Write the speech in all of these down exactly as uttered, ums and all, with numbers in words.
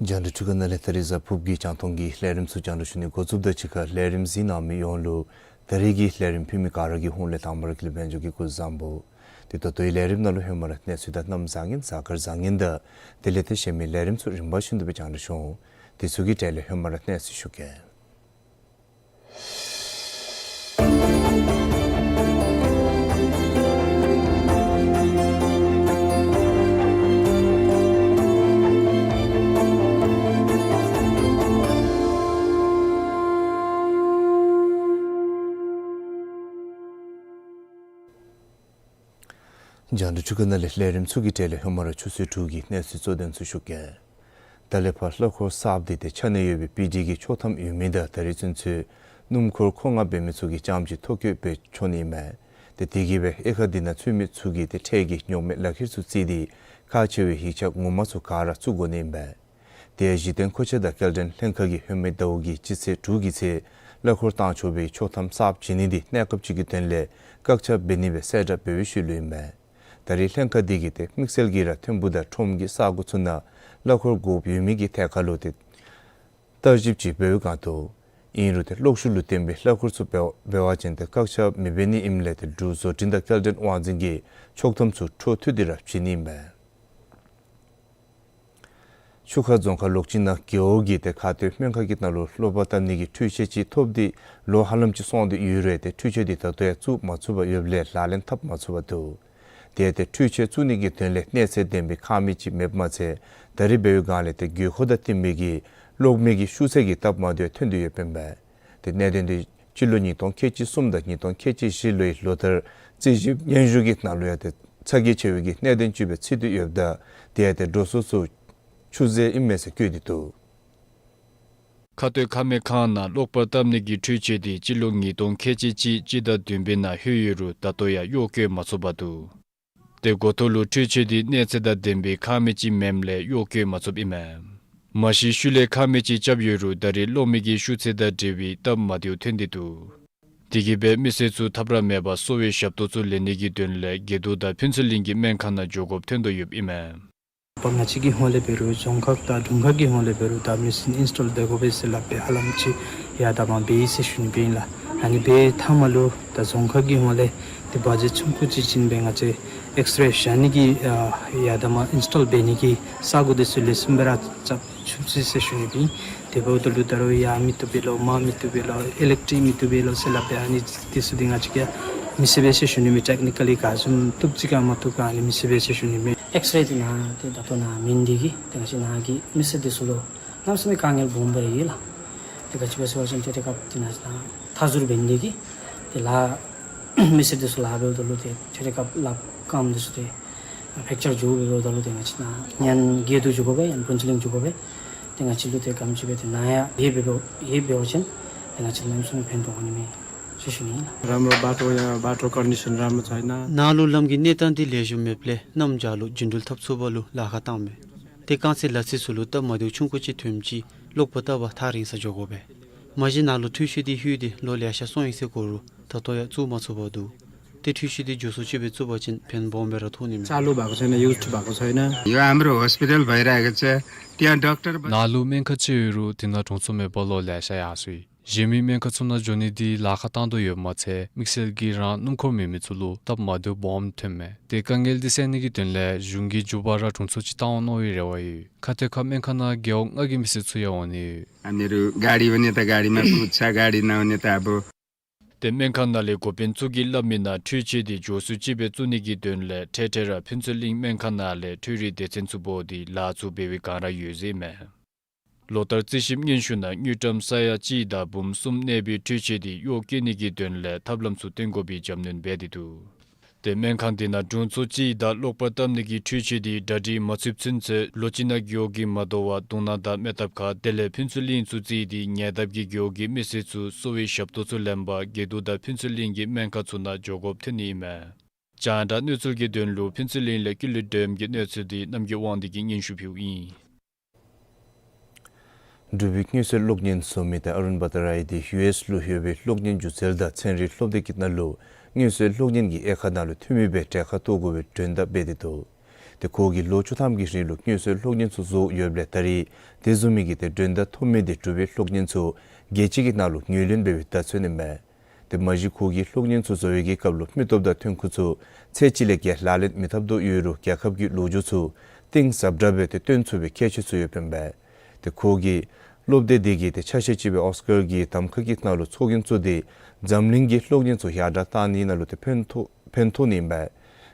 རྒྱང་བསྒྲགས་འཕྲུལ་ཁང་ནང་ལས་ད་རིས་གཟའ་ཕུརཔ་གི་རྒྱང་མཐོང་གི་ལས་རིམ་ཚུ་རྒྱང་བསྒྲགས་ཞུ་ནི་འགོ་བཙུགསཔ་དང་གཅིག་ཁར་ལས་རིམ་གཟིགས་གནང་མི་ཡོངས་ལུ་ད་རིས་ཀྱི་ལས་རིམ་ཕུལ་མི་ག་ར་གི་ཧོངས་ལས་དང་པ་ར་དཀྱིལ་ལས་དཔལ་འབྱོར་གྱི་སྐུ་གཟུགས་བཟང་པོ། དེ་ད་ལྟོའི་ལས་རིམ་ནང་ལུ་ཧེ་མ་ར་གནས་ཚུལ་དང་གནམ་བཟང་ངན་གཟའ་སྐར་བཟང་ངན་དང་དེ་ལས་ཏེ་གཞན་མི་ལས་རིམ་ཚུ་རིམ་པ་བཞིན་དུ་སྦེ་རྒྱང་བསྒྲགས་ཞུ་འོང་། དེ་ཚུ་གི་གྲས་ལས་ཧེ་མ་ར་གནས་ཚུལ་ཞུ་གེ། རྒྱང་བསྒྲགས་འཕྲུལ་ཁང་ནང་ལས་ལས་རིམ་ཚུ་གི་གྲས་ལས་ཧེ་མ་ར་ཆུ་ཚོད་དྲུག་གི་གནས་ཚུལ་གཙོ་དོན་ཚུ་ཞུ་གེ། ད་ལས་ཕར་གླ་འཁོར་གསརཔ་འདི་ཏེ་ཆ་གནས་ཡོད་པའི་པི་ཌི་གི་ཆོག་ཐམ་ཡོད་མི་དང་ད་རིས་ཚུན་ཚོད་སྣུམ་འཁོར་མཁོ་མངགས་འབད་མི་ཚུ་གིས་རྐྱངམ་ཅིག་ཐོ་བཀོད་འབད་ཆོག་ནི་ཨིན་མས། ཏེ་དེ་གིས་སྦེ་དབྱེ་ཁག་འདི་ནང་ཚུད་མི་ཚུ་གིས་ཏེ་ཁྲལ་གྱི་རྙོག་མེད་ལག་ཁྱེར་ཚུ་བརྩིས་ཏེ་ཁག་ཆེ་བའི་ཡིག་ཆ་ངོ་མ་ཚུ་ག་ར་བཙུགས་དགོ་ནི་ཨིན་མས། དེ་ཡང་གཞི་རྟེན་མཁོ་ཆས་དང་སྐྱེལ་འདྲེན་ལྷན་ཁག་གིས་ཧེ་མའི་ཟླཝ་གི་སྤྱི་ཚེས་དྲུག་གི་ཚེ་གླ་འཁོར་བཏང་ཆོག་པའི་ཆོག་ཐམ་གསརཔ་བྱིན་ནི་འདི་གནས་སྐབས་ཅིག་གི་དོན་ལས་བཀག་ཆ་འབད་ནི་སྦེ་གསལ་བསྒྲགས་འབད་བའི་ཤུལ་ལུ་ཨིན་མས། ད་རེས་ལྷན་ཁག་འདི་གིས་ཏེ་དམིགས་བསལ་གྱིས་ར་ཐིམ་ཕུག་དང་ཁྲོམ་གྱི་ས་གོ་ཚུ་ནང་གླ་འཁོར་དགོཔ་ཡོད་མི་གི་ཐད་ཁར་ལུ་ཏེ་བརྟག་ཞིབ་ཅིག་འབད་བའི་སྒང་དུ་ཨིན་རུང་ཏེ་གློག་ཤུགས་ལུ་བརྟེན་པའི་གླ་འཁོར་ཚུ་འབད་འབད་བ་ཅིན་ཏེ་བཀག་ཆ་མི་འབད་ནི་ཨིནམ་ལས་ཏེ་འབྲུག་བཟོ་སྐྲུན་དང་སྐྱེལ་འདྲེན་དབང་འཛིན་གྱིས་ཆོག་ཐམ་ཚུ་འཕྲོ་མཐུད་དེ་ར་བྱིན་ནི་ཨིན་མས། ཆུ་ཁ་རྫོང་ཁག་ལོག་ཅིག་ནང་རྒེད་འོག་གི་ཏེ་ཁ་སྟོད་སྨན་ཁང་གི་ནང་ལུ་གློག་པར་བཏབ་ནི་གི་འཕྲུལ་ཆས་ཅིག་ཐོབ་སྟེ་ལོ་ཧ་ལམ་ཅིག་སོང་སྟེ་ཡོད་རུང་ཏེ་འཕྲུལ་ཆས་འདི་ད་ལྟོ་ཡང་བཙུགས་མ་ཚུགས་པར་ཡོདཔ་ལས་ལག་ལེན་འཐབ་མ་ཚུགས་པར་འདུག། དེ་ཡང་ཏེ་འཕྲུལ་ཆས་བཙུགས་ནི་གི་དོན་ལས་གནས་ཚད་ལྡན་པའི་ཁང་མིག་ཅིག་མེདཔ་མ་ཚད་ད་རེས་འབད་བའི་སྒང་ལས་ཏེ་དགོས་མཁོ་དང་བསྟུན་པའི་གི་གློག་མེ་གི་ཤུགས་ཚད་ཀྱི་སྟབས་མ་བདེཝ་ཐོན་ཏེ་ཡོདཔ་ཨིན་པས། ཏེ་གནད་དོན་འདི་སྤྱི་ལོ་ཉིས་སྟོང་ཁལ་གཅིག་གསུམ་དང་ཉིས་སྟོང་ཁལ་གཅིག་བཞི་ལོའི་ལོ་ལྟར་རྩིས་ཞིབ་སྙན་ཞུ་གི་ནང་ལུ་ཡང་ཏེ་ཚ་གྱང་ཆེ་བའི་གི་གནད་དོན་ཅིག་སྦེ་རྩིས་ཏེ་ཡོདཔ་ད་དེ་ཡང་ཏེ་འགྲོ་སོང་ཚུ་ཆུད་ཟོས་ཨིན་མས་ཟེར་བཀོད་དེ་འདུག། ཁ་སྟོད་ཁང་མིག་ཁང་ནང་གློག་པར་བཏབ་ནི་གི་འཕྲུལ་ཆས་འདི་སྤྱི་ལོ་ཉིས་སྟོང་ཁལ་གཅིག་གཅིག་སྤྱི་ཟླ་བདུན་པའི་ནང་ལྷོད་ཡོད་རུང་ད་ལྟོ་ཡང་གཡོག་བཀོལ་མ་ཚུགས་པར་འདུག། ཏེ་འགོ་ཐོག་ལུ་འཕྲུལ་ཆས་འདི་གནས་ཚད་དང་ལྡན་པའི་ཁང་མིག་ཅིག་མེནམ་ལས་གཡོག་བཀོལ་མ་ཚུགསཔ་ཨིན་མས། མ་གཞི་ཤུལ་ལས་ཁང་མིག་ཅིག་རྐྱབ་ཡོད་རུང་ད་རེས་གློག་མེ་གི་ཤུགས་ཚད་དང་འབྲེལ་བའི་སྟབས་མ་བདེཝ་ཐོན་ཏེ་འདུག། དེ་གིས་སྦེ་མི་སེར་ཚུ་ཐབས་ར་མེད་པར་གསོ་བའི་ཞབས་ཏོག་ཚུ་ལེན་ནི་གི་དོན་ལས་དགེ་འདུན་དང་ཕུན་ཚོགས་གླིང་གི་སྨན་ཁང་ནང་འགྱོ་དགོཔ་ཐོན་དོ་ཡོདཔ་ཨིན་མས། ང་བཅས་ཀྱི་ཧོངས་ལས་འབད་རུང་རྫོང་ཁག་དང་དྲུང་ཁག་གི་ཧོངས་ལས་འབད་རུང་ད་མེ་ཤིན་ཨིནསི་ཊོལ་འབད་དགོ་པས་ཟེར་སླབ་སྦེ་ཧ་ལམ་ཅིག་ཡར་དང་མར་འབད་ཡི་ཟེར་ཞུ་ནི་སྦེ་ཨིན་ལགས། ཨ་ནི་འབད་ཚར་མ་ལུ་ད་རྫོང་ཁག་གི་ཧོངས་ལས་ཏེ་བ་ཇེཊ་ཆུང་ཀུ་ཅིག་བྱིན་སྦེ་ང་བཅས་ཨེགསི་རེ་བཞག་ནི་གི་ཨ་ཡར་དང་མར་ཨིནསི་ཊོལ་འབད་ནི་གི་ས་གོ་འདི་ཚུ་ལེགས་ཤོམ་སྦེ་ར་རྐྱབ་ཚུགས་ཅི་ཟེར་ཞུ་ནི་སྦེ་ཨིན། དེ་འབདཝ་ད་ལུ་ད་རུང་ཡར་མི་བཏུབ་པས་ལོ་མར་མི་བཏུབ་པས་ལོ་ཨི་ལེག་ཊིག་མི་བཏུབ་པས་ལོ་ཟེར་སླབ་སྦེ་ཨ་ནི་འདི་ཚུ་འདི་ང་བཅས་ཀྱིས་མི་ཤེས་པས་ཟེར་ཞུ་ནི་མེད། ཊེག་ནི་ཀ་ལི་ག་བཟུམ་བཏུབ་ཅི་ག་མ་བཏུབ་ག་ཨ་ནི་མི་ཤེས་པས་ཟེར་ཞུ་ནི་མེད། ཨེགསི་རེ་འདི་ནཱ་ཏེ་ད་ལྟོ་ནཱ་མེན་འདི་གིས་ཏེ་ང་བཅས་ནཱ་གི་མི་སེར་འདི་ཚུ་ལུ་གནམ་མེད་ས་མེད་དཀའ་ངལ་སྦོམ་སྦེ་ཡོད་ལགས། ཏེ་ག་ཅི་སྦེ་ཟེར་བ་ཅིན་ཏེ་དེ་སྐབས་འདི་ནཱ་མཐའ་ཟུར་འབད་ནི་འདི་གིས་ཏེ་ལཱ་མི་སེར་འདི་ཚུ་ལཱ་འབདཝ་ད་ལུ་ཏེ་ཏེ་དེ་སྐབས་ལགཔ་རྐངམ་འདི་ཚུ་ཏེ་ཕེག་ཅར་འགྱོ་འབདཝ་ད་ལུ་ཏེ་ང་བཅས་ནཱ་ཡང་དགེ་འདུན་འགྱོ་དགོ་པས། ཡང་ཕུན་ཚོགས་གླིང་འགྱོ་དགོ་པས། ཏེ་ང་བཅས་ལུ་ཏེ་ག་དེམ་ཅིག་སྦེ་ཏེ་ནཱ་ཡང་ཡོདཔ་འབད་ཡོདཔ་འབད་བ་ཅིན་ཏེ་ང་བཅས་གནམ་མེད་ས་མེད་ཕན་ཐོགས་འོང་ནི་མས། ཤེས་ཤེས་ནི། རམ་རོ་བཱ་ཊོ་ཡང་བཱ་ཊོ་ཀོན་ཌི་ཤན་རམ་རོ་ཚ་ཡིན་ན། ནཱ་ལུ་ལམ་གྱི་གནས་སྟངས་འདི་ལེགས་ཤོམ་མེདཔ་ལས་གནམ་བྱཱར་ལུ་རྒྱུན་འགྲུལ་འཐབ་ཚུགས་པ་ལུ་ལཱ་ཁག་བཏངམ་མས། ཏེ་རྐང་ཚའི་ལ་རྩི་ཚུ་ལུ་སྟབས་མ་བདེཝ་ཆུང་ཀུ་ཅིག་ཐོནམ་ཅིག་ལོག་པར་བཏབ་པར་ཐག་རིང་སར་འགྱོ་དགོ་པས། མ་གཞི་ནཱ་ལུ་འཕྲུལ་ཆས་འདི་ལྷོད་དེ་ལོ་ལེ་ཤ་སོང་ཡི་ཟེར་གོ་རུང་ད་ལྟོ་ཡང་བཙུགས་མ་ཚུགས་པར་འདུག། ཏེ་འཕྲུལ་ཆས་འདི་མགྱོགས་སུ་ཅིག་སྦེ་བཙུགས་པ་ཅིན་ཕན་སྦོམ་སྦེ་ར་ཐོགས་ནི་མས། चालु भएको छैन, युज भएको छैन। यो हाम्रो हस्पिटल भइरहेको छ, त्यहाँ डाक्टर ब- ནཱ་ལུ་སྨན་ཁང་ཅིག་ཡོད་རུང་དེ་ནང་དྲུང་འཚོ་མེད་པར་ལོ་ལེ་ཤ་ཡར་སོ་ཡི། གཞན་མི་སྨན་ཁང་ཚུ་ནང་འགྱོ་ནི་འདི་ལཱ་ཁག་བཏང་དོ་ཡོདཔ་མ་ཚད་དམིགས་བསལ་གྱིས་རང་སྣུམ་འཁོར་མེད་མི་ཚུ་ལུ་སྟབས་མ་བདེཝ་སྦོམ་ཐོནམ་མས། ཏེ་དཀའ་ངལ་འདི་སེལ་ནི་གི་དོན་ལས་གཞུང་གིས་མགྱོགས་པ་ར་དྲུང་འཚོ་ཅིག་བཏང་འོང་མནོ་བའི་རེ་བ་ཡོད། ཁ་ཐུག་ཁར་སྨན་ཁང་ནང་རྒེད་འོག་ལྔ་གི་མི་སེར་ཚུ་ཡང་འོང་ནི་ཡོད། हामीहरू गाडी हुने त गाडीमा पुग्छ, गाडी नहुने त अब ཏེ་སྨན་ཁང་ནང་ལས་འགོ་དཔོན་ཚུ་གིས་སླབ་མི་ནང་འཕྲུལ་ཆས་འདི་མགྱོགས་སུ་ཅིག་སྦེ་བཙུགས་ནི་གི་དོན་ལས་འཕྲལ་འཕྲལ་ར་ཕུན་ཚོགས་གླིང་སྨན་ཁང་ནང་ལས་འཕྲུལ་རིག་སྡེ་ཚན་ཚུ་འབོ་སྟེ་ལཱ་ཚུ་འབད་བའི་བསྒང་ར་ཡོད་ཟེར་མས། ལོ་ལྟར་རྩིས་ཞིབ་སྙན་ཞུ་ནང་དངུལ་ཀྲམ་ས་ཡ་གཅིག་དང་འབུམ་གསུམ་གནས་པའི་འཕྲུལ་ཆས་འདི་གཡོག་བཀོལ་ནི་གི་དོན་ལས་ཐབས་ལམ་ཚུ་བཏོན་དགོ་པའི་རྒྱབ་སྣོན་འབད་དེ་འདུག། ཏེ་སྨན་ཁང་འདི་ནང་དྲུང་འཚོ་གཅིག་དང་ལོག་པར་བཏབ་ནི་གི་འཕྲུལ་ཆས་འདི་གྲ་སྒྲིག་མ་ཚུགསཔ་ཚུན་ཚོད་ལོ་གཅིག་ནང་གི་གཡོག་གིས་མ་དོ་བར་དུག་སྣང་དང་མེ་ཐབ་ཁར་དེ་ལས་ཕུན་ཚོགས་གླིང་ཚུ་བརྩིས་ཏེ་ཉེ་འདབས་ཀྱི་གཡོག་གི་མི་སེར་ཚུ་གསོ་བའི་ཞབས་ཏོག་ཚུ་ལེན་པར་དགེ་འདུན་དང་ཕུན་ཚོགས་གླིང་གི་སྨན་ཁང་ཚུ་ནང་འགྱོ་དགོཔ་ཐོན་ནི་ཨིན་མས། རྒྱང་བསྒྲགས་གནས་ཚུལ་གྱི་དོན་ལུ་ཕུན་ཚོགས་གླིང་ལས་ཀུན་ལེགས་སྒྲོལམ་གྱི་གནས་ཚུལ་འདི་རྣམ་རྒྱལ་དབང་འདུས་ཀྱིས་སྙན་ཞུ་ཕུལཝ་ཨིན། འབྲུག་པའི་དངོས་སུ་གློག་བརྙན་བཟོ་མི་དང་ཨ་རུན་བྷ་དྲ་རའི་འདི་ཡུ་ཨེསི་ལུ་ཡོད་པའི་གློག་བརྙན་སྒྱུ་རྩལ་དང་ཚན་རིག་སློབ་སྡེ་གི་ནང་ལུ་དངོས་སུ་གློག་བརྙན་གྱི་དབྱེ་ཁག་ནང་ལུ་འཐུས་མི་སྦེ་གྲལ་ཁར་གཏོགས་དགོ་པའི་མགྲོན་བརྡ་འབད་དེ་འདུག། ཏེ་ཁོ་གིས་ལོ་བཅུ་ཐམ་གྱི་རིང་ལུ་དངོས་སུ་གློག་བརྙན་ཚུ་བཟོ་ཡོདཔ་ལས་ད་རེས་དེ་བཟུམ་མའི་གི་ཏེ་མགྲོན་བརྡ་ཐོབ་མི་འདི་འབྲུག་པའི་གློག་བརྙན་ཚུ་རྒྱལ་སྤྱི་གི་ནང་ལུ་ངོས་ལེན་འབད་བའི་བརྡ་མཚོན་ཨིན་མས། ཏེ་མ་གཞི་ཁོ་གིས་གློག་བརྙན་ཚུ་བཟོ་བའི་གི་སྐབས་ལུ་མི་སྟོབས་དང་ཐོན་ཁུངས་ཚུ་ཚད་ཅིག་ལས་བརྒལ་ལག་ལེན་མི་འཐབ་དོ་ཡོད་རུང་རྒྱལ་ཁབ་ཀྱི་ལོ་རྒྱུས་ཚུ་གཏིང་ཟབ་དྲགས་སྦེ་ཏེ་སྟོན་ཚུགས་པའི་ཁྱད་ཆོས་ཚུ་ཡོདཔ་ཨིན་པས། ཏེ་ཁོ་གིས་སློབ་སྡེ་འདི་གིས་ཏེ་ཆ་ཤས་ཅིག་སྦེ་ཨོསི་ཀར་གྱི་གདམ་ཁ་གི་ནང་ལུ་ཚོགས་རྒྱན་བཙུགས་ཏེ་འཛམ་གླིང་གི་གློག་བརྙན་ཚུ་ཡར་དྲགས་བཏང་ནི་ནང་ལུ་ཏེ་ཕན་ཐོགས་ཕན་ཐོགས་ནི་ཨིན་པས།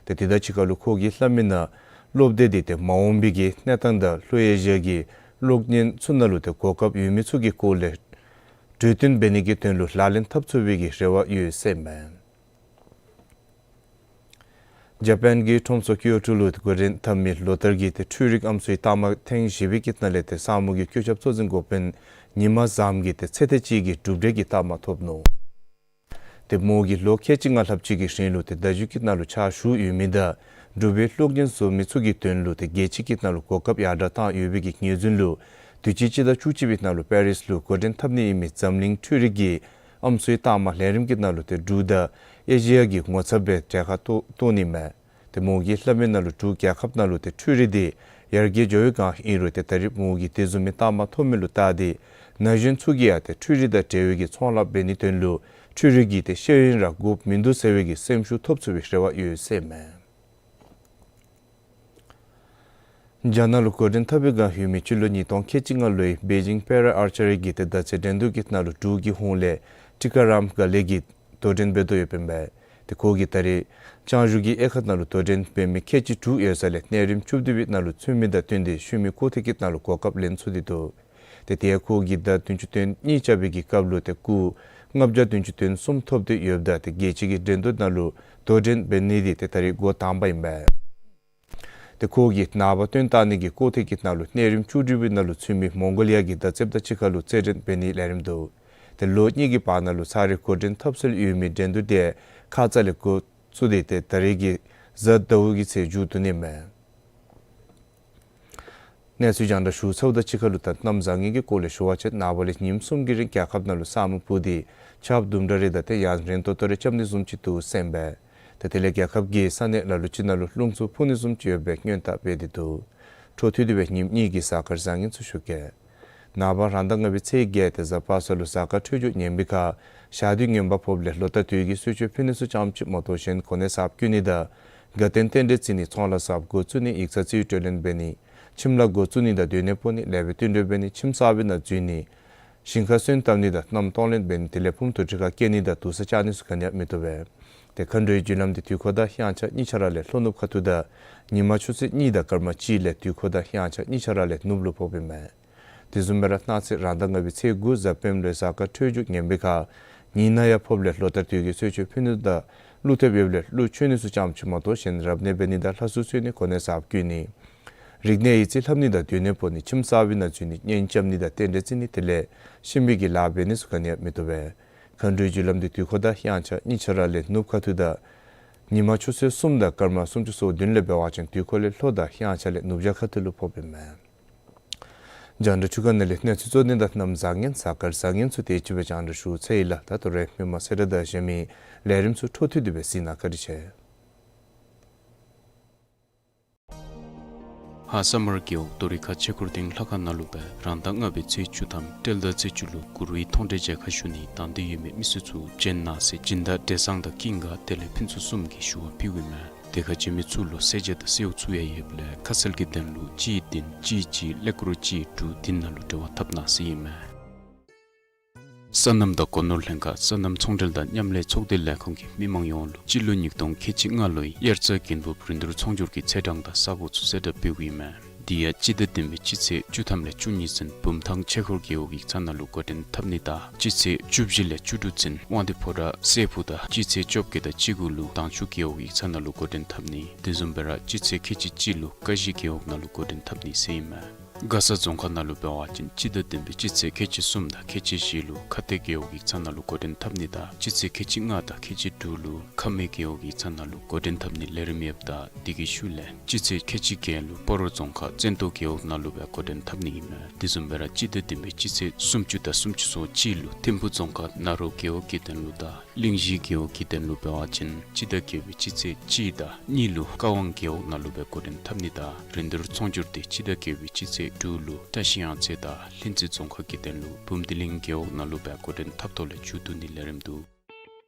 ཏེ་དེ་དང་གཅིག་ཁར་ལུ་ཁོ་གིས་སླབ་མི་ནང་སློབ་སྡེ་འདི་ཏེ་མ་འོངས་པའི་གི་གནས་སྟངས་དང་ལྷོ་ཨེ་ཤི་ཡ་གི་གློག་བརྙན་ཚུ་ནང་ལུ་ཏེ་གོ་སྐབས་ཡོད་མི་ཚུ་གི་སྐོར་ལས་གྲོས་བསྟུན་འབད་ནི་གི་དོན་ལུ་ལག་ལེན་འཐབ་ཚུགས་པའི་གི་རེ་བ་ཡོད་ཟེར་ཨིན་མས། ཇ་པཱན་གྱི་ཁྲོམ་ཚོགས་ཀིའོ་ཊོ་ལུ་འགོ་འདྲེན་འཐབ་མི་ལོ་ལྟར་གྱི་ཏེ་འཕྲུལ་རིག་ཨམ་སྲུའི་རྟགས་མ་ཐེངས་བཞི་པའི་གི་ནང་ལས་ཏེ་ས་མོ་གི་བཀོད་ཁྱབ་གཙོ་འཛིན་འགོ་དཔོན་ཉི་མ་བཟངམ་གྱིས་ཏེ་ཚེ་ཐེངས་གཅིག་གི་གྲུབ་འབྲས་ཀྱི་རྟགས་མ་ཐོབ་ནུག། ཏེ་མོ་གིས་ལོ་ཁལ་གཅིག་ལྔ་ལྷགཔ་ཅིག་གི་རིང་ལུ་ཏེ་བརྡ་བརྒྱུད་ཀྱི་ནང་ལུ་ཕྱག་ཞུ་ཡོད་མི་དང་འབྲུག་པའི་གློག་བརྙན་བཟོ་མི་ཚུ་གི་དོན་ལུ་ཏེ་རྒྱལ་སྤྱི་གི་ནང་ལུ་གོ་སྐབས་ཡར་དྲགས་བཏང་ཡོད་པའི་གི་ངོས་འཛིན་ལུ་དུས་ཅི་སྤྱི་ཟླ་བཅུ་གཅིག་པའི་ནང་ལུ་པེ་རིས་ལུ་འགོ་འདྲེན་འཐབ་ནི་ཨིན་མི་འཛམ་གླིང་འཕྲུལ་རིག་གི་ཨམ་སྲུའི་རྟགས་མ་ལས་རིམ་གྱི་ནང་ལུ་ཏེ་འབྲུག་དང་ཨེ་ཤི་ཡ་གི་ངོ་ཚབ་སྦེ་གྲལ་ཁར་གཏོགས་གཏོགས་ནི་མས། ཏེ་མོ་གིས་སླབ་མི་ནང་ལུ་འབྲུག་རྒྱལ་ཁབ་ནང་ལུ་ཏེ་འཕྲུལ་རིག་འདི་ཡར་རྒྱས་འགྱོ་བའི་སྒང་ཨིན་རུང་ཏེ་ད་རེས་མོ་གིས་དེ་བཟུམ་མའི་རྟགས་མ་ཐོབ་མི་ལུ་བལྟ་སྟེ་ན་གཞོན་ཚུ་གིས་ཡང་ཏེ་འཕྲུལ་རིག་དང་འབྲེལ་བའི་གི་ཚོང་ལཱ་འབད་ནིའི་དོན་ལུ་འཕྲུལ་རིག་གི་ཏེ་ཤེས་ཡོན་ར་དགོཔ་མིན་འདུག་ཟེར་བའི་གི་སེམས་ཤུགས་ཐོབ་ཚུགས་པའི་རེ་བ་ཡོད་ཟེར་ཨིན་མས། རྒྱ་ནག་ལུ་འགོ་འདྲེན་འཐབ་པའི་སྒང་ཡོད་མི་སྤྱི་ལོ་ཉིས་སྟོང་ཁལ་གཅིག་ལྔ་ལོའི་པེ་ཅིང་པེ་ར་ཨར་ཅར་རི་གི་ཏེ་མདའ་རྩེད་འགྲན་བསྡུར་གྱི་ནང་ལུ་འབྲུག་གི་ཧོངས་ལས་ཊི་ཀ་རམ་དགའ་ལེགས་ཀྱིས་དོ་འགྲན་འབད་དོ་ཡོདཔ་ཨིན་པས། ཏེ་ཁོ་གིས་ད་རེས་ལྕང་གཞུང་གི་དབྱེ་ཁག་ནང་ལུ་དོ་འགྲན་འབད་མི་ཁལ་གཅིག་དྲུག་ཡོད་ས་ལས་གནས་རིམ་བཅུ་བདུན་པའི་ནང་ལུ་ཚུད་མི་དང་བསྟུན་ཏེ་ཤུལ་མའི་སྐོར་ཐེངས་ཀྱི་ནང་ལུ་གོ་སྐབས་ལེན་ཚུགས་ཏེ་འདུག། ཏེ་དེ་ཡང་ཁོ་གིས་མདའ་བདུན་ཅུ་དོན་གཉིས་རྐྱབ་པའི་གི་སྐབས་ལུ་ཏེ་སྐུགས་ལྔ་བརྒྱ་བདུན་ཅུ་དོན་གསུམ་ཐོབ་སྟེ་ཡོདཔ་ད་ཏེ་རྒྱལ་སྤྱི་གི་འགྲན་བསྡུར་ནང་ལུ་དོ་འགྲན་འབད་ནི་འདི་ཏེ་ད་རེས་འགོ་དང་པ་ཨིན་པས། ཏེ་ཁོ་གིས་ནངས་པ་སྟོན་བཏང་ནི་གི་སྐོར་ཐེངས་ཀྱི་ནང་ལུ་གནས་རིམ་བཅུ་དྲུག་པའི་ནང་ལུ་ཚུད་མི་མོང་གོ་ལི་ཡ་གི་མདའ་རྩེདཔ་དང་གཅིག་ཁར་ལུ་རྩེད་འགྲན་འབད་ནིའི་ལས་རིམ་འདུག། ཏེ་ལོ་གཉིས་ཀྱི་བར་ན་ལུ་ཚར་རེ་འགོ་འདྲེན་འཐབ་སྲོལ་ཡོད་མི་འགྲན་བསྡུར་དེ་ཁ་ཙ་ལས་འགོ་བཙུགས་ཏེ་ཏེ་ད་རེས་ཀྱི་གཟའ་ཟླཝ་གི་ཚེ་མཇུག་བསྡུ་ནི་མས། གནས་ཚུལ་རྒྱང་བསྒྲགས་ཞུ་ཚརཝ་དང་གཅིག་ཁར་ལུ་ད་གནམ་བཟང་ངན་གྱི་སྐོར་ལས་ཞུ་བ་ཅིན་ནངས་པ་ལས་ཉིནམ་གསུམ་གྱི་རིང་རྒྱལ་ཁབ་ནང་ལུ་ས་སྨུག་ཕུབ་སྟེ་ཆརཔ་དུམ་གྲ་རེ་དང་ཏེ་ཡང་རན་ཏོག་ཏོ་རེ་རྐྱབ་ནི་བཟུམ་ཅིག་འདུག་ཟེར་ཨིན་པས། ཏེ་དེ་ལས་རྒྱལ་ཁབ་ཀྱི་ས་གནས་ལ་ལུ་ཅིག་ནང་ལུ་རླུང་འཚུབ་འཕུ་ནི་བཟུམ་ཅིག་ཡོད་པའི་སྔོན་བརྡ་འབད་དེ་འདུག། འཕྲོ་མཐུད་དེ་སྦེ་ཉིནམ་གཉིས་ཀྱི་གཟའ་སྐར་བཟང་ངན་ཚུ་ཞུ་གེ། ནངས་པ་རང་ཟླ་ལྔ་པའི་ཚེས་བརྒྱད་ཏེ་གཟའ་པ་སངས་ལུ་གཟའ་སྐར་འཕྲོད་སྦྱོར་ངན་པའི་ཁར་ཞག་དུས་ངན་པ་ཕོགཔ་ལས་ལོ་ལྟར་དུས་ཀྱི་གསོལ་མཆོད་ཕུལ་ནི་ཚུ་ཙམ་ཅིག་མ་གཏོགས་གཞན་གོ་གནས་གསརཔ་བསྐོ་ནི་དང་དགའ་སྟོན་རྟེན་འབྲེལ་བརྩི་ནི་ཚོང་ལཱ་གསརཔ་འགོ་བཙུགས་ནི་ཡིག་ཚང་རྩིས་སྤྲོད་ལེན་འབད་ནི་ཁྱིམ་ལཱ་འགོ་བཙུགས་ནི་དང་སྡོད་གནས་སྤོ་ནི་ལེགས་པའི་བསྟུན་གྲོས་འབད་ནི་ཁྱིམ་གསར་པའི་ནང་འཛུལ་ནི་ཞིང་ཁ་སོན་བཏབ་ནི་དང་གནམ་གཏོང་ལེན་འབད་ནི་དེ་ལས་ཕུངམ་དུར་ཁྲོད་ཁར་སྐྱེལ་ནི་དང་དུར་ས་བཅག་ནི་ཚུ་ག་ནི་ཡང་མི་བཏུབ་པས། ཏེ་མཁའ་འགྲོའི་རྒྱུ་ལམ་འདི་དུས་འཁོར་དང་དབྱངས་འཆར་གཉིས་ཆ་ར་ལས་ལྷོ་ནུབ་ཁ་ཐུག་དང་ཉི་མ་ཆུ་ཚོད་གཉིས་དང་སྐར་མ་གཅིག་ལས་དུས་འཁོར་དང་དབྱངས་འཆར་གཉིས་ཆ་ར་ལས་ནུབ་ལུ་ཕོགཔ་ཨིན་མས། དེ་བཟུམ་སྦེ་ར་གནངས་ཚེ་རང་ཟླ་ལྔ་པའི་ཚེས་དགུ་གཟའ་སྤེནམ་ལུ་གཟའ་སྐར་འཕྲོད་སྦྱོར་ངན་པའི་ཁར་ཉིན་ནང་ཡང་ཕོགཔ་ལས་ལོ་ལྟར་དུས་ཀྱི་གསོལ་མཆོད་ཕུལ་ནི་དང་གླུ་ཐེབས་ཡོདཔ་ལས་གླུ་མཆོད་ནི་ཚུ་ཙམ་ཅིག་མ་གཏོགས་གཞན་རབ་གནས་འབད་ནི་དང་ལྷ་གསོལ་གསོལ་ནི་གོ་གནས་གསརཔ་བསྐོ་ནི་རིག་གནས་ཡིག་རྩིས་ལྷབ་ནི་དང་སྡོད་གནས་སྤོ་ནི་ཁྱིམ་གསར་པའི་ནང་འཛུལ་ནི་གཉེན་རྐྱབ་ནི་དང་རྟེན་འབྲེལ་བརྩི་ནི་དེ་ལས་གཤིན་པོའི་གི་ལཱ་འབད་ནི་ཚུ་ག་ནི་ཡང་མི་བཏུབ་པས། མཁའ་འགྲོའི་རྒྱུ་ལམ་འདི་དུས་འཁོར་དང་དབྱངས་འཆར་གཉིས་ཆ་ར་ལས་ནུབ་ཁ་ཐུག་དང་ཉིན་མ་ཆུ་ཚོད་གསུམ་དང་སྐར་མ་སུམ་ཅུ་སོ་བདུན་ལས་འབད་བ་ཅིན་དུས་འཁོར་ལས་ལྷོ་དང་དབྱངས་འཆར་ལས་ནུབ་བྱང་ཁ་ཐུག་ལུ་ཕོགཔ་ཨིན་མས། རྒྱང་བསྒྲགས་ཆུ་ཁ་ནང་ལས་གནས་ཚུལ་གཙོ་དོན་དང་གནམ་བཟང་ངན་གཟའ་སྐར་བཟང་ངན་ཚུ་དེ་ཅིག་སྦེ་རྒྱང་བསྒྲགས་ཞུ་ཚར་ཡི་ལགས། ད་ལྟོ་རེ་མི་མང་གསལ་བསྒྲགས་དང་གཞན་མི་ལས་རིམ་ཚུ་འཕྲོ་མཐུད་དེ་སྦེ་གཟིགས་གནང། བཀའ་དྲིན་ཆེ། ཧཱ་ས་མར་རྒེད་འོག་རྡོ་རིང་ཁ་ཆོས་འཁོར་སྡིངས་ལྷ་ཁང་ནང་ལུ་སྦེ་རང་ཟླ་ལྔ་པའི་ཚེས་བཅུ་ཐམ་སྤྲེལ་ཟླ་ཚེས་བཅུ་ལུ་གུ་རུའི་མཐོང་གྲོལ་མཇལ་ཁ་ཞུ་ནི་དང་འདོད་ཡོད་མི་མི་སེར་ཚུ་བྱོན་གནང་ཟེར་སྦྱིན་བདག་བགྲེས་གཙང་དང་ཀུན་དགའ་དེ་ལས་ཕུན་ཚོགས་གསུམ་གྱིས་ཞུ་བ་ཕུལཝ་ཨིན་མས། དེ་ཁར་བྱོན་མི་ཚུ་ལུ་གསོལ་ཇ་དང་གསོལཝ་ཚུ་ཡང་ཡོདཔ་ལས་ཁ་གསལ་གྱི་དོན་ལུ་གཅིག་བདུན་གཅིག་གཅིག་ཀླད་ཀོར་གཅིག་དྲུག་བདུན་ནང་ལུ་འབྲེལ་བ་འཐབ་གནང་ཟེར་ཨིན་མས། སོ་ནམ་དང་སྒོ་ནོར་ལྷན་ཁག་སོ་ནམ་ཚོང་འབྲེལ་དང་མཉམ་ལས་ཚོགས་སྡེ་ལས་ཁུངས་ཀྱིས་མི་མང་ཡོངས་ལུ་སྤྱི་ལོ་ཉིས་སྟོང་ཁལ་གཅིག་ལྔ་ལོའི་དབྱར་རྩྭ་དགུན་འབུབ་རིན་བསྡུར་ཚོང་སྒྱུར་གྱི་ཚེས་གྲངས་དང་ས་གོ་ཚུ་གསལ་བསྒྲགས་འབདཝ་ཨིན་མས། དེ་ཡང་སྤྱི་ཟླ་བདུན་པའི་སྤྱི་ཚེས་བཅུ་ཐམ་ལས་བཅུ་གཉིས་ཚུན་བུམ་ཐང་ཆོས་འཁོར་རྒེད་འོག་ཡིག་ཚང་ནང་ལུ་འགོ་འདྲེན་འཐབ་ནི་དང་སྤྱི་ཚེས་བཅུ་བཞི་ལས་བཅུ་དྲུག་ཚུན་དབང་འདུས་ཕོ་བྲང་སྲས་ཕུག་དང་སྤྱི་ཚེས་བཅོ་བརྒྱད་དང་བཅུ་དགུ་ལུ་དྭངས་ཆུ་རྒེད་འོག་ཡིག་ཚང་ནང་ལུ་འགོ་འདྲེན་འཐབ་ནི། དེ་བཟུམ་སྦེ་ར་སྤྱི་ཚེས་ཁལ་གཅིག་གཅིག་ལུ་ཀ་གཞི་རྒེད་འོག་ནང་ལུ་འགོ་འདྲེན་འཐབ་ནི་ཟེར་ཨིན་མས། མགར་ས་རྫོང་ཁག་ནང་ལུ་འབད་བ་ཅིན་སྤྱི་ཟླ་བདུན་པའི་སྤྱི་ཚེས་ཁལ་གཅིག་གསུམ་དང་ཁལ་གཅིག་བཞི་ལུ་ཁ་གཏད་རྒེད་འོག་ཡིག་ཚང་ནང་ལུ་འགོ་འདྲེན་འཐབ་ནི་དང་སྤྱི་ཚེས་ཁལ་གཅིག་ལྔ་དང་ཁལ་གཅིག་དྲུག་ལུ་ཁ་སྨད་རྒེད་འོག་ཡིག་ཚང་ནང་ལུ་འགོ་འདྲེན་འཐབ་ནི་ལས་རིམ་ཡོདཔ་ད་དེ་གི་ཤུལ་ལས་སྤྱི་ཚེས་ཁལ་གཅིག་བརྒྱད་ལུ་སྤ་རོ་རྫོང་ཁག་བཙན་ཏོ་རྒེད་འོག་ནང་ལུ་སྦེ་འགོ་འདྲེན་འཐབ་ནི་ཨིན་མས། དེ་བཟུམ་སྦེ་ར་སྤྱི་ཟླ་བདུན་པའི་སྤྱི་ཚེས་སུམ་ཅུ་དང་སུམ་ཅུ་སོ་གཅིག་ལུ་ཐིམ་ཕུག་རྫོང་ཁག་ནཱ་རོ་རྒེད་འོག་གི་དོན་ལུ་དང་གླིང་བཞི་རྒེད་འོག་གི་དོན་ལུ་འབད་བ་ཅིན་སྤྱི་ཟླ་བརྒྱད་པའི་སྤྱི་ཚེས་གཅིག་དང་གཉིས་ལུ་ཀ་ཝང་རྒེད་འོག་ནང་ལུ་སྦེ་འགོ་འདྲེན་འཐབ་ནི་དང་རིན་བསྡུར་ཚོང་སྒྱུར་དེ་སྤྱི་ཟླ་བརྒྱད་པའི་སྤྱི་ཚེས་དྲུག་ལུ་བཀྲ་ཤིས་གཡང་རྩེ་དང་ལྷུན་རྩེ་རྫོང་ཁག་གི་དོན་ལུ་བུམ་སྡེ་གླིང་རྒེད་འོག་ནང་ལུ་སྦེ་འགོ་འདྲེན་འཐབ་ཐོག་ལས་མཇུག་བསྡུ་ནི་ལས་རིམ་འདུག།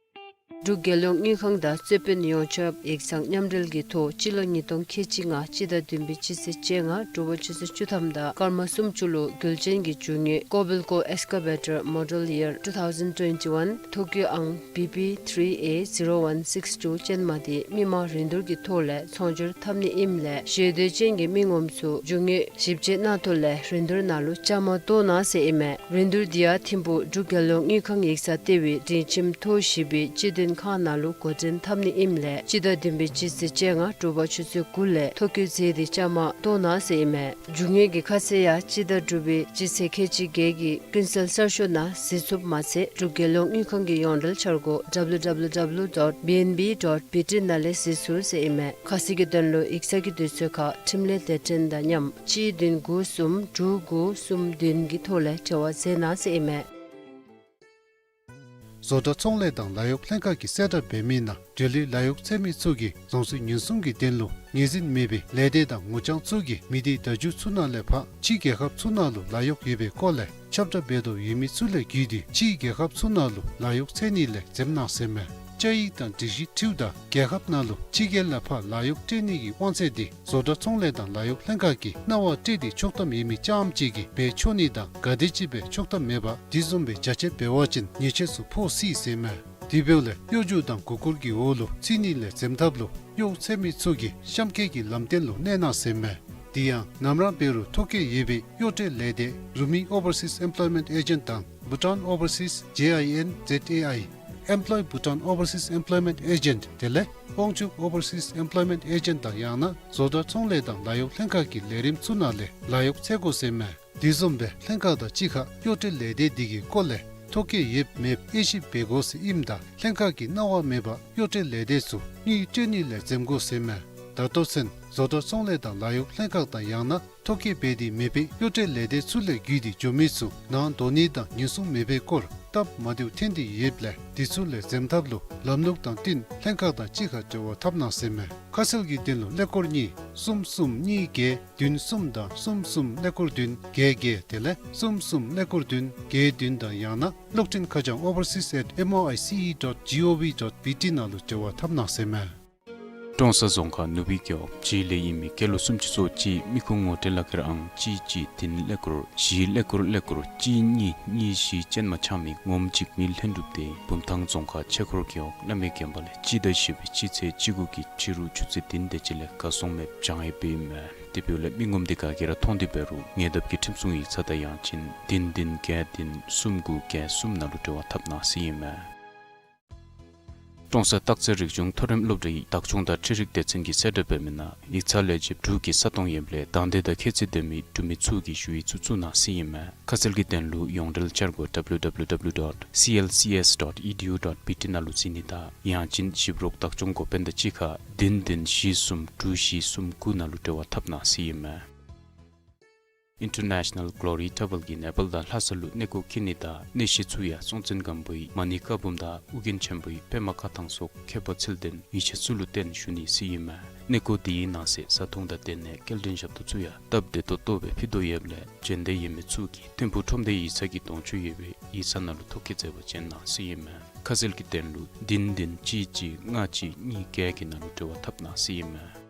འབྲུག་རྒྱལ་ཡོངས་དངུལ་ཁང་དང་རྩོད་དཔོན་ཡོངས་ཁྱབ་ཡིག་ཚང་མཉམ་འབྲེལ་གྱི་ཐོག་སྤྱི་ལོ་ཉིས་སྟོང་ཁལ་གཅིག་ལྔ་སྤྱི་ཟླ་བདུན་པའི་སྤྱི་ཚེས་བཅོ་ལྔ་དྲོ་པ་ཆུ་ཚོད་བཅུ་ཐམ་དང་སྐར་མ་སུམ་ཅུ་ལུ་རྒྱུན་ལས་ཀྱི་རྒྱུ་དངོས་Kobelco Excavator Model Year two thousand twenty-one ཐོ་བཀོད་ཨང་B P three A zero one six two ཅན་མ་དེ་མི་མང་རིན་བསྡུར་གྱི་ཐོག་ལས་ཚོང་སྒྱུར་འཐབ་ནི་ཨིནམ་ལས་ཞེ་འདོད་ཅན་གྱི་མི་ངོམ་ཚུ་རྒྱུ་དངོས་ཞིབ་དཔྱད་གནང་ཐོག་ལས་རིན་བསྡུར་ནང་ལུ་བཅའ་མར་གཏོགས་གནང་ཟེར་ཨིན་མས། རིན་བསྡུར་འདི་ཡང་ཐིམ་ཕུག་འབྲུག་རྒྱལ་ཡོངས་དངུལ་ཁང་ཡིག་ཚང་ལྟེ་བའི་སྒྲིང་ཁྱིམ་ཐོག་བཞི་པའི་སྤྱི་མཐུན་ཁང་ནང་ལུ་འགོ་འདྲེན་འཐབ་ནི་ཨིནམ་ལས་སྤྱི་ཟླ་བདུན་པའི་སྤྱི་ཚེས་བཅོ་ལྔ་དྲོ་པ་ཆུ་ཚོད་དགུ་ལས་ཐོ་བཀོད་མཛད་དེ་བཅའ་མར་གཏོགས་གནང་ཟེར་ཨིན་མས། རྒྱུ་དངོས་ཀྱི་ཁ་གསལ་ཡང་སྤྱི་ཟླ་དྲུག་པའི་སྤྱི་ཚེས་ཁལ་གཅིག་བརྒྱད་ཀྱི་ཀུན་གསལ་གསར་ཤོག་ནང་གཟིགས་ཚུགསཔ་མ་ཚད་འབྲུག་རྒྱལ་ཡོངས་དངུལ་ཁང་གི་ཡོངས་འབྲེལ་འཆར་སྒོ་W W W dot B N B dot B T ནང་ལས་གཟིགས་ཚུགས་ཟེར་ཨིན་མས། ཁ་གསལ་གྱི་དོན་ལུ་ཡིག་ཚང་གི་དུས་ཚོད་ཁར་འཕྲིན་ལས་སྡེ་ཚན་དང་མཉམ་གཅིག་བདུན་དགུ་གསུམ་དྲུག་དགུ་གསུམ་བདུན་གྱི་ཐོག་ལས་འབྲེལ་བ་མཛད་གནང་ཟེར་ཨིན་མས། བཟོ་གྲྭ་ཚོང་ལས་དང་ལཱ་གཡོག་ལྷན་ཁག་གིས་གསལ་བསྒྲགས་འབད་མི་ནང་འབྲེལ་ཡོད་ལཱ་གཡོག་འཚོལ་མི་ཚུ་གིས་རྫོང་སྲིད་ཉེན་སྲུང་གི་དོན་ལུ་ངོས་འཛིན་མེད་པའི་ལས་སྡེ་དང་ངོ་རྐྱང་ཚུ་གིས་མི་སྡེ་བརྡ་བརྒྱུད་ཚུ་ནང་ལས་ཕར་ཕྱི་རྒྱལ་ཁབ་ཚུ་ནང་ལུ་ལཱ་གཡོག་ཡོད་པའི་སྐོར་ལས་ཁྱབ་བསྒྲགས་འབད་དོ་ཡོད་མི་ཚུ་ལས་བརྒྱུད་དེ་ཕྱི་རྒྱལ་ཁབ་ཚུ་ནང་ལུ་ལཱ་གཡོག་འཚོལ་ནི་ལས་འཛེམ་གནང་ཟེར་མས། བཅའ་ཡིག་དང་སྒྲིག་གཞི་འཁྲིལཝ་ད་རྒྱལ་ཁབ་ནང་ལུ་ཕྱི་རྒྱལ་ལས་ཕར་ལཱ་གཡོག་སྤྲོད་ནི་གི་དབང་ཚད་དེ་བཟོ་གྲྭ་ཚོང་ལས་དང་ལཱ་གཡོག་ལྷན་ཁག་གིས་གནང་བ་སྤྲོད་དེ་ཆོག་ཐམ་ཡོད་མི་རྐྱངམ་ཅིག་གིས་འབད་ཆོག་ནི་དང་ག་དེམ་ཅིག་སྦེ་ཆོག་ཐམ་མེད་པར་དེ་བཟུམ་སྦེ་རྒྱ་ཆེ་འབད་བ་ཅིན་ཉེས་ཆད་ཚུ་ཕོག་སྲིད་ཟེར་མས། དེ་འབདཝ་ལས་གཡོ་སྒྱུ་དང་མགུ་སྐོར་གྱི་འོག་ལུ་ཚུད་ནི་ལས་འཛེམ་ཐབས་ལུ་གཡོག་འཚོལ་མི་ཚུ་གིས་གཤམ་འཁོད་ཀྱི་ལམ་སྟོན་ལུ་གནས་གནང་ཟེར་མས། དེ་ཡང་ནམ་ར་འབད་རུང་ཐོ་བཀོད་ཡོད་པའི་གཡོག་སྤྲོད་ལས་སྡེ་Rumi Overseas Employment Agent དང་Bhutan Overseas J I N Z A I, Employ Bhutan Overseas Employment Agent དེ་ལས་དབང་ཕྱུག་Overseas Employment Agent དང་ཡང་ན་བཟོ་གྲྭ་ཚོང་ལས་དང་ལཱ་གཡོག་ལྷན་ཁག་གི་ལས་རིམ་ཚུ་ནང་ལས་ལཱ་གཡོག་འཚོལ་དགོ་ཟེར་མས། དེ་བཟུམ་སྦེ་ལྷན་ཁག་དང་གཅིག་ཁར་གཡོག་སྤྲོད་ལས་སྡེ་དེ་གི་སྐོར་ལས་ཐོ་བཀོད་ཡོདཔ་མེདཔ་དབྱེ་ཞིབ་འབད་དགོ་ཟེར་ཨིནམ་ད་ལྷན་ཁག་གིས་གནང་བ་མེད་པར་གཡོག་སྤྲོད་ལས་སྡེ་ཚུ་དངུལ་སྤྲོད་ནི་ལས་འཛེམ་དགོ་ཟེར་མས། ད་ལྟོ་ཚུན་བཟོ་གྲྭ་ཚོང་ལས་དང་ལཱ་གཡོག་ལྷན་ཁག་དང་ཡང་ན་ཐོ་བཀོད་འབད་དེ་མེད་པའི་གཡོག་སྤྲོད་ལས་སྡེ་ཚུ་ལས་བརྒྱུད་དེ་འགྱོ་མི་ཚུ་ནང་འདོགས་ནི་དང་ཉེན་སྲུང་མེད་པའི་སྐོར་སྟབས་མ་བདེཝ་ཐོན་ཏེ་ཡོདཔ་ལས་དེ་ཚུ་ལས་འཛེམ་ཐབས་ལུ་ལམ་ལུགས་དང་བསྟུན་ལྷན་ཁག་དང་གཅིག་ཁར་འབྲེལ་བ་འཐབ་གནང་ཟེར་མས། ཁ་གསལ་གྱི་དོན་ལུ་ཀླད་ཀོར་གཉིས་གསུམ་གསུམ་གཉིས་བརྒྱད་བདུན་གསུམ་དང་གསུམ་གསུམ་ཀླད་ཀོར་བདུན་བརྒྱད་བརྒྱད་དེ་ལས་གསུམ་གསུམ་ཀླད་ཀོར་བདུན་བརྒྱད་བདུན་དང་ཡང་ན་གློག་འཕྲིན་ཁ་བྱང་overseas at M O I C E dot G O V dot B T ནང་ལུ་འབྲེལ་བ་འཐབ་གནང་ཟེར་མས། ཀྲོང་གསར་རྫོང་ཁག་ནུབ་སྦིས་རྒེད་འོག་གཅིག་ལས་ཨིན་མི་སྐྱེས་ལོ་སུམ་ཅུ་སོ་གཅིག་མི་ཁུངས་ངོ་སྤྲོད་ལག་ཁྱེར་ཨང་གཅིག་གཅིག་བདུན་ཀླད་ཀོར་བཞི་ཀླད་ཀོར་ཀླད་ཀོར་གཅིག་གཉིས་གཉིས་བཞི་ཅན་མ་འཆང་མི་ངོམ་གཅིག་མི་ལྷན་གྲུབ་དེ་བུམ་ཐང་རྫོང་ཁག་ཆོས་འཁོར་རྒེད་འོག་བླ་མའི་དགོན་པ་ལས་སྤྱི་ཟླ་བཞི་པའི་སྤྱི་ཚེས་བཅུ་དགུ་གི་ཕྱི་རུ་ཆུ་ཚོད་བདུན་དེ་ཅིག་ལས་གར་སོང་མེདཔ་བྱང་ཡོདཔ་ཨིན་མས། དེ་འབདཝ་ལས་མི་ངོམ་དེ་ག་གིས་ར་མཐོང་སྟེ་འབད་རུང་ཉེ་འདབས་ཀྱི་ཁྲིམས་སྲུང་ཡིག་ཚང་དང་ཡང་ཅིན་བདུན་བདུན་བརྒྱད་བདུན་གསུམ་དགུ་བརྒྱད་གསུམ་ནང་ལུ་འབྲེལ་བ་འཐབ་གནང་ཟེར་ཨིན་མས། ཀྲོང་གསར་སྟག་རྩེ་རིག་གཞུང་མཐོ་རིམ་སློབ་གྲྭའི་བདག་སྐྱོང་དང་འཕྲུལ་རིག་སྡེ་ཚན་གྱིས་གསལ་བསྒྲགས་འབད་མི་ནང་ཡིག་ཚང་ལས་བྱེདཔ་དྲུག་གིས་ས་སྟོང་ཡོདཔ་ལས་དང་འདོད་དང་ཁྱད་ཚད་ལྡན་མི་འབྲུག་མི་ཚུ་གིས་ཞུ་ཡིག་ཚུ་བཙུགས་གནང་ཟེར་ཨིན་མས། ཁ་གསལ་གྱི་དོན་ལུ་ཡོངས་འབྲེལ་འཆར་སྒོ་W W W dot C L C S dot E D U dot B T ནང་ལུ་གཟིགས་ནི་དང་ཡང་ཅིན་ཞིབ་རོགས་བདག་སྐྱོང་འགོ་དཔོན་དང་གཅིག་ཁར་བདུན་བདུན་བཞི་གསུམ་དྲུག་བཞི་གསུམ་དགུ་ནང་ལུ་འབྲེལ་བ་འཐབ་གནང་ཟེར་ཨིན་མས། International Glory Travel གིས་ནེ་པཱལ་དང་ལྷ་ས་ལུ་གནས་སྐོར་འཁྱིད་ནི་དང་གནས་གཞི་ཚུ་ཡང་སྲོང་བཙན་སྒམ་པོའི་མ་ཎི་བཀའ་འབུམ་དང་ཨོ་རྒྱན་ཆེན་པོའི་པདྨ་བཀའ་ཐང་སོགས་མཁས་པ་ཚུལ་ལྡན་ཡིག་ཆ་ཚུ་ལུ་བརྟེན་ཞུ་ནི་ཟེར་ཨིན་མས། གནས་སྐོར་དེའི་ནང་གསེས་བཟའ་འཐུང་དང་སྡོད་གནས་སྐྱེལ་འདྲེན་ཞབས་ཏོག་ཚུ་ཡང་སྟབས་བདེ་ཏོག་ཏོ་སྦེ་ཕུལ་དོ་ཡོདཔ་ལས་འབྱོན་འདོད་ཡོད་མི་ཚུ་གིས་ཐིམ་ཕུག་ཁྲོམ་སྡེ་ཡིག་ཚང་གི་གདོང་ཅུ་ཡོད་པའི་ཡིག་ཚང་ནང་ལུ་ཐོ་བཀོད་མཛད་པར་བྱོན་གནང་ཟེར་ཨིན་མས། ཁ་གསལ་གྱི་དོན་ལུ་བདུན་བདུན་གཅིག་གཅིག་ལྔ་གཅིག་གཉིས་བརྒྱད་ཀྱི་ནང་ལུ་འབྲེལ་བ་འཐབ་གནང་ཟེར་ཨིན་མས།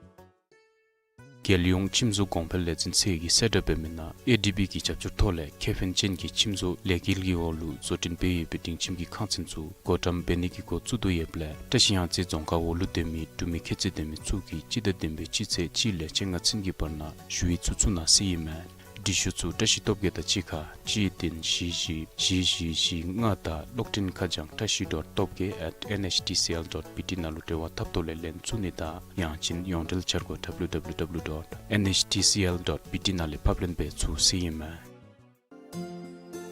རྒྱལ་ཡོངས་ཁྱིམ་བཟོ་གོང་འཕེལ་ལས་འཛིན་ཚད་ཀྱིས་གསལ་བསྒྲགས་འབད་མི་ནང་ཨེ་ཌི་བི་གི་རྒྱབ་སྐྱོར་ཐོག་ལས་ཁེ་ཕན་ཅན་གྱི་ཁྱིམ་བཟོ་ལས་འགུལ་གྱི་འོག་ལུ་བཟོ་སྐྲུན་འབད་ཡོད་པའི་སྒྲིང་ཁྱིམ་གྱི་ཁང་ཚན་ཚུ་བགོ་བཀྲམ་འབད་ནི་གི་འགོ་བཙུགས་དོ་ཡོདཔ་ལས་བཀྲ་ཤིས་གཡང་རྩེ་རྫོང་ཁག་འོག་ལུ་སྡོད་མི་འབྲུག་མི་ཁྱད་ཚད་ལྡན་མི་ཚུ་གིས་སྤྱི་ཟླ་བདུན་པའི་སྤྱི་ཚེས་གཅིག་ལས་བཅོ་ལྔ་ཚུན་གྱི་བར་ན་ཞུ་ཡིག་ཚུ་བཙུགས་གནང་ཟེར་ཨིན་མས། འབྲི་ཤུལ་ཚུ་བཀྲ་ཤིས་སྟོབས་རྒྱས་དང་གཅིག་ཁར་གཅིག་བདུན་བཞི་བཞི་བཞི་བཞི་བཞི་ལྔ་དང་གློག་འཕྲིན་ཁ་བྱང་བཀྲ་ཤིས་dot top gay at N H T C L dot B T ནང་ལུ་འབྲེལ་བ་འཐབ་ཐོག་ལས་ལན་བཙུགས་ནི་དང་ཡང་ཅིན་ཡོངས་འབྲེལ་འཆར་སྒོ་W W W dot N H T C L dot B T ནང་ལས་ཕབ་ལེན་འབད་ཚུགས་ཟེར་ཨིན་མས།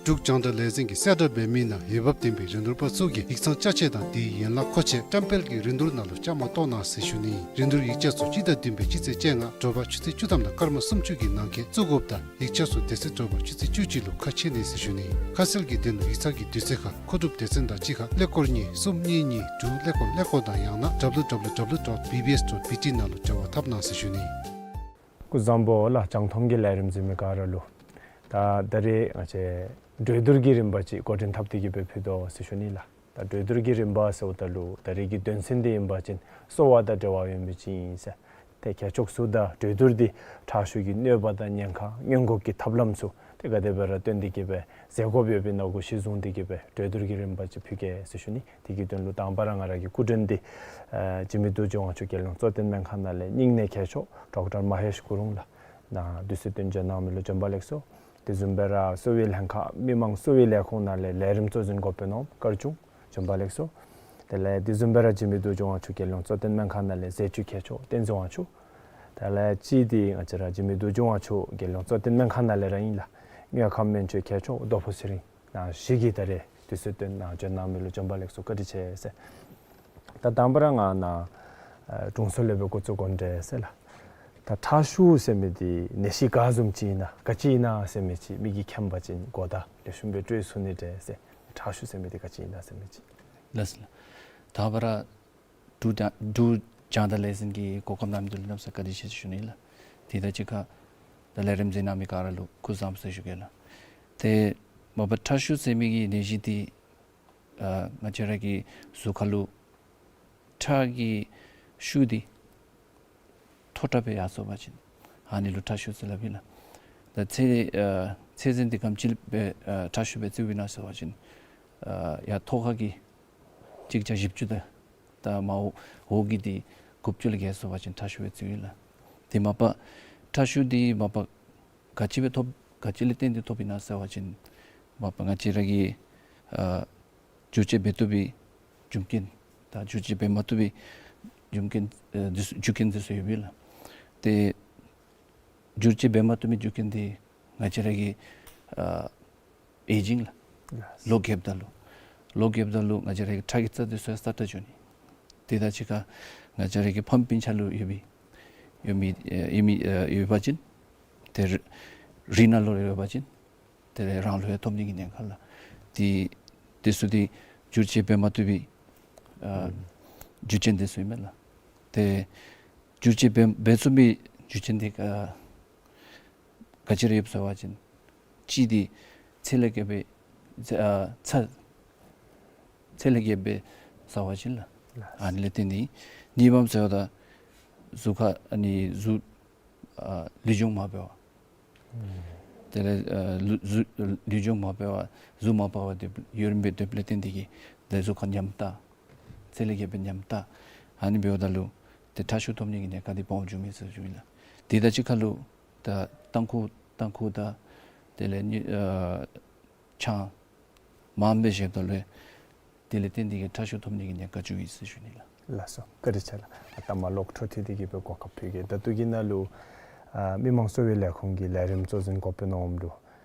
འབྲུག་རྒྱང་བསྒྲགས་ལས་འཛིན་གྱིས་གསལ་བསྒྲགས་འབད་མི་ནང་འོས་འབབ་ལྡན་པའི་རིན་བསྡུར་པ་ཚུ་གིས་ཡིག་ཚང་ཅ་ཆས་དང་དེའི་ཡན་ལག་མཁོ་ཆས་བཀྲམ་སྤེལ་གྱི་རིན་བསྡུར་ནང་ལུ་བཅའ་མར་གཏོགས་གནང་ཟེར་ཞུ་ནི། རིན་བསྡུར་ཡིག་ཆ་ཚུ་སྤྱི་ཟླ་བདུན་པའི་སྤྱི་ཚེས་བཅོ་ལྔ་དྲོ་པ་ཆུ་ཚོད་བཅུ་ཐམ་དང་སྐར་མ་སུམ་ཅུ་གི་ནང་འཁོད་བཙུགས་དགོཔ་དང་ཡིག་ཆ་ཚུ་དེ་ཚེ་དྲོ་པ་ཆུ་ཚོད་བཅུ་གཅིག་ལུ་ཁ་ཕྱེ་ནི་ཟེར་ཞུ་ནི། ཁ་གསལ་གྱི་དོན་ལུ་ཡིག་ཚང་གི་དུས་ཚོད་ཁར་མཁོ་སྒྲུབ་སྡེ་ཚན་དང་གཅིག་ཁར་ཀླད་ཀོར་གཉིས་གསུམ་གཉིས་གཉིས་དྲུག་ཀླད་ཀོར་ཀླད་ཀོར་དང་ཡང་ན་W W W dot B B S dot B T ནང་ལུ་འབྲེལ་བ་འཐབ་གནང་ཟེར་ཞུ་ནི། སྐུ་གཟུགས་བཟང་པོ་ལགས། རྒྱང་མཐོང་གི་ལས་རིམ་གཟིགས་མི་ག་ར་ལུ། ད་ད་རེས་ང་བཅས་གྲོས་བསྡུར་གྱི་རིམ་པ་ཅིག་འགོ་འདྲེན་འཐབ་སྟེ་གི་སྦེ་ཕུལ་དོ་ཟེར་ཞུ་ནི་ལགས། ད་གྲོས་བསྡུར་གྱི་རིམ་པ་ཟེརཝ་ད་ལུ་ད་རེས་ཀྱི་དོན་ཚན་འདི་ཨིན་པ་ཅིན་གསོ་བ་དང་འབྲེལ་བ་ཡོད་མི་ཅིག་ཨིན་ཟེར། ཏེ་ཁྱད་ཆོས་ཚུ་དང་གྲོས་བསྡུར་འདི་ཁྲག་ཤུགས་ཀྱི་གནོད་པ་དང་ཉེན་ཁ་སྔོན་འགོག་གི་ཐབས་ལམ་ཚུ་ཏེ་ག་དེ་སྦེ་ར་བཏོན་ཏེ་གི་སྦེ་མཛད་དགོཔ་ཡོད་པའི་ནང་གུ་གཞི་བཟུང་སྟེ་གི་སྦེ་གྲོས་བསྡུར་གྱི་རིམ་པ་ཅིག་ཕུལ་གེ་ཟེར་ཞུ་ནི། དེ་གི་དོན་ལུ་དང་པ་ར་ང་ར་གི་སྐུ་མགྲོན་འདི་ཨ་འཇིགས་མེད་རྡོ་རྗེ་དབང་ཕྱུག་རྒྱལ་ཡོངས་གཙོ་བསྟེན་སྨན་ཁང་ནང་ལས་སྙིང་ནད་མཁས་མཆོག་ཌོག་ཊར་མ་ཧེཤ་གུ་རུང་ལགས། ནཱ་དུས་ཚོད་བཏོན་བྱོན་གནང་མི་ལུ་བྱོན་པ་ལེགས་སོ། དེ་བཟུམ་སྦེ་ར་གསོ་བའི་ལྷན་ཁག་མི་མང་གསོ་བའི་ལས་ཁུངས་ནང་ལས་ལས་རིམ་གཙོ་འཛིན་འགོ་དཔོན་ནོར་བུ་སྐར་ཆུང་བྱོན་པ་ལེགས་སོ། དེ་ལས་དེ་བཟུམ་སྦེ་ར་འཇིགས་མེད་རྡོ་རྗེ་དབང་ཕྱུག་རྒྱལ་ཡོངས་གཙོ་བསྟེན་སྨན་ཁང་ནང་ལས་ཟས་བཅུད་མཁས་མཆོག་བསྟན་འཛིན་དབང་ཕྱུག། དེ་ལས་གཅིག་འདི་ང་བཅས་ར་འཇིགས་མེད་རྡོ་རྗེ་དབང་ཕྱུག་རྒྱལ་ཡོངས་གཙོ་བསྟེན་སྨན་ཁང་ནང་ལས་ར་ཨིན་ལགས། དངོས་ཁམས་སྨན་བཅོས་མཁས་མཆོག་རྡོ་ཕུ་ཚེ་རིང་ནཱ་བཞི་གིས་ད་རེས་དུས་ཚོད་བཏོན་ནཱ་བྱོན་གནང་མི་ལུ་བྱོན་པ་ལེགས་སོ། བཀའ་དྲིན་ཆེ་ཟེར། ད་དང་པ་ར་ང་ནཱ་ཨ་དྲུང་འཚོ་ལས་སྦེ་འགོ་བཙུགས་དགོ་འདྲས་ཟེར་ལགས། ད་ཁྲག་ཤུགས་ཟེར་མི་འདི་ནད་གཞི་ག་བཟུམ་ཅིག་ཨིན་ན་ག་ཅི་ཨིན་ན་ཟེར་མི་ཅིག་མི་གིས་མཁྱེན་པ་ཅིན་གོ་བརྡ་ལེགས་ཤོམ་སྦེ་སྤྲོད་ཚུགས་ནི་འདྲས་ཟེར། ཁྲག་ཤུགས་ཟེར་མི་འདི་ག་ཅི་ཨིན་ན་ཟེར་མི་ཅིག། ལགས་སོ་ལགས། ད་བར་འབྲུག་རྒྱང་འབྲུག་རྒྱང་བསྒྲགས་ལས་འཛིན་གྱིས་གོ་སྐབས་གནང་མི་འདི་ལུ་གནམ་ས་བཀའ་དྲིན་ཆེ་ཞུ་ནི་ལགས། དེ་དང་གཅིག་ཁར་ད་ལས་རིམ་གཟིགས་གནང་མི་ག་ར་ལུ་སྐུ་གཟུགས་བཟང་པོ་ཟེར་ཞུ་གེ་ལགས། ཏེ་མ་པ་ཁྲག་ཤུགས་ཟེར་མི་གི་ནད་གཞི་འདི་ཨ་ང་བཅས་ར་གི་གཟུགས་ཁར་ལུ་ཁྲག་གི་ཤུགས་འདི་མཐོ་དྲགས་སྦེ་ཡར་སོང་པ་ཅིན་ཨ་ནི་ལུ་ཁྲག་ཤུགས་ཟེར་སླབ་ཨིན་ལགས། ད་ཚད་ཨ་ཚད་འཛིན་འདི་ག་དེམ་ཅིག་སྦེ་ཨ་ཁྲག་ཤུགས་སྦེ་བརྩིཝ་ཨིན་ན་ཟེར་བ་ཅིན་ཨ་ཡར་ཐོག་ཁ་གི་གཅིག་བརྒྱ་བཞི་བཅུ་དང་ད་མར་འོག་འོག་གི་འདི་དགུ་བཅུ་ལས་བརྒལ་སོང་པ་ཅིན་ཁྲག་ཤུགས་སྦེ་བརྩིཝ་ཨིན་ལགས། དེ་མ་པ་ཁྲག་ཤུགས་འདི་མ་པ་ག་ཅི་སྦེ་ཐོབ་ག་ཅི་ལས་བརྟེན་ཏེ་ཐོབ་ཨིན་ན་ཟེར་བ་ཅིན་མ་པ་ང་བཅས་ར་གི་ཨ་བསྒྱུར་བཅོས་འབད་བཏུབ་པའི་རྒྱུ་རྐྱེན་དང་བསྒྱུར་བཅོས་འབད་མ་བཏུབ་པའི་རྒྱུ་རྐྱེན་ཨ་འདི་ཚུ་རྒྱུ་རྐྱེན་འདི་ཚུ་ཡོདཔ་ཨིན་ལགས། ཏེ་བསྒྱུར་བཅོས་འབད་མ་བཏུབ་པའི་རྒྱུ་རྐྱེན་འདི་ང་བཅས་ར་གི་ཨ་ཨེ་ཇིང་ལགས། ལགས། ལོ་རྒསཔ་ད་ལུ་ལོ་རྒསཔ་ད་ལུ་ང་བཅས་ར་གི་ཁྲག་གི་རྩ་འདི་ཚུ་ཡང་སྲ་ཀྲག་འགྱོ་ནི། དེ་དང་གཅིག་ཁར་ང་བཅས་ར་གི་ཕམ་སྤུན་ཆ་ལུ་ཡོད་པའི་ཡོད་མི་ཨེ་ཡོད་མི་ཨེ་ཡོད་པ་ཅིན་ཏེ་རི་རི་ནང་ལུ་ཡོད་པ་ཅིན་ཏེ་རང་ལུ་ཡང་ཐོབ་ནི་གི་ཉེན་ཁ་ལགས། དེ་དེ་ཚུ་འདི་བསྒྱུར་བཅོས་འབད་མ་བཏུབ་པའི་ཨ་ཨུམ་རྒྱུ་རྐྱེན་འདི་ཚུ་ཨིན་མས་ལགས། ཏེ་བསྒྱུར་བཅོས་འབད་འབད་ཚུགས་པའི་རྒྱུ་རྐྱེན་འདི་ཨ་ག་ཅི་ར་ཡོདཔ་ཟེར་བ་ཅིན་གཅིག་འདི་ཚད་ལས་བརྒལ་བའི་ཚད་ཨ་ཚད་ཚད་ལས་བརྒལ་བའི་ཟེར་བ་ཅིན་ལགས། ལགས། ཨ་ནི་ལས་བརྟེན་ཏེ་གཉིས་པམ་ཟེརཝ་ད་གཟུགས་ཁར་ཨ་ནི་གཟུགས་ཨ་ལུས་སྦྱོང་མ་འབད་བར་ཨུམ་དེ་ལས་ཨ་ལུ་གཟུགས་ལུས་སྦྱོང་མ་འབད་བར་གཟུགས་མ་པ་བར་སྡོད་ཡུན་རིངམོ་སྦེ་སྡོདཔ་ལས་བརྟེན་ཏེ་གི་ཏེ་གཟུགས་ཁར་ཉམས་ཏ་ཚད་ལས་བརྒལ་བའི་ཉམས་ཏ་ཨ་ནི་འབདཝ་ད་ལུ་ཏེ་ཁྲག་ཤུགས་ཐོབ་ནི་གི་ཉེན་ཁ་འདི་སྦོམ་འགྱོ་མས་ཟེར་ཞུཝ་ཨིན་ལགས། དེ་དང་གཅིག་ཁར་ལུ་ད་ཏམ་ཁུ་ཏམ་ཁུ་དང་དེ་ལས་ནི་ཨ་ཆང་མངམ་སྦེ་བཞེསཔ་ད་ལུ་ དེ་ལས་བརྟེན་ཏེ་གིས་ཁྲག་ཤུགས་ཐོབ་ནི་གི་ཉེན་ཁ་བྱུང་ཡི་ཟེར་ཞུ་ནི་ལགས། ལགས་སོ། བཀའ་དྲིན་ཆེ་ལགས། ཨ་ད་མ་ལོག་འཕྲོ་མཐུད་དེ་གིས་སྦེ་གོ་སྐབས་ཕུལ་གེ། ད་ལྟོ་གི་ནང་ལུ་ཨ་མི་དམངས་གསོ་བའི་ལས་ཁུངས་ཀྱི་ལས་རིམ་གཙོ་འཛིན་འགོ་དཔོན་འོགམ་ལུ་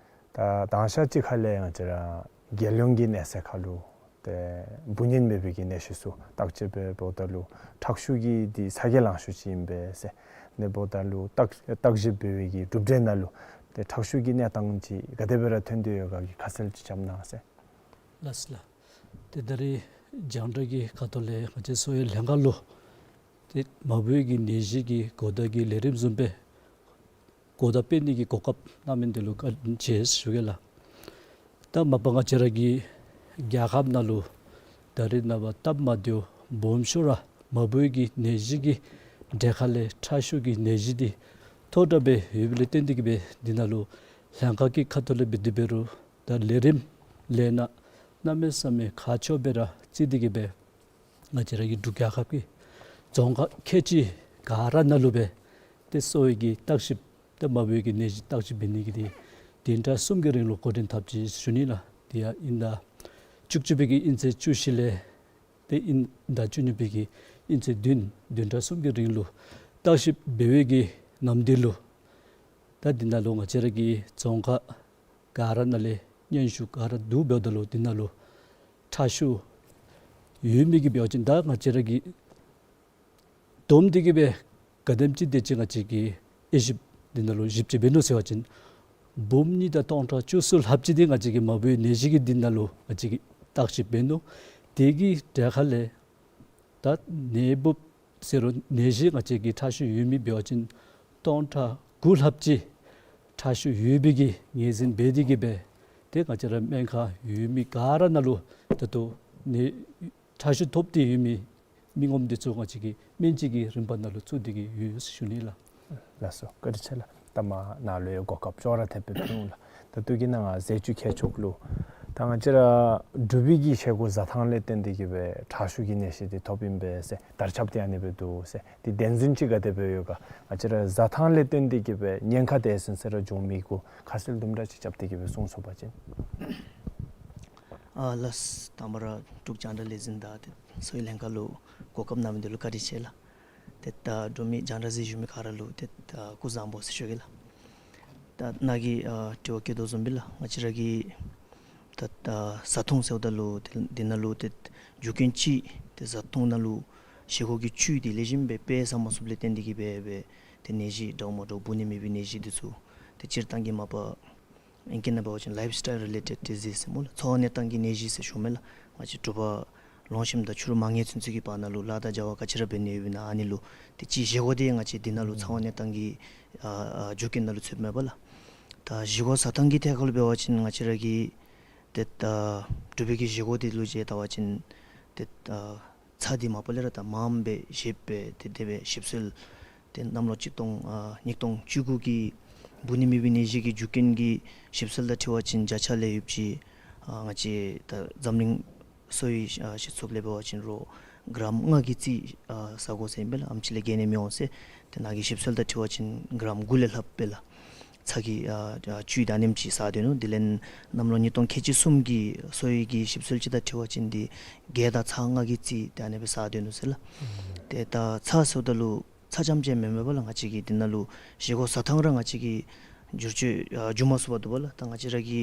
ད་དང་ཤ་ཅིག་ཁ་ལས་ང་བཅས་ར་རྒྱལ་ཡོངས་ཀྱི་གནས་ཚད་ཁར་ལུ་ཏེ་འབུ་གཉན་མེད་པའི་གི་ནད་གཞི་ཚུ་བརྟག་དཔྱད་འབད་འབདཝ་ད་ལུ་ཁྲག་ཤུགས་ཀྱི་འདི་ཚ་གྱང་ལང་ཤོས་ཅིག་ཨིན་པས་ཟེར། ཨ་ནི་འབདཝ་ད་ལུ་བརྟག་བརྟག་ཞིབ་འབད་བའི་གི་གྲུབ་འབྲས་ནང་ལུ་ཏེ་ཁྲག་ཤུགས་ཀྱི་གནས་སྟངས་ཅིག་ག་དེ་སྦེ་ར་ཐོན་ཏེ་ཡོད་ག་གི་ཁ་གསལ་ཅིག་རྐྱབ་གནང་ཟེར། ལགས་སོ་ལགས། ཏེ་ད་རིས་རྒྱང་བསྒྲགས་ཀྱི་ཁ་ཐུག་ལས་ང་བཅས་གསོ་བའི་ལྷན་ཁག་ལུ་ཏེ་མ་བུའི་གི་ནད་གཞི་གི་གོ་བརྡ་གི་ལས་རིམ་བཟུམ་སྦེ་གོ་བརྡ་སྤེལ་ནི་གི་གོ་སྐབས་གནང་མི་འདི་ལུ་བཀའ་དྲིན་ཆེ་ཞུ་གེ་ལགས། ད་མ་པ་ང་བཅས་ར་གི་རྒྱལ་ཁབ་ནང་ལུ་ད་རིས་ནངས་པ་སྟབས་མ་བདེཝ་སྦོམ་ཤོས་ར་མ་བུའི་གི་ནད་གཞི་གི་གྲས་ཁ་ལས་ཁྲག་ཤུགས་ཀྱི་ནད་གཞི་འདི་མཐོ་དྲགས་སྦེ་ཡོདཔ་ལས་བརྟེན་ཏེ་གིས་སྦེ་འདི་ནང་ལུ་ལྷན་ཁག་གི་ཁ་ཐུག་ལས་འབད་དེ་འབད་རུང་ད་ལས་རིམ་ལས་སྣ་གནམ་མེད་ས་མེད་ཁག་ཆེཝ་སྦེ་ར་བརྩི་སྟེ་གིས་སྦེ་ང་བཅས་ར་གི་འབྲུག་རྒྱལ་ཁབ་ཀྱི་རྫོང་ཁག་ཁལ་གཅིག་ག་ར་ནང་ལུ་སྦེ་ཏེ་གསོ་བའི་གི་བརྟག་ཞིབ་ཏེ་མ་བུའི་གི་ནད་གཞི་བརྟག་ཞིབ་འབད་ནི་གི་འདི་བདུན་ཕྲག་གསུམ་གྱི་རིང་ལུ་འགོ་འདྲེན་འཐབ་ཅི་ཟེར་ཞུ་ནི་ལགས། དེ་ཡང་དབྱིན་ཟླ་བཅུ་གཅིག་པའི་གི་དབྱིན་ཚེས་བཅུ་བཞི་ལས་ཏེ་དབྱིན་ཟླ་བཅུ་གཉིས་པའི་གི་དབྱིན་ཚེས་བདུན་བདུན་ཕྲག་གསུམ་གྱི་རིང་ལུ་བརྟག་ཞིབ་འབད་བའི་གི་ནམ་དུས་ལུ་ད་འདི་ནང་ལུ་ང་བཅས་ར་གི་རྫོང་ཁག་ག་ར་ནང་ལས་སྙན་ཞུ་ག་ར་བསྡུ་འབདཝ་ད་ལུ་འདི་ནང་ལུ་ཁྲག་ཤུགས་ཡོད་མི་གི་འབད་བ་ཅིན་ད་ང་བཅས་ར་གིས་བསྡོམས་ཏེ་གིས་སྦེ་ག་དེམ་ཅིག་དེ་ཅིག་ང་བཅས་ཀྱིས་དབྱེ་ཞིབ་འདི་ནང་ལུ་ཞིབ་དཔྱད་འབད་ནུག་ཟེར་བ་ཅིན་འབུམ་གཉིས་དང་སྟོང་ཕྲག་བཅུ་གསུམ་ལྷགཔ་ཅིག་འདི་ང་བཅས་ཀྱིས་མ་བུའི་ནད་གཞི་གི་འདི་ནང་ལུ་ང་བཅས་ཀྱིས་བརྟག་ཞིབ་འབད་ནུག། དེ་གི་གྲས་ཁ་ལས་ད་ནད་འབུཔ་ཟེར་རུང་ནད་གཞི་ང་བཅས་ཀྱི་ཁྲག་ཤུགས་ཡོད་མི་འབད་བ་ཅིན་སྟོང་ཕྲག་དགུ་ལྷགཔ་ཅིག་ཁྲག་ཤུགས་ཡོད་པའི་གི་ངོས་འཛིན་འབད་དེ་གིས་སྦེ་ཏེ་ང་བཅས་ར་སྨན་ཁང་ཡོད་མི་ག་ར་ནང་ལུ་ད་ལྟོ་ནད་ཁྲག་ཤུགས་ཐོབ་སྟེ་ཡོད་མི་མི་ངོམ་འདི་ཚུ་ང་བཅས་ཀྱིས་སྨན་བཅོས་ཀྱི་རིམ་པ་ནང་ལུ་བཙུགས་ཏེ་གིས་ཡོད་ཟེར་ཞུ་ནི་ལགས། ལགས་སོ། བཀའ་དྲིན་ཆེ་ལགས། ད་མ་ནཱ་ལུ་ཡང་གོ་སྐབས་ཅོག་ར་འཐདཔ་སྦེ་ཕུལ་འོང་ལགས། ད་ལྟོ་གི་ནང་ང་ཟས་བཅུད་ཁྱད་ཆོས་ལུ་ད་ང་བཅས་ར་འབྲུག་པའི་གི་བཞེས་སྒོ་བཟའ་ཐངས་ལས་བརྟེན་ཏེ་གིས་སྦེ་ཁྲག་ཤུགས་ཀྱི་ནད་གཞི་འདི་ཐོབ་ཨིན་པས་ཟེར་དར་ཁྱབ་སྟེ་ཨ་ནི་སྦེ་འདུག་ཟེར། འདི་བདེན་རྫུན་ཅིག་ག་དེ་སྦེ་ཡོད་ག། ང་བཅས་ར་བཟའ་ཐངས་ལས་བརྟེན་ཏེ་གིས་སྦེ་ཉེན་ཁ་དེ་ཟུན་ཟེར་ར་འབྱུང་མི་གུ་ཁ་གསལ་དུམ་གྲ་ཅིག་རྐྱབ་སྟེ་གིས་སྦེ་གསུང་ཚུགས་པ་ཅིན། ཨ་ལགས། དང་པ་ར་འབྲུག་རྒྱང་བསྒྲགས་ལས་འཛིན་དང་ཏེ་གསོ་བའི་ལྷན་ཁག་ལུ་གོ་སྐབས་གནང་མི་འདི་ལུ་བཀའ་དྲིན་ཆེ་ལགས། ཏེ་ད་འབྲུག་མི་རྒྱང་བསྒྲགས་གཟིགས་བཞུགས་མི་ག་ར་ལུ་ཏེ་ད་སྐུ་གཟུགས་བཟང་པོ་ཟེར་ཞུ་གེ་ལགས། ད་ནཱ་གིས་ཨ་དྲི་བ་བཀོད་དོ་བཟུམ་སྦེ་ལགས། ང་བཅས་ར་གི་ད་ད་བཟའ་འཐུང་ཟེརཝ་ད་ལུ་ཏེ་འདི་ནང་ལུ་ཏེ་རྒྱུ་རྐྱེན་ཅིག་ཏེ་བཟའ་འཐུང་ནང་ལུ་བཞེས་སྒོ་གི་བཅུད་འདི་ལེགས་ཤོམ་སྦེ་སྦེ་ཟ་མ་ཚུགསཔ་ལས་བརྟེན་ཏེ་གིས་སྦེ་སྦེ་ཏེ་ནད་གཞི་འདྲཝ་མ་འདྲཝ་འབུ་ནད་མེད་པའི་ནད་གཞི་འདི་ཚུ་ཏེ་སྤྱིར་བཏང་གི་མ་པ་ཨིང་སྐད་ནང་འབད་བ་ཅིན་ལའིབ་སི་ཊའིལ་རི་ལེ་ཊེཌ་ཌི་ཟིསི་ཟེར་སྨོ་ལགས། འཚོ་བ་གནས་སྟངས་ཀྱི་ནད་གཞི་ཟེར་ཞུཝ་མས་ལགས། ང་བཅས་དྲོ་པ་ལོངས་ཞིནམ་དང་ཕྱི་རུ་མ་ཉལ་ཚུན་ཚོད་ཀྱི་བར་ན་ལུ་ལཱ་དང་བྱ་བ་ག་ཅི་ར་འབད་ནི་ཡོདཔ་ཨིན་ན་ཨ་ནི་ལུ་ཏེ་ཅིག་བཞེས་སྒོ་འདི་ང་བཅས་འདི་ནང་ལུ་འཚོ་བ་གནས་སྟངས་ཀྱི་ཨ་ཨ་རྒྱུ་རྐྱེན་ནང་ལུ་ཚུདཔ་མས་པ་ལགས། ད་བཞེས་སྒོ་བཟའ་ཐངས་ཀྱི་ཐད་ཁར་ལུ་འབད་བ་ཅིན་ང་བཅས་ར་གི་ཏེ་ད་འབྲུག་པའི་གི་བཞེས་སྒོ་འདི་ལུ་མཇལ་བལྟ་བ་ཅིན་ཏེ་ད་ཚྭ་འདི་མ་པ་ལས་ར་ད་མངམ་སྦེ་བཞེས་སྦེ་ཏེ་དེ་སྦེ་ཞིབ་འཚོལ་ཏེ་གནམ་ལོ་གཅིག་སྟོང་ཨ་ཉིས་སྟོང་བཅུ་དགུ་གི་འབུ་ནད་མེད་པའི་ནད་གཞི་གི་རྒྱུ་རྐྱེན་གྱི་ཞིབ་འཚོལ་དང་འཁྲིལ་བ་ཅིན་བརྒྱ་ཆ་ལས་ཡོདཔ་ཅིག་ཨ་ང་བཅས་ད་འཛམ་གླིང་གསོ་བའི་ཨ་སྤྱི་ཚོགས་ལས་འབད་བ་ཅིན་རོགས་གྲམ་ལྔ་གི་རྩིས་ཨ་ཟ་དགོ་ཟེར་ཨིན་པས་ལགས། ཨེམ་ཅིག་ལས་བརྒལ་ནི་མི་འོང་ཟེར། ཏེ་ནཱ་གི་ཞིབ་འཚོལ་དང་འཁྲིལ་བ་ཅིན་གྲམ་དགུ་ལས་ལྷགཔ་སྦེ་ལགས། ཚྭ་གི་ཨ་ཨ་བཅུད་ད་ཨ་ནེམ་ཅིག་ཟ་སྡོད་ནུག། དེ་ལས་གནམ་ལོ་ཉིས་སྟོང་ཁལ་གཅིག་གསུམ་གྱི་གསོ་བའི་གི་ཞིབ་འཚོལ་ཅིག་དང་འཁྲིལ་བ་ཅིན་འདི་གེ་དང་ཚྭ་ལྔ་གི་རྩིས་ཏེ་ཨ་ནེ་སྦེ་ཟ་སྡོད་ནུག་ཟེར་ལགས། ཨུམ། ཏེ་ད་ཚྭ་ཟེརཝ་ད་ལུ་ཚྭ་རྐྱངམ་ཅིག་མེན་མས་པ་ལགས། ང་བཅས་ཀྱི་འདི་ནང་ལུ་བཞེས་སྒོ་བཟའ་ཐངས་ར་ང་བཅས་ཀྱིས་བསྒྱུར་བཅོས་ཨ་འགྱོ་མ་ཚུགས་པར་འདུག་པ་ལགས། ད་ང་བཅས་ར་གི་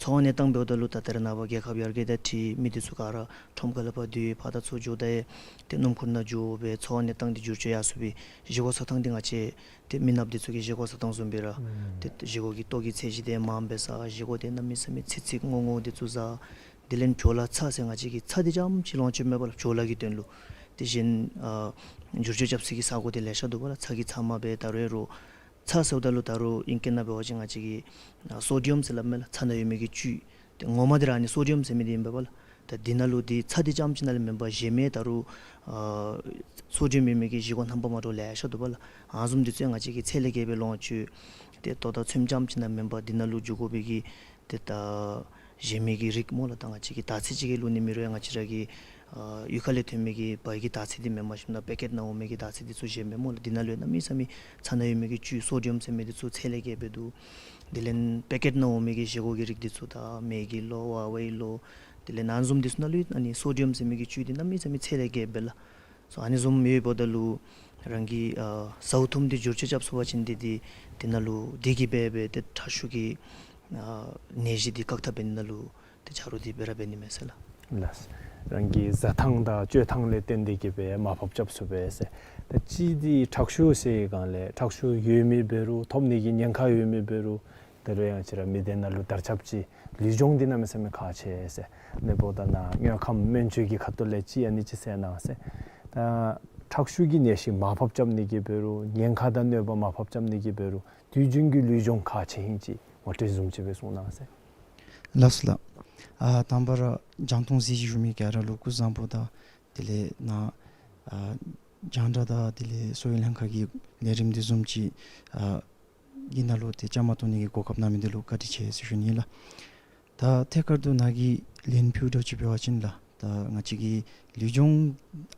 འཚོ་བ་གནས་སྟངས་འབདཝ་ད་ལུ་ད་ད་རེས་ནངས་པ་རྒྱལ་ཁབ་ཡར་རྒྱས་དང་འཁྲིལ་མི་འདི་ཚུ་ག་ར་ཁྲོམ་ཁ་ལས་ཕར་སྡོད་ཕར་དང་ཚུར་འགྱོ་ད་ཡང་ཏེ་སྣུམ་འཁོར་ནང་འགྱོ་སྦེ་འཚོ་བ་གནས་སྟངས་འདི་བསྒྱུར་བཅོས་ཡར་སོང་སྦེ་བཞེས་སྒོ་བཟའ་ཐངས་འདི་ང་བཅས་ཏེ་མི་ནགཔ་འདི་ཚུ་གི་བཞེས་སྒོ་བཟའ་ཐངས་བཟུམ་སྦེ་ར་ཨུམ། ཏེ་བཞེས་སྒོ་གི་ལྟོ་གི་ཚད་གཞི་འདི་མངམ་སྦེ་ཟ། བཞེས་སྒོ་འདི་གནམ་མེད་ས་མེད་ཚིག་ཚིག་རྔོ་རྔོ་འདི་ཚུ་ཟ། དེ་ལས་བྲོ་ལ་ཚྭ་ཟེར་ང་བཅས་ཀྱིས་ཚྭ་འདི་རྐྱངམ་ཅིག་ལོངས་སྤྱོད་མེད་པ་ལགས། བྲོ་ལ་གི་དོན་ལུ། དེ་བཞིན་ཨ་བསྒྱུར་བཅོས་རྐྱབ་སའི་གི་ས་སྒོ་འདི་ལེ་ཤ་འདུག་པ་ལགས། ཚྭ་གི་ཚབ་མ་སྦེ་ད་རུང་རོགས་ཚྭ་ཟེརཝ་ད་ལུ་ད་རུང་ཨིང་སྐད་ནང་འབད་བ་ཅིན་ང་བཅས་ཀྱིས་ཨ་སོ་ཌི་ཡམ་ཟེར་སླབ་མས་ལགས། ཚྭ་ནང་ཡོད་མི་གི་བཅུད། ཏེ་ངོ་མ་འདི་ར་ཨ་ནི་སོ་ཌི་ཡམ་ཟེར་མི་འདི་ཨིན་པས་པ་ལགས། ད་འདི་ནང་ལུ་འདི་ཚྭ་འདི་རྐྱངམ་ཅིག་ནང་ལས་མེན་པར་གཞན་མི་ད་རུང་ཨ་སོ་ཌི་ཡམ་ཡོད་མི་གི་བཞེས་སྒོ་རྣམ་པ་མ་འདྲཝ་ལེ་ཤ་འདུག་པ་ལགས། ཨ་ནི་བཟུམ་འདི་ཚུ་ཡང་ང་བཅས་ཀྱིས་ཚད་ལས་བརྒལ་སྦེ་ལོངས་སྤྱོད། ཏེ་ལྟོ་དང་ཚོདམ་རྐྱངམ་ཅིག་ནང་མེན་པར་འདི་ནང་ལུ་འགྱོ་དགོ་པའི་གི་ཏེ་ད་གཞན་མི་གི་རིགས་སྨོ་ལགས། ད་ང་བཅས་ཀྱིས་དར་ཚིལ་ཅིག་གི་བླུག་ནི་མེད་རུང་ཡང་ང་བཅས་ར་གི་ཨ་གཡུས་ཁ་ལས་ཐོན་མི་གི་བལ་གྱི་དར་ཚིལ་འདི་མེན་པར་ཞིནམ་ད་པེ་ཀེཊ་ནང་འོང་མི་གི་དར་ཚིལ་འདི་ཚུ་གཞན་མི་སྨོ་ལགས། འདི་ནང་ལུ་གནམ་མེད་ས་མེད་ཚྭ་ནང་ཡོད་མི་གི་བཅུད་སོ་ཌི་ཡམ་ཟེར་མི་འདི་ཚུ་ཚད་ལས་བརྒལ་སྦེ་འདུག། དེ་ལས་པེ་ཀེཊ་ནང་འོང་མི་གི་བཞེས་སྒོ་གི་རིགས་འདི་ཚུ་ད་མེ་གི་ལོ་ཝ་ཝའི་ལོ། དེ་ལས་ནང་འཛོམས་འདི་ཚུ་ནང་ལུ་ཨ་ནི་སོ་ཌི་ཡམ་ཟེར་མི་གི་བཅུད་འདི་གནམ་མེད་ས་མེད་ཚད་ལས་བརྒལ་སྦེ་ལགས། སོ་ཨ་ནི་བཟུམ་ཡོདཔ་ད་ལུ་རང་གིས་ཨ་ཟཝ་ཐུམ་འདི་བསྒྱུར་བཅོས་རྐྱབ་ཚུགས་པ་ཅིན་འདི་འདི་འདི་ནང་ལུ་བདེ་སྐྱིད་སྦེ་སྦེ་ཏེ་ཁྲག་ཤུགས་ཀྱི་ཨ་ནད་གཞི་འདི་བཀག་ཐབས་འབད་ནི་ནང་ལུ་ཏེ་ཆ་རོགས་འདི་སྦེ་ར་འབད་ནི་མས་ཟེར་ལགས། ལགས། རང་གི་བཟའ་ཐངས་དང་སྤྱོད་ཐངས་ལས་བརྟེན་ཏེ་གིས་སྦེ་མར་ཕབ་རྐྱབ་ཚུགས་པས་ཟེར། ད་གཅིག་འདི་ཁྲག་ཤུགས་ཟེར་བའི་སྒང་ལས་ཁྲག་ཤུགས་ཡོད་མི་འབད་རུང་ཐོབ་ནི་གི་ཉེན་ཁ་ཡོད་མི་འབད་རུང་ད་རུང་ཡང་ང་བཅས་ར་མི་སྡེ་ནང་ལུ་དར་ཁྱབ་ཅིག་ལུས་སྦྱོང་འདི་གནམ་མེད་ས་མེད་ཁག་ཆེ་ཟེར། ཨ་ནི་འབདཝ་ད་ནཱ་དངོས་ཁམས་སྨན་བཅོས་ཀྱི་ཁ་ཐུག་ལས་ཅིག་ཨ་ནི་ཅིག་གསལ་གནང་ཟེར། ད་ཁྲག་ཤུགས་ཀྱི་ནད་གཞི་མར་ཕབ་རྐྱབ་ནི་གི་འབད་རུང་ཉེན་ཁ་དང་གནོད་པ་མར་ཕབ་རྐྱབ་ནི་གི་འབད་རུང་དུས་རྒྱུན་གྱི་ལུས་སྦྱོང་ཁག་ཆེ་ཧིང་ཅིག་ངོ་སྤྲོད་བཟུམ་ཅིག་སྦེ་གསུང་གནང་ཟེར། ལགས་སོ་ལགས། ཨ་དང་པ་ར་རྒྱང་མཐོང་གཟིགས་ཞུ་མི་ག་ར་ལུ་སྐུ་གཟུགས་བཟང་པོ་དང་དེ་ལས་ནཱ་ཨ་རྒྱང་བསྒྲགས་དང་དེ་ལས་གསོ་བའི་ལྷན་ཁག་གི་ལས་རིམ་འདི་བཟུམ་ཅིག་ཨ་གི་ནང་ལུ་ཏེ་བཅའ་མར་གཏོགས་ནི་གི་གོ་སྐབས་གནང་མི་འདི་ལུ་བཀའ་དྲིན་ཆེ་ཟེར་ཞུ་ནི་ལགས། ད་ཐད་ཀར་དུ་ནཱ་གིས་ལན་ཕུལཝ་འདྲཝ་ཅིག་འབད་བ་ཅིན་ལགས། ད་ང་བཅས་ཀྱིས་ལུས་སྦྱོང་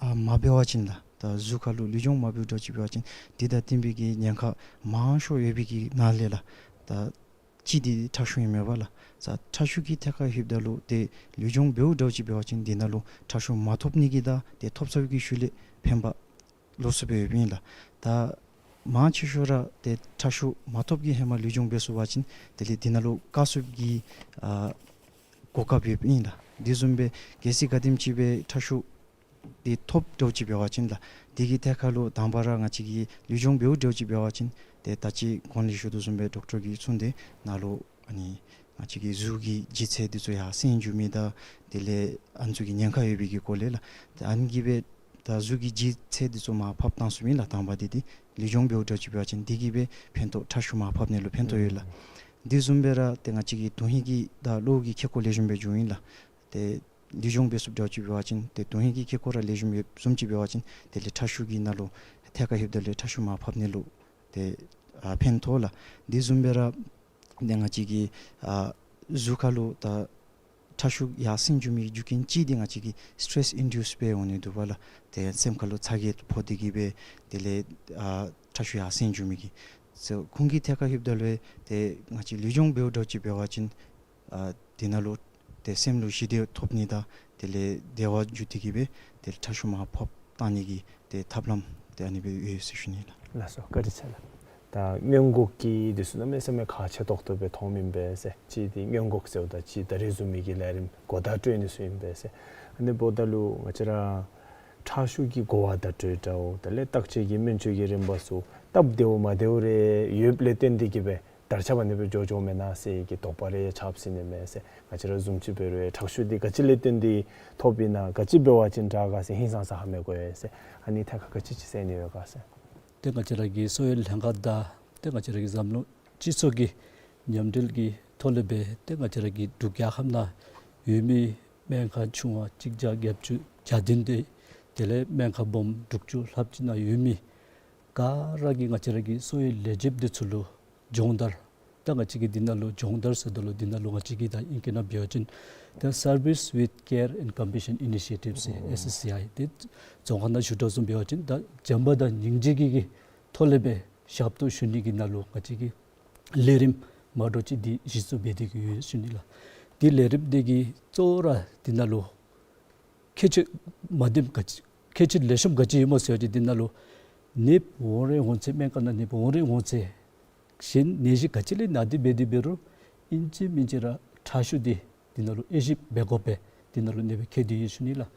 ཨ་མ་འབད་བ་ཅིན་ལགས། ད་གཟུགས་ཁར་ལུ་ལུས་སྦྱོང་མ་འབདཝ་འདྲཝ་ཅིག་འབད་བ་ཅིན་འདི་དང་བསྟུན་པའི་གི་ཉེན་ཁ་མང་ཤོས་ཡོད་པའི་གི་ནང་ལས་ལགས། ད་གཅིག་འདི་ཁྲག་ཤུགས་ཨིན་མས་པ་ལགས། ད་ཁྲག་ཤུགས་ཀྱི་ཐད་ཁར་ལྷོདཔ་ད་ལུ་ཏེ་ལུས་སྦྱོང་འབདཝ་འདྲཝ་ཅིག་འབད་བ་ཅིན་འདི་ནང་ལུ་ཁྲག་ཤུགས་མ་ཐོབ་ནི་གི་དང་ཏེ་ཐོབ་ཚར་བའི་གི་ཤུལ་ལས་ཕན་པ་ལོགས་སུ་སྦེ་ཡོདཔ་ཨིན་ལགས། ད་མང་ཆེ་ཤོས་ར་ཏེ་ཁྲག་ཤུགས་མ་ཐོབ་ཀྱི་ཧེ་མ་ལུས་སྦྱོང་འབད་ཚུགས་པ་ཅིན་དེ་ལས་འདི་ནང་ལུ་བཀག་ཚུགས་ཀྱི་ཨ་གོ་སྐབས་ཡོདཔ་ཨིན་ལགས། དེ་བཟུམ་སྦེ་གལ་སྲིད་ག་དེམ་ཅིག་སྦེ་ཁྲག་ཤུགས་འདི་ཐོབ་འདྲཝ་ཅིག་འབད་བ་ཅིན་ལགས། དེ་གི་ཐད་ཁར་ལུ་དང་པ་ར་ང་བཅས་ཀྱིས་ལུས་སྦྱོང་འབདཝ་འདྲཝ་ཅིག་འབད་བ་ཅིན་ཏེ་ད་ཅི་གོང་ལས་ཞུ་དོ་བཟུམ་སྦེ་ཌོག་ཊར་གྱིས་གསུངས་ཏེ་ནཱ་ལུ་ཨ་ནི་ང་བཅས་ཀྱི་གཟུགས་ཀྱི་ལྗིད་ཚད་འདི་ཚུ་ཡར་སེང་འགྱོ་མི་དང་དེ་ལས་ཨ་ནི་ཚུ་གི་ཉེན་ཁ་ཡོད་པའི་གི་སྐོར་ལས་ལགས། ཏེ་ཨ་ནི་གིས་སྦེ་ད་གཟུགས་ཀྱི་ལྗིད་ཚད་འདི་ཚུ་མར་ཕབ་བཏང་ཚུགསཔ་ཨིན་ལགས། དང་པ་འདི་འདི་ལུས་སྦྱོང་འབདཝ་འདྲཝ་ཅིག་འབད་བ་ཅིན་འདི་གིས་སྦེ་ཕན་ཐོགས་ཁྲག་ཤུགས་མར་ཕབ་ནི་ལུ་ཕན་ཐོགས་ཡོད་ལགས། དེ་བཟུམ་སྦེ་ར་ཏེ་ང་བཅས་ཀྱི་དོན་ཧིང་གི་དང་གློ་བོ་གི་ཁེ་ཀོ་ལེགས་ཤོམ་སྦེ་འགྱོཝ་ཨིན་ལགས། ཏེ་ལུས་སྦྱོང་འབད་ཚུགསཔ་འདྲཝ་ཅིག་འབད་བ་ཅིན་ཏེ་དོན་ཧིང་གི་ཁེ་ཀོ་ར་ལེགས་ཤོམ་ཡོདཔ་བཟུམ་ཅིག་འབད་བ་ཅིན་དེ་ལས་ཁྲག་ཤུགས་ཀྱི་ནང་ལུ་ཐད་ཁར་ལྷོདཔ་ད་ལུ་ཁྲག་ཤུགས་མར་ཕབ་ནི་ལུ་ཏེ་ཨ་ཕན་ཐོགས་ལགས། དེ་བཟུམ་སྦེ་ར་ཏེ་ང་བཅས་ཀྱི་ཨ་གཟུགས་ཁར་ལུ་ད་ཁྲག་ཤུགས་ཡར་སེང་འགྱོ་མི་རྒྱུ་རྐྱེན་གཅིག་འདི་ང་བཅས་ཀྱི་སི་ཊེསི་ཨིན་ཌིའུསི་སྦེ་འོང་ནི་འདུག་པ་ལགས། ཏེ་སེམས་ཁར་ལུ་ཚ་གྱང་ཕོག་སྟེ་གིས་སྦེ་དེ་ལས་ཨ་ཁྲག་ཤུགས་ཡར་སེང་འགྱོ་མི་གི་སོ་ཁོང་གི་ཐད་ཁར་ལྷོདཔ་ད་ལུ་ཏེ་ང་བཅས་ལུས་སྦྱོང་འབདཝ་འདྲཝ་ཅིག་འབད་བ་ཅིན་ཨ་དེ་ནང་ལུ་ཏེ་སེམས་ལུ་ཞི་བདེ་ཐོབ་ནི་དང་དེ་ལས་བདེ་བ་འགྱོ་སྟེ་གིས་སྦེ་ཏེ་ཁྲག་ཤུགས་མར་ཕབ་བཏང་ནི་གི་ཏེ་ཐབས་ལམ་ཏེ་ཨ་ནི་སྦེ་ཡོད་ཟེར་ཞུ་ནི་ལགས། ལགས་སོ། བཀའ་དྲིན་ཆེ་ལགས། ད་སྔོན་འགོག་གི་འདི་ཚུ་གནམ་མེད་ས་མེད་ཁག་ཆེ་ཏོག་ཏོ་སྦེ་མཐོངམ་ཨིན་པས་ཟེར། གཅིག་འདི་སྔོན་འགོག་ཟེརཝ་ད་གཅིག་ད་རིས་བཟུམ་མའི་གི་ལས་རིམ་གོ་བརྡ་སྤྲོད་ནི་ཚུ་ཨིན་པས་ཟེར། ཨ་ནི་འབདཝ་ད་ལུ་ང་བཅས་ར་ཁྲག་ཤུགས་ཀྱི་གོ་བ་བརྡ་སྤྲོད་འདྲཝ་དེ་ལས་བརྟག་དཔྱད་ཀྱི་སྨན་བཅོས་ཀྱི་རིམ་པ་ཚུ་སྟབས་བདེཝ་མ་བདེཝ་རེ་ཡོདཔ་ལས་བརྟེན་ཏེ་གིས་སྦེ་དར་ཁྱབ་ཨ་ནི་སྦེ་འགྱོ་འགྱོཝ་མེན་ན་ཟེར་གྱི་དོགས་པ་རེ་ཆགསཔ་ཟེར་ནི་མས་ཟེར། ང་བཅས་ར་བཟུམ་ཅིག་འབད་རུང་ཁྲག་ཤུགས་འདི་ག་ཅི་ལས་བརྟེན་ཏེ་ཐོབ་ཨིན་ན་ག་ཅི་འབད་བ་ཅིན་དྲག་ག་ཟེར་ཧིང་སངས་ས་ཧ་མི་གོ་ཡི་ཟེར། ཨ་ནི་ཐད་ཁར་ག་ཅི་ཅིག་ཟེར་ནི་ཡོད་ག་ཟེར། ཏེ་ང་བཅས་ར་གི་གསོ་བའི་ལྷན་ཁག་དང་ཏེ་ང་བཅས་ར་གི་འཛམ་གླིང་སྤྱི་ཚོགས་ཀྱི་མཉམ་འབྲེལ་གྱི་ཐོག་ལས་སྦེ་ཏེ་ང་བཅས་ར་གི་འབྲུག་རྒྱལ་ཁབ་ནང་ཡོད་མི་སྨན་ཁང་ཆུང་བ་གཅིག་བརྒྱ་བརྒྱད་ཅུ་གྱ་བདུན་དེ་དེ་ལས་སྨན་ཁང་སྦོམ་དྲུག་ཅུ་ལྷགཔ་ཅིག་ནང་ཡོད་མི་ག་ར་གིས་ང་བཅས་ར་གི་གསོ་བའི་ལས་བྱེདཔ་འདི་ཚུ་ལུ་སྦྱོང་བརྡར་ད་ང་བཅས་ཀྱིས་འདི་ནང་ལུ་སྦྱོང་བརྡར་ཟེརཝ་ད་ལུ་འདི་ནང་ལུ་ང་བཅས་ཀྱིས་ད་ཨིང་སྐད་ནང་འབད་བ་ཅིན་ད་Service with Care and Compassion Initiative ཟེར་ཨེསི་ཨེསི་སི་ཨའི་དེ་རྫོང་ཁ་ནང་ཞུ་དོ་བཟུམ་འབད་བ་ཅིན་ད་བྱམས་པ་དང་སྙིང་རྗེ་གི་གི་ཐོག་ལས་སྦེ་ཞབས་ཏོག་ཞུ་ནི་གི་ནང་ལུ་ང་བཅས་ཀྱི་ལས་རིམ་མ་འདྲཝ་ཅིག་འདི་གཞི་བཙུགས་འབད་དེ་གི་ཡོད་ཟེར་ཞུ་ནི་ལགས། འདི་ལས་རིམ་འདི་གི་གཙོ་བོ་ར་འདི་ནང་ལུ་ཁྱད་ཆོས་མ་བདེནམ་ག་ཅི་ཁྱད་ཆོས་ལེགས་ཤོམ་ག་ཅི་ཡོདཔ་སྨོ་ཟེར་བ་ཅིན་འདི་ནང་ལུ་ནདཔ་འོང་རན་འོང་ཚེ་སྨན་ཁང་ནང་ནདཔ་འོང་རན་འོང་ཚེ་གཞན་ནད་གཞི་ག་ཅི་ལས་ན་སྟེ་འབད་དེ་འབད་རུང་ཨིན་ཅི་མིན་ཅི་ར་ཁྲག་ཤུགས་འདི་འདི་ནང་ལུ་དབྱེ་ཞིབ་འབད་དགོ་པས། འདི་ནང་ལུ་ཨ་ནི་སྦེ་ཁྱད་དུ་ཡོད་ཟེར་ཞུ་ནི་ལགས།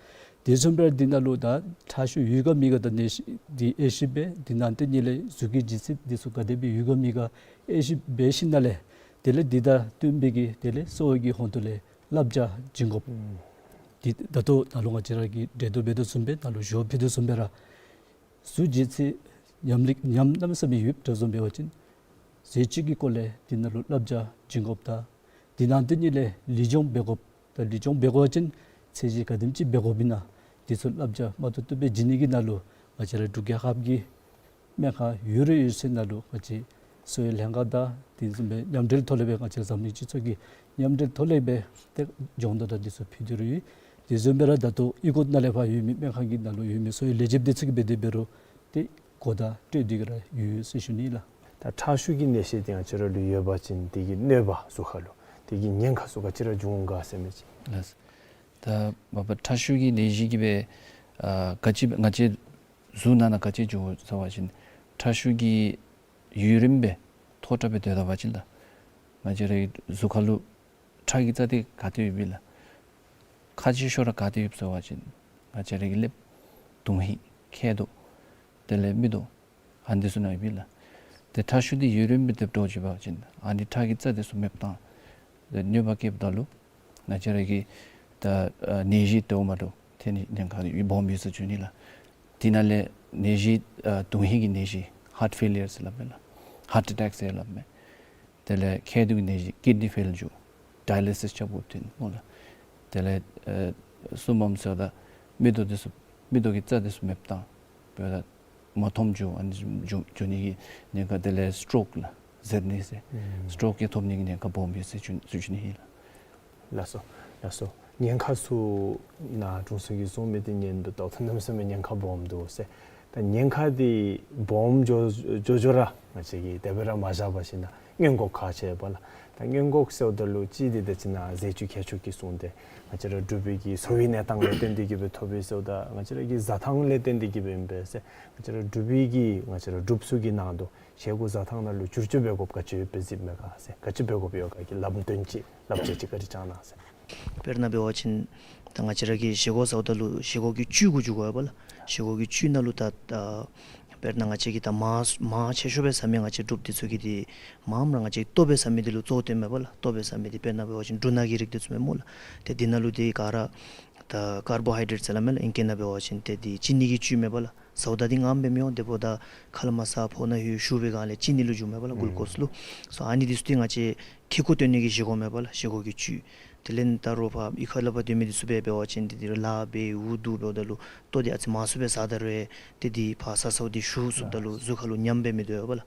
དེ་བཟུམ་སྦེ་འདི་ནང་ལུ་ད་ཁྲག་ཤུགས་ཡོད་ག་མེད་ག་ད་ནད་གཞི་འདི་དབྱེ་ཞིབ་འབད། དེ་ནང་དེ་ཉིད་ལས་གཟུགས་ཀྱི་ལྗིད་ཚད་འདི་ཚུ་ག་དེ་སྦེ་ཡོད་ག་མེད་ག་དབྱེ་ཞིབ་འབད་ཞིནམ་ལས་དེ་ལས་འདི་དང་བསྟུན་པའི་གི་དེ་ལས་གསོ་བའི་གི་ཧོངས་ལས་བསླབ་བྱ་བྱིན་དགོཔ། ཨུམ། འདི་ད་ལྟོ་ད་ལྟོ་ང་བཅས་ར་གིས་འགྲེལ་བརྡ་འབད་དོ་བཟུམ་སྦེ་ད་ལྟོ་ཞུ་བ་ཕུལ་དོ་བཟུམ་སྦེ་ར་གཟུགས་ལྗིད་ཚད་ཉམས་ལེགས་ཉམས་གནམ་མེད་ས་མེད་ཡོདཔ་འདྲཝ་བཟུམ་འབད་བ་ཅིན་ཟས་བཅུད་ཀྱི་སྐོར་ལས་འདི་ནང་ལུ་བསླབ་བྱ་བྱིན་དགོཔ་དང་དེ་ནང་དེ་ཉིད་ལས་ལུས་སྦྱོང་འབད་དགོཔ་དང་ལུས་སྦྱོང་འབད་དགོ་པ་ཅིན་ཚད་གཞི་ག་དེམ་ཅིག་འབད་དགོཔ་ཨིན་ན་འདི་ཚུ་བསླབ་བྱ་མ་ཏོག་ཏོ་སྦེ་བྱིན་ནི་གི་ནང་ལུ་ང་བཅས་ར་འབྲུག་རྒྱལ་ཁབ་ཀྱི་སྨན་ཁང་ཡོད་ར་ཡོད་ཚད་ནང་ལུ་ང་བཅས་གསོ་བའི་ལྷན་ཁག་དང་དེ་བཟུམ་སྦེ་མཉམ་འབྲེལ་ཐོག་ལས་སྦེ་ང་བཅས་འཛམ་གླིང་སྤྱི་ཚོགས་ཀྱི་མཉམ་འབྲེལ་ཐོག་ལས་སྦེ་ཏེ་སྦྱོང་བརྡར་དང་འདི་ཚུ་ཕུལ་ཏེ་ར་ཡོད། དེ་བཟུམ་སྦེ་ར་ད་ལྟོ་ཨི་ཀོ་ནང་ལས་ཕར་ཡོད་མི་སྨན་ཁང་གི་ནང་ལུ་ཡོད་མི་གསོ་བའི་ལས་བྱེདཔ་འདི་ཚུ་གིས་འབད་དེ་འབད་རུང་ཏེ་གོ་བརྡ་སྤྲོད་དེ་གི་ར་ཡོད་ཟེར་ཞུ་ནི་ལགས། ད་ཁྲག་ཤུགས་ཀྱི་ནད་གཞི་འདི་ང་བཅས་ར་ལུ་ཡོད་པ་ཅིན་དེ་གི་གནོད་པ་གཟུགས་ཁར་ལུ་དེ་གི་ཉེན་ཁ་ཚུ་ག་ཅི་ར་འབྱུང་ག་ཟེར་མི་ཅིག། ལགས། ད་མ་པ་ཁྲག་ཤུགས་ཀྱི་ནད་གཞི་གིས་སྦེ་ཨ་ག་ཅི་ང་བཅས་གཟུགས་ནང་ན་ག་ཅི་འགྱོ་ཟེར་བ་ཅིན་ཁྲག་ཤུགས་ཀྱིས་ཡུན་རིངམོ་སྦེ་མཐོ་དྲགས་སྦེ་སྡོད་ད་པ་ཅིན་ལགས། ང་བཅས་རའི་གཟུགས་ཁ་ལུ་ཁྲག་གི་རྩ་འདི་ག་ཏེ་ཡོདཔ་ཨིན་ལགས། ཁག་ཆེ་ཤོས་ར་ག་ཏེ་ཡོདཔ་ཟེར་བ་ཅིན་ང་བཅས་རའི་གི་ཀླདཔ་དོན་ཧིང་མཁལ་རྡོག་དེ་ལས་མིག་ཏོ་ཨ་ནི་འདི་ཚུ་ནང་ཡོདཔ་ཨིན་ལགས། ཏེ་ཁྲག་ཤུགས་འདི་ཡུན་རིངམོ་སྦེ་སྡོད་འགྱོ་བ་ཅིན་ཨ་ནི་ཁྲག་གི་རྩ་འདི་ཚུ་མེདཔ་བཏང་ཏེ་གནོད་པ་བསྐྱལཝ་ད་ལུ་ང་བཅས་རའི་གི་ད་ཨ་ནད་གཞི་དེ་འོ་མ་ལུ་ཐོན་ནི་ཉེན་ཁ་སྦོམ་ཡོད་ཟེར་ཞུ་ནི་ལགས། དེ་ནང་ལས་ནད་གཞི་ཨ་དོན་ཧིང་གི་ནད་གཞི་ཧཱརཊ་ཕེ་ལི་ཡར་ཟེར་སླབ་མས་ལགས། ཧཱརཊ་ཨེ་ཊེཀ་ཟེར་སླབ་མས། དེ་ལས་མཁལ་རྡོག་གི་ནད་གཞི་ཀིཌ་ནི་ཕེལ་འགྱོ། ཌའི་ལི་སིས་རྐྱབ་དགོཔ་ཐོན་སྨོ་ལགས། དེ་ལས་ཨེ་གསུམ་པམ་ཟེརཝ་ད་མིག་ཏོ་འདི་ཚུ་མིག་ཏོ་གི་རྩ་འདི་ཚུ་མེདཔ་བཏང་། འབདཝ་ད་མ་མཐོང་འགྱོ་ཨ་ནི་འགྱོ་འགྱོ་ནི་གི་ཉེན་ཁ། དེ་ལས་སི་ཊོག་ལགས་ཟེར་ནི་ཟེར། ཨུམ་སི་ཊོག་གི་ཐོབ་ནི་གི་ཉེན་ཁ་སྦོམ་ཡོད་ཟེར་ཞུ་ཞུ་ཞུ་ནི་ཨིན་ལགས། ལགས་སོ། ལགས་སོ། ཉེན་ཁ་ཚུ་ནཱ་དྲུང་འཚོ་གིས་གསུངས་མི་འདི་ཉན་དོ་བལྟཝ་ད་གནམ་མེད་ས་མེད་ཉེན་ཁ་སྦོམ་འདུག་ཟེར། ད་ཉེན་ཁ་འདི་སྦོམ་འགྱོ་འགྱོ་འགྱོ་ར་ང་བཅས་ཀྱིས་དེ་སྦེ་ར་མ་བཞག་པར་ཞིནམ་ན་སྔོན་འགོག་ག་ཅི་འབད་ལགས། ད་སྔོན་འགོག་ཟེརཝ་ད་ལུ་གཅིག་འདི་ད་ཅི་ནཱ་ཟས་བཅུད་ཁྱད་ཆོས་ཀྱིས་བཟུང་སྟེ་ང་བཅས་ར་འབྲུག་པའི་གི་གསོ་བའི་གནས་སྟངས་ལས་བརྟེན་ཏེ་གི་སྦེ་ཐོབ་པས་ཟེརཝ་ད་ང་བཅས་ར་གི་བཟའ་ཐངས་ལས་བརྟེན་ཏེ་གི་སྦེ་ཨིན་པས་ཟེར། ང་བཅས་ར་འབྲུག་པའི་གི་ང་བཅས་ར་འབྲུགཔ་ཚུ་གི་ནང་དུ་བཞེས་སྒོ་བཟའ་ཐངས་ནང་ལུ་བསྒྱུར་བཅོས་འབད་དགོཔ་ག་ཅི་ཡོདཔ་སྦེ་གཟིགསཔ་མས་ག་ཟེར། ག་ཅི་འབད་དགོཔ་ཡོད་ག་གི་ལམ་སྟོན་ཅིག་བསླབ་བྱ་ཅིག་བཀའ་དྲིན་བསྐྱང་གནང་ཟེར། དཔེར་ན་འབད་བ་ཅིན་ད་ང་བཅས་ར་གིས་བཞེས་སྒོ་བཟའཝ་ད་ལུ་བཞེས་སྒོ་གི་བཅུད་གུ་འགྱོ་དགོ་པས་ལགས། བཞེས་སྒོ་གི་བཅུད་ནང་ལུ་ད་ད་དཔེར་ན་ང་བཅས་ཀྱིས་ད་མང་མང་ཆེ་ཤོས་སྦེ་ཟ་མི་ང་བཅས་འབྲུགཔ་འདི་ཚུ་གིས་འདི་མངམ་ར་ང་བཅས་ལྟོ་སྦེ་ཟ་མི་འདི་ལུ་གཙོ་བོ་བཏོནམ་མས་པ་ལགས། ལྟོ་སྦེ་ཟ་མི་འདི་དཔེར་ན་འབད་བ་ཅིན་འབྲུ་སྣ་གི་རིགས་འདི་ཚུ་མས་སྨོ་ལགས། ཏེ་འདི་ནང་ལུ་འདི་ག་ར་ད་ཀར་བོ་ཧའི་ཌེཊ་ཟེར་སླབ་མས་ལགས། ཨིང་སྐད་ནང་འབད་བ་ཅིན་ཏེ་འདི་ཅི་ནི་གི་བཅུད་མས་པ་ལགས། ཟཝ་ད་འདི་མངམ་སྦེ་མི་འོང་། དེ་འབདཝ་ད་ཁ་ལས་མར་ས་ཕོཝ་ནང་ལྷོད་ཞུ་བའི་སྒང་ལས་ཅི་ནི་ལུ་འགྱོཝ་མས་པ་ལགས། གུ་ལུ་ཀོསི་ལུ། སོ་ཨ་ནི་འདི་ཚུ་འདི་ང་བཅས་ཁེ་ཀོ་བཏོན་ནི་གི་བཞེས་སྒོ་མས་པ་ལགས། བཞེས་སྒོ་གི་བཅུད། དེ་ལས་ད་རུང་ཕར་གཡུས་ཁ་ལས་ཕར་སྡོད་མི་འདི་ཚུ་འབད་བ་ཅིན་འདི་འདི་རུང་ལཱ་འབད་འུ་སྡུག་འབདཝ་ད་ལུ་ལྟོ་འདི་ཨ་ཙི་མང་སུ་སྦེ་ཟ་ད་རུང་ཏེ་འདི་ཕར་ཟ་ཟཝ་འདི་ཞུ་ཚུགསཔ་ད་ལུ་གཟུགས་ཁ་ལུ་ཉམས་སྦེ་མི་སྡོད་པ་ལགས།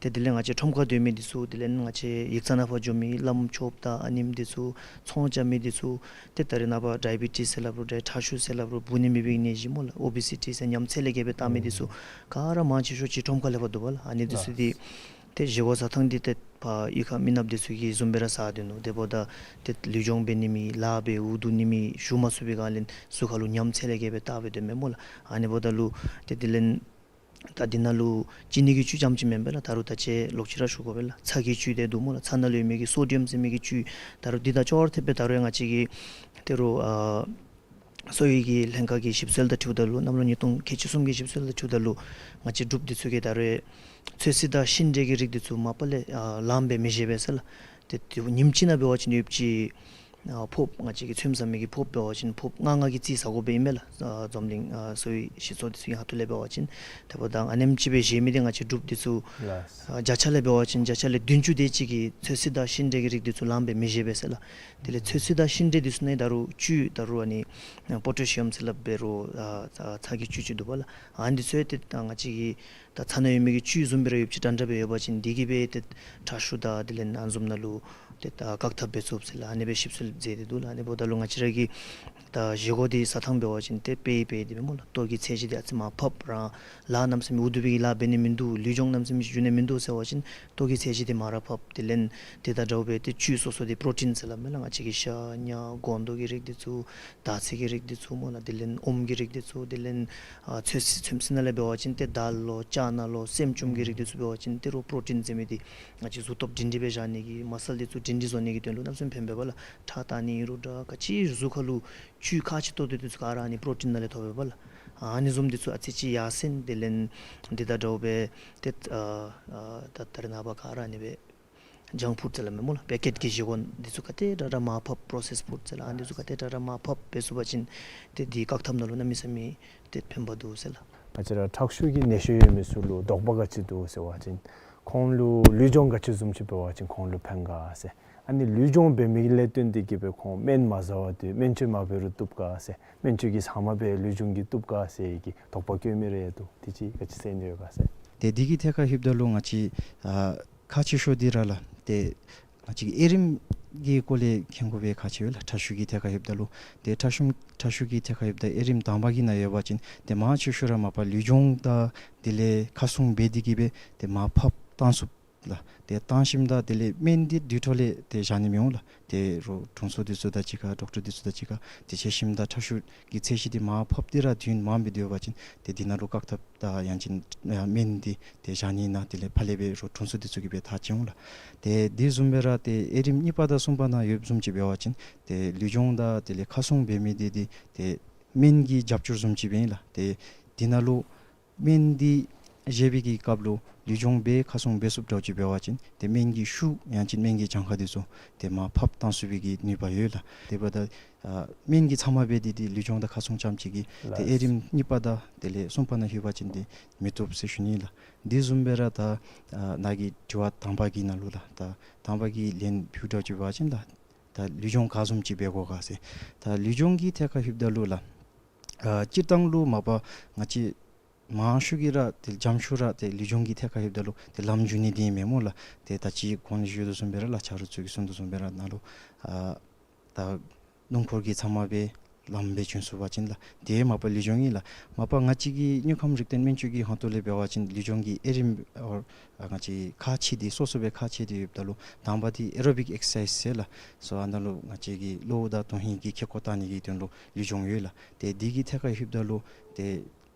ཏེ་དེ་ལས་ང་བཅས་ཁྲོམ་ཁར་སྡོད་མི་འདི་ཚུ་དེ་ལས་ང་བཅས་ཡིག་ཚང་ནང་ཕར་འགྱོ་མི་བླམ་ཆོསཔ་དང་ཨ་ནེམ་འདི་ཚུ་ཚོང་རྐྱབ་མི་འདི་ཚུ་ཏེ་ད་རེས་ནངས་པ་ཌའི་བི་ཊིས་ཟེར་སླབ་རུང་ད་ཁྲག་ཤུགས་ཟེར་སླབ་རུང་འབུ་ནི་མེད་པའི་ནད་གཞི་སྨོ་ལགས། ཨོ་བི་སི་ཊི་ཟེར་ཉམས་ཚད་ལས་བརྒལ་སྦེ་བཏང་མི་འདི་ཚུ་ག་ར་མང་ཆེ་ཤོས་ཅིག་ཁྲོམ་ཁ་ལས་ཕར་འདུག་པ་ལགས། ཨ་ནི་འདི་ཚུ་འདི་ཏེ་བཞེས་སྒོ་བཟའ་ཐངས་འདི་ཏེ་ཕར་གཡུས་ཁ་མི་ནགཔ་འདི་ཚུ་གིས་བཟུམ་སྦེ་ར་བཟའ་སྡོད་ནུག། དེ་འབདཝ་ད་ཏེ་ལུས་སྦྱོང་འབད་ནི་མེད། ལཱ་འབད་འུ་སྡུག་ནི་མེད། ཞུ་མ་ཚུགས་པའི་སྒང་ལས་གཟུགས་ཁ་ལུ་ཉམས་ཚད་ལས་བརྒལ་སྦེ་བཏང་སྦེ་སྡོདཔ་མས་སྨོ་ལགས། ཨ་ནི་འབདཝ་ད་ལུ་ཏེ་དེ་ལས་ད་འདི་ནང་ལུ་ཅི་ནི་གི་བཅུད་རྐྱངམ་ཅིག་མེན་པས་ལགས། ད་རུང་ད་ཅི་ལོག་ཅི་ར་ཞུ་དགོ་པས་ལགས། ཚྭ་གི་བཅུད་འདི་འདུག་སྨོ་ལགས། ཚྭ་ནང་ལུ་ཡོད་མི་གི་སོ་ཌི་ཡམ་ཟེར་མི་གི་བཅུད། ད་རུང་འདི་དང་ཅོག་ར་འཐདཔ་སྦེ་ད་རུང་ཡང་ང་བཅས་ཀྱི་ད་རུང་ཨ་གསོ་བའི་གི་ལྷན་ཁག་གི་ཞིབ་འཚོལ་དང་འཁྲིལཝ་ད་ལུ་གནམ་ལོ་ཉིས་སྟོང་ཁལ་གཅིག་གསུམ་གྱི་ཞིབ་འཚོལ་དང་འཁྲིལཝ་ད་ལུ་ང་བཅས་འབྲུགཔ་འདི་ཚུ་གིས་ད་རུང་ཚོད་བསྲེ་དང་ཤིང་འབྲས་ཀྱི་རིགས་འདི་ཚུ་མ་པ་ལས་ཨ་ལངམ་སྦེ་མི་བཞེས་པས་ཟེར་ལགས། ཏེ་དུས་ཉིནམ་གཅིག་ནང་འབད་བ་ཅིན་ཡོདཔ་ཅིག་ཨ་ཕོརཔ་ང་བཅས་ཀྱིས་ཚོདམ་ཟ་མི་གི་ཕོརཔ་འབད་བ་ཅིན་ཕོརཔ་ལྔ་ལྔ་གི་རྩིས་ཟ་དགོཔ་ཨིན་མས་ལགས། ཨ་འཛམ་གླིང་ཨ་གསོ་བའི་ཞིབ་འཚོལ་འདི་ཚུ་གི་ཁ་ཐུག་ལས་འབད་བ་ཅིན། དེ་འབདཝ་ད་ཨ་ནེམ་ཅིག་སྦེ་བཞེས་མི་འདི་ང་བཅས་འབྲུགཔ་འདི་ཚུ་ལགས། ཨ་བརྒྱ་ཆ་ལས་འབད་བ་ཅིན་བརྒྱ་ཆ་ལས་བདུན་ཅུ་དེ་ཅིག་གིས་ཚོད་བསྲེ་དང་ཤིང་འབྲས་ཀྱི་རིགས་འདི་ཚུ་ལངམ་སྦེ་མི་བཞེས་པས་ཟེར་ལགས། དེ་ལས་ཚོད་བསྲེ་དང་ཤིང་འབྲས་འདི་ཚུ་ནང་ད་རུང་བཅུད་ད་རུང་ཨ་ནི་པོ་ཊེ་ཤི་ཡམ་ཟེར་སླབ་འབད་རུང་ཨ་ཚྭ་གི་བཅུད་ཅིག་འདུག་པ་ལགས། ཨ་ནི་འདི་ཚུ་ཏེ་ད་ང་བཅས་ཀྱི་ད་ཚྭ་ནང་ཡོད་མི་གི་བཅུད་བཟུམ་སྦེ་ར་ཡོདཔ་ཅིག་འདྲན་འདྲ་སྦེ་ཡོད་པ་ཅིན་འདི་གིས་སྦེ་ཏེ་ཁྲག་ཤུགས་དང་དེ་ལས་ཨ་ནི་བཟུམ་ནང་ལུ་ཏེ་ད་བཀག་ཐབས་འབད་ཚུགས་ཟེར་ལགས། ཨ་ནི་སྦེ་ཞིབ་འཚོལ་མཛད་དེ་འདུག་ལགས། ཨ་ནི་འབདཝ་ད་ལུ་ང་བཅས་ར་གི་ད་བཞེས་སྒོ་འདི་བཟའ་ཐངས་འབད་བ་ཅིན་ཏེ་དཔེ་དཔེ་འདི་སྦེ་སྨོ་ལགས། ལྟོ་གི་ཚད་གཞི་འདི་ཨ་ཙི་མར་ཕབ་ར་ལཱ་གནམ་མེད་ས་མེད་འུ་སྡུག་པའི་གི་ལཱ་འབད་ནི་མིན་འདུག། ལུས་སྦྱོང་གནམ་མེད་ས་མེད་ཅིག་འགྱོ་ནི་མིན་འདུག་ཟེར་བ་ཅིན་ལྟོ་གི་ཚད་གཞི་འདི་མར་ར་ཕབ། དེ་ལས་དེ་དང་འདྲཝ་སྦེ་ཏེ་བཅུད་སོ་སོ་འདི་པྲོ་ཊིན་ཟེར་སླབ་མས་ལགས། ང་བཅས་ཀྱི་ཤ་ཉ་སྒོང་རྡོག་གི་རིགས་འདི་ཚུ་དར་ཚིལ་གྱི་རིགས་འདི་ཚུ་སྨོ་ལགས། དེ་ལས་ཨོམ་གྱི་རིགས་འདི་ཚུ། དེ་ལས་ཨ་ཚོད་བསྲེ་ཚོད་བསྲེ་ནང་ལས་འབད་བ་ཅིན་ཏེ་དཱལ་ལོ་ཅ་ན་ལོ་སྲནམ་ཅུམ་གྱི་རིགས་འདི་ཚུ་འབད་བ་ཅིན་ཏེ་རོགས་པྲོ་ཊིན་ཟེར་མི་འདི་ང་བཅས་གཟུགས་སྟོབས་སྒྲིང་སྒྲིང་སྦེ་བཞག་ནི་གི་མ་སཱལ་འདི་ཚུ་སྒྲིང་སྒྲིང་བཟོ་ནི་གི་དོན་ལུ་གནམ་མེད་ས་མེད་ཕན་པས་པ་ལགས། ཁྲག་བཏང་ནི་ཨིན་རུང་འདྲ་ག་ཅི་གཟུགས་ཁ་ལུ་བཅུད་ཁག་ཆེ་ཏོག་ཏོ་འདི་ཚུ་ག་ར་ཨ་ནི་པྲོ་ཊིན་ནང་ལས་ཐོབ་པས་པ་ལགས། ཨ་ནི་བཟུམ་འདི་ཚུ་ཨ་ཙི་ཅིག་ཡར་སེང་། དེ་ལས་འདི་དང་འདྲཝ་སྦེ་ཏེ་ཨ་ཨ་ད་ད་རེས་ནངས་པ་ག་ར་ཨ་ནི་སྦེ་ཇངཀ་ཕུཌ་ཟེར་སླབ་མས་སྨོ་ལགས། པེ་ཀེཊ་གི་བཞེས་སྒོ་འདི་ཚུ་ག་དེ་དྲག་དྲག་མར་ཕབ། པྲོ་སེསཌ་ཕུཌ་ཟེར་ལགས། ཨ་འདི་ཚུ་ག་དེ་དྲག་དྲག་མར་ཕབ་འབད་ཚུགས་པ་ཅིན་ཏེ་འདི་བཀག་ཐབས་ནང་ལུ་གནམ་མེད་ས་མེད་ཏེ་ཕན་པ་འདུག་ཟེར་ལགས། ང་བཅས་ར་ཁྲག་ཤུགས་ཀྱི་ནད་གཞི་ཡོད་མི་ཚུ་ལུ་དོགས་པ་ག་ཅི་འདུག་ཟེར་བ་ཅིན་ཁོང་ལུ་ལུས་སྦྱོང་ག་ཅི་བཟུམ་ཅིག་འབད་བ་ཅིན་ཁོང་ལུ་ཕན་ག་ཟེར། ཨ་ནི་ལུས་སྦྱོང་འབད་མི་ལས་བརྟེན་ཏེ་གི་སྦེ་ཁོང་སྨན་མ་ཟ་བར་དུ་སྨན་བཅོས་མ་འབད་རུང་བཏུབ་ག་ཟེར། སྨན་བཅོས་ཀྱི་ཟ་མ་སྦེ་ལུས་སྦྱོང་གིས་བཏུབ་ག་ཟེར་གྱི་དོགས་པ་བཀོད་མི་རེ་འདུག། དེ་ཅིག་ག་ཅི་ཟེར་ནི་ཡོད་ག་ཟེར། ཏེ་འདི་གི་ཐད་ཁར་ལྷོདཔ་ད་ལུ་ང་བཅས་ཨ་ཁག་ཆེ་ཤོས་འདི་ར་ལགས། ཏེ་ང་བཅས་ཀྱི་དབྱེ་རིམ་གྱི་སྐོར་ལས་མཁྱེན་དགོ་པའི་ཁག་ཆེ་བས་ལགས། ཁྲག་ཤུགས་ཀྱི་ཐད་ཁར་ལྷོདཔ་ད་ལུ། ཏེ་ཁྲག་ཤུགས་ཁྲག་ཤུགས་ཀྱི་ཐད་ཁར་ལྷོདཔ་ད་དབྱེ་རིམ་དང་པ་གི་ནང་ཡོད་པ་ཅིན་ཏེ་མང་ཆེ་ཤོས་ར་མ་པ་ལུས་སྦྱོང་དང་དེ་ལས་ཁ་སྲུང་འབད་དེ་གི་སྦེ་ཏེ་མར་ཕབ་བཏང་ཚུགསཔ། ལགས། ཏེ་བཏང་ཞིནམ་ད་དེ་ལས་སྨན་འདི་དུས་ཐོག་ལས་ཏེ་བཞག་ནི་མི་འོང་ལགས། ཏེ་རོགས་དྲུང་འཚོ་འདི་ཚུ་དང་གཅིག་ཁར་ཌོག་ཊར་འདི་ཚུ་དང་གཅིག་ཁར་ཏེ་འཕྱད་ཞིནམ་ད་ཁྲག་ཤུགས་ཀྱི་ཚད་གཞི་འདི་མར་ཕབ་སྟེ་ར་དུས་མངམ་སྦེ་སྡོད་པ་ཅིན་ཏེ་འདི་ནང་ལུ་བཀག་ཐབས་དང་ཡང་ཅིན་ཨ་སྨན་འདི་ཏེ་བཞག་ནི་ཨིན་ན། དེ་ལས་ཕར་ལས་སྦེ་རོགས་དྲུང་འཚོ་འདི་ཚུ་གིས་སྦེ་ཐག་བཅད་འོང་ལགས། ཏེ་དེ་བཟུམ་སྦེ་ར་ཏེ་དབྱེ་རིམ་གཉིས་པ་དང་གསུམ་པ་ནང་ཡོདཔ་བཟུམ་ཅིག་འབད་བ་ཅིན་ཏེ་ལུས་སྦྱོང་དང་དེ་ལས་ཁ་སྲུང་འབད་མི་འདི་འདི་ཏེ་སྨན་གྱི་རྒྱབ་སྐྱོར་བཟུམ་ཅིག་སྦེ་ཨིན་ལགས། ཏེ་འདི་ནང་ལུ་སྨན་འདི་བཞེས་པའི་གི་སྐབས་ལུ་ལུས་སྦྱོང་འབད་ཁ་སྲུང་འབད་ཚུགསཔ་འདྲཝ་ཅིག་འབད་བ་ཅིན་ཏེ་སྨན་གྱི་ཤུགས་ཡང་ཅིན་སྨན་གྱི་གྱངས་ཁ་འདི་ཚུ་ཏེ་མར་ཕབ་བཏང་ཚུགས་པའི་གི་ནུས་པ་ཡོད་ལགས། དེ་འབདཝ་ད་ཨ་སྨན་གྱི་ཚབ་མ་འབད་དེ་ཏེ་ལུས་སྦྱོང་དང་ཁ་སྲུང་རྐྱངམ་ཅིག་གིས་ཏེ་དབྱེ་རིམ་གཉིས་པ་དང་དེ་ལས་གསུམ་པ་ནང་ལྷོད་པ་ཅིན་ཏེ་མི་བཏུབ་ཟེར་ཞུ་ནི་ལགས། དེ་བཟུམ་སྦེ་ར་ད་ཨ་ནཱ་གི་དྲི་བ་དང་པ་གི་ནང་ལུ་ལགས། ད་དང་པ་གི་ལན་ཕུལཝ་འདྲཝ་ཅིག་འབད་བ་ཅིན་ལགས། ད་ལུས་སྦྱོང་ག་བཟུམ་ཅིག་འབད་དགོ་ག་ཟེར། ད་ལུས་སྦྱོང་གི་ཐད་ཁར་ལྷོདཔ་ད་ལུ་ལགས། ཨ་སྤྱིར་བཏང་ལུ་མ་པ་ང་བཅས་མང་ཤོས་ཀྱིས་ར་ཏེ་འཇམ་ཤོས་ར་ཏེ་ལུས་སྦྱོང་གི་ཐད་ཁར་ལྷོདཔ་ད་ལུ་ཏེ་ལམ་འཇུ་ནི་འདི་ཨིན་མས་སྨོ་ལགས། ཏེ་ད་ཅི་གོང་ལུ་ཞུ་དོ་བཟུམ་སྦེ་ར་ལགས། ཆ་རོགས་ཚུ་གིས་གསུང་དོ་བཟུམ་སྦེ་ར་ནཱ་ལུ་ཨ་ད་སྣུམ་འཁོར་གྱི་ཚབ་མ་སྦེ་ལམ་སྦེ་འཇུ་ཚུགས་པ་ཅིན་ལགས། དེ་མ་པ་ལུས་སྦྱོང་ཨིན་ལགས། མ་པ་ང་བཅས་ཀྱི་དངོས་ཁམས་རིག་ལྡན་སྨན་བཅོས་ཀྱི་ཁ་ཐུག་ལས་འབད་བ་ཅིན་ལུས་སྦྱོང་གི་དབྱེ་རིམ་ཨ་ང་བཅས་ཁག་ཆེ་སྟེ་སོ་སོ་སྦེ་ཁག་ཆེ་སྟེ་ཡོདཔ་ད་ལུ་དང་པ་འདི་ཨེ་རོ་བིག་ཨེག་སར་སའིཛ་ཟེར་ལགས། སོ་ཨ་ནཱ་ལུ་ང་བཅས་ཀྱི་གློ་བོ་དང་དོན་ཧིང་གི་ཁེ་ཀོ་བཏང་ནི་གི་དོན་ལུ་ལུས་སྦྱོང་ཡོད་ལགས། ཏེ་འདི་གི་ཐད་ཁར་ལྷོདཔ་ད་ལུ་ཏེ་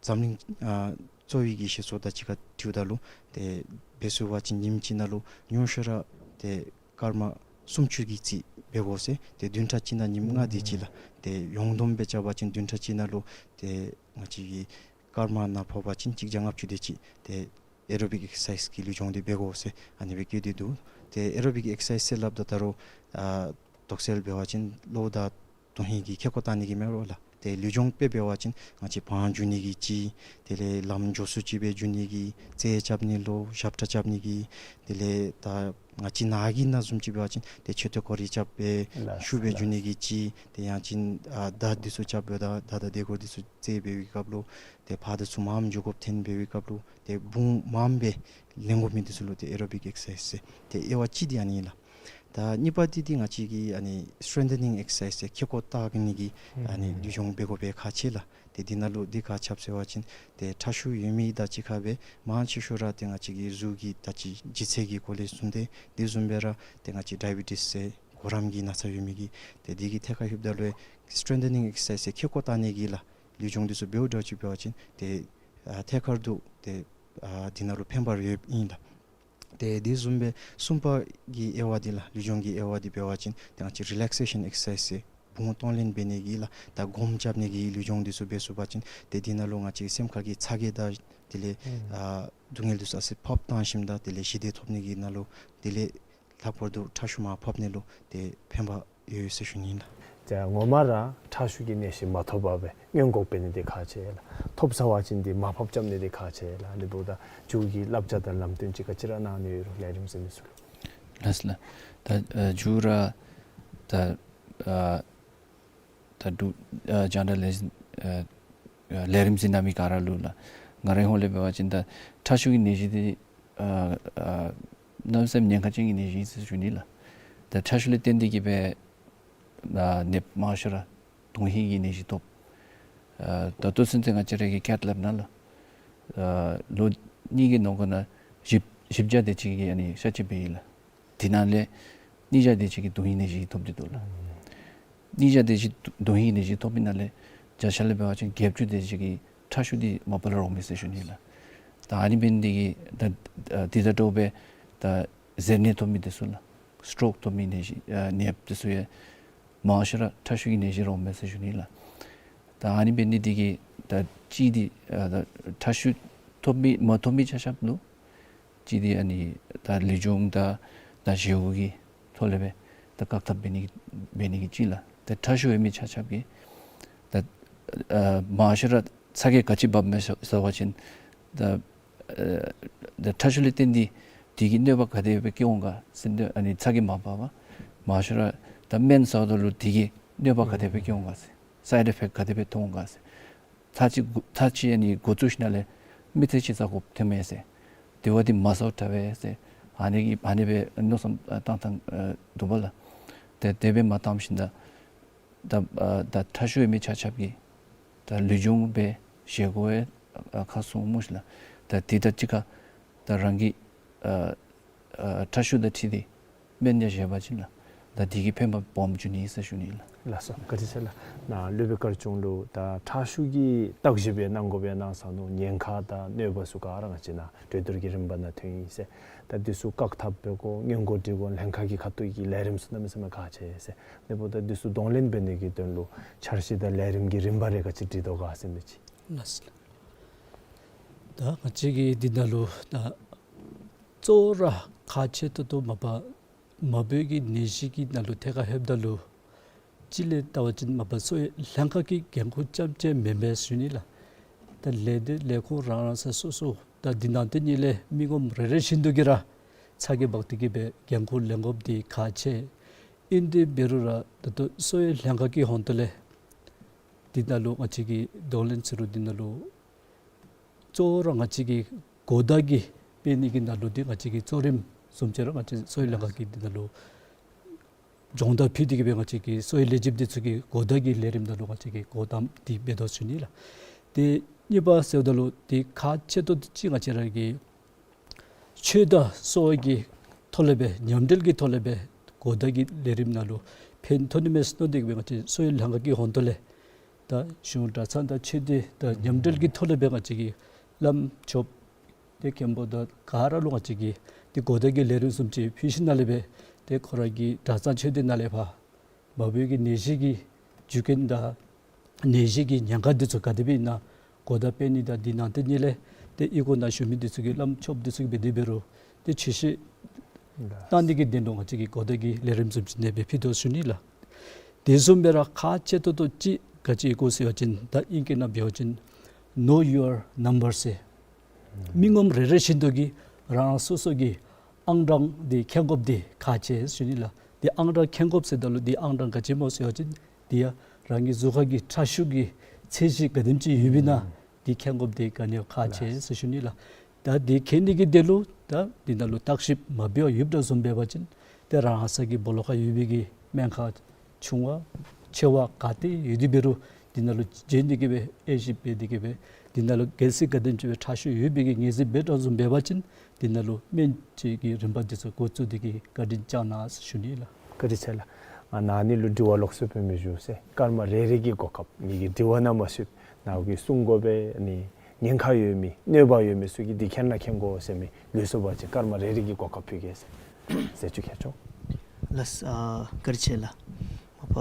འཛམ་གླིང་ཨ་གཙོ་བོའི་གི་བཤད་སྲོལ་དང་གཅིག་ཁར་འཁྲིལཝ་ད་ལུ་ཏེ་འབད་ཚུགས་པ་ཅིན་ཉིནམ་གཅིག་ནང་ལུ་ཉུང་ཤོས་ར་ཏེ་སྐར་མ་སུམ་ཅུ་གི་རྩིས་འབད་དགོ་ཟེར། ཏེ་བདུན་ཕྲག་གཅིག་ནང་ཉིནམ་ལྔ་དེ་ཅིག་ལགས། ཏེ་ཡོངས་བསྡོམས་སྦེ་རྐྱབ་པ་ཅིན་བདུན་ཕྲག་གཅིག་ནང་ལུ་ཏེ་ང་བཅས་ཀྱིས་སྐར་མ་ནང་ཕབ་པ་ཅིན་གཅིག་བརྒྱ་ལྔ་བཅུ་དེ་ཅིག་ཏེ་ཨེ་རོ་བིག་ཨེག་སར་སའིཛ་ཀྱི་ལུས་སྦྱོང་འདི་འབད་དགོ་ཟེར་ཨ་ནི་སྦེ་བཀོད་དེ་འདུག། ཏེ་ཨེ་རོ་བིག་ཨེག་སར་སའིཛ་ཟེར་སླབ་ད་ད་རུང་ཨ་དོགས་སེལ་འབད་བ་ཅིན་གློ་བོ་དང་དོན་ཧིང་གི་ཁེ་ཀོ་བཏང་ནི་གི་མེན་རོ་ལགས། ཏེ་ལུས་སྦྱོང་དཔེ་འབད་བ་ཅིན་ང་བཅས་བང་འཇུ་ནི་གི་ཅིག། དེ་ལས་ལམ་མགྱོགས་སུ་ཅིག་སྦེ་འཇུ་ནི་གི། རྩེད་རྐྱབ་ནི་ལུ་ཞབས་ཁྲ་རྐྱབ་ནི་གི། དེ་ལས་ད་ང་བཅས་ནཱ་གི་ནང་བཟུམ་ཅིག་འབད་བ་ཅིན་ཏེ་མཆོད་རྟེན་སྐོར་ར་རྐྱབ་སྦེ་ལགས་ཤུགས་སྦེ་འཇུ་ནི་གི་ཅིག། ཏེ་ཡང་ཅིན་ཨ་མདའ་འདི་ཚུ་རྐྱབ་སྦེ་ད་མདའ་དང་དེ་གུ་འདི་ཚུ་རྩེད་འབད་བའི་སྐབས་ལུ་ཏེ་ཕར་དང་ཚུར་མངམ་འགྱོ་དགོཔ་ཐོན་འབད་བའི་སྐབས་ལུ་ཏེ་བུང་མངམ་སྦེ་ལེན་དགོ་མི་འདི་ཚུ་ལུ་ཏེ་ཨེ་རོ་བིག་ཨེག་སར་སའིཛ་ཟེར། ཏེ་དབྱེ་བ་གཅིག་འདི་ཨ་ནི་ཨིན་ལགས། ད་གཉིས་པ་འདི་འདི་ང་བཅས་ཀྱི་ཨ་ནི་སི་ཊྲེན་ཐེ་ནིང་ཨེག་སར་སའིཛ་ཟེར། ཁེ་ཀོ་བཏགས་ནི་གི་ཨ་ནི་ལུས་སྦྱོང་འབད་དགོ་པའི་ཁག་ཆེ་ལགས། ཏེ་འདི་ནང་ལུ་འདི་ག་ཅི་འབད་ཟེར་བ་ཅིན་ཏེ་ཁྲག་ཤུགས་ཡོད་མི་དང་གཅིག་ཁར་སྦེ་མང་ཆེ་ཤོས་ར་ཏེ་ང་བཅས་ཀྱི་གཟུགས་ཀྱི་ད་ཅི་ལྗིད་ཚད་ཀྱི་སྐོར་ལས་གསུངས་ཏེ་དེ་བཟུམ་སྦེ་ར་ཏེ་ང་བཅས་ཌའི་བི་ཊིས་ཟེར་གོ་རམས་ཀྱི་ན་ཚ་ཡོད་མི་གིས་ཏེ་འདི་གི་ཐད་ཁར་ལྷོདཔ་ད་ལུ་སི་ཊྲེན་ཐེ་ནིང་ཨེག་སར་སའིཛ་ཟེར་ཁེ་ཀོ་བཏགས་ནི་གི་ལགས་ལུས་སྦྱོང་འདི་ཚུ་འབདཝ་འདྲཝ་ཅིག་འབད་བ་ཅིན་ཏེ་ཨ་ཐད་ཀར་དུ་ཏེ་ཨ་འདི་ནང་ལུ་ཕན་པ་ཡོདཔ་ཨིན་ལགས། ཏེ་དེ་བཟུམ་སྦེ་གསུམ་པ་གི་དབྱེ་བ་འདི་ལགས་ལུས་སྦྱོང་གི་དབྱེ་བ་འདི་འབད་བ་ཅིན་ཏེ་ང་བཅས་རི་ལེག་སེ་ཤཱན་ཨེག་སར་སའིཛ་ཟེར་བུང་གཏོང་ལེན་འབད་ནི་གི་ལགས། ད་སྒོམ་རྐྱབ་ནི་གི་ལུས་སྦྱོང་འདི་ཚུ་འབད་ཚུགས་པ་ཅིན་ཏེ་འདི་ནང་ལུ་ང་བཅས་སེམས་ཁ་གི་ཚ་གྱང་དང་དེ་ལས་ཨ་སྡུག་བསྔལ་འདི་ཚུ་ཨ་ཙི་ཕབ་བཏང་ཞིནམ་ད་དེ་ལས་ཞི་བདེ་ཐོབ་ནི་གི་ནང་ལུ་དེ་ལས་ལྷག་པར་དུ་ཁྲག་ཤུགས་མར་ཕབ་ནི་ལུ་ཏེ་ཕན་པ་ཡོད་ཟེར་ཞུ་ནི་ཨིན་ལགས། ད་ངོ་མ་ར་ཁྲག་ཤུགས་ཀྱི་ནད་གཞི་མ་ཐོབ་པར་སྦེ་སྔོན་འགོག་འབད་ནི་འདི་ཁག་ཆེ་ལགས། ཐོབ་ཚར་བ་ཅིན་འདི་མར་ཕབ་རྐྱབ་ནི་འདི་ཁག་ཆེ་ལགས། ལེགས་པར་ད་མཇུག་གི་བསླབ་བྱ་དང་ལམ་སྟོན་ཅིག་ག་ཅི་ར་གནང་ནི་ཡོད་རུང་ལས་རིམ་གཟིགས་མི་ཚུ་ལུ། ལགས་ལགས། ད་ཨ་མཇུག་ར་ད་ཨ་ད་འབྲུག་ཨ་རྒྱང་བསྒྲགས་ལས་འཛིན་ཨ་ཨ་ལས་རིམ་གཟིགས་གནང་མི་ག་ར་ལུ་ལགས། ང་རའི་ཧོངས་ལས་འབད་བ་ཅིན་ད་ཁྲག་ཤུགས་ཀྱི་ནད་གཞི་འདི་ཨ་ཨ་གནམ་མེད་ས་མེད་ཉེན་ཁ་ཅན་གྱི་ནད་གཞི་ཨིན་ཟེར་ཞུ་ནི་ལགས། ད་ཁྲག་ཤུགས་ལས་བརྟེན་ཏེ་གིས་སྦེ་ཨ་ནདཔ་མང་ཤོས་ར་དོན་ཧིང་གི་ནད་གཞི་ཐོབ། ཨ་ད་ལྟོ་ཚུན་ཚོད་ང་བཅས་ར་གི་ཀེཐ་ལེབ་ནང་ལུ་ཨ་ལོ་གཉིས་ཀྱི་ནང་འཁོད་ནང་བཞི་བཞི་བརྒྱ་དེ་ཅིག་གིས་ཨ་ནི་གཤག་བཅོས་འབད་ཡི་ལགས། དེ་ནང་ལས་ཉིས་བརྒྱ་དེ་ཅིག་གིས་དོན་ཧིང་ནད་གཞི་ཐོབ་སྟེ་འདུག་ལགས། ཉིས་བརྒྱ་དེ་ཅིག་དོན་ཧིང་ནད་གཞི་ཐོབ་པའི་ནང་ལས་བརྒྱ་ཆ་ལས་འབད་བ་ཅིན་བརྒྱད་ཅུ་དེ་ཅིག་གིས་ཁྲག་ཤུགས་འདི་མ་པ་ལས་རོགས་མས་ཟེར་ཞུ་ནི་ལགས། ད་ཨ་ནི་འབད་ནི་འདི་གིས་ད་ཨ་འདི་དང་འདྲཝ་སྦེ་ད་གཟེར་ནད་ཐོབ་མི་དེ་ཚུ་ལགས། སི་ཊོག་ཐོབ་མི་ནད་གཞི་ཨ་ནདཔ་དེ་ཚུ་ཡང་མང་ཤོས་ར་ཁྲག་ཤུགས་ཀྱི་ནད་གཞི་རོགས་མས་ཟེར་ཞུ་ནི་ལགས། ད་ཨ་ནི་འབད་ནི་འདི་གིས་ད་གཅིག་འདི་ཨ་ད་ཁྲག་ཤུགས་ཐོབ་མི་མ་ཐོབ་མི་ཆ་ཁྱབ་ལུ་གཅིག་འདི་ཨ་ནི་ད་ལུས་སྦྱོང་དང་ད་བཞེས་སྒོ་གི་ཐོག་ལས་སྦེ་ད་བཀག་ཐབས་འབད་ནི་འབད་ནི་གི་གཅིག་ལགས། ད་ཁྲག་ཤུགས་ཡོད་མི་ཆ་ཁྱབ་ཀྱིས་ད་ཨ་མང་ཤོས་ར་ཚ་གྱང་ག་ཅི་འབབ་མས་ཟེར་བ་ཅིན་ད་ཨ་ད་ཁྲག་ཤུགས་ལས་བརྟེན་ཏེ་དེ་གིས་གནོད་པ་ག་དེ་སྦེ་བཀལ་འོང་ག་ཟེར་ཨ་ནི་ཚ་གྱང་མ་འབབ་པར་མང་ཤོས་ར་ད་སྨན་ཟཝ་ད་ལུ་དེ་གིས་གནོད་པ་ག་དེ་སྦེ་བཀལ་འོང་ག་ཟེར་སའིཌ་ཨི་ཕེཀཊ་ག་དེ་སྦེ་ཐོན་འོང་ག་ཟེར། ཚར་གཅིག་ཚར་གཅིག་ཨ་ནི་འགོ་བཙུགས་ཞིནམ་ལས་མི་ཚེ་གཅིག་ཟ་དགོཔ་ཐོན་མས་ཟེར། དེ་བ་འདི་མ་ཟཝ་དྲག་པས་ཟེར། ཨ་ནི་གི་ཨ་ནི་སྦེ་མནོ་བསམ་བཏང་བཏང་འདུག་པ་ལགས། ཏེ་དེ་སྦེ་མ་བཏངམ་ཞིནམ་ད་ད་ཨ་ད་ཁྲག་ཤུགས་ཡོད་མི་ཆ་ཁྱབ་ཀྱིས་ད་ལུས་སྦྱོང་འབད་བཞེས་སྒོ་ཡང་ཨ་ཁ་སྲུང་སྨོ་ཤིག་ལགས། ད་དེ་དང་གཅིག་ཁར་ད་རང་གི་ཨ་ ཨ་ཁྲག་ཤུགས་དང་འཁྲིལ་ཏེ་སྨན་ཡང་བཞེས་པ་ཅིན་ལགས། ད་དེ་གིས་ཕན་པ་སྦོམ་འབྱུང་ནི་ཟེར་ཞུ་ནི་ལགས། ལགས་སོ། བཀའ་དྲིན་ཆེ་ལགས། ནཱ་སློབ་དཔོན་དཀར་ཆུང་ལུ་ད་ཁྲག་ཤུགས་ཀྱི་བརྟག་ཞིབ་སྦེ་གནང་དགོ་པས་གནང་ས་ནུག། ཉེན་ཁ་དང་གནོད་པ་ཚུ་ག་ར་ང་བཅས་ནཱ་གྲོས་བསྡུར་གྱི་རིམ་པ་ནང་ཐོན་ཡི་ཟེར། ད་འདི་ཚུ་བཀག་ཐབས་འབད་དགོ། སྔོན་འགོག་འདྲི་དགོ། ལྷན་ཁག་གི་ཁ་ཐུག་གི་ལས་རིམ་ཚུ་གནམ་མེད་ས་མེད་ཁག་ཆེ་ཟེར། དེ་འབདཝ་ད་འདི་ཚུ་གདོང་ལེན་འབད་ནི་གི་དོན་ལུ་འཆར་གཞི་དང་ལས་རིམ་གྱི་རིམ་པ་རེ་ག་ཅི་སྒྲིག་དོ་ག་ཟེར་མི་ཅིག། ལགས་སོ། ད་ང་བཅས་ཀྱིས་འདི་ནང་ལུ་ད་གཙོ་བོ་ར་ཁག་ཆེ་ཏོག་ཏོ་མ་པ་མ་བུ་གི་ནད་གཞི་གི་ནང་ལུ་ཐད་ཁར་ལྷོདཔ་ད་ལུ་སྤྱིར་ལས་བལྟ་བ་ཅིན་མ་པ་གསོ་བའི་ལྷན་ཁག་གི་འགན་ཁུར་རྐྱངམ་གཅིག་མེན་པས་ཞུ་ནི་ལགས། ད་ལས་སྡེ་ལས་ཁུངས་རང་རང་ས་སོ་སོ་ད་འདི་ནང་དེ་གཉིས་ལས་མི་ངོམ་རེ་རེ་བཞིན་དུ་གིས་ར་ཚ་གྱང་འབག་སྟེ་གིས་སྦེ་འགན་ཁུར་ལེན་དགོཔ་འདི་ཁག་ཆེ། ཨིན་ཏེ་འབད་རུང་ར་ད་ལྟོ་གསོ་བའི་ལྷན་ཁག་གི་ཧོང་ཏོ་ལས་འདི་ནང་ལུ་ང་བཅས་ཀྱིས་གདོང་ལེན་ཟེར་རུང་འདི་ནང་ལུ་གཙོ་བོ་ར་ང་བཅས་ཀྱིས་གོ་བརྡ་གི་སྤེལ་ནི་གི་ནང་ལུ་འདི་ང་བཅས་ཀྱིས་གཙོ་རིམ་བཟུམ་ཅིག་ར་ང་བཅས་གསོ་བའི་ལྷན་ཁག་གི་འདི་ནང་ལུ་སྦྱོང་བརྡར་ཕུལ་ཏེ་གིས་སྦེ་ང་བཅས་ཀྱིས་གསོ་བའི་ལས་བྱེདཔ་འདི་ཚུ་གིས་གོ་བརྡ་གི་ལས་རིམ་ནང་ལུ་ང་བཅས་ཀྱིས་གོ་བརྡ་འདི་འབད་དོ་ཞུ་ནི་ལགས། ཏེ་གཉིས་པ་ཟེརཝ་ད་ལུ་འདི་ཁག་ཆེ་ཏོག་ཏོ་ཅིག་ང་བཅས་ར་གི་ཆོས་དང་གསོ་བ་གི་ཐོག་ལས་སྦེ་མཉམ་འབྲེལ་གྱི་ཐོག་ལས་སྦེ་གོ་བརྡ་གི་ལས་རིམ་ནང་ལུ་ཕན་ཐོགས་ནི་མས་ཟེར་མནོ་སྟེ་གིས་སྦེ་ང་བཅས་གསོ་བའི་ལྷན་ཁག་གི་ཧོང་ཏོ་ལས་ད་གཞུང་གྲྭ་ཚང་དང་ཆོས་སྡེ་དང་མཉམ་འབྲེལ་གྱི་ཐོག་ལས་སྦེ་ང་བཅས་ཀྱིས་བླམ་ཆོསཔ་ཏེ་མཁན་པོ་དང་ག་ར་ལུ་ང་བཅས་ཀྱིས་ཏེ་གོ་བརྡ་གི་ལས་རིམ་བཟུམ་ཅིག་ཕུལ་ཞིནམ་ལས་སྦེ་ཏེ་ཁོ་ར་གི་གྲྭ་ཚང་ཆོས་སྡེ་ནང་ལས་ཕར་མ་བུ་གི་ནད་གཞི་གི་རྒྱུ་རྐྱེན་དང་ནད་གཞི་གི་ཉེན་ཁ་འདི་ཚུ་ག་དེ་སྦེ་ཨིན་ན་གོ་བརྡ་སྤེལ་ནི་དང་འདི་ནང་དེ་གཉིས་ལས་ཏེ་གཡུས་སྒོ་ནང་བཞུགས་མི་འདི་ཚུ་གིས་བླམ་ཆོསཔ་འདི་ཚུ་གིས་འབད་དེ་འབད་རུང་ཏེ་ཆོས་བཤད་གནང་ནི་གི་དོན་ལུ་ང་བཅས་ཀྱིས་གོ་བརྡ་གི་ལས་རིམ་བཟུམ་ཅིག་ཨ་ནེ་སྦེ་ཕུལ་དོ་ཞུ་ནི་ལགས། དེ་བཟུམ་སྦེ་ར་ཁག་ཆེ་ཏོག་ཏོ་ཅིག་ག་ཅི་ཨིན་གོ་ཟེར་བ་ཅིན་ད་ཨིང་སྐད་ནང་འབད་བ་ཅིན་know your number ཟེར། མི་ངོམ་རེ་རེ་བཞིན་དུ་གིས་རང་སོ་སོ་གི་ཨང་གྲངས་འདི་མཁྱེན་དགོཔ་འདི་ཁག་ཆེ་ཞུ་ནི་ལགས། འདི་ཨང་གྲངས་མཁྱེན་དགོཔ་ཟེརཝ་ད་ལུ་འདི་ཨང་གྲངས་ག་ཅི་སྨོ་ཟེར་བ་ཅིན་འདི་ཡང་རང་གི་གཟུགས་ཁར་གྱི་ཁྲག་ཤུགས་ཀྱི་ཚད་གཞི་ག་དེམ་ཅིག་ཡོདཔ་ཨིན་ན་འདི་མཁྱེན་དགོཔ་འདི་ག་ནི་ཡང་ཁག་ཆེ་ཟེར་ཞུ་ནི་ལགས། ད་འདི་མཁྱེན་ནི་གི་དོན་ལུ་ད་འདི་ནང་ལུ་བརྟག་ཞིབ་མ་འབད་བར་ཡོདཔ་འདྲཝ་བཟུམ་འབད་བ་ཅིན་ཏེ་རང་ས་གི་སྦོ་ལོགས་ཁར་ཡོད་པའི་གི་སྨན་ཁང་ཆུང་བ་ཆེ་བ་ག་ཏེ་ཡོད་དེ་འབད་རུང་འདི་ནང་ལུ་བྱོན་ཏེ་གིས་སྦེ་དབྱེ་ཞིབ་འབད་དེ་གིས་སྦེ་འདི་ནང་ལུ་གལ་སྲིད་ག་དེམ་ཅིག་སྦེ་ཁྲག་ཤུགས་ཡོད་པའི་གི་ངེས་འཛིན་འབད་དོ་བཟུམ་འབད་བ་ཅིན་འདི་ནང་ལུ་སྨན་བཅོས་ཀྱི་རིམ་པ་འདི་ཚུ་འགོ་བཙུགས་ཏེ་གིས་བཀའ་དྲིན་བསྐྱང་གནང་ཞུ་ནི་ལགས། བཀའ་དྲིན་ཆེ་ལགས། ཨ་ནཱ་ནི་ལུ་དྲི་བ་ལོགས་སུ་སྤེལ་མི་ཞུ་ཟེར། སྐར་མ་རེ་རེ་གི་གོ་སྐབས་ངེ་གི་དྲི་བ་ནང་མ་ཞུགས་ནཱ་གིས་གསུང་དགོ་པས། ཨ་ནི་ཉེན་ཁ་ཡོད་མི་གནོད་པ་ཡོད་མི་ཚུ་གིས་འདི་མཁྱེན་ན་མཁྱེན་དགོ་ཟེར་མི་ལུས་སོ་བ་ཅིན་སྐར་མ་རེ་རེ་གི་གོ་སྐབས་ཕུལ་གེ་ཟེར། ཟེར་ཅིག་ཁྱེར་ཆོག། ལགས། ཨ་བཀའ་དྲིན་ཆེ་ལགས། མ་པ་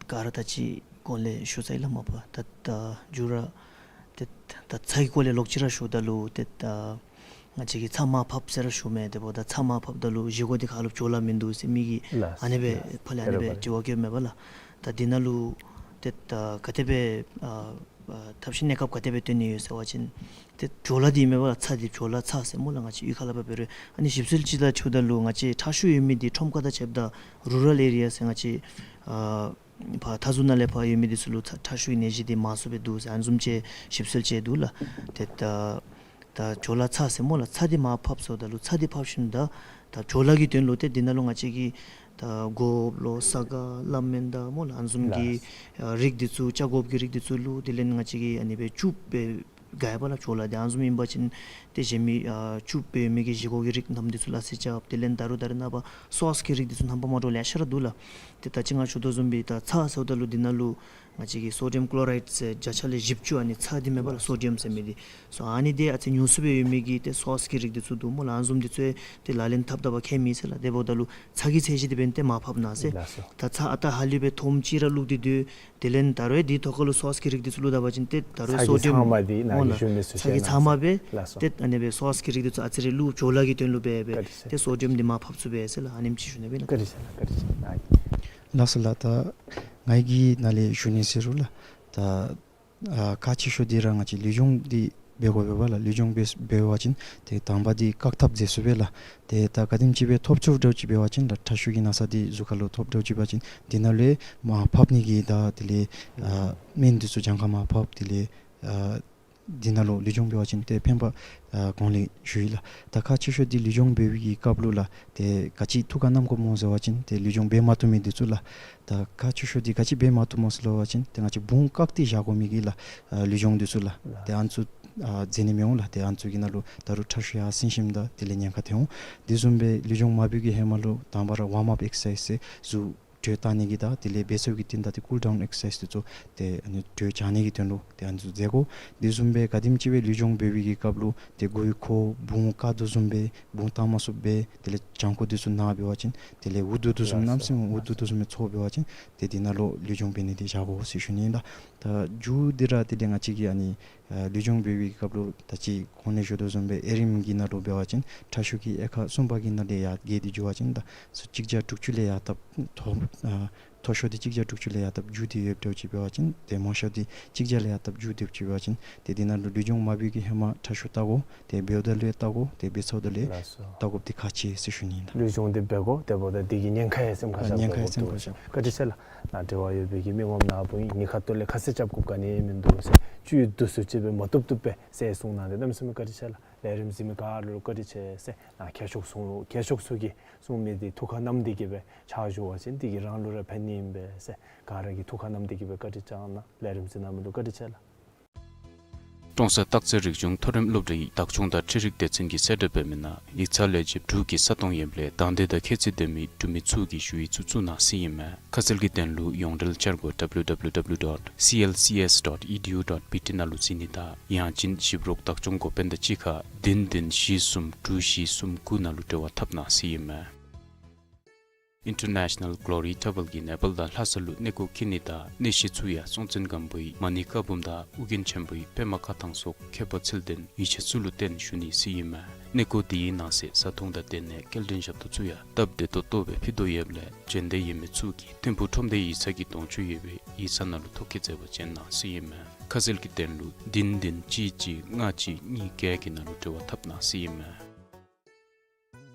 ག་ར་ད་ཅི་གོང་ལས་ཞུ་ཚར་ཡི་ལགས། མ་པ་ད་ད་མཇུག་ར་ཏེ་ད་ཚ་གི་སྐོར་ལས་ལོག་ཅི་ར་ཞུཝ་ད་ལུ་ཏེ་ད་ང་བཅས་ཀྱིས་ཚྭ་མར་ཕབ་ཟེར་ར་ཞུ་མས། དེ་འབདཝ་ད་ཚྭ་མར་ཕབ་ད་ལུ་བཞེས་སྒོ་འདི་ཁ་ལུ་བྲོ་བ་མིན་འདུག་ཟེར་མི་གིས་ལགས། ཨ་ནེ་སྦེ་ཨེ་ཕར་ལས་ཨ་ནེ་སྦེ་རེ་བ་རེ་དྲི་བ་བཀོདཔ་མས་པ་ལགས། ད་འདི་ནང་ལུ་ཏེ་ད་ག་དེ་སྦེ་ཨ་ཨ་ཐབས་ཤེས་གནས་སྐབས་ག་དེ་སྦེ་སྟོན་ནི་ཡོད་ཟེར་བ་ཅིན་ཏེ་བྲོ་བ་འདི་མས་པ་ལགས། ཚྭ་འདི་བྲོ་བ་ཚྭ་ཟེར་སྨོ་ལགས། ང་བཅས་གཡུས་ཁ་ལས་ཕར་འབད་རུང་ཨ་ནི་ཞིབ་འཚོལ་ཅིག་ལགས་ཞུཝ་ད་ལུ་ང་བཅས་ཁྲག་ཤུགས་ཡོད་མི་འདི་ཁྲོམ་ཁ་དང་ཕྱདཔ་ད་རུ་རཱལ་ཨེ་རི་ཡ་ཟེར་ང་བཅས་ཨ་ཕར་མཐའ་ཟུར་ནང་ལས་ཕར་ཡོད་མི་འདི་ཚུ་ལུ་ཁྲག་ཁྲག་ཤུགས་ཀྱི་ནད་གཞི་འདི་མང་སུ་སྦེ་འདུག་ཟེར་ཨ་ནི་བཟུམ་ཅིག་ཞིབ་འཚོལ་ཅིག་འདུག་ལགས། ཏེ་ད་ད་བྲོ་བ་ཚྭ་ཟེར་སྨོ་ལགས། ཚྭ་འདི་མར་ཕབ་སོངམ་ད་ལུ་ཚྭ་འདི་ཕབ་ཞིནམ་ད་ད་བྲོ་བ་གི་དོན་ལུ་ཏེ་འདི་ནང་ལུ་ང་བཅས་ཀྱིས་ད་སྒོགཔ་ལོ་ས་ག་ལ་སྨན་དང་སྨོ་ལགས། ཨ་ནི་བཟུམ་གྱི་ལགས། ཨ་རིགས་འདི་ཚུ་ཆ་སྒོགཔ་གི་རིགས་འདི་ཚུ་བླུགས། དེ་ལས་ང་བཅས་ཀྱིས་ཨ་ནི་སྦེ་བཅུག་སྦེ་དགའ་བ་ལགས། བྲོ་བ་འདི་ཨ་ནི་བཟུམ་ཨིན་པ་ཅིན་ཏེ་གཞན་མི་ཨ་བཅུག་སྦེ་མི་གི་བཞེས་སྒོ་གི་རིགས་རྣམས་འདི་ཚུ་ལ་སེ་རྐྱབ། དེ་ལས་ད་རུང་ད་རེས་ནངས་པ་སོསི་གི་རིགས་འདི་ཚུ་རྣམ་པ་མ་འདྲཝ་ལེ་ཤ་ར་འདུག་ལགས། ཏེ་ད་ཅི་ང་ཞུ་དོ་བཟུམ་སྦེ་ད་ཚྭ་ཟེརཝ་ད་ལུ་འདི་ནང་ལུ་ང་བཅས་ཀྱིས་སོ་ཌི་ཡམ་ཀློ་རའིཌ་ཟེར་བརྒྱ་ཆ་ལས་བཞི་བཅུ་ཨ་ནི་ཚྭ་འདི་མས་པ་ལགས། སོ་ཌི་ཡམ་ཟེར་མི་འདི་སོ་ཨ་ནི་འདི་ཨ་ཙི་ཉུང་སུ་སྦེ་ཡོད་མི་གི་ཏེ་སོསི་གི་རིགས་འདི་ཚུ་འདུག་སྨོ་ལགས། ཨ་ནི་བཟུམ་འདི་ཚུ་ཏེ་ལག་ལེན་འཐབ་ད་བ་ཁྱད་མེད་ཟེར་ལགས། དེ་འབདཝ་ད་ལུ་ཚྭ་གི་ཚད་གཞི་འདི་འབདན་ཏེ་མར་ཕབ་གནང་ཟེར། ལགས་སོ། ད་ཚྭ་ཨ་རྟག་ཧ་ལུགས་སྦེ་ཐོམ་ཅིག་ར་བླུགས་ཏེ་སྡོད། དེ་ལས་ད་རུང་འདི་ཐོག་ཁ་ལུ་སོསི་གི་རིགས་འདི་ཚུ་བླུགས་ད་བ་ཅིན་ཏེ་ད་རུང་ཚྭ་གི་སོ་ཌི་ཡམ་ཚང་མ་འདི་ནཱ་སྨོ་གིས་ལགས། ཞུ་མི་ཚུ་ཚྭ་གི་ཚང་མ་སྦེ། ལགས་སོ། ཏེ་ཨ་ནི་སྦེ་སོསི་གི་རིགས་འདི་ཚུ་ཨ་ཙི་རེ་བླུགས། བྲོ་བ་གི་དོན་ལུ་སྦེ་སྦེ། བཀའ་དྲིན་ཆེ། ཏེ་སོ་ཌི་ཡམ་འདི་མར་ཕབ་ཚུགས་པས་ཟེར་ལགས། ཨ་ནེམ་ཅིག་ཞུ་ནི་སྦེ་ལགས། བཀའ་དྲིན་ཆེ་ལགས། བཀའ་དྲིན་ཆེ་ལགས། ལགས་སོ་ལགས། ད་ང་གིས་ནཱ་ལས་ཞུ་ནི་ཟེར་རུང་ལགས། ད་ཨ་ཁག་ཆེ་ཤོས་འདི་ར་ང་བཅས་ལུས་སྦྱོང་འདི་འབད་དགོ་པས་པ་ལགས། ལུས་སྦྱོང་འབད་འབད་བ་ཅིན་ཏེ་དང་པ་འདི་བཀག་ཐབས་མཛད་ཚུགས་པས་ལགས། ཏེ་ད་ག་དེམ་ཅིག་སྦེ་ཐོབ་ཚུགསཔ་འདྲཝ་ཅིག་འབད་བ་ཅིན་ད་ཁྲག་ཤུགས་ཀྱི་ན་ཚ་འདི་གཟུགས་ཁ་ལུ་ཐོབ་འདྲཝ་ཅིག་འབད་བ་ཅིན་འདི་ནང་ལུ་མར་ཕབ་ནི་གི་ད་དེ་ལས་ཨ་སྨན་འདི་ཚུ་གྱངས་ཁ་མར་ཕབ། དེ་ལས་ཨ་འདི་ནང་ལུ་ལུས་སྦྱོང་འབད་བ་ཅིན་ཏེ་ཕན་པ་ཨ་གོང་ལས་ཞུ་ཡི་ལགས། ད་ཁག་ཆེ་ཤོས་འདི་ལུས་སྦྱོང་འབད་བའི་གི་སྐབས་ལུ་ལགས། ཏེ་ག་ཅི་ཐུགས་ཁར་བསྣམ་དགོཔ་སྨོ་ཟེར་བ་ཅིན་ཏེ་ལུས་སྦྱོང་འབད་མ་བཏུབ་མི་འདི་ཚུ་ལགས། ད་ཁག་ཆེ་ཤོས་འདི་ག་ཅི་འབད་མ་བཏུབ་སྨོ་ཟེར་བ་ཅིན་ཏེ་ང་བཅས་བུང་བཀག་སྟེ་བཞག་དགོ་མི་གི་ལགས་ཨ་ལུས་སྦྱོང་འདི་ཚུ་ལགས། ཏེ་ཨ་ནི་ཚུ་ ཨ་མཛད་ནི་མི་འོང་ལགས། ཏེ་ཨ་ནི་ཚུ་གི་ནང་ལུ་ད་རུང་ཁྲག་ཤུགས་ཡར་སེང་ཞིནམ་ད་དེ་ལས་ཉེན་ཁ་ཐོན་འོང་། དེ་བཟུམ་སྦེ་ལུས་སྦྱོང་མ་འབད་བའི་གི་ཧེ་མ་ལུ་དང་པ་ར་ཝརམ་ཨཔ་ཨེག་སར་སའིཛ་ཟེར་གཟུགས་དྲོད་བཏང་ནི་གི་དང་དེ་ལས་འབད་ཚར་བའི་གི་རྟིང་བདའ་སྟེ་ཀུལ་ཌའུན་ཨེག་སར་སའིཛ་དེ་ཚུ་ཏེ་ཨ་ནི་དྲོད་བྱང་ནི་གི་དོན་ལུ་ཏེ་ཨ་ནི་ཚུ་མཛད་དགོ། དེ་བཟུམ་སྦེ་ག་དེམ་ཅིག་སྦེ་ལུས་སྦྱོང་འབད་བའི་གི་སྐབས་ལུ་ཏེ་མགུ་ཡུ་འཁོར་བུང་དཀར་དོ་བཟུམ་སྦེ་བུང་བཏང་མ་ཚུགསཔ་སྦེ་དེ་ལས་བྱང་ཁོག་དེ་ཚུ་ན་འབད་བ་ཅིན་དེ་ལས་འུ་སྡུག་དོ་བཟུམ་གནམ་མེད་ས་མེད་འུ་སྡུག་དོ་བཟུམ་སྦེ་ཚོར་འབད་བ་ཅིན་ཏེ་དེ་ནང་ལུ་ལུས་སྦྱོང་འབད་ནི་དེ་བཞག་དགོ་ཟེར་ཞུ་ནི་ཨིན་ལགས། ད་མཇུག་འདི་ར་དེ་ལས་ང་བཅས་ཀྱིས་ཨ་ནི་ཨ་ལུས་སྦྱོང་འབད་བའི་གི་སྐབས་ལུ་ད་ཅི་གོང་ལས་ཞུ་དོ་བཟུམ་སྦེ་ཨེ་རིམ་གྱི་ནང་ལུ་འབད་བ་ཅིན་ཁྲག་ཤུགས་ཀྱིས་དབྱེ་ཁག་གསུམ་པ་གི་ནང་ལས་ཡར་བརྒལ་ཏེ་འགྱོ་བ་ཅིན་ད་གཅིག་བརྒྱ་དྲུག་ཅུ་ལས་ཡར་བཏབ་མཐོ་ཨ་མཐོ་ཤོས་འདི་གཅིག་བརྒྱ་དྲུག་ཅུ་ལས་ཡར་བཏབ་མཇུག་སྡུད་ཡོདཔ་འདྲཝ་ཅིག་འབད་བ་ཅིན་ཏེ་མང་ཤོས་འདི་གཅིག་བརྒྱ་ལས་ཡར་བཏབ་མཇུག་སྡུདཔ་ཅིག་འབད་བ་ཅིན་ཏེ་དེ་ནང་ལུ་ལུས་སྦྱོང་མ་འབད་བའི་གི་ཧེ་མ་ཁྲག་ཤུགས་བལྟ་དགོ། ཏེ་འབདཝ་ད་ལུ་ཡང་བལྟ་དགོ། ཏེ་འབད་ཚརཝ་ད་ལུ་ཡང་ལགས་སོ། བལྟ་དགོཔ་འདི་ཁག་ཆེ་ཟེར་ཞུ་ནི་ཨིན་ལགས། ལུས་སྦྱོང་འདི་འབད་དགོ། དེ་འབདཝ་ད་འདི་གི་ཉེན་ཁ་ཡང་སེམས་ཁར་བཞག་ཉེན་ཁ་ཡང་སེམས་ཁར་བཞག། བཀའ་དྲིན་ཆེ་ལགས། ནཱ་འབྲེལ་བ་ཡོད་པའི་གི་མི་ངོམ་ནཱ་བུ་ཨིན། ཉེན་ཁ་ཐོག་ལས་ཁ་གསལ་རྐྱབ་དགོཔ་ག་ནི་ཡང་མིན་འདུག་ཟེར། བཅུད་བསྡུ་སུ་ཅིག་སྦེ་མ་བཏུབ་བཏུབ་སྦེ་ཟེར་གསུངས་གནང་སྟེ་གནམ་མེད་ས་མེད་བཀའ་དྲིན་ཆེ་ལགས། ལས་རིམ་གཟིགས་མི་ག་ར་ལུ་བཀའ་དྲིན་ཆེ་ཟེར། ནཱ་མཁས་མཆོག་གསུང་མཁས་མཆོག་ཚུ་གིས་གསུང་མི་འདི་ཐུགས་ཁར་བསྣམས་ཏེ་གི་སྦེ་ཕྱག་ཞུ་བ་ཅིན་འདི་གིས་རང་ལུ་ར་ཕན་ནི་ཨིན་པས་ཟེར། ག་ར་གིས་ཐུགས་ཁར་བསྣམས་ཏེ་གི་སྦེ་བཀའ་དྲིན་བསྐྱང་གནང་། ལས་རིམ་གཟིགས་གནང་མི་ལུ་བཀའ་དྲིན་ཆེ་ལགས། ཀྲོང་གསར་སྟག་རྩེ་རིག་གཞུང་མཐོ་རིམ་སློབ་གྲྭའི་བདག་སྐྱོང་དང་འཕྲུལ་རིག་སྡེ་ཚན་གྱིས་གསལ་བསྒྲགས་འབད་མི་ནང་ཡིག་ཚང་ལས་བྱེདཔ་དྲུག་གི་ས་སྟོང་ཡོདཔ་ལས་དང་འདོད་དང་ཁྱད་ཚད་ལྡན་མི་འབྲུག་མི་ཚུ་གིས་ཞུ་ཡིག་ཚུ་བཙུགས་གནང་ཟེར་ཨིན་མས། ཁ་གསལ་གྱི་དོན་ལུ་ཡོངས་འབྲེལ་འཆར་སྒོ་W W W dot C L C S dot E D U dot B T ནང་ལུ་གཟིགས་ནི་དང་ཡང་ཅིན་ཞིབ་རོགས་བདག་སྐྱོང་འགོ་དཔོན་དང་གཅིག་ཁར་བདུན་བདུན་བཞི་གསུམ་དྲུག་བཞི་གསུམ་དགུ་ནང་ལུ་འབྲེལ་བ་འཐབ་གནང་ཟེར་ཨིན་མས། International Glory Travel གིས་ནེ་པཱལ་དང་ལྷ་ས་ལུ་གནས་སྐོར་འཁྱིད་ནི་དང་གནས་གཞི་ཚུ་ཡང་སྲོང་བཙན་སྒམ་པོའི་མ་ཎི་བཀའ་འབུམ་དང་ཨོ་རྒྱན་ཆེན་པོའི་པདྨ་བཀའ་ཐང་སོགས་ཁྱད་པར་ཚད་ལྡན་ཡིད་ཆེས་ཚུ་ལུ་བརྟེན་ཞུ་ནི་ཟེར་ཨིན་མས། གནས་སྐོར་འདི་གི་ནང་གསེས་བཟའ་འཐུང་དང་སྡོད་གནས་སྐྱེལ་འདྲེན་ཞབས་ཏོག་ཚུ་ཡང་སྟབས་བདེ་ཏོག་ཏོ་སྦེ་ཕུལ་དོ་ཡོདཔ་ལས་འབྱོན་འདོད་ཡོད་མི་ཚུ་གིས་ཐིམ་ཕུག་ཁྲོམ་སྡེའི་ཡིག་ཚང་གི་གདོང་ཅུང་ཡོད་པའི་ཡིག་ཚང་ནང་ལུ་ཐོ་བཀོད་མཛད་པར་བྱོན་གནང་ཟེར་ཨིན་མས། ཁ་གསལ་གྱི་དོན་ལུ་བདུན་བདུན་གཅིག་གཅིག་ལྔ་གཅིག་གཉིས་བརྒྱད་ཀྱི་ནང་ལུ་འབྲེལ་བ་འཐབ་གནང་ཟེར་ཨིན་མས།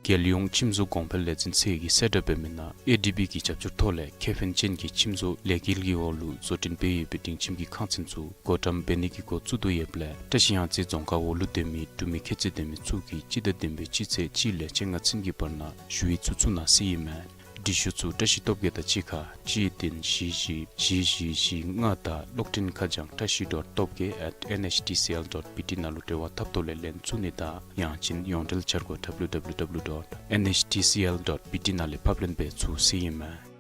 རྒྱལ་ཡོངས་ཁྱིམ་བཟོ་གོང་འཕེལ་ལས་འཛིན་ཚད་ཀྱིས་གསལ་བསྒྲགས་འབད་མི་ནང་ཨེ་ཌི་བི་གི་རྒྱབ་སྐྱོར་ཐོག་ལས་ཁེ་ཕན་ཅན་གྱི་ཁྱིམ་བཟོ་ལས་འགུལ་གྱི་འོག་ལུ་བཟོ་སྐྲུན་འབད་ཡོད་པའི་སྒྲིང་ཁྱིམ་གྱི་ཁང་ཚན་ཚུ་སྒོ་འགྲམ་འབད་ནི་གི་འགོ་བཙུགས་དོ་ཡོདཔ་ལས་བཀྲ་ཤིས་གཡང་རྩེ་རྫོང་ཁག་འོག་ལུ་སྡོད་མི་འབྲུག་མི་ཁྱད་ཚད་ལྡན་མི་ཚུ་གིས་སྤྱི་ཟླ་བདུན་པའི་སྤྱི་ཚེས་གཅིག་ལས་བཅོ་ལྔ་ཚུན་གྱི་བར་ན་ཞུ་ཡིག་ཚུ་བཙུགས་གནང་ཟེར་ཨིན་མས། འབྲི་ཤོག་ཚུ་བཀྲ་ཤིས་སྟོབས་རྒྱས་དང་གཅིག་ཁར་གཅིག་བདུན་བཞི་བཞི་བཞི་བཞི་བཞི་ལྔ་དང་གློག་འཕྲིན་ཁ་བྱང་བཀྲ་ཤིས་dot top gay at N H T C L dot B T ནང་ལུ་འབྲེལ་བ་འཐབ་ཐོག་ལས་ལེན་ཚུགས་ནི་དང་ཡང་ཅིན་ཡོངས་འབྲེལ་འཆར་སྒོ་W W W dot N H T C L dot B T ནང་ལས་ཕབ་ལེན་འབད་ཚུགས་ཟེར་ཨིན་མས།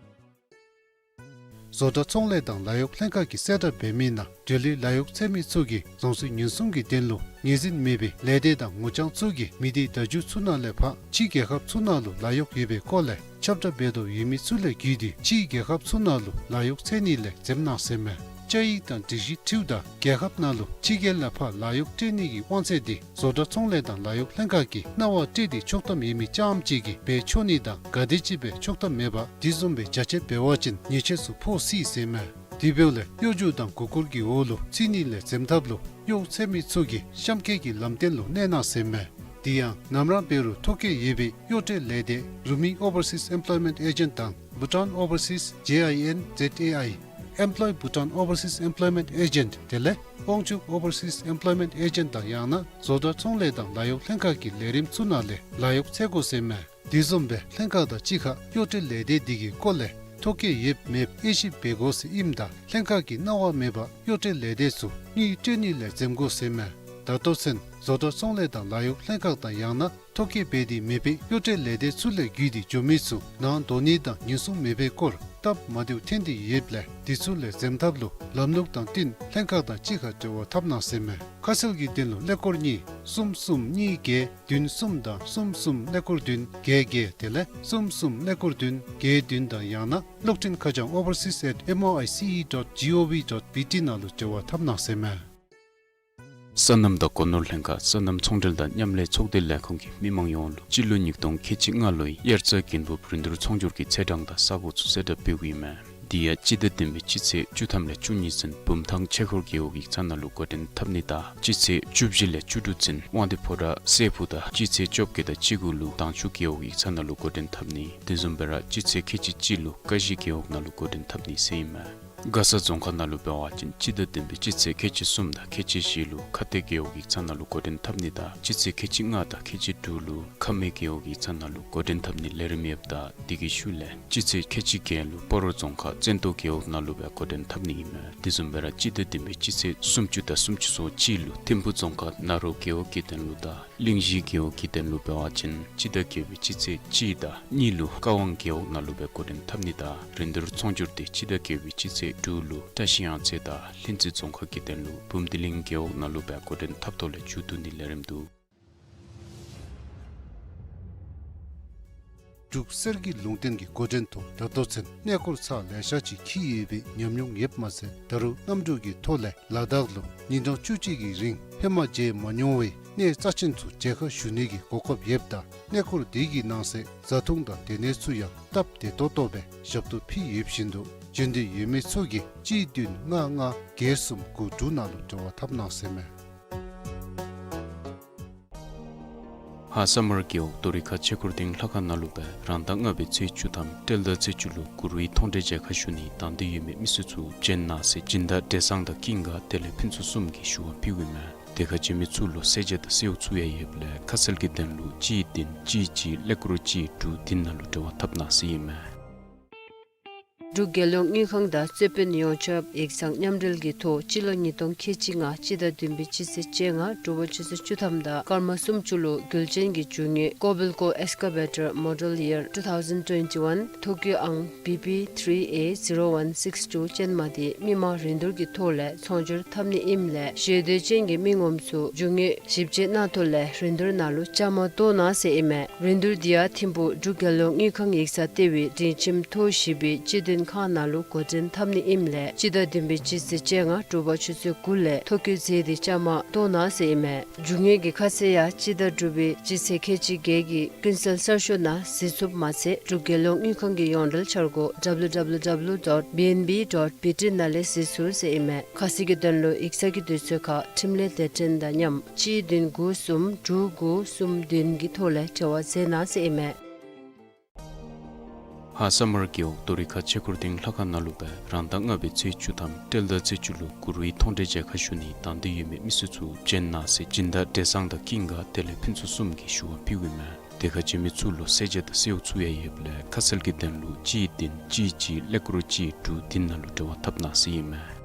བཟོ་གྲྭ་ཚོང་ལས་དང་ལཱ་གཡོག་ལྷན་ཁག་གིས་གསལ་བསྒྲགས་འབད་མི་ནང་འབྲེལ་ཡོད་ལཱ་གཡོག་འཚོལ་མི་ཚུ་གིས་རྫོང་སྲིད་ཉེན་སྲུང་གི་དོན་ལུ་ངོས་འཛིན་མེད་པའི་ལས་སྡེ་དང་ངོ་རྐྱང་ཚུ་གིས་མི་སྡེ་བརྡ་བརྒྱུད་ཚུ་ནང་ལས་ཕར་ཕྱི་རྒྱལ་ཁབ་ཚུ་ནང་ལུ་ལཱ་གཡོག་ཡོད་པའི་སྐོར་ལས་ཁྱབ་བསྒྲགས་འབད་དོ་ཡོད་མི་ཚུ་ལས་བརྒྱུད་དེ་ཕྱི་རྒྱལ་ཁབ་ཚུ་ནང་ལུ་ལཱ་གཡོག་འཚོལ་ནི་ལས་འཛེམ་གནང་ཟེར་མས། བཅའ་ཡིག་དང་སྒྲིག་གཞི་འཁྲིལཝ་ད་རྒྱལ་ཁབ་ནང་ལུ་ཕྱི་རྒྱལ་ལས་ཕར་ལཱ་གཡོག་སྤྲོད་ནི་གི་དབང་ཚད་འདི་བཟོ་གྲྭ་ཚོང་ལས་དང་ལཱ་གཡོག་ལྷན་ཁག་གིས་གནང་བ་སྤྲོད་དེ་ཆོག་ཐམ་ཡོད་མི་རྐྱངམ་ཅིག་གིས་འབད་ཆོག་ནི་དང་ག་དེམ་ཅིག་སྦེ་ཆོག་ཐམ་མེད་པར་དེ་བཟུམ་སྦེ་རྒྱ་ཆེ་འབད་བ་ཅིན་ཉེས་ཆད་ཚུ་ཕོག་སྲིད་ཟེར་མས། དེ་འབདཝ་ལས་གཡོ་སྒྱུ་དང་མགུ་སྐོར་གྱི་འོག་ལུ་ཚུད་ནི་ལས་འཛེམ་ཐབས་ལུ་གཡོག་འཚོལ་མི་ཚུ་གིས་གཤམ་འཁོད་ཀྱི་ལམ་སྟོན་ལུ་གནས་གནང་ཟེར་མས། དེ་ཡང་ནམ་ར་འབད་རུང་ཐོ་བཀོད་ཡོད་པའི་གཡོག་སྤྲོད་ལས་སྡེ་རུ་མི་Overseas Employment Agent དང་Bhutan Overseas J I N Z A I Employ Bhutan Overseas Employment Agent དེ་ལས་དབང་ཕྱུག་Overseas Employment Agent དང་ཡང་ན་བཟོ་གྲྭ་ཚོང་ལས་དང་ལཱ་གཡོག་ལྷན་ཁག་གི་ལས་རིམ་ཚུ་ནང་ལས་ལཱ་གཡོག་འཚོལ་དགོ་ཟེར་མས། དེ་བཟུམ་སྦེ་ལྷན་ཁག་དང་གཅིག་ཁར་གཡོག་སྤྲོད་ལས་སྡེ་འདི་གི་སྐོར་ལས་ཐོ་བཀོད་ཡོདཔ་མེདཔ་དབྱེ་ཞིབ་འབད་དགོ་ཟེར་ཨིནམ་ད་ལྷན་ཁག་གིས་གནང་བ་མེད་པར་གཡོག་སྤྲོད་ལས་སྡེ་ཚུ་དངུལ་སྤྲོད་ནི་ལས་འཛེམ་དགོ་ཟེར་མས། ད་ལྟོ་ཚུན་བཟོ་གྲྭ་ཚོང་ལས་དང་ལཱ་གཡོག་ལྷན་ཁག་དང་ཡང་ན་ཐོ་བཀོད་འབད་དེ་མེད་པའི་གཡོག་སྤྲོད་ལས་སྡེ་ཚུ་ལས་བརྒྱུད་དེ་འགྱོ་མི་ཚུ་ནང་འདོགས་ནི་དང་ཉེན་སྲུང་མེད་པའི་སྐོར་སྟབས་མ་བདེཝ་ཐོན་ཏེ་ཡོདཔ་ལས་དེ་ཚུ་ལས་འཛེམ་ཐབས་ལུ་ལམ་ལུགས་དང་བསྟུན་ལྷན་ཁག་དང་གཅིག་ཁར་འབྲེལ་བ་འཐབ་གནང་ཟེར་མས། ཁ་གསལ་གྱི་དོན་ལུ་ཀླད་ཀོར་གཉིས་གསུམ་གསུམ་གཉིས་བརྒྱད་བདུན་གསུམ་དང་གསུམ་གསུམ་ཀླད་ཀོར་བདུན་བརྒྱད་བརྒྱད་དེ་ལས་གསུམ་གསུམ་ཀླད་ཀོར་བདུན་བརྒྱད་བདུན་དང་ཡང་ན་གློག་འཕྲིན་ཁ་བྱང་overseas at M O I C E dot G O V dot B T ནང་ལུ་འབྲེལ་བ་འཐབ་གནང་ཟེར་མས། སོ་ནམ་དང་སྒོ་ནོར་ལྷན་ཁག་སོ་ནམ་ཚོང་འབྲེལ་དང་མཉམ་ལས་ཚོགས་སྡེ་ལས་ཁུངས་ཀྱིས་མི་མང་ཡོངས་ལུ་སྤྱི་ལོ་ཉིས་སྟོང་ཁལ་གཅིག་ལྔ་ལོའི་དབྱར་རྩྭ་དགུན་འབུབ་རིན་བསྡུར་ཚོང་སྒྱུར་གྱི་ཚེས་གྲངས་དང་ས་སྒོ་ཚུ་གསལ་བསྒྲགས་འབདཝ་ཨིན་མས། དེ་ཡང་སྤྱི་ཟླ་བདུན་པའི་སྤྱི་ཚེས་བཅུ་ཐམ་ལས་བཅུ་གཉིས་ཚུན་བུམ་ཐང་ཆོས་འཁོར་རྒེད་འོག་ཡིག་ཚང་ནང་ལུ་འགོ་འདྲེན་འཐབ་ནི་དང་སྤྱི་ཚེས་བཅུ་བཞི་ལས་བཅུ་དྲུག་ཚུན་དབང་འདུས་ཕོ་བྲང་སྲས་ཕུག་དང་སྤྱི་ཚེས་བཅོ་བརྒྱད་དང་བཅུ་དགུ་ལུ་དྭངས་ཆུ་རྒེད་འོག་ཡིག་ཚང་ནང་ལུ་འགོ་འདྲེན་འཐབ་ནི། དེ་བཟུམ་སྦེ་ར་སྤྱི་ཚེས་ཁལ་གཅིག་གཅིག་ལུ་ཀ་གཞི་རྒེད་འོག་ནང་ལུ་འགོ་འདྲེན་འཐབ་ནི་ཟེར་ཨིན་མས། མགར་ས་རྫོང་ཁག་ནང་ལུ་འབད་བ་ཅིན་སྤྱི་ཟླ་བདུན་པའི་སྤྱི་ཚེས་ཁལ་གཅིག་གསུམ་དང་ཁལ་གཅིག་བཞི་ལུ་ཁ་གཏད་རྒེད་འོག་ཡིག་ཚང་ནང་ལུ་འགོ་འདྲེན་འཐབ་ནི་དང་སྤྱི་ཚེས་ཁལ་གཅིག་ལྔ་དང་ཁལ་གཅིག་དྲུག་ལུ་ཁ་སྨད་རྒེད་འོག་ཡིག་ཚང་ནང་ལུ་འགོ་འདྲེན་འཐབ་ནི་ལས་རིམ་ཡོདཔ་ད་དེ་གི་ཤུལ་ལས་སྤྱི་ཚེས་ཁལ་གཅིག་བརྒྱད་ལུ་སྤ་རོ་རྫོང་ཁག་བཙན་ཏོ་རྒེད་འོག་ནང་ལུ་སྦེ་འགོ་འདྲེན་འཐབ་ནི་ཨིན་མས། དེ་བཟུམ་སྦེ་ར་སྤྱི་ཟླ་བདུན་པའི་སྤྱི་ཚེས་སུམ་ཅུ་དང་སུམ་ཅུ་སོ་གཅིག་ལུ་ཐིམ་ཕུག་རྫོང་ཁག་ན་རོ་རྒེད་འོག་གི་དོན་ལུ་དང་གླིང་བཞི་རྒེད་འོག་གི་དོན་ལུ་འབད་བ་ཅིན་སྤྱི་ཟླ་བརྒྱད་པའི་སྤྱི་ཚེས་གཅིག་དང་གཉིས་ལུ་ཀ་ཝང་རྒེད་འོག་ནང་ལུ་སྦེ་འགོ་འདྲེན་འཐབ་ནི་དང་རིན་བསྡུར་ཚོང་སྒྱུར་དེ་སྤྱི་ཟླ་བརྒྱད་པའི་སྤྱི་ཚེས་དྲུག་ལུ་བཀྲ་ཤིས་གཡང་རྩེ་དང་ལྷུན་རྩེ་རྫོང་ཁག་གི་དོན་ལུ་བུམ་སྡེ་གླིང་རྒེད་འོག་ནང་ལུ་སྦེ་འགོ་འདྲེན་འཐབ་ཐོག་ལས་མཇུག་བསྡུ་ནི་ལས་རིམ་འདུག། འབྲུག་གསེར་གྱི་ལུང་བསྟན་གྱི་འགོ་འདྲེན་ཐོག་ད་ལྟོ་ཚུན་གནས་སྐོར་ཚར་ལེ་ཤ་ཅིག་འཁྱིད་ཡོད་པའི་ཉམས་མྱོང་ཡོདཔ་མ་ཚད་ད་རུང་གནམ་གྲུ་གི་ཐོག་ལས་ལ་དྭགས་ལུ་ཉིན་གྲངས་བཅུ་གཅིག་གི་རིང་ཧེ་མ་མཇལ་མ་མྱོང་བའི་གནས་རྩ་ཆེན་ཚུ་མཇལ་ཁ་ཞུ་ནི་གི་གོ་སྐབས་ཡོདཔ་ད་གནས་སྐོར་དེ་གི་ནང་གསེས་བཟའ་འཐུང་དང་སྡོད་གནས་ཚུ་ཡང་སྟབས་བདེ་ཏོག་ཏོ་སྦེ་ཞབས་ཏོག་ཕུལ་ཡོདཔ་བཞིན་དུ་འབྱོན་འདོད་ཡོད་མི་ཚུ་གིས་གཅིག་བདུན་ལྔ་ལྔ་བརྒྱད་གསུམ་དགུ་དྲུག་ནང་ལུ་འབྲེལ་བ་འཐབ་གནང་ཟེར་མས། ཧཱ་ས་དམར་རྒེད་འོག་རྡོ་རི་ཁ་ཆོས་འཁོར་སྡིངས་ལྷ་ཁང་ནང་ལུ་སྦེ་རང་ཟླ་ལྔ་པའི་ཚེས་བཅུ་ཐམ་སྤྲེལ་ཟླ་ཚེས་བཅུ་ལུ་གུ་རུའི་མཐོང་གྲོལ་མཇལ་ཁ་ཞུ་ནི་དང་འདོད་ཡོད་མི་མི་སེར་ཚུ་འབྱོན་གནང་ཟེར་སྦྱིན་བདག་བགྲེས་བཟང་དང་ཀུན་དགའ་དེ་ལས་ཕུན་ཚོགས་གསུམ་གྱིས་ཞུ་བ་ཕུལཝ་ཨིན་མས། དེ་ཁར་འབྱོན་མི་ཚུ་ལུ་གསལ་བྱེད་དང་གསོལཝ་ཚུ་ཡང་ཡོདཔ་ལས་ཁ་གསལ་གྱི་དོན་ལུ་གཅིག་བདུན་གཅིག་གཅིག་ཀླད་ཀོར་གཅིག་དྲུག་བདུན་ནང་ལུ་འབྲེལ་བ་འཐབ་གནང་ཟེར་ཨིན་མས། འབྲུག་རྒྱལ་ཡོངས་དངུལ་ཁང་དང་རྩོད་དཔོན་ཡོངས་ཁྱབ་ཡིག་ཚང་མཉམ་འབྲེལ་གྱི་ཐོག་སྤྱི་ལོ་ཉིས་སྟོང་ཁལ་གཅིག་ལྔ་སྤྱི་ཟླ་བདུན་པའི་སྤྱི་ཚེས་བཅོ་ལྔ་དྲོ་པ་ཆུ་ཚོད་བཅུ་ཐམ་དང་སྐར་མ་སུམ་ཅུ་ལུ་རྒྱུད་ཆེན་གྱི་རྒྱུ་དངོས་ཀོ་བེལ་ཀོ་ཨེགསི་ཀ་བེ་ཊར་མོ་ཌེལ་ཡར་ཊུ་ཐའུ་ཟེན་ཊུ་ཝེན་ཊི་ཝན་ཐོ་ཀྱུ་ཨང་བི་པི་ཐི་རི་ཨེ་ཟི་རོ་ཝན་སིགསི་ཊུ་ཅན་མ་དེ་མི་མང་རིན་བསྡུར་གྱི་ཐོག་ལས་ཚོང་སྒྱུར་འཐབ་ནི་ཨིནམ་ལས་ཞེ་འདོད་ཅན་གྱི་མི་ངོམ་ཚུ་རྒྱུ་དངོས་ཞིབ་དཔྱད་གནང་ཐོག་ལས་རིན་བསྡུར་ནང་ལུ་བཅའ་མར་གཏོགས་གནང་ཟེར་ཨིན་མས། རིན་བསྡུར་འདི་ཡང་ཐིམ་ཕུག་འབྲུག་རྒྱལ་ཡོངས་དངུལ་ཁང་ཡིག་ཚང་ལྟེ་བའི་སྒྲིང་ཁྱིམ་ཐོག་བཞི་པའི་སྤྱི་མདུན་ཁང་ནང་ལུ་འགོ་འདྲེན་འཐབ་ནི་ཨིནམ་ལས་སྤྱི་ཟླ་བདུན་པའི་སྤྱི་ཚེས་བཅོ་ལྔ་དྲོ་པ་ཆུ་ཚོད་དགུ་ལས་ཐོ་ཀྱུ་རྫས་འདི་བཅའ་མར་གཏོགས་གནང་ཟེར་ཨིན་མས། རྒྱུ་དངོས་ཀྱི་ཁ་གསལ་ཡང་སྤྱི་ཟླ་དྲུག་པའི་སྤྱི་ཚེས་ཁལ་གཅིག་བརྒྱད་ཀྱི་ཀུན་གསལ་གསར་ཤོག་ནང་གཟིགས་ཚུགསཔ་མ་ཚད་འབྲུག་རྒྱལ་ཡོངས་དངུལ་ཁང་གི་ཡོངས་འབྲེལ་འཆར་སྒོ་ཌབ་ལུ་ཌབ་ལུ་ཌབ་ལུ་ཌོཊ་བི་ཨེན་བི་ཌོཊ་བི་ཊི་ནང་ལས་གཟིགས་ཚུགས་ཟེར་ཨིན་མས། ཁ་གསལ་གྱི་དོན་ལུ་ཡིག་ཚང་གི་དུས་ཚོད་ཁར་འཕྲིན་ལས་སྡེ་ཕྲན་དང་མཉམ་གཅིག་བདུན་དགུ་གསུམ་དྲུག་དགུ་གསུམ་བདུན་གྱི་ཐོག་ལས་འབྲེལ་བ་མཛད་གནང་ཟེར་ཨིན་མས། ཧཱ་ས་དམར་རྒེད་འོག་རྡོ་རི་ཁ་ཆོས་འཁོར་སྡིངས་ལྷ་ཁང་ནང་ལུ་སྦེ་རང་ཟླ་ལྔ་པའི་ཚེས་བཅུ་ཐམ་སྤྲེལ་ཟླ་ཚེས་བཅུ་ལུ་གུ་རུའི་མཐོང་གྲོལ་མཇལ་ཁ་ཞུ་ནི་དང་འདོད་ཡོད་མི་མི་སེར་ཚུ་འབྱོན་གནང་ཟེར་སྦྱིན་བདག་བགྲེས་བཟང་དང་ཀུན་དགའ་དེ་ལས་ཕུན་ཚོགས་གསུམ་གྱིས་ཞུ་བ་ཕུལཝ་ཨིན་མས། དེ་ཁར་འབྱོན་མི་ཚུ་ལུ་གསལ་བྱེད་དང་གསོལཝ་ཚུ་ཡང་ཡོདཔ་ལས་ཁ་གསལ་གྱི་དོན་ལུ་གཅིག་བདུན་གཅིག་གཅིག་ཀླད་ཀོར་གཅིག་དྲུག་བདུན་ནང་ལུ་འབྲེལ་བ་འཐབ་གནང་ཟེར་ཨིན་མས།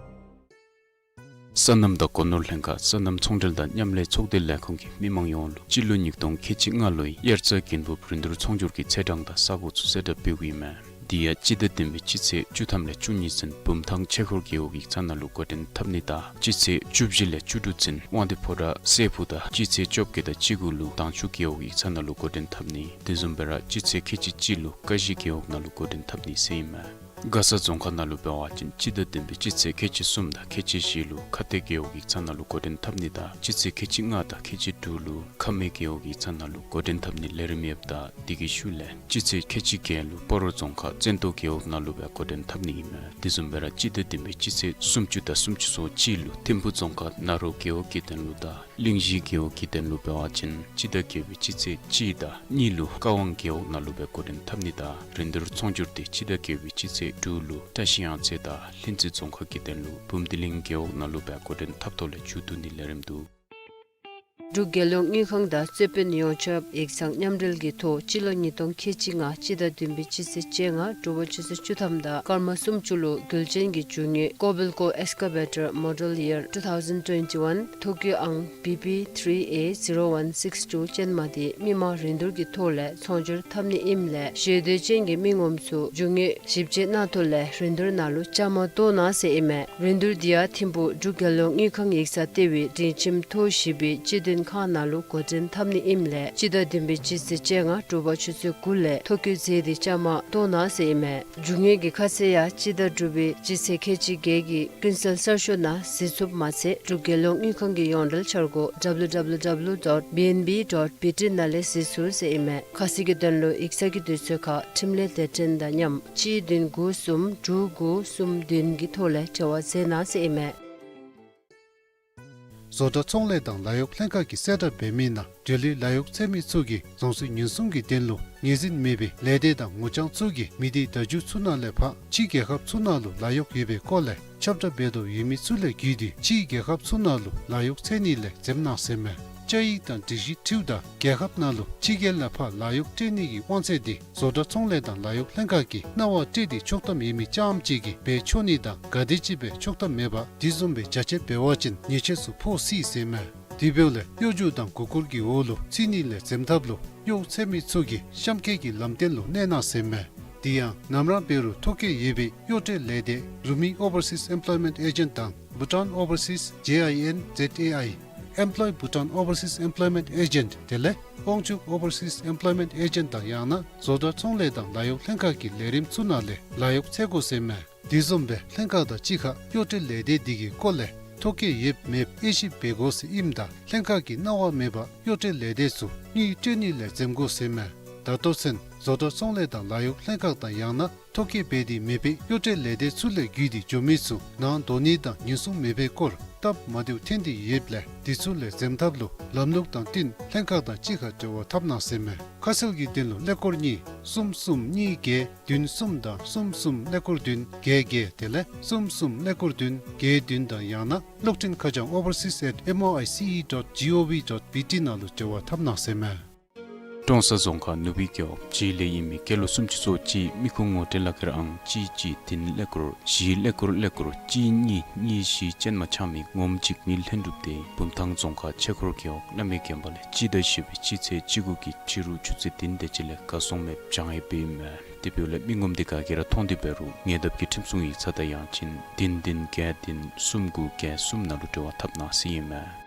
སོ་ནམ་དང་སྒོ་ནོར་ལྷན་ཁག་སོ་ནམ་ཚོང་འབྲེལ་དང་མཉམ་ལས་ཚོགས་སྡེ་ལས་ཁུངས་ཀྱིས་མི་མང་ཡོངས་ལུ་སྤྱི་ལོ་ཉིས་སྟོང་ཁལ་གཅིག་ལྔ་ལོའི་དབྱར་རྩྭ་དགུན་འབུབ་རིན་བསྡུར་ཚོང་སྒྱུར་གྱི་ཚེས་གྲངས་དང་ས་གོ་ཚུ་གསལ་བསྒྲགས་འབདཝ་ཨིན་མས། དེ་ཡང་སྤྱི་ཟླ་བདུན་པའི་སྤྱི་ཚེས་བཅུ་ཐམ་ལས་བཅུ་གཉིས་ཚུན་བུམ་ཐང་ཆོས་འཁོར་རྒེད་འོག་ཡིག་ཚང་ནང་ལུ་འགོ་འདྲེན་འཐབ་ནི་དང་སྤྱི་ཚེས་བཅུ་བཞི་ལས་བཅུ་དྲུག་ཚུན་དབང་འདུས་ཕོ་བྲང་སྲས་ཕུག་དང་སྤྱི་ཚེས་བཅོ་བརྒྱད་དང་བཅུ་དགུ་ལུ་དྭངས་ཆུ་རྒེད་འོག་ཡིག་ཚང་ནང་ལུ་འགོ་འདྲེན་འཐབ་ནི། དེ་བཟུམ་སྦེ་ར་སྤྱི་ཚེས་ཁལ་གཅིག་གཅིག་ལུ་ཀ་གཞི་རྒེད་འོག་ནང་ལུ་འགོ་འདྲེན་འཐབ་ནི་ཟེར་ཨིན་མས། མགར་ས་རྫོང་ཁག་ནང་ལུ་འབད་བ་ཅིན་སྤྱི་ཟླ་བདུན་པའི་སྤྱི་ཚེས་ཁལ་གཅིག་གསུམ་དང་ཁལ་གཅིག་བཞི་ལུ་ཁ་གཏད་རྒེད་འོག་ཡིག་ཚང་ནང་ལུ་འགོ་འདྲེན་འཐབ་ནི་དང་སྤྱི་ཚེས་ཁལ་གཅིག་ལྔ་དང་ཁལ་གཅིག་དྲུག་ལུ་ཁ་སྨད་རྒེད་འོག་ཡིག་ཚང་ནང་ལུ་འགོ་འདྲེན་འཐབ་ནི་ལས་རིམ་ཡོདཔ་ད་དེ་གི་ཤུལ་ལས་སྤྱི་ཚེས་ཁལ་གཅིག་བརྒྱད་ལུ་སྤ་རོ་རྫོང་ཁག་བཙན་ཏོ་རྒེད་འོག་ནང་ལུ་སྦེ་འགོ་འདྲེན་འཐབ་ནི་ཨིན་མས། དེ་བཟུམ་སྦེ་ར་སྤྱི་ཟླ་བདུན་པའི་སྤྱི་ཚེས་སུམ་ཅུ་དང་སུམ་ཅུ་སོ་གཅིག་ལུ་ཐིམ་ཕུག་རྫོང་ཁག་ན་རོ་རྒེད་འོག་གི་དོན་ལུ་དང་གླིང་བཞི་རྒེད་འོག་གི་དོན་ལུ་འབད་བ་ཅིན་སྤྱི་ཟླ་བརྒྱད་པའི་སྤྱི་ཚེས་གཅིག་དང་གཉིས་ལུ་ཀ་ཝང་རྒེད་འོག་ནང་ལུ་སྦེ་འགོ་འདྲེན་འཐབ་ནི་དང་རིན་བསྡུར་ཚོང་སྒྱུར་དེ་སྤྱི་ཟླ་བརྒྱད་པའི་སྤྱི་ཚེས་དྲུག་ལུ་བཀྲ་ཤིས་གཡང་རྩེ་དང་ལྷུན་རྩེ་རྫོང་ཁག་གི་དོན་ལུ་བུམ་སྡེ་གླིང་རྒེད་འོག་ནང་ལུ་སྦེ་འགོ་འདྲེན་འཐབ་ཐོག་ལས་མཇུག་བསྡུ་ནི་ལས་རིམ་འདུག། འབྲུག་རྒྱལ་ཡོངས་དངུལ་ཁང་དང་རྩོད་དཔོན་ཡོངས་ཁྱབ་ཡིག་ཚང་མཉམ་འབྲེལ་གྱི་ཐོག་སྤྱི་ལོ་ཉིས་སྟོང་ཁལ་གཅིག་ལྔ་སྤྱི་ཟླ་བདུན་པའི་སྤྱི་ཚེས་བཅོ་ལྔ་དྲོ་པ་ཆུ་ཚོད་བཅུ་ཐམ་དང་སྐར་མ་སུམ་ཅུ་ལུ་རྒྱུད་ཆེན་གྱི་རྒྱུ་དངོས་ཀོ་བེལ་ཀོ་ཨེགསི་ཀ་བེ་ཊར་མོ་ཌེལ་ཡར་ཊུ་ཐའུ་ཟེན་ཊུ་ཝེན་ཊི་ཝན་ཐོ་ཀྱུ་ཨང་བི་པི་ཐི་རི་ཨེ་ཟི་རོ་ཝན་སིགསི་ཊུ་ཅན་མ་དེ་མི་མང་རིན་བསྡུར་གྱི་ཐོག་ལས་ཚོང་སྒྱུར་འཐབ་ནི་ཨིནམ་ལས་ཞེ་འདོད་ཅན་གྱི་མི་ངོམ་ཚུ་རྒྱུ་དངོས་ཞིབ་དཔྱད་གནང་ཐོག་ལས་རིན་བསྡུར་ནང་ལུ་བཅའ་མར་གཏོགས་གནང་ཟེར་ཨིན་མས། རིན་བསྡུར་འདི་ཡང་ཐིམ་ཕུག་འབྲུག་རྒྱལ་ཡོངས་དངུལ་ཁང་ཡིག་ཚང་ལྟེ་བའི་སྒྲིང་ཁྱིམ་ཐོག་བཞི་པའི་སྤྱི་མདུན་ཁང་ནང་ལུ་འགོ་འདྲེན་འཐབ་ནི་ཨིནམ་ལས་སྤྱི་ཟླ་བདུན་པའི་སྤྱི་ཚེས་བཅོ་ལྔ་དྲོ་པ་ཆུ་ཚོད་དགུ་ལས་ཐོ་ཀྱུ་རྫས་འདི་བཅའ་མར་གཏོགས་གནང་ཟེར་ཨིན་མས། རྒྱུ་དངོས་ཀྱི་ཁ་གསལ་ཡང་སྤྱི་ཟླ་དྲུག་པའི་སྤྱི་ཚེས་ཁལ་གཅིག་བརྒྱད་ཀྱི་ཀུན་གསལ་གསར་ཤོག་ནང་གཟིགས་ཚུགསཔ་མ་ཚད་འབྲུག་རྒྱལ་ཡོངས་དངུལ་ཁང་གི་ཡོངས་འབྲེལ་འཆར་སྒོ་ཌབ་ལུ་ཌབ་ལུ་ཌབ་ལུ་ཌོཊ་བི་ཨེན་བི་ཌོཊ་བི་ཊི་ནང་ལས་གཟིགས་ཚུགས་ཟེར་ཨིན་མས། ཁ་གསལ་གྱི་དོན་ལུ་ཡིག་ཚང་གི་དུས་ཚོད་ཁར་འཕྲིན་ལས་སྡེ་ཕྲན་དང་མཉམ་གཅིག་བདུན་དགུ་གསུམ་དྲུག་དགུ་གསུམ་བདུན་གྱི་ཐོག་ལས་འབྲེལ་བ་མཛད་གནང་ཟེར་ཨིན་མས། བཟོ་གྲྭ་ཚོང་ལས་དང་ལཱ་གཡོག་ལྷན་ཁག་གིས་གསལ་བསྒྲགས་འབད་མི་ནང་ འབྲེལ་ཡོད་ལཱ་གཡོག་འཚོལ་མི་ཚུ་གིས་རྫོང་སྲིད་ཉེན་སྲུང་གི་དོན་ལུ་ངོས་འཛིན་མེད་པའི་ལས་སྡེ་དང་ངོ་རྐྱང་ཚུ་གིས་མི་སྡེའི་བརྡ་བརྒྱུད་ཚུ་ནང་ལས་ཕར་ཕྱི་རྒྱལ་ཁབ་ཚུ་ནང་ལུ་ལཱ་གཡོག་ཡོད་པའི་སྐོར་ལས་ཁྱབ་བསྒྲགས་འབད་དོ་ཡོད་མི་ཚུ་ལས་བརྒྱུད་དེ་ཕྱི་རྒྱལ་ཁབ་ཚུ་ནང་ལུ་ལཱ་གཡོག་འཚོལ་ནི་ལས་འཛེམ་གནང་ཟེར་མས། བཅའ་ཡིག་དང་སྒྲིག་གཞི་འཁྲིལཝ་ད་རྒྱལ་ཁབ་ནང་ལུ་ཕྱི་རྒྱལ་ལས་ཕར་ལཱ་གཡོག་སྤྲོད་ནི་གི་དབང་ཚད་འདི་བཟོ་གྲྭ་ཚོང་ལས་དང་ལཱ་གཡོག་ལྷན་ཁག་གིས་གནང་བ་སྤྲོད་དེ་ཆོག་ཐམ་ཡོད་མི་རྐྱངམ་ཅིག་གིས་འབད་ཆོག་ནི་དང་ག་དེམ་ཅིག་འབད་ཆོག་ཐམ་མེད་པར་དེ་བཟུམ་སྦེ་རྒྱ་ཆེ་འབད་བ་ཅིན་ཉེས་ཆད་ཚུ་ཕོག་སྲིད་ཟེར་མས། དེ་འབདཝ་ལས་གཡོ་སྒྱུ་དང་མགུ་སྐོར་གྱི་འོག་ལུ་ཚུད་ནི་ལས་འཛེམ་ཐབས་ལུ་གཡོག་འཚོལ་མི་ཚུ་གིས་གཤམ་འཁོད་ཀྱི་ལམ་སྟོན་ལུ་གནས་གནང་ཟེར་མས། དེ་ཡང་ནམ་ར་འབད་རུང་ཐོ་བཀོད་ཡོད་པའི་གཡོག་སྤྲོད་ལས་སྡེ་Rumi Overseas Employment Agent དང་Bhutan Overseas J I N Z A I, Employ Bhutan Overseas Employment Agent དེ་ལས་དབང་ཕྱུག་Overseas Employment Agent དང་ཡང་ན་བཟོ་གྲྭ་ཚོང་ལས་དང་ལཱ་གཡོག་ལྷན་ཁག་གི་ལས་རིམ་ཚུ་ནང་ལས་ལཱ་གཡོག་འཚོལ་དགོ་ཟེར་མས། དེ་བཟུམ་སྦེ་ལྷན་ཁག་དང་གཅིག་ཁར་གཡོག་སྤྲོད་ལས་སྡེ་འདི་གི་སྐོར་ལས་ཐོ་བཀོད་ཡོདཔ་མེདཔ་དབྱེ་ཞིབ་འབད་དགོ་ཟེར་ཨིནམ་ད་ལྷན་ཁག་གིས་གནང་བ་མེད་པར་གཡོག་སྤྲོད་ལས་སྡེ་ཚུ་དངུལ་སྤྲོད་ནི་ལས་འཛེམ་དགོ་ཟེར་མས། ད་ལྟོ་ཚུན་བཟོ་གྲྭ་ཚོང་ལས་དང་ལཱ་གཡོག་ལྷན་ཁག་དང་ཡང་ན་ཐོ་བཀོད་འབད་དེ་མེད་པའི་གཡོག་སྤྲོད་ལས་སྡེ་ཚུ་ལས་བརྒྱུད་དེ་འགྱོ་མི་ཚུ་ནང་འདོགས་ནི་དང་ཉེན་སྲུང་མེད་པའི་སྐོར་སྟབས་མ་བདེཝ་ཐོན་ཏེ་ཡོདཔ་ལས་དེ་ཚུ་ལས་འཛེམ་ཐབས་ལུ་ལམ་ལུགས་དང་བསྟུན་ལྷན་ཁག་དང་གཅིག་ཁར་འབྲེལ་བ་འཐབ་གནང་ཟེར་མས། ཁ་གསལ་གྱི་དོན་ལུ་ཀླད་ཀོར་གཉིས་གསུམ་གསུམ་གཉིས་བརྒྱད་བདུན་གསུམ་དང་གསུམ་གསུམ་ཀླད་ཀོར་བདུན་བརྒྱད་བརྒྱད་དེ་ལས་གསུམ་གསུམ་ཀླད་ཀོར་བདུན་བརྒྱད་བདུན་དང་ཡང་ན་གློག་འཕྲིན་ཁ་བྱང་overseas at M O I C E dot G O V dot B T ནང་ལུ་འབྲེལ་བ་འཐབ་གནང་ཟེར་མས། ཀྲོང་གསར་རྫོང་ཁག་ནུབ་སྦིས་རྒེད་འོག་གཅིག་ལས་ཨིན་མི་སྐྱེས་ལོ་སུམ་ཅུ་སོ་གཅིག་མི་ཁུངས་ངོ་སྤྲོད་ལག་ཁྱེར་ཨང་གཅིག་གཅིག་བདུན་ཀླད་ཀོར་བཞི་ཀླད་ཀོར་ཀླད་ཀོར་གཅིག་གཉིས་གཉིས་བཞི་ཅན་མ་ཆགས་མི་ངོམ་གཅིག་མི་ལྷན་གྲུབ་སྟེ་བུམ་ཐང་རྫོང་ཁག་ཆོས་འཁོར་རྒེད་འོག་གནམ་སྨད་དགོན་པ་ལས་སྤྱི་ཟླ་བཞི་པའི་སྤྱི་ཚེས་བཅུ་དགུ་གི་ཕྱི་རུ་ཆུ་ཚོད་བདུན་དེ་ཅིག་ལས་གར་སོང་མེདཔ་བྱང་ཡོདཔ་ཨིན་མས། དེ་འབདཝ་ལས་མི་ངོམ་དེ་ག་གིས་ར་མཐོང་སྟེ་འབད་རུང་ཉེ་འདབས་ཀྱི་ཁྲིམས་སྲུང་ཡིག་ཚང་དང་ཡང་ཅིན་བདུན་བདུན་བརྒྱད་བདུན་གསུམ་དགུ་བརྒྱད་གསུམ་ནང་ལུ་འབྲེལ་བ་འཐབ་གནང་ཟེར་ཨིན་མས།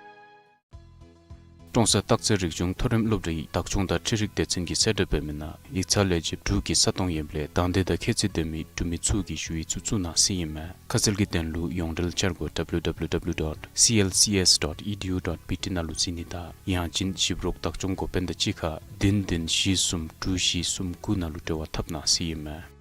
ཀྲོང་གསར་སྟག་རྩེ་རིག་གཞུང་མཐོ་རིམ་སློབ་གྲྭའི་བདག་སྐྱོང་དང་འཕྲུལ་རིག་སྡེ་ཚན་གྱིས་གསལ་བསྒྲགས་འབད་མི་ནང་ཡིག་ཚང་ལས་བྱེདཔ་དྲུག་གི་ས་སྟོང་ཡོདཔ་ལས་དང་འདོད་དང་ཁྱད་ཚད་ལྡན་མི་འབྲུག་མི་ཚུ་གིས་ཞུ་ཡིག་ཚུ་བཙུགས་གནང་ཟེར་ཨིན་མས། ཁ་གསལ་གྱི་དོན་ལུ་ཡོངས་འབྲེལ་འཆར་སྒོ་W W W dot C L C S dot E D U dot B T ནང་ལུ་གཟིགས་ནི་དང་ཡང་ཅིན་ཞིབ་རོགས་བདག་སྐྱོང་འགོ་དཔོན་དང་གཅིག་ཁར་བདུན་བདུན་བཞི་གསུམ་དྲུག་བཞི་གསུམ་དགུ་ནང་ལུ་འབྲེལ་བ་འཐབ་གནང་ཟེར་ཨིན་མས།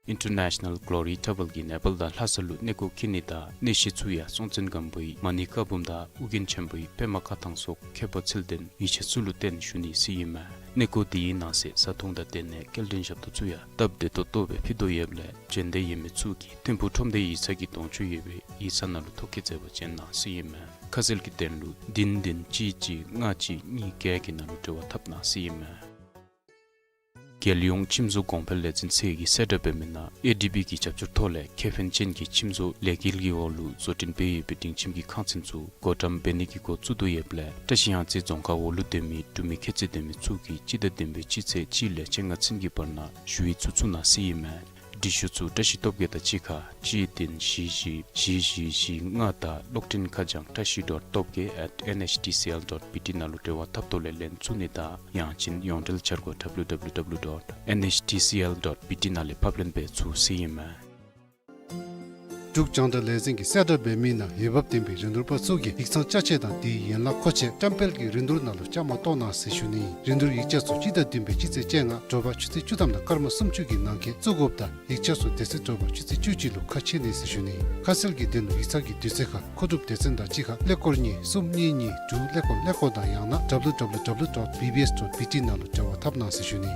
International Glory Travel གིས་ནེ་པཱལ་དང་ལྷ་ས་ལུ་གནས་སྐོར་འཁྱིད་ནི་དང་གནས་གཞི་ཚུ་ཡང་སྲོང་བཙན་སྒམ་པོའི་མ་ཎི་བཀའ་འབུམ་དང་ཨོ་རྒྱན་ཆེན་པོའི་པདྨ་བཀའ་ཐང་སོགས་ཁྱད་པར་ཚད་ལྡན་ཡིག་ཆ་ཚུ་ལུ་བརྟེན་ཞུ་ནི་ཟེར་ཨིན་མས། གནས་སྐོར་དེའི་ནང་གསེས་བཟའ་འཐུང་དང་དེ་ལས་སྐྱེལ་འདྲེན་ཞབས་ཏོག་ཚུ་ཡང་སྟབས་བདེ་ཏོག་ཏོ་སྦེ་ཕུལ་དོ་ཡོདཔ་ལས་འབྱོན་འདོད་ཡོད་མི་ཚུ་གིས་ཐིམ་ཕུག་ཁྲོམ་སྡེ་ཡིག་ཚང་གི་གདོང་ཅུ་ཡོད་པའི་ཡིག་ཚང་ནང་ལུ་ཐོ་བཀོད་མཛད་པར་བྱོན་གནང་ཟེར་ཨིན་མས། ཁ་གསལ་གྱི་དོན་ལུ་བདུན་བདུན་གཅིག་གཅིག་ལྔ་གཅིག་གཉིས་བརྒྱད་ཀྱི་ནང་ལུ་འབྲེལ་བ་འཐབ་གནང་ཟེར་ཨིན་མས། རྒྱལ་ཡོངས་ཁྱིམ་བཟོ་གོང་འཕེལ་ལས་འཛིན་ཚད་ཀྱིས་གསལ་བསྒྲགས་འབད་མི་ནང་ཨེ་ཌི་བི་གི་རྒྱབ་སྐྱོར་ཐོག་ལས་ཁེ་ཕན་ཅན་གྱི་ཁྱིམ་བཟོ་ལས་འགུལ་གྱི་འོག་ལུ་བཟོ་སྐྲུན་འབད་ཡོད་པའི་སྒྲིང་ཁྱིམ་གྱི་ཁང་ཚན་ཚུ་བགོ་བཀྲམ་འབད་ནི་གི་འགོ་བཙུགས་དོ་ཡོདཔ་ལས་བཀྲ་ཤིས་གཡང་རྩེ་རྫོང་ཁག་འོག་ལུ་སྡོད་མི་འབྲུག་མི་ཁྱད་ཚད་ལྡན་མི་ཚུ་གིས་སྤྱི་ཟླ་བདུན་པའི་སྤྱི་ཚེས་གཅིག་ལས་བཅོ་ལྔ་ཚུན་གྱི་བར་ན་ཞུ་ཡིག་ཚུ་བཙུགས་གནང་ཟེར་ཨིན་མས། འབྲི་ཤོག་ཚུ་བཀྲ་ཤིས་སྟོབས་རྒྱས་དང་གཅིག་ཁར་གཅིག་བདུན་བཞི་བཞི་བཞི་བཞི་བཞི་ལྔ་དང་གློག་འཕྲིན་ཁ་བྱང་བཀྲ་ཤིས་dot top gay at N H T C L dot B T ནང་ལུ་འབྲེལ་བ་འཐབ་ཐོག་ལས་ལན་བཙུགས་ནི་དང་ཡང་ཅིན་ཡོངས་འབྲེལ་འཆར་སྒོ་W W W dot N H T C L dot B T ནང་ལས་ཕབ་ལེན་འབད་ཚུགས་ཟེར་ཨིན་མས། འབྲུག་རྒྱང་བསྒྲགས་ལས་འཛིན་གྱིས་གསལ་བསྒྲགས་འབད་མི་ནང་འོས་འབབ་ལྡན་པའི་རིན་བསྡུར་པ་ཚུ་གིས་ཡིག་ཚང་ཅ་ཆས་དང་དེའི་ཡན་ལག་མཁོ་ཆས་བཀྲམ་སྤེལ་གྱི་རིན་བསྡུར་ནང་ལུ་བཅའ་མར་གཏོགས་གནང་ཟེར་ཞུ་ནི། རིན་བསྡུར་ཡིག་ཆ་ཚུ་སྤྱི་ཟླ་བདུན་པའི་སྤྱི་ཚེས་བཅོ་ལྔ་དྲོ་པ་ཆུ་ཚོད་བཅུ་ཐམ་དང་སྐར་མ་སུམ་ཅུ་གི་ནང་འཁོད་བཙུགས་དགོཔ་དང་ཡིག་ཆ་ཚུ་དེ་ཚེ་དྲོ་པ་ཆུ་ཚོད་བཅུ་གཅིག་ལུ་ཁ་ཕྱེ་ནི་ཟེར་ཞུ་ནི། ཁ་གསལ་གྱི་དོན་ལུ་ཡིག་ཚང་གི་དུས་ཚོད་ཁར་མཁོ་སྒྲུབ་སྡེ་ཚན་དང་གཅིག་ཁར་ཀླད་ཀོར་གཉིས་གསུམ་གཉིས་གཉིས་དྲུག་ཀླད་ཀོར་ཀླད་ཀོར་དང་ཡང་ན་W W W dot B B S dot B T ནང་ལུ་འབྲེལ་བ་འཐབ་གནང་ཟེར་ཞུ་ནི།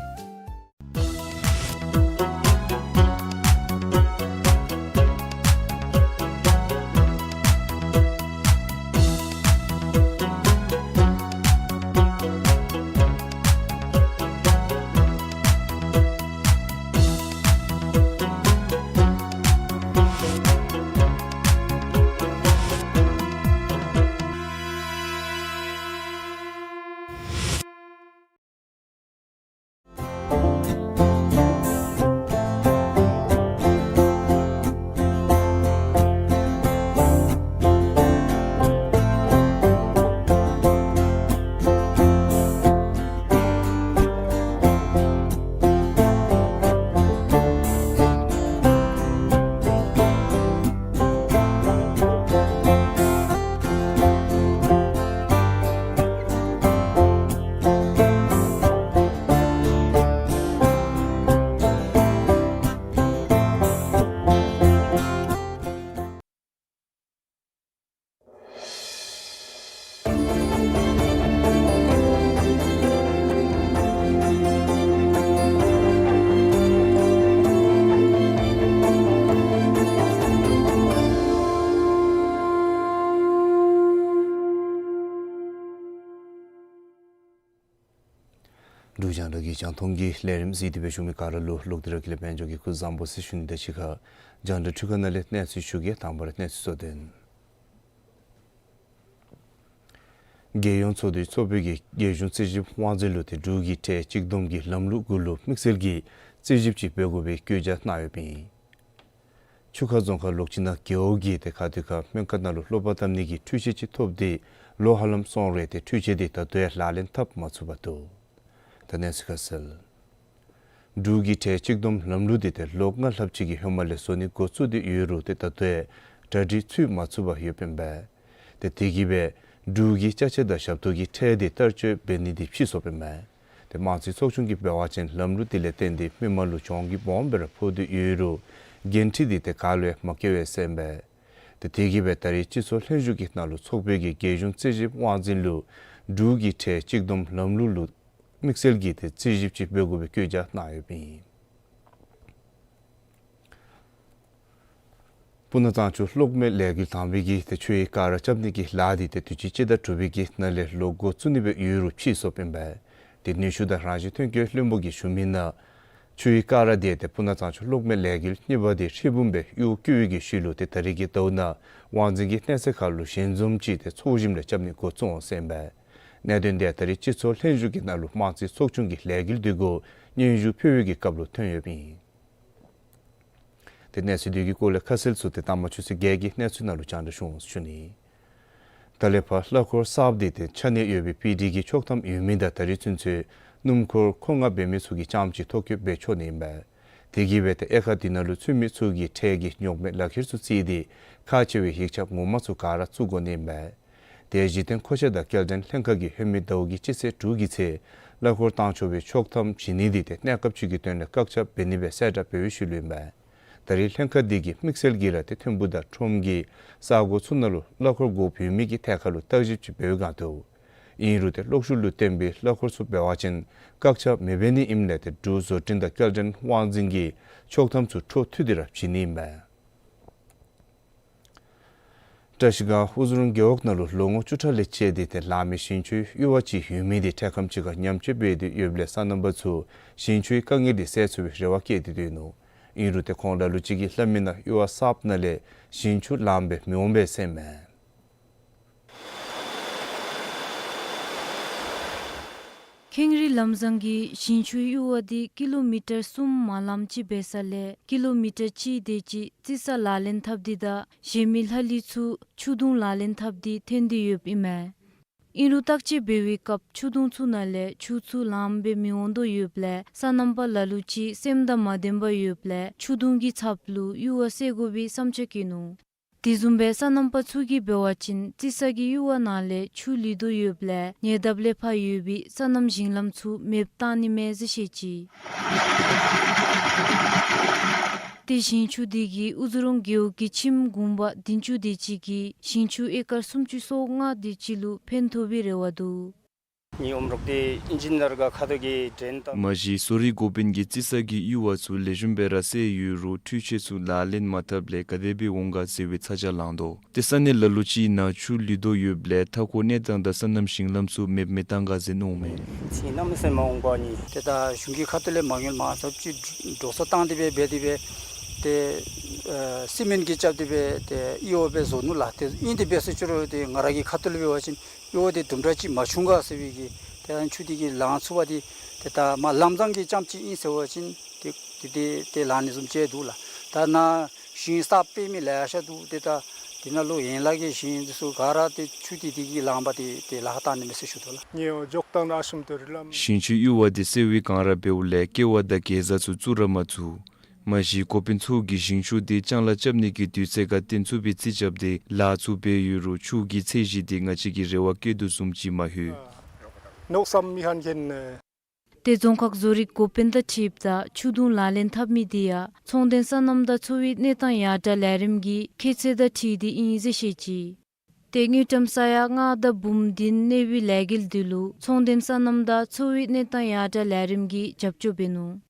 འབྲུག་རྒྱང་བསྒྲགས་ཀྱི་རྒྱང་མཐོང་གི་ལས་རིམ་གཟིགས་ཏེ་སྦེ་བཞུགས་མི་ག་ར་ལུ་ལོག་སྟེ་ར་དགེ་ལེགས་དཔལ་འབྱོར་གྱིས་སྐུ་གཟུགས་བཟང་པོ་ཟེར་ཞུ་ནི་དང་གཅིག་ཁར་རྒྱང་བསྒྲགས་འཕྲུལ་ཁང་ནང་ལས་གནས་ཚུལ་ཞུ་གེ། དང་པ་ར་གནས་ཚུལ་གཙོ་དོན། རྒྱལ་ཡོངས་ཚོགས་འདུའི་ཚོགས་དཔོན་གྱིས་རྒྱལ་གཞུང་རྩིས་ཞིབ་དབང་འཛིན་ལུ་ཏེ་འབྲུག་གི་ཁྲལ་གཅིག་བསྡོམས་ཀྱི་ལམ་ལུགས་གུ་ལུ་དམིགས་བསལ་གྱི་རྩིས་ཞིབ་ཅིག་འབད་དགོ་པའི་བཀོད་རྒྱ་གནང་ཡོདཔ་ཨིན། ཆུ་ཁ་རྫོང་ཁག་ལོག་ཅིག་ནང་རྒེད་འོག་གིས་ཏེ་ཁ་ཐུག་ཁར་སྨན་ཁང་ནང་ལུ་གློག་པར་བཏབ་ནི་གི་འཕྲུལ་ཆས་ཅིག་ཐོབ་སྟེ་ལོ་ཧ་ལམ་སོང་རུང་ཏེ་འཕྲུལ་ཆས་དེ་ད་ལྟོ་ཡང་ལག་ལེན་འཐབ་མ་ཚུགས་པར་འདུག། ད་གནས་ཚུལ་ཁ་གསལ། འབྲུག་གི་ཁྲལ་གཅིག་བསྡོམས་ལམ་ལུགས་དེ་ཏེ་ལོ་ལྔ་ལྷགཔ་ཅིག་གི་ཧེ་མ་ལས་བཟོ་ནི་འགོ་བཙུགས་ཏེ་ཡོད་རུང་ཏེ་ད་ལྟོ་ཡང་གྲ་སྒྲིག་ཚུད་མ་ཚུགས་པར་ཡོདཔ་ཨིན་པས། ཏེ་དེ་གིས་སྦེ་འབྲུག་གི་ཅ་ཆས་དང་ཞབས་ཏོག་གི་ཁྲལ་དེ་བསྟར་སྤྱོད་འབད་ནི་དེ་ཕྱིས་སོངམ་ཨིན་པས། ཏེ་དམངས་རྩིས་ཚོགས་ཆུང་གིས་འབད་བ་ཅིན་ལམ་ལུགས་དེ་ལས་བརྟེན་ཏེ་མི་མང་ལུ་གྱོང་གུད་སྦོམ་སྦེ་ར་ཕོག་སྟེ་ཡོད་རུང་འགན་འཁྲི་དེ་ཏེ་ག་ལུ་ཡང་མ་བཀལ་བས་ཟེར་ཨིན་པས། ཏེ་དེ་གིས་སྦེ་ད་རེས་སྤྱི་ཚོགས་ལྷན་བཞུགས་ཀྱི་ནང་ལུ་ཚོགས་དཔོན་གྱིས་རྒྱལ་གཞུང་རྩིས་ཞིབ་དབང་འཛིན་ལུ་འབྲུག་གི་ཁྲལ་གཅིག་བསྡོམས་ལམ་ལུགས་ལུ་དམིགས་བསལ་གྱི་ཏེ་རྩིས་ཞིབ་ཅིག་འབད་དགོ་པའི་བཀོད་རྒྱ་གནང་ཡོདཔ་ཨིན། སྤུ་ན་གཙང་ཆུ་གློག་མེ་ལས་འགུལ་དང་པའི་གི་ཏེ་ཆུའི་ཀ་ར་རྐྱབ་ནི་གི་ལཱ་འདི་ཏེ་དུས་ཅི་སྤྱི་ཟླ་དྲུག་པའི་གི་ནང་ལས་ལོག་འགོ་བཙུགས་ནི་སྦེ་ཡོད་རུང་ཕྱིས་སོངམ་ཨིན་པས། ཏེ་ནུས་ཤུགས་དང་རང་བཞིན་ཐོན་སྐྱེད་བློན་པོ་གིས་ཞུ་མི་ནང་ཆུའི་ཀ་ར་དེ་ཏེ་སྤུ་ན་གཙང་ཆུ་གློག་མེ་ལས་འགུལ་གཉིས་པ་དེ་ཧྲིལ་བུམ་སྦེ་གཡུག་བཀོལ་བའི་གི་ཤུལ་ལུ་ཏེ་ད་རེས་ཀྱི་ཟླཝ་ནང་དབང་འཛིན་གྱི་གནས་ཚད་ཁར་ལུ་ཞལ་འཛོམས་ཅིག་ཏེ་ཚོགས་ཞིནམ་ལས་རྐྱབ་ནི་འགོ་བཙུགས་འོང་ཟེར་ཨིན་པས། གནད་དོན་དེ་ད་རེས་སྤྱི་ཚོགས་ལྷན་བཞུགས་ཀྱི་ནང་ལུ་དམངས་རྩིས་ཚོགས་ཆུང་གི་ལས་འགུལ་དེ་གུ་སྙན་ཞུ་ཕུལ་བའི་གི་སྐབས་ལུ་ཐོན་ཡོདཔ་ཨིན། ཏེ་གནས་ཚུལ་དེ་གི་སྐོར་ལས་ཁ་གསལ་ཚུ་ཏེ་ལྟ་མ་ཆུ་ཚོད་བརྒྱད་ཀྱི་གནས་ཚུལ་ནང་ལུ་རྒྱང་བསྒྲགས་ཞུ་འོང་ཞུ་ནི། ད་ལས་ཕར་གླ་འཁོར་གསརཔ་དེ་ཏེ་ཆ་གནས་ཡོད་པའི་པི་ཌི་གི་ཆོག་ཐམ་ཡོད་མི་དང་ད་རེས་ཚུན་ཚོད་སྣུམ་འཁོར་འཁོར་ལྔ་འབད་མི་ཚུ་གིས་རྐྱངམ་གཅིག་ཐོ་བཀོད་འབད་ཆོག་ནི་ཨིན་པས། དེ་གིས་སྦེ་ཏེ་དབྱེ་ཁག་དེ་ནང་ལུ་ཚུད་མི་ཚུ་གིས་ཁྲལ་གྱི་རྙོག་མེད་ལག་ཁྱེར་ཚུ་བརྩིས་ཏེ་ཁག་ཆེ་བའི་ཡིག་ཆ་ངོ་མ་ཚུ་ག་ར་བཙུགས་དགོ་ནི་ཨིན་པས། ཏེ་གཞི་རྟེན་མཁོ་ཆས་དང་སྐྱེལ་འདྲེན་ལྷན་ཁག་གིས་ཧེ་མའི་ཟླཝ་གི་སྤྱི་ཚེས་དྲུག་གི་ཚེ་གླ་འཁོར་བཏང་ཆོག་པའི་ཆོག་ཐམ་བྱིན་ནི་དེ་ཏེ་གནས་སྐབས་ཅིག་གི་དོན་ལས་བཀག་ཆ་འབད་ནི་སྦེ་གསལ་བསྒྲགས་འབད་བའི་ཤུལ་ལུ་ཨིན་པས། ད་རེས་ལྷན་ཁག་དེ་གིས་དམིགས་བསལ་གྱིས་ར་ཏེ་ཐིམ་ཕུག་དང་ཁྲོམ་གྱི་ས་གོ་ཚུ་ནང་ལུ་གླ་འཁོར་དགོཔ་ཡོད་མི་གི་ཐད་ཁར་ལུ་བརྟག་ཞིབ་ཅིག་འབད་བའི་བསྒང་འདུག། ཨིན་རུང་ཏེ་གློག་ཤུགས་ལུ་བརྟེན་པའི་གླ་འཁོར་ཚུ་འབད་བ་ཅིན་བཀག་ཆ་མི་འབད་ནི་ཨིནམ་ལས་ཏེ་འབྲུག་བཟོ་སྐྲུན་དང་སྐྱེལ་འདྲེན་དབང་འཛིན་གྱིས་ཆོག་ཐམ་ཚུ་འཕྲོ་མཐུད་དེ་ར་བྱིན་ནི་ཨིན་པས། བཀྲ་ཤིས་སྒང་ཨུ་ཛི་རུང་རྒེད་འོག་ནང་ལུ་ལོ་ངོ་བཅུ་ཕྲག་ལས་བཅད་དེ་ཏེ་ལང་མི་ཞིང་ཆུའི་གཡུར་བ་ཅིག་ཡོད་མི་དེ་འཕྲལ་ཁམས་ཅིག་ཁར་ཉམས་བཅོས་འབད་དེ་ཡོདཔ་ལས་སོ་ནམ་པ་ཚུ་ཞིང་ཆུའི་དཀའ་ངལ་དེ་སེལ་ཚུགས་པའི་རེ་བ་བསྐྱེད་དེ་སྡོད་ནུག། ཨིན་རུང་ཏེ་ཁོང་ལ་ལུ་ཅིག་གིས་སླབ་མི་ནང་གཡུར་བ་གསརཔ་ནང་ལས་ཞིང་ཆུ་ལངམ་སྦེ་མི་འོང་པས་ཟེར་ཨིན་མས། ཁེངས་རི་ལམ་བཟང་གི་ཞིང་ཆུའི་གཡུར་བ་དེ་ཀི་ལོ་མི་ཊར་གསུམ་མ་ལངམ་ཅིག་འབད་ས་ལས་ཀི་ལོ་མི་ཊར་གཅིག་དེ་ཅིག་རྩི་ས་ལག་ལེན་འཐབ་སྟེ་དང་གཞན་མི་ལྷ་ལུ་ཚུ་ཆུ་དུང་ལག་ལེན་འཐབ་སྟེ་འཐོན་ཏེ་ཡོདཔ་ཨིན་མས། ཨིན་རུང་བརྟག་དཔྱད་འབད་བའི་སྐབས་ཆུ་དུང་ཚུ་ནང་ལས་ཆུ་ཚུ་ལངམ་སྦེ་མི་འོང་དོ་ཡོདཔ་ལས་སོ་ནམ་པ་ལ་ལུ་ཅིག་སེམས་དང་མ་ལྡན་པར་ཡོདཔ་ལས་ཆུ་དུང་གི་ཚབ་ལུ་གཡུར་བ་བསལ་དགོ་པའི་བསམ་འཆར་བསྐྱེད་ནུག། དེ་བཟུམ་སྦེ་སོ་ནམ་པ་ཚུ་གིས་འབད་བ་ཅིན་རྩི་ས་གི་གཡུར་བ་ནང་ལས་ཆུ་ལུད་དོ་ཡོདཔ་ལས་ཉེ་འདབས་ལས་ཕར་ཡོད་པའི་སོ་ནམ་ཞིང་ལམ་ཚུ་མེདཔ་བཏང་ནི་མས་ཟེར་བཤད་ཅི། ཏེ་ཞིང་ཆུ་དེ་གིས་ཨུ་ཛི་རུང་རྒེད་འོག་གི་ཁྱིམ་གུང་པ་བདུན་ཅུ་དེ་ཅིག་གི་ཞིང་ཆུ་ཨེ་ཀར་སུམ་ཅུ་སོ་ལྔ་དེ་ཅིག་ལུ་ཕན་ཐོགས་པའི་རེ་བ་འདུག། ངེའི་ཨོམ་རོག་དེ་ཨིན་ཇི་ནི་ཡར་ག་ཁ་ཐུག་གི་ཌྲེན་དང་། མ་གཞི་བཟོ་རིག་འགོ་དཔོན་གྱིས་རྩི་ས་གི་གཡུར་བ་ཚུ་ལེགས་ཤོམ་སྦེ་ར་བསལ་ཡོད་རུང་འཕྲུལ་ཆས་ཚུ་ལག་ལེན་མ་འཐབ་ལས་ག་དེ་སྦེ་འོང་ག་ཟེར་བའི་ཚ་གྱང་ལང་དོ། ཏེ་ས་གནས་ལ་ལུ་ཅིག་ནང་ཆུ་ལུད་དོ་ཡོདཔ་ལས་མཐའ་འཁོར་གནས་སྟངས་དང་སོ་ནམ་ཞིང་ལམ་ཚུ་མེདཔ་མི་བཏང་ག་ཟེར་མནོཝ་མས། ཚེ་གནམ་མེད་ས་མེད་མ་འོངས་པ་ནི། ཏེ་ད་གཞུང་གི་ཁ་ཐུག་ལས་མ་དངུལ་མང་ཙམ་ཅིག་འགྲོ་སོང་བཏང་སྟེ་སྦེ་འབད་དེ་སྦེ་ཏེ་ཨེ་སི་མེནཊ་གྱིས་རྐྱབ་སྟེ་སྦེ་ཏེ་གཡུར་བ་སྦེ་བཟོ་ནུག་ལགས། ཏེ་ཨིན་ཏེ་འབད་ཟེར་ཅི་རུང་ཏེ་ང་ར་གི་ཁ་ཐུག་ལས་འབད་བ་ཅིན་གཡུར་བ་དེ་དུམ་གྲ་ཅིག་མ་ཆུང་ག་ཟེར་བའི་གི་ཏེ་ཨ་ཆུ་དེ་གིས་ལང་ཚུགས་པ་དེ་ཏེ་ད་མ་ལམ་བཟང་གི་རྐྱངམ་ཅིག་ཨིན་ཟེར་བ་ཅིན་ཏེ་ཏེ་ཏེ་ཏེ་ལང་ནི་བཟུམ་ཅིག་འདུག་ལགས། ད་ནཱ་ཞིང་གསརཔ་སྤེལ་མི་ལེ་ཤ་འདུག། ཏེ་ད་དེ་ནང་ལུ་ཡན་ལག་གི་ཞིང་འདི་ཚུ་ག་ར་ཏེ་ཆུ་དེ་དེ་གིས་ལང་པ་དེ་ཏེ་ལཱ་ཁག་བཏང་ནི་མས་ཟེར་ཞུ་དོ་ལགས། ཞིང་ཆུའི་གཡུར་བ་དེ་སེལ་བའི་སྒང་ར་འབདཝ་ལས་ཀེ་བ་དང་གེ་ཛ་ཚུ་བཙུགས་ར་མ་ཚུགས། མ་གཞི་འགོ་དཔོན་ཚུ་གིས་ཞིང་ཆུ་དེ་ལྕང་ལཱ་རྐྱབ་ནི་གི་དུས་ཚོད་ཁར་བཏོན་ཚུགས་པའི་རྩིས་རྐྱབ་སྟེ་ལཱ་ཚུ་འབད་ཡོད་རུང་ཆུ་གི་ཚད་གཞི་དེ་ང་བཅས་ཀྱིས་རེ་བ་བསྐྱེད་དོ་བཟུམ་ཅིག་མ་ལྷོད། ཏེ་རྫོང་ཁག་བཟོ་རིག་འགོ་དཔོན་དང་འཁྲིལཝ་ད་ཆུ་དུང་ལག་ལེན་འཐབ་མི་དེ་ཡང་ཚོང་དོན་སོ་ནམ་དང་འཚོ་བའི་གནས་སྟངས་ཡར་དྲག་ལས་རིམ་གྱི་ཁྱད་ཚད་དང་འཁྲིལ་ཏེ་ཨིན་ཟེར་བཤད་ཅི། ཏེ་དངུལ་ཀྲམ་ས་ཡ་ལྔ་དང་འབུམ་བདུན་གནས་པའི་ལས་འགུལ་འདི་ལུ་ཚོང་དོན་སོ་ནམ་དང་འཚོ་བའི་གནས་སྟངས་ཡར་དྲག་ལས་རིམ་གྱིས་རྒྱབ་སྐྱོར་འབད་ནུག།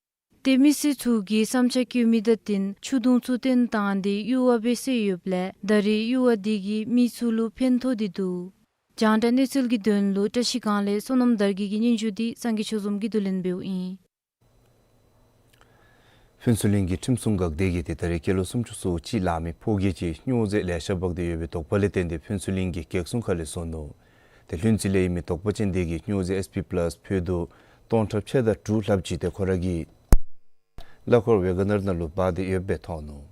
ཏེ་མི་སེར་ཚུ་གིས་བསམ་འཆར་བཀོད་མི་དང་བསྟུན་ཆུ་དུང་ཚུ་བཏོན་བཏང་སྟེ་གཡུར་བ་སྦེ་བཟོ་ཡོདཔ་ལས་ད་རེས་གཡུར་བ་དེ་གིས་མི་ཚུ་ལུ་ཕན་ཐོགས་ཏེ་འདུག། རྒྱང་བསྒྲགས་གནས་ཚུལ་གྱི་དོན་ལུ་བཀྲ་ཤིས་སྒང་ལས་བསོད་ནམས་དར་རྒྱས་ཀྱི་སྙན་ཞུ་འདི་སངས་རྒྱས་ཆོས་འཛོམས་ཀྱིས་བསྡུ་ལེན་འབདཝ་ཨིན། ཕུན་ཚོགས་གླིང་གི་ཁྲིམས་སྲུང་འགག་སྡེ་གིས་ཏེ་ད་རེས་སྐྱེས་ལོ་སུམ་ཅུ་སོ་གཅིག་ལང་མི་ཕོ་སྐྱེས་ཅིག་སྨྱོ་རྫས་ལེ་ཤ་འབག་སྟེ་ཡོད་པའི་དོགས་པ་ལས་བརྟེན་ཏེ་ཕུན་ཚོགས་གླིང་གི་གེགས་སྲུང་ཁ་ལས་བཟུང་ནུག། ཏེ་ལྷུན་རྩེ་ལས་ཨིན་མི་དོགས་པ་ཅན་དེ་གིས་སྨྱོ་རྫས་ཨེས་པི་པ་ལཱས་ཕོད་དུ་སྟོང་ཕྲག་ཕྱེད་དང་དྲུག་ལྷགཔ་ཅིག་ཏེ་ཁོ་ར་གི་གླ་འཁོར་ཝེ་གོ་ནར་ནང་ལུ་འབག་སྟེ་ཡོདཔ་སྦེ་མཐོང་ནུག།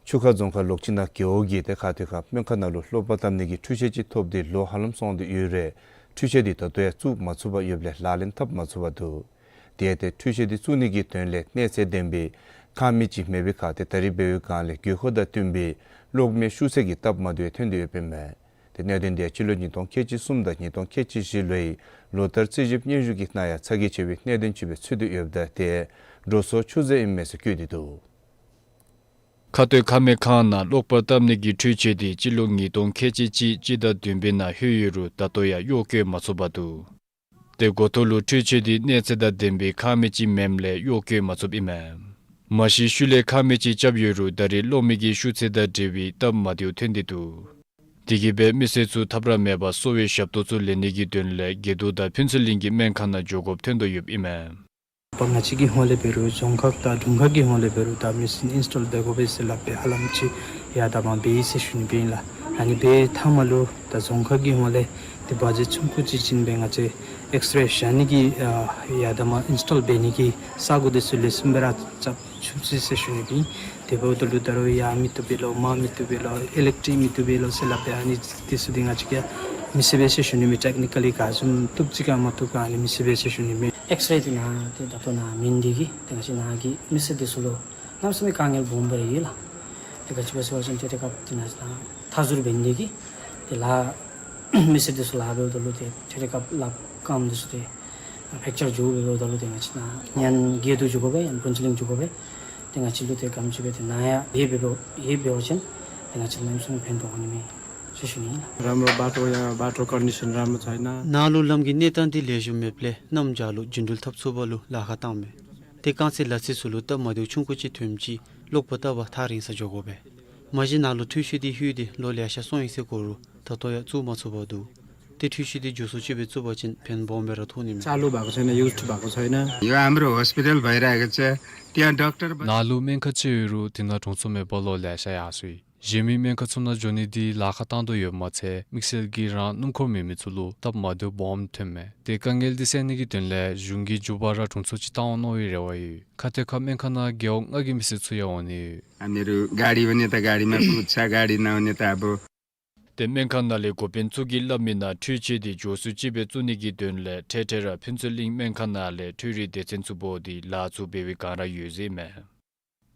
ཆུ་ཁ་རྫོང་ཁག་ལོག་སྤྱི་ནང་རྒེད་འོག་གི་ཏེ་ཁ་ཐུག་ཁ་སྨན་ཁང་ནང་ལུ་གློག་པར་བཏབ་ནི་གི་འཕྲུལ་ཆས་ཅིག་ཐོབ་སྟེ་ལོ་ཧ་ལམ་སོང་སྟེ་ཡོད་རུང་འཕྲུལ་ཆས་འདི་ད་ལྟོ་ཡང་བཙུགས་མ་ཚུགས་པར་ཡོདཔ་ལས་ལག་ལེན་འཐབ་མ་ཚུགས་པར་འདུག། དེ་ཡང་ཏེ་འཕྲུལ་ཆས་འདི་བཙུགས་ནི་གི་དོན་ལས་གནས་ཚད་ལྡན་པའི་ཁང་མིག་ཅིག་མེད་པའི་ཁར་ཏེ་ད་རིས་འབད་བའི་སྒང་ལས་དགོས་མཁོ་དང་བསྟུན་པའི་གློག་མེ་ཤུགས་ཚད་ཀྱི་སྟབས་མ་བདེཝ་ཐོན་ཏེ་ཡོདཔ་ཨིན་མས། ཏེ་གནད་དོན་འདི་སྤྱི་ལོ་ཉིས་སྟོང་ཁལ་གཅིག་གསུམ་དང་ཉིས་སྟོང་ཁལ་གཅིག་བཞི་ལོའི་ལོ་ལྟར་རྩིས་ཞིབ་སྙན་ཞུ་གི་ནང་ཡང་ཚ་གྱང་ཆེ་བའི་གནད་དོན་ཅིག་སྦེ་ཚུད་དེ་ཡོདཔ་ད་ཏེ་འགྲོ་སོང་ཆུད་ཟོས་ཨིན་མས་ཟེར་བཀོད་དེ་འདུག། ཁ་སྟོད་ཁང་མིག་ཁང་ནང་གློག་པར་བཏབ་ནི་གི་འཕྲུལ་ཆས་འདི་སྤྱི་ལོ་ཉིས་སྟོང་ཁལ་གཅིག་གཅིག་སྤྱི་ཟླ་བདུན་པའི་ནང་ལྷོད་ཡོད་རུང་ད་ལྟོ་ཡང་གཡོག་བཀོལ་མ་ཚུགས་པར་འདུག། ཏེ་འགོ་ཐོག་ལུ་འཕྲུལ་ཆས་འདི་གནས་ཚད་དང་ལྡན་པའི་ཁང་མིག་ཅིག་མེདཔ་ལས་གཡོག་བཀོལ་མ་ཚུགསཔ་ཨིན་མས། མ་གཞི་ཤུལ་ལས་ཁང་མིག་ཅིག་རྐྱབ་ཡོད་རུང་ད་རེས་གློག་མེ་གི་ཤུགས་ཚད་དང་འབྲེལ་བའི་སྟབས་མ་བདེཝ་ཐོན་ཏེ་འདུག། དེ་གིས་སྦེ་མི་སེར་ཚུ་ཐབས་ར་མེད་པར་གསོ་བའི་ཞབས་ཏོག་ཚུ་ལེན་ནི་གི་དོན་ལས་དགེ་འདུན་དང་ཕུན་ཚོགས་གླིང་གི་སྨན་ཁང་ནང་འགྱོ་དགོཔ་ཐོན་དོ་ཡོདཔ་ཨིན་མས། ང་བཅས་ཀྱི་ཧོངས་ལས་འབད་རུང་རྫོང་ཁག་དང་དྲུང་ཁག་གི་ཧོངས་ལས་འབད་རུང་ད་མེ་ཤིན་ཨིནསི་ཊོལ་འབད་དགོ་པས་ཟེར་སླབ་སྦེ་ཧ་ལམ་ཅིག་ཡར་དང་མར་འབད་ཡི་ཟེར་ཞུ་ནི་སྦེ་ཨིན་ལགས། ཨ་ནི་འབད་མཐའ་མ་ལུ་ད་རྫོང་ཁག་གི་ཧོངས་ལས་ཏེ་བ་ཇེཊ་ཆུང་ཀུ་ཅིག་བྱིན་སྦེ་ང་བཅས་ཨེགསི་རེ་བཞག་ནི་གི་ཨ་ཡར་དང་མར་ཨིནསི་ཊོལ་འབད་ནི་གི་ས་གོ་འདི་ཚུ་ལེགས་ཤོམ་སྦེ་ར་རྐྱབ་ཚུགས་ཅི་ཟེར་ཞུ་ནི་སྦེ་ཨིན། དེ་འབདཝ་ད་ལུ་ད་རུང་ཡར་མི་བཏུབ་པས་ལོ་མར་མི་བཏུབ་པས་ལོ་ཨི་ལེག་ཊིག་མི་བཏུབ་པས་ལོ་ཟེར་སླབ་སྦེ་ཨ་ནི་འདི་ཚུ་འདི་ང་བཅས་ཀྱིས་མི་ཤེས་པས་ཟེར་ཞུ་ནི་མས། ཊེཀ་ནི་ཀ་ལི་ག་བཟུམ་བཏུབ་ཅི་ག་མ་བཏུབ་ག་ཨ་ནི་མི་ཤེས་པས་ཟེར་ཞུ་ནི་མས། ཨེགསི་རེ་འདི་ནཱ་ཏེ་ད་ལྟོ་ནཱ་མེད་ནི་འདི་གིས་ཏེ་ང་བཅས་ནཱ་གི་མི་སེར་འདི་ཚུ་ལུ་གནམ་མེད་ས་མེད་དཀའ་ངལ་སྦོམ་སྦེ་ར་ཡོད་ལགས། ཏེ་ག་ཅི་སྦེ་ཟེར་བ་ཅིན་ཏེ་དེ་སྐབས་ཏེ་ནཱ་ནཱ་མཐའ་ཟུར་འབད་ནི་འདི་གིས་ཏེ་ལཱ་མི་སེར་འདི་ཚུ་ལཱ་འབདཝ་ད་ལུ་ཏེ་ཏེ་དེ་སྐབས་ལགཔ་རྐངམ་འདི་ཚུ་ཏེ་ཕེག་ཅར་འགྱོ་འབདཝ་ད་ལུ་ཏེ་ང་བཅས་ནཱ་ཡང་དགེ་འདུན་འགྱོ་དགོ་པས་ཡང་ཕུན་ཚོགས་གླིང་འགྱོ་དགོ་པས། ཏེ་ང་བཅས་ལུ་ཏེ་ག་ཅི་སྦེ་ཏེ་ནཱ་ཡང་ཡོད་འབད་བ་ཡོད་འབད་བ་ཅིན་ཏེ་ང་བཅས་གནམ་མེད་ས་མེད་ཕན་ཐོགས་འོང་ནི་མས་ཟེར་ཞུ་ནི་ཨིན་ལགས། राम्रो बाटो या बाटो कन्डिसन राम्रो छैन। ནཱ་ལུ་ལམ་གྱི་གནས་སྟངས་འདི་ལེགས་ཤོམ་མེདཔ་ལས་གནམ་བྱཱར་ལུ་རྒྱུན་འགྲུལ་འཐབ་ཚུགས་པ་ལུ་ལཱ་ཁག་བཏངམ་མས། ཏེ་རྐང་རྩེད་ལག་རྩེད་ཚུ་ལུ་སྟབས་མ་བདེཝ་ཆུང་ཀུ་ཅིག་ཐོནམ་ཅིག་གློག་པར་བཏབ་པར་ཐག་རིང་སར་འགྱོ་དགོ་པས། མ་གཞི་ནཱ་ལུ་འཕྲུལ་ཆས་འདི་ལྷོད་དེ་ལོ་ལེ་ཤ་སོང་ཡི་ཟེར་གོ་རུང་ད་ལྟོ་ཡང་བཙུགས་མ་ཚུགས་པར་འདུག། ཏེ་འཕྲུལ་ཆས་འདི་མགྱོགས་སུ་ཅིག་སྦེ་བཙུགས་པ་ཅིན་ཕན་སྦོམ་སྦེ་ར་ཐོགས་ནི་མས། चालु भएको छैन, युज भएको छैन। यो हाम्रो हस्पिटल भइरहेको छ, त्यहाँ डाक्टर ནཱ་ལུ་སྨན་ཁང་ཅིག་ཡོད་རུང་དེ་ནང་དྲུང་འཚོ་མེད་པར་ལོ་ལེ་ཤ་ཡར་སོ་ཡི། གཞན་མི་སྨན་ཁང་ཚུ་ནང་འགྱོ་ནི་འདི་ལཱ་ཁག་བཏང་དོ་ཡོདཔ་མ་ཚད་དམིགས་བསལ་གྱིས་རང་སྣུམ་འཁོར་མེད་མི་ཚུ་ལུ་སྟབས་མ་བདེཝ་སྦོམ་ཐོནམ་མས། ཏེ་དཀའ་ངལ་འདི་སེལ་ནི་གི་དོན་ལས་གཞུང་གིས་མགྱོགས་པ་ར་དྲུང་འཚོ་ཅིག་བཏང་འོང་མནོ་བའི་རེ་བ་ཡོད། ཁ་ཐུག་ཁ་སྨན་ཁང་ནང་རྒེད་འོག་ལྔ་གི་མི་སེར་ཚུ་ཡང་འོང་ནི་ཡོད། हामीहरू गाडी हुने त गाडीमा कुद्छ, गाडी नहुने त अब ཏེ་སྨན་ཁང་ནང་ལས་འགོ་དཔོན་ཚུ་གིས་སླབ་མི་ནང་འཕྲུལ་ཆས་འདི་མགྱོགས་སུ་ཅིག་སྦེ་བཙུགས་ནི་གི་དོན་ལས་འཕྲལ་འཕྲལ་ར་ཕུན་ཚོགས་གླིང་སྨན་ཁང་ནང་ལས་འཕྲུལ་རིག་སྡེ་ཚན་ཚུ་འབོ་སྟེ་ལཱ་ཚུ་འབད་བའི་བསྒང་ར་ཡོད་ཟེར་ཨིན་མས།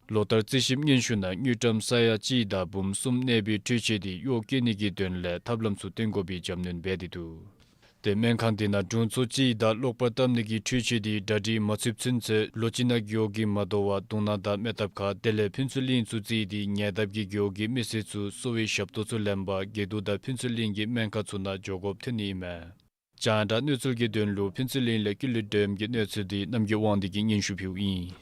ལོ་ལྟར་རྩིས་ཞིབ་སྙན་ཞུ་ནང་དངུལ་ཀྲམ་ས་ཡ་གཅིག་དང་འབུམ་གསུམ་གནས་པའི་འཕྲུལ་ཆས་འདི་གཡོག་བཀོལ་ནི་གི་དོན་ལས་ཐབས་ལམ་ཚུ་སྟོན་དགོ་པའི་རྒྱབ་སྣོན་འབད་དེ་འདུག། ཏེ་སྨན་ཁང་འདི་ནང་དྲུང་འཚོ་གཅིག་དང་གློག་པར་བཏབ་ནི་གི་འཕྲུལ་ཆས་འདི་གྲ་སྒྲིག་མ་ཚུགས་ཚུན་ཚོད་ལོག་སྤྱི་ནང་རྒེད་འོག་གི་མ་དོ་བར་དུང་ནང་དང་མེ་ཐབ་ཁ་དེ་ལས་ཕུན་ཚོགས་གླིང་ཚུ་བརྩིས་ཏེ་ཉེ་འདབས་ཀྱི་རྒེད་འོག་གི་མི་སེར་ཚུ་གསོ་བའི་ཞབས་ཏོག་ཚུ་ལེན་པར་དགེ་འདུན་དང་ཕུན་ཚོགས་གླིང་གི་སྨན་ཁང་ཚུ་ནང་འགྱོ་དགོཔ་ཐོན་ནི་ཨིན་མས། རྒྱང་བསྒྲགས་གནས་ཚུལ་གྱི་དོན་ལུ་ཕུན་ཚོགས་གླིང་ལས་ཀུན་ལེགས་སྒྲོལམ་གྱི་གནས་ཚུལ་འདི་རྣམ་རྒྱལ་དབང་འདུས་ཀྱིས་སྙན་ཞུ་ཕུལཝ་ཨིན།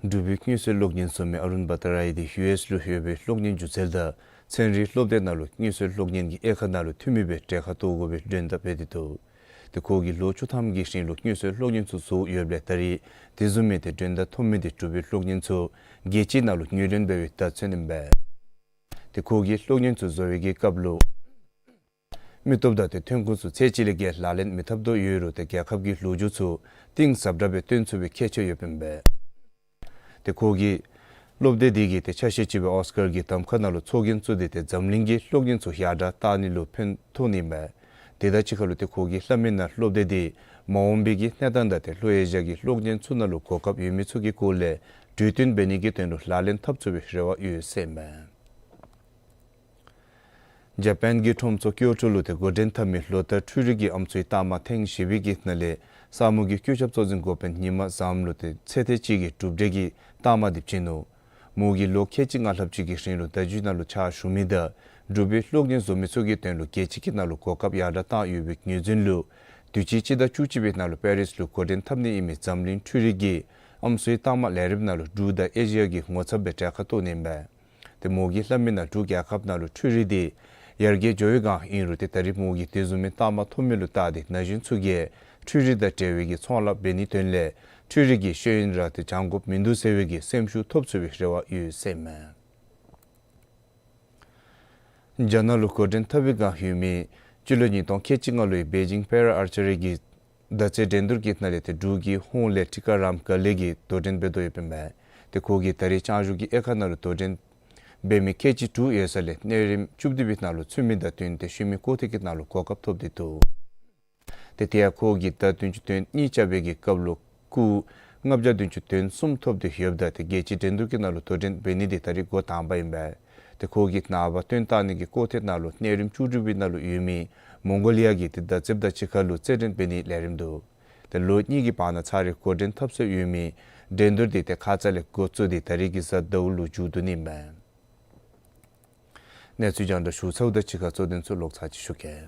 འབྲུག་པའི་དངོས་སུ་གློག་བརྙན་བཟོ་མི་ཨ་རུན་བྷ་ཏ་རའི་འདི་ཡུ་ཨེསི་ལུ་ཡོད་པའི་གློག་བརྙན་སྒྱུ་རྩལ་དང་ཚན་རིག་སློབ་སྡེ་ནང་ལུ་དངོས་སུ་གློག་བརྙན་གྱི་དབྱེ་ཁག་ནང་ལུ་འཐུས་མི་སྦེ་གྲལ་ཁར་གཏོགས་དགོ་པའི་མགྲོན་བརྡ་འབད་དེ་འདུག། ཏེ་ཁོ་གིས་ལོ་བཅུ་ཐམ་གྱི་རིང་ལུ་དངོས་སུ་གློག་བརྙན་ཚུ་བཟོ་ཡོདཔ་ལས་ད་རེས་དེ་བཟུམ་མའི་ཏེ་མགྲོན་བརྡ་ཐོབ་མི་འདི་འབྲུག་པའི་གློག་བརྙན་ཚུ་རྒྱལ་སྤྱི་ནང་ལུ་ངོས་ལེན་འབད་བའི་བརྡ་མཚོན་ཨིན་པས། ཏེ་ཁོ་གིས་གློག་བརྙན་ཚུ་བཟོ་བའི་གི་སྐབས་ལུ་མི་སྟོབས་དང་ཏེ་ཐོན་ཁུངས་ཚུ་ཚད་ཅིག་ལས་བརྒལ་ལག་ལེན་མི་འཐབ་དོ་ཡོད་རུང་ཏེ་རྒྱལ་ཁབ་ཀྱི་ལོ་རྒྱུས་ཚུ་གཏིང་ཟབ་དྲགས་སྦེ་སྟོན་ཚུགས་པའི་ཁྱད་ཆོས་ཡོདཔ་ཨིན་པས། ཏེ་ཁོ་གིས་སློབ་སྡེ་འདི་གིས་ཏེ་ཆ་ཤས་ཅིག་སྦེ་ཨོསི་ཀར་གྱི་གདམ་ཁ་ནང་ལུ་ཚོགས་རྒྱན་བཙུགས་ཏེ་ཏེ་འཛམ་གླིང་གི་གློག་བརྙན་ཚུ་ཡར་དྲགས་བཏང་ནི་ལུ་ཕན་ཐོགས་ནི་ཨིན་པས། དེ་དང་གཅིག་ཁར་ལུ་ཏེ་ཁོ་གིས་སླབ་མི་ནང་སློབ་སྡེ་འདི་མ་འོངས་པའི་གི་གནས་སྟངས་དང་ཏེ་ལྷོ་ཨེ་ཤི་ཡ་གི་གློག་བརྙན་ཚུ་ནང་ལུ་གོ་སྐབས་ཡོད་མི་ཚུ་གི་སྐོར་ལས་གྲོས་བསྟུན་འབད་ནི་གི་དོན་ལུ་ལག་ལེན་འཐབ་ཚུགས་པའི་རེ་བ་ཡོད་ཟེར་ཨིན་མས། ཇ་པཱན་གྱི་ཁྲོམ་ཚོགས་ཀྱོ་ཊོ་ལུ་ཏེ་འགོ་འདྲེན་འཐབ་མི་ལོ་ལྟར་འཕྲུལ་རིག་གི་ཨམ་སྲུའི་རྟགས་མ་ཐེངས་བཞི་པའི་གི་ནང་ལས་ས་མུག་གི་སྐུ་ཞབས་གཙོ་འཛིན་འགོ་དཔོན་ཉི་མ་བཟངམོ་ལུ་ཏེ་ཚེ་ཐེངས་གཅིག་གི་གྲུབ་འབྲས་ཀྱི་རྟགས་མ་འདི་བྱིན་ནུག། མོ་གིས་ལོ་ཁལ་གཅིག་ལྔ་ལྷགཔ་ཅིག་གི་རིང་ལུ་བརྡ་བརྒྱུད་ནང་ལུ་ཕྱག་ཞུ་མི་དང་འབྲུག་པའི་གློག་བརྙན་བཟོ་མི་ཚུ་གི་དོན་ལུ་རྒྱལ་སྤྱི་གི་ནང་ལུ་གོ་སྐབས་ཡར་དྲགས་བཏང་ཡོད་པའི་ངོས་འཛིན་ལུ་དུས་ཅི་སྤྱི་ཟླ་བཅུ་གཅིག་པའི་ནང་ལུ་པེ་རིས་ལུ་འགོ་འདྲེན་འཐབ་ནི་ཨིན་མི་འཛམ་གླིང་འཕྲུལ་རིག་གི་ཨམ་སྲུའི་རྟགས་མ་ལས་རིམ་ནང་ལུ་འབྲུག་དང་ཨེ་ཤི་ཡ་གི་ངོ་ཚབ་སྦེ་གྲལ་ཁར་གཏོགས་ནི་ཨིན་པས། ཏེ་མོ་གིས་སླབ་མི་ནང་འབྲུག་རྒྱལ་ཁབ་ནང་ལུ་འཕྲུལ་རིག་འདི་ཡར་རྒྱས་འགྱོ་བའི་སྒང་ཨིན་རུང་ཏེ་ད་རེས་མོ་གིས་དེ་བཟུམ་མའི་རྟགས་མ་མཐོང་མི་ལུ་བལྟ་སྟེ་ན་གཞོན་ཚུ་གིས་འཕྲུལ་རིག་དང་འབྲེལ་བའི་གི་ཚོང་ལཱ་འབད་ནིའི་དོན་ལས་འཕྲུལ་རིག་གི་ཤེས་ཡོན་ར་ཏེ་སྦྱང་དགོཔ་མིན་འདུག་ཟེར་བའི་གི་སེམས་ཤུགས་ཐོབ་ཚུགས་པའི་རེ་བ་ཡོད་ཟེར་ཨིན་མས། རྒྱ་ནག་ལུ་འགོ་འདྲེན་འཐབ་པའི་སྒང་ཡོད་མི་སྤྱི་ལོ་ཉིས་སྟོང་ཁལ་གཅིག་ལྔ་ལོའི་པེ་ཅིང་པེ་ར་ཨར་ཅི་རི་གི་མདའ་རྩེད་འགྲན་བསྡུར་གྱི་ནང་ལས་ཏེ་འབྲུག་གི་ཧོང་ལས་ཊི་ཀ་རམ་ག་ལེ་གིས་དོ་འགྲན་འབད་དོ་ཡོདཔ་ཨིན་མས། ཏེ་ཁོ་གིས་ད་རེས་ལྕང་གཞུང་གི་དབྱེ་ཁག་ནང་ལུ་དོ་འགྲན་འབད་མི་ཁལ་གཅིག་དྲུག་ཡོད་ས་ལས་གནས་རིམ་བཅུ་བདུན་པའི་ནང་ལུ་ཚུད་མི་དང་བསྟུན་ཏེ་ཤུལ་མའི་སྐོར་ཐེངས་ཀྱི་ནང་ལུ་གོ་སྐབས་ཐོབ་སྟེ་འདུག། ཏེ་དེ་ཡང་ཁོ་གིས་མདའ་བདུན་ཅུ་དོན་གཉིས་རྐྱབ་པའི་གི་སྐབས་ལུ་སྐུགས་ལྔ་བརྒྱ་བདུན་ཅུ་དོན་གསུམ་ཐོབ་སྟེ་ཡོདཔ་ད་ཏེ་རྒྱལ་སྤྱིའི་འགྲན་བསྡུར་གྱི་ནང་ལུ་དོ་འགྲན་འབད་ནི་འདི་ད་རེས་འགོ་དང་པ་ཨིན་པས། ཏེ་ཁོ་གིས་ནངས་པ་སྟོན་བཏང་ནི་གི་སྐོར་ཐེངས་ནང་ལུ་གནས་རིམ་བཅུ་དྲུག་པའི་ནང་ལུ་ཡོད་མི་མོང་གོ་ལི་ཡ་གི་ཏེ་མདའ་རྩེདཔ་དང་གཅིག་ཁར་ལུ་རྩེད་འགྲན་འབད་ནིའི་ལས་རིམ་འདུག། ཏེ་ལོ་གཉིས་ཀྱི་བར་ན་ཚར་རེ་འགོ་འདྲེན་འཐབ་སྲོལ་ཡོད་མི་འགྲན་བསྡུར་འདི་ཏེ་ཁ་ཙ་ལས་འགོ་བཙུགས་ཏེ་ད་རེས་ཀྱི་གཟའ་ཟླཝ་ལུ་མཇུག་བསྡུ་ནི་ཨིན་པས། གནས་ཚུལ་རྒྱང་བསྒྲགས་ཞུ་ཚརཝ་དང་གཅིག་ཁར་གཙོ་དོན་ཚུ་ལོག་ཚར་ཅིག་ཞུ་གེ།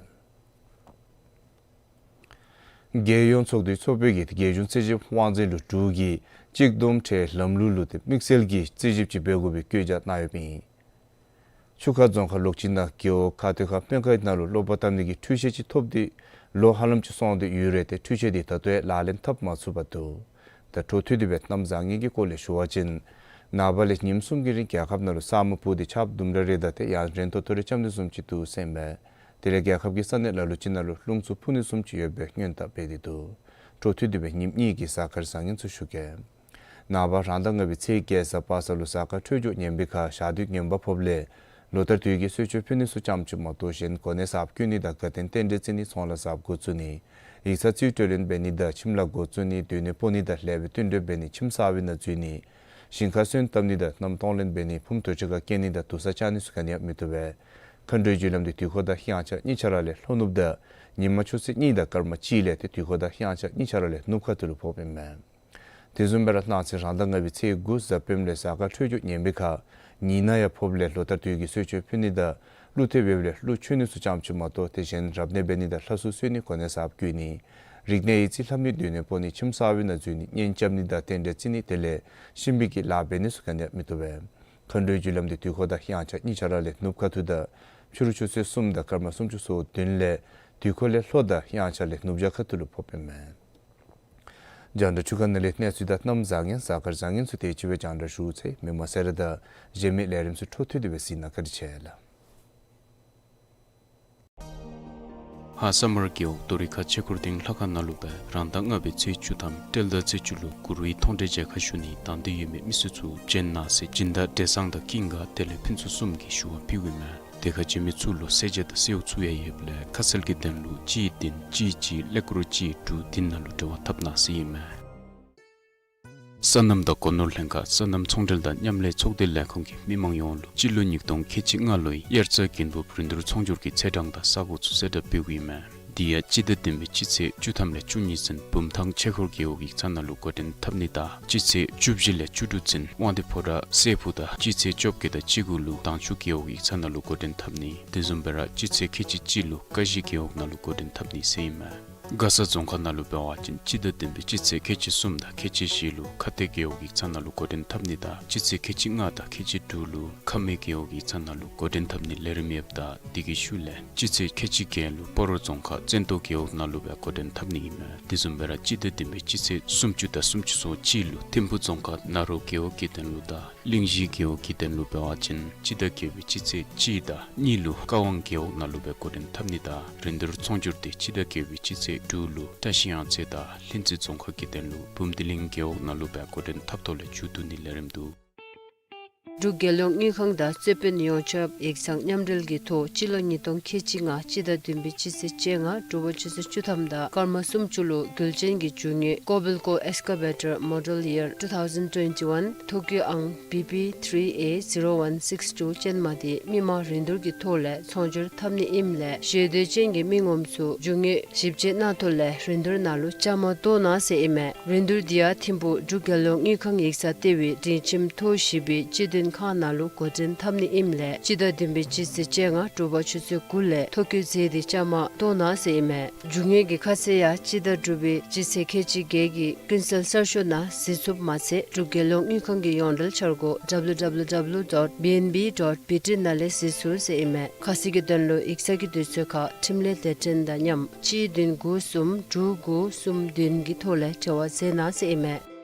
རྒྱལ་ཡོངས་ཚོགས་འདུའི་ཚོགས་པའི་གི་རྒྱལ་གཞུང་རྩིས་ཞིབ་དབང་འཛིན་ལུ་འབྲུག་གི་གཅིག་བསྡོམས་ཁྲལ་ལམ་ལུགས་ལུ་ཏེ་དམིགས་བསལ་གྱི་རྩིས་ཞིབ་ཅིག་འབད་དགོ་པའི་བཀོད་རྒྱ་གནང་ཡོདཔ་ཨིན། ཆུ་ཁ་རྫོང་ཁག་ལོག་ཅིག་ནང་རྒེད་འོག་ཁ་ཐུག་ཁ་སྨན་ཁང་ནང་ལུ་གློག་པར་བཏབ་ནི་གི་འཕྲུལ་ཆས་ཅིག་ཐོབ་སྟེ་ལོ་ཧ་ལམ་ཅིག་སོང་སྟེ་ཡོད་རུང་ཏེ་འཕྲུལ་ཆས་འདི་ད་ལྟོ་ཡང་ལག་ལེན་འཐབ་མ་ཚུགས་པར་འདུག། ད་འཕྲོ་མཐུད་དེ་སྦེ་གནམ་བཟང་ངན་གྱི་སྐོར་ལས་ཞུ་བ་ཅིན་ནངས་པ་ལས་ཉིནམ་གསུམ་གྱི་རིང་རྒྱལ་ཁབ་ནང་ལུ་ས་སྨུག་སྤུབས་ཏེ་ཆརཔ་དུམ་གྲ་རེ་དང་ཏེ་ཡང་རན་ཏོག་ཏོ་རེ་རྐྱབ་ནི་བཟུམ་ཅིག་འདུག་ཟེར་ཨིན་པས། དེ་ལས་རྒྱལ་ཁབ་ཀྱི་ས་གནས་ལ་ལུ་ཅིག་ནང་ལུ་རླུང་འཚུབ་འཕུ་ནི་བཟུམ་ཅིག་ཡོད་པའི་སྔོན་བརྡ་འབད་དེ་འདུག། འཕྲོ་མཐུད་དེ་སྦེ་ཉིནམ་གཉིས་ཀྱི་གཟའ་སྐར་བཟང་ངན་ཚུ་ཞུ་གེ། ནངས་པ་རང་ཟླ་ལྔ་པའི་ཚེས་བརྒྱད་གཟའ་པ་སངས་ལུ་གཟའ་སྐར་འཕྲོད་སྦྱོར་ངན་པའི་ཁར་ཞག་དུས་ངན་པ་ཕོགཔ་ལས་ལོ་ལྟར་དུས་ཀྱི་གསོལ་མཆོད་ཕུལ་ནི་ཚུ་ཙམ་ཅིག་མ་གཏོགས་གཞན་གོ་གནས་གསརཔ་བསྐོ་ནི་དང་དགའ་སྟོན་རྟེན་འབྲེལ་བརྩི་ནི་ཚོང་ལཱ་གསརཔ་འགོ་བཙུགས་ནི་ཡིག་ཚང་རྩིས་སྤྲོད་ལེན་འབད་ནི་དང་ཁྱིམ་ལཱ་འགོ་བཙུགས་ནི་སྡོད་གནས་སྤོ་ནི་དང་ལེགས་པའི་བསྟུན་གྲོས་འབད་ནི་ཁྱིམ་གསར་པའི་ནང་འཛུལ་ནི་ཞིང་ཁ་སོན་བཏབ་ནི་དང་གནམ་གཏོང་ལེན་འབད་ནི་ཕུངམ་དུར་ཁྲོད་ཁར་སྐྱེལ་ནི་དང་དུར་ས་བཅག་ནི་ཚུ་ག་ནི་ཡང་མི་བཏུབ་པས། མཁའ་འགྲོའི་རྒྱུ་ལམ་འདི་དུས་འཁོར་དང་དབྱངས་འཆར་གཉིས་ཆ་ར་ལས་ལྷོ་ནུབ་དང་ཉིན་མ་ཆུ་ཚོད་གཉིས་དང་སྐར་མ་གཅིག་ལས་ཏེ་དུས་འཁོར་དང་དབྱངས་འཆར་གཉིས་ཆ་ར་ལས་ནུབ་ཁ་ཐུག་ལུ་ཕོགཔ་ཨིན་མས། དེ་བཟུམ་སྦེ་ར་གནངས་ཚེ་རང་ཟླ་ལྔ་པའི་ཚེས་དགུ་གཟའ་སྤེནམ་ལས་གཟའ་སྐར་འཕྲོད་སྦྱོར་ངན་པའི་ཁར་ཉི་ནག་ཡང་ཕོགཔ་ལས་ལོ་ལྟར་དུས་ཀྱི་གསོལ་མཆོད་ཕུལ་ནི་དང་ཀླུ་ཐེབས་ཡོདཔ་ལས་ཀླུ་མཆོད་ནི་ཚུ་ཙམ་ཅིག་མ་གཏོགས་ཏེ་གཞན་རབ་གནས་འབད་ནི་དང་ལྷ་སྲུང་གསོལ་ནི་གོ་གནས་གསརཔ་བསྐོ་ནི་རིག་གནས་ཡིག་རྩིས་ལྷབ་ནི་སྡོད་གནས་སྤོ་ནི་ཁྱིམ་གསར་པའི་ནང་འཛུལ་ནི་གཉེན་རྐྱབ་ནི་དང་རྟེན་འབྲེལ་བརྩི་ནི་དེ་ལས་གཤིན་པོའི་གི་ལཱ་འབད་ནི་ཚུ་ག་ནི་ཡང་མི་བཏུབ་པས། མཁའ་འགྲོའི་རྒྱུ་ལམ་འདི་དུས་འཁོར་དང་དབྱངས་འཆར་གཉིས་ཆ་ར་ལས་ནུབ་ཁ་ཐུག་དང་ཕྱི་རུ་ཆུ་ཚོད་གསུམ་དང་སྐར་མ་སུམ་ཅུ་སོ་བདུན་ལས་དུས་འཁོར་ལས་ལྷོ་དང་དབྱངས་འཆར་ལས་ནུབ་བྱང་ཁ་ཐུག་ལུ་ཕོགཔ་ཨིན་མས། རྒྱང་བསྒྲགས་ཆུ་ཁ་ནང་ལས་གནས་ཚུལ་དང་གནམ་བཟང་ངན་གཟའ་སྐར་བཟང་ངན་ཚུ་དེ་ཅིག་སྦེ་རྒྱང་བསྒྲགས་ཞུ་ཚར་ཡི། མི་མང་སེར་དང་གཞན་མི་ལས་རིམ་ཚུ་འཕྲོ་མཐུད་དེ་སྦེ་གཟིགས་གནང་། བཀའ་དྲིན་ཆེ་ལགས། ཧཱ་ས་མར་རྒེད་འོག་རྡོ་རིང་ཁ་ཆོས་འཁོར་སྡིངས་ལྷ་ཁང་ནང་ལུ་སྦེ་རང་ཟླ་ལྔ་པའི་ཚེས་བཅུ་ཐམ་སྤྲེལ་ཟླ་ཚེས་བཅུ་ལུ་གུ་རུའི་མཐོང་གྲོལ་མཇལ་ཁ་ཞུ་ནི་དང་འདོད་ཡོད་མི་མི་སེར་ཚུ་བྱོན་གནང་ཟེར་སྦྱིན་བདག་བགྲེས་གཙང་དང་ཀུན་དགའ་དེ་ལས་ཕུན་ཚོགས་གསུམ་གྱིས་ཞུ་བ་ཕུལཝ་ཨིན་མས། དེ་ཁར་བྱོན་མི་ཚུ་ལུ་ཟས་བཅའ་དང་ཟེའུ་འཚོ་ཡང་ཡོདཔ་ལས་ཁ་གསལ་གྱི་དོན་ལུ་གཅིག་བདུན་གཅིག་གཅིག་ཀླད་ཀོར་གཅིག་དྲུག་བདུན་ནང་ལུ་འབྲེལ་བ་འཐབ་གནང་ཟེར་ཨིན་མས། སོ་ནམ་དང་སྒོ་ནོར་ལྷན་ཁག་སོ་ནམ་ཚོང་འབྲེལ་དང་མཉམ་ལས་ཚོགས་སྡེ་ལས་ཁུངས་ཀྱིས་མི་མང་ཡོངས་ལུ་སྤྱི་ལོ་ཉིས་སྟོང་ཁལ་གཅིག་ལྔ་ལོའི་དབྱར་རྩྭ་དགུན་འབུབ་རིན་བསྡུར་ཚོང་སྒྱུར་གྱི་ཚེས་གྲངས་དང་ས་གོ་ཚུ་གསལ་བསྒྲགས་འབདཝ་ཨིན་མས། དེ་ཡང་སྤྱི་ཟླ་བདུན་པའི་སྤྱི་ཚེས་བཅུ་ཐམ་ལས་བཅུ་གཉིས་ཚུན་བུམ་ཐང་ཆོས་འཁོར་རྒེད་འོག་ཡིག་ཚང་ནང་ལུ་འགོ་འདྲེན་འཐབ་ནི་དང་སྤྱི་ཚེས་བཅུ་བཞི་ལས་བཅུ་དྲུག་ཚུན་དབང་འདུས་ཕོ་བྲང་སྲས་ཕུག་དང་སྤྱི་ཚེས་བཅོ་བརྒྱད་དང་བཅུ་དགུ་ལུ་དྭངས་ཆུ་རྒེད་འོག་ཡིག་ཚང་ནང་ལུ་འགོ་འདྲེན་འཐབ་ནི། དེ་བཟུམ་སྦེ་ར་སྤྱི་ཚེས་ཁལ་གཅིག་གཅིག་ལུ་ཀ་གཞི་རྒེད་འོག་ནང་ལུ་འགོ་འདྲེན་འཐབ་ནི་ཟེར་ཨིན་མས། མགར་ས་རྫོང་ཁག་ནང་ལུ་འབད་བ་ཅིན་སྤྱི་ཟླ་བདུན་པའི་སྤྱི་ཚེས་ཁལ་གཅིག་གསུམ་དང་ཁལ་གཅིག་བཞི་ལུ་ཁ་གཏད་རྒེད་འོག་ཡིག་ཚང་ནང་ལུ་འགོ་འདྲེན་འཐབ་ནི་དང་སྤྱི་ཚེས་ཁལ་གཅིག་ལྔ་དང་ཁལ་གཅིག་དྲུག་ལུ་ཁ་སྨད་རྒེད་འོག་ཡིག་ཚང་ནང་ལུ་འགོ་འདྲེན་འཐབ་ནི་ལས་རིམ་ཡོདཔ་ད་དེ་གི་ཤུལ་ལས་སྤྱི་ཚེས་ཁལ་གཅིག་བརྒྱད་ལུ་སྤ་རོ་རྫོང་ཁག་བཙན་ཏོ་རྒེད་འོག་ནང་ལུ་སྦེ་འགོ་འདྲེན་འཐབ་ནི་ཨིན་མས། དེ་བཟུམ་སྦེ་ར་སྤྱི་ཟླ་བདུན་པའི་སྤྱི་ཚེས་སུམ་ཅུ་དང་སུམ་ཅུ་སོ་གཅིག་ལུ་ཐིམ་ཕུག་རྫོང་ཁག་ནཱ་རོ་རྒེད་འོག་གི་དོན་ལུ་དང་གླིང་བཞི་རྒེད་འོག་གི་དོན་ལུ་འབད་བ་ཅིན་སྤྱི་ཟླ་བརྒྱད་པའི་སྤྱི་ཚེས་གཅིག་དང་གཉིས་ལུ་ཀ་ཝང་རྒེད་འོག་ནང་ལུ་སྦེ་འགོ་འདྲེན་འཐབ་ནི་དང་རིན་བསྡུར་ཚོང་སྒྱུར་དེ་སྤྱི་ཟླ་བརྒྱད་པའི་སྤྱི་ཚེས་དྲུག་ལུ་བཀྲ་ཤིས་གཡང་རྩེ་དང་ལྷུན་རྩེ་རྫོང་ཁག་གི་དོན་ལུ་འབུམ་སྡེ་གླིང་རྒེད་འོག་ནང་ལུ་སྦེ་འགོ་འདྲེན་འཐབ་ཐོག་ལས་མཇུག་བསྡུ་ནི་ལས་རིམ་འདུག། འབྲུག་རྒྱལ་ཡོངས་དངུལ་ཁང་དང་རྩོད་དཔོན་ཡོངས་ཁྱབ་ཡིག་ཚང་མཉམ་འབྲེལ་གྱི་ཐོག་སྤྱི་ལོ་ཉིས་སྟོང་ཁལ་གཅིག་ལྔ་སྤྱི་ཟླ་བདུན་པའི་སྤྱི་ཚེས་བཅོ་ལྔ་དྲོ་པ་ཆུ་ཚོད་བཅུ་ཐམ་དང་སྐར་མ་སུམ་ཅུ་ལུ་རྒྱུན་ལྗན་གྱི་རྒྱུ་དངོས་Kobelco Excavator Model Year two thousand twenty-one ཐོ་བཀོད་ཨང་བི་བི་ཐི་རི་ཨེ་ཟི་རོ་ཝན་སིགསི་ཊུ་ཅན་མ་དེ་མི་མང་རིན་བསྡུར་གྱི་ཐོག་ལས་ཚོང་སྒྱུར་འཐབ་ནི་ཨིནམ་ལས་ཞེ་འདོད་ཅན་གྱི་མི་ངོམ་ཚུ་རྒྱུ་དངོས་ཞིབ་དཔྱད་གནང་ཐོག་ལས་རིན་བསྡུར་ནང་ལུ་བཅའ་མར་གཏོགས་གནང་ཟེར་ཨིན་མས། རིན་བསྡུར་འདི་ཡང་ཐིམ་ཕུག་འབྲུག་རྒྱལ་ཡོངས་དངུལ་ཁང་ཡིག་ཚང་ལྟེ་བའི་སྒྲིང་ཁྱིམ་ཐོག་བཞི་པའི་སྤྱི་མདུན་ ཁང་ནང་ལུ་འགོ་འདྲེན་འཐབ་ནི་ཨིནམ་ལས་སྤྱི་ཟླ་བདུན་པའི་སྤྱི་ཚེས་བཅོ་ལྔ་དྲོ་པ་ཆུ་ཚོད་དགུ་ལས་ཐོ་བཀོད་མཛད་དེ་བཅའ་མར་གཏོགས་གནང་ཟེར་ཨིན་མས། རྒྱུ་དངོས་ཀྱི་ཁ་གསལ་ཡང་སྤྱི་ཟླ་དྲུག་པའི་སྤྱི་ཚེས་ཁལ་གཅིག་བརྒྱད་ཀྱི་ཀུན་གསལ་གསར་ཤོག་ནང་གཟིགས་ཚུགསཔ་མ་ཚད་འབྲུག་རྒྱལ་ཡོངས་དངུལ་ཁང་གི་ཡོངས་འབྲེལ་འཆར་སྒོ་W W W dot B N B dot B T ནང་ལས་གཟིགས་ཚུགས་ཟེར་ཨིན་མས། ཁ་གསལ་གྱི་དོན་ལུ་ཡིག་ཚང་གི་དུས་ཚོད་ཁར་འཕྲིན་ལས་སྡེ་ཚན་དང་མཉམ་གཅིག་བདུན་དགུ་གསུམ་དྲུག་དགུ་གསུམ་བདུན་གྱི་ཐོག་ལས་འབྲེལ་བ་མཛད་གནང་ཟེར་ཨིན་མས།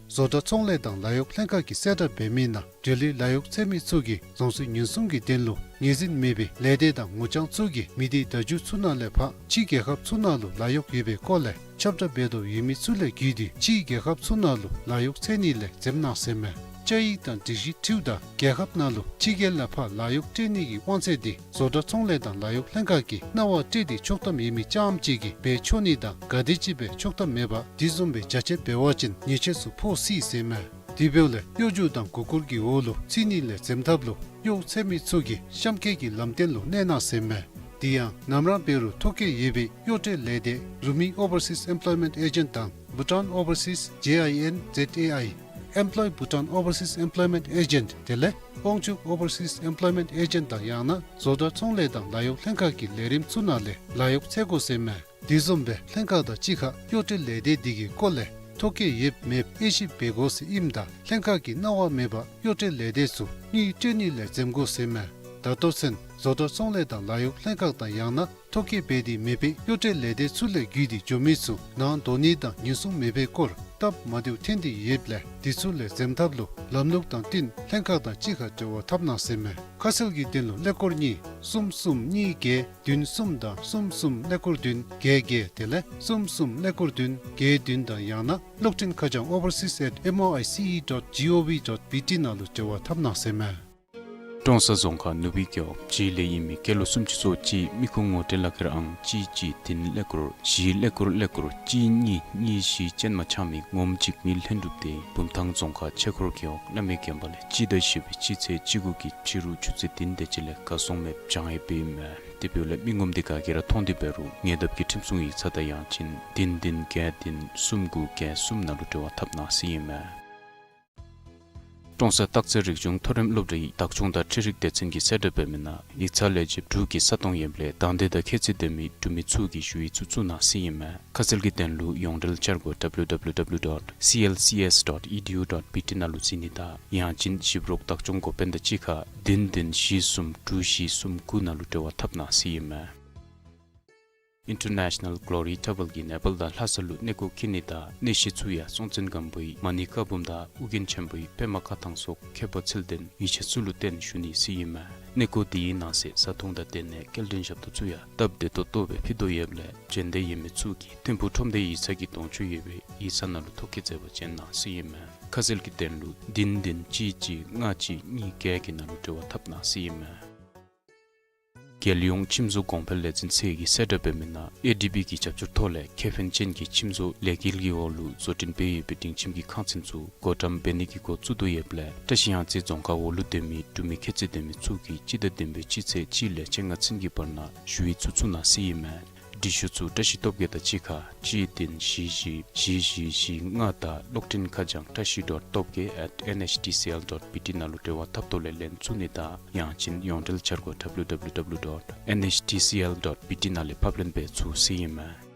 བཟོ་གྲྭ་ཚོང་ལས་དང་ལཱ་གཡོག་ལྷན་ཁག་གིས་གསལ་བསྒྲགས་འབད་མི་ནང་འབྲེལ་ཡོད་ལཱ་གཡོག་འཚོལ་མི་ཚུ་གིས་རྫོང་སྲིད་ཉེན་སྲུང་གི་དོན་ལུ་ངོས་འཛིན་མེད་པའི་ལས་སྡེ་དང་ངོ་རྐྱང་ཚུ་གིས་མི་སྡེ་བརྡ་བརྒྱུད་ཚུ་ནང་ལས་ཕར་ཕྱི་རྒྱལ་ཁབ་ཚུ་ནང་ལུ་ལཱ་གཡོག་ཡོད་པའི་སྐོར་ལས་ཁྱབ་བསྒྲགས་འབད་དོ་ཡོད་མི་ཚུ་ལས་བརྒྱུད་དེ་ཕྱི་རྒྱལ་ཁབ་ཚུ་ནང་ལུ་ལཱ་གཡོག་འཚོལ་ནི་ལས་འཛེམ་གནང་ཟེར་མས། བཅའ་ཡིག་དང་སྒྲིག་གཞི་འཁྲིལཝ་ད་རྒྱལ་ཁབ་ནང་ལུ་ཕྱི་རྒྱལ་ལས་ཕར་ལཱ་གཡོག་སྤྲོད་ནི་གི་དབང་ཚད་དེ་བཟོ་གྲྭ་ཚོང་ལས་དང་ལཱ་གཡོག་ལྷན་ཁག་གིས་གནང་བ་སྤྲོད་དེ་ཆོག་ཐམ་ཡོད་མི་རྐྱངམ་ཅིག་གིས་འབད་ཆོག་ནི་དང་ག་དེམ་ཅིག་སྦེ་ཆོག་ཐམ་མེད་པར་དེ་བཟུམ་སྦེ་རྒྱ་ཆེ་འབད་བ་ཅིན་ཉེས་ཆད་ཚུ་ཕོག་སྲིད་ཟེར་མས། དེ་འབདཝ་ལས་གཡོ་སྒྱུ་དང་མགུ་སྐོར་གྱི་འོག་ལུ་ཚུད་ནི་ལས་འཛེམ་ཐབས་ལུ་གཡོག་འཚོལ་མི་ཚུ་གིས་གཤམ་འཁོད་ཀྱི་ལམ་སྟོན་ལུ་གནས་གནང་ཟེར་མས། དེ་ཡང་ནམ་ར་འབད་རུང་ཐོ་བཀོད་ཡོད་པའི་གཡོག་སྤྲོད་ལས་སྡེ་Rumi Overseas Employment Agent དང་Bhutan Overseas J I N Z A I, Employ Bhutan Overseas Employment Agent དེ་ལས་དབང་ཕྱུག་Overseas Employment Agent དང་ཡང་ན་བཟོ་གྲྭ་ཚོང་ལས་དང་ལཱ་གཡོག་ལྷན་ཁག་གི་ལས་རིམ་ཚུ་ནང་ལས་ལཱ་གཡོག་འཚོལ་དགོ་ཟེར་མས། དེ་བཟུམ་སྦེ་ལྷན་ཁག་དང་གཅིག་ཁར་གཡོག་སྤྲོད་ལས་སྡེ་དེ་གི་སྐོར་ལས་ཐོ་བཀོད་ཡོདཔ་མེདཔ་དབྱེ་ཞིབ་འབད་དགོ་ཟེར་ཨིནམ་ད་ལྷན་ཁག་གིས་གནང་བ་མེད་པར་གཡོག་སྤྲོད་ལས་སྡེ་ཚུ་དངུལ་སྤྲོད་ནི་ལས་འཛེམ་དགོ་ཟེར་མས། ད་ལྟོ་ཚུན་བཟོ་གྲྭ་ཚོང་ལས་དང་ལཱ་གཡོག་ལྷན་ཁག་དང་ཡང་ན་ཐོ་བཀོད་འབད་དེ་མེད་པའི་གཡོག་སྤྲོད་ལས་སྡེ་ཚུ་ལས་བརྒྱུད་དེ་འགྱོ་མི་ཚུ་ནང་འདོགས་ནི་དང་ཉེན་སྲུང་མེད་པའི་སྐོར་སྟབས་མ་བདེཝ་ཐོན་ཏེ་ཡོདཔ་ལས་དེ་ཚུ་ལས་འཛེམ་ཐབས་ལུ་ལམ་ལུགས་དང་བསྟུན་ལྷན་ཁག་དང་གཅིག་ཁར་འབྲེལ་བ་འཐབ་གནང་ཟེར་མས། ཁ་གསལ་གྱི་དོན་ལུ་ཀླད་ཀོར་གཉིས་གསུམ་གསུམ་གཉིས་བརྒྱད་བདུན་གསུམ་དང་གསུམ་གསུམ་ཀླད་ཀོར་བདུན་བརྒྱད་བརྒྱད་དེ་ལས་གསུམ་གསུམ་ཀླད་ཀོར་བདུན་བརྒྱད་བདུན་དང་ཡང་ན་གློག་འཕྲིན་ཁ་བྱང་overseas at M O I C E dot G O V dot B T ནང་ལུ་འབྲེལ་བ་འཐབ་གནང་ཟེར་མས། ཀྲོང་གསར་རྫོང་ཁག་ནུབ་སྦིས་རྒེད་འོག་གཅིག་ལས་ཨིན་མི་སྐྱེས་ལོ་སུམ་ཅུ་སོ་གཅིག་མི་ཁུངས་ངོ་སྤྲོད་ལག་ཁྱེར་ཨང་གཅིག་གཅིག་བདུན་ཀླད་ཀོར་བཞི་ཀླད་ཀོར་ཀླད་ཀོར་གཅིག་གཉིས་གཉིས་བཞི་ཅན་མ་ཆགས་མི་ངོམ་གཅིག་མི་ལྷན་གྲུབ་སྟེ་བུམ་ཐང་རྫོང་ཁག་ཆོས་འཁོར་རྒེད་འོག་གནམ་སྨད་དགོན་པ་ལས་སྤྱི་ཟླ་བཞི་པའི་སྤྱི་ཚེས་བཅུ་དགུ་གི་ཕྱི་རུ་ཆུ་ཚོད་བདུན་དེ་ཅིག་ལས་གར་སོང་མེདཔ་བྱང་ཡོདཔ་ཨིན་མས། དེ་འབདཝ་ལས་མི་ངོམ་དེ་ག་གིས་ར་མཐོང་སྟེ་འབད་རུང་ཉེ་འདབས་ཀྱི་ཁྲིམས་སྲུང་ཡིག་ཚང་དང་ཡང་ཅིན་བདུན་བདུན་བརྒྱད་བདུན་གསུམ་དགུ་བརྒྱད་གསུམ་ནང་ལུ་འབྲེལ་བ་འཐབ་གནང་ཟེར་ཨིན་མས། ཀྲོང་གསར་སྟག་རྩེ་རིག་གཞུང་མཐོ་རིམ་སློབ་གྲྭའི་བདག་སྐྱོང་དང་འཕྲུལ་རིག་སྡེ་ཚན་གྱིས་གསལ་བསྒྲགས་འབད་མི་ནང་ཡིག་ཚང་ལས་བྱེདཔ་དྲུག་གི་ས་སྟོང་ཡོདཔ་ལས་དང་འདོད་དང་ཁྱད་ཚད་ལྡན་མི་འབྲུག་མི་ཚུ་གིས་ཞུ་ཡིག་ཚུ་བཙུགས་གནང་ཟེར་ཨིན་མས། ཁ་གསལ་གྱི་དོན་ལུ་ཡོངས་འབྲེལ་འཆར་སྒོ་W W W dot C L C S dot E D U dot B T ནང་ལུ་གཟིགས་ནི་དང་ཡང་ཅིན་ཞིབ་རོགས་བདག་སྐྱོང་འགོ་དཔོན་དང་གཅིག་ཁར་བདུན་བདུན་བཞི་གསུམ་དྲུག་བཞི་གསུམ་དགུ་ནང་ལུ་འབྲེལ་བ་འཐབ་གནང་ཟེར་ཨིན་མས། International Glory Travel གིས་ནེ་པཱལ་དང་ལྷ་ས་ལུ་གནས་སྐོར་འཁྱིད་ནི་དང་གནས་གཞི་ཚུ་ཡང་སྲོང་བཙན་སྒམ་པོའི་མ་ཎི་བཀའ་འབུམ་དང་ཨོ་རྒྱན་ཆེན་པོའི་པདྨ་བཀའ་ཐང་སོགས་ཁྱད་པར་ཚད་ལྡན་ཡིད་ཆེས་ཚུ་ལུ་བརྟེན་ཞུ་ནི་ཟེར་ཨིན་མས། གནས་སྐོར་དེའི་ནང་གསེས་བཟའ་འཐུང་དང་དེ་ལས་སྐྱེལ་འདྲེན་ཞབས་ཏོག་ཚུ་ཡང་སྟབས་བདེ་ཏོག་ཏོ་སྦེ་ཕུལ་དོ་ཡོདཔ་ལས་འབྱོན་འདོད་ཡོད་མི་ཚུ་གིས་ཐིམ་ཕུག་ཁྲོམ་སྡེ་ཡིག་ཚང་གི་གདོང་ཅུ་ཡོད་པའི་ཡིག་ཚང་ནང་ལུ་ཐོ་བཀོད་མཛད་པར་འབྱོན་གནང་ཟེར་ཨིན་མས། ཁ་གསལ་གྱི་དོན་ལུ་བདུན་བདུན་གཅིག་གཅིག་ལྔ་གཅིག་གཉིས་བརྒྱད་ཀྱི་ནང་ལུ་འབྲེལ་བ་འཐབ་གནང་ཟེར་ཨིན་མས། རྒྱལ་ཡོངས་ཁྱིམ་བཟོ་གོང་འཕེལ་ལས་འཛིན་ཚད་ཀྱིས་གསལ་བསྒྲགས་འབད་མི་ནང་ཨེ་ཌི་བི་གི་རྒྱབ་སྐྱོར་ཐོག་ལས་ཁེ་ཕན་ཅན་གྱི་ཁྱིམ་བཟོ་ལས་འགུལ་གྱི་འོག་ལུ་བཟོ་སྐྲུན་འབད་ཡོད་པའི་སྒྲིང་ཁྱིམ་གྱི་ཁང་ཚན་ཚུ་བགོ་བཀྲམ་འབད་ནི་གི་འགོ་བཙུགས་དོ་ཡོདཔ་ལས་བཀྲ་ཤིས་གཡང་རྩེ་རྫོང་ཁག་འོག་ལུ་སྡོད་མི་འབྲུག་མི་ཁྱད་ཚད་ལྡན་མི་ཚུ་གིས་སྤྱི་ཟླ་བདུན་པའི་སྤྱི་ཚེས་གཅིག་ལས་བཅོ་ལྔ་ཚུན་གྱི་བར་ན་ཞུ་ཡིག་ཚུ་བཙུགས་གནང་ཟེར་ཨིན་མས། འབྲི་ཤོག་ཚུ་བཀྲ་ཤིས་སྟོབས་རྒྱས་དང་གཅིག་ཁར་གཅིག་བདུན་བཞི་བཞི་བཞི་བཞི་བཞི་ལྔ་དང་གློག་འཕྲིན་ཁ་བྱང་བཀྲ་ཤིས་ཌོཊ་སྟོབས་རྒྱས་ཨེཊ་ཨེན་ཨེཆ་ཌི་སི་ཨེལ་ཌོཊ་བི་ཊི་ནང་ལུ་འབྲེལ་བ་འཐབ་ཐོག་ལས་ལན་བཙུགས་ནི་དང་ཡང་ཅིན་ཡོངས་འབྲེལ་འཆར་སྒོ་W W W dot N H T C L dot B T ནང་ལས་ཕབ་ལེན་འབད་ཚུགས་ཟེར་ཨིན་མས།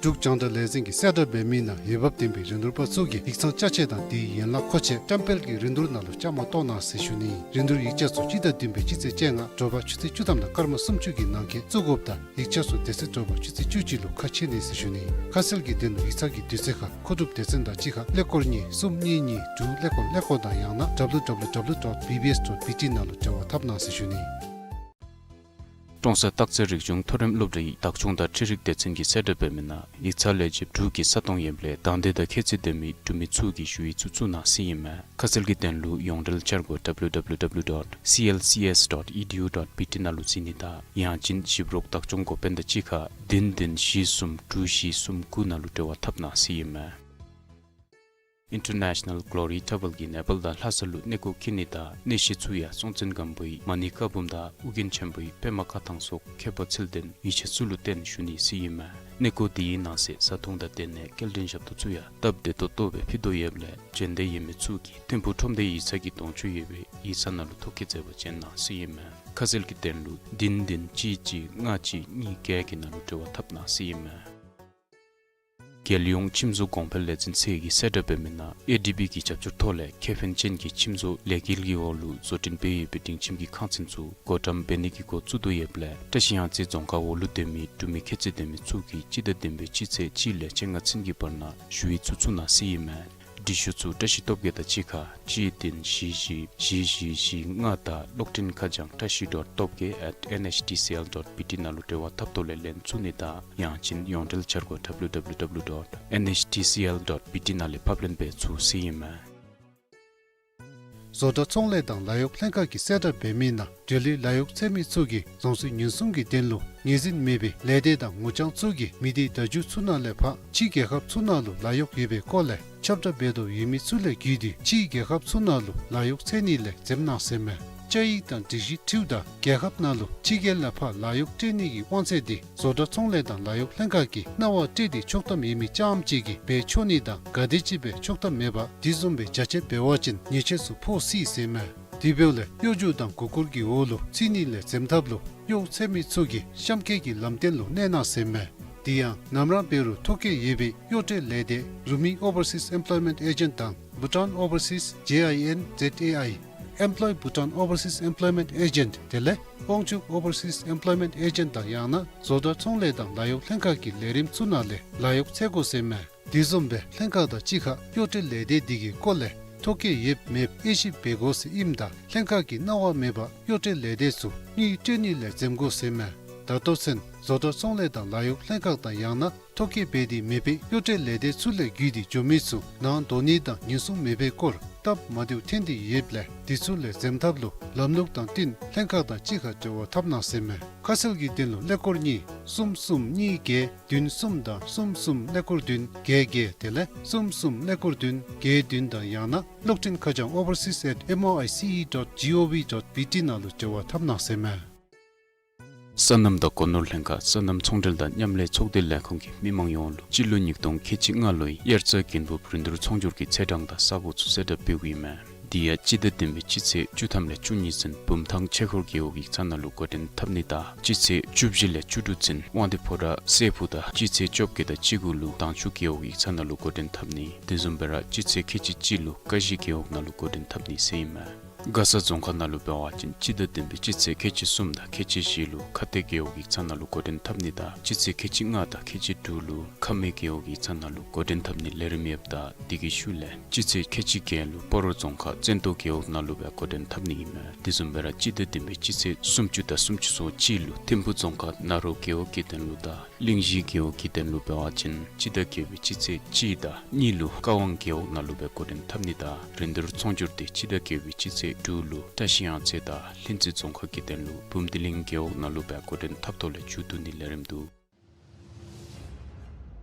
འབྲུག་རྒྱང་བསྒྲགས་ལས་འཛིན་གྱིས་གསལ་བསྒྲགས་འབད་མི་ནང་འོས་འབབ་ལྡན་པའི་རིན་བསྡུར་པ་ཚུ་གིས་ཡིག་ཚང་ཅ་ཆས་དང་དེའི་ཡན་ལག་མཁོ་ཆས་བཀྲམ་སྤེལ་གྱི་རིན་བསྡུར་ནང་ལུ་བཅའ་མར་གཏོགས་གནང་ཟེར་ཞུ་ནི། རིན་བསྡུར་ཡིག་ཆ་ཚུ་སྤྱི་ཟླ་བདུན་པའི་སྤྱི་ཚེས་བཅོ་ལྔ་དྲོ་པ་ཆུ་ཚོད་བཅུ་ཐམ་དང་སྐར་མ་སུམ་ཅུ་གི་ནང་འཁོད་བཙུགས་དགོཔ་དང་ཡིག་ཆ་ཚུ་དེ་ཚེ་དྲོ་པ་ཆུ་ཚོད་བཅུ་གཅིག་ལུ་ཁ་ཕྱེ་ནི་ཟེར་ཞུ་ནི། ཁ་གསལ་གྱི་དོན་ལུ་ཡིག་ཚང་གི་དུས་ཚོད་ཁར་མཁོ་སྒྲུབ་སྡེ་ཚན་དང་གཅིག་ཁར་ཀླད་ཀོར་གཉིས་གསུམ་གཉིས་གཉིས་དྲུག་ཀླད་ཀོར་ཀླད་ཀོར་དང་ཡང་ན་W W W dot B B S dot B T ནང་ལུ་འབྲེལ་བ་འཐབ་གནང་ཟེར་ཞུ་ནི། ཀྲོང་གསར་སྟག་རྩེ་རིག་གཞུང་མཐོ་རིམ་སློབ་གྲྭའི་བདག་སྐྱོང་དང་འཕྲུལ་རིག་སྡེ་ཚན་གྱིས་གསལ་བསྒྲགས་འབད་མི་ནང་ཡིག་ཚང་ལས་བྱེདཔ་དྲུག་གི་ས་སྟོང་ཡོདཔ་ལས་དང་འདོད་དང་ཁྱད་ཚད་ལྡན་མི་འབྲུག་མི་ཚུ་གིས་ཞུ་ཡིག་ཚུ་བཙུགས་གནང་ཟེར་ཨིན་མས། ཁ་གསལ་གྱི་དོན་ལུ་ཡོངས་འབྲེལ་འཆར་སྒོ་W W W dot C L C S dot E D U dot B T ནང་ལུ་གཟིགས་ནི་དང་ཡང་ཅིན་ཞིབ་རོགས་བདག་སྐྱོང་འགོ་དཔོན་དང་གཅིག་ཁར་བདུན་བདུན་བཞི་གསུམ་དྲུག་བཞི་གསུམ་དགུ་ནང་ལུ་འབྲེལ་བ་འཐབ་གནང་ཟེར་ཨིན་མས། International Glory Travel གིས་ནེ་པཱལ་དང་ལྷ་ས་ལུ་གནས་སྐོར་འཁྱིད་ནི་དང་གནས་གཞི་ཚུ་ཡང་སྲོང་བཙན་སྒམ་པོའི་མ་ཎི་བཀའ་འབུམ་དང་ཨོ་རྒྱན་ཆེན་པོའི་པདྨ་བཀའ་ཐང་སོགས་ཁྱད་པར་ཚད་ལྡན་ཡིད་ཆེས་ཚུ་ལུ་བརྟེན་ཞུ་ནི་ཟེར་ཨིན་མས། གནས་སྐོར་འདི་གི་ནང་གསེས་བཟའ་འཐུང་དང་དེ་ལས་སྐྱེལ་འདྲེན་ཞབས་ཏོག་ཚུ་ཡང་སྟབས་བདེ་ཏོག་ཏོ་སྦེ་ཕུལ་དོ་ཡོདཔ་ལས་འབྱོན་འདོད་ཡོད་མི་ཚུ་གིས་ཐིམ་ཕུག་ཁྲོམ་སྡེ་ཡིག་ཚང་གི་གདོང་ཅོག་ཡོད་པའི་ཡིག་ཚང་ནང་ལུ་ཐོ་བཀོད་མཛད་པར་བྱོན་གནང་ཟེར་ཨིན་མས། ཁ་གསལ་གྱི་དོན་ལུ་བདུན་བདུན་གཅིག་གཅིག་ལྔ་གཅིག་གཉིས་བརྒྱད་ཀྱི་ནང་ལུ་འབྲེལ་བ་འཐབ་གནང་ཟེར་ཨིན་མས། རྒྱལ་ཡོངས་ཁྱིམ་བཟོ་གོང་འཕེལ་ལས་འཛིན་ཚད་ཀྱིས་གསལ་བསྒྲགས་འབད་མི་ནང་ཨེ་ཌི་བི་གི་རྒྱབ་སྐྱོར་ཐོག་ལས་ཁེ་ཕན་ཅན་གྱི་ཁྱིམ་བཟོ་ལས་འགུལ་གྱི་འོག་ལུ་བཟོ་སྐྲུན་འབད་ཡོད་པའི་སྒྲིང་ཁྱིམ་གྱི་ཁང་ཚན་ཚུ་བགོ་བཀྲམ་འབད་ནི་གི་འགོ་བཙུགས་དོ་ཡོདཔ་ལས་བཀྲིས་གཡང་རྩེ་རྫོང་ཁག་འོག་ལུ་སྡོད་མི་འབྲུག་མི་ཁྱད་ཚད་ལྡན་མི་ཚུ་གིས་སྤྱི་ཟླ་བདུན་པའི་སྤྱི་ཚེས་གཅིག་ལས་བཅོ་ལྔ་ཚུན་གྱི་བར་ན་ཞུ་ཡིག་ཚུ་བཙུགས་གནང་ཟེར་ཨིན་མས། འབྲི་ཤོག་ཚུ་བཀྲིས་སྟོབས་རྒྱས་དང་གཅིག་ཁར་གཅིག་བདུན་བཞི་བཞི་བཞི་བཞི་བཞི་ལྔ་དང་གློག་འཕྲིན་ཁ་བྱང་བཀྲིས་སྟོབས་རྒྱས་at N H T C L dot B T ནང་ལུ་འབྲེལ་བ་འཐབ་ཐོག་ལས་ལེན་ཚུགས་ནི་དང་ཡང་ཅིན་ཡོངས་འབྲེལ་འཆར་སྒོ་W W W dot N H T C L dot B T ནང་ལས་ཕབ་ལེན་འབད་ཚུགས་ཟེར་ཨིན་མས། བཟོ་གྲྭ་ཚོང་ལས་དང་ལཱ་གཡོག་ལྷན་ཁག་གིས་གསལ་བསྒྲགས་འབད་མི་ནང་འབྲེལ་ཡོད་ལཱ་གཡོག་འཚོལ་མི་ཚུ་གིས་རྫོང་སྲིད་ཉེན་སྲུང་གི་དོན་ལུ་ངོས་འཛིན་མེད་པའི་ལས་སྡེ་དང་ངོ་རྐྱང་ཚུ་གིས་མི་སྡེ་བརྡ་བརྒྱུད་ཚུ་ནང་ལས་ཕར་ཕྱི་རྒྱལ་ཁབ་ཚུ་ནང་ལུ་ལཱ་གཡོག་ཡོད་པའི་སྐོར་ལས་ཁྱབ་བསྒྲགས་འབད་དོ་ཡོད་མི་ཚུ་ལས་བརྒྱུད་དེ་ཕྱི་རྒྱལ་ཁབ་ཚུ་ནང་ལུ་ལཱ་གཡོག་འཚོལ་ནི་ལས་འཛེམ་གནང་ཟེར་མས། བཅའ་ཡིག་དང་སྒྲིག་གཞི་འཁྲིལཝ་ད་རྒྱལ་ཁབ་ནང་ལུ་ཕྱི་རྒྱལ་ལས་ཕར་ལཱ་གཡོག་སྤྲོད་ནི་གི་དབང་ཚད་འདི་བཟོ་གྲྭ་ཚོང་ལས་དང་ལཱ་གཡོག་ལྷན་ཁག་གིས་གནང་བ་སྤྲོད་དེ་ཆོག་ཐམ་ཡོད་མི་རྐྱངམ་ཅིག་གིས་འབད་ཆོག་ནི་དང་ག་དེམ་ཅིག་སྦེ་ཆོག་ཐམ་མེད་པར་དེ་བཟུམ་སྦེ་རྒྱ་ཆེ་འབད་བ་ཅིན་ཉེས་ཆད་ཚུ་ཕོག་སྲིད་ཟེར་མས། དེ་འབདཝ་ལས་གཡོ་སྒྱུ་དང་མགུ་སྐོར་གྱི་འོག་ལུ་ཚུད་ནི་ལས་འཛེམ་ཐབས་ལུ་གཡོག་འཚོལ་མི་ཚུ་གིས་གཤམ་འཁོད་ཀྱི་ལམ་སྟོན་ལུ་གནས་གནང་ཟེར་མས། དེ་ཡང་ནམ་ར་འབད་རུང་ཐོ་བཀོད་ཡོད་པའི་གཡོག་སྤྲོད་ལས་སྡེ་རུ་མི་Overseas Employment Agent དང་Bhutan Overseas J I N Z A I Employ Bhutan Overseas Employment Agent དེ་ལས་དབང་ཕྱུག་Overseas Employment Agent དང་ཡང་ན་བཟོ་གྲྭ་ཚོང་ལས་དང་ལཱ་གཡོག་ལྷན་ཁག་གི་ལས་རིམ་ཚུ་ནང་ལས་ལཱ་གཡོག་འཚོལ་དགོ་ཟེར་མས། དེ་བཟུམ་སྦེ་ལྷན་ཁག་དང་གཅིག་ཁར་གཡོག་སྤྲོད་ལས་སྡེ་འདི་གི་སྐོར་ལས་ཐོ་བཀོད་ཡོདཔ་མེདཔ་དབྱེ་ཞིབ་འབད་དགོ་ཟེར་ཨིནམ་ད་ལྷན་ཁག་གིས་གནང་བ་མེད་པར་གཡོག་སྤྲོད་ལས་སྡེ་ཚུ་དངུལ་སྤྲོད་ནི་ལས་འཛེམ་དགོ་ཟེར་མས། ད་ལྟོ་ཚུན་བཟོ་གྲྭ་ཚོང་ལས་དང་ལཱ་གཡོག་ལྷན་ཁག་དང་ཡང་ན་ཐོ་བཀོད་འབད་དེ་མེད་པའི་གཡོག་སྤྲོད་ལས་སྡེ་ཚུ་ལས་བརྒྱུད་དེ་འགྱོ་མི་ཚུ་ནང་འགྲོ་ནི་དང་ཉེན་སྲུང་མེད་པའི་སྐོར་སྟབས་མ་བདེཝ་ཐོན་ཏེ་ཡོདཔ་ལས་དེ་ཚུ་ལས་འཛེམ་ཐབས་ལུ་ལམ་ལུགས་དང་བསྟུན་ལྷན་ཁག་དང་གཅིག་ཁར་འབྲེལ་བ་འཐབ་གནང་ཟེར་མས། ཁ་གསལ་གྱི་དོན་ལུ་ཀླད་ཀོར་གཉིས་གསུམ་གསུམ་གཉིས་བརྒྱད་བདུན་གསུམ་དང་གསུམ་གསུམ་ཀླད་ཀོར་བདུན་བརྒྱད་བརྒྱད་དེ་ལས་གསུམ་གསུམ་ཀླད་ཀོར་བདུན་བརྒྱད་བདུན་དང་ཡང་ན་གློག་འཕྲིན་ཁ་བྱང་overseas at M O I C E dot G O V dot B T ནང་ལུ་འབྲེལ་བ་འཐབ་གནང་ཟེར་མས། སོ་ནམ་དང་སྒོ་ནོར་ལྷན་ཁག་སོ་ནམ་ཚོང་འབྲེལ་དང་མཉམ་ལས་ཚོགས་སྡེ་ལས་ཁུངས་ཀྱིས་མི་མང་ཡོངས་ལུ་སྤྱི་ལོ་ཉིས་སྟོང་ཁལ་གཅིག་ལྔ་ལོའི་དབྱར་རྩྭ་དགུན་འབུབ་རིན་བསྡུར་ཚོང་སྒྱུར་གྱི་ཚེས་གྲངས་དང་ས་སྒོ་ཚུ་གསལ་བསྒྲགས་འབདཝ་ཨིན་མས། དེ་ཡང་སྤྱི་ཟླ་བདུན་པའི་སྤྱི་ཚེས་བཅུ་ཐམ་ལས་བཅུ་གཉིས་ཚུན་བུམ་ཐང་ཆོས་འཁོར་རྒེད་འོག་ཡིག་ཚང་ནང་ལུ་འགོ་འདྲེན་འཐབ་ནི་དང་སྤྱི་ཚེས་བཅུ་བཞི་ལས་བཅུ་དྲུག་ཚུན་དབང་འདུས་ཕོ་བྲང་སྲས་ཕུག་དང་སྤྱི་ཚེས་བཅོ་བརྒྱད་དང་བཅུ་དགུ་ལུ་དྭངས་ཆུ་རྒེད་འོག་ཡིག་ཚང་ནང་ལུ་འགོ་འདྲེན་འཐབ་ནི། དེ་བཟུམ་སྦེ་ར་སྤྱི་ཚེས་ཁལ་གཅིག་གཅིག་ལུ་ཀ་གཞི་རྒེད་འོག་ནང་ལུ་འགོ་འདྲེན་འཐབ་ནི་ཟེར་ཨིན་མས། མགར་ས་རྫོང་ཁག་ནང་ལུ་འབད་བ་ཅིན་སྤྱི་ཟླ་བདུན་པའི་སྤྱི་ཚེས་ཁལ་གཅིག་གསུམ་དང་ཁལ་གཅིག་བཞི་ལུ་ཁ་གཏད་རྒེད་འོག་ཡིག་ཚང་ནང་ལུ་འགོ་འདྲེན་འཐབ་ནི་དང་སྤྱི་ཚེས་ཁལ་གཅིག་ལྔ་དང་ཁལ་གཅིག་དྲུག་ལུ་ཁ་སྨད་རྒེད་འོག་ཡིག་ཚང་ནང་ལུ་འགོ་འདྲེན་འཐབ་ནི་ལས་རིམ་ཡོདཔ་ད་དེ་གི་ཤུལ་ལས་སྤྱི་ཚེས་ཁལ་གཅིག་བརྒྱད་ལུ་སྤ་རོ་རྫོང་ཁག་བཙན་ཏོ་རྒེད་འོག་ནང་ལུ་སྦེ་འགོ་འདྲེན་འཐབ་ནི་ཨིན་མས། དེ་བཟུམ་སྦེ་ར་སྤྱི་ཟླ་བདུན་པའི་སྤྱི་ཚེས་སུམ་ཅུ་དང་སུམ་ཅུ་སོ་གཅིག་ལུ་ཐིམ་ཕུ་རྫོང་ཁག་ན་རོ་རྒེད་འོག་གི་དོན་ལུ་དང་གླིང་བཞི་རྒེད་འོག་གི་དོན་ལུ་འབད་བ་ཅིན་སྤྱི་ཟླ་བརྒྱད་པའི་སྤྱི་ཚེས་གཅིག་དང་གཉིས་ལུ་ཀ་ཝང་རྒེད་འོག་ནང་ལུ་སྦེ་འགོ་འདྲེན་འཐབ་ནི་དང་རིན་བསྡུར་ཚོང་སྒྱུར་དེ་སྤྱི་ཟླ་བརྒྱད་པའི་སྤྱི་ཚེས་དྲུག་ལུ་བཀྲིས་གཡང་རྩེ་དང་ལྷུན་རྩེ་རྫོང་ཁག་གི་དོན་ལུ་བུམ་སྡེ་གླིང་རྒེད་འོག་ནང་ལུ་སྦེ་འགོ་འདྲེན་འཐབ་ཐོག་ལས་མཇུག་བསྡུ་ནི་ལས་རིམ་འདུག།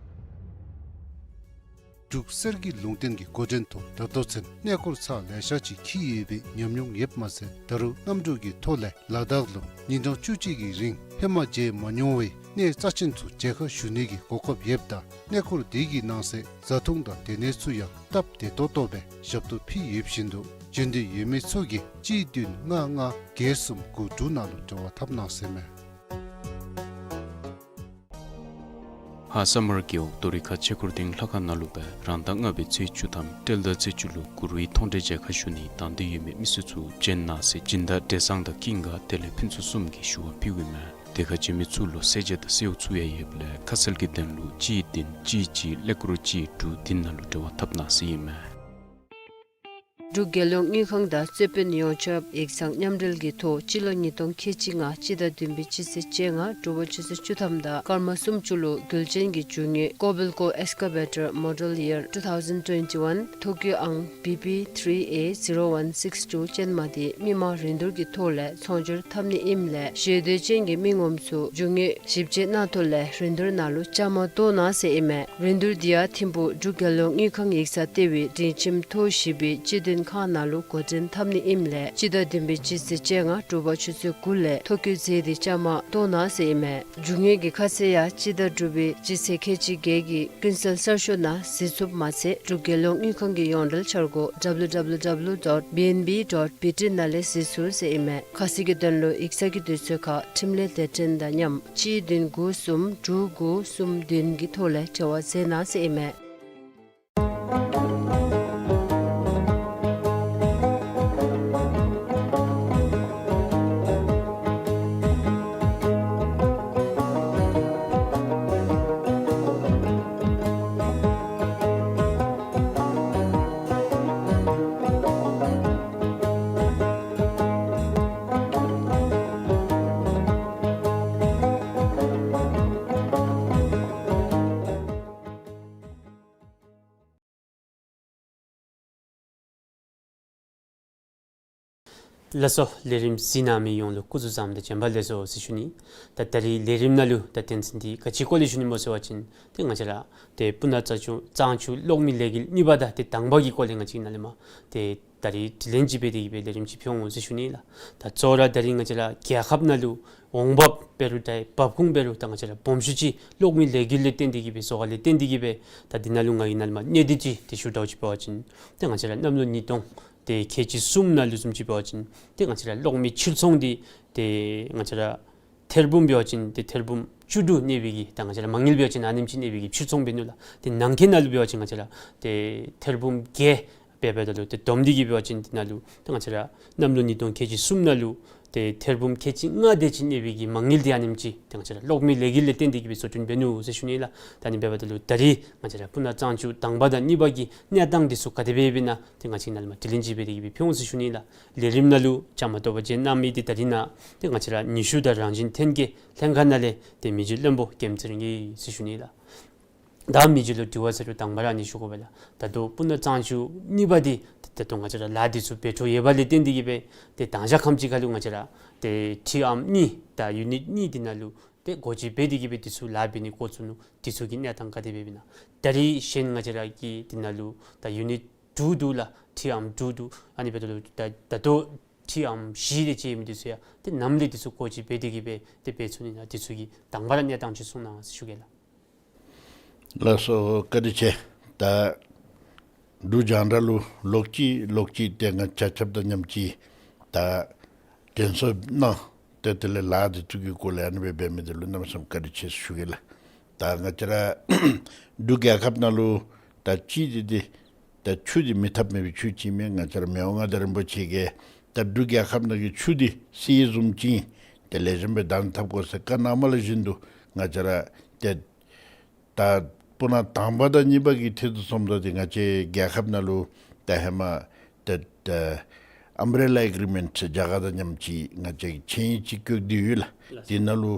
འབྲུག་གསེར་གྱི་ལུང་བསྟན་གྱི་འགོ་འདྲེན་ཐོག་ད་ལྟོ་ཚུན་གནས་སྐོར་ཚར་ལེ་ཤ་ཅིག་འཁྱིད་ཡོད་པའི་ཉམས་མྱོང་ཡོདཔ་མ་ཚད་ད་རུང་གནམ་གྲུ་གི་ཐོག་ལས་ལ་དྭགས་ལུ་ཉིན་གྲངས་བཅུ་གཅིག་གི་རིང་ཧེ་མ་མཇལ་མ་མྱོང་བའི་གནས་རྩ་ཆེན་ཚུ་མཇལ་ཁ་ཞུ་ནི་གི་གོ་སྐབས་ཡོདཔ་ད་གནས་སྐོར་འདི་གི་ནང་གསེས་བཟའ་འཐུང་དང་སྡོད་གནས་ཚུ་ཡང་སྟབས་བདེ་ཏོག་ཏོ་སྦེ་ཞབས་ཏོག་ཕུལ་ཡོད་བཞིན་དུ་འབྱོན་འདོད་ཡོད་མི་ཚུ་གིས་གཅིག་བདུན་ལྔ་ལྔ་བརྒྱད་གསུམ་དགུ་དྲུག་ནང་ལུ་འབྲེལ་བ་འཐབ་གནང་ཟེར་མས། ཧཱ་ས་མར་རྒེད་འོག་རྡོ་རི་ཁ་ཆོས་འཁོར་སྡིངས་ལྷ་ཁང་ནང་ལུ་སྦེ་རང་ཟླ་ལྔ་པའི་ཚེས་བཅུ་ཐམ་སྤྲེལ་ཟླ་ཚེས་བཅུ་ལུ་གུ་རུའི་མཐོང་གྲོལ་མཇལ་ཁ་ཞུ་ནི་དང་འདོད་ཡོད་མི་མི་སེར་ཚུ་འབྱོན་གནང་ཟེར་སྦྱིན་བདག་བགྲེས་བཟང་དང་ཀུན་དགའ་དེ་ལས་ཕུན་ཚོགས་གསུམ་གྱིས་ཞུ་བ་ཕུལཝ་ཨིན་མས། དེ་ཁར་འབྱོན་མི་ཚུ་ལུ་གསལ་བྱེད་དང་གསོལཝ་ཚུ་ཡང་ཡོདཔ་ལས་ཁ་གསལ་གྱི་དོན་ལུ་གཅིག་བདུན་གཅིག་གཅིག་ཀླད་ཀོར་གཅིག་དྲུག་བདུན་ནང་ལུ་འབྲེལ་བ་འཐབ་གནང་ཟེར་ཨིན་མས། འབྲུག་རྒྱལ་ཡོངས་དངུལ་ཁང་དང་རྩོད་དཔོན་ཡོངས་ཁྱབ་ཡིག་ཚང་མཉམ་འབྲེལ་གྱི་ཐོག་སྤྱི་ལོ་ཉིས་སྟོང་ཁལ་གཅིག་ལྔ་སྤྱི་ཟླ་བདུན་པའི་སྤྱི་ཚེས་བཅོ་ལྔ་དྲོ་པ་ཆུ་ཚོད་བཅུ་ཐམ་དང་སྐར་མ་སུམ་ཅུ་ལུ་རྒྱུ་ཅན་གྱི་རྒྱུ་དངོས་Kobelco Excavator Model Year two thousand twenty-one ཐོ་བཀོད་ཨང་B P three A zero one six two ཅན་མ་དེ་མི་མང་རིན་བསྡུར་གྱི་ཐོག་ལས་ཚོང་སྒྱུར་འཐབ་ནི་ཨིནམ་ལས་ཞེ་འདོད་ཅན་གྱི་མི་ངོམ་ཚུ་རྒྱུ་དངོས་ཞིབ་དཔྱད་གནང་ཐོག་ལས་རིན་བསྡུར་ནང་ལུ་བཅའ་མར་གཏོགས་གནང་ཟེར་ཨིན་མས། རིན་བསྡུར་འདི་ཡང་ཐིམ་ཕུག་འབྲུག་རྒྱལ་ཡོངས་དངུལ་ཁང་ཡིག་ཚང་ལྟེ་བའི་སྒྲིང་ཁྱིམ་ཐོག་བཞི་པའི་སྤྱི་དོན་ ཁང་ནང་ལུ་འགོ་འདྲེན་འཐབ་ནི་ཨིནམ་ལས་སྤྱི་ཟླ་བདུན་པའི་སྤྱི་ཚེས་བཅོ་ལྔ་དྲོ་པ་ཆུ་ཚོད་དགུ་ལས་ཐོ་བཀོད་མཛད་དེ་བཅའ་མར་གཏོགས་གནང་ཟེར་ཨིན་མས། རྒྱུ་དངོས་ཀྱི་ཁ་གསལ་ཡང་སྤྱི་ཟླ་དྲུག་པའི་སྤྱི་ཚེས་ཁལ་གཅིག་བརྒྱད་ཀྱི་ཀུན་གསལ་གསར་ཤོག་ནང་གཟིགས་ཚུགསཔ་མ་ཚད་འབྲུག་རྒྱལ་ཡོངས་དངུལ་ཁང་གི་ཡོངས་འབྲེལ་འཆར་སྒོ་W W W dot B N B dot B T ནང་ལས་གཟིགས་ཚུགས་ཟེར་ཨིན་མས། ཁ་གསལ་གྱི་དོན་ལུ་ཡིག་ཚང་གི་དུས་ཚོད་ཁར་འཕྲིན་ལས་སྡེ་ཕྲན་དང་མཉམ་གཅིག་བདུན་དགུ་གསུམ་དྲུག་དགུ་གསུམ་བདུན་གྱི་ཐོག་ལས་འབྲེལ་བ་མཛད་གནང་ཟེར་ཨིན་མས། ལགས་སོ། ལས་རིམ་གཟིགས་གནང་མི་ཡོངས་ལུ་སྐུ་གཟུགས་བཟང་དང་བྱོན་པ་ལེགས་སོ་ཟེར་ཞུ་ནི། ད་ད་རིས་ལས་རིམ་ནང་ལུ་ད་དོན་ཚན་འདི་ག་ཅིའི་སྐོར་ལས་ཞུ་ནི་སྨོ་ཟེར་བ་ཅིན་ཏེ་ང་བཅས་ར་ཏེ་སྤུ་ན་གཙང་ཆུ་གཙང་ཆུ་གློག་མེ་ལས་འགུལ་གཉིས་པ་དང་ཏེ་དང་པ་གི་སྐོར་ལས་ང་བཅས་ནཱ་ལས་མར་ཏེ་ད་རིས་དྲི་ལན་ཅིག་འབད་དེ་གི་སྦེ་ལས་རིམ་ཅིག་ཕུལ་འོང་ཟེར་ཞུ་ནི་ལགས། ད་གཙོ་བོ་ར་ད་རིས་ང་བཅས་ར་རྒྱལ་ཁབ་ནང་ལུ་འོང་འབབ་འབད་རུང་ད་འབབ་ཁུངས་འབད་རུང་ད་ང་བཅས་ར་སྦོམ་ཤོས་ཅིག་གློག་མེ་ལས་འགུལ་ལས་བརྟེན་ཏེ་གི་སྦེ་བཟོ་བ་ལས་བརྟེན་ཏེ་གི་སྦེ་ད་འདི་ནང་ལུ་ང་གིས་ནཱ་ལས་མར་གནད་བསྡུས་ཅིག་ཏེ་ཞུ་དོ་ཅིག་འབད་བ་ཅིན་ཏེ་ང་བཅས་ར་གནམ་ལོ་ཉིས་སྟོང་ཏེ་ཁལ་གཅིག་གསུམ་ནང་ལུ་བཟུམ་ཅིག་འབད་བ་ཅིན་ཏེ་ང་བཅས་ར་གློག་མེ་ཕྱིར་ཚོང་འདི་ཏེ་ང་བཅས་ར་ཐེར་འབུམ་འབད་བ་ཅིན་ཏེ་ཐེར་འབུམ་བཅུ་དྲུག་གནས་པའི་གི་ད་ང་བཅས་ར་མ་དངུལ་འབད་བ་ཅིན་ཨ་ནེམ་ཅིག་གནས་པའི་གི་ཕྱིར་ཚོང་འབད་ནུག་ལགས། ཏེ་ནང་འཁོད་ནང་ལུ་འབད་བ་ཅིན་ང་བཅས་ར་ཏེ་ཐེར་འབུམ་བརྒྱད་འབད་འབདཝ་ད་ལུ་ཏེ་བསྡོམས་ཏེ་གི་འབད་བ་ཅིན་འདི་ནང་ལུ་ཏེ་ང་བཅས་ར་གནམ་ལོ་ཉིས་སྟོང་ཁལ་གཅིག་གསུམ་ནང་ལུ་ཏེ་ཐེར་འབུམ་ཁལ་གཅིག་ལྔ་དེ་ཅིག་གནས་པའི་གི་མ་དངུལ་འདི་ཨ་ནེམ་ཅིག་ཏེ་ང་བཅས་ར་གློག་མེ་ལས་འགུལ་ལས་བརྟེན་ཏེ་གི་སྦེ་བཟོ་སྐྲུན་འབད་ནུག་ཟེར་ཞུ་ནི་ལགས། ད་ཨ་ནི་འབདཝ་ད་ལུ་ད་རིས་ང་བཅས་ར་སྤུ་ན་གཙང་ཆུ་དང་པ་དང་གཉིས་པ་གི་གནས་སྟངས་འདི་ཚུ་ག་དེ་སྦེ་ཨིན་ན་ཏེ་ང་བཅས་ནཱ་ལས་མར་དྲི་ལན་ཅིག་འབད་དེ་གི་སྦེ་ཕུལ་འོང་ཟེར་ཞུ་ནི་ལགས། ལས་རིམ་ནང་ལུ་བཅའ་མར་གཏོགས་པར་བྱོན་གནང་མི་འདི་ད་རིས་ནཱ་ཏེ་ང་བཅས་ར་ནུས་ཤུགས་དང་རང་བཞིན་ཐོན་སྐྱེད་ལྷན་ཁག་ནང་ལས་ཏེ་མི་རྗེ་བློན་པོ་ཀེམ་ཚེ་རིང་ཨིན་ཟེར་ཞུ་ནི་ལགས། ད་མི་རྗེ་ལུ་དྲི་བ་ཟེར་རུང་དང་པ་ར་ཨ་ནི་ཞུ་དགོ་པས་ལགས། ད་ལྟོ་སྤུ་ན་གཙང་ཆུ་གཉིས་པ་འདི་ད་ལྟོ་ང་བཅས་ར་ལཱ་འདི་ཚུ་འབད་འཕྲོ་ཡོད་པ་ལས་བརྟེན་ཏེ་གི་སྦེ་ཏེ་དང་ཞག་ཁམས་ཅིག་ཁར་ལུ་ང་བཅས་ར་ཏེ་ཁྲི་ཨམ་གཉིས་དང་ཡུ་ནིཊ་གཉིས་འདི་ནང་ལུ་ཏེ་སྒོ་འབྱེད་འབད་དེ་གི་སྦེ་འདི་ཚུ་ལཱ་འབད་ནི་འགོ་བཙུགས་ནུག། འདི་ཚུ་གི་གནས་སྟངས་ག་དེ་སྦེ་ཨིན་ན། ད་རིས་གཞན་ང་བཅས་ར་གི་འདི་ནང་ལུ་ད་ཡུ་ནིཊ་དྲུག་འདུག་ལགས། ཁྲི་ཨམ་དྲུག་འདུག། ཨ་ནི་འབདཝ་ད་ལུ་ད་ད་ལྟོ་ཁྲི་ཨམ་བཞི་དེ་ཅིག་ཨིནམ་འདི་ཚུ་ཡང་ཏེ་ནམ་ལས་འདི་ཚུ་སྒོ་འབྱེད་འབད་དེ་གི་སྦེ་ཏེ་འབད་ཚུགས་ནི་ན། འདི་ཚུ་གི་དང་པ་ར་གནས་སྟངས་ཅིག་གསུང་གནང་ཟེར་ཞུ་གེ་ལགས། ལགས་སོ། བཀའ་དྲིན་ཆེ། ད་འབྲུག་རྒྱང་བསྒྲགས་ལུ་ལོག་ཅི་ལོག་ཅི་ཏེ་ང་ཆ་ཁྱབ་དང་མཉམ་ཅིག་ད་དྲན་གསོ་གནང་སྟེ་དེ་ལས་ལཱ་འདི་ཚུ་གི་སྐོར་ལས་ཨ་ནི་སྦེ་འབད་མི་འདི་ལུ་གནམ་མེད་ས་མེད་བཀའ་དྲིན་ཆེ་ཟེར་ཞུ་གེ་ལགས། ད་ང་བཅས་ར་འབྲུག་རྒྱལ་ཁབ་ནང་ལུ་ད་ཅི་འདི་འདི་ད་ཆུ་འདི་མི་ཐབས་མེད་པའི་ཆུ་ཅིག་མས། ང་བཅས་ར་མི་དབང་མངའ་བདག་རིན་པོ་ཆེ་གིས་ད་འབྲུག་རྒྱལ་ཁབ་ནང་གི་ཆུ་འདི་གསེར་བཟུམ་ཅིག་ཏེ་ལེགས་ཤོམ་སྦེ་བདག་འཛིན་འཐབ་དགོ་ཟེར་བཀའ་གནངམ་ལུ་བཞིན་དུ་ང་བཅས་ར་ཏེ་ད་སྤུ་ན་དང་པ་དང་གཉིས་པ་གི་ཐད་དུ་སོངམ་ད་འདི་ང་བཅས་རྒྱལ་ཁབ་ནང་ལུ་ད་ཧེ་མ་ད་ད་ཨམ་བྲེ་ལ་ཨེག་རི་མེནཊ་རྒྱ་གར་དང་མཉམ་ཅིག་ང་བཅས་ཀྱིས་ཆིངས་ཡིག་ཅིག་བཀོད་དེ་ཡོད་ལགས། ལགས། དེ་ནང་ལུ་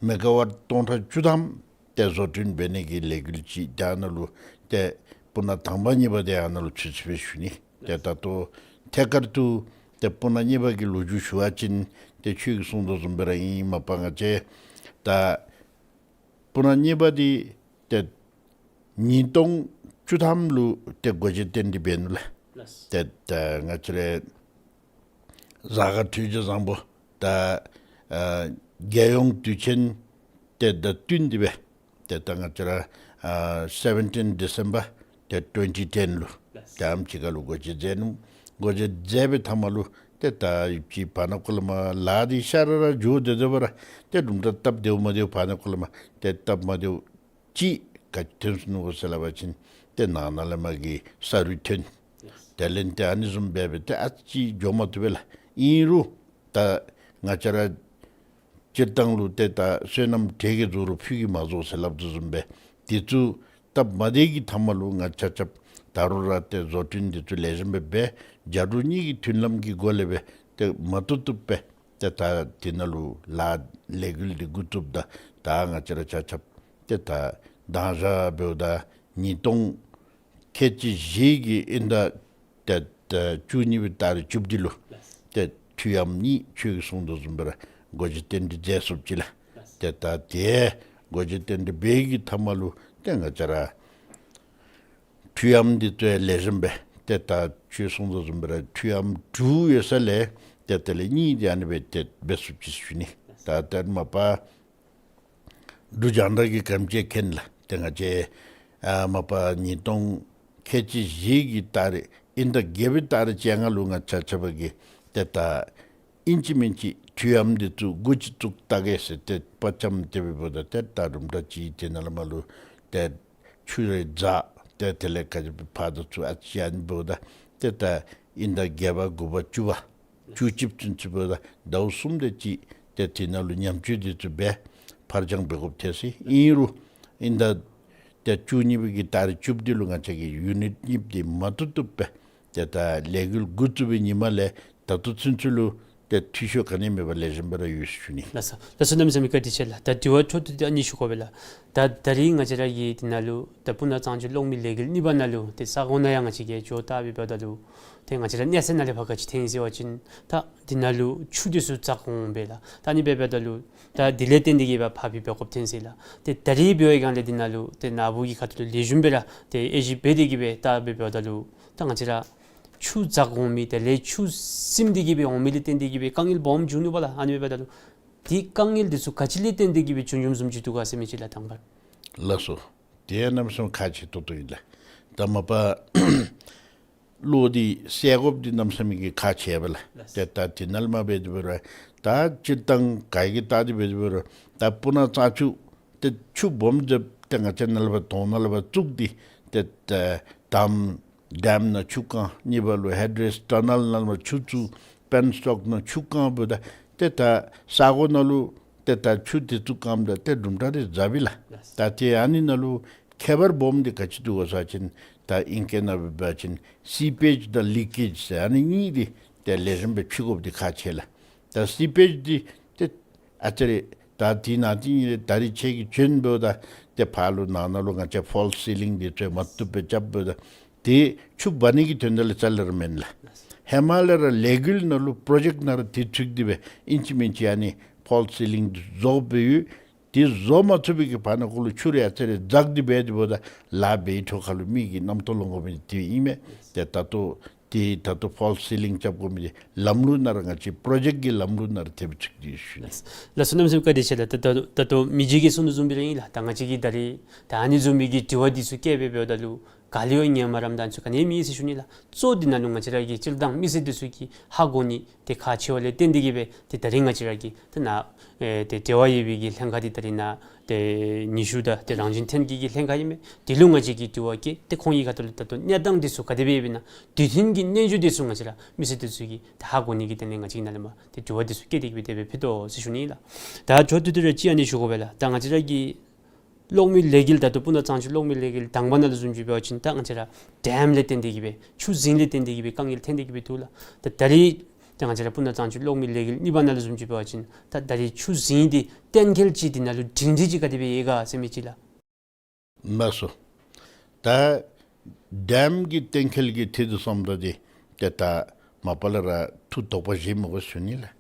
མེ་ག་ཝཊ་སྟོང་ཕྲག་བཅུ་ཐམ་ཏེ་བཟོ་སྐྲུན་འབད་ནི་གི་ལས་འགུལ་ཅིག་ད་ནཱ་ལུ་ཏེ་སྤུ་ན་དང་པ་གཉིས་པ་འདི་ཨ་ནཱ་ལུ་ཚུད་ཅི་སྦེ་ཞུ་ནི། ཏེ་ད་ལྟོ་ཐད་ཀར་དུ་ཏེ་སྤུ་ན་གཉིས་པ་གི་ལོ་རྒྱུས་ཞུ་བ་ཅིན་ཏེ་ཁྱོད་ཀྱིས་གསུངས་དོ་བཟུམ་སྦེ་ར་ཨིན། མ་པ་ང་བཅས་ད་སྤུ་ན་གཉིས་པ་འདི་ཏེ་ཉིས་སྟོང་བཅུ་ཐམ་ལུ་ཏེ་སྒོ་འབྱེད་རྟེན་འབྲེལ་འབད་ནུག་ལགས། ལགས། ཏེ་ད་ང་བཅས་ར་གཟའ་སྐར་ཐོས་རྗེ་བཟང་པོ་ད་ཨ་རྒྱལ་ཡོངས་དུས་ཆེན་ཏེ་དང་བསྟུན་ཏེ་སྦེ་ཏེ་ད་ང་བཅས་ར་ཨ་seventeen December ཏེ་twenty ten ལུ་ལགས། ཏེ་ཨམ་ཅིག་ཁར་ལུ་སྒོ་འབྱེད་མཛད་ནུག། སྒོ་འབྱེད་མཛད་པའི་མཐའ་མ་ལུ་ཏེ་ད་ཡུདཔ་ཅིག་བར་ན་ཀོ་ལ་མ་ལཱ་འདི་ཤ་ར་ར་འགྱོ་སྟེ་སྡོད་པ་ར་ཏེ་དུམ་གྲ་སྟབས་བདེཝ་མ་བདེཝ་བར་ན་ཀོ་ལ་མ་ཏེ་སྟབས་མ་བདེཝ་ཅིག་ག་ཅི་ཐོན་སོ་ནུག་གོ་ཟེར་སླབ་པ་ཅིན་ཏེ་ནང་ན་ལས་མར་གྱི་ས་རུད་ཐོན། དེ་ལས་ཏེ་ཨ་ནི་བཟུམ་སྦེ་སྦེ་ཏེ་ཨ་ཙི་འགྱོ་མ་བཏུབ་པས་ལགས། ཨིན་རུང་ད་ང་བཅས་ར་སྤྱིར་བཏང་ལུ་ཏེ་ད་བསོད་ནམས་གྲལ་གྱི་རྫོགས་རུང་ཕུད་ཀྱིས་མ་རྫོགས་ཟེར་སླབ་དོ་བཟུམ་སྦེ་དེ་ཚུ་སྟབས་མ་བདེ་གི་མཐའ་མ་ལུ་ང་ཆ་ཁྱབ་ད་རུང་ར་ཏེ་བཟོ་སྐྲུན་འདི་ཚུ་ལེགས་ཤོམ་སྦེ་འབད་རྒྱ་འབྲུག་གཉིས་ཀྱི་མཐུན་ལམ་གྱི་སྒོ་ལས་སྦེ་ཏེ་མ་བཏུབ་བཏུབ་སྦེ་ཏེ་ད་དེ་ནང་ལུ་ལཱ་ལས་འགུལ་འདི་འགོ་བཙུགསཔ་ད་ད་ང་བཅས་ར་ཆ་ཁྱབ་ཏེ་ད་དང་ཞག་འབདཝ་ད་ཉིས་སྟོང་ཁལ་གཅིག་བཞི་གི་དབྱིན་ཟླ་ཏེ་ཏེ་བཅུ་གཉིས་པའི་ཏ་རིག་བཅུ་བདུན་ལུ་ཏེ་ཁྲི་ཨམ་གཉིས་ཁྱོད་ཀྱིས་གསུངས་དོ་བཟུམ་སྦེ་ར་སྒོ་འབྱེད་རྟེན་འབྲེལ་མཛད་སོངམ་ཅིག་ལགས། ཏེ་ད་དེ་སྒོ་འབྱེད་རྟེན་འབྲེལ་འབད་བའི་གི་མཐའ་མ་ལུ་ཏེ་ང་བཅས་ར་ཁྲི་ཨམ་འདི་ཚུ་ལེགས་ཤོམ་སྦེ་ ཏེ་ད་ཁྱོད་གསུངས་དོ་བཟུམ་སྦེ་ར་འཕྲུལ་ཨམ་དྲུག་ཡོད་ས་ལས་ཏེ་དེ་ལས་གཉིས་དེ་ཨ་ནི་སྦེ་ཏེ་འབད་ཚུགས་ཅི་ཟེར་ཞུ་ནི། ད་ཏེ་མ་པ་འབྲུག་རྒྱང་བསྒྲགས་ཀྱིས་ག་དེམ་ཅིག་མཁྱེན་ལགས། ཏེ་ང་བཅས་ཨ་མ་པ་ཉིས་སྟོང་ཁལ་གཅིག་བཞི་གི་ཏ་རིག་དབྱིན་ཟླ་བརྒྱད་པའི་ཏ་རིག་བཅོ་ལྔ་ལུ་ང་བཅས་ཆ་ཁྱབ་ཀྱིས་ཏེ་ད་ཨིན་ཅི་མིན་ཅི་འཕྲུལ་ཨམ་འདི་ཚུ་འགོ་ཅིག་བཙུགས་བལྟ་གེ་ཟེར་ཏེ་དཔའ་བཅམ་སྟེ་འབདཝ་ད་ཏེ་ད་རུམ་ད་ཅིག་དེ་ནང་ལས་མར་ལུ་ཏེ་ཆུ་རེ་འཛག་ཏེ་དེ་ལས་ཁ་ཅིག་ཕར་དང་ཚུར་ཨ་ཙི་ཨ་ནི་འབདཝ་ད་ཏེ་ད་དབྱིན་ཟླ་བརྒྱད་པ་དགུ་པ་བཅུ་པ་བཅུ་གཅིག་ཚུན་ཚོད་འབདཝ་ད་ཟླཝ་གསུམ་དེ་ཅིག་ཏེ་དེ་ནང་ལུ་ཉམས་བཅོས་འདི་ཚུ་འབད་ཕར་འགྱངས་འབད་དགོཔ་ཐལ་ཟེར། ཨིན་རུང་དབྱིན་ཟླ་ཏེ་བཅུ་གཉིས་པའི་གི་ཏ་རིག་བཅུ་བདུན་ལུ་ང་བཅས་ཀྱི་ཡུ་ནིཊ་གཉིས་འདི་མ་བཏུབ་བཏུབ་སྦེ་ཏེ་ད་ལས་འགུལ་འགོ་བཙུགས་པའི་ཉིནམ་ལས་ད་ལྟོ་ཚུན་ཚོད་ལུ་ཏེ་འཐུས་ཤོར་ག་ནི་མེད་པར་ལེགས་ཤོམ་སྦེ་ར་ཡོད་ཟེར་ཞུ་ནི། ལགས་སོ། ལགས་སོ། གནམ་མེད་ས་མེད་བཀའ་དྲིན་ཆེ་ལགས། ད་དྲི་བ་འཕྲོ་མཐུད་དེ་ཨ་ནི་ཞུ་དགོ་པས་ལགས། ད་ད་རིས་ང་བཅས་ར་གི་དེ་ནང་ལུ་ད་སྤུ་ན་གཙང་ཆུ་གློག་མེ་ལས་འགུལ་གཉིས་པ་ནང་ལུ་ཏེ་ས་གོ་ནང་ཡང་ང་བཅས་ཀྱིས་འགྱོ་བལྟ་སྦེ་འབདཝ་ད་ལུ་ཏེ་ང་བཅས་ར་གནས་ཚད་ནང་ལས་ཕར་ག་ཅི་ཐོན་ཡི་ཟེར་བ་ཅིན་ད་དེ་ནང་ལུ་ཆུ་འདི་ཚུ་འཛག་འོང་པས་ལགས། ད་ཨ་ནི་སྦེ་འབདཝ་ད་ལུ་ད་དེ་ལས་བརྟེན་ཏེ་གིས་སྦེ་ཕར་འབད་དགོཔ་ཐོན་ཟེར་ལགས། ཏེ་ད་རིས་འབད་བའི་སྒང་ལས་དེ་ནང་ལུ་ཏེ་ནཱ་བུ་གི་ཁ་ཐུག་ལས་ལེགས་ཤོམ་སྦེ་ར་ཏེ་དབྱེ་ཞིབ་འབད་དེ་གིས་སྦེ་བལྟ་སྦེ་འབདཝ་ད་ལུ་ད་ང་བཅས་ར་ཆུ་འཛག་འོང་མི་དེ་ལས་ཆུ་སིམ་སྟེ་གིས་སྦེ་འོང་མི་ལས་བརྟེན་ཏེ་གིས་སྦེ་དཀའ་ངལ་སྦོམ་བྱུང་ནུག་པ་ལགས། ཨ་ནི་སྦེ་འབདཝ་ད་ལུ་ཏེ་དཀའ་ངལ་འདི་ཚུ་ག་ཅི་ལས་བརྟེན་ཏེ་གིས་སྦེ་བྱུང་བྱུངམ་བཟུམ་ཅིག་འདུག་ག་ཟེར་མི་ཅིག་ལགས་དང་པ་ར། ལགས་སོ། དེ་གནམ་མེད་ས་མེད་ཁག་ཆེ་ཏོག་ཏོ་ཨིན་ལགས། ད་མ་པ་གློག་འདི་སེལ་དགོཔ་འདི་གནམ་མེད་ས་མེད་ཀྱི་ཁག་ཆེ་བས་ལགས། ཏེ་ད་དེ་ནང་ལས་མར་འབད་དེ་འབད་རུང་ད་སྤྱིར་བཏང་ག་གིས་བལྟ་སྟེ་འབད་དེ་འབད་རུང་ད་སྤུ་ན་གཙང་ཆུ་ཏེ་ཆུ་སྦོམ་ཟེར་ཏེ་ང་བཅས་ནཱ་ལས་ཕར་དོང་ནང་ལས་ཕར་བཙུགས་ཏེ་ཏེ་ད་དམ་ཌེམ་ནང་ཆུ་བཀང་། གཉིས་པ་ལུ་ཧེཌ་རེས་ཊ་ནཱལ་ནང་ལས་ཕར་ཆུ་བཙུགས། པེན་སི་ཊོག་ནང་ཆུ་བཀང་འབདཝ་ད་ཏེ་ད་ས་གོ་ནང་ལུ་ཏེ་ད་ཆུ་དེ་ཚུ་བཀངམ་ད་ཏེ་གྲུབ་མཐའ་རེ་འཛགཔ་ཨིན་ལགས། ད་ཏེ་ཨ་ནི་ནང་ལུ་ཁྱད་པར་སྦོམ་འདི་ག་ཅི་འདུག་གོ་ཟེར་བ་ཅིན་ད་ཨིང་སྐད་ནང་འབད་བ་ཅིན་སི་པེཇ་དང་ལི་ཀེཇ་ཟེར་ཨ་ནི་གཉིས་འདི་ཏེ་ལེགས་ཤོམ་སྦེ་ཕྱེ་དགོཔ་འདི་ཁག་ཆེ་ལགས། ད་སི་པེཇ་འདི་ཏེ་ཨ་ཙི་རེ་ད་དེ་ནང་དེ་གཉིས་རེ་ད་རིས་ཁྱེད་ཀྱིས་བྱོན་འབདཝ་ད་ཏེ་ཕར་ལུ་ནང་ན་ལུ་ང་བཅས་ཕོལ་སི་ལིང་འདི་ཚུ་མ་བཏུབ་སྦེ་རྐྱབ་འབདཝ་ད་ཏེ་ཆུ་འབག་ནི་གི་དོན་དག་ལས་རྩ་ལས་ར་མེན་ལགས། ཧེ་མ་ལས་ར་ལས་འགུལ་ནང་ལུ་པྲོ་ཇེཀཊ་ནང་ར་དེ་ཚུད་དེ་སྦེ་ཨིན་ཅི་མིན་ཅི་ཨ་ནི་ཕོལ་སི་ལིང་འདི་བཟོ་སྦེ་ཡོད། དེ་བཟོ་མ་ཚུགས་པའི་གི་བར་ན་གུ་ལུ་ཆུ་རེ་ཨ་ཙི་རེ་འཛག་སྟེ་འབད་དེ་འབདཝ་ད་ལཱ་འབད་བའི་ཐོག་ཁར་ལུ་མི་གི་རྣམ་རྟོག་ལང་དགོ་མི་དེ་ཨིན་མས། ཏེ་ད་ལྟོ་ཏེ་ད་ལྟོ་ཕོལ་སི་ལིང་རྐྱབ་དགོ་མི་འདི་ལམ་ལུགས་ནང་ར་ང་བཅས་པྲོ་ཇེཀཊ་ཀྱི་ལམ་ལུགས་ནང་ར་ཐེབས་ཚུགས་ཏེ་ཡོད་ཟེར་ཞུ་ནི། ལགས་སོ། གནམ་མེད་ས་མེད་བཀའ་དྲིན་ཆེ་ལགས། ད་ད་ད་ལྟོ་མི་རྗེ་གིས་གསུངས་དོ་བཟུམ་སྦེ་ར་ཨིན་ལགས། ད་ང་བཅས་ཀྱིས་ད་རིས་ད་ཨ་ནི་བཟུམ་མའི་གི་དྲི་བ་འདི་ཚུ་བཀོད་སྦེ་འབདཝ་ད་ལུ་ག་ལས་ཡང་ཉན་མ་རནམ་ད་ཚུ་ག་ནི་མེད་ཟེར་ཞུ་ནི་ལགས། གཙོ་འདི་ནང་ལུ་ང་བཅས་ར་གི་སྤྱིར་བཏང་མི་སེར་འདི་ཚུ་གིས་ཧ་གོ་ནི་དེ་ཁག་ཆེ་བ་ལས་བརྟེན་ཏེ་གིས་སྦེ་ཏེ་ད་རིས་ང་བཅས་ར་གི་ཏེ་ནཱ་ཨེ་ཏེ་འབྲེལ་བ་ཡོད་པའི་གི་ལྷན་ཁག་འདི་ད་རིས་ནཱ་ཏེ་ཉི་ཤུ་དང་ཏེ་རང་བཞིན་ལྷན་སྐྱེས་ཀྱི་ལྷན་ཁག་ཨིན་མས། དེ་ལུ་ང་བཅས་ཀྱིས་དྲི་བ་བཀོད། ཏེ་ཁོང་གི་ཁ་ཐུག་ལས་ད་ལྟོ་གནས་སྟངས་འདི་ཚུ་ག་དེ་སྦེ་ཡོདཔ་ཨིན་ན་དུས་མཐུན་གྱི་རྣལ་འབྱོར་འདི་ཚུ་ང་བཅས་ར་མི་སེར་འདི་ཚུ་གིས་ད་ཧ་གོ་ནི་གི་དོན་ལས་ང་བཅས་ཀྱིས་ནཱ་ལས་མར་ཏེ་དྲི་བ་འདི་ཚུ་བཀོད་དེ་གིས་སྦེ་དེ་སྦེ་ཕུལ་དོ་ཟེར་ཞུ་ནི་ལགས། ད་མཇུག་ཏུ་ཏེ་ར་ཅིག་ཨ་ནི་ཞུ་དགོ་པས་ལགས། ད་ང་བཅས་ར་གི་གློག་མེ་ལས་འགུལ་ད་ལྟོ་སྤུ་ན་གཙང་ཆུ་གློག་མེ་ལས་འགུལ་དང་པ་ནང་ལུ་བཟུམ་ཅིག་འབད་བ་ཅིན་ད་ང་བཅས་ར་ཌེམ་ལས་བརྟེན་ཏེ་གིས་སྦེ་ཆུ་རྫིང་ལས་བརྟེན་ཏེ་གིས་སྦེ་དཀའ་ངལ་ཐོན་ཏེ་གིས་སྦེ་འདུག་ལགས། ད་ད་རིས་ད་ང་བཅས་ར་སྤུ་ན་གཙང་ཆུ་གློག་མེ་ལས་འགུལ་གཉིས་པ་ནང་ལུ་བཟུམ་ཅིག་འབད་བ་ཅིན་ད་ད་རིས་ཆུ་རྫིང་འདི་གཏན་འཁེལ་ཅིག་དེ་ནང་ལུ་སྒྲིང་སྒྲི་ཅིག་ག་དེ་སྦེ་ཡོད་ག་ཟེར་མི་ཅིག་ལགས། ལགས་སོ། ད་ཌེམ་གྱི་གཏན་འཁེལ་གྱི་ཐད་དུ་སོངམ་ད་འདི་ཏེ་ད་མ་པ་ལས་ར་ཐུགས་དོགས་པ་བཞེས་མི་དགོ་ཟེར་ཞུ་ནི་ལགས།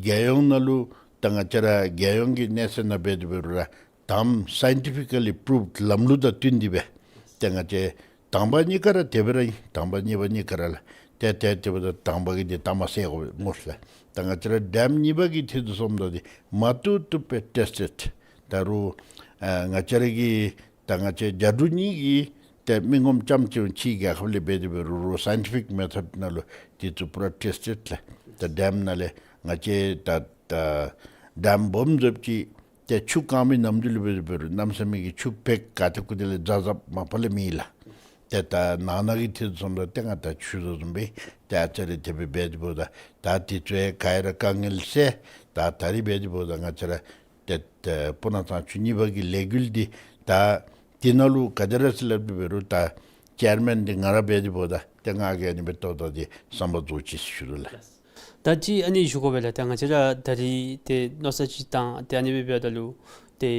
རྒྱལ་ཡོངས་ནང་ལུ་ད་ང་བཅས་ར་རྒྱལ་ཡོངས་ཀྱི་གནས་ཚད་ནང་འབད་དེ་འབད་རུང་ར་དམ་སའིན་ཊི་ཕི་ཀ་ལི་པུ་རུབ་ལམ་ལུགས་དང་བསྟུན་ཏེ་སྦེ་ཏེ་ང་བཅས་དང་པ་གཉིས་ཀ་ར་དེ་སྦེ་ར་ཨིན། དང་པ་གཉིས་པ་གཉིས་ཀ་ར་ལགས། ཏེ་ཏེ་དེ་འབདཝ་ད་དང་པ་གི་འདི་ལྟ་མ་ཟེར་དགོ་སྨོ་ལགས། ད་ང་བཅས་ར་ཌེམ་གཉིས་པ་གི་ཐད་དུ་སོངམ་ད་འདི་མ་བཏུབ་བཏུབ་སྦེ་ཊེསི་ཊེཌ། ད་རུང་ཨ་ང་བཅས་ར་གི་ད་ང་བཅས་རྒྱ་འབྲུག་གཉིས་ཀྱིས་ཏེ་མི་ངོམ་རྐྱངམ་ཅིག་ཕྱིའི་རྒྱལ་ཁབ་ལས་འབད་དེ་འབད་རུང་རུང་སའིན་ཊི་ཕིག་མེ་ཐོཌ་ནང་ལུ་འདི་ཚུ་པུ་ར་ཊེསི་ཊེཌ་ལགས། ད་ཌེམ་ནང་ལས་ང་བཅས་ད་ད་ཌེམ་སྦོམ་བཟོཝ་ཅིག་ཏེ་ཆུ་བཀང་མི་ནམ་དུས་ལུ་འབད་དེ་འབད་རུང་གནམ་མེད་ས་མེད་ཀྱི་ཆུ་བེག་ག་ཏེ་གུ་ཏེ་ལས་ཛ་ཛ་མ་པ་ལས་མེད་ལགས། ཏེ་ད་ནང་ན་གི་ཐད་དུ་སོངམ་ད་ཏེ་ང་ད་ཞུ་དོ་བཟུམ་སྦེ་ཏེ་ཨ་ཙི་རེ་དེ་སྦེ་འབད་དེ་འབདཝ་ད་ད་འདི་ཚུ་ཡང་ག་ར་དཀའ་ངལ་སེལ། ད་ད་རིས་འབད་དེ་འབདཝ་ད་ང་བཅས་ར་ཏེ་ཏེ་སྤུ་ན་གཙང་ཆུ་གཉིས་པ་གི་ལས་འགུལ་འདི་ད་འདི་ནང་ལུ་ག་དེ་ར་ཟེར་སླབ་སྟེ་འབད་རུང་ད་ཅེར་མེན་འདི་ང་ར་འབད་དེ་འབདཝ་ད་ཏེ་ང་གིས་ཨ་ནི་སྦེ་ཏོག་ཏོ་འདི་བསམ་པ་རྫོགས་ཅི་ཟེར་ཞུ་དོ་ལགས། ད་ཅི་ཨ་ནི་ཞུ་དགོ་པས་ལགས། ད་ང་བཅས་ར་ད་རིས་ཏེ་མནོ་བསམ་ཅིག་བཏང་སྟེ་ཨ་ནི་སྦེ་འབདཝ་ད་ལུ་ཏེ་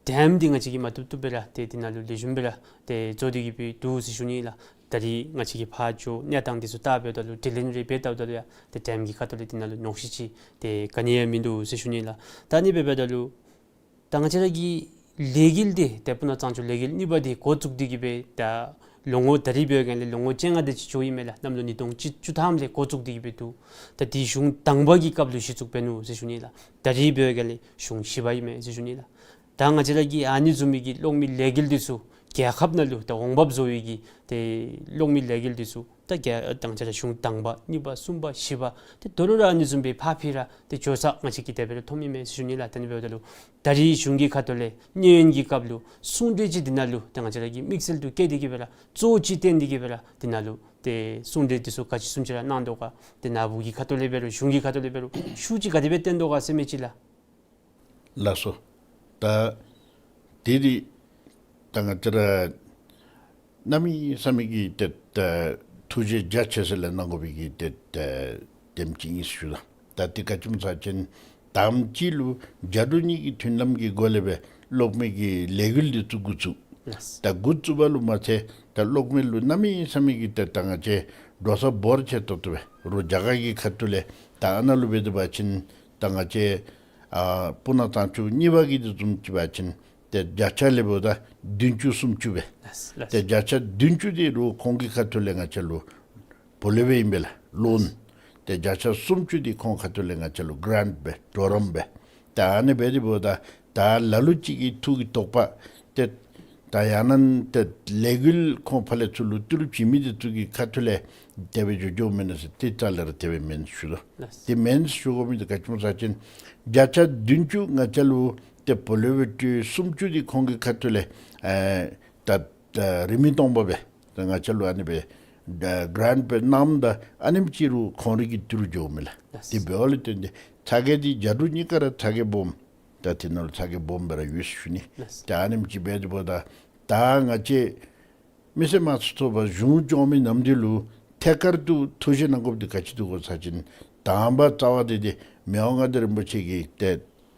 ཌེམ་འདི་ང་བཅས་ཀྱིས་མ་བཏུབ་བཏུབ་སྦེ་ར་ཏེ་འདི་ནང་ལུ་ལེགས་ཤོམ་སྦེ་ར་ཏེ་བཟོ་སྟེ་གིས་སྦེ་འདུག་ཟེར་ཞུ་ནི་ལགས། ད་རིས་ང་བཅས་ཀྱིས་ཕར་འགྱོ་གནས་སྟངས་འདི་ཚུ་བལྟ་འབདཝ་ད་ལུ་ཌི་ལིང་རེ་འབད་བལྟཝ་ད་ལུ་ཡང་ཏེ་ཌེམ་གྱི་ཁ་ཐུག་ལས་འདི་ནང་ལུ་ཉོགས་བཤད་ཅིག་ཏེ་ག་ནི་ཡང་མིན་འདུག་ཟེར་ཞུ་ནི་ལགས། ད་ཨ་ནི་སྦེ་འབདཝ་ད་ལུ་ད་ང་བཅས་ར་གི་ལས་འགུལ་འདི་ཏེ་སྤུ་ན་གཙང་ཆུ་ལས་འགུལ་གཉིས་པ་འདི་འགོ་བཙུགས་ཏེ་གིས་སྦེ་ད་ ལོ་ངོ་ད་རིས་འབད་བའི་སྒང་ལས་ལོ་ངོ་བཅོ་ལྔ་དེ་ཅིག་འགྱོཝ་ཨིན་མས་ལགས། གནམ་ལོ་ཉིས་སྟོང་བཅུ་ཐམ་ལས་འགོ་བཙུགས་ཏེ་གི་སྦེ་འདུག། ད་དེ་གཞུང་དང་པ་གི་སྐབས་ལུ་གཞི་བཙུགས་འབད་ནུག་ཟེར་ཞུ་ནི་ལགས། ད་རིས་འབད་བའི་སྒང་ལས་གཞུང་བཞི་པ་ཨིན་མས་ཟེར་ཞུ་ནི་ལགས། ད་ང་བཅས་ར་གི་ཨ་ནི་བཟུམ་མའི་གི་གློག་མེ་ལས་འགུལ་འདི་ཚུ་རྒྱལ་ཁབ་ནང་ལུ་ད་འོང་འབབ་བཟོ་བའི་གི་ཏེ་གློག་མེ་ལས་འགུལ་འདི་ཚུ་ད་རྒྱལ་ད་ང་བཅས་ར་གཞུང་དང་པ་གཉིས་པ་གསུམ་པ་བཞི་པ་ཏེ་ད་རུང་ར་ཨ་ནི་བཟུམ་སྦེ་ཕར་འཕེལ་ར་ཏེ་འགྱོ་ས་ང་བཅས་ཀྱིས་དེ་སྦེ་ར་མཐོངམ་ཨིན་མས་ཟེར་ཞུ་ནི་ལགས། ད་ཨ་ནི་འབདཝ་ད་ལུ་ད་རིས་གཞུང་གི་ཁ་ཐུག་ལས་གནས་ཡུན་གྱི་སྐབས་ལུ་གསུང་གྲོས་ཅིག་འདི་ནང་ལུ་ཏེ་ང་བཅས་ར་གིས་དམིགས་བསལ་དུ་བཀོད་དེ་གི་སྦེ་ར་གཙོ་བོ་ཅིག་བཏོན་ཏེ་གི་སྦེ་ར་འདི་ནང་ལུ་ཏེ་གསུང་གྲོས་འདི་ཚུ་ག་ཅི་བཟུམ་ཅིག་ར་གནང་དོ་ག། ཏེ་ནཱ་བུ་གི་ཁ་ཐུག་ལས་འབད་རུང་གཞུང་གི་ཁ་ཐུག་ལས་འབད་རུང་ཤུགས་ཅིག་ག་དེ་སྦེ་བཏོན་དོ་ག་ཟེར་མི་ཅིག་ལགས། ལགས་སོ། ད་དེ་འདི་ད་ང་བཅས་ར་གནམ་མེད་ས་མེད་ཀྱི་ཏེ་ད་ཐུགས་རྗེ་རྒྱ་ཆེ་ཟེར་ལས་གནང་དགོ་པའི་གི་ཏེ་ད་དེམ་ཅིག་ཨིན་ཟེར་ཞུ་ལགས། ད་དེ་ག་ཅི་སྨོ་ཟེར་བ་ཅིན་དང་པ་ཅིག་ལུ་རྒྱ་འབྲུག་གཉིས་ཀྱི་མཐུན་ལམ་གྱི་སྒོ་ལས་སྦེ་གློག་མེ་གི་ལས་འགུལ་འདི་ཚུ་འགོ་བཙུགས། ལགས། ད་འགོ་བཙུགས་པ་ལུ་མ་ཚད་ད་གློག་མེ་ལུ་གནམ་མེད་ས་མེད་ཀྱི་ཏེ་ད་ང་བཅས་འགྲོ་ས་འབོར་ཆེ་ཏོག་ཏོ་སྦེ་རོགས་རྒྱ་གར་གྱི་ཁ་ཐུག་ལས་ད་ཨ་ནཱ་ལུ་འབད་དེ་འབད་བ་ཅིན་ད་ང་བཅས་ཨ་སྤུ་ན་གཙང་ཆུ་གཉིས་པ་གི་འདི་བཟུམ་ཅིག་འབད་བ་ཅིན་ཏེ་བརྒྱ་ཆ་ལས་འབདཝ་ད་བདུན་ཅུ་སུམ་ཅུ་སྦེ། ལགས་ལགས། ཏེ་བརྒྱ་ཆ་བདུན་ཅུ་འདི་རོགས་ཁོང་གི་ཁ་ཐུག་ལས་ང་བཅས་ལུ་བུ་ལོན་སྦེ་ཨིན་པས་ལགས། ལོན། ཏེ་བརྒྱ་ཆ་སུམ་ཅུ་འདི་ཁོང་ཁ་ཐུག་ལས་ང་བཅས་ལུ་གྲཱནཊ་སྦེ་གྲོགས་རམ་སྦེ། ད་ཨ་ནི་སྦེ་འདི་འབདཝ་ད་ད་ལ་ལུ་ཅིག་གིས་ཐུགས་ཀྱི་དོགས་པ་ཏེ་ད་ཡང་ན་ཏེ་ལས་འགུལ་ཁོང་ཕར་ལས་ཚུར་ལུ་ཏི་རུ་བྱིན་མི་འདི་ཚུ་གི་ཁ་ཐུག་ལས་དེ་སྦེ་འགྱོ་འགྱོཝ་མེན་ན་ཟེར་ཏེ་རྩ་ལས་ར་དེ་སྦེ་མེན་ཟེར་ཞུ་དོ། ལགས། དེ་མེན་ཟེར་ཞུ་དགོ་མི་འདི་ག་ཅི་སྨོ་ཟེར་བ་ཅིན་བརྒྱ་ཆ་བདུན་ཅུ་ང་བཅས་ལུ་ཏེ་བུ་ལོན་སྦེ་སྤྲོད། སུམ་ཅུ་འདི་ཁོང་གི་ཁ་ཐུག་ལས་ཨེ་ད་ད་རིན་མེད་སྟོང་པ་སྦེ་ད་ང་བཅས་ལུ་ཨ་ནི་སྦེ་ད་གྲཱནཊ་སྦེ་གནངམ་ད་ཨ་ནེམ་ཅིག་རོགས་ཁོང་རའི་གི་ཏི་རུ་འགྱོཝ་མས་ལགས། ལགས། དེ་འབདཝ་ལས་བརྟེན་ཏེ་ཚ་གྱང་འདི་རྒྱ་འབྲུག་གཉིས་ཀ་ར་ཚ་གྱང་སྦོམ། ད་དེ་ནང་ལུ་ཚ་གྱང་སྦོམ་སྦེ་ར་ཡོད་ཟེར་ཞུ་ནི། ལགས། ད་ཨ་ནེམ་ཅིག་འབད་དེ་འབདཝ་ད་ད་ང་བཅས་མི་སེར་དམངས་གཙོའི་ཚོགས་པ་གཞུང་སྐྱོང་མི་ནམ་འདི་ལུ་ཐད་ཀར་དུ་ཐུགས་བཞེད་གནང་དགོཔ་འདི་ག་ཅི་འདུག་གོ་ཟེར་བ་ཅིན་དང་པ་རྩ་བ་འདི་འདི་མི་དབང་མངའ་བདག་རིན་པོ་ཆེ་གི་ཏེ་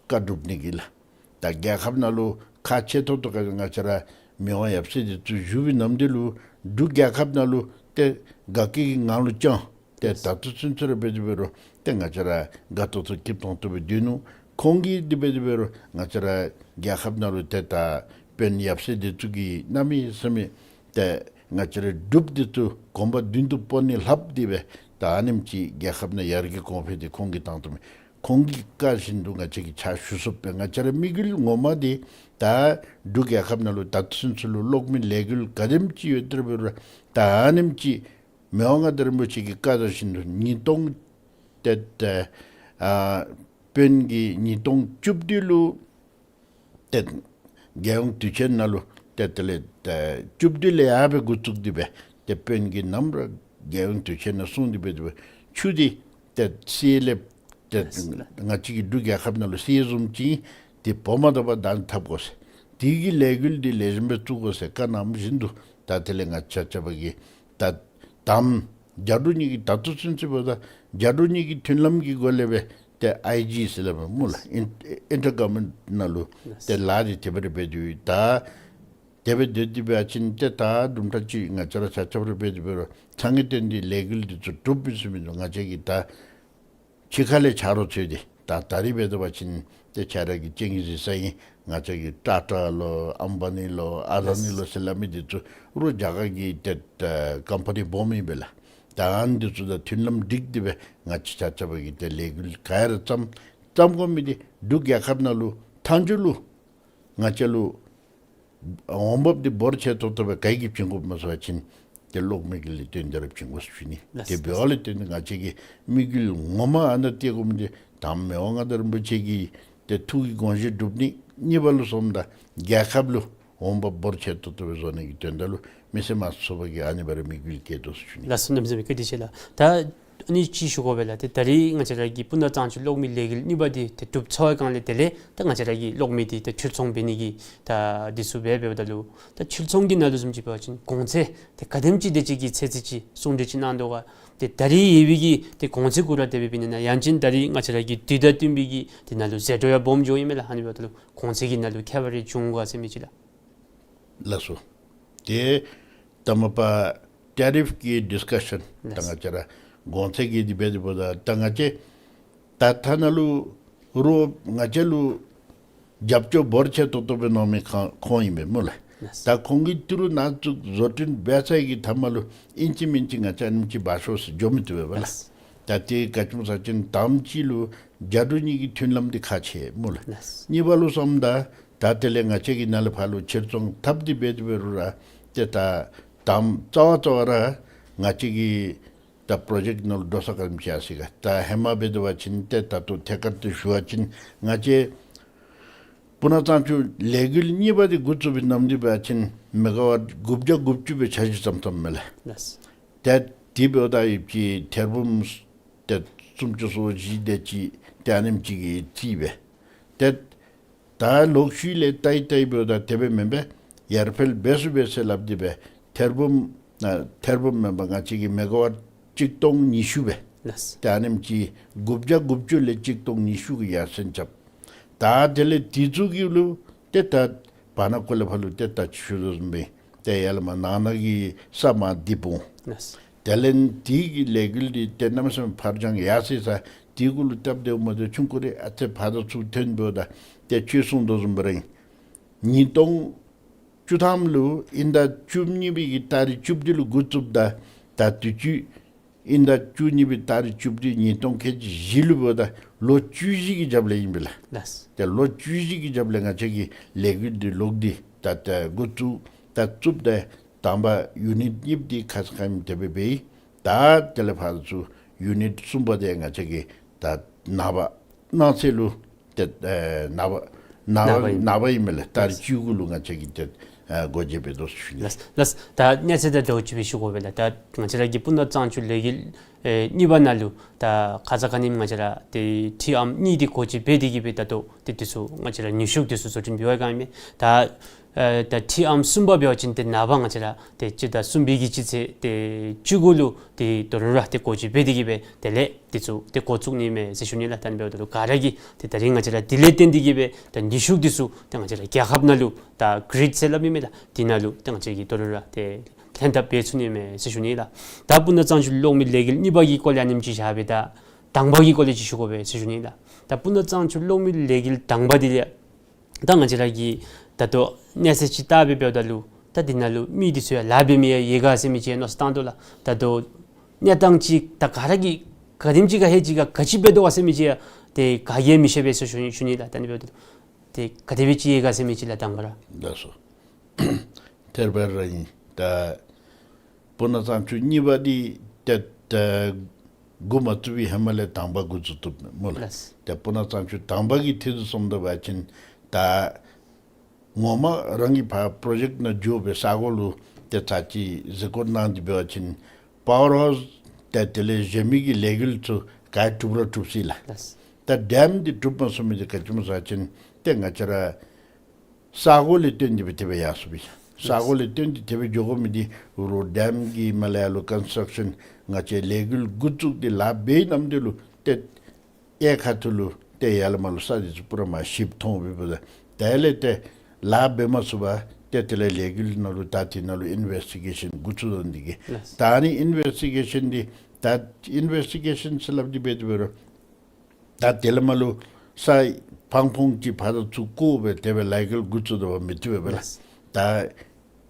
བཀའ་སྒྲུབ་ནི་གི་ལགས། ད་རྒྱལ་ཁབ་ནང་ལུ་ཁག་ཆེ་ཏོག་ཏོ་ག་ང་བཅས་ར་མི་དབང་ཡབ་སྲས་འདི་ཚུ་བཞུགས་པའི་ནམ་འདི་ལུ་འབྲུག་རྒྱལ་ཁབ་ནང་ལུ་ཏེ་དགའ་སྐྱིད་ཀྱི་ངང་ལུ་བསྐྱངས། ཏེ་ད་ལྟོ་ཚུན་ཚོད་ར་འབད་དེ་འབད་རུང་ཏེ་ང་བཅས་ར་དགའ་ཏོག་ཏོ་སྐྱིད་ཏོང་ཏོ་སྦེ་སྡོད་ནུག། ཁོང་གིས་འདི་འབད་དེ་འབད་རུང་ང་བཅས་ར་རྒྱལ་ཁབ་ནང་ལུ་ཏེ་ད་དཔོན་ཡབ་སྲས་འདི་ཚུ་གིས་གནམ་མེད་ས་མེད་ཏེ་ང་བཅས་ར་འབྲུགཔ་འདི་ཚུ་གོམ་པ་མདུན་དུ་སྤོ་ནི་ལྷགཔ་འདི་སྦེ་ད་ཨ་ནེམ་ཅིག་རྒྱལ་ཁབ་ནང་ཡར་རྒྱས་གོང་འཕེལ་འདི་ཁོང་གིས་བཏང་བཏངམ་མས། ཁོང་གི་བཀའ་བཞིན་དུ་ང་བཅས་ཀྱིས་ཕྱག་ཞུ་ཚུགསཔ་སྦེ་ང་བཅས་ར་དམིགས་ཡུལ་ངོ་མ་འདི་ད་འབྲུག་རྒྱལ་ཁབ་ནང་ལུ་ད་ལྟོ་ཚུན་ཚོད་ལུ་གློག་མེ་ལས་འགུལ་ག་དེམ་ཅིག་ཡོད་དེ་འབད་རུང་ད་ཨ་ནེམ་ཅིག་མི་དབང་མངའ་བདག་རིན་པོ་ཆེ་གི་བཀའ་དང་བཞིན་དུ་ཉིས་སྟོང་ཏེ་ཏེ་ཨ་དཔོན་གྱིས་ཉིས་སྟོང་བཅུ་བདུན་ལུ་ཏེ་རྒྱལ་ཡོངས་དུས་ཆེན་ནང་ལུ་ཏེ་དེ་ལས་ཏེ་བཅུ་བདུན་ལས་ཡར་སྦེ་འགོ་བཙུགས་ཏེ་སྦེ་ཏེ་དཔོན་གྱིས་ནམ་ར་རྒྱལ་ཡོངས་དུས་ཆེན་ནང་གསུངས་ཏེ་སྦེ་ཏེ་ཆུ་འདི་ཏེ་བསིལ་ལས་ཏེ་ལགས་ལགས། ང་བཅས་ཀྱི་འབྲུག་རྒྱལ་ཁབ་ནང་ལུ་བསིལ་བཟུམ་ཅིག་ཏེ་བོག་མ་ཐོབ་པར་བདག་ཐབ་དགོ་ཟེར། དེ་གི་ལས་འགུལ་འདི་ལེགས་ཤོམ་སྦེ་བཙུགས་དགོ་ཟེར་བཀའ་གནངམ་བཞིན་དུ་ད་དེ་ལས་ང་བཅས་ཆ་ཁྱབ་ཀྱིས་ད་དམ་རྒྱ་འབྲུག་གཉིས་ཀྱི་ད་ལྟོ་ཚུན་ཚོད་འབདཝ་ད་རྒྱ་འབྲུག་གཉིས་ཀྱི་མཐུན་ལམ་གྱི་སྒོ་ལས་སྦེ་ཏེ་ཨའི་ཇི་ཟེར་སླབ་མས་སྨོ་ལགས། ཨིན་ཨིན་ཊར་གོ་ཝར་མེནཊ་ནང་ལུ་ཏེ་ལཱ་འདི་དེ་སྦེ་ར་འབད་དེ་ད་དེ་སྦེ་སྡོད་དེ་འབད་བ་ཅིན་ཏེ་ད་དུམ་གྲ་ཅིག་ང་བཅས་ར་ཆ་ཁྱབ་ར་འབད་དེ་འབད་རུང་ཚང་གི་དོན་འདི་ལས་འགུལ་འདི་ཚུ་གྲུབ་པའི་ཚུལ་མིན་འདུག། ང་བཅས་ཀྱིས་ད་ཕྱི་ཁ་ལས་ཆ་རོགས་འཚོལ་ཏེ་ད་ད་རིས་འབད་དེ་འབད་བ་ཅིན་ཏེ་ཁྱེད་ར་གིས་སྤྱན་གྱིས་གཟིགས་ས་ཨིན། ང་བཅས་ཀྱི་ཊ་ཊ་ལོ་ཨམ་བ་ནི་ལོ་ཨ་དཱ་ནི་ལོ་ཟེར་སླབ་མི་འདི་ཚུ་རོགས་རྒྱ་གར་གྱི་ཏེ་ཀམ་པ་ནི་སྦོམ་ཨིན་པས་ལགས། ད་ཨ་ནི་འདི་ཚུ་དང་མཐུན་ལམ་སྒྲིག་སྟེ་སྦེ་ང་བཅས་ཆ་ཁྱབ་ཀྱིས་ཏེ་ལས་འགུལ་ག་ར་བརྩམ་བརྩམ་དགོ་མི་འདི་འབྲུག་རྒྱལ་ཁབ་ནང་ལུ་མཐའ་མཇུག་ལུ་ང་བཅས་ལུ་འོང་འབབ་འདི་འབོར་ཆེ་ཏོག་ཏོ་སྦེ་ག་གིས་བྱིན་དགོཔ་སྨོ་ཟེར་བ་ཅིན་ཏེ་གློག་མེ་གི་ལས་དོན་འདི་ར་བྱིན་དགོ་ཟེར་ཞུ་ནི། ལགས་དེ་སོ། འབདཝ་ལས་བརྟེན་ཏེ་ང་བཅས་ཀྱི་དམིགས་ཡུལ་ངོ་མ་ཨ་ནཱ་གཏད་དགོ་མི་འདི་དང་པ་མི་དབང་མངའ་བདག་རིན་པོ་ཆེ་གི་ཏེ་ཐུགས་ཀྱི་དགོངས་བཞེད་སྒྲུབ་ནི། གཉིས་པ་ལུ་སོངམ་ད་རྒྱལ་ཁབ་ལུ་འོང་འབབ་འབོར་ཆེ་ཏོག་ཏོ་སྦེ་བཟོ་ནི་གི་དོན་དག་ལུ་མི་སེར་དམངས་གཙོའི་ཚོགས་པ་གིས་ཨ་ནི་སྦེ་ར་དམིགས་ཡུལ་བསྐྱེད་དོ་ཟེར་ཞུ་ནི། ལགས་སོ། གནམ་མེད་ས་མེད་བཀའ་དྲིན་ཆེ་ལགས། ད་ཨ་ནི་ཅིག་ཞུ་དགོ་པས་ལགས། ཏེ་ད་རིས་ང་བཅས་ར་གི་སྤུ་ན་གཙང་ཆུ་གློག་མེ་ལས་འགུལ་གཉིས་པ་འདི་ཏེ་གྲུབ་ཚར་བའི་སྒང་ལས་དེ་ལས་ད་ང་བཅས་ར་གི་གློག་མེ་འདི་ཏེ་འཕྲུལ་ཚོང་འབད་ནི་གི་ད་འདི་ཚུ་འབད་འབདཝ་ད་ལུ་ད་འཕྲུལ་ཚོང་གི་ནང་ལུ་བཟུམ་ཅིག་འབད་བ་ཅིན་གོང་ཚད་ཏེ་ག་དེམ་ཅིག་དེ་ཅིག་གི་ཚད་ཅིག་གསུང་གྲོས་ཅིག་གནང་དོ་ག། ཏེ་ད་རིས་ཡོད་པའི་གི་ཏེ་གོང་ཚད་གུ་ར་དེ་སྦེ་འབད་ནི་ན་ཡང་ཅིན་ད་རིས་ང་བཅས་ར་གི་དུས་དང་བསྟུན་པའི་གི་དེ་ནང་ལུ་ཟད་འགྲོ་ཡང་སྦོམ་འགྱོཝ་ཨིན་མས་ལགས། ཨ་ནི་འབདཝ་ད་ལུ་གོང་ཚད་ཀྱི་ནང་ལུ་ཁྱད་པར་རེ་འབྱུང་ག་ཟེར་མི་ཅིག་ལགས། ལགས་སོ། ཏེ་ད་མ་པ་ཊེ་རིཕ་གི་ཌིསི་ཀ་ཤཱན་ད་ང་བཅས་ར་གོང་ཚད་ཀྱི་འདི་འབད་དེ་འབདཝ་ད་ད་ང་བཅས་ད་ཐ་ན་ལུ་རོགས་ང་བཅས་ལུ་རྒྱབ་སྐྱོར་འབོར་ཆེ་ཏོག་ཏོ་སྦེ་གནང་མི་ཁོང་ཁོང་ཨིན་པས་སྨོ་ལགས། ལགས། ད་ཁོང་གིས་ཏི་རུ་ནང་བཙུགས་བཟོ་སྐྲུན་འབད་ཚར་གྱི་མཐའ་མ་ལུ་ཨིན་ཅི་མིན་ཅི་ང་བཅས་ཨ་ནེམ་ཅིག་འབག་ཤོག་ཟེར་འགྱོ་མི་བཏུབ་པས་ལགས། ལགས། ད་དེ་ག་ཅི་སྨོ་ཟེར་བ་ཅིན་དང་པ་ཅིག་ལུ་རྒྱ་འབྲུག་གཉིས་ཀྱི་མཐུན་ལམ་འདི་ཁག་ཆེ་སྨོ་ལགས། ལགས། གཉིས་པ་ལུ་བསམ་ད་ད་དེ་ལས་ང་བཅས་ཀྱིས་ནཱ་ལས་ཕར་ལུ་ཕྱིར་ཚོང་འཐབ་སྟེ་འབད་དེ་འབད་རུང་ར་ཏེ་ད་དང་པ་རྩ་བ་རྩ་བ་ར་ང་བཅས་ཀྱི་ད་པྲོ་ཇེཀཊ་ནང་ལུ་འགྲོ་ས་ག་དེམ་ཅིག་ཡར་སོ་ཡི་ག། ད་ཧེ་མ་འབད་དེ་འབད་བ་ཅིན་ཏེ་ད་ལྟོ་ཐད་ཀར་དུ་ཞུ་བ་ཅིན་ང་བཅས་སྤུ་ན་གཙང་ཆུ་ལས་འགུལ་གཉིས་པ་འདི་འགོ་བཙུགས་པའི་ནམ་དུས་འབད་བ་ཅིན་མེ་ག་ཝཊ་དགུ་བརྒྱ་དགུ་བཅུ་སྦེ་འཆར་གཞི་བརྩམས་བརྩམསཔ་མས་ལགས། ལགས། ཏེ་དེ་འབདཝ་ད་ཡོད་ཀྱི་ཐེར་འབུམ་ཏེ་སུམ་ཅུ་སོ་བཞི་དེ་ཅིག་ཏེ་ཨ་ནེམ་ཅིག་གི་རྩིས་སྦེ། ཏེ་ད་ལོག་ཤུལ་ལས་བལྟ་ཡི་བལྟ་ཡི་འབདཝ་ད་དེ་སྦེ་མེན་པས། ཡར་འཕེལ་འབད་ཚུགས་པས་ཟེར་སླབ་སྟེ་སྦེ་ཐེར་འབུམ་ཨ་ཐེར་འབུམ་མེན་པར་ང་བཅས་ཀྱིས་མེ་ག་ཝཊ་གཅིག་སྟོང་ཉི་ཤུ་སྦེ། ལགས། ཏེ་ཨ་ནེམ་ཅིག་དགུ་བརྒྱ་དགུ་བཅུ་ལས་གཅིག་སྟོང་ཉི་ཤུ་གི་ཡར་སེང་རྐྱབ། ད་དེ་ལས་དེ་ཚུ་གི་ལུ་ཏེ་ད་བར་ན་ཀོ་ལས་ཕར་ལུ་ཏེ་ད་ཅི་ཞུ་དོ་བཟུམ་སྦེ་ཏེ་ཡར་ལས་མར་ནང་ན་གི་ས་མར་འདི་སྤུངས། ལགས། དེ་ལས་དེ་གི་ལས་འགུལ་འདི་ཏེ་གནམ་མེད་ས་མེད་ཕར་འགྱངས་ཡར་སོ་ཡི་ས། དེ་གུ་ལུ་སྟབས་བདེཝ་མ་བདེཝ་ཆུང་ཀུ་རེ་ཨ་ཙི་ཕར་དང་ཚུར་ཐོན་འབདཝ་ད་ཏེ་ཁྱོད་གསུངས་དོ་བཟུམ་སྦེ་ར་ཨིན། ཉིས་སྟོང་བཅུ་ཐམ་ལུ་དབྱིན་ཟླ་བཅུ་གཉིས་པའི་གི་ཏ་རིག་བཅུ་བདུན་ལུ་འགོ་བཙུགསཔ་ད་ད་དུས་ཅི་དབྱིན་ཟླ་བཅུ་གཉིས་པའི་ཏ་རིག་བཅུ་བདུན་ཉིས་སྟོང་ཁལ་གཅིག་བཞི་ལུ་འབདཝ་ད་ལོ་བཅུ་བཞི་གི་རྒྱབ་ལས་ཨིན་པས་ལགས། ལགས། ཏེ་ལོ་བཅུ་བཞི་གི་རྒྱབ་ལས་ང་བཅས་ཀྱིས་ལས་འགུལ་འདི་ལོག་སྟེ་ད་ད་འགོ་བཙུགས་ད་བཙུགསཔ་ད་དང་པ་ཡུ་ནིཊ་གཉིས་པོ་འདི་ཁ་ཙ་ཁ་ཉིནམ་དེ་སྦེ་འབད་ཡི། ད་དེ་ལས་ཕར་ཚུར་ཡུ་ནིཊ་གསུམ་པ་འདི་ང་བཅས་ཀྱིས་ད་ནངས་པ་གནངས་ཚེ་ལུ་ཏེ་ཨེ་ནངས་པ་ནངས་པ་ནངས་པ་ཨིན། ནངས་པ་ཨིན་མས་ལགས། ཏ་རིག་བཅུ་དགུ་ལུ་ང་བཅས་ཀྱིས་ཏེ་ཨེ་སྒོ་འབྱེད་འབད་དོ་ཟེར་ཞུ་ནི། ལགས་ལགས། ད་གནས་ཚུལ་འདི་ད་ཅི་སྦེ་ཞུ་དགོ་པས་ལགས། ད་ང་བཅས་ར་གི་སྤུ་ན་གཙང་ཆུ་ལས་འགུལ་ཨེ་གཉིས་པ་ནང་ལུ་ད་ཁ་ཙ་ཁ་ཉིནམ་ང་བཅས་ར་ཏེ་ཁྲི་ཨམ་གཉིས་འདི་སྒོ་འབྱེད་འབད་དེ་གི་སྦེ་ད་ལྟོ་ཏེ་དེ་ཚུ་ང་བཅས་ར་ནུས་ཤུགས་དེ་ཚུ་བཟོ་སྐྲུན་འབད་བའི་སྒང་ཨིན་མས། ད་ཨེ་ད་ཁྲི་ཨམ་གསུམ་པ་འབད་བ་ཅིན་ཏེ་ནངས་པ་ང་བཅས་ར་ཏེ་སྤྱི་ཟླ་གསུམ་པའི་གི་སྤྱི་ཚེས་ཏེ་བཅུ་དགུ་ལུ་ཏེ་དོ་རུང་ར་ཏེ་སྒོ་འབྱེད་འབད་དེ་གི་སྦེ་དེ་ལས་དེ་ཚུ་ཏེ་འགོ་བཙུགས་ནི་མས་ཟེར་ཞུ་ནི་ལགས། ད་ཨ་ནི་འབདཝ་ད་ལུ་ག་ར་གིས་ཏེ་ད་རིས་ང་བཅས་ར་དེ་ལས་བརྟེན་ཏེ་གི་སྦེ་ད་ནུས་ཤུགས་དེ་ཚུ་ཏེ་ང་བཅས་ར་རྒྱལ་ཁབ་ནང་ལུ་ད་གིརིཌ་ཟེར་སླབ་ཨིན་མས་ལགས། དེ་ནང་ལུ་ཏེ་ང་བཅས་ཀྱིས་དོ་རུང་ར་ཏེ་ལྷན་ཐབས་འབད་ཚུགས་ནི་མས་ཟེར་ཞུ་ནི་ལགས། ད་སྤུ་ན་གཙང་ཆུ་གློག་མེ་ལས་འགུལ་གཉིས་པ་གི་སྐོར་ལས་ཨ་ནེམ་ཅིག་བཞག་སྦེ་ད་དང་པ་གི་སྐོར་ལས་ཅིག་ཞུ་དགོ་པས་ཟེར་ཞུ་ནི་ལགས། ད་སྤུ་ན་གཙང་ཆུ་གློག་མེ་ལས་འགུལ་དང་པ་འདི་ལས་ད་ང་བཅས་ར་གིས་ད་ལྟོ་གནས་ཚད་ཅིག་བལྟ་སྦེ་འབདཝ་ད་ལུ་ད་འདི་ནང་ལུ་མི་འདི་ཚུ་ཡང་ལཱ་འབད་མི་ཡང་ཡོད་ག་ཟེར་མི་ཅིག་མནོ་བསམ་བཏང་དོ་ལགས། ད་ལྟོ་གནས་སྟངས་ཅིག་ད་ག་ར་གིས་ག་དེམ་ཅིག་ག་ཧེ་ཅིག་ག་ག་ཅི་འབད་དོ་ག་ཟེར་མི་ཅིག་ཡང་ཏེ་ག་གིས་མི་ཤེས་པས་ཟེར་ཞུ་ནི་ཞུ་ནི་ལགས། ད་ཨ་ནི་འབདཝ་ད་ཏེ་ག་དེ་སྦེ་ཅིག་ཡོད་ག་ཟེར་མི་ཅིག་ལགས་དང་པ་ར། ལགས་སོ། ཐེར་པ་ར་ཨིན། ད་སྤུ་ན་གཙང་ཆུ་གཉིས་པ་འདི་ཏེ་ད་འགོ་མ་བཙུགས་པའི་ཧེ་མ་ལས་དང་པ་འགོ་བཙུགས་བཏུབ་སྨོ་ལགས། ལགས། ཏེ་སྤུ་ན་གཙང་ཆུ་དང་པ་གི་ཐད་དུ་སོངམ་ད་འབད་བ་ཅིན་ད་ངོ་མ་རང་གི་ཕར་པྲོ་ཇེཀཊ་ནང་འགྱོ་སྦེ་ས་གོ་ལུ་ཏེ་ཚར་ཅིག་གཟིགས་སྐོར་གནང་སྟེ་འབད་བ་ཅིན་པ་ཝར་ཧའུསི་ཏེ་དེ་ལས་གཞན་མི་གི་ལས་འགུལ་ཚུ་ག་གྲུབ་ར་གྲུབ་ཅི་ལགས། ལགས། ད་ཌེམ་འདི་གྲུབ་མ་ཚུགས་མི་འདི་ག་ཅི་སྨོ་ཟེར་བ་ཅིན་ཏེ་ང་བཅས་ར་ས་གོ་ལས་བརྟེན་ཏེ་སྦེ་དེ་སྦེ་ཡར་སོཔ་ཨིན། ས་གོ་ལས་བརྟེན་ཏེ་དེ་སྦེ་འགྱོ་དགོ་མི་འདི་རོགས་ཌེམ་གྱི་མ་ལས་ཡར་ལུ་ཀོན་སི་ཊྲག་ཤཱན་ང་བཅས་ལས་འགུལ་འགོ་བཙུགས་ཏེ་ལཱ་འབད་ནམ་དེ་ལུ་ཏེ་གཡས་ཁ་ཐུག་ལུ་ཏེ་ཡར་ལས་མར་ལུ་ས་འདི་ཚུ་པུ་ར་མར་ཞིབ་མཐོང་སྦེ་འབདཝ་ད་དེ་ལས་ཏེ་ལཱ་འབད་མ་ཚུགས་པར་ཏེ་དེ་ལས་ལས་འགུལ་ནང་ལུ་ད་དེ་ནང་ལུ་ཨིན་ཝེསི་ཊི་གེ་ཤཱན་འགོ་བཙུགས་དོ་འདི་གིས། ལགས། ད་ཨ་ནི་ཨིན་ཝེསི་ཊི་གེ་ཤཱན་འདི་ད་ཨིན་ཝེསི་ཊི་གེ་ཤཱན་ཟེར་སླབ་སྟེ་འབད་དེ་འབད་རུང་ད་དེ་ལས་མར་ལུ་ས་ཕང་ཕུང་ཅིག་ཕར་དང་ཚུར་བརྐོ་སྦེ་དེ་སྦེ་ལཱ་འགུལ་འགོ་བཙུགས་ད་པ་མི་བཏུབ་པས་ལགས། ལགས། ད་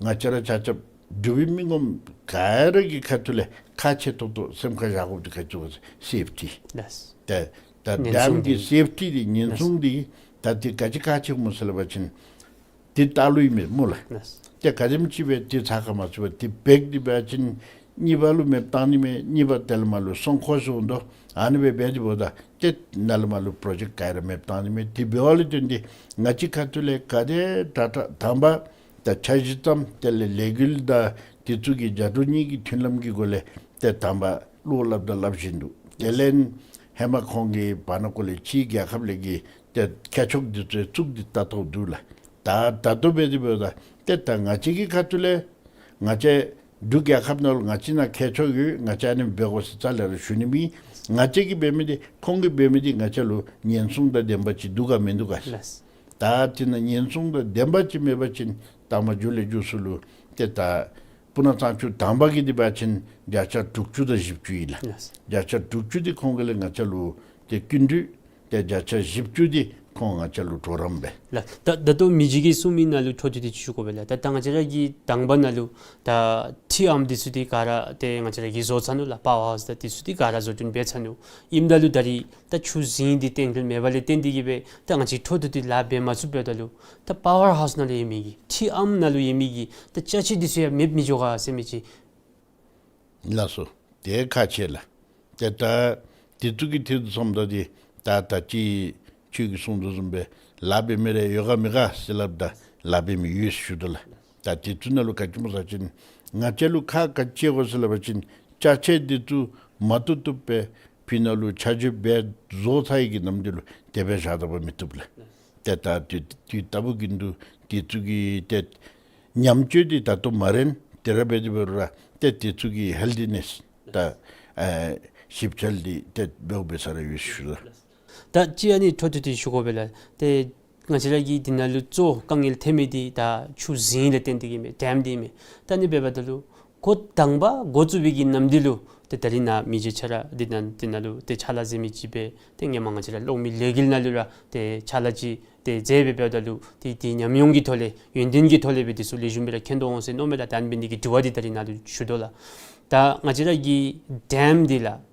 ང་བཅས་ར་ཆ་ཁྱབ་འབྲུག་པའི་མི་ངོམ་ག་ར་གི་ཁ་ཐུག་ལས་ཁག་ཆེ་ཏོག་ཏོ་སེམས་ཁར་བཞག་དགོཔ་འདི་ག་ཅི་སྨོ་ཟེར་བ་ཅིན་སེཕ་ཊི། ལགས། ད་ད་ཉེན་ཌེམ་སྲུང་གི་འདི། སེཕ་ཊི་འདི་ཉེན་ལགས། སྲུང་འདི་ད་འདི་ག་ཅི་ཁག་ཆེ་སྨོ་ཟེར་སླབ་པ་ཅིན་འདི་ལྟ་ལུགས་ཨིན་མས་སྨོ་ལགས། ལགས། ཏེ་ག་དེམ་ཅིག་སྦེ་འདི་ཚ་ཁ་མ་ཚུད་པར་འདི་འབད་དེ་འབད་བ་ཅིན་གཉིས་པ་ལུ་མེདཔ་བཏང་ནི་མས། གཉིས་པ་དེ་ལས་མར་ལུ་སྲུང་འཁོར་སོང་དོ། ཨ་ནི་སྦེ་འབད་དེ་འབདཝ་ད་ཏེ་ནཱ་ལས་མར་ལུ་པྲོ་ཇེཀཊ་ག་ར་མེདཔ་བཏང་ནི་མས། འདི་འབདཝ་ལས་བརྟེན་ཏེ་ང་བཅས་ཁ་ཐུག་ལས་ག་དེ་དྲག་དྲག་དང་པ་ད་འཆར་གཞི་བརྩམ། དེ་ལས་ལས་འགུལ་དང་འདི་ཚུ་གི་རྒྱ་འབྲུག་གཉིས་ཀྱི་མཐུན་ལམ་གྱི་སྒོ་ལས་ཏེ་དང་པ་བློ་སླབ་དང་སླབ་བཞིན་འདུག། དེ་ལས་ཧེ་མ་ཁོང་གིས་བར་ན་ཀོ་ལས་ཕྱིའི་རྒྱལ་ཁབ་ལས་ཀྱི་ཏེ་མཁས་མཆོག་འདི་ཚུ་བཙུགས་ཏེ་ལྟ་རྟོག་འདུག་ལགས། ད་ད་ལྟོ་འབད་དེ་འབདཝ་ད་ཏེ་ད་ང་བཅས་ཀྱི་ཁ་ཐུག་ལས་ང་བཅས་འབྲུག་རྒྱལ་ཁབ་ནང་ལུ་ང་བཅས་ནང་མཁས་མཆོག་ཡོད། ང་བཅས་ཨ་ནི་འབད་དགོ་ཟེར་རྩ་ལས་ར་ཞུ་ནི་མེད། ང་བཅས་ཀྱིས་འབད་མི་འདི་ཁོང་གིས་འབད་མི་འདི་ང་བཅས་ལུ་ཉེན་སྲུང་དང་ལྡན་པ་ཅིག་འདུག་ག་མིན་འདུག་ག། ལགས། ད་འདི་ནང་ཉེན་སྲུང་དང་ལྡན་པ་ཅིག་མེད་པ་ཅིན་ད་མ་མཇུག་ལས་མཇུག་སུ་ལུ་ཏེ་ད་སྤུ་ན་གཙང་ཆུ་དང་པ་གི་འདི་འབད་བ་ཅིན་བརྒྱ་ཆ་དྲུག་ཅུ་དང་བཞི་བཅུ་ཨིན་ལགས། ལགས། བརྒྱ་ཆ་དྲུག་ཅུ་འདི་ཁོང་གིས་ལས་ང་བཅས་ལུ་ཏེ་སྐྱིན་འགྲུལ། ཏེ་བརྒྱ་ཆ་བཞི་བཅུ་འདི་ ཁོང་ང་བཅས་ལུ་གྲོགས་རམ་འབད། ལགས། ད་ད་ལྟོ་མི་རྗེ་གིས་གསུངས་མི་ནང་ལུ་འཕྲོ་མཐུད་དེ་ཅིག་ཞུ་དགོ་པས་ལགས། ད་ད་ང་བཅས་ར་གི་དང་པ་ནང་ལུ་ད་འཐུས་ཨམ་འདི་ཚུ་འདི་ག་ར་ཏེ་ང་བཅས་ར་གིས་བཟོ་ཚར་ནུག་ལགས། པ་ཝར་ཧའུསི་དང་འདི་ཚུ་འདི་ག་ར་བཟོ་སྐྲུན་འབད་ཚར་ནུག། ཨིནམ་ད་ལུ་ད་རིས་ད་ཆུ་རྫིང་འདི་གཏན་འཁེལ་མེད་པ་ལས་བརྟེན་ཏེ་གིས་སྦེ་ད་ང་བཅས་འཕྲོ་མཐུད་དེ་ལཱ་འབད་མ་ཚུགསཔ་འབདཝ་ད་ལུ་ད་པ་ཝར་ཧའུསི་ནང་ལུ་ཡོད་མི་གི་འཐུས་ཨམ་ནང་ལུ་ཡོད་མི་གི་ད་ཅ་ཆས་འདི་ཚུ་ཡང་མེདཔ་མི་འགྱོ་ག་ཟེར་མི་ཅིག། ལགས་སོ། དེ་ཁག་ཆེ་ལགས། ཏེ་ད་དེ་ཚུ་གི་ཐད་དུ་སོངམ་ད་འདི་ད་ད་ཅི་ཁྱོད་ཀྱིས་གསུངས་དོ་བཟུམ་སྦེ་ལཱ་འབད་མི་རེ་ཡོད་ག་མེད་ག་ཟེར་སླབ་ད་ལཱ་འབད་མི་ཡོད་ཟེར་ཞུ་དོ་ལགས། ད་དེ་ཚུ་ནང་ལུ་ག་ཅི་སྨོ་ཟེར་བ་ཅིན་ང་བཅས་ལུ་ཁག་ག་ཅི་ཡོད་ག་ཟེར་སླབ་པ་ཅིན་ཅ་ཆས་འདི་ཚུ་མ་བཏུབ་བཏུབ་སྦེ་ཕི་ནང་ལུ་ཆ་འཇོག་འབད་བཟོ་ཚར་ཡི་གི་ནམ་འདི་ལུ་དེ་སྦེ་བཞག་ད་པ་མི་བཏུབ་ལགས། ཏེ་ད་དུས་དུས་རྟག་བུ་གི་དུས་དེ་ཚུ་གི་ཏེ་ཉམས་བཅོས་འདི་ད་ལྟོ་མ་རན། དེ་ར་འབད་དེ་འབད་རུང་ར་ཏེ་དེ་ཚུ་གི་ཧེལ་ཐི་ནེསི་ད་ཨེ་ཞིབ་འཚོལ་འདི་ཏེ་འབདཝ་འབད་ས་ར་ཡོད་ཟེར་ཞུ་ལགས། ད་ཅི་ཨ་ནི་འཕྲོ་མཐུད་དེ་ཞུ་དགོ་པས་ལགས། ཏེ་ང་བཅས་ར་གི་འདི་ནང་ལུ་གཙོ་དཀའ་ངལ་ཐོན་མི་འདི་ད་ཆུ་རྫིང་ལས་བརྟེན་ཏེ་གིས་མས། ཌེམ་འདི་མས། ད་ཨ་ནི་འབདཝ་ད་ལུ་འགོ་དང་པ་འགོ་བཙུགས་པའི་གི་ནམ་འདི་ལུ་ཏེ་ད་རིས་ནཱ་མི་རྗེ་ཁྱོད་ར་འདི་ནང་འདི་ནང་ལུ་ཏེ་ཕྱག་ལཱ་མཛད་མི་ཅིག་སྦེ་ཏེ་ཧེ་མ་ང་བཅས་ར་གློག་མེ་ལས་འགུལ་ནང་ལུ་ར་ཏེ་ཕྱག་ལཱ་ཅིག་ཏེ་མཛད་སྦེ་འབདཝ་ད་ལུ་ཏེ་ཏེ་ཉམས་མྱོང་གི་ཐོག་ལས་ཡོན་ཏན་གྱི་ཐོག་ལས་སྦེ་འདི་ཚུ་ལེགས་ཤོམ་སྦེ་ར་མཁྱེན་དོ་འོང་ཟེར་མནོཝ་མས་ལགས། ད་ཨ་ནི་འབད་ནི་འདི་གིས་དྲི་བ་འདི་ད་རིས་ནཱ་ལུ་ཞུ་དོ་ལགས། ད་ང་བཅས་ར་གི་ཌེམ་འདི་ལགས།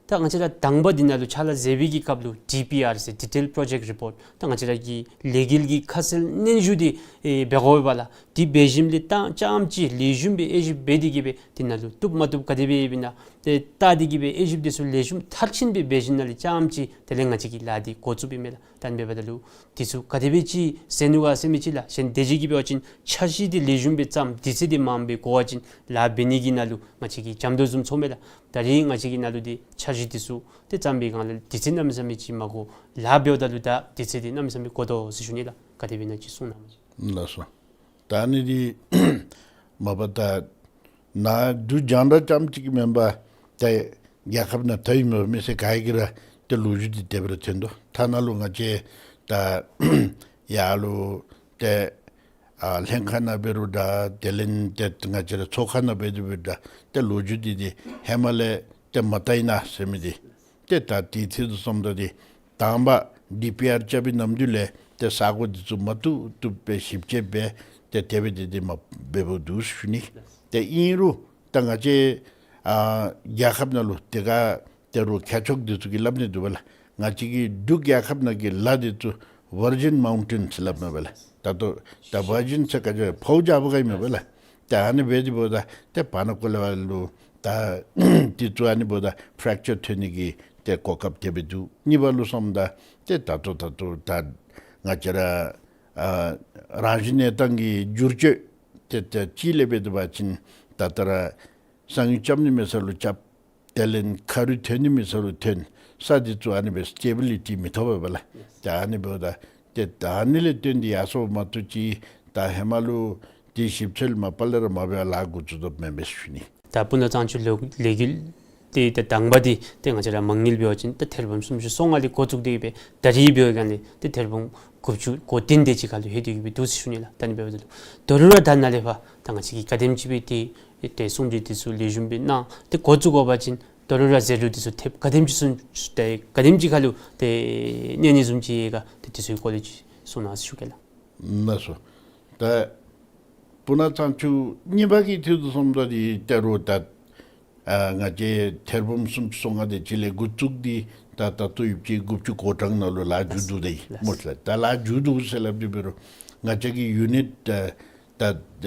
ད་ང་བཅས་ར་དང་པ་འདི་ནང་ལུ་ཕྱག་ལཱ་མཛད་པའི་གི་སྐབས་ལུ་ཌི་པི་ཨར་ཟེར་ཌི་ཊེལ་པྲོ་ཇེཀཊ་རི་པོརཊ་ད་ང་བཅས་ར་གི་ལས་འགུལ་གྱི་ཁ་གསལ་སྙན་ཞུ་འདི་ཨེ་འབད་དགོ་པས་ལགས། འདི་འབད་ཞིནམ་ལས་ད་རྐྱངམ་ཅིག་ལེགས་ཤོམ་སྦེ་དབྱེ་ཞིབ་འབད་དེ་གིས་སྦེ་འདི་ནང་ལུ་བཏུབ་མ་བཏུབ་ག་དེ་སྦེ་ཡོདཔ་ཨིན་ན་ཏེ་བལྟ་སྟེ་གིས་སྦེ་དབྱེ་ཞིབ་འདི་ཚུ་ལེགས་ཤོམ་མཐར་ཕྱིན་སྦེ་འབད་ཞིནམ་ལས་རྐྱངམ་ཅིག་དེ་ལས་ང་བཅས་ཀྱིས་ལཱ་འདི་འགོ་བཙུགསཔ་ཨིན་མས་ལགས། ད་ཨ་ནི་འབདཝ་ད་ལུ་འདི་ཚུ་ག་དེ་སྦེ་ཅིག་ཟེར་ནུག་ག་ཟེར་མི་ཅིག་ལགས། གཞན་དེ་ཅིག་གིས་འབད་བ་ཅིན་འཆར་གཞི་འདི་ལེགས་ཤོམ་སྦེ་བརྩམ། དུས་ཚོད་འདི་མངམ་སྦེ་འགོར་བ་ཅིན་ལཱ་འབད་ནི་གི་ནང་ལུ་ང་བཅས་ཀྱིས་འཇམ་དོ་བཟུམ་ཚོརཝ་མས་ལགས། ད་རིས་ང་བཅས་ཀྱི་ནང་ལུ་འདི་འཆར་གཞི་འདི་ཚུ་ཏེ་བརྩམ་པའི་སྒང་ལས་དུས་ཚོད་གནམ་མེད་ས་མེད་ཅིག་མ་འགོར། ལཱ་འབདཝ་ད་ལུ་ད་དུས་ཚོད་འདི་གནམ་མེད་ས་མེད་འགོར་དོ་ཟེར་ཞུ་ནི་ལགས། ག་དེ་སྦེ་ཨིན་ན་ཅིག་གསུང་གནང་། ལགས་སོ། ད་ཨ་ནི་འདི་མ་པ་ད་ནཱ་འབྲུག་རྒྱང་བསྒྲགས་རྐྱངམ་ཅིག་གིས་མེན་པར་ཏེ་རྒྱལ་ཁབ་ནང་ད་ཡོད་མི་མི་སེར་ག་གིས་ར་ཏེ་ལོ་རྒྱུས་འདི་དེ་སྦེ་ར་ཐོན་དོ། ཐ་ན་ལུ་ང་བཅས་ད་ཡར་ལུ་ཏེ་ཨ་ལྷན་ཁག་ནང་འབད་རུང་འདྲ། དེ་ལས་ཏེ་ང་བཅས་ར་ཚོགས་ཁང་ནང་འབད་དེ་འབད་རུང་འདྲ། ཏེ་ལོ་རྒྱུས་འདི་འདི་ཧེ་མ་ལས་ཏེ་མ་བལྟ་ཡི་ན་ཟེར་མི་འདི་ཏེ་ད་དེའི་ཚུལ་དུ་སོངམ་ད་འདི་དང་པ་ཌི་པི་ཨར་རྐྱབ་པའི་ནམ་དུས་ལས་ཏེ་ས་གོ་འདི་ཚུ་མ་བཏུབ་བཏུབ་སྦེ་ཞིབ་དཔྱད་འབད་དེ་དེ་སྦེ་འདི་འདི་མ་འབད་འབདཝ་འདུག་ཟེར་ཞུ་ནི། ཏེ་ཨིན་རུང་ད་ང་བཅས་ཨ་རྒྱལ་ཁབ་ནང་ལུ་དེ་ཁར་ཏེ་རུང་མཁས་མཆོག་འདི་ཚུ་གིས་སླབ་ནི་འདུག་པ་ལགས། ང་བཅས་ཀྱི་འབྲུག་རྒྱལ་ཁབ་ནང་གི་ལ་འདི་ཚུ་ཝར་ཇིན་མའུན་ཊེནསི་སླབ་མས་པ་ལགས། ད་ལྟོ་ད་ཝར་ཇིན་ཟེར་ག་ཅི་ཕོཝ་རྒྱས་པ་ག་ཨིན་མས་པ་ལགས། ཏེ་ཨ་ནི་འབད་དེ་འབདཝ་ད་ཏེ་བར་ན་ཀོ་ལེ་བ་ལུ་ད་འདི་ཚུ་ཨ་ནི་འབདཝ་ད་ཕྲེག་ཅར་ཐོན་ནི་གི་ཏེ་གོ་སྐབས་དེ་སྦེ་འདུག། གཉིས་པ་ལུ་སོངམ་ད་ཏེ་ད་ལྟོ་ད་ལྟོ་ད་ང་བཅས་ར་ཨ་རང་བཞིན་གནས་སྟངས་ཀྱི་འགྱུར་བཅོས་ཏེ་ཏེ་ཅིག་ལས་འབད་དེ་འབད་བ་ཅིན་ད་ལྟོ་ར་གསང་ཡུལ་རྐྱབ་ནི་མེད་ས་ལུ་རྐྱབ། དེ་ལས་ཁ་རུ་ཐོན་ནི་མེད་ས་ལུ་ཐོན། ས་འདི་ཚུ་ཨ་ནི་སྦེ་སི་ཊེ་བི་ལི་ཊི་མི་ཐོབ་པས་པ་ལགས། ཏེ་ཨ་ནི་འབདཝ་ད་ཏེ་ད་ཨ་ནི་ལས་བརྟེན་ཏེ་ཡར་སོང་མ་གཏོགས་ཅིག་ད་ཧེ་མ་ལུ་ཏེ་ཞིབ་འཚོལ་མ་པ་ལས་ར་མ་འབད་བར་ལཱ་འགོ་བཙུགས་དོ་མེན་པས་ཟེར་ཞུ་ནི། ད་སྤུ་ན་གཙང་ཆུ་ལོ་ལས་འགུལ་འདི་ད་དང་པ་འདི་ཏེ་ང་བཅས་ར་མ་དངུལ་འབད་བ་ཅིན་ད་ཐེར་འབུམ་སུམ་ཅུ་སོ་ལྔ་ལས་འགོ་བཙུགས་ཏེ་སྦེ་ད་རིས་འབད་བའི་སྒང་ལས་ཏེ་ཐེར་འབུམ་དགུ་བཅུ་གོ་བདུན་དེ་ཅིག་ཁར་ལུ་ལྷོད་དེ་གིས་སྦེ་འདུག་ཟེར་ཞུ་ནི་ལགས། ད་ཨ་ནི་འབདཝ་ད་ལུ་ད་རུང་ར་ད་ནཱ་ལས་ཕར་ད་ང་བཅས་ཀྱིས་ག་དེམ་ཅིག་སྦེ་ཏེ་ཏེ་གསུང་གྲོས་འདི་ཚུ་ལེགས་ཤོམ་སྦེ་གནང་སྟེ་འགོ་བཙུགས་དགོ་པ་ཅིན་ད་རུང་ར་ཟད་འགྲོ་འདི་ཚུ་ཐེབས་ག་དེམ་ཅིག་སུ་ཏེ་ག་དེམ་ཅིག་ཁར་ལུ་ཏེ་གནས་ནི་བཟུམ་ཅིག་ཡོད་ག་ཏེ་འདི་ཚུ་གི་སྐོར་ལས་ཅིག་གསུང་གནང་ཟེར་ཞུ་གེ་ལགས། ལགས་སོ། ད་སྤུ་ན་གཙང་ཆུ་གཉིས་པ་གི་ཐད་དུ་སོངམ་ད་འདི་ད་རུང་ད་ཨ་ང་བཅས་ཐེར་འབུམ་སུམ་ཅུ་སོ་ལྔ་དེ་ཅིག་ལས་འགོ་བཙུགས་ཏེ་ད་ད་ལྟོ་ཡོདཔ་ཅིག་དགུ་བཅུ་གོ་གྲངས་ནང་ལུ་ལཱ་མཇུག་བསྡུ་སྟེ་ཡོད་སྨོ་ལགས། ད་ལཱ་མཇུག་བསྡུ་ཟེར་སླབ་དེ་འབད་རུང་ང་བཅས་ཀྱི་ཡུ་ནིཊ་ད་ད་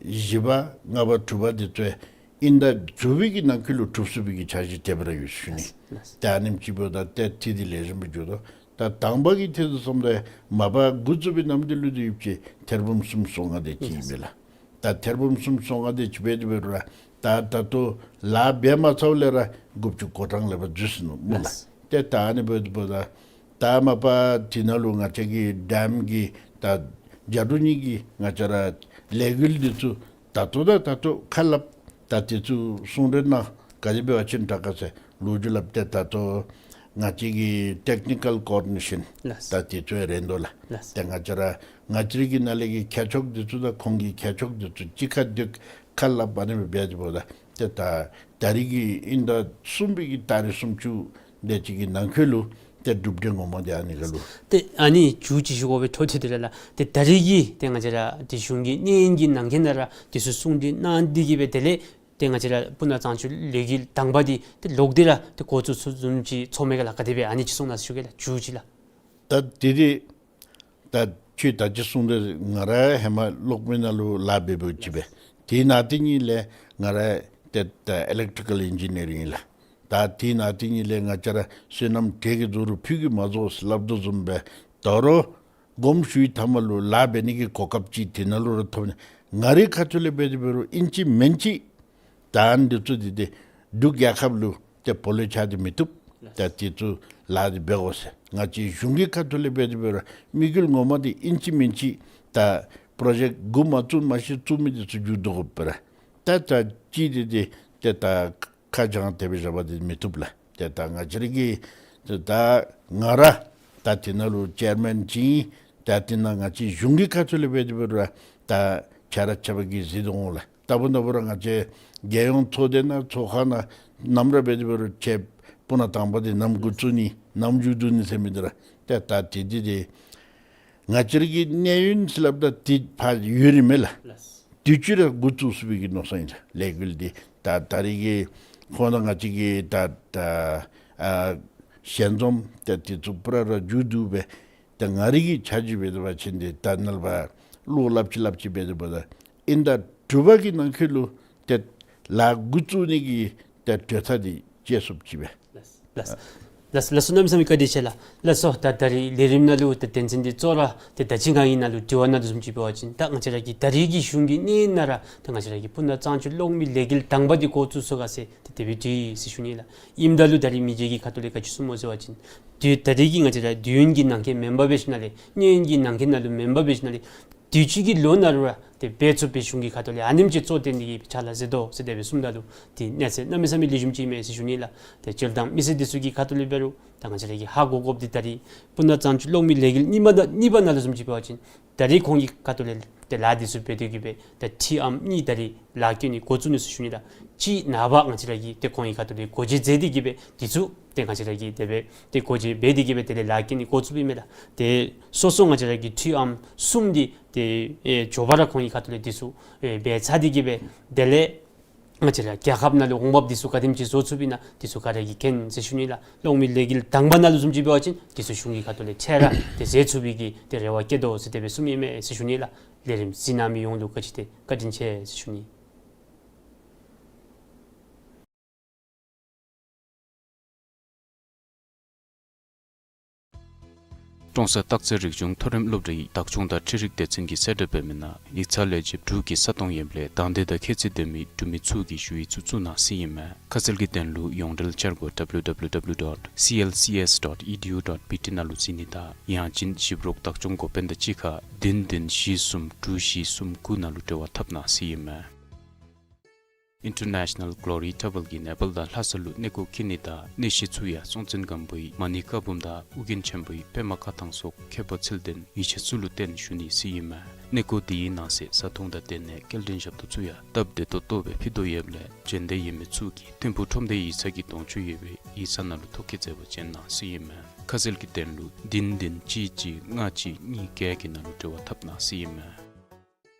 བཞི་པ་ལྔ་པ་དྲུག་པ་དེ་ཚུ་ཨིན་ཟླ་དྲུག་པའི་གི་ནང་འཁོད་ལུ་གྲུབ་ཚུགས་པའི་གི་འཆར་གཞི་དེ་སྦེ་ར་ཡོད་ཟེར་ཞུ་ནི། ད་ཨ་ནེམ་ཅིག་འབདཝ་ད་ཏེ་འཐུས་འདི་ལེགས་ཤོམ་སྦེ་འགྱོ་དོ། ད་དང་པ་གི་ཐད་དུ་སོངམ་ད་མ་པ་འགོ་བཙུགས་པའི་ནམ་དུས་ལུ་འདི་ཡོདཔ་ཅིག་ཐེར་འབུམ་སུམ་ཅུ་སོ་ལྔ་དེ་ཅིག་ཨིན་པས་ལགས། ད་ཐེར་འབུམ་སུམ་ཅུ་སོ་ལྔ་དེ་ཅིག་འབད་དེ་འབད་རུང་ར་ད་ད་ལྟོ་ལཱ་འབད་མ་ཚརཝ་ལས་ར་དགུ་བཅུ་གོ་གྲངས་ལེགས་པར་འཛུལ་སོ་ནུག་སྨོ་ལགས། ཏེ་ད་ཨ་ནི་འབདཝ་ད་ད་མ་པ་འདི་ནང་ལུ་ང་བཅས་ཀྱི་ཌེམ་གྱི་ད་རྒྱ་འབྲུག་གཉིས་ཀྱི་ང་བཅས་ར་ལས་འགུལ་འདི་ཚུ་ད་ལྟོ་ད་ད་ལྟོ་ཁ་སླབ་ད་འདི་ཚུ་གསུང་གྲོས་གནང་ག་དེ་འབད་བ་ཅིན་དྲག་ག་ཟེར་ལོ་རྒྱུས་སླབ་སྟེ་ད་ལྟོ་ང་བཅས་ཀྱི་ཊེཀ་ནི་ཀཱལ་ཀོ་ཨོར་ཌི་ནེ་ཤཱན་ལགས། ད་འདི་ཚུ་ཡང་རན་དོ་ལགས། ལགས། ཏེ་ང་བཅས་ར་ང་བཅས་ཀྱི་ནང་ལས་ཀྱི་མཁས་མཆོག་འདི་ཚུ་དང་ཁོང་གི་མཁས་མཆོག་འདི་ཚུ་གཅིག་ཁར་འདི་ཁ་སླབ་ཨ་ནི་སྦེ་འབད་དེ་འབདཝ་ད་ཏེ་ད་ད་རིས་ཀྱི་ཨིན་ཟླ་གསུམ་པའི་གི་ཏ་རིག་སུམ་ཅུ་དེ་ཅིག་གི་ནང་འཁོད་ལུ་ ཏེ་གྲུབ་འབྲས་ངོ་མ་འདི་ཨ་ནི་ཁར་ལུ། ཏེ་ཨ་ནི་མཇུག་ཅིག་ཞུ་དགོ་པའི་འཕྲོ་མཐུད་དེ་ར་ལགས། ཏེ་ད་རེས་ཀྱི་ཏེ་ང་བཅས་ར་ཏེ་གཞུང་གི་གནས་ཡུན་གྱི་ནང་འཁོད་ནང་ར་དེ་ཚུ་གསུང་གྲོས་གནང་སྟེ་གི་སྦེ་དེ་ལས་ཏེ་ང་བཅས་ར་སྤུ་ན་གཙང་ཆུ་ལས་འགུལ་དང་པ་འདི་ཏེ་ལོག་སྟེ་ར་ཏེ་འགོ་བཙུགས་ཚུགསཔ་བཟུམ་ཅིག་ཚོརཝ་མས་ག་ལགས། ག་དེ་སྦེ་ཨ་ནི་ཅིག་གསུང་གནང་ཟེར་ཞུ་གེ་ལགས། མཇུག་ཅིག་ལགས། ད་དེ་འདི་ད་ཁྱོད་ད་ཅི་གསུངས་ཏེ་ང་ར་ཧེ་མ་གློག་མེ་ནང་ལུ་ལཱ་འབད་འབདཝ་ཅིག་སྦེ། དེ་ནང་དེ་གཉིས་ལས་ང་ར་ཏེ་ད་ཨི་ལེག་ཊི་ཀལ་ཨིན་ཇི་ནི་ཡ་རིང་ཨིན་ལགས། ད་དེ་ནང་དེ་གཉིས་ལས་ང་བཅས་ར་སོ་ནམ་དྲེག་གི་རྫོང་རུ་ཕུད་ཀྱིས་མ་རྫོགས་ཟེར་སླབ་དོ་བཟུམ་སྦེ་དོ་རུང་དགོངསམ་ཞུ་བའི་མཐའ་མ་ལུ་ལཱ་འབད་ནི་གི་གོ་སྐབས་ཅིག་དེ་ནང་ལུ་ར་ཐོབ་ནི། ང་རའི་ཁ་ཐུག་ལས་འབད་དེ་འབད་རུང་ཨིན་ཅི་མིན་ཅི་ད་ཨ་ནི་འདི་ཚུ་འདི་ཏེ་འབྲུག་རྒྱལ་ཁབ་ལུ་ཏེ་བོ་ལོ་ཆགས་ཏེ་མི་བཏུབ། ད་དེ་ཚུ་ལཱ་འདི་འབད་དགོ་ཟེར། ང་བཅས་གཞུང་གི་ཁ་ཐུག་ལས་འབད་དེ་འབད་རུང་དམིགས་ཡུལ་ངོ་མ་འདི་ཨིན་ཅི་མིན་ཅི་ད་པྲོ་ཇེཀཊ་འགོ་མ་བཙུགས་མ་གཞི་བཙུགས་མི་འདི་ཚུ་མཇུག་བསྡུ་དགོ་པས་ར། ད་ད་ཅི་འདི་ཏེ་ཏེ་ད་ཁ་བྱང་དེ་སྦེ་བཞག་པ་འདི་མི་བཏུབ་ལགས། ཏེ་ད་ང་བཅས་ར་གི་ཏེ་ད་ང་ར་ད་དེ་ནང་ལུ་ཅེར་མེན་ཅིག་ཨིན། ད་དེ་ནང་ང་བཅས་གཞུང་གི་ཁ་ཐུག་ལས་འབད་དེ་འབད་རུང་ད་ཆ་ར་ཆ་བ་གིས་གཟིགས་དོ་འོང་ལགས། ད་ལྟོ་ནངས་པ་ར་ང་བཅས་རྒྱལ་ཡོངས་ཚོགས་སྡེ་ནང་ཚོགས་ཁང་ནང་ནམ་ར་འབད་དེ་འབད་རུང་ཁྱེད་སྤུ་ན་དང་པ་འདི་ནམ་འགོ་བཙུགས་ནི་ནམ་མཇུག་བསྡུ་ནི་ཟེར་མི་འདི་ར་ཏེ་ད་དེ་འདི་ཏེ་ང་བཅས་ར་གི་གནས་ཡུན་ཟེར་སླབ་ད་འདི་ཕར་ཡོད་རིགས་མས་ལགས། དུས་ཅི་ར་འགོ་བཙུགས་ཚུགས་པའི་གི་མནོ་བསམ་ཨིན་ལགས། ལས་འགུལ་འདི་ད་ད་རེས་ཀྱི་ཁོང་དང་ང་བཅས་ཀྱི་ད་ད་ཨ་ཞལ་འཛོམས་ད་དེ་ཚུ་པུ་ར་ར་མཇུག་བསྡུ་སྦེ་ད་ང་རའི་གི་ཆ་བཞག་འབད་དེ་འབད་བ་ཅིན་འདི་ད་ནཱ་ལས་ཕར་ལོག་སླབ་ཅི་སླབ་ཅི་འབད་དེ་འབདཝ་ད་ཨིན་ཟླ་དྲུག་པ་གི་ནང་འཁོད་ལུ་ཏེ་ལཱ་འགོ་བཙུགས་ནི་གི་ཏེ་གྲོས་ཐག་འདི་བཅད་ཚུགསཔ་ཅིག་སྦེ། ལགས་སོ། ལགས་སོ། གནམ་མེད་ས་མེད་བཀའ་དྲིན་ཆེ་ལགས། ལགས་སོ། ད་ད་རིས་ལས་རིམ་ནང་ལུ་ཏེ་དོན་ཚན་འདི་གཙོ་བོ་ར་ཏེ་ད་ཅི་ང་གིས་ནཱ་ལུ་དྲི་བ་ནང་དོགས་ཟུམ་ཅིག་འབད་བ་ཅིན་ད་ང་བཅས་ར་གི་ད་རིས་ཀྱི་གཞུང་གི་གནས་ནང་ར་ད་ང་བཅས་ར་གི་སྤུ་ན་གཙང་ཆུ་གློག་མེ་ལས་འགུལ་དང་པ་འདི་འགོ་བཙུགས་ཚུགས་ག་ཟེར་ཏེ་དེ་སྦེ་དྲིས་ཡི་ཟེར་ཞུ་ནི་ལགས། ཨིནམ་ད་ལུ་ད་རིས་མི་སྒེར་གྱི་ཁ་ཐུག་ལས་ག་ཅི་གསུངམ་སྨོ་ཟེར་བ་ཅིན་དུས་ད་རིས་ཀྱི་ང་བཅས་ར་དུས་ཡུན་གྱི་ནང་འཁོད་མེན་པར་འབད་ཞིནམ་ལས་གནས་ཡུན་གྱི་ནང་འཁོད་ནང་ལུ་མེན་པར་འབད་ཞིནམ་ལས་དུས་ཅི་གི་ལོ་ནང་ལུ་ར་ཏེ་འབད་ཚུགས་པའི་གཞུང་གི་ཁ་ཐུག་ལས་ཨ་ནེམ་ཅིག་གཙོ་བོར་བཏོན་ཏེ་གི་ཕྱག་ལཱ་མཛད་དོ་ཟེར་དེ་སྦེ་གསུངམ་ད་ལུ་ཏེ་གནས་ཚད་གནམ་མེད་ས་མེད་ལེགས་ཤོམ་ཅིག་མས་ཟེར་ཞུ་ནི་ལགས། ཏེ་སྤྱིར་བཏང་མི་སེར་འདི་ཚུ་གི་ཁ་ཐུག་ལས་འབད་རུང་ད་ང་བཅས་ར་གིས་ཧ་གོ་དགོཔ་འདི་ད་རིས་སྤུ་ན་གཙང་ཆུ་གློག་མེ་ལས་འགུལ་གཉིས་པ་ནང་གཉིས་པ་ནང་ལུ་ཟུམ་ཅིག་འབད་བ་ཅིན་ད་རིས་ཁོང་གི་ཁ་ཐུག་ལས་ཏེ་ལཱ་འདི་ཚུ་འབད་དེ་གི་སྦེ་ད་ཁྲིམས་ཨམ་གཉིས་ད་རིས་ལཱ་བཀོད་ནི་འགོ་བཙུགས་ནུག་ཟེར་ཞུ་ནི་ལགས། གཅིག་ནངས་པ་ང་བཅས་ར་གིས་ཏེ་ཁོང་གི་ཁ་ཐུག་ལས་སྒོ་འབྱེད་མཛད་དེ་གི་སྦེ་འདི་ཚུ་ཏེ་ང་བཅས་ར་གིས་དེ་སྦེ་ཏེ་སྒོ་འབྱེད་འབད་དེ་གི་སྦེ་དེ་ལས་ལཱ་བཀོད་ནི་འགོ་བཙུགསཔ་ཨིན་མས་ལགས། ཏེ་སོ་སོ་ང་བཅས་ར་གི་ཁྲིམས་ཨམ་གསུམ་འདི་ཏེ་ཨེ་མགྱོགས་པ་ར་ཁོང་གི་ཁ་ཐུག་ལས་འདི་ཚུ་ཨེ་འབད་ཚར་ཏེ་གི་སྦེ་དེ་ལས་ང་བཅས་ར་རྒྱལ་ཁབ་ནང་ལུ་འོང་འབབ་འདི་ཚུ་ག་དེམ་ཅིག་བཟོ་ཚུགསཔ་ཨིན་ན་འདི་ཚུ་ག་ར་གིས་མཁྱེན་ཟེར་ཞུ་ནི་ལགས། གློག་མེ་ལས་འགུལ་དང་པ་ནང་ལུ་ཟུམ་ཅིག་འབད་བ་ཅིན་འདི་ཚུ་གཞུང་གི་ཁ་ཐུག་ལས་འཕྲལ་ར་ཏེ་མཛད་ཚུགས་པའི་གི་ཏེ་རེ་བ་བསྐྱེད་དོ་ཟེར་དེ་སྦེ་གསུངམ་ཨིན་མས་ཟེར་ཞུ་ནི་ལགས། ལས་རིམ་གཟིགས་གནང་མི་ཡོངས་ལུ་བཀའ་དྲིན་ཆེ་ཟེར་ཞུ་ནི། ཀྲོང་གསར་སྟག་རྩེ་རིག་གཞུང་མཐོ་རིམ་སློབ་གྲྭའི་བདག་སྐྱོང་དང་འཕྲུལ་རིག་སྡེ་ཚན་གྱིས་གསལ་བསྒྲགས་འབད་མི་ནང་ཡིག་ཚང་ལས་བྱེདཔ་དྲུག་གི་ས་སྟོང་ཡོདཔ་ལས་དང་འདོད་དང་ཁྱད་ཚད་ལྡན་མི་འབྲུག་མི་ཚུ་གིས་ཞུ་ཡིག་ཚུ་བཙུགས་གནང་ཟེར་ཨིན་མས། ཁ་གསལ་གྱི་དོན་ལུ་ཡོངས་འབྲེལ་འཆར་སྒོ་W W W dot C L C S dot E D U dot B T ནང་ལུ་གཟིགས་ནི་དང་ཡང་ཅིན་ཞིབ་རོགས་བདག་སྐྱོང་འགོ་དཔོན་དང་གཅིག་ཁར་བདུན་བདུན་བཞི་གསུམ་དྲུག་བཞི་གསུམ་དགུ་ནང་ལུ་འབྲེལ་བ་འཐབ་གནང་ཟེར་ཨིན་མས། International Glory Travel གིས་ནེ་པཱལ་དང་ལྷ་ས་ལུ་གནས་སྐོར་འཁྱིད་ནི་དང་གནས་གཞི་ཚུ་ཡང་སྲོང་བཙན་སྒམ་པོའི་མ་ཎི་བཀའ་འབུམ་དང་ཨོ་རྒྱན་ཆེན་པོའི་པདྨ་བཀའ་ཐང་སོགས་ཁྱད་པར་ཚད་ལྡན་ཡིག་ཆ་ཚུ་ལུ་བརྟེན་ཞུ་ནི་ཟེར་ཨིན་མས། གནས་སྐོར་འདི་གི་ནང་གསེས་བཟའ་འཐུང་དང་དེ་ལས་སྐྱེལ་འདྲེན་ཞབས་ཏོག་ཚུ་ཡང་སྟབས་བདེ་ཏོག་ཏོ་སྦེ་ཕུལ་དོ་ཡོདཔ་ལས་འབྱོན་འདོད་ཡོད་མི་ཚུ་གིས་ཐིམ་ཕུག་ཁྲོམ་སྡེ་ཡིག་ཚང་གི་གདོང་ཅུ་ཡོད་པའི་ཡིག་ཚང་ནང་ལུ་ཐོ་བཀོད་མཛད་པར་བྱོན་གནང་ཟེར་ཨིན་མས། ཁ་གསལ་གྱི་དོན་ལུ་བདུན་བདུན་གཅིག་གཅིག་ལྔ་གཅིག་གཉིས་བརྒྱད་ཀྱི་ནང་ལུ་འབྲེལ་བ་འཐབ་གནང་ཟེར་ཨིན་མས།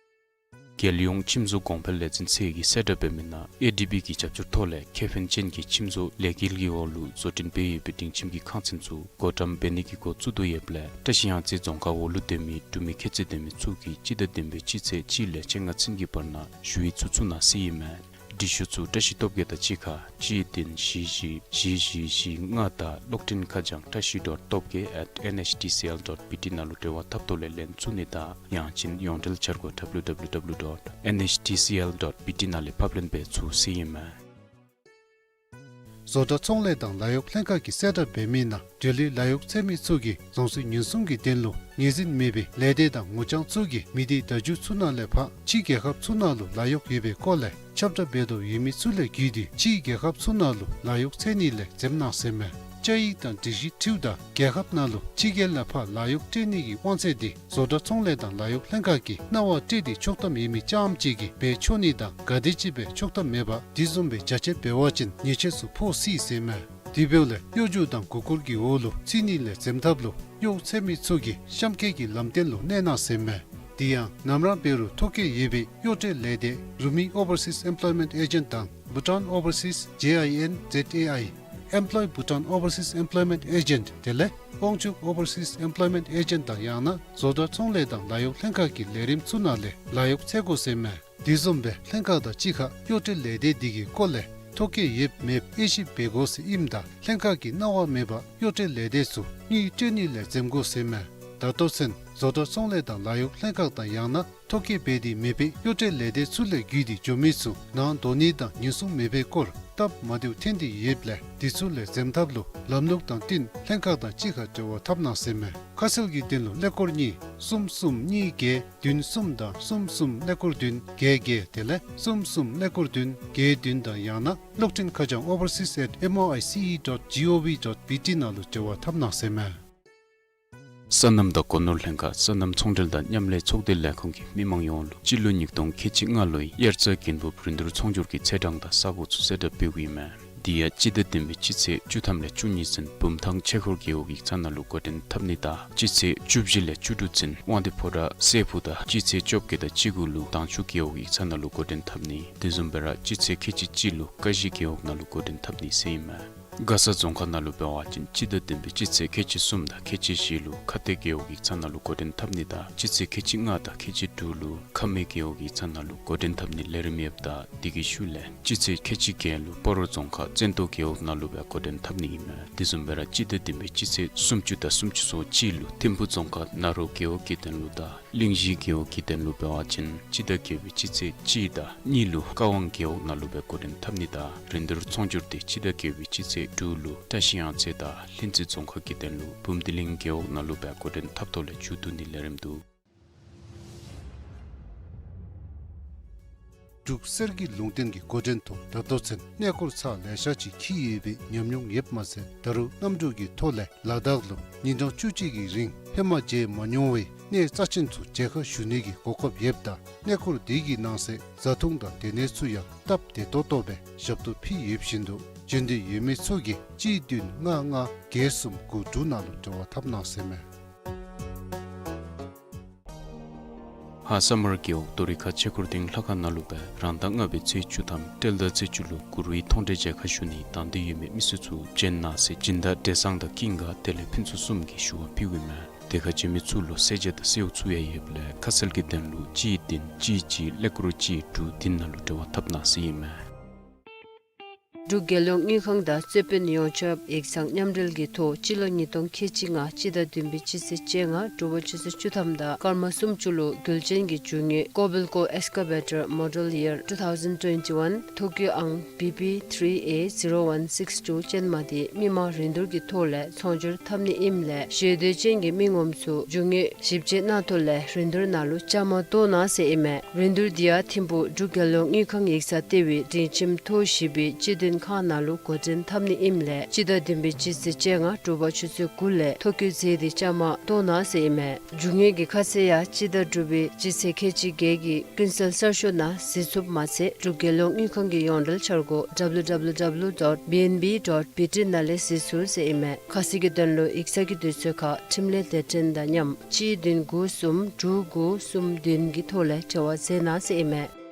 རྒྱལ་ཡོངས་ཁྱིམ་བཟོ་གོང་འཕེལ་ལས་འཛིན་ཚད་ཀྱིས་གསལ་བསྒྲགས་འབད་མི་ནང་ཨེ་ཌི་བི་གི་རྒྱབ་སྐྱོར་ཐོག་ལས་ཁེ་ཕན་ཅན་གྱི་ཁྱིམ་བཟོ་ལས་འགུལ་གྱི་འོག་ལུ་བཟོ་སྐྲུན་འབད་ཡོད་པའི་སྒྲིང་ཁྱིམ་གྱི་ཁང་ཚན་ཚུ་བགོ་བཀྲམ་འབད་ནི་གི་འགོ་བཙུགས་དོ་ཡོདཔ་ལས་བཀྲ་ཤིས་གཡང་རྩེ་རྫོང་ཁག་འོག་ལུ་སྡོད་མི་འབྲུག་མི་ཁྱད་ཚད་ལྡན་མི་ཚུ་གིས་སྤྱི་ཟླ་བདུན་པའི་སྤྱི་ཚེས་གཅིག་ལས་བཅོ་ལྔ་ཚུན་གྱི་བར་ན་ཞུ་ཡིག་ཚུ་བཙུགས་གནང་ཟེར་ཨིན་མས། འབྲི་ཤོག་ཚུ་བཀྲ་ཤིས་སྟོབས་རྒྱས་དང་གཅིག་ཁར་གཅིག་བདུན་བཞི་བཞི་བཞི་བཞི་བཞི་ལྔ་དང་གློག་འཕྲིན་ཁ་བྱང་བཀྲ་ཤིས་dot top gay at N H T C L dot B T ནང་ལུ་འབྲེལ་བ་འཐབ་ཐོག་ལས་ལན་ཚུ་ནི་དང་ཡང་ཅིན་ཡོངས་འབྲེལ་འཆར་སྒོ་W W W dot N H T C L dot B T ནང་ལས་ཕབ་ལེན་འབད་ཚུགས་ཟེར་ཨིན་མས། བཟོ་གྲྭ་ཚོང་ལས་དང་ལཱ་གཡོག་ལྷན་ཁག་གིས་གསལ་བསྒྲགས་འབད་མི་ནང་འབྲེལ་ཡོད་ལཱ་གཡོག་འཚོལ་མི་ཚུ་གིས་རྫོང་སྲིད་ཉེན་སྲུང་གི་དོན་ལུ་ངོས་འཛིན་མེད་པའི་ལས་སྡེ་དང་ངོ་རྐྱང་ཚུ་གིས་མི་སྡེའི་བརྡ་བརྒྱུད་ཚུ་ནང་ལས་ཕར་ཕྱི་རྒྱལ་ཁབ་ཚུ་ནང་ལུ་ལཱ་གཡོག་ཡོད་པའི་སྐོར་ལས་ཁྱབ་བསྒྲགས་འབད་དོ་ཡོད་མི་ཚུ་ལས་བརྒྱུད་དེ་ཕྱི་རྒྱལ་ཁབ་ཚུ་ནང་ལུ་ལཱ་གཡོག་འཚོལ་ནི་ལས་འཛེམ་གནང་ཟེར་མས། བཅའ་ཡིག་དང་སྒྲིག་གཞི་འཁྲིལཝ་ད་རྒྱལ་ཁབ་ནང་ལུ་ཕྱི་རྒྱལ་ལས་ཕར་ལཱ་གཡོག་སྤྲོད་ནི་གི་དབང་ཚད་འདི་བཟོ་གྲྭ་ཚོང་ལས་དང་ལཱ་གཡོག་ལྷན་ཁག་གིས་གནང་བ་སྤྲོད་དེ་ཆོག་ཐམ་ཡོད་མི་རྐྱངམ་ཅིག་གིས་འབད་ཆོག་ནི་དང་ག་དེམ་ཅིག་སྦེ་ཆོག་ཐམ་མེད་པར་དེ་བཟུམ་སྦེ་རྒྱ་ཆེ་འབད་བ་ཅིན་ཉེས་ཆད་ཚུ་ཕོག་སྲིད་ཟེར་མས། དེ་འབདཝ་ལས་གཡོ་སྒྱུ་དང་མགུ་སྐོར་གྱི་འོག་ལུ་ཚུད་ནི་ལས་འཛེམ་ཐབས་ལུ་གཡོག་འཚོལ་མི་ཚུ་གིས་གཤམ་འཁོད་ཀྱི་ལམ་སྟོན་ལུ་གནས་གནང་ཟེར་མས། དེ་ཡང་ནམ་ར་འབད་རུང་ཐོ་བཀོད་ཡོད་པའི་གཡོག་བཀྲོལ་ལས་སྡེ་རུ་མི་Overseas Employment Agent དང་Bhutan Overseas J I N Z A I, Employ Bhutan Overseas Employment Agent དེ་ལས་དབང་ཕྱུག་Overseas Employment Agent དང་ཡང་ན་བཟོ་གྲྭ་ཚོང་ལས་དང་ལཱ་གཡོག་ལྷན་ཁག་གི་ལས་རིམ་ཚུ་ནང་ལས་ལཱ་གཡོག་འཚོལ་དགོ་ཟེར་མས། དེ་བཟུམ་སྦེ་ལྷན་ཁག་དང་གཅིག་ཁར་གཡོག་བཀྲོལ་ལས་སྡེ་འདི་གི་སྐོར་ལས་ཐོ་བཀོད་ཡོད་མེད་དབྱེ་ཞིབ་འབད་དགོ་ཟེར་ཨིནམ་ད་ལྷན་ཁག་གིས་གནང་བ་མེད་པར་གཡོག་བཀྲོལ་ལས་སྡེ་ཚུ་དངུལ་སྤྲོད་ནི་ལས་འཛེམ་དགོ་ཟེར་མས། ད་ལྟོ་ཚུན་བཟོ་གྲྭ་ཚོང་ལས་དང་ལཱ་གཡོག་ལྷན་ཁག་དང་ཡང་ན་ཐོ་བཀོད་འབད་དེ་མེད་པའི་གཡོག་བཀྲོལ་ལས་སྡེ་ཚུ་ལས་བརྒྱུད་དེ་འགྱོ་མི་ཚུ་ནང་འདོགས་ནི་དང་ཉེན་སྲུང་མེད་པའི་སྐོར་སྟབས་མ་བདེཝ་ཐོན་ཏེ་ཡོདཔ་ལས་དེ་ཚུ་ལས་འཛེམ་ཐབས་ལུ་ལམ་ལུགས་དང་བསྟུན་ལྷན་ཁག་དང་གཅིག་ཁར་འབྲེལ་བ་འཐབ་གནང་ཟེར་མས། ཁ་གསལ་གྱི་དོན་ལུ་ཀླད་ཀོར་གཉིས་གསུམ་གསུམ་གཉིས་བརྒྱད་བདུན་གསུམ་དང་གསུམ་གསུམ་ཀླད་ཀོར་བདུན་བརྒྱད་བརྒྱད་དེ་ལས་གསུམ་གསུམ་ཀླད་ཀོར་བདུན་བརྒྱད་བདུན་དང་ཡང་ན་གློག་འཕྲིན་ཁ་བྱང་overseas at M O I C E dot G O V dot B T ནང་ལུ་འབྲེལ་བ་འཐབ་གནང་ཟེར་མས། སོ་ནམ་དང་སྒོ་ནོར་ལྷན་ཁག་སོ་ནམ་ཚོང་འབྲེལ་དང་མཉམ་ལས་ཚོགས་སྡེ་ལས་ཁུངས་ཀྱིས་མི་མང་ཡོངས་ལུ་སྤྱི་ལོ་ཉིས་སྟོང་ཁལ་གཅིག་ལྔ་ལོའི་དབྱར་རྩྭ་དགུན་འབུབ་རིན་བསྡུར་ཚོང་སྒྱུར་གྱི་ཚེས་གྲངས་དང་ས་གོ་ཚུ་གསལ་བསྒྲགས་འབདཝ་ཨིན་མས། དེ་ཡང་སྤྱི་ཟླ་བདུན་པའི་སྤྱི་ཚེས་བཅུ་ཐམ་ལས་བཅུ་གཉིས་ཚུན་བུམ་ཐང་ཆོས་འཁོར་རྒེད་འོག་ཡིག་ཚང་ནང་ལུ་འགོ་འདྲེན་འཐབ་ནི་དང་སྤྱི་ཚེས་བཅུ་བཞི་ལས་བཅུ་དྲུག་ཚུན་དབང་འདུས་ཕོ་བྲང་སྲས་ཕུག་དང་སྤྱི་ཚེས་བཅོ་བརྒྱད་དང་བཅུ་དགུ་ལུ་དྭངས་ཆུ་རྒེད་འོག་ཡིག་ཚང་ནང་ལུ་འགོ་འདྲེན་འཐབ་ནི། དེ་བཟུམ་སྦེ་ར་སྤྱི་ཚེས་ཁལ་གཅིག་གཅིག་ལུ་ཀ་གཞི་རྒེད་འོག་ནང་ལུ་འགོ་འདྲེན་འཐབ་ནི་ཟེར་ཨིན་མས། མགར་ས་རྫོང་ཁག་ནང་ལུ་འབད་བ་ཅིན་སྤྱི་ཟླ་བདུན་པའི་སྤྱི་ཚེས་ཁལ་གཅིག་གསུམ་དང་ཁལ་གཅིག་བཞི་ལུ་ཁ་གཏད་རྒེད་འོག་ཡིག་ཚང་ནང་ལུ་འགོ་འདྲེན་འཐབ་ནི་དང་སྤྱི་ཚེས་ཁལ་གཅིག་ལྔ་དང་ཁལ་གཅིག་དྲུག་ལུ་ཁ་སྨད་རྒེད་འོག་ཡིག་ཚང་ནང་ལུ་འགོ་འདྲེན་འཐབ་ནི་ལས་རིམ་ཡོདཔ་ད་དེ་གི་ཤུལ་ལས་སྤྱི་ཚེས་ཁལ་གཅིག་བརྒྱད་ལུ་སྤ་རོ་རྫོང་ཁག་བཙན་ཏོ་རྒེད་འོག་ནང་ལུ་སྦེ་འགོ་འདྲེན་འཐབ་ནི་ཨིན་མས། དེ་བཟུམ་སྦེ་ར་སྤྱི་ཟླ་བདུན་པའི་སྤྱི་ཚེས་སུམ་ཅུ་དང་སུམ་ཅུ་སོ་གཅིག་ལུ་ཐིམ་ཕུ་རྫོང་ཁག་ན་རོ་རྒེད་འོག་གི་དོན་ལུ་དང་གླིང་བཞི་རྒེད་འོག་གི་དོན་ལུ་འབད་བ་ཅིན་སྤྱི་ཟླ་བརྒྱད་པའི་སྤྱི་ཚེས་གཅིག་དང་གཉིས་ལུ་ཀ་ཝང་རྒེད་འོག་ནང་ལུ་སྦེ་འགོ་འདྲེན་འཐབ་ནི་དང་རིན་བསྡུར་ཚོང་སྒྱུར་དེ་སྤྱི་ཟླ་བརྒྱད་པའི་སྤྱི་ཚེས་དྲུག་ལུ་བཀྲ་ཤིས་གཡང་རྩེ་དང་ལྷུན་རྩེ་རྫོང་ཁག་གི་དོན་ལུ་བུམ་སྡེ་གླིང་རྒེད་འོག་ནང་ལུ་སྦེ་འགོ་འདྲེན་འཐབ་ཐོག་ལས་མཇུག་བསྡུ་ནི་ལས་རིམ་འདུག། འབྲུག་གསེར་གྱི་ལུང་བསྟན་གྱི་འགོ་འདྲེན་ཐོག་ད་ལྟོ་ཚུན་གནས་སྐོར་ཚར་ལེ་ཤ་ཅིག་འཁྱིད་ཡོད་པའི་ཉམས་མྱོང་ཡོདཔ་མ་ཚད་ད་རུང་གནམ་གྲུ་གི་ཐོག་ལས་ལ་དྭགས་ལུ་ཉིན་གྲངས་བཅུ་གཅིག་གི་རིང་ཧེ་མ་མཇལ་མ་མྱོང་བའི་གནས་རྩ་ཆེན་ཚུ་མཇལ་ཁ་ཞུ་ནི་གི་གོ་སྐབས་ཡོདཔ་ད་གནས་སྐོར་དེ་གི་ནང་གསེས་བཟའ་འཐུང་དང་སྡོད་གནས་ཚུ་ཡང་སྟབས་བདེ་ཏོག་ཏོ་སྦེ་ཞབས་ཏོག་ཕུལ་ཡོདཔ་བཞིན་དུ་འབྱོན་འདོད་ཡོད་མི་ཚུ་གིས་གཅིག་བདུན་ལྔ་ལྔ་བརྒྱད་གསུམ་དགུ་དྲུག་ནང་ལུ་འབྲེལ་བ་འཐབ་གནང་ཟེར་མས། ཧཱ་ས་དམར་རྒེད་འོག་རྡོ་རི་ཁ་ཆོས་འཁོར་སྡིངས་ལྷ་ཁང་ནང་ལུ་སྦེ་རང་ཟླ་ལྔ་པའི་ཚེས་བཅུ་ཐམ་སྤྲེལ་ཟླ་ཚེས་བཅུ་ལུ་གུ་རུའི་མཐོང་གྲོལ་མཇལ་ཁ་ཞུ་ནི་དང་འདོད་ཡོད་མི་མི་སེར་ཚུ་འབྱོན་གནང་ཟེར་སྦྱིན་བདག་བགྲེས་གཙང་དང་ཀུན་དགའ་དེ་ལས་ཕུན་ཚོགས་གསུམ་གྱིས་ཞུ་བ་ཕུལཝ་ཨིན་མས། དེ་ཁར་འབྱོན་མི་ཚུ་ལུ་གསོལ་ཇ་དང་གསོལཝ་ཚུ་ཡང་ཡོདཔ་ལས་ཁ་གསལ་གྱི་དོན་ལུ་གཅིག་བདུན་གཅིག་གཅིག་ཀླད་ཀོར་གཅིག་དྲུག་བདུན་ནང་ལུ་འབྲེལ་བ་འཐབ་གནང་ཟེར་ཨིན་མས། འབྲུག་རྒྱལ་ཡོངས་དངུལ་ཁང་དང་རྩོད་དཔོན་ཡོངས་ཁྱབ་ཡིག་ཚང་མཉམ་འབྲེལ་གྱི་ཐོག་སྤྱི་ལོ་ཉིས་སྟོང་ཁལ་གཅིག་ལྔ་སྤྱི་ཟླ་བདུན་པའི་སྤྱི་ཚེས་བཅོ་ལྔ་དྲོ་པ་ཆུ་ཚོད་བཅུ་ཐམ་དང་སྐར་མ་སུམ་ཅུ་ལུ་རྒྱུ་ཆེན་གྱི་རྒྱུ་དངོས་Kobelco Excavator Model Year two thousand twenty-one ཐོ་བཀོད་ཨང་B P three A zero one six two ཅན་མ་དེ་མི་མང་རིན་བསྡུར་གྱི་ཐོག་ལས་ཚོང་སྒྱུར་འཐབ་ནི་ཨིནམ་ལས་ཞེ་འདོད་ཅན་གྱི་མི་ངོམ་ཚུ་རྒྱུ་དངོས་ཞིབ་དཔྱད་གནང་ཐོག་ལས་རིན་བསྡུར་ནང་ལུ་བཅའ་མར་གཏོགས་གནང་ཟེར་ཨིན་མས། རིན་བསྡུར་འདི་ཡང་ཐིམ་ཕུག་འབྲུག་རྒྱལ་ཡོངས་དངུལ་ཁང་ཡིག་ཚང་ལྟེ་བའི་སྒྲིང་ཁྱིམ་ཐོག་བཞི་པའི་སྤྱི་དོན་ཁང་ནང་ལུ་འགོ་འདྲེན་འཐབ་ནི་ཨིནམ་ལས་སྤྱི་ཟླ་བདུན་པའི་སྤྱི་ཚེས་བཅོ་ལྔ་དྲོ་པ་ཆུ་ཚོད་དགུ་ལས་ཐོ་བཀོད་མཛད་དེ་བཅའ་མར་གཏོགས་གནང་ཟེར་ཨིན་མས། རྒྱུ་དངོས་ཀྱི་ཁ་གསལ་ཡང་སྤྱི་ཟླ་དྲུག་པའི་སྤྱི་ཚེས་ཁལ་གཅིག་བརྒྱད་ཀྱི་ཀུན་གསལ་གསར་ཤོག་ནང་གཟིགས་ཚུགསཔ་མ་ཚད་འབྲུག་རྒྱལ་ཡོངས་དངུལ་ཁང་གི་ཡོངས་འབྲེལ་འཆར་སྒོ་W W W dot B N B dot B T ནང་ལས་གཟིགས་ཚུགས་ཟེར་ཨིན་མས། ཁ་གསལ་གྱི་དོན་ལུ་ཡིག་ཚང་གི་དུས་ཚོད་ཁར་འཕྲིན་ལས་སྡེ་ཚན་དང་མཉམ་གཅིག་བདུན་དགུ་གསུམ་དྲུག་དགུ་གསུམ་བདུན་གྱི་ཐོག་ལས་འབྲེལ་བ་མཛད་གནང་ཟེར་ཨིན་མས།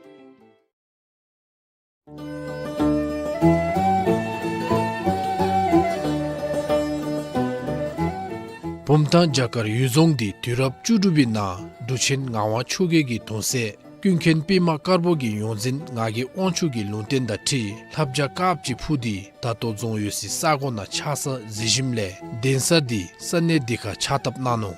བུམ་ཐང་བྱ་དཀར་གཡུལ་རྫོང་འདི་དུས་རབས་བཅུ་དྲུག་པའི་ནང་འབྲུག་ཆེན་ངག་དབང་ཆོས་རྒྱལ་གྱི་གདུང་སྲས་ཀུན་མཁྱེན་པདྨ་དཀར་པོ་གི་ཡོངས་འཛིན་ངག་གི་དབང་ཕྱུག་གི་ལུང་བསྟན་དང་འཁྲིལ་ལྷ་བྱ་དཀརཔོ་ཅིག་འཕུར་ཏེ་ད་ལྟོ་རྫོང་ཡོད་སའི་ས་གོ་ནང་ཆགས་ས་གཟིགས་ཞིནམ་ལས་གདན་ས་འདི་ས་གནས་འདི་ཁར་ཕྱག་བཏབ་གནང་ནུག།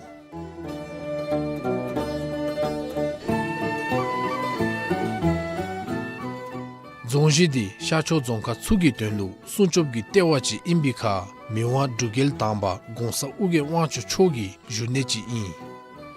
རྫོང་གཞི་འདི་ཤར་ཕྱོགས་རྫོང་ཁག་ཚུ་གི་དོན་ལུ་སྲུང་སྐྱོབ་ཀྱི་ལྟེ་བ་ཅིག་ཨིན་པའི་ཁར་མི་དབང་འབྲུག་རྒྱལ་དང་པ་གོང་ས་ཨོ་རྒྱན་དབང་ཕྱུག་མཆོག་གི་བཞུགས་གནས་ཅིག་ཨིན།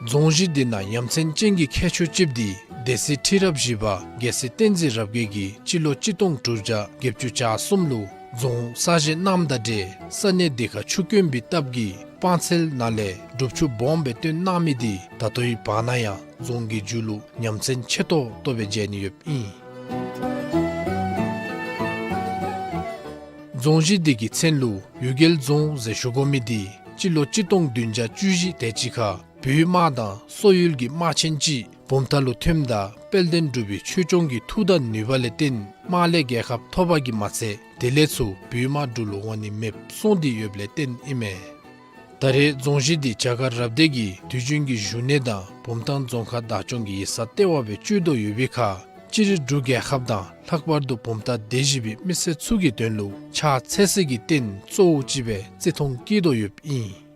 རྫོང་གཞི་འདི་ནང་ཡ་མཚན་ཅན་གྱི་ཁྱད་ཆོས་ཅིག་འདི་སྡེ་སྲིད་ཁྲི་རབས་བཞི་པ་རྒྱལ་སྲས་བསྟན་འཛིན་རབ་རྒྱས་ཀྱིས་སྤྱི་ལོ་གཅིག་སྟོང་དྲུག་བརྒྱ་བརྒྱད་ཅུ་གྱ་གསུམ་ལུ་རྫོང་གསར་བཞེངས་གནངམ་དང་འབྲེལ་ས་གནས་འདི་ཁར་ཆུ་དཀོན་པའི་སྟབས་ཀྱིས་སྤང་ཚལ་ནང་ལས་སྒྲུབ་ཆུ་སྦོམ་སྦེ་བཏོན་གནང་མི་འདི་ད་ལྟོའི་བར་ན་ཡང་རྫོང་གི་མཇུག་ལུ་ཡ་མཚན་ཆེ་ཏོག་ཏོ་སྦེ་མཇལ་ནི་ཡོདཔ་ཨིན། རྫོང་གཞི་འདི་གི་མཚན་ལུ་གཡུལ་རྒྱལ་རྫོང་ཟེར་ཞུ་དགོ་མི་འདི་སྤྱི་ལོ་གཅིག་སྟོང་བདུན་བརྒྱ་བཅུ་བཞི་དེ་ཅིག་ཁར་བོད་དམག་དང་སོག་ཡུལ་གྱི་དམག་ཆེན་ཅིག་བུམ་ཐང་ལུ་ཐོནམ་ད་དཔལ་ལྡན་འབྲུག་པའི་ཆོས་སྐྱོང་གི་མཐུ་དང་ནུས་པ་ལས་བརྟེན་དམག་ལས་རྒྱལ་ཁ་ཐོབ་པ་གིས་མ་ཚད་དེ་ལས་ཚུར་བོད་དམག་འབྲུག་ལུ་འོང་ནི་མེདཔ་སོང་སྟེ་ཡོདཔ་ལས་བརྟེན་ཨིན་མས། ད་རེས་རྫོང་གཞི་འདི་རྒྱ་གར་རབ་སྡེ་གི་དུས་རྒྱུན་གྱི་བཞུགས་གནས་དང་བུམ་ཐང་རྫོང་ཁག་བདག་སྐྱོང་གི་ཡིག་ཚང་ལྟེ་བ་སྦེ་སྤྱོད་དོ་ཡོད་པའི་ཁར་སྤྱིར་འབྲུག་རྒྱལ་ཁབ་དང་ལྷག་པར་དུ་བུམ་ཐང་སྡེ་བཞི་པའི་མི་སེར་ཚུ་གི་དོན་ལུ་ཕྱག་འཚལ་ས་གི་རྟེན་གཙོ་བོ་ཅིག་སྦེ་བརྩི་མཐོང་བསྐྱེད་དོ་ཡོདཔ་ཨིན།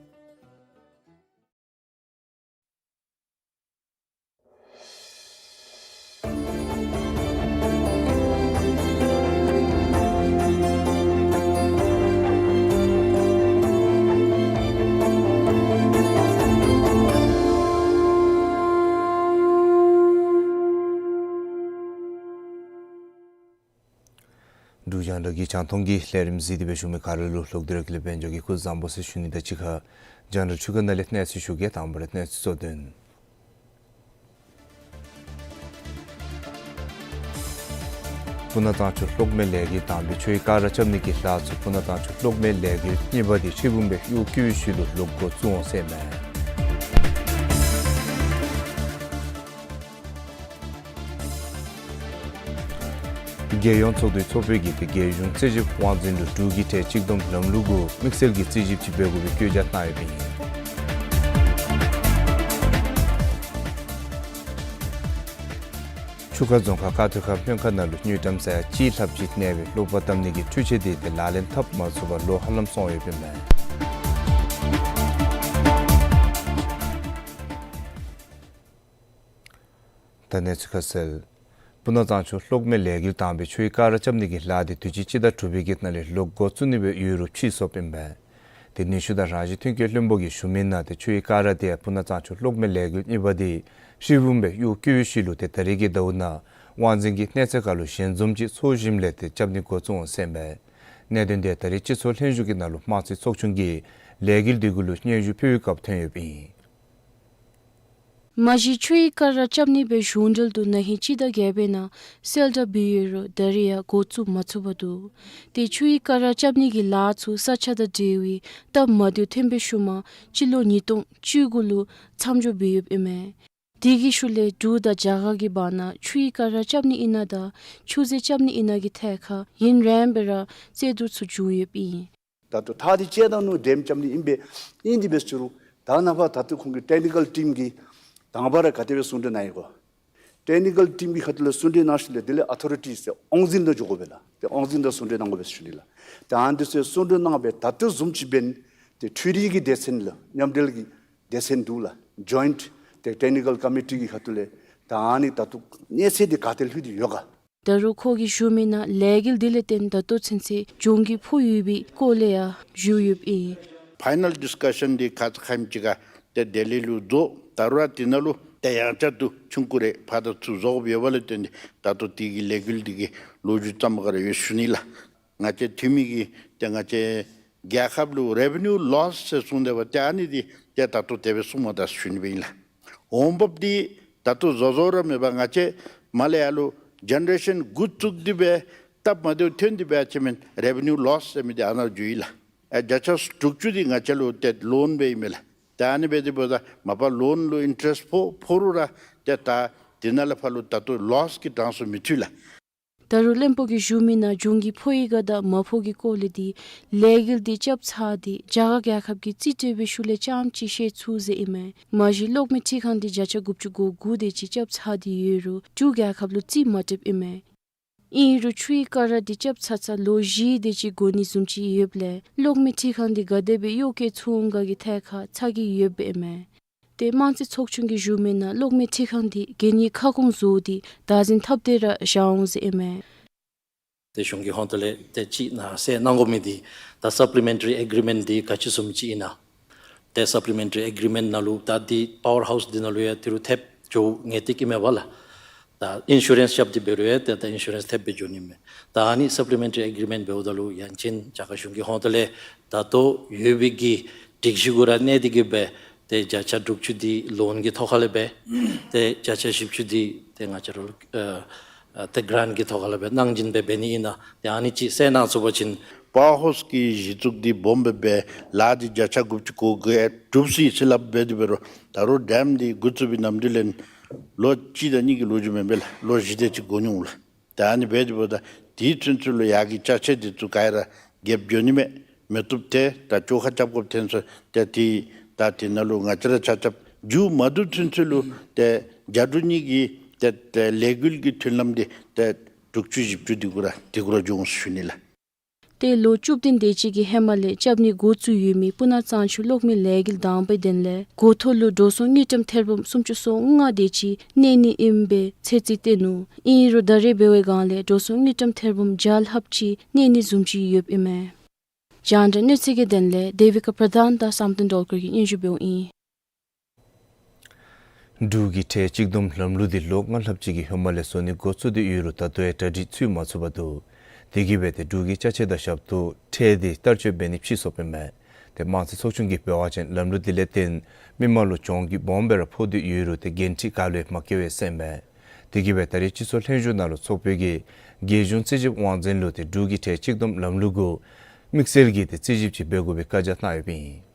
འབྲུག་རྒྱང་བསྒྲགས་ཀྱི་རྒྱང་མཐོང་གི་ལས་རིམ་གཟིགས་ཏེ་སྦེ་བཞུགས་མི་ག་ར་ལུ་ལྷག་སྟེ་ར་ཀུན་ལེགས་དཔལ་འབྱོར་གྱིས་སྐུ་གཟུགས་བཟང་པོ་ཟེར་ཞུ་ནི་དང་གཅིག་ཁར་རྒྱང་བསྒྲགས་འཕྲུལ་ཁང་ནང་ལས་གནས་ཚུལ་ཞུ་གེ། དང་པ་ར་གནས་ཚུལ་གཙོ་དོན། སྤུ་ན་གཙང་ཆུ་གློག་མེ་ལས་འགུལ་དང་པའི་ཆུའི་ཀ་ར་རྐྱབ་ནི་གི་ལཱ་ཚུ་སྤུ་ན་གཙང་ཆུ་གློག་མེ་ལས་འགུལ་གཉིས་པ་འདི་ཧྲིལ་བུམ་སྦེ་གཡུག་བཀོལ་བའི་ཤུལ་ལུ་ལོག་འགོ་བཙུགས་འོང་ཟེར་མས། རྒྱལ་ཡོངས་ཚོགས་འདུའི་ཚོགས་དཔོན་གྱིས་ཏེ་རྒྱལ་གཞུང་རྩིས་ཞིབ་དབང་འཛིན་ལུ་འབྲུག་གི་ཁྲལ་གཅིག་བསྡོམས་ལམ་ལུགས་གུ་དམིགས་བསལ་གྱི་རྩིས་ཞིབ་ཅིག་འབད་དགོ་པའི་བཀོད་རྒྱ་གནང་ཡོདཔ་ཨིན། ཆུ་ཁ་རྫོང་ཁག་ཀ་ཐོད་ཁ་སྨོན་ཁ་ནང་ལུ་དངུལ་ཀྲམ་ས་ཡ་གཅིག་ལྷགཔ་ཅིག་གནས་པའི་གློག་པར་བཏབ་ནི་གི་འཕྲུལ་ཆས་འདི་ཏེ་ལག་ལེན་འཐབ་མ་ཚུགས་པར་ལོ་ཧ་ལམ་སོང་ཡོདཔ་ཨིན་མས། ད་གནས་ཚུལ་ཁ་གསལ། སྤུ་ན་གཙང་ཆུ་གློག་མེ་ལས་འགུལ་དང་པའི་ཆུའི་ཀ་ར་རྐྱབ་ནི་གི་ལཱ་འདི་དུས་ཅི་སྤྱི་ཟླ་དྲུག་པའི་གི་ནང་ལས་ལོག་འགོ་བཙུགས་ནི་སྦེ་ཡོད་རུང་ཕྱིས་སོཔ་ཨིན་པས། ཏེ་ནུས་ཤུགས་དང་རང་བཞིན་ཐོན་སྐྱེད་བློན་པོ་གིས་ཞུ་མི་ནང་ཏེ་ཆུའི་ཀ་ར་འདི་སྤུ་ན་གཙང་ཆུ་གློག་མེ་ལས་འགུལ་གཉིས་པ་འདི་ཧྲིལ་བུམ་སྦེ་གཡུག་བཀོལ་བའི་ཤུལ་ལུ་ཏེ་ད་རེས་ཀྱི་ཟླཝ་ནང་དབང་འཛིན་གྱིས་གནས་ཚད་ཁར་ལུ་ཞལ་འཛོམས་ཅིག་ཚོགས་ཞིནམ་ལས་ཏེ་རྐྱབ་ནི་འགོ་བཙུགས་འོང་ཟེར་མས། གནད་དོན་འདི་ད་རེས་སྤྱི་ཚོགས་ལྷན་བཞུགས་ཀྱི་ནང་ལུ་དམངས་རྩིས་ཚོགས་ཆུང་གིས་ལས་འགུལ་འདི་གུ་ལུ་སྙན་ཞུ་ཕུལ་བའི་སྐབས་ཐོན་ཡོདཔ་ཨིན། མ་གཞི་ཆུའི་ཀ་ར་རྐྱབ་ནི་སྦེ་གཞུང་འབྲེལ་དུ་ན་ཧིང་སྤྱི་ཟླ་བརྒྱད་པའི་ནང་གསལ་བསྒྲགས་འབད་ཡོད་རུང་ད་རེས་ཡང་འགོ་བཙུགས་མ་ཚུགས་པར་འདུག། ཏེ་ཆུའི་ཀ་ར་རྐྱབ་ནི་གི་ལཱ་ཚུ་ས་ཆ་དང་འབྲེལ་བའི་སྟབས་མ་བདེཝ་ཐོན་པའི་ཤུལ་མ་སྤྱི་ལོ་ཉིས་སྟོང་བཅུ་དགུ་ལུ་མཚམས་འཇོག་འབད་ཡོདཔ་ཨིན་མས། དེ་གི་ཤུལ་ལས་འབྲུག་དང་རྒྱ་གར་གྱི་བར་ན་ཆུའི་ཀ་ར་རྐྱབ་ནི་ཨིན་ན་དང་ཆུ་རྫས་རྐྱབ་ནི་ཨིན་ན་གི་ཐད་ཁར་ཡུན་རིངམོ་སྦེ་ར་རྩོད་བསྡུར་ཚུ་བྱུང་ཡོདཔ་ཨིན། ད་ལྟོ་ཐག་འདི་བཅད་ད་ནུག། ཌེམ་རྐྱབ་ནི་ཨིན་པས། ཨིན་དེ་འབད་རུང་ད་ནངས་པ་ད་ལྟོ་ཁོང་གི་ཊེག་ནི་ཀལ་ཊིམ་གྱིས་དང་པ་ར་ག་དེ་སྦེ་གསུང་གྲོས་གནང་ཡི་གོ། ཊེག་ནི་ཀལ་ཊིམ་གྱི་ཁ་ཐུག་ལས་གསུང་གྲོས་གནང་ཞིནམ་ལས་དེ་ལས་ཨོ་ཐོ་རི་ཊིས་ཟེར་དབང་འཛིན་ལུ་འགྱོ་དགོ་པས་ལགས། ཏེ་དབང་འཛིན་དང་གསུང་གྲོས་གནང་དགོ་པས་ཟེར་ཞུ་ནི་ལགས། ཏེ་ཨ་ནི་ཚུ་གསུང་གྲོས་གནང་སྦེ་ད་ལྟོ་བཟུམ་ཅིག་འབད་ནི་ཏེ་འཕྲུལ་རིག་གི་སྡེ་ཚན་ལུ་མཉམ་འབྲེལ་གྱི་སྡེ་ཚན་འདུག་ལགས། ཇོའིནཊ་ཏེ་ཊེག་ནི་ཀལ་ཀོ་མི་ཊི་གི་ཁ་ཐུག་ལས་ད་ཨ་ནི་ད་ལྟོ་གནས་ཚད་འདི་ག་ཏེ་ལྷོད་དེ་ཡོད་ག། ད་རུང་ཁོ་གིས་ཞུ་མི་ནང་ལས་འགུལ་འདི་ལས་བརྟེན་ད་ལྟོ་ཚུན་ཚོད་གྱོང་གུད་ཕོག་ཡོད་པའི་སྐོར་ལས་ཡང་ཞུ་ཡོདཔ་ཨིན། ཕའི་ནལ་ཌིསི་ཀ་ཤན་འདི་ཁ་ཙ་ཁ་ཉིནམ་ཅིག་ཁར་ཏེ་ལྡི་ལི་ལུ་རྫོགས། ད་རུང་ར་དེ་ནང་ལུ་ཏེ་ཡང་བསྐྱར་དུ་ཆུང་ཀུ་རེ་ཕར་དང་ཚུར་བཟོ་དགོཔ་ཡོད་པ་ལས་བརྟེན་ཏེ་ད་ལྟོ་དེ་གི་ལས་འགུལ་འདི་གི་ལོ་རྒྱུས་ཙམ་ག་ར་ཡོད་ཞུ་ནི་ལགས། ང་བཅས་འཐུས་མི་གིས་ཏེ་ང་བཅས་རྒྱལ་ཁབ་ལུ་རེ་བེ་ནིའུ་ལོསི་ཟེར་གསུངས་དེས་པ། ཏེ་ཨ་ནི་འདི་ཏེ་ད་ལྟོ་དེ་སྦེ་གསུངམ་མས་ད་ཞུ་ནི་སྦེ་ཨིན་ལགས། འོང་འབབ་འདི་ད་ལྟོ་བཟོ་བཟོཝ་ར་མེད་པར་ང་བཅས་མར་ལས་ཡར་ལུ་ཇེ་ནེ་རེ་ཤཱན་འགོ་བཙུགས་ཏེ་སྦེ་སྟབས་མ་བདེཝ་ཐོན་ཏེ་སྦེ་ཡར་བཅར་མི་རེ་བེ་ནིའུ་ལོསི་ཟེར་མི་འདི་ཨ་ནཱ་འགྱོ་ཡི་ལགས། ཨ་བརྒྱ་ཆ་དྲུག་ཅུ་འདི་ང་བཅས་ལུ་ཏེ་ལོན་འབད་ཨིན་མས་ལགས། ཏེ་ཨ་ནི་འབད་དེ་འབདཝ་ད་མ་པ་ལོན་ལུ་ཨིན་ཊ་རེསཊ་ཕོག་ཕོག་རུང་ར་ཏེ་ད་དེ་ནང་ལས་ཕར་ལུ་ད་ལྟོ་ལོསི་གི་གྲངས་སུ་མི་ཚུད་ལགས། ད་རུང་བློན་པོ་གིས་ཞུ་མི་ནང་གྱོང་གུད་ཕོག་ཡི་ག་དང་མ་ཕོག་གི་སྐོར་ལས་འདི་ལས་འགུལ་འདི་རྐྱབ་ཚར་ཏེ་རྒྱ་གར་རྒྱལ་ཁབ་ཀྱི་རྩིས་སྤྲོད་པའི་ཤུལ་ལས་རྐྱངམ་ཅིག་ཤེས་ཚུགས་ཟེར་ཨིན་མས། མ་གཞི་གློག་མེ་འཕྲུལ་ཁང་འདི་བརྒྱ་ཆ་དགུ་བཅུ་གོ་དགུ་དེ་ཅིག་རྐྱབ་ཚར་ཏེ་ཡོད་རུང་འབྲུག་རྒྱལ་ཁབ་ལུ་རྩིས་མ་སྤྲོདཔ་ཨིན་མས། ཨིན་རུང་ཆུའི་ཀ་ར་འདི་རྐྱབ་ཚར་ཚར་ལོ་བཞི་དེ་ཅིག་འགོར་ནི་བཟུམ་ཅིག་ཡོདཔ་ལས་གློག་མེ་འཕྲུལ་ཁང་འདི་ག་དེ་སྦེ་གཡོག་བཀོལ་ཚུགས་འོང་ག་གི་ཐད་ཁར་ཚ་གྱང་ཡོདཔ་ཨིན་མས། ཏེ་དམངས་རྩིས་ཚོགས་ཆུང་གིས་ཞུ་མི་ནང་གློག་མེ་འཕྲུལ་ཁང་འདི་གན་ཡིག་ཁ་སྐོང་བཟོ་སྟེ་བདག་འཛིན་འཐབ་སྟེ་ར་བཞག་འོང་ཟེར་ཨིན་མས། ཏེ་གཞུང་གི་ཧོངས་ཏོ་ལས་ཏེ་ཅིག་ནཱ་གསལ་གནང་དགོ་མི་འདི་ད་སབ་ལི་མེན་ཊ་རི་ཨེག་རི་མེནཊ་འདི་ག་ཅི་བཟུམ་ཅིག་ཨིན་ན། ཏེ་སབ་ལི་མེན་ཊ་རི་ཨེག་རི་མེནཊ་ནང་ལུ་ད་འདི་པ་ཝར་ཧའུསི་འདི་ནང་ལུ་ཡང་ཏི་རུ་ཐེབས་འགྱོ་ངེས་ཏིག་ཨིན་མས་པ་ལགས། ད་ཨིན་ཤུ་རེནསི་རྐྱབ་སྟེ་འབད་རུང་ཡང་ཏེ་ད་ཨིན་ཤུ་རེནསི་ཐེབས་སྦེ་འགྱོ་ནི་མས། ད་ཨ་ནི་སབ་ལི་མེན་ཊ་རི་ཨེག་རི་མེནཊ་འབདཝ་ད་ལུ་ཡང་ཅིན་རྒྱ་གར་གཞུང་གི་ཧོངས་ཏོ་ལས་ད་ལྟོ་ཡོད་པའི་གི་སྒྲིག་གཞི་གུ་ར་གནས་ཏེ་གི་སྦེ་ཏེ་བརྒྱ་ཆ་དྲུག་ཅུ་འདི་ལོན་གྱི་ཐོག་ཁ་ལས་སྦེ་ཏེ་བརྒྱ་ཆ་བཞི་བཅུ་འདི་ཏེ་ང་བཅས་ར་ཨ་ཨ་ཏེ་གི་རེནཊ་གི་ཐོག་ཁ་ལས་སྦེ་གནང་སྦྱིན་སྦེ་འབད་ནི་ཨིན་ན། ཏེ་ཨ་ནི་ཅིག་གསལ་གནང་ཚུགས་པ་ཅིན་ པཱ་ཝར་ཧའུསི་གི་གཞི་བཙུགས་འདི་སྦོམ་སྦེ་འབད་ལཱ་འདི་བརྒྱ་ཆ་དགུ་བཅུ་གོ་དགུ་ཨེ་གྲུབ་སོ་ཡི་ཟེར་སླབ་འབད་དེ་འབད་རུང་ད་རུང་ཌེམ་འདི་འགོ་བཙུགས་པའི་ནམ་དུས་ལས་ལོ་གཅིག་དང་གཉིས་ཀྱི་ལོ་རྒྱུས་མེན་པས་ལགས། ལོ་བཞི་དེ་ཅིག་འགོར་འོང་ལགས། ད་ཨ་ནི་འབད་དེ་འབདཝ་ད་དེའི་ཚུན་ཚོད་ལུ་ཡར་གྱི་ཅ་ཆས་འདི་ཚུ་ག་ར་རྒསཔ་འགྱོ་ནི་མས། མི་བཏུབ། ཏེ་ད་བཅོ་ཁ་རྐྱབ་དགོཔ་ཐོན་སོ། ཏེ་དེ་ད་དེ་ནང་ལུ་ང་བཅས་ར་ཆ་ཁྱབ་མཇུག་མ་བསྡུ་ཚུན་ཚོད་ལུ་ཏེ་རྒྱ་འབྲུག་གཉིས་ཀྱི་ཏེ་ཏེ་ལས་འགུལ་གྱི་མཐུན་ལམ་འདི་ཏེ་དྲུག་ཅུ་བཞི་བཅུ་འདི་གུ་ར་འདི་གུ་ར་འགྱོ་འོང་ཟེར་ཞུ་ནི་ལགས། ཏེ་ལོ་བཅུ་བདུན་དེ་ཅིག་གི་ཧེ་མ་ལས་རྐྱབ་ནི་འགོ་བཙུགས་ཡོད་མི་སྤུ་ན་གཙང་ཆུ་གློག་མེ་ལས་འགུལ་དང་པའི་དོན་ལས་འགོ་ཐོག་ལུ་འགྲོ་སོང་དངུལ་ཀྲམ་ཐེར་འབུམ་སུམ་ཅུ་སོ་ལྔ་དེ་ཅིག་གནས་ནི་ཨིན་པའི་ཚོད་རྩིས་བཏོན་ནུག། ཨིན་རུང་ད་རེས་འབད་བའི་སྒང་ལས་འགྲོ་སོང་དངུལ་ཀྲམ་ཐེར་འབུམ་བརྒྱ་ལྷགཔ་ཅིག་གནས་ནི་བཟུམ་ཅིག་ཡོདཔ་ཨིན་མས། རྒྱང་བསྒྲགས་གནས་ཚུལ་གྱི་དོན་ལས་དེ་བི་ཀ་པྲ་དྷཱན་དང་བསམ་གཏན་སྒྲོལ་དཀར་གྱིས་སྙན་ཞུ་འབདཝ་ཨིན། འབྲུག་གི་ཁྲལ་གཅིག་བསྡོམས་ལམ་ལུགས་འདི་ལོ་ལྔ་ལྷགཔ་ཅིག་གི་ཧེ་མ་ལས་བཟོ་ནི་འགོ་བཙུགས་ཏེ་ཡོད་རུང་ད་ལྟོ་ཡང་གྲ་སྒྲིག་ཚུད་མ་ཚུགས་པར་འདུག། དེ་གིས་འབད་དེ་འབྲུག་གི་ཅ་ཆས་དང་ཞབས་ཏོག་ཁྲལ་འདི་བསྟར་སྤྱོད་འབད་ནི་ཕྱིས་སོཔ་ཨིན་མས། ཏེ་དམངས་རྩིས་ཚོགས་ཆུང་གིས་འབད་བ་ཅིན་ལམ་ལུགས་འདི་ལས་བརྟེན་མི་མང་ལུ་གྱོང་གུད་སྦོམ་སྦེ་ར་ཕོག་སྟེ་ཡོད་རུང་ཏེ་འགན་འཁྲི་ག་ལུ་ཡང་མ་བཀལ་བས་ཟེར་ཨིན་མས། དེ་གིས་འབད་ད་རེས་སྤྱི་ཚོགས་ལྷན་བཞུགས་ནང་ལུ་ཚོགས་པའི་གི་རྒྱལ་གཞུང་རྩིས་ཞིབ་དབང་འཛིན་ལུ་ཏེ་འབྲུག་གི་ཁྲལ་གཅིག་བསྡོམས་ལམ་ལུགས་གུ་དམིགས་བསལ་གྱི་ཏེ་རྩིས་ཞིབ་ཅིག་འབད་དགོ་པའི་བཀའ་རྒྱ་གནང་ཡོདཔ་ཨིན།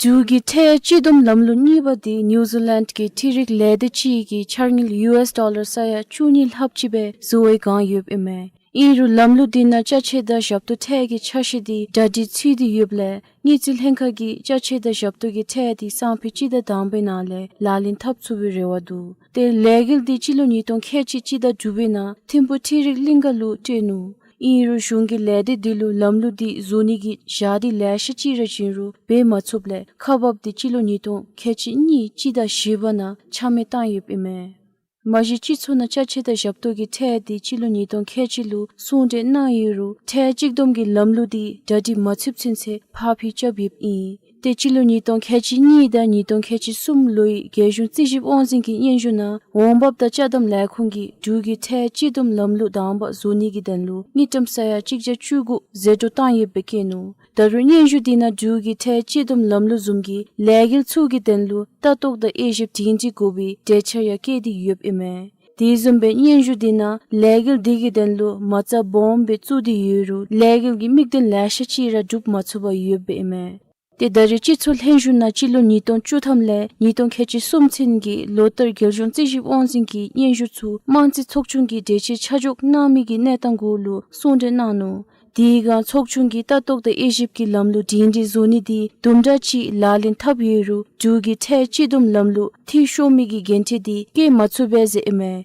འབྲུག་གི་ཁྲལ་གཅིག་བསྡོམས་ལམ་ལུགས་གཉིས་པ་འདི་ནིའུ་ཛི་ལེནཌ་གི་འཕྲུལ་རིག་ལས་སྡེ་ཅིག་གིས་འཆར་དངུལ་ཡུ་ཨེསི་ཌོ་ལར་ས་ཡ་བཅུ་གཉིས་ལྷགཔ་ཅིག་སྦེ་བཟོ་བའི་བསྒང་ཡོདཔ་ཨིན་མས། ཨིན་རུང་ལམ་ལུགས་འདི་ནང་ཅ་ཆས་དང་ཞབས་ཏོག་ཁྲལ་གྱི་ཆ་ཤས་འདི་གྲ་སྒྲིག་ཚུད་དེ་ཡོདཔ་ལས་དངུལ་རྩིས་ལྷན་ཁག་གིས་ཅ་ཆས་དང་ཞབས་ཏོག་གི་ཁྲལ་འདི་སང་ཕོད་སྤྱི་ཟླ་དང་པའི་ནང་ལས་ལག་ལེན་འཐབ་ཚུགས་པའི་རེ་བ་འདུག། ཏེ་ལས་འགུལ་འདི་སྤྱི་ལོ་ཉིས་སྟོང་ཁལ་གཅིག་སྤྱི་ཟླ་དྲུག་པའི་ནང་ཐིམ་ཕུག་འཕྲུལ་རིག་གླིང་ག་ལུ་སྤྲོད་ནུག། ཨིན་རུང་གཞུང་གིས་ལས་སྡེ་འདི་ལུ་ལམ་ལུགས་འདི་བཟོ་ནི་གི་ཞག་འདི་ལེ་ཤ་ཅིག་ར་བྱིན་རུང་འབད་མ་ཚུགསཔ་ལས་ཁག་འབགཔ་འདི་སྤྱི་ལོ་ཉིས་སྟོང་ཁལ་གཅིག་གཉིས་སྤྱི་ཟླ་བཞི་པ་ནང་ཆ་མེད་བཏང་ཡོདཔ་ཨིན་མས། མ་གཞི་སྤྱི་ཚོགས་ནང་ཅ་ཆས་དང་ཞབས་ཏོག་གི་ཁྲལ་འདི་སྤྱི་ལོ་ཉིས་སྟོང་ཁལ་གཅིག་ལུ་གསུང་གྲོས་གནང་ཡོད་རུང་ཁྲལ་གཅིག་བསྡོམས་ཀྱི་ལམ་ལུགས་འདི་གྲ་སྒྲིག་མ་ཚུདཔ་ཚུན་ཚོད་ཕར་འགྱངས་རྐྱབ་ཡོདཔ་ཨིན། ཏེ་སྤྱི་ལོ་ཉིས་སྟོང་ཁལ་གཅིག་གཉིས་དང་ཉིས་སྟོང་ཁལ་གཅིག་གསུམ་ལོའི་རྒྱལ་གཞུང་རྩིས་ཞིབ་དབང་འཛིན་གྱི་སྙན་ཞུ་ནང་འོང་འབབ་དང་ཅ་དམ་ལས་ཁུངས་ཀྱིས་འབྲུག་གི་ཁྲལ་གཅིག་བསྡོམས་ལམ་ལུགས་དང་པ་བཟོ་ནི་གི་དོན་ལུ་དངུལ་ཀྲམ་ས་ཡ་གཅིག་བརྒྱ་བཅུ་དགུ་ཟད་འགྲོ་བཏང་ཡོདཔ་སྦེ་བཀོད་ནུག། ད་རུང་སྙན་ཞུ་འདི་ནང་འབྲུག་གི་ཁྲལ་གཅིག་བསྡོམས་ལམ་ལུགས་བཟུམ་གྱི་ལས་འགུལ་ཚུ་གི་དོན་ལུ་ལྟ་རྟོག་དང་དབྱེ་ཞིབ་སྒྲིང་སྒྲི་དགོ་པའི་གྲོས་འཆར་ཡང་བཀོད་དེ་ཡོདཔ་ཨིན་མས། དེ་བཟུམ་སྦེ་སྙན་ཞུ་འདི་ནང་ལས་འགུལ་འདི་གི་དོན་ལུ་མ་རྩ་སྦོམ་སྦེ་བཙུགས་ཏེ་ཡོད་རུང་ལས་འགུལ་གྱི་དམིགས་དོན་ལེ་ཤ་ཅིག་ར་འགྲུབ་མ་ཚུགས་པར་ཡོདཔ་ཨིན་མས། ཏེ་ད་རེས་སྤྱི་ཚོགས་ལྷན་བཞུགས་ནང་སྤྱི་ལོ་ཉིས་སྟོང་བཅུ་ཐམ་ལས་ཉིས་སྟོང་ཁལ་གཅིག་གསུམ་ཚུན་གྱི་ལོ་ལྟར་རྒྱལ་གཞུང་རྩིས་ཞིབ་དབང་འཛིན་གྱི་སྙན་ཞུ་ཚུ་དམངས་རྩིས་ཚོགས་ཆུང་གིས་གྲོས་ཆོད་ཆ་འཇོག་གནང་མི་གི་གནས་སྟངས་གུ་ལུ་གསུང་གྲོས་གནང་ནུག། དེའི་སྒང་ཚོགས་ཆུང་གིས་ལྟ་རྟོག་དང་དབྱེ་ཞིབ་ཀྱི་ལམ་ལུགས་སྒྲིང་སྒྲི་བཟོ་ནི་འདི་དུམ་གྲ་ཅིག་ལག་ལེན་འཐབ་ཡོད་རུང་འབྲུག་གི་ཁྲལ་གཅིག་བསྡོམས་ལམ་ལུགས་འཐུས་ཤོར་མི་གི་འགན་འཁྲི་འདི་བཀལ་མ་ཚུགས་པས་ཟེར་ཨིན་མས།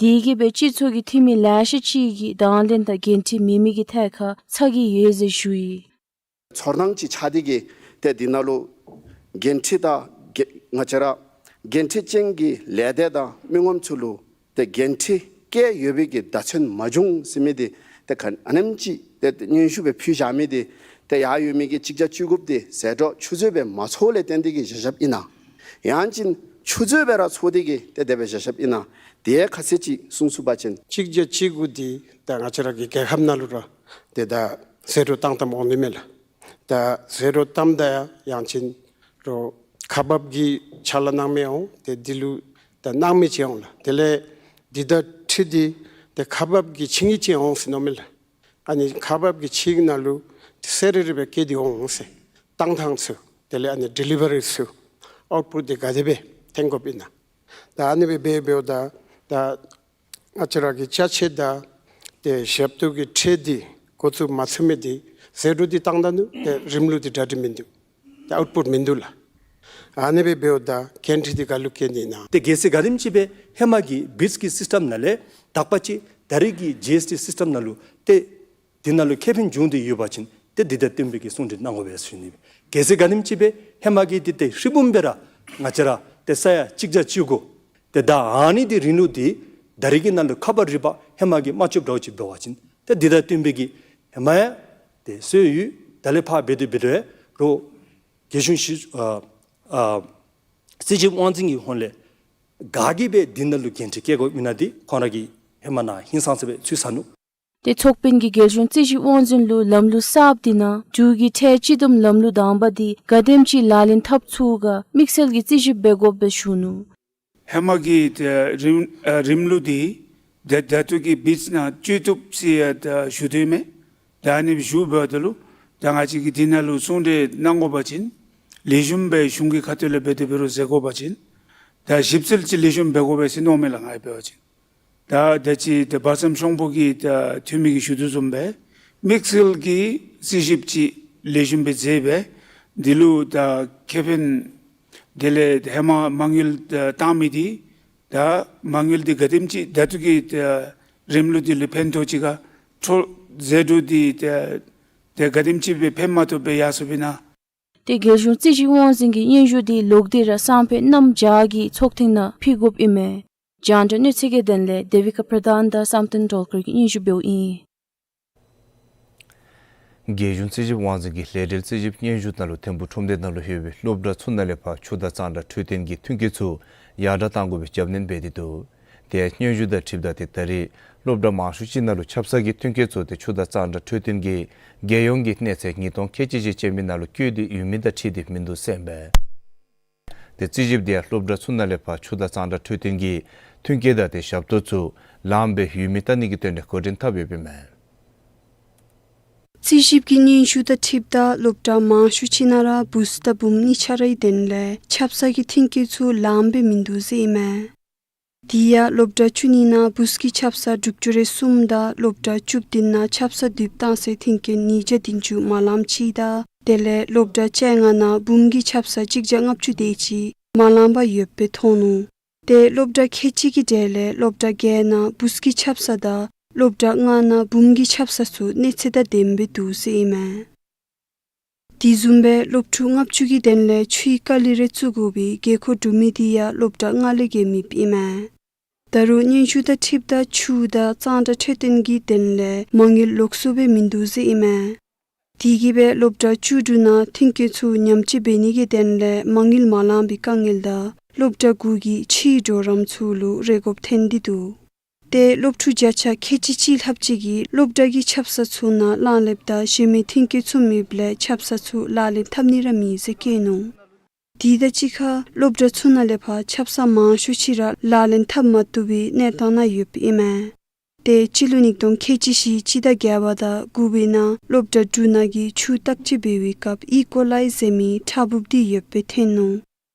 དེ་གིས་སྦེ་སྤྱི་ཚོགས་ཀྱི་འཐུས་མི་ལེ་ཤ་ཅིག་གིས་དང་ལེན་དང་འགན་འཁྲི་མེད་མི་གི་ཐད་ཁར་ཚ་གྱང་ཡོད་ཟེར་ཞུ་ཡི། ཚོར་སྣང་ཅིག་ཆགས་ཏེ་གིས་ཏེ་འདི་ནང་ལུ་འགན་འཁྲི་དང་འགན་ང་བཅས་ར་འགན་འཁྲི་ཅན་གྱི་ལས་སྡེ་དང་མི་ངོམ་ཚུ་ལུ་ཏེ་འགན་འཁྲི་བཀལ་ཡོད་པའི་གི་བརྡ་མཚོན་མ་བྱུང་ཟེར་མི་འདི་ཏེ་ག་ཨ་ནེམ་ཅིག་ཏེ་སྙན་ཞུ་སྦེ་ཕུལ་བཞག་མི་འདི་ཏེ་ཡར་ཡོད་མི་གི་གཅིག་བརྒྱ་བཅུ་དགུཔ་འདི་ཟད་འགྲོ་ཆུད་ཟོས་སྦེ་མ་ཚོརཝ་ལས་བརྟེན་ཏེ་གིས་བཞག་བཞགཔ་ཨིན་ན། ཡང་ཅིན་ཆུད་ཟོས་སྦེ་ར་ཚོར་ཏེ་གིས་ཏེ་དེ་སྦེ་བཞག་བཞགཔ་ཨིན་ན། དེ་ཁ་གསལ་ཅིག་གསུང་ཚུགས་པ་ཅིན། གཅིག་བརྒྱ་བཅུ་དགུ་འདི་ད་ང་བཅས་ར་གི་རྒྱལ་ཁབ་ནང་ལུ་ར་ཏེ་ད་ཟད་འགྲོ་བཏང་བཏངམ་འོང་ནི་མས་ལགས། ད་ཟད་འགྲོ་བཏངམ་ད་ཡང་ཡང་ཅིན་རོགས་ཁག་འབག་གི་ཕྱག་ལཱ་གནང་མི་འོང་། ཏེ་འདི་ལུ་ད་གནང་མི་ཅིག་འོང་ལགས། དེ་ལས་འདི་དང་འཁྲིལ་ཏེ་ཏེ་ཁག་འབག་གི་ཆིངས་ཡིག་ཅིག་འོང་ཟེར་མནོཝ་མས་ལགས། ཨ་ནི་ཁག་འབག་གི་ཆིངས་ཡིག་ནང་ལུ་ཏེ་གསལ་རི་རི་སྦེ་བཀོད་དེ་འོང་ཟེར། བཏང་ཐངས་ཚུ་དེ་ལས་ཨ་ནི་ཌི་ལི་ཝ་རི་ཚུ་ཨའུཊ་པུཊ་འདི་ག་དེ་སྦེ་ཐོན་དགོཔ་ཨིན་ན། ད་ཨ་ནི་སྦེ་འབད་འབདཝ་ད་ད་ང་བཅས་ར་གི་ཅ་ཆས་དང་ཏེ་ཞབས་ཏོག་གི་ཁྲལ་འདི་འགོ་བཙུགས་མ་ཚུགས་མི་འདི་ཟད་འགྲོ་འདི་བཏང་ད་ནུག། ཏེ་རིམ་ལུགས་འདི་གྲ་སྒྲིག་མིན་འདུག། ཏེ་ཨའུཊ་པུཊ་མིན་འདུག་ལགས། ཨ་ནི་སྦེ་འབདཝ་ད་འགན་འཁྲི་འདི་ག་ལུ་བཀལ་ནི་ཨིན་ན། ཏེ་གལ་སྲིད་ག་དེམ་ཅིག་སྦེ་ཧེ་མ་གི་བིཊསི་གི་སིསི་ཊམ་ནང་ལས་དག་པ་ཅིག་ད་རེས་ཀྱི་ཇི་ཨེསི་ཊི་སིསི་ཊམ་ནང་ལུ་ཏེ་འདི་ནང་ལུ་ཁེ་ཕན་བྱུང་སྟེ་ཡོད་པ་ཅིན་ཏེ་འདི་དང་བསྟུན་པའི་གི་གསུང་གྲོས་གནང་དགོ་པས་ཟེར་ཞུ་ནི། གལ་སྲིད་ག་དེམ་ཅིག་སྦེ་ཧེ་མ་གི་འདི་ཏེ་ཧྲིལ་བུམ་སྦེ་ར་ང་བཅས་ར་ཏེ་ས་ཡ་གཅིག་བརྒྱ་བཅུ་དགུ་ཏེ་ད་ཨ་ནི་འདི་རིང་ལུགས་འདི་ད་རེས་ཀྱི་ནང་ལུ་ཁ་པར་རིག་པ་ཧེ་མ་གི་མ་ལྕོགསཔ་འདྲཝ་ཅིག་འབད་བ་ཅིན་ཏེ་འདི་དང་བསྟུན་པའི་གི་ཧེ་མ་ཡང་ཏེ་སྲོལ་ཡོད། ད་ལས་ཕར་འབད་དེ་འབད་དེ་རོགས་རྒྱལ་གཞུང་ཞི་ཨ་ཨ་རྩིས་ཞིབ་དབང་འཛིན་གྱི་ཧོངས་ལས་ག་གིས་སྦེ་འདི་ནང་ལུ་འགན་འཁྲི་བཀལ་དགོཔ་ཨིན་ན་འདི་ཁོང་ར་གིས་ཧེ་མ་ནཱ་ཧིང་སངས་ས་སྦེ་ཚུད་ཚར་ནུག། ཏེ་ཚོགས་དཔོན་གྱིས་རྒྱལ་གཞུང་རྩིས་ཞིབ་དབང་འཛིན་ལུ་ལམ་ལུགས་གསརཔ་འདི་ནང་འབྲུག་གི་ཁྲལ་གཅིག་བསྡོམས་ལམ་ལུགས་དང་པ་འདི་ག་དེམ་ཅིག་ལག་ལེན་འཐབ་ཚུགས་ག་དམིགས་བསལ་གྱི་རྩིས་ཞིབ་འབད་དགོཔ་སྦེ་ཞུ་ནུག། ཧེ་མ་གི་ཏེ་རིམ་ཨ་རིམ་ལུགས་འདི་ཏེ་ད་ལྟོ་གི་བིཊསི་ནང་བཅུད་བཏུབ་ཟེར་ཡང་ཏེ་ཞུ་དོ་མས། ད་ཨ་ནི་སྦེ་ཞུ་འབདཝ་ད་ལུ་ད་ང་བཅས་ཀྱིས་འདི་ནང་ལུ་གསུང་གྲོས་གནང་དགོ་པ་ཅིན་ལེགས་ཤོམ་སྦེ་གཞུང་གི་ཁ་ཐུག་ལས་འབད་དེ་འབད་རུང་མཛད་དགོ་པ་ཅིན་ད་ཞིབ་འཚོལ་ཅིག་ལེགས་ཤོམ་འབད་དགོ་པས་ཟེར་མནོཝ་མས་ལགས། ང་ཡང་འབད་བ་ཅིན་ད་ད་ཅི་ད་བར་མཚམས་ཤོང་པོ་གི་ད་འཐུས་མི་གིས་ཞུ་དོ་བཟུམ་སྦེ་དམིགས་བསལ་གྱི་རྩིས་ཞིབ་ཅིག་ལེགས་ཤོམ་སྦེ་མཛད་སྦེ་འདི་ལུ་ད་ཁེ་ཕན་དེ་ལས་ཧེ་མ་མ་དངུལ་ད་བཏང་མི་འདི་ད་མ་དངུལ་འདི་ག་དེམ་ཅིག་ད་ལྟོ་གི་ད་རིམ་ལུགས་འདི་ལུ་ཕན་ཐོགས་ཅི་ག་འཕྲོ་ཟད་འགྲོ་འདི་ད་ད་ག་དེམ་ཅིག་སྦེ་ཕན་མ་ཐོགས་པར་ཡར་སོངམ་ཨིན་ན། ཏེ་རྒྱལ་གཞུང་རྩིས་ཞིབ་དབང་འཛིན་གྱི་སྙན་ཞུ་འདི་ལོག་སྟེ་ར་གསར་སྤེལ་གནམ་བྱཱར་གྱི་ཚོགས་ཐེངས་ནང་ཕུལ་དགོཔ་ཨིན་མས། རྒྱང་བསྒྲགས་གནས་ཚུལ་གྱི་དོན་ལས་དེ་བི་ཀ་པྲ་དྷཱན་དང་བསམ་གཏན་སྒྲོལ་དཀར་གྱིས་སྙན་ཞུ་འབདཝ་ཨིན། རྒྱལ་གཞུང་རྩིས་ཞིབ་དབང་འཛིན་གྱི་ལས་བྲེལ་རྩིས་ཞིབ་སྙན་ཞུ་ནང་ལུ་ཐིམ་ཕུག་ཁྲོམ་སྡེ་ནང་ལུ་ཡོད་པའི་སློབ་གྲྭ་ཚུ་ནང་ལས་ཕར་ཆུ་དང་གཙང་སྦྲ་འཕྲོད་བསྟེན་གྱི་མཐུན་རྐྱེན་ཚུ་ཡར་དྲག་གཏང་དགོ་པའི་རྒྱབ་སྣོན་འབད་དེ་འདུག། དེ་སྙན་ཞུ་དང་འཁྲིལཝ་ད་ཏེ་ད་རེས་སློབ་གྲྭ་མང་ཤོས་ཅིག་ནང་ལུ་ཆབ་གསང་གི་མཐུན་རྐྱེན་ཚུ་ཏེ་ཆུ་དང་གཙང་སྦྲ་འཕྲོད་བསྟེན་གྱི་རྒྱལ་ཡོངས་ཀྱི་གནས་ཚད་ཉིས་སྟོང་ཁལ་གཅིག་བཞི་ཅན་མའི་ནང་ལུ་བཀོད་དེ་ཡོད་མི་དང་འཁྲིལ་ཏེ་མིན་འདུག་ཟེར་ཨིན་པས། ཏེ་རྩིས་ཞིབ་འདི་ཡང་སློབ་གྲྭ་ཚུ་ནང་ལས་ཕར་ཆུ་དང་གཙང་སྦྲ་འཕྲོད་བསྟེན་གྱི་མཐུན་རྐྱེན་དང་ཏེ་ཞབས་ཏོག་ཚུ་ལངམ་སྦེ་ཡོད་མེད་བལྟ་ནི་གི་དོན་ལས་འགོ་འདྲེན་འཐབ་ཡོདཔ་ཨིན་མས། རྩིས་ཞིབ་ཀྱི་སྙན་ཞུ་དང་འཁྲིལཝ་ད་སློབ་གྲྭ་མང་ཤོས་ཅིག་ནང་ར་བུཚ་དང་བུམོ་གཉིས་ཆ་རའི་དོན་ལས་ཆབ་གསང་གི་མཐུན་རྐྱེན་ཚུ་ལངམ་སྦེ་མིན་འདུག་ཟེར་ཨིན་མས། དེ་ཡང་སློབ་གྲྭ་བཅུ་གཉིས་ནང་བུཚ་གི་ཆབ་གསང་དྲུག་ཅུ་རེ་གསུམ་དང་སློབ་གྲྭ་བཅུ་བདུན་ནང་ཆབ་གསང་དུས་བཏང་སའི་མཐུན་རྐྱེན་ཉིས་བརྒྱ་བདུན་ཅུ་མ་ལངམ་ཅིག་དང་དེ་ལས་སློབ་གྲྭ་བཅོ་ལྔ་ནང་བུམོ་གི་ཆབ་གསང་གཅིག་བརྒྱ་ལྔ་བཅུ་དེ་ཅིག་མ་ལངམ་པར་ཡོདཔ་སྦེ་མཐོང་ནུག། ཏེ་སློབ་གྲྭ་ཁལ་གཅིག་གི་གྲས་ལས་སློབ་གྲྭ་བརྒྱད་ནང་བུཚ་གི་ཆབ་གསང་དང་སློབ་གྲྭ་ལྔ་ནང་བུམོ་གི་ཆབ་གསང་ཚུ་གནས་ཚད་དང་ལྡནམ་སྦེ་འདུག་ཟེར་ཨིན་མས། དེ་བཟུམ་སྦེ་སློབ་ཕྲུག་ལྔ་བཅུ་གི་དོན་ལས་ཆུའི་ཀ་ལི་རེ་བཙུགས་དགོ་པའི་དགོས་མཁོ་གྲུབ་མི་དེ་ཡང་སློབ་གྲྭ་ལྔ་ལས་བརྒལ་མེདཔ་ཨིན་མས། ད་རུང་སྙན་ཞུ་དང་འཁྲིལཝ་ད་ཆུ་དང་གཙང་སྦྲ་འཕྲོད་བསྟེན་གྱི་དོན་ལས་མ་དངུལ་ལོགས་སུ་སྦེ་མིན་འདུག་ཟེར་ཨིན་མས། དེ་གིས་སྦེ་སློབ་གྲྭ་བཅུ་དྲུག་ནང་མཐུན་རྐྱེན་ཚུ་ཉམས་བཅོས་འབད་ནི་གི་དོན་ལས་མ་དངུལ་མ་ལང་པའི་དཀའ་ངལ་དང་སློབ་གྲྭ་དགུ་གི་ཕྱིའི་གྲོགས་རམ་ཚུ་ལུ་རེ་དགོཔ་ཐོན་ཏེ་འདུག། ཏེ་སློབ་ཕྲུག་བརྒྱ་ཆ་ཁལ་གཅིག་གཅིག་ལྷགཔ་ཅིག་གིས་སློབ་གྲྭ་གི་ཆབ་གསང་ཚུ་ནང་གླང་ལེབ་དང་གཞན་མི་མཐུན་རྐྱེན་ཚུ་མེདཔ་ལས་ཆབ་གསང་ཚུ་ལག་ལེན་འཐབ་ནི་ར་མེད་ཟེར་བཀོད་ནུག། དེ་དང་གཅིག་ཁར་སློབ་གྲྭ་ཚུ་ནང་ལས་ཕར་ཆབ་གསང་མང་ཤོས་ཅིག་ར་ལག་ལེན་འཐབ་མ་བཏུབ་པའི་གནས་སྟངས་ནང་ཡོདཔ་ཨིན་མས། ཏེ་སྤྱི་ལོ་ཉིས་སྟོང་ཁལ་གཅིག་བཞི་སྤྱི་ཟླ་བརྒྱད་པ་དང་དགུ་པའི་ནང་སློབ་གྲྭ་དྲུག་ནང་གི་ཆུ་བརྟག་དཔྱད་འབད་བའི་སྐབས་ཨི་ཀོ་ལའི་ཟེར་མི་ཁྲག་འབུབ་དེ་ཡོདཔ་སྦེ་ཐོན་ནུག།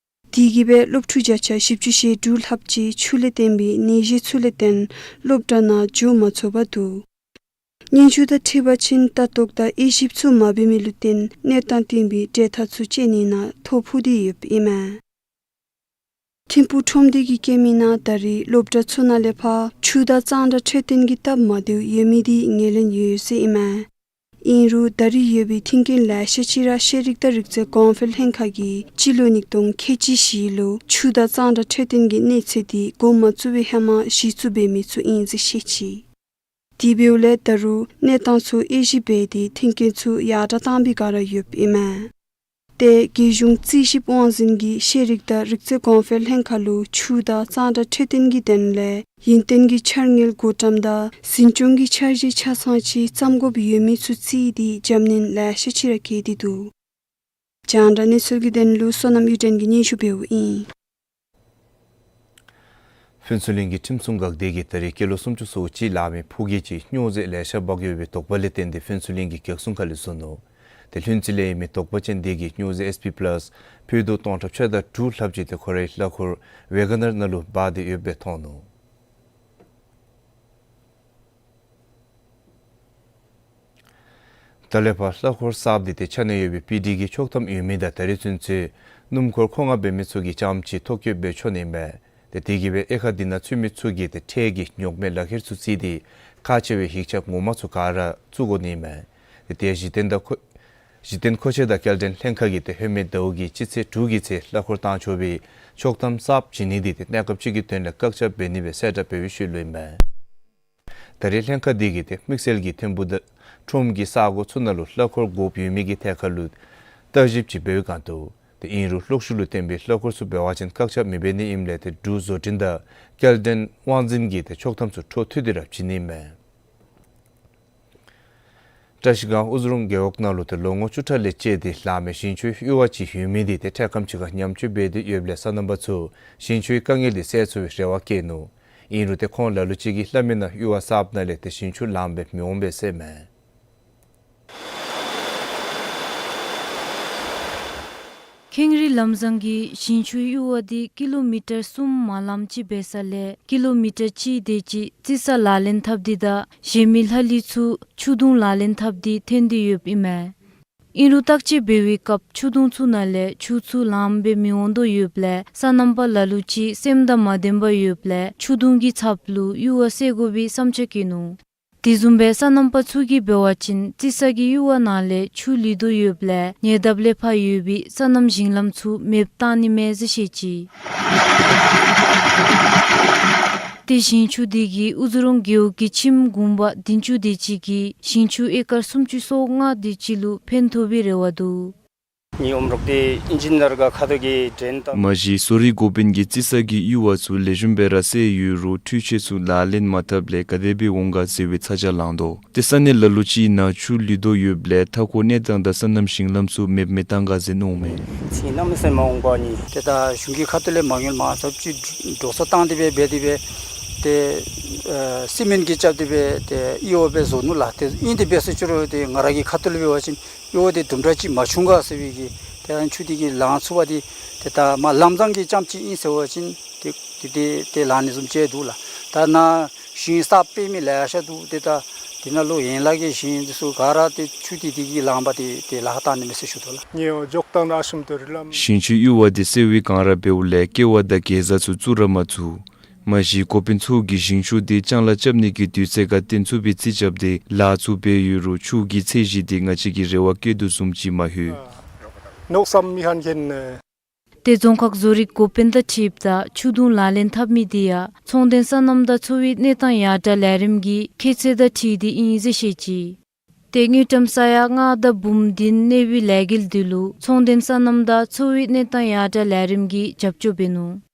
དེ་གིས་སྦེ་སློབ་ཕྲུག་བརྒྱ་ཆ་བཞི་བཅུ་ཞེ་དྲུག་ལྷགཔ་ཅིག་ཆུ་ལས་བརྟེན་པའི་ནད་གཞི་ཚུ་ལས་བརྟེན་སློབ་གྲྭ་ནང་འགྱོ་མ་ཚུགས་པར་འདུག། སྙན་ཞུ་དང་འཁྲིལ་བ་ཅིན་ལྟ་རྟོག་དང་དབྱེ་ཞིབ་ཚུ་མ་འབད་མི་ལུ་བརྟེན་གནས་སྟངས་བསྟུན་པའི་འབྲེལ་ཐག་ཚུ་བཅད་ནི་ནང་ཐོ་ཕོག་སྟེ་ཡོདཔ་ཨིན་མས། ཐིམ་ཕུག་ཁྲོམ་སྡེ་གིས་བཀོད་མི་ནང་ད་རེས་སློབ་གྲྭ་ཚུ་ནང་ལས་ཕར་ཆུ་དང་གཙང་སྦྲ་འཕྲོད་བསྟེན་གྱི་སྟབས་མ་བདེཝ་ཡོད་མི་དེ་ངོས་ལེན་ཡོད་ཟེར་ཨིན་མས། ཨིན་རུང་ད་རེས་ཡོད་པའི་མཐུན་རྐྱེན་ལེ་ཤ་ཅིག་ར་ཤེས་རིག་དང་རིག་རྩལ་གོང་འཕེལ་ལྷན་ཁག་གིས་སྤྱི་ལོ་ཉིས་སྟོང་ཁལ་གཅིག་བཞི་ལུ་ཆུ་དང་གཙང་སྦྲ་འཕྲོད་བསྟེན་གྱི་གནས་ཚད་དེ་འགོ་མ་བཙུགས་པའི་ཧེ་མ་གཞི་བཙུགས་འབད་མི་ཚུ་ཨིན་ཟེར་བཤད་ཅི། དེ་འབདཝ་ལས་ད་རུང་གནས་སྟངས་ཚུ་དབྱེ་ཞིབ་འབད་དེ་མཐུན་རྐྱེན་ཚུ་ཡར་དྲག་བཏང་པའི་བསྒང་ར་ཡོདཔ་ཨིན་མས། ཏེ་རྒྱལ་གཞུང་རྩིས་ཞིབ་དབང་འཛིན་གྱིས་ཤེས་རིག་དང་རིག་རྩལ་གོང་འཕེལ་ལྷན་ཁག་ལུ་ཆུ་དང་གཙང་སྦྲ་འཕྲོད་བསྟེན་གྱི་དོན་ལས་ཡུན་བརྟན་གྱི་འཆར་དངུལ་བགོ་བཀྲམ་དང་འཛིན་སྐྱོང་གི་འཆར་གཞི་ཆ་ཚང་ཅིག་བརྩམ་དགོཔ་ཡོད་མི་ཚུ་བརྩིས་ཏེ་རྒྱབ་སྣོན་ལེ་ཤ་ཅིག་ར་བཀལ་ཏེ་འདུག། རྒྱང་བསྒྲགས་གནས་ཚུལ་གྱི་དོན་ལུ་བསོད་ནམས་གཡུ་སྒྲོན་གྱིས་སྙན་ཞུ་འབདཝ་ཨིན། ཕུན་ཚོགས་གླིང་གི་ཁྲིམས་སྲུང་འགག་སྡེ་གིས་ད་རེས་སྐྱེས་ལོ་སུམ་ཅུ་སོ་གཅིག་ལང་མི་ཕོ་སྐྱེས་ཅིག་སྨྱོ་རྫས་ལེ་ཤ་འབག་ཡོད་པའི་དོགས་པ་ལས་བརྟེན་ཏེ་ཕུན་ཚོགས་གླིང་གི་བགེགས་སྲུང་ཁང་ལས་བཟུང་ནུག། ཏེ་ལྷུན་རྩེ་ལས་ཡོད་མི་དོགས་པ་ཅན་དེ་གིས་སྨྱོ་རྫས་ཨེས་པི་པ་ལཱསི་ཕོད་རྡོག་སྟོང་ཕྲག་ཕྱེད་དང་དྲུག་ལྷགཔ་ཅིག་ཏེ་ཁོ་རའི་ལྷ་འཁོར་ཝེ་ག་ནར་ནང་ལུ་འབག་སྟེ་ཡོདཔ་སྦེ་མཐོང་ནུག། ད་ལས་ཕར་ལྷ་འཁོར་གསརཔ་འདི་ཏེ་ཆ་གནས་ཡོད་པའི་པི་ཌི་གི་ཆོག་ཐམ་ཡོད་མི་དང་ད་རེས་ཚུན་ཚོད་སྣུམ་འཁོར་མཁོ་མངགས་འབད་མི་ཚུ་གིས་རྐྱངམ་ཅིག་ཐོ་བཀོད་འབད་ཆོག་ནི་མས། ཏེ་དེ་གིས་སྦེ་དབྱེ་ཁག་འདི་ནང་ཚུད་མི་ཚུ་གིས་ཏེ་ཁྲལ་གྱི་རྙོག་མའི་ལག་ཁྱེར་ཚུ་བརྩིས་ཏེ་ཁག་ཆེ་བའི་ཡིག་ཆ་ངོ་མ་ཚུ་ག་ར་བཙུགས་དགོ་ནི་མས། ཏེ་དེ་གཞི་རྟེན་དང་མཁོ་གཞི་རྟེན་མཁོ་ཆས་དང་སྐྱེལ་འདྲེན་ལྷན་ཁག་གིས་ཏེ་ལྷོད་མེད་ཟླཝ་གི་སྤྱི་ཚེས་དྲུག་གི་ཚེ་ལྷ་འཁོར་བཏང་ཆོག་པའི་ཆོག་ཐམ་གསརཔ་བྱིན་ནི་འདི་ཏེ་གནས་སྐབས་ཅིག་གི་དོན་ལས་བཀག་ཆ་འབད་ནི་སྦེ་གསལ་བསྒྲགས་འབད་བའི་ཤུལ་ལུ་ཨིན་མས། ད་རེས་ལྷན་ཁག་འདི་གིས་ཏེ་དམིགས་བསལ་གྱིས་ཐིམ་ཕུག་དང་ཁྲོམ་གྱི་ས་གོ་ཚུ་ནང་ལུ་ལྷ་འཁོར་དགོཔ་ཡོད་མི་གི་ཐད་ཁར་ལུ་བརྟག་ཞིབ་ཅིག་འབད་བའི་བསྒང་དུ་ཏེ་ཨིན་རུང་གློག་ཤུགས་ལུ་བརྟེན་པའི་ལྷ་འཁོར་ཚུ་འབད་བ་ཅིན་བཀག་ཆ་མི་འབད་ནི་ཨིནམ་ལས་ཏེ་འབྲུག་བཟོ་སྐྲུན་དང་སྐྱེལ་འདྲེན་དབང་འཛིན་གྱིས་ཏེ་ཆོག་ཐམ་ཚུ་འཕྲོ་མཐུད་དེ་ར་བྱིན་ནི་མས། བཀྲ་ཤིས་སྒང་ཨུ་རུ་རུང་རྒེད་འོག་ནང་ལུ་ཏེ་ལོ་ངོ་བཅུ་ཕྲག་ལས་བཅད་དེ་ལང་མི་ཞིང་ཆུའི་གཡུར་བ་ཅིག་ཡོད་མི་འདི་ཏེ་འཕྲལ་ཁམས་ཅིག་ཁར་ཉམས་བཅོས་འབད་དེ་ཡོདཔ་ལས་སོ་ནམ་པ་ཚུ་ཞིང་ཆུའི་དཀའ་ངལ་འདི་སེལ་ཚུགས་པའི་རེ་བ་བསྐྱེད་ནུག། ཨིན་རུང་ཏེ་ཁོང་ལ་ལུ་ཅིག་གིས་སླབ་མིའི་ནང་གཡུར་བ་གསརཔ་ནང་ལས་ཏེ་ཞིང་ཆུ་ལང་སྦེ་མི་འོང་པས་ཟེར་མས། ཧེང་རི་ལམ་བཟང་གིས་ཞིང་ཆུ་གཡུར་བ་འདི་ཀི་ལོ་མི་ཊར་གསུམ་མ་ལམ་ཅིག་འབད་ས་ལས་ཀི་ལོ་མི་ཊར་གཅིག་དེ་ཅིག་རྩི་ས་ལག་ལེན་འཐབ་སྟེ་དང་གཞན་མི་ལྷག་ལུས་ཚུ་ཆུ་དུང་ལག་ལེན་འཐབ་སྟེ་འཐོན་ཏེ་ཡོདཔ་ཨིན་མས། ཨིན་རུང་བརྟག་དཔྱད་འབད་བའི་སྐབས་ཆུ་དུང་ཚུ་ནང་ལས་ཆུ་ཚུ་ལངམ་སྦེ་མི་འོང་དོ་ཡོདཔ་ལས་སོ་ནམ་པ་ལ་ལུ་ཅིག་སེམས་དང་མ་ལྡནམ་ཡོདཔ་ལས་ཆུ་དུང་གི་ཚབ་ལུ་གཡུར་བ་བསལ་དགོ་པའི་བསམ་འཆར་བཀོད་ནུག། དེ་བཟུམ་སྦེ་སོ་ནམ་པ་ཚུ་གིས་འབད་བ་ཅིན་རྩི་ས་གི་གཡུར་བ་ནང་ལས་ཆུ་ལུད་དོ་ཡོདཔ་ལས་ཉེ་འདབས་ལས་ཕར་ཡོད་པའི་སོ་ནམ་ཞིང་ལམ་ཚུ་མེདཔ་བཏང་ནི་མས་ཟེར་བཤད་ཅི། ཏེ་ཞིང་ཆུ་དེ་གིས་དབུ་རྫོང་རྒེད་འོག་གི་ཁྱིམ་གུང་པ་བདུན་ཅུ་དེ་ཅིག་གི་ཞིང་ཆུ་ཨེ་ཀར་སུམ་ཅུ་སོ་ལྔ་དེ་ཅིག་ལུ་ཕན་ཐོགས་པའི་རེ་བ་འདུག། ངེའི་ཨོམ་རོག་དེ་ཨིན་ཇི་ནི་ཡར་ག་ཁ་ཐུག་གི་ཌྲེན་དང་། མ་གཞི་གསོ་རིག་འགོ་དཔོན་གྱིས་རྩི་ས་གི་གཡུར་བ་ཚུ་ལེགས་ཤོམ་སྦེ་ར་བསལ་ཡོད་རུང་འཕྲུལ་ཆས་ཚུ་ལག་ལེན་མ་འཐབ་ལས་ག་དེ་སྦེ་འོང་ག་ཟེར་བའི་ཚ་གྱང་ལང་དོ། ཏེ་ས་གནས་ལ་ལུ་ཅིག་ནང་ཆུ་ལུད་དོ་ཡོདཔ་ལས་མཐའ་འཁོར་གནས་སྟངས་དང་སོ་ནམ་ཞིང་ལམ་ཚུ་མེདཔ་མེདཔ་བཏང་ག་ཟེར་མནོཝ་མས། ཚིག་གནམ་མེད་ས་མེད་མ་འོང་གོ་ནི། ཏེ་ད་གཞུང་གི་ཁ་ཐུག་ལས་མ་དངུལ་མ་ཚབ་ཅིག་འགྲོ་སོང་བཏང་སྟེ་སྦེ་འབད་དེ་སྦེ་ཏེ་ཨ་སི་མེནཊ་གྱིས་རྐྱབ་སྟེ་སྦེ་ཏེ་གཡུར་བ་སྦེ་བཟོ་ནུག་ལགས། ཏེ་ཨིན་ཏེ་འབད་སོང་ཅི་རུང་ཏེ་ང་ར་གི་ཁ་ཐུག་ལས་འབད་བ་ཅིན་གཡུར་བ་དེ་དུམ་གྲ་ཅིག་མ་ཆུང་ག་ཟེར་བའི་གི་ཏེ་ཨ་ཆུ་དེ་གིས་ལང་ཚུགས་པ་དེ་ཏེ་ད་མར་ལམ་བཟང་གི་རྐྱངམ་ཅིག་ཨིན་ཟེར་བ་ཅིན་ཏེ་དེ་དེ་ཏེ་ལང་ནི་བཟུམ་ཅིག་འདུག་ལགས། ད་ནཱ་ཞིང་ས་སྤེལ་མི་ལེ་ཤ་འདུག། ཏེ་ད་དེ་ནང་ལུ་ཡན་ལག་གི་ཞིང་འདི་ཚུ་ག་ར་ཏེ་ཆུ་དེ་དེ་གིས་ལངམ་དེ་ཏེ་ལཱ་ཁག་བཏང་ནི་མས་ཟེར་ཞུ་དོ་ལགས། ངེའི་འོག་ཇོག་ཐང་ཨ་ཤུམ་ཏོ་རི་ལམ། ཞིང་ཆུ་གཡུར་བ་དེ་སེལ་བའི་གང་ར་འབདཝ་ལས་ཀེ་བ་དང་གེ་ཛ་ཚུ་བཙུགས་ར་མ་བཙུགས། མ་གཞི་འགོ་དཔོན་ཚུ་གིས་ཞིང་ཆུ་དེ་ལྕང་ལཱ་རྐྱབ་ནི་གི་དུས་ཚོད་ཁར་བརྟེན་ཚུགས་པའི་རྩིས་རྐྱབ་སྟེ་ལཱ་ཚུ་འབད་ཡོད་རུང་ཆུ་གི་ཚད་གཞི་དེ་ང་བཅས་ཀྱིས་རེ་བ་བསྐྱེད་དོ་བཟུམ་ཅིག་མ་ལྷོད། ནོག་སམ་མི་ཧན་ཁེན་ནེ། ཏེ་རྫོང་ཁག་བཟོ་རིག་འགོ་དཔོན་དང་འཁྲིལཝ་ད་ཆུ་དུང་ལག་ལེན་འཐབ་མི་དེ་ཡང་ཚོང་དོན་སོ་ནམ་དང་འཚོ་བའི་གནས་སྟངས་ཡར་དྲག་ལས་རིམ་གྱི་ཁྱད་ཚད་དང་འཁྲིལ་ཏེ་ཨིན་ཟེར་བཤད་ཅི། ཏེ་དངུལ་ཀྲམ་ས་ཡ་ལྔ་དང་འབུམ་བདུན་གནས་པའི་ལས་འགུལ་འདི་ལུ་ཚོང་དོན་སོ་ནམ་དང་འཚོ་བའི་གནས་སྟངས་ཡར་དྲག་ལས་རིམ་གྱིས་རྒྱབ་སྐྱོར་འབད་ནུག།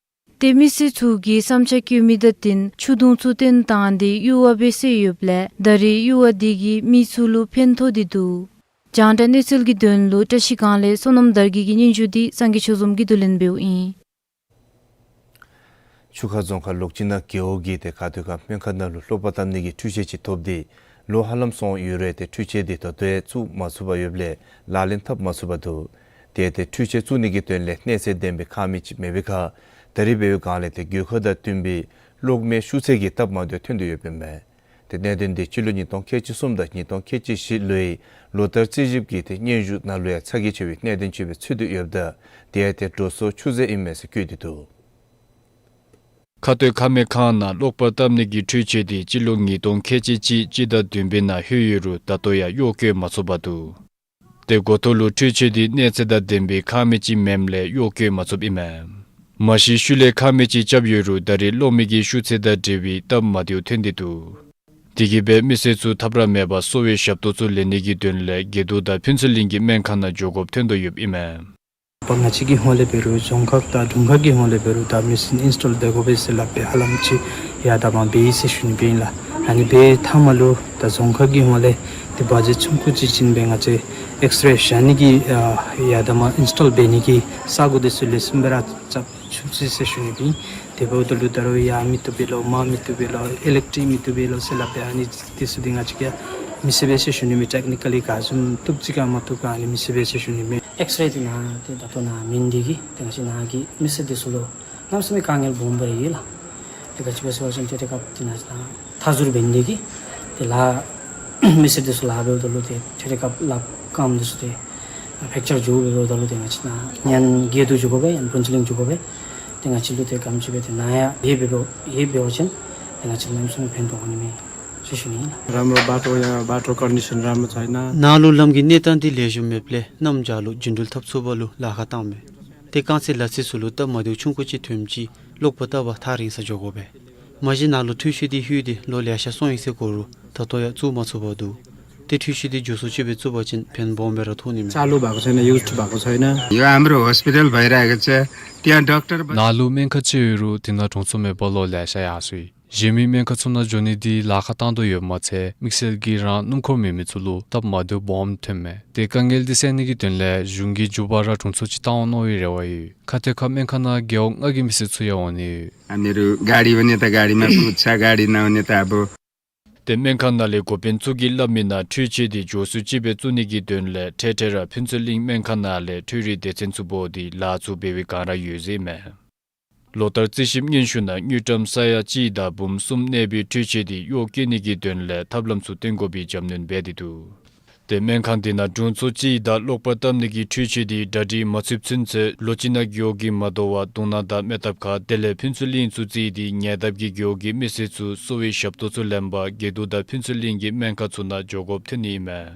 ཏེ་མི་སེར་ཚུ་གིས་བསམ་འཆར་བཀོད་མི་དང་བསྟུན་ཆུ་དུང་ཚུ་བཏོན་བཏང་སྟེ་གཡུར་བ་སྦེ་བསལ་ཡོདཔ་ལས་ད་རེས་གཡུར་བ་དེ་གིས་མི་ཚུ་ལུ་ཕན་ཐོགས་ཏེ་འདུག། རྒྱང་བསྒྲགས་གནས་ཚུལ་གྱི་དོན་ལུ་བཀྲ་ཤིས་སྒང་ལས་བསོད་ནམས་དར་རྒྱས་ཀྱི་སྙན་ཞུ་འདི་སངས་རྒྱས་ཆོས་འཛོམས་ཀྱིས་བསྡུ་ལེན་འབདཝ་ཨིན། ཆུ་ཁ་རྫོང་ཁག་ལོག་ཅིན་ན་རྒེད་འོག་གི་ཏེ་ཁ་ཐུག་ཁ་སྨན་ཁང་ནང་ལུ་གློག་པར་བཏབ་ནི་གི་འཕྲུལ་ཆས་ཅིག་ཐོབ་སྟེ་ལོ་ཧ་ལམ་སོང་ཡོད་རུང་ཏེ་འཕྲུལ་ཆས་དེ་ད་ལྟོ་ཡང་བཙུགས་མ་ཚུགས་པར་ཡོདཔ་ལས་ལག་ལེན་འཐབ་མ་ཚུགས་པར་འདུག། ཏེ་ཏེ་འཕྲུལ་ཆས་བཙུགས་ནི་གི་དོན་ལས་གནས་ཚད་ལྡན་པའི་ཁང་མིག་ཅིག་མེད་པའི་ཁར་ད་རེས་འབད་བའི་སྒང་ལས་ཏེ་དགོས་མཁོ་དང་བསྟུན་པའི་གློག་མེ་ཤུགས་ཚད་ཀྱི་སྟབས་མ་བདེཝ་ཐོན་ཏེ་ཡོདཔ་ཨིན་མས། ཏེ་གནད་དོན་འདི་སྤྱི་ལོ་ཉིས་སྟོང་ཁལ་གཅིག་གསུམ་དང་ཉིས་སྟོང་ཁལ་གཅིག་བཞི་ལོའི་ལོ་བསྟར་རྩིས་ཞིབ་ཀྱི་ཏེ་སྙན་ཞུ་ནང་ལུ་ཡང་ཚ་གྱང་ཆེ་བའི་གནད་དོན་ཅིག་སྦེ་ཚུད་དེ་ཡོདཔ་ད་དེ་ཡང་ཏེ་འགྲོ་སོང་ཆུད་ཟོས་ཨིན་མས་ཟེར་བཀོད་དེ་འདུག། ཁ་སྟོད་ཁ་སྨན་ཁང་ནང་གློག་པར་བཏབ་ནི་གི་འཕྲུལ་ཆས་དེ་སྤྱི་ལོ་ཉིས་སྟོང་ཁལ་གཅིག་གཅིག་སྤྱི་ཟླ་བདུན་པའི་ནང་ལྷོད་ཡོད་རུང་ད་ལྟོ་ཡང་གཡོག་བཀོལ་མ་ཚུགས་པར་འདུག། ཏེ་འགོ་ཐོག་ལུ་འཕྲུལ་ཆས་དེ་གནས་ཚད་དང་ལྡན་པའི་ཁང་མིག་ཅིག་མེདཔ་ལས་གཡོག་བཀོལ་མ་ཚུགསཔ་ཨིན་མས། མ་གཞི་ཤུལ་ལས་ཁང་མིག་ཅིག་རྐྱབ་ཡོད་རུང་ད་རེས་གློག་མེ་གི་ཤུགས་ཚད་དང་འབྲེལ་བའི་སྟབས་མ་བདེཝ་ཐོན་ཏེ་འདུག། དེ་གིས་སྦེ་མི་སེར་ཚུ་ཐབས་ར་མེད་པར་གསོ་བའི་ཞབས་ཏོག་ཚུ་ལེན་ནི་གི་དོན་ལས་དགེ་འདུན་དང་ཕུན་ཚོགས་གླིང་གི་སྨན་ཁང་ནང་འགྱོ་དགོཔ་ཐོན་དོ་ཡོདཔ་ཨིན་མས། ང་བཅས་ཀྱི་ཧོངས་ལས་འབད་རུང་རྫོང་ཁག་དང་དྲུང་ཁག་གི་ཧོངས་ལས་འབད་རུང་ད་མེ་ཤིན་ཨིནསི་ཊོལ་འབད་དགོ་པས་ཟེར་སླབ་སྦེ་ཧ་ལམ་ཅིག་ཡར་དང་མར་འབད་ཡི་ཟེར་ཞུ་ནི་སྦེ་ཨིན་ལགས། ཨ་ནི་འབད་མཐའ་མ་ལུ་ད་རྫོང་ཁག་གི་ཧོངས་ལས་ཏེ་བ་ཇེཊ་ཆུང་ཀུ་ཅིག་བྱིན་སྦེ་ང་བཅས་ཨེགསི་རེ་བཞག་ནི་གི་ཨ་ཡར་དང་མར་ཨིནསི་ཊོལ་འབད་ནི་གི་ས་གོ་འདི་ཚུ་ལེགས་ཤོམ་སྦེ་ར་རྐྱབ་ཚུགས་ཅི་ཟེར་ཞུ་ནི་སྦེ་ཨིན། དེ་འབདཝ་ད་ལུ་ད་རུང་ཡར་མི་བཏུབ་པས་ལོ་མར་མི་བཏུབ་པས་ལོ་ཨི་ལེག་ཊིག་མི་བཏུབ་པས་ལོ་ཟེར་སླབ་སྦེ་ཨ་ནི་འདི་ཚུ་འདི་ང་བཅས་ཀྱིས་མི་ཤེས་པས་ཟེར་ཞུ་ནི་མས། ཊེཀ་ནི་ཀ་ལི་ག་བཟུམ་བཏུབ་ཅི་ག་མ་བཏུབ་ག་ཨ་ནི་མི་ཤེས་པས་ཟེར་ཞུ་ནི་མས། ཨེགསི་རེ་འདི་ནཱ་ཏེ་ད་ལྟོ་ནཱ་མེད་ནི་འདི་གིས་ཏེ་ང་བཅས་ནཱ་གི་མི་སེར་འདི་ཚུ་ལུ་གནམ་མེད་ས་མེད་དཀའ་ངལ་སྦོམ་སྦེ་ར་ཡོད་ལགས། ཏེ་ག་ཅི་སྦེ་ཟེར་བ་ཅིན་ཏེ་ཏེ་སྐབས་འདི་ནཱ་ནཱ་མཐའ་ཟུར་འབད་ནི་འདི་གིས་ཏེ་ལཱ་མི་སེར་འདི་ཚུ་ལཱ་འབདཝ་ད་ལུ་ཏེ་ཏེ་ཏེ་སྐབས་ལགཔ་རྐངམ་འདི་ཚུ་ཏེ་ཕེག་ཅར་འགྱོ་འབདཝ་ད་ལུ་ཏེ་ང་བཅས་ནཱ་ཡང་དགེ་འདུན་འགྱོ་དགོ་པས་ཡང་ཕུན་ཚོགས་གླིང་འགྱོ་དགོ་པས། ཏེ་ང་བཅས་ལུ་ཏེ་ག་དེམ་ཅིག་སྦེ་ཏེ་ནཱ་ཡང་ཡོདཔ་འབད་ཡོདཔ་ཅིན་ཏེ་ང་བཅས་གནམ་མེད་ས་མེད་ཕན་ཐོགས་འོང་ནི་མས་ཟེར་ཞུ་ནི་ཨིན་ལགས། རམ་རོ་བ་ཊོ་ཡང་བ་ཊོ་ཀོན་ཌི་ཤཱན་རམ་རོ་ཚ་ཡི་ན། ནཱ་ལུ་ལམ་གྱི་གནས་སྟངས་འདི་ལེགས་ཤོམ་མེདཔ་ལས་གནམ་བྱཱར་ལུ་རྒྱུན་འགྲུལ་འཐབ་ཚུགས་པ་ལུ་ལཱ་ཁག་བཏངམ་མས། ཏེ་རྐང་རྩེད་ལ་རྩེད་ཚུ་ལུ་སྟབས་མ་བདེཝ་ཆུང་ཀུ་ཅིག་ཐོནམ་ཅིག་གློག་པར་བཏབ་པར་ཐག་རིང་སར་འགྱོ་དགོ་པས། མ་གཞི་ནཱ་ལུ་འཕྲུལ་ཆས་འདི་ལྷོད་དེ་ལོ་ལེ་ཤ་སོང་ཡི་ཟེར་གོ་རུང་ད་ལྟོ་ཡང་བཙུགས་མ་ཚུགས་པར་འདུག། ཏེ་འཕྲུལ་ཆས་འདི་མགྱོགས་སུ་ཅིག་སྦེ་བཙུགས་པ་ཅིན་ཕན་སྦོམ་སྦེ་ར་ཐོགས་ནི་མས། ཅ་ལུ་བ་གོ་ཚོད་ན་ཡུ་སི་ཊུ་བ་གོ་ཚོད་ན། ཡོ་ཨམ་རོ་ཧོས་པི་ཊལ་བའི་ར་ག་ཚེ་ཏེ་ཡང་ཌོག་ཊར་བ། ནཱ་ལུ་སྨན་ཁང་ཅིག་ཡོད་རུང་དེ་ནང་དྲུང་འཚོ་མེད་པར་ལོ་ལེ་ཤ་ཡར་སོ་ཡི། གཞན་མི་སྨན་ཁང་ཚུ་ནང་འགྱོ་ནི་འདི་ལཱ་ཁག་བཏང་དོ་ཡོདཔ་མ་ཚད་དམིགས་བསལ་གྱིས་རང་སྣུམ་འཁོར་མེད་མི་ཚུ་ལུ་སྟབས་མ་བདེཝ་སྦོམ་ཐོནམ་མས། ཏེ་དཀའ་ངལ་འདི་སེལ་ནི་གི་དོན་ལས་གཞུང་གིས་མགྱོགས་པ་ར་དྲུང་འཚོ་ཅིག་བཏང་འོང་མནོ་བའི་རེ་བ་ཡོད། ཁ་ཐུག་ཁ་སྨན་ཁང་ནང་རྒེད་འོག་ལྔ་གི་མི་སེར་ཚུ་ཡང་འོང་ནི་ཡོད། ཨ་ནི་རུང་གཱ་རི་འབད་ནི་ད་གཱ་རི་མ་བུ་ཚ་གཱ་རི་ནང་འོང་ནི་ད་བུ། ཏེ་སྨན་ཁང་ནང་ལས་འགོ་དཔོན་ཚུ་གིས་སླབ་མི་ནང་འཕྲུལ་ཆས་འདི་མགྱོགས་སུ་ཅིག་སྦེ་བཙུགས་ནི་གི་དོན་ལས་འཕྲལ་འཕྲལ་ར་ཕུན་ཚོགས་གླིང་སྨན་ཁང་ནང་ལས་འཕྲུལ་རིག་སྡེ་ཚན་ཚུ་འབོ་སྟེ་ལཱ་ཚུ་འབད་བའི་བསྒང་ར་ཡོད་ཟེར་ཨིན་མས། ལོ་ལྟར་རྩིས་ཞིབ་སྙན་ཞུ་ནང་དངུལ་ཀྲམ་ས་ཡ་གཅིག་དང་འབུམ་གསུམ་གནས་པའི་འཕྲུལ་ཆས་འདི་གཡོག་བཀོལ་ནི་གི་དོན་ལས་ཐབས་ལམ་ཚུ་སྟོན་དགོ་པའི་རྒྱབ་སྣོན་འབད་དེ་འདུག། ཏེ་སྨན་ཁང་འདི་ནང་དྲུང་འཚོ་གཅིག་དང་གློག་པར་བཏབ་ནི་གི་འཕྲུལ་ཆས་འདི་གྲ་སྒྲིག་མ་ཚུདཔ་ཚུན་ཚོད་ལོ་གཅིག་ནང་རྒེད་འོག་གི་མ་དོ་བར་དུང་ནག་དང་མེ་ཐབ་ཁ་དེ་ལས་ཕུན་ཚོགས་གླིང་ཚུ་བརྩིས་ཏེ་ཉེ་འདབས་ཀྱི་རྒེད་འོག་གི་མི་སེར་ཚུ་གསོ་བའི་ཞབས་ཏོག་ཚུ་ལེན་པར་དགེ་འདུན་དང་ཕུན་ཚོགས་གླིང་གི་སྨན་ཁང་ཚུ་ནང་འགྱོ་དགོཔ་ཐོན་ནི་ཨིན་མས།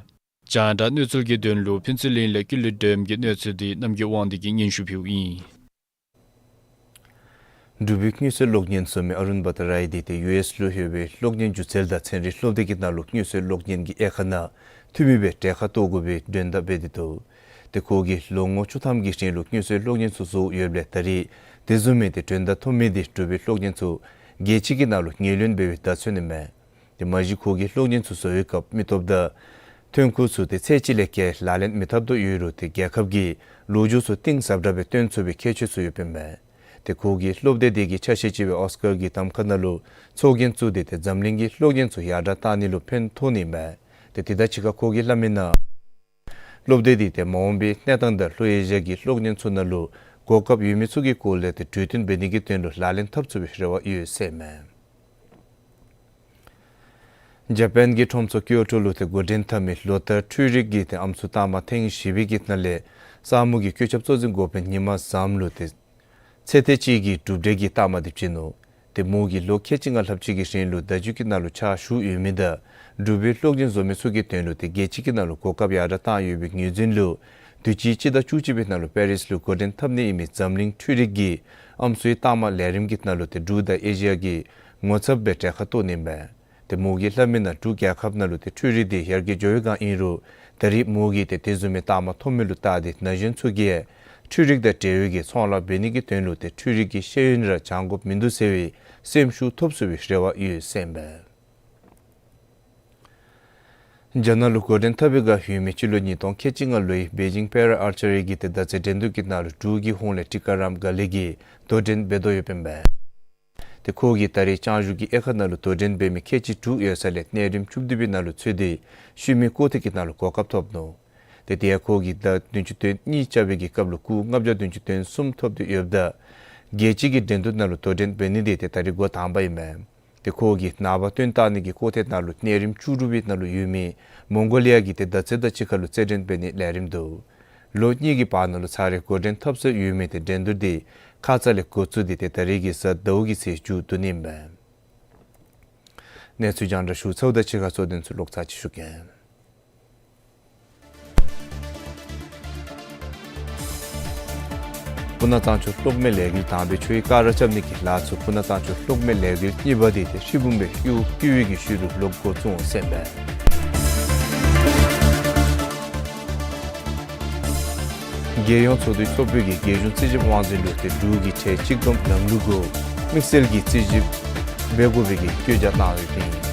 རྒྱང་བསྒྲགས་གནས་ཚུལ་གྱི་དོན་ལུ་ཕུན་ཚོགས་གླིང་ལས་ཀུན་ལེགས་སྒྲོལམ་གྱི་གནས་ཚུལ་འདི་རྣམ་རྒྱལ་དབང་འདུས་ཀྱིས་སྙན་ཞུ་ཕུལཝ་ཨིན། འབྲུག་པའི་དངུལ་རྩིས་གློག་བརྙན་བཟོ་མི་ཨ་རུན་བྷ་ཏ་རའི་འདི་ཏེ་ཡུ་ཨེསི་ལུ་ཡོད་པའི་གློག་བརྙན་སྒྱུ་རྩལ་དང་ཚན་རིག་སློབ་སྡེ་གི་ནང་ལུ་དངུལ་རྩིས་གློག་བརྙན་གྱི་དབྱེ་ཁག་ནང་འཐུས་མི་སྦེ་གྲལ་ཁར་གཏོགས་དགོ་པའི་མགྲོན་བརྡ་འབད་དེ་འདུག། ཏེ་ཁོ་གིས་ལོ་ངོ་བཅུ་ཐམ་གྱི་རིང་ལུ་དངུལ་རྩིས་གློག་བརྙན་ཚུ་བཟོ་ཡོདཔ་ལས་ད་རེས་དེ་བཟུམ་མའི་ཏེ་མགྲོན་བརྡ་ཐོབ་མི་འདི་འབྲུག་པའི་གློག་བརྙན་ཚུ་རྒྱལ་སྤྱི་གི་ནང་ལུ་ངོས་ལེན་འབད་བའི་བརྡ་མཚོན་ཨིན་མས། ཏེ་མ་གཞི་ཁོ་གིས་གློག་བརྙན་ཚུ་བཟོ་བའི་སྐབས་མི་སྟོབས་དང་ཐོན་ཁུངས་ཚུ་ཏེ་ཚད་ཅིག་ལས་བརྒལ་ལག་ལེན་མི་འཐབ་དོ་ཡོད་རུང་ཏེ་རྒྱལ་ཁབ་ཀྱི་ལོ་རྒྱུས་ཚུ་གཏིང་ཟབ་དྲགས་སྦེ་སྟོན་ཚུགས་པའི་ཁྱད་ཆོས་ཚུ་ཡོདཔ་ཨིན་མས། ཏེ་ཁོ་གིས་སློབ་སྡེ་འདི་གི་ཆ་ཤས་ཅིག་སྦེ་ཨོསི་ཀར་གྱི་གདམ་ཁ་ནང་ལུ་ཚོགས་རྒྱན་བཙུགས་ཏེ་ཏེ་འཛམ་གླིང་གི་གློག་བརྙན་ཚུ་ཡར་དྲགས་གཏང་ནི་ལུ་ཕན་ཐོགས་ནི་ཨིན་མས། ཏེ་དེ་དང་གཅིག་ཁར་ཁོ་གིས་སླབ་མི་ནང་སློབ་སྡེ་འདི་ཏེ་མ་འོངས་པའི་གནས་སྟངས་དང་ལྷོ་ཨེ་ཤི་ཡ་གི་གློག་བརྙན་ཚུ་ནང་ལུ་གོ་སྐབས་ཡོད་མི་ཚུ་གི་སྐོར་ལས་ཏེ་གྲོས་བསྟུན་འབད་ནི་གི་དོན་ལུ་ལག་ལེན་འཐབ་ཚུགས་པའི་རེ་བ་ཡོད་ཟེར་ཨིན་མས། ཇ་པཱན་གྱི་ཁྲོམ་ཚོགས་ཀིའོ་ཊོ་ལུ་ཏེ་འགོ་འདྲེན་འཐབ་མི་ལོ་ལྟར་འཕྲུལ་རིག་གི་ཏེ་ཨམ་སྲུ་རྟགས་མ་ཐེངས་བཞི་པའི་གི་ནང་ལས་ས་མུག་གི་བཀོད་ཁྱབ་གཙོ་འཛིན་འགོ་དཔོན་ཉི་མ་བཟངམོ་ལུ་ཏེ་ཚེ་ཐེངས་གཅིག་གི་གྲུབ་འབྲས་ཀྱི་རྟགས་མ་འདི་བྱིན་ནུག། ཏེ་མོ་གིས་ལོ་ཁལ་གཅིག་ལྔ་ལྷགཔ་ཅིག་གི་རིང་ལུ་བརྡ་བརྒྱུད་ཀྱི་ནང་ལུ་ཕྱག་ཞུ་ཡོད་མི་དང་འབྲུག་པའི་གློག་བརྙན་བཟོ་མི་ཚུ་གི་དོན་ལུ་ཏེ་རྒྱལ་སྤྱི་གི་ནང་ལུ་གོ་སྐབས་ཡར་དྲགས་བཏང་ཡོད་པའི་ངོས་འཛིན་ལུ་དུས་ཅི་སྤྱི་ཟླ་བཅུ་གཅིག་པའི་ནང་ལུ་པེ་རིས་ལུ་འགོ་འདྲེན་འཐབ་ནི་ཨིན་མི་འཛམ་གླིང་འཕྲུལ་རིག་གི་ཨམ་སྲུའི་རྟགས་མ་ལས་རིམ་གྱི་ནང་ལུ་ཏེ་འབྲུག་དང་ཨེ་ཤི་ཡ་གི་ངོ་ཚབ་སྦེ་གྲལ་ཁར་གཏོགས་ནི་ཨིན་མས། ཏེ་མོ་གིས་སླབ་མི་ནང་འབྲུག་རྒྱལ་ཁབ་ནང་ལུ་ཏེ་འཕྲུལ་རིག་འདི་ཡར་རྒྱས་འགྱོ་བའི་བསྒང་ཨིན་རུང་ད་རེས་མོ་གིས་ཏེ་དེ་བཟུམ་མའི་རྟགས་མ་ཐོབ་མི་ལུ་བལྟ་སྟེ་ན་གཞོན་ཚུ་གིས་འཕྲུལ་རིག་དང་འབྲེལ་བའི་གི་ཚོང་ལཱ་འབད་ནི་གི་དོན་ལུ་ཏེ་འཕྲུལ་རིག་གི་ཤེས་ཡོན་ར་སྦྱང་དགོཔ་མིན་འདུག་ཟེར་བའི་སེམས་ཤུགས་ཐོབ་ཚུགས་པའི་རེ་བ་ཡོད་ཟེར་ཨིན་པས། རྒྱ་ནག་ལུ་འགོ་འདྲེན་འཐབ་པའི་བསྒང་ཡོད་མི་སྤྱི་ལོ་ཉིས་སྟོང་ཁལ་གཅིག་ལྔ་ལོའི་པེ་ཅིང་པེ་ར་ཨར་ཅི་རི་གི་ཏེ་མདའ་རྩེད་འགྲན་བསྡུར་གྱི་ནང་ལུ་འབྲུག་གི་ཧོངས་ལས་ཊི་ཀ་རམ་དགའ་ལེགས་ཀྱིས་དོ་འགྲན་འབད་དོ་ཡོདཔ་ཨིན་པས། ཏེ་ཁོ་གིས་ད་རེས་ལྕང་གཞུང་གི་དབྱེ་ཁག་ནང་ལུ་དོ་འགྲན་འབད་མི་ཁལ་གཅིག་དྲུག་ཡོད་ས་ལས་གནས་རིམ་བཅུ་བདུན་པའི་ནང་ལུ་ཚུད་དེ་ཤུལ་མའི་སྐོར་ཐེངས་ཀྱི་ནང་ལུ་གོ་སྐབས་ཐོབ་ནུག། ཏེ་དེ་ཡང་ཁོ་གིས་མདའ་བདུན་ཅུ་དོན་གཉིས་རྐྱབ་པའི་གི་སྐབས་ལུ་སྐུགས་ལྔ་བརྒྱ་བདུན་ཅུ་དོན་གསུམ་ཐོབ་སྟེ་ཡོདཔ་ད་རྒྱལ་སྤྱི་གི་འགྲན་བསྡུར་ནང་ལུ་དོ་འགྲན་འབད་ནི་འདི་ཏེ་ད་རེས་འགོ་དང་པ་ཨིན་མས། ཏེ་ཁོ་གིས་ནངས་པ་སྟོན་བཏང་ནི་གི་སྐོར་ཐེངས་ནང་ལུ་གནས་རིམ་བཅུ་དྲུག་པའི་ནང་ལུ་ཡོད་མི་མོང་གོ་ལི་ཡ་གི་ཏེ་མདའ་རྩེད་དང་གཅིག་ཁར་ལུ་རྩེད་འགྲན་འབད་ནིའི་ལས་རིམ་འདུག། ལོ་གཉིས་ཀྱི་བར་ན་ལུ་ཚར་རེ་འགོ་འདྲེན་འཐབ་སྲོལ་ཡོད་མི་ཏེ་འགྲན་བསྡུར་འདི་ཁ་ཙ་ལས་འགོ་བཙུགས་ཏེ་ཏེ་ད་རེས་ཀྱི་གཟའ་ཟླཝ་གི་ཚེས་མཇུག་བསྡུ་ནི་ཨིན་པས། གནས་ཚུལ་རྒྱང་བསྒྲགས་ཞུ་ཚརཝ་དང་གཅིག་ཁར་གཙོ་དོན་ཚུ་ལོག་ཚར་ཅིག་ཞུ་གེ། སྤུ་ན་གཙང་ཆུ་གློག་མེ་ལས་འགུལ་དང་པའི་ཆུའི་ཀ་ར་རྐྱབ་ནི་གི་ལཱ་ཚུ་སྤུ་ན་གཙང་ཆུ་གློག་མེ་ལས་འགུལ་གཉིས་པ་འདི་ཏེ་ཧྲིལ་བུམ་སྦེ་གཡུག་གཡུག་པའི་གི་ཤུལ་ལུ་ལོག་འགོ་བཙུགས་འོང་ཟེར་ཨིན་པས། རྒྱལ་ཡོངས་ཚོགས་འདུའི་ཚོགས་དཔོན་གྱིས་རྒྱལ་གཞུང་རྩིས་ཞིབ་དབང་འཛིན་ལུ་ཏེ་འབྲུག་གི་ཁྲལ་གཅིག་བསྡོམས་ལམ་ལུགས་གུ་དམིགས་བསལ་གྱི་རྩིས་ཞིབ་འབད་དགོ་པའི་གི་བཀོད་རྒྱ་གནང་ཡོདཔ་ཨིན།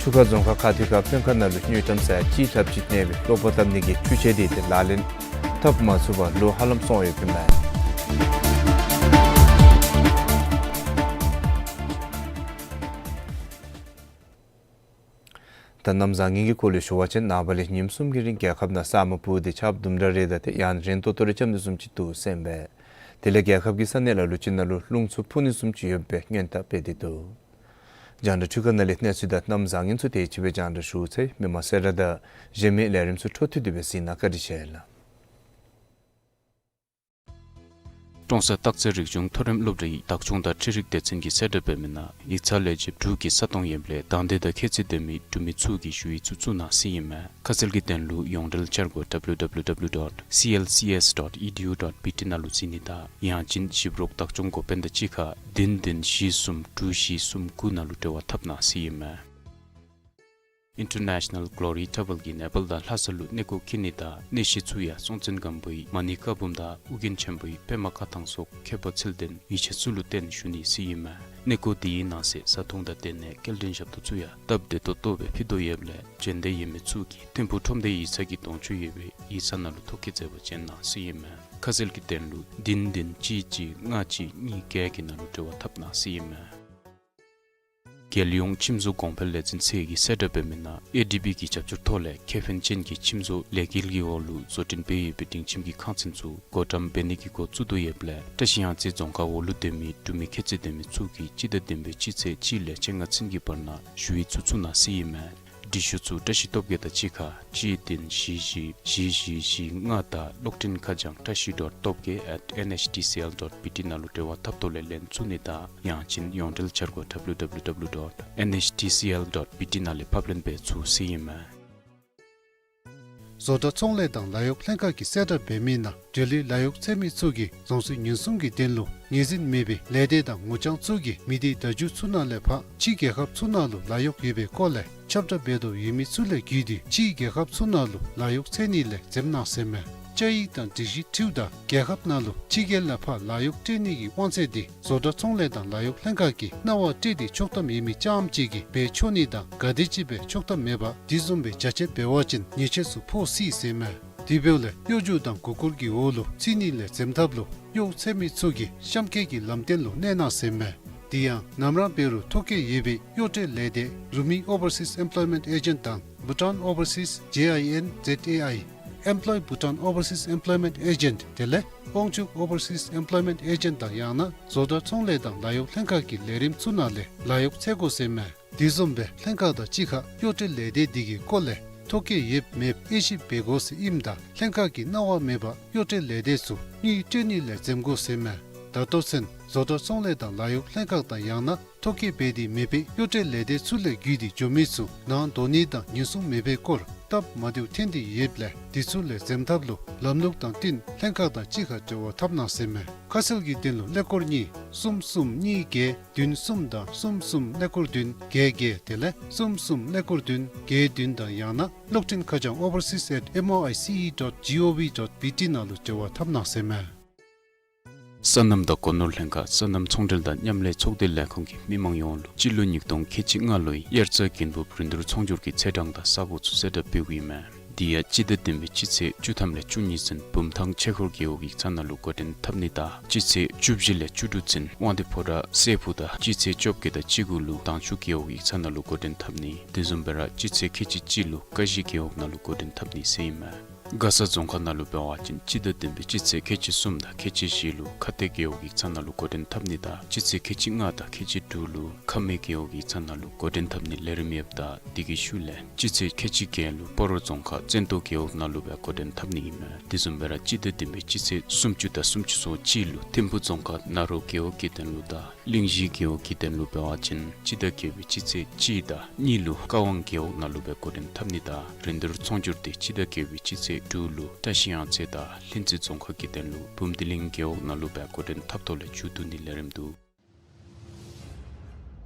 ཆུ་ཁ་རྫོང་ཁག་ཁ་ཐུག་ཁ་དཔོན་ཁག་ནང་ལུ་དངུལ་ཀྲམ་ས་ཡ་གཅིག་ལྷགཔ་ཅིག་གནས་པའི་གློག་པར་བཏབ་ནི་གི་འཕྲུལ་ཆས་འདི་ཏེ་ལག་ལེན་འཐབ་མ་ཚུགས་པར་ལོ་ཧ་ལམ་སོང་ཡོདཔ་ཨིན་མས། ད་གནམ་བཟང་ངན་གྱི་སྐོར་ལས་ཞུ་བ་ཅིན་ནངས་པ་ལས་ཉིནམ་གསུམ་གྱི་རིང་རྒྱལ་ཁབ་ནང་ས་སྨུག་སྤུབས་ཏེ་ཆརཔ་དུམ་གྲ་རེ་དང་ཏེ་ཡང་རན་ཏོག་ཏོ་རེ་རྐྱབ་ནི་བཟུམ་ཅིག་འདུག་ཟེར་ཨིན་པས། དེ་ལས་རྒྱལ་ཁབ་ཀྱི་ས་གནས་ལ་ལུ་ཅིག་ནང་ལུ་རླུང་འཚུབ་འཕུ་ནི་བཟུམ་ཅིག་ཡོད་པའི་སྔོན་བརྡ་སྤེལ་ཏེ་འདུག། རྒྱང་བསྒྲགས་འཕྲུལ་ཁང་ནང་ལས་གནས་ཚུལ་དང་གནམ་བཟང་ངན་ཚུ་དེ་ཅིག་སྦེ་རྒྱང་བསྒྲགས་ཞུ་ཚར་ཡི། མི་མང་གསལ་བསྒྲགས་དང་གཞན་མི་ལས་རིམ་ཚུ་འཕྲོ་མཐུད་དེ་སྦེ་གཟིགས་གནང་། བཀའ་དྲིན་ཆེ་ལགས། ཀྲོང་གསར་སྟག་རྩེ་རིག་གཞུང་མཐོ་རིམ་སློབ་གྲྭའི་བདག་སྐྱོང་དང་འཕྲུལ་རིག་སྡེ་ཚན་གྱིས་གསལ་བསྒྲགས་འབད་མི་ནང་ཡིག་ཚང་ལས་བྱེདཔ་འབྲུག་གི་ས་སྟོང་ཡོདཔ་ལས་དང་འདོད་དང་ཁྱད་ཚད་ལྡན་མི་འབྲུག་མི་ཚུ་གིས་ཞུ་ཡིག་ཚུ་བཙུགས་གནང་ཟེར་ཨིན་མས། ཁ་གསལ་གྱི་དོན་ལུ་ཡོངས་འབྲེལ་འཆར་སྒོ་W W W dot C L C S dot E D U dot B T ནང་ལུ་གཟིགས་ནི་དང་ཡང་ཅིན་ཞིབ་རོགས་བདག་སྐྱོང་འགོ་དཔོན་དང་གཅིག་ཁར་བདུན་བདུན་བཞི་གསུམ་དྲུག་བཞི་གསུམ་དགུ་ནང་ལུ་འབྲེལ་བ་འཐབ་གནང་ཟེར་ཨིན་མས། International Glory Travel གིས་ནེ་པཱལ་དང་ལྷ་ས་ལུ་གནས་སྐོར་འཁྱིད་ནི་དང་གནས་གཞི་ཚུ་ཡང་སྲོང་བཙན་སྒམ་པོའི་མ་ཎི་བཀའ་འབུམ་དང་ཨོ་རྒྱན་ཆེན་པོའི་པདྨ་བཀའ་ཐང་སོགས་ཁྱད་པར་ཚུལ་ལྡན་ཡིད་ཆེས་ཚུ་ལུ་བརྟེན་ཞུ་ནི་ཟེར་ཨིན་མས། གནས་སྐོར་འདི་གི་ནང་གསེས་བཟའ་འཐུང་དང་དེ་ལས་སྐྱེལ་འདྲེན་ཞབས་ཏོག་ཚུ་ཡང་སྟབས་བདེ་ཏོག་ཏོ་སྦེ་ཕུལ་དོ་ཡོདཔ་ལས་འབྱོན་འདོད་ཡོད་མི་ཚུ་གིས་ཐིམ་ཕུག་ཁྲོམ་སྡེའི་ཡིག་ཚང་གི་གདོང་བཅུད་ཡོད་པའི་ཡིག་ཚང་ནང་ལུ་ཐོ་བཀོད་མཛད་པར་བྱོན་གནང་ཟེར་ཨིན་མས། ཁ་གསལ་གྱི་དོན་ལུ་བདུན་བདུན་གཅིག་གཅིག་ལྔ་གཅིག་གཉིས་བརྒྱད་ཀྱི་ནང་ལུ་འབྲེལ་བ་འཐབ་གནང་ཟེར་ཨིན་མས། རྒྱལ་ཡོངས་ཁྱིམ་བཟོ་གོང་འཕེལ་ལས་འཛིན་ཚད་ཀྱིས་གསལ་བསྒྲགས་འབད་མི་ནང་ཨེ་ཌི་བི་གི་རྒྱབ་སྐྱོར་ཐོག་ལས་ཁེ་ཕན་ཅན་གྱི་ཁྱིམ་བཟོ་ལས་འགུལ་གྱི་འོག་ལུ་བཟོ་སྐྲུན་འབད་ཡོད་པའི་སྒྲིང་ཁྱིམ་གྱི་ཁང་ཚན་ཚུ་བགོ་བཀྲམ་འབད་ནི་གི་འགོ་བཙུགས་དོ་ཡོདཔ་ལས་བཀྲིས་གཡང་རྩེ་རྫོང་ཁག་འོག་ལུ་སྡོད་མི་འབྲུག་མི་ཁྱད་ཚད་ལྡན་མི་ཚུ་གིས་སྤྱི་ཟླ་བདུན་པའི་སྤྱི་ཚེས་གཅིག་ལས་བཅོ་ལྔ་ཚུན་གྱི་བར་ན་ཞུ་ཡིག་ཚུ་བཙུགས་གནང་ཟེར་ཨིན་མས། འབྲི་ཤོག་ཚུ་བཀྲིས་སྟོབས་རྒྱས་དང་གཅིག་ཁར་གཅིག་བདུན་བཞི་བཞི་བཞི་བཞི་བཞི་ལྔ་དང་གློག་འཕྲིན་ཁ་བྱང་བཀྲིས་སྟོབས་རྒྱས་at N H T C L dot B T ནང་ལུ་འབྲེལ་བ་འཐབ་ཐོག་ལས་ལེན་ཚུགས་ནི་དང་ཡང་ཅིན་ཡོངས་འབྲེལ་འཆར་སྒོ་W W W dot N H T C L dot B T ནང་ལས་ཕབ་ལེན་འབད་ཚུགས་ཟེར་ཨིན་མས། བཟོ་གྲྭ་ཚོང་ལས་དང་ལཱ་གཡོག་ལྷན་ཁག་གིས་གསལ་བསྒྲགས་འབད་མི་ནང་འབྲེལ་ཡོད་ལཱ་གཡོག་འཚོལ་མི་ཚུ་གིས་རྫོང་སྲིད་ཉེན་སྲུང་གི་དོན་ལུ་ངོས་འཛིན་མེད་པའི་ལས་སྡེ་དང་ངོ་རྐྱང་ཚུ་གིས་མི་སྡེ་བརྡ་བརྒྱུད་ཚུ་ནང་ལས་ཕར་ཕྱི་རྒྱལ་ཁབ་ཚུ་ནང་ལུ་ལཱ་གཡོག་ཡོད་པའི་སྐོར་ལས་ཁྱབ་བསྒྲགས་འབད་དོ་ཡོད་མི་ཚུ་ལས་བརྒྱུད་དེ་ཕྱི་རྒྱལ་ཁབ་ཚུ་ནང་ལུ་ལཱ་གཡོག་འཚོལ་ནི་ལས་འཛེམ་གནང་ཟེར་མས། བཅའ་ཡིག་དང་སྒྲིག་གཞི་འཁྲིལཝ་ད་རྒྱལ་ཁབ་ནང་ལུ་ཕྱི་རྒྱལ་ལས་ཕར་ལཱ་གཡོག་སྤྲོད་ནི་གི་དབང་ཚད་དེ་བཟོ་གྲྭ་ཚོང་ལས་དང་ལཱ་གཡོག་ལྷན་ཁག་གིས་གནང་བ་སྤྲོད་དེ་ཆོག་ཐམ་ཡོད་མི་རྐྱངམ་ཅིག་གིས་འབད་ཆོག་ནི་དང་ག་དེམ་ཅིག་སྦེ་ཆོག་ཐམ་མེད་པར་དེ་བཟུམ་སྦེ་བྱ་སྤྱོད་འབད་བ་ཅིན་ཉེས་ཆད་ཚུ་ཕོག་སྲིད་ཟེར་མས། དེ་འབདཝ་ལས་གཡོ་སྒྱུ་དང་མགུ་སྐོར་གྱི་འོག་ལུ་ཚུད་ནི་ལས་འཛེམ་ཐབས་ལུ་གཡོག་འཚོལ་མི་ཚུ་གིས་གཤམ་འཁོད་ཀྱི་ལམ་སྟོན་ལུ་གནས་གནང་ཟེར་མས། དེ་ཡང་ནམ་ར་འབད་རུང་ཐོ་བཀོད་ཡོད་པའི་གཡོག་སྤྲོད་ལས་སྡེ་རུ་མི་ཨོ་བར་སིས་ཨེམ་པོ་ལོའི་མེནཊ་ཨེ་ཇེནཊ་དང་བྷུ་ཊཱན་ཨོ་བར་སིས་ཇེ་ཨའི་ཨེན་ཛེཌ་ཨེ་ཨའི་ཨེམ་པོ་ལོའི་བྷུ་ཊཱན་ཨོ་བར་སིས་ཨེམ་པོ་ལོའི་མེནཊ་ཨེ་ཇེནཊ་དེ་ལས་དབང་ཕྱུག་ཨོ་བར་སིས་ཨེམ་པོ་ལོའི་མེནཊ་ཨེ་ཇེནཊ་དང་ཡང་ན་བཟོ་གྲྭ་ཚོང་ལས་དང་ལཱ་གཡོག་ལྷན་ཁག་གི་ལས་རིམ་ཚུ་ནང་ལས་ལཱ་གཡོག་འཚོལ་དགོ་ཟེར་མས། དེ་བཟུམ་སྦེ་ལྷན་ཁག་དང་གཅིག་ཁར་གཡོག་སྤྲོད་ལས་སྡེ་དེ་གི་སྐོར་ལས་ཐོ་བཀོད་ཡོདཔ་མེདཔ་དབྱེ་ཞིབ་འབད་དགོ་ཟེར་ཨིནམ་ད་ལྷན་ཁག་གིས་གནང་བ་མེད་པར་གཡོག་སྤྲོད་ལས་སྡེ་ཚུ་དངུལ་སྤྲོད་ནི་ལས་འཛེམ་དགོ་ཟེར་མས། ད་ལྟོ་ཚུན་བཟོ་གྲྭ་ཚོང་ལས་དང་ལཱ་གཡོག་ལྷན་ཁག་དང་ཡང་ན་ཐོ་བཀོད་འབད་དེ་མེད་པའི་གཡོག་སྤྲོད་ལས་སྡེ་ཚུ་ལས་བརྒྱུད་དེ་འགྱོ་མི་ཚུ་ནང་འགྲོ་ནི་དང་ཉེན་སྲུང་མེད་པའི་སྐོར་སྟབས་མ་བདེཝ་ཐོན་ཏེ་ཡོདཔ་ལས་དེ་ཚུ་ལས་འཛེམ་ཐབས་ལུ་ལམ་ལུགས་དང་བསྟུན་ལྷན་ཁག་དང་གཅིག་ཁར་འབྲེལ་བ་འཐབ་གནང་ཟེར་མས། ཁ་གསལ་གྱི་དོན་ལུ་ཀླད་ཀོར་གཉིས་གསུམ་གསུམ་གཉིས་བརྒྱད་བདུན་གསུམ་དང་གསུམ་གསུམ་ཀླད་ཀོར་བདུན་བརྒྱད་བརྒྱད་དེ་ལས་གསུམ་གསུམ་ཀླད་ཀོར་བདུན་བརྒྱད་བདུན་དང་ཡང་ན་གློག་འཕྲིན་ཁ་བྱང་overseas at M O I C E dot G O V dot B T ནང་ལུ་འབྲེལ་བ་འཐབ་གནང་ཟེར་མས། སོ་ནམ་དང་སྒོ་ནོར་ལྷན་ཁག་སོ་ནམ་ཚོང་འབྲེལ་དང་མཉམ་ལས་ཚོགས་སྡེ་ལས་ཁུངས་ཀྱིས་མི་མང་ཡོངས་ལུ་སྤྱི་ལོ་ཉིས་སྟོང་ཁལ་གཅིག་ལྔ་ལོའི་དབྱར་རྩྭ་དགུན་འབུབ་རིན་བསྡུར་ཚོང་སྒྱུར་གྱི་ཚེས་གྲངས་དང་ས་གོ་ཚུ་གསལ་བསྒྲགས་འབདཝ་ཨིན་མས། དེ་ཡང་སྤྱི་ཟླ་བདུན་པའི་སྤྱི་ཚེས་བཅུ་ཐམ་ལས་བཅུ་གཉིས་ཚུན་བུམ་ཐང་ཆོས་འཁོར་རྒེད་འོག་ཡིག་ཚང་ནང་ལུ་འགོ་འདྲེན་འཐབ་ནི་དང་སྤྱི་ཚེས་བཅུ་བཞི་ལས་བཅུ་དྲུག་ཚུན་དབང་འདུས་ཕོ་བྲང་སྲས་ཕུག་དང་སྤྱི་ཚེས་བཅོ་བརྒྱད་དང་བཅུ་དགུ་ལུ་དྭངས་ཆུ་རྒེད་འོག་ཡིག་ཚང་ནང་ལུ་འགོ་འདྲེན་འཐབ་ནི། དེ་བཟུམ་སྦེ་ར་སྤྱི་ཚེས་ཁལ་གཅིག་གཅིག་ལུ་ཀ་གཞི་རྒེད་འོག་ནང་ལུ་འགོ་འདྲེན་འཐབ་ནི་ཟེར་ཨིན་མས། མགར་ས་རྫོང་ཁག་ནང་ལུ་འབད་བ་ཅིན་སྤྱི་ཟླ་བདུན་པའི་སྤྱི་ཚེས་ཁལ་གཅིག་གསུམ་དང་ཁལ་གཅིག་བཞི་ལུ་ཁ་གཏད་རྒེད་འོག་ཡིག་ཚང་ནང་ལུ་འགོ་འདྲེན་འཐབ་ནི་དང་སྤྱི་ཚེས་ཁལ་གཅིག་ལྔ་དང་ཁལ་གཅིག་དྲུག་ལུ་ཁ་སྨད་རྒེད་འོག་ཡིག་ཚང་ནང་ལུ་འགོ་འདྲེན་འཐབ་ནི་ལས་རིམ་ཡོདཔ་ད་དེ་གི་ཤུལ་ལས་སྤྱི་ཚེས་ཁལ་གཅིག་བརྒྱད་ལུ་སྤ་རོ་རྫོང་ཁག་བཙན་ཏོ་རྒེད་འོག་ནང་ལུ་སྦེ་འགོ་འདྲེན་འཐབ་ནི་ཨིན་མས། དེ་བཟུམ་སྦེ་ར་སྤྱི་ཟླ་བདུན་པའི་སྤྱི་ཚེས་སུམ་ཅུ་དང་སུམ་ཅུ་སོ་གཅིག་ལུ་ཐིམ་ཕུ་རྫོང་ཁག་ན་རོ་རྒེད་འོག་གི་དོན་ལུ་དང་གླིང་བཞི་རྒེད་འོག་གི་དོན་ལུ་འབད་བ་ཅིན་སྤྱི་ཟླ་བརྒྱད་པའི་སྤྱི་ཚེས་གཅིག་དང་གཉིས་ལུ་ཀ་ཝང་རྒེད་འོག་ནང་ལུ་སྦེ་འགོ་འདྲེན་འཐབ་ནི་དང་རིན་བསྡུར་ཚོང་སྒྱུར་དེ་སྤྱི་ཟླ་བརྒྱད་པའི་སྤྱི་ཚེས་དྲུག་ལུ་བཀྲིས་གཡང་རྩེ་དང་ལྷུན་རྩེ་རྫོང་ཁག་གི་དོན་ལུ་བུམ་སྡེ་གླིང་རྒེད་འོག་ནང་ལུ་སྦེ་འགོ་འདྲེན་འཐབ་ཐོག་ལས་མཇུག་བསྡུ་ནི་ལས་རིམ་འདུག།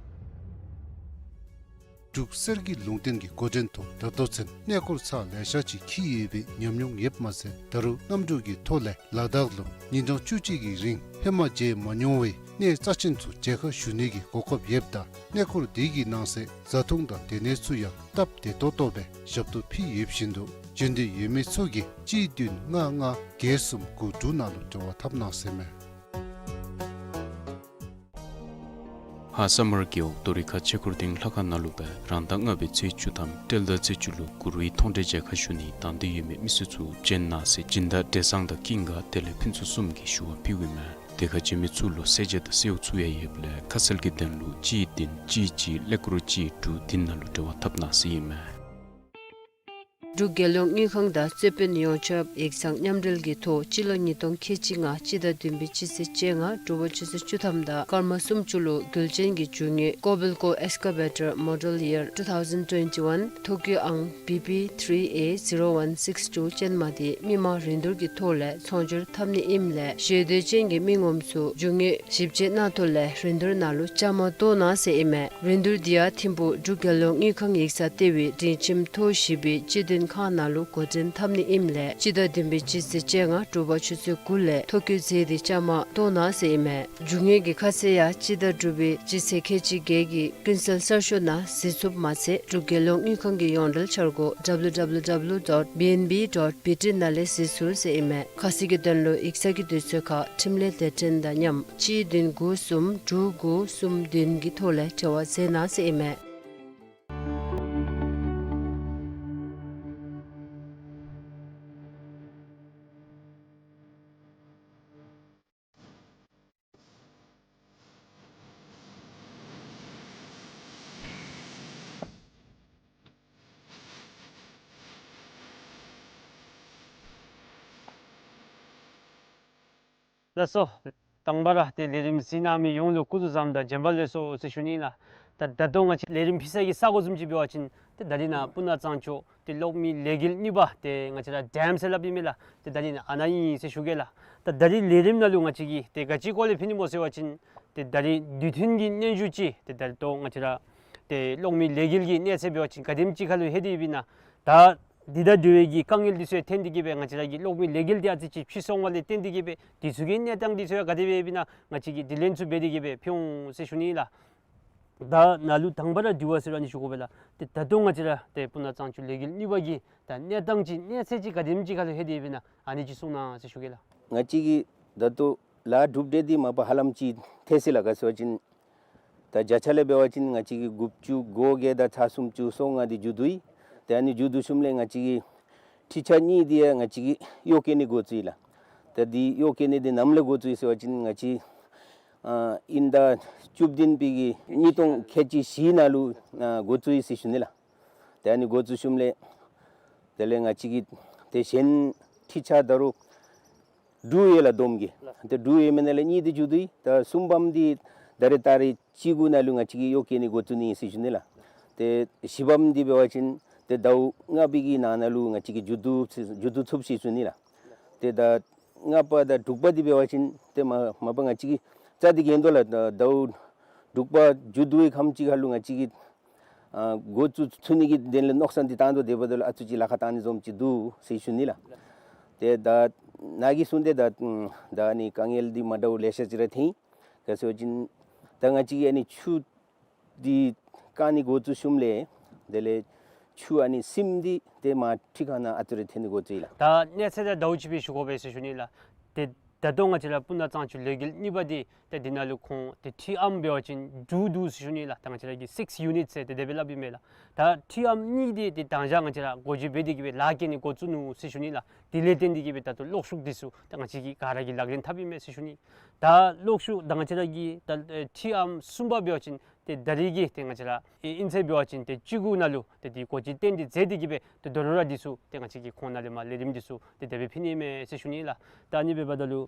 འབྲུག་གསེར་གྱི་ལུང་བསྟན་གྱི་འགོ་འདྲེན་ཐོག་ད་ལྟོ་ཚུན་གནས་སྐོར་ཚར་ལེ་ཤ་ཅིག་འཁྱིད་ཡོད་པའི་ཉམས་མྱོང་ཡོདཔ་མ་ཚད་ད་རུང་གནམ་གྲུ་གི་ཐོག་ལས་ལ་དྭགས་ལུ་ཉིན་གྲངས་བཅུ་གཅིག་གི་རིང་ཧེ་མ་མཇལ་མ་མྱོང་བའི་གནས་རྩ་ཆེན་ཚུ་མཇལ་ཁ་ཞུ་ནི་གི་གོ་སྐབས་ཡོདཔ་ད་གནས་སྐོར་དེ་གི་ནང་གསེས་བཟའ་འཐུང་དང་སྡོད་གནས་ཚུ་ཡང་སྟབས་བདེ་ཏོག་ཏོ་སྦེ་ཞབས་ཏོག་ཕུལ་ཡོད་བཞིན་དུ་བྱོན་འདོད་ཡོད་མི་ཚུ་གིས་གཅིག་བདུན་ལྔ་ལྔ་བརྒྱད་གསུམ་དགུ་དྲུག་ནང་ལུ་འབྲེལ་བ་འཐབ་གནང་ཟེར་མས། ཧཱ་ས་དམར་རྒེད་འོག་རྡོ་རི་ཁ་ཆོས་འཁོར་སྡིངས་ལྷ་ཁང་ནང་ལུ་སྦེ་རང་ཟླ་ལྔ་པའི་ཚེས་བཅུ་ཐམ་སྤྲེལ་ཟླ་ཚེས་བཅུ་ལུ་གུ་རུའི་མཐོང་གྲོལ་མཇལ་ཁ་ཞུ་ནི་དང་འདོད་ཡོད་མི་མི་སེར་ཚུ་བྱོན་གནང་ཟེར་སྦྱིན་བདག་བགྲེས་བཟང་དང་ཀུན་དགའ་དེ་ལས་ཕུན་ཚོགས་གསུམ་གྱིས་ཞུ་བ་ཕུལཝ་ཨིན་མས། དེ་ཁར་བྱོན་མི་ཚུ་ལུ་གསལ་བྱེད་དང་གསོལཝ་ཚུ་ཡང་ཡོདཔ་ལས་ཁ་གསལ་གྱི་དོན་ལུ་གཅིག་བདུན་གཅིག་གཅིག་ཀླད་ཀོར་གཅིག་དྲུག་བདུན་ནང་ལུ་འབྲེལ་བ་འཐབ་གནང་ཟེར་ཨིན་མས། འབྲུག་རྒྱལ་ཡོངས་དངུལ་ཁང་དང་རྩོད་དཔོན་ཡོངས་ཁྱབ་ཡིག་ཚང་མཉམ་འབྲེལ་གྱི་ཐོག་སྤྱི་ལོ་ཉིས་སྟོང་ཁལ་གཅིག་ལྔ་སྤྱི་ཟླ་བདུན་པའི་སྤྱི་ཚེས་བཅོ་ལྔ་དྲོ་པ་ཆུ་ཚོད་བཅུ་ཐམ་དང་སྐར་མ་སུམ་ཅུ་ལུ་རྒྱུ་ཅན་གྱི་རྒྱུ་དངོས་Kobelco Excavator Model Year two thousand twenty-one ཐོ་བཀོད་ཨང་B P three A zero one six two ཅན་མ་དེ་མི་མང་རིན་བསྡུར་གྱི་ཐོག་ལས་ཚོང་སྒྱུར་འཐབ་ནི་ཨིནམ་ལས་ཞེ་འདོད་ཅན་གྱི་མི་ངོམ་ཚུ་རྒྱུ་དངོས་ཞིབ་དཔྱད་གནང་ཐོག་ལས་རིན་བསྡུར་ནང་ལུ་བཅའ་མར་གཏོགས་གནང་ཟེར་ཨིན་མས། རིན་བསྡུར་འདི་ཡང་ཐིམ་ཕུག་འབྲུག་རྒྱལ་ཡོངས་དངུལ་ཁང་ཡིག་ཚང་ལྟེ་བའི་སྒྲིང་ཁྱིམ་ཐོག་བཞི་པའི་སྤྱི་མཐུན་ ཁང་ནང་ལུ་འགོ་འདྲེན་འཐབ་ནི་ཨིནམ་ལས་སྤྱི་ཟླ་བདུན་པའི་སྤྱི་ཚེས་བཅོ་ལྔ་དྲོ་པ་ཆུ་ཚོད་དགུ་ལས་ཐོ་བཀོད་མཛད་དེ་བཅའ་མར་གཏོགས་གནང་ཟེར་ཨིན་མས། རྒྱུ་དངོས་ཀྱི་ཁ་གསལ་ཡང་སྤྱི་ཟླ་དྲུག་པའི་སྤྱི་ཚེས་ཁལ་གཅིག་བརྒྱད་ཀྱི་ཀུན་གསལ་གསར་ཤོག་ནང་གཟིགས་ཚུགསཔ་མ་ཚད་འབྲུག་རྒྱལ་ཡོངས་དངུལ་ཁང་གི་ཡོངས་འབྲེལ་འཆར་སྒོ་W W W dot B N B dot B T ནང་ལས་གཟིགས་ཚུགས་ཟེར་ཨིན་མས། ཁ་གསལ་གྱི་དོན་ལུ་ཡིག་ཚང་གི་དུས་ཚོད་ཁར་འཕྲིན་ལས་སྡེ་ཚན་དང་མཉམ་གཅིག་བདུན་དགུ་གསུམ་དྲུག་དགུ་གསུམ་བདུན་གྱི་ཐོག་ལས་འབྲེལ་བ་མཛད་གནང་ཟེར་ཨིན་མས། ལགས་སོ། དང་པ་ར་ཏེ་ལས་རིམ་གཟིགས་གནང་མི་ཡོངས་ལུ་སྐུ་གཟུགས་བཟང་དང་བྱོན་པ་ལེགས་སོ་ཟེར་ཞུ་ནི་ལགས། ད་ད་ལྟོ་ང་བཅས་ལས་རིམ་ཕུལ་ས་གི་ས་གོ་བཟུམ་ཅིག་འབད་བ་ཅིན་ཏེ་ད་རིས་ནཱ་སྤུ་ན་གཙང་ཆུ་ཏེ་གློག་མེ་ལས་འགུལ་གཉིས་པ་ཏེ་ང་བཅས་ར་ཌེམ་ཟེར་སླབ་ཨིན་མས་ལགས། ཏེ་ད་རིས་ནཱ་ཨ་ནཱ་ཨིན་ཟེར་ཞུ་གེ་ལགས། ད་ད་རིས་ལས་རིམ་ནང་ལུ་ང་བཅས་ཀྱིས་ཏེ་ག་ཅི་སྐོར་ལས་ཕུལ་ནི་སྨོ་ཟེར་བ་ཅིན་ཏེ་ད་རིས་དུས་མཐུན་གྱི་སྙན་ཞུ་ཅིག་ཏེ་ད་ལྟོ་ང་བཅས་ར་ཏེ་གློག་མེ་ལས་འགུལ་གྱི་གནས་ཚད་འབད་བ་ཅིན་ག་དེམ་ཅིག་ཁར་ལུ་ལྷོད་དེ་ཡོདཔ་ཨིན་ན། ད་འདི་དང་འབྲེལ་བའི་གི་དཀའ་ངལ་འདི་ཚུ་ཐོན་ཏེ་གི་སྦེ་ང་བཅས་ར་གི་གློག་མེ་ལས་འགུལ་འདི་ཨ་ཙི་ཅིག་ཕྱི་སོང་བ་ལས་བརྟེན་ཏེ་གི་སྦེ་འདི་ཚུ་གི་གནས་སྟངས་འདི་ཚུ་ཡང་ག་དེ་སྦེ་ཡོདཔ་ཨིན་ན་ང་བཅས་ཀྱིས་དྲི་ལན་ཚུ་འབད་དེ་གི་སྦེ་ཕུལ་འོང་ཟེར་ཞུ་ནི་ལགས། ད་ནཱ་ལུ་དང་པ་ར་དྲི་བ་ཟེར་ར་ཨ་ནི་ཞུ་དགོ་པས་ལགས། ཏེ་ད་ལྟོ་ང་བཅས་ར་ཏེ་སྤུ་ན་གཙང་ཆུ་ལས་འགུལ་གཉིས་པ་གི་ད་གནས་སྟངས་ཅིག་གནས་ཚད་ཅིག་ག་དེམ་ཅིག་ཁར་ལུ་ལྷོད་དེ་ཡོདཔ་ཨིན་ན་ཨ་ནི་ཅིག་གསུང་གནང་ཟེར་ཞུ་གེ་ལགས། ང་བཅས་ཀྱི་ད་ལྟོ་ལཱ་གྲུབ་འབྲས་འདི་མ་པ་ཧ་ལམ་ཅིག་ཐོན་ཅི་ལགས། ག་ཟེར་བ་ཅིན་ད་བརྒྱ་ཆ་ལས་འབད་བ་ཅིན་ང་བཅས་ཀྱི་དགུ་བཅུ་གོ་བརྒྱད་དང་ཚག་སུམ་ཅུ་སོ་ལྔ་འདི་མཇུག་བསྡུ་ཡི། ཏེ་ཨ་ནི་མཇུག་བསྡུ་ཞིནམ་ལས་ང་བཅས་ཀྱི་འཕྲུལ་ཆས་གཉིས་འདི་ཡང་ང་བཅས་ཀྱིས་གཡོག་བཀོལ་ནི་འགོ་བཙུགས་ཡི་ལགས། ད་འདི་གཡོག་བཀོལ་ནི་འདི་ནམ་ལས་འགོ་བཙུགས་ཡི་ཟེར་བ་ཅིན་ང་བཅས་ཨ་དབྱིན་ཟླ་བཅུ་བདུན་པའི་གི་ཉིས་སྟོང་ཁལ་གཅིག་བཞི་ནང་ལུ་ཨ་འགོ་བཙུགས་ཡི་ཟེར་ཞུ་ནི་ལགས། ཏེ་ཨ་ནི་འགོ་བཙུགས་ཞིནམ་ལས་དེ་ལས་ང་བཅས་ཀྱིས་ཏེ་གཞན་འཕྲུལ་ཆས་ད་རུང་དྲུག་ཡོད་ལགས་བསྡོམས་ཀྱིས། ཏེ་དྲུག་ཡོད་མི་ནང་ལས་གཉིས་འདི་མཇུག་བསྡུ་ཡི། ད་གསུམ་པམ་འདི་ད་རེས་ཏ་རིག་བཅུ་དགུ་ནང་ལུ་ང་བཅས་ཀྱིས་གཡོག་བཀོལ་ནི་འགོ་བཙུགས་ནི་ཨིན་ཟེར་ཞུ་ནི་ལགས། ཏེ་བཞི་པམ་འདི་འབད་བ་ཅིན་ཏེ་ཟླཝ་ལྔ་པའི་གི་ནང་ན་ལུ་ང་བཅས་ཀྱིས་མཇུག་བསྡུ་མཇུག་བསྡུ་ཚུགས་ཟེར་ཞུ་ནི་ལགས། ཏེ་ད་ལྔ་པ་དང་དྲུག་པ་འདི་འབད་བ་ཅིན་ཏེ་མ་མ་པ་ང་བཅས་ཀྱིས་རྩ་འདི་འགེངས་དོ་ལགས། ད་ཟླཝ་དྲུག་པ་མཇུག་བསྡུ་བའི་ཁམས་ཅིག་ཁར་ལུ་ང་བཅས་ཀྱིས་ཨ་འགོ་བཙུགས་ཚུགས་ནི་གི་དོན་ལས་མནོ་བསམ་འདི་བཏང་དོ། དེ་འབདཝ་ད་ལུ་ཨ་ཙི་ཅིག་ལཱ་ཁག་བཏང་ནི་བཟུམ་ཅིག་འདུག་ཟེར་ཞུ་ནི་ལགས། ཏེ་ད་ནཱ་གིས་གསུངས་ཏེ་ད་ད་ཨ་ནི་དཀའ་ངལ་འདི་མ་འདྲཝ་ལེ་ཤ་ཅིག་ར་ཐོན་ཡི། ག་ཟེར་བ་ཅིན་ད་ང་བཅས་ཀྱིས་ཨ་ནི་ཆུ་འདི་བཀག་ནི་འགོ་བཙུགས་ཞིནམ་ལས་དེ་ལས་ཆུ་ཨ་ནི་སིམ་འདི་ཏེ་མར་འཕྲུལ་ཁང་ནང་ཨ་ཙི་རེ་ཐོན་ནི་འགོ་བཙུགས་ཡི་ལགས། ད་གནས་ཚད་ད་ཟླཝ་གཅིག་པའི་ཞུ་དགོ་པས་ཟེར་ཞུ་ནི་ལགས། ཏེ་ད་ལྟོ་ང་བཅས་ར་སྤུ་ན་གཙང་ཆུ་ལས་འགུལ་གཉིས་པ་འདི་ཏེ་འདི་ནང་ལུ་ཁོང་ཏེ་འཕྲུལ་ཨམ་འབད་བ་ཅིན་དྲུག་འདུག་ཟེར་ཞུ་ནི་ལགས། ད་ང་བཅས་ར་གི་སིགསི་ཡུ་ནིཊ་ཟེར་ཏེ་དེ་སྦེ་སླབ་ཨིན་མས་ལགས། ད་འཕྲུལ་ཨམ་གཉིས་འདི་ཏེ་དང་ཞག་ང་བཅས་ར་འགོ་འབྱེད་འབད་དེ་གིས་སྦེ་ལཱ་འགྱོ་ནི་འགོ་བཙུགས་ནུག་ཟེར་ཞུ་ནི་ལགས། དེ་ལས་བརྟེན་ཏེ་གིས་སྦེ་ད་ལྟོ་གློག་ཤུགས་འདི་ཚུ་ད་ང་བཅས་ཀྱིས་ག་ར་གིས་ལག་ལེན་འཐབ་ཨིན་མས་ཟེར་ཞུ་ནི། ད་གློག་ཤུགས་ད་ང་བཅས་ར་གི་ད་ཨེ་འཕྲུལ་ཨམ་གསུམ་པ་འབད་བ་ཅིན་ཏེ་ད་རིས་ཀྱི་ཏེ་ང་བཅས་ར་ཨེ་དབྱིན་ཚེས་འབད་བ་ཅིན་ཏེ་བཅུ་དགུ་ནང་ལུ་ཏེ་འདི་འགོ་འབྱེད་གཏན་འཁེལ་མཛད་དེ་གིས་སྦེ་ཏེ་ད་རུང་ར་འདི་ཚུ་ཏེ་ང་བཅས་ཀྱིས་ཁོང་ནཱ་ལས་མར་ལས་རིམ་འདི་ཚུ་ཏེ་དེ་སྦེ་ཕུལ་ནི་ཨིན་མས་ཟེར་ཞུ་ནི་ལགས། ད་ཨ་ནི་འབདཝ་ད་ལུ་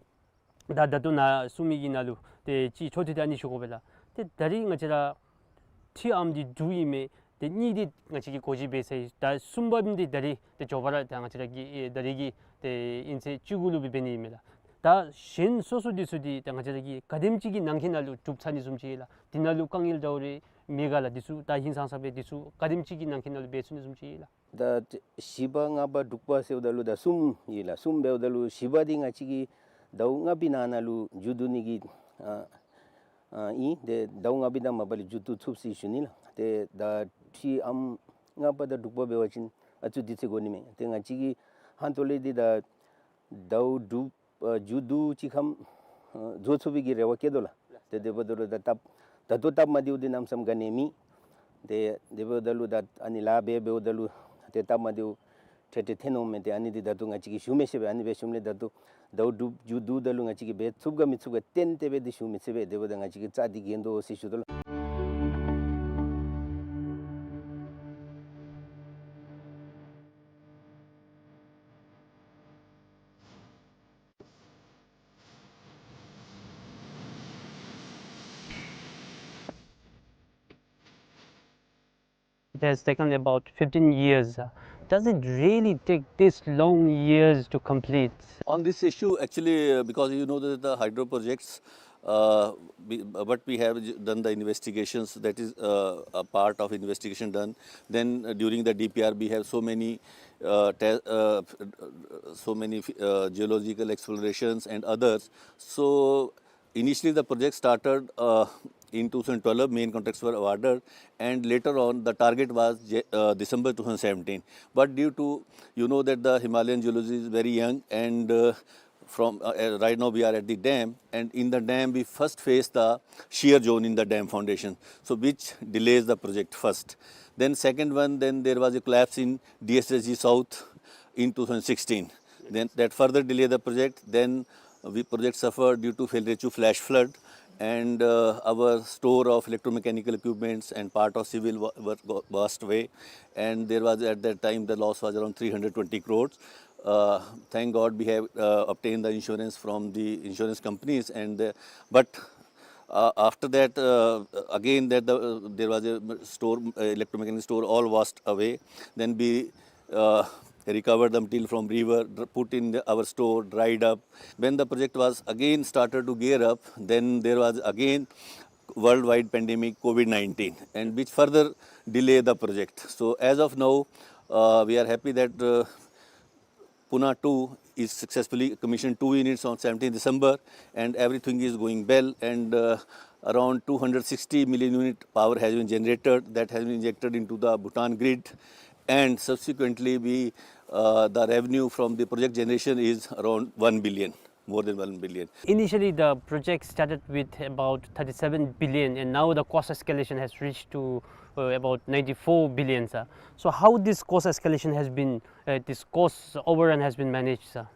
ད་ད་ལྟོ་ནཱ་གསུང་མི་གི་ནང་ལུ་ཏེ་ཅིག་ཆོས་ཐོག་ཏུ་ཨ་ནི་ཞུ་དགོ་པས་ལགས། ཏེ་ད་རིས་ང་བཅས་ར་འཕྲུལ་ཨམ་འདི་དྲུག་ཨིན་མས། ཏེ་གཉིས་འདི་ང་བཅས་ཀྱིས་འགོ་འབྱེད་འབད་ཚར་ཡི། ད་གསུམ་པམ་འདི་ད་རིས་ཏེ་མགྱོགས་པ་ར་ད་ང་བཅས་ར་གི་ཨེ་ད་རིས་ཀྱི་ཏེ་དབྱིན་ཚེས་བཅུ་དགུ་ལུ་སྦེ་འབད་ནི་ཨིན་མས་ལགས། ད་གཞན་སོ་སོ་འདི་ཚུ་འདི་ད་ང་བཅས་ར་གིས་ག་དེམ་ཅིག་གི་ནང་འཁོད་ནང་ལུ་གྲུབ་ཚར་ནི་བཟུམ་ཅིག་ལགས། འདི་ནང་ལུ་དཀའ་ངལ་འདྲཝ་རེ་མེད་ག་ལགས། འདི་ཚུ་ད་ཧིང་སངས་ས་སྦེ་འདི་ཚུ་ག་དེམ་ཅིག་གི་ནང་འཁོད་ནང་ལུ་འབད་ཚུགས་ནི་བཟུམ་ཅིག་ལགས། ད་བཞི་པ་ལྔ་པ་དྲུག་པ་ཟེརཝ་ད་ལུ་ད་གསུམ་ཨིན་ལགས། གསུམ་འབདཝ་ད་ལུ་བཞི་པ་འདི་ང་བཅས་ཀྱིས་ཟླཝ་ལྔ་པའི་ནང་ན་ལུ་མཇུག་བསྡུ་ནི་གི་ཨ་ཨ་ཨིན། ཏེ་ཟླཝ་ལྔ་པའི་ནང་མ་པ་ལས་མཇུག་བསྡུ་ཚུགས་ཟེར་ཞུ་ནི་ལགས། ཏེ་ད་འཕྲུལ་ཨམ་ལྔ་པ་དང་དྲུག་པ་འབད་བ་ཅིན་ཨ་ཙི་དུས་ཚོད་འགོར་ནི་མས། ཏེ་ང་བཅས་ཀྱིས་ཧང་ཏོ་ལས་འདི་ད་ཟླཝ་དྲུག་ཨ་མཇུག་བསྡུ་ཅིག་ཁར་ཨ་བཟོ་ཚུགས་པའི་གི་རེ་བ་བསྐྱེད་དོ་ལགས། ཏེ་དེ་འབདཝ་ད་ལུ་ད་སྟབས་ད་ལྟོ་སྟབས་མ་བདེཝ་འདི་གནམ་མེད་ས་མེད་ག་ནི་མེད། ཏེ་དེ་འབདཝ་ད་ལུ་ད་ཨ་ནི་ལཱ་འབད་འབདཝ་ད་ལུ་ཏེ་སྟབས་མ་བདེཝ་འཕྲལ་འཕྲལ་ཐོན་འོང་མས། ཏེ་ཨ་ནི་འདི་ད་ལྟོ་ང་བཅས་ཀྱིས་ཞུ་མི་ཤེས་པས། ཨ་ནི་འབད་ཞིནམ་ལས་ད་ལྟོ་ཟླཝ་དྲུག་མཇུག་བསྡུཝ་ད་ལུ་ང་བཅས་ཀྱིས་འབད་ཚུགས་ག་མི་ཚུགས་ག་གཏན་གཏན་སྦེ་འདི་ཞུ་མི་ཚུགས་པས། དེ་འབདཝ་ད་ང་བཅས་ཀྱིས་རྩ་འདི་འགེངས་དོ་ཟེར་ཞུ་དོ་ལགས། It has taken about fifteen years. Does it really take this long years to complete? On this issue, actually, uh, because you know that the hydro projects, Uh, we, but we have j-, done the investigations, that is, uh, a part of investigation done. Then, uh, during the D P R, we have so many, uh, te-, uh, so many, uh, geological explorations and others. So, initially, the project started, uh, in two thousand twelve, main contracts were awarded, and later on, the target was Ja-, uh, December two thousand seventeen. But due to, you know, that the Himalayan geology is very young, and, uh, from, uh, uh, right now we are at the dam, and in the dam we first face the shear zone in the dam foundation, so which delays the project first. Then second one, then there was a collapse in D S S G South in two thousand sixteen. Then that further delay the project. Then we project suffered due to Phelrechu flash flood, and, uh, our store of electromechanical equipments and part of civil wa-, were go-, washed away, and there was, at that time, the loss was around three hundred twenty crores. Uh, thank God we have, uh, obtained the insurance from the insurance companies, and, uh, but, uh, after that, uh, again that the, uh, there was a store, uh, electromechanical store, all washed away. Then we, uh, recovered the material from river, dr-, put in the, our store, dried up. When the project was again started to gear up, then there was again worldwide pandemic COVID nineteen, and which further delay the project. So as of now, uh, we are happy that, uh, Puna two is successfully commissioned, two units on seventeenth December, and everything is going well, and, uh, around two hundred sixty million unit power has been generated, that has been injected into the Bhutan grid, and subsequently we, uh, the revenue from the project generation is around one billion, more than one billion. Initially, the project started with about thirty-seven billion, and now the cost escalation has reached to, uh, about ninety-four billion, sir. So how this cost escalation has been, uh, this cost overrun has been managed, sir?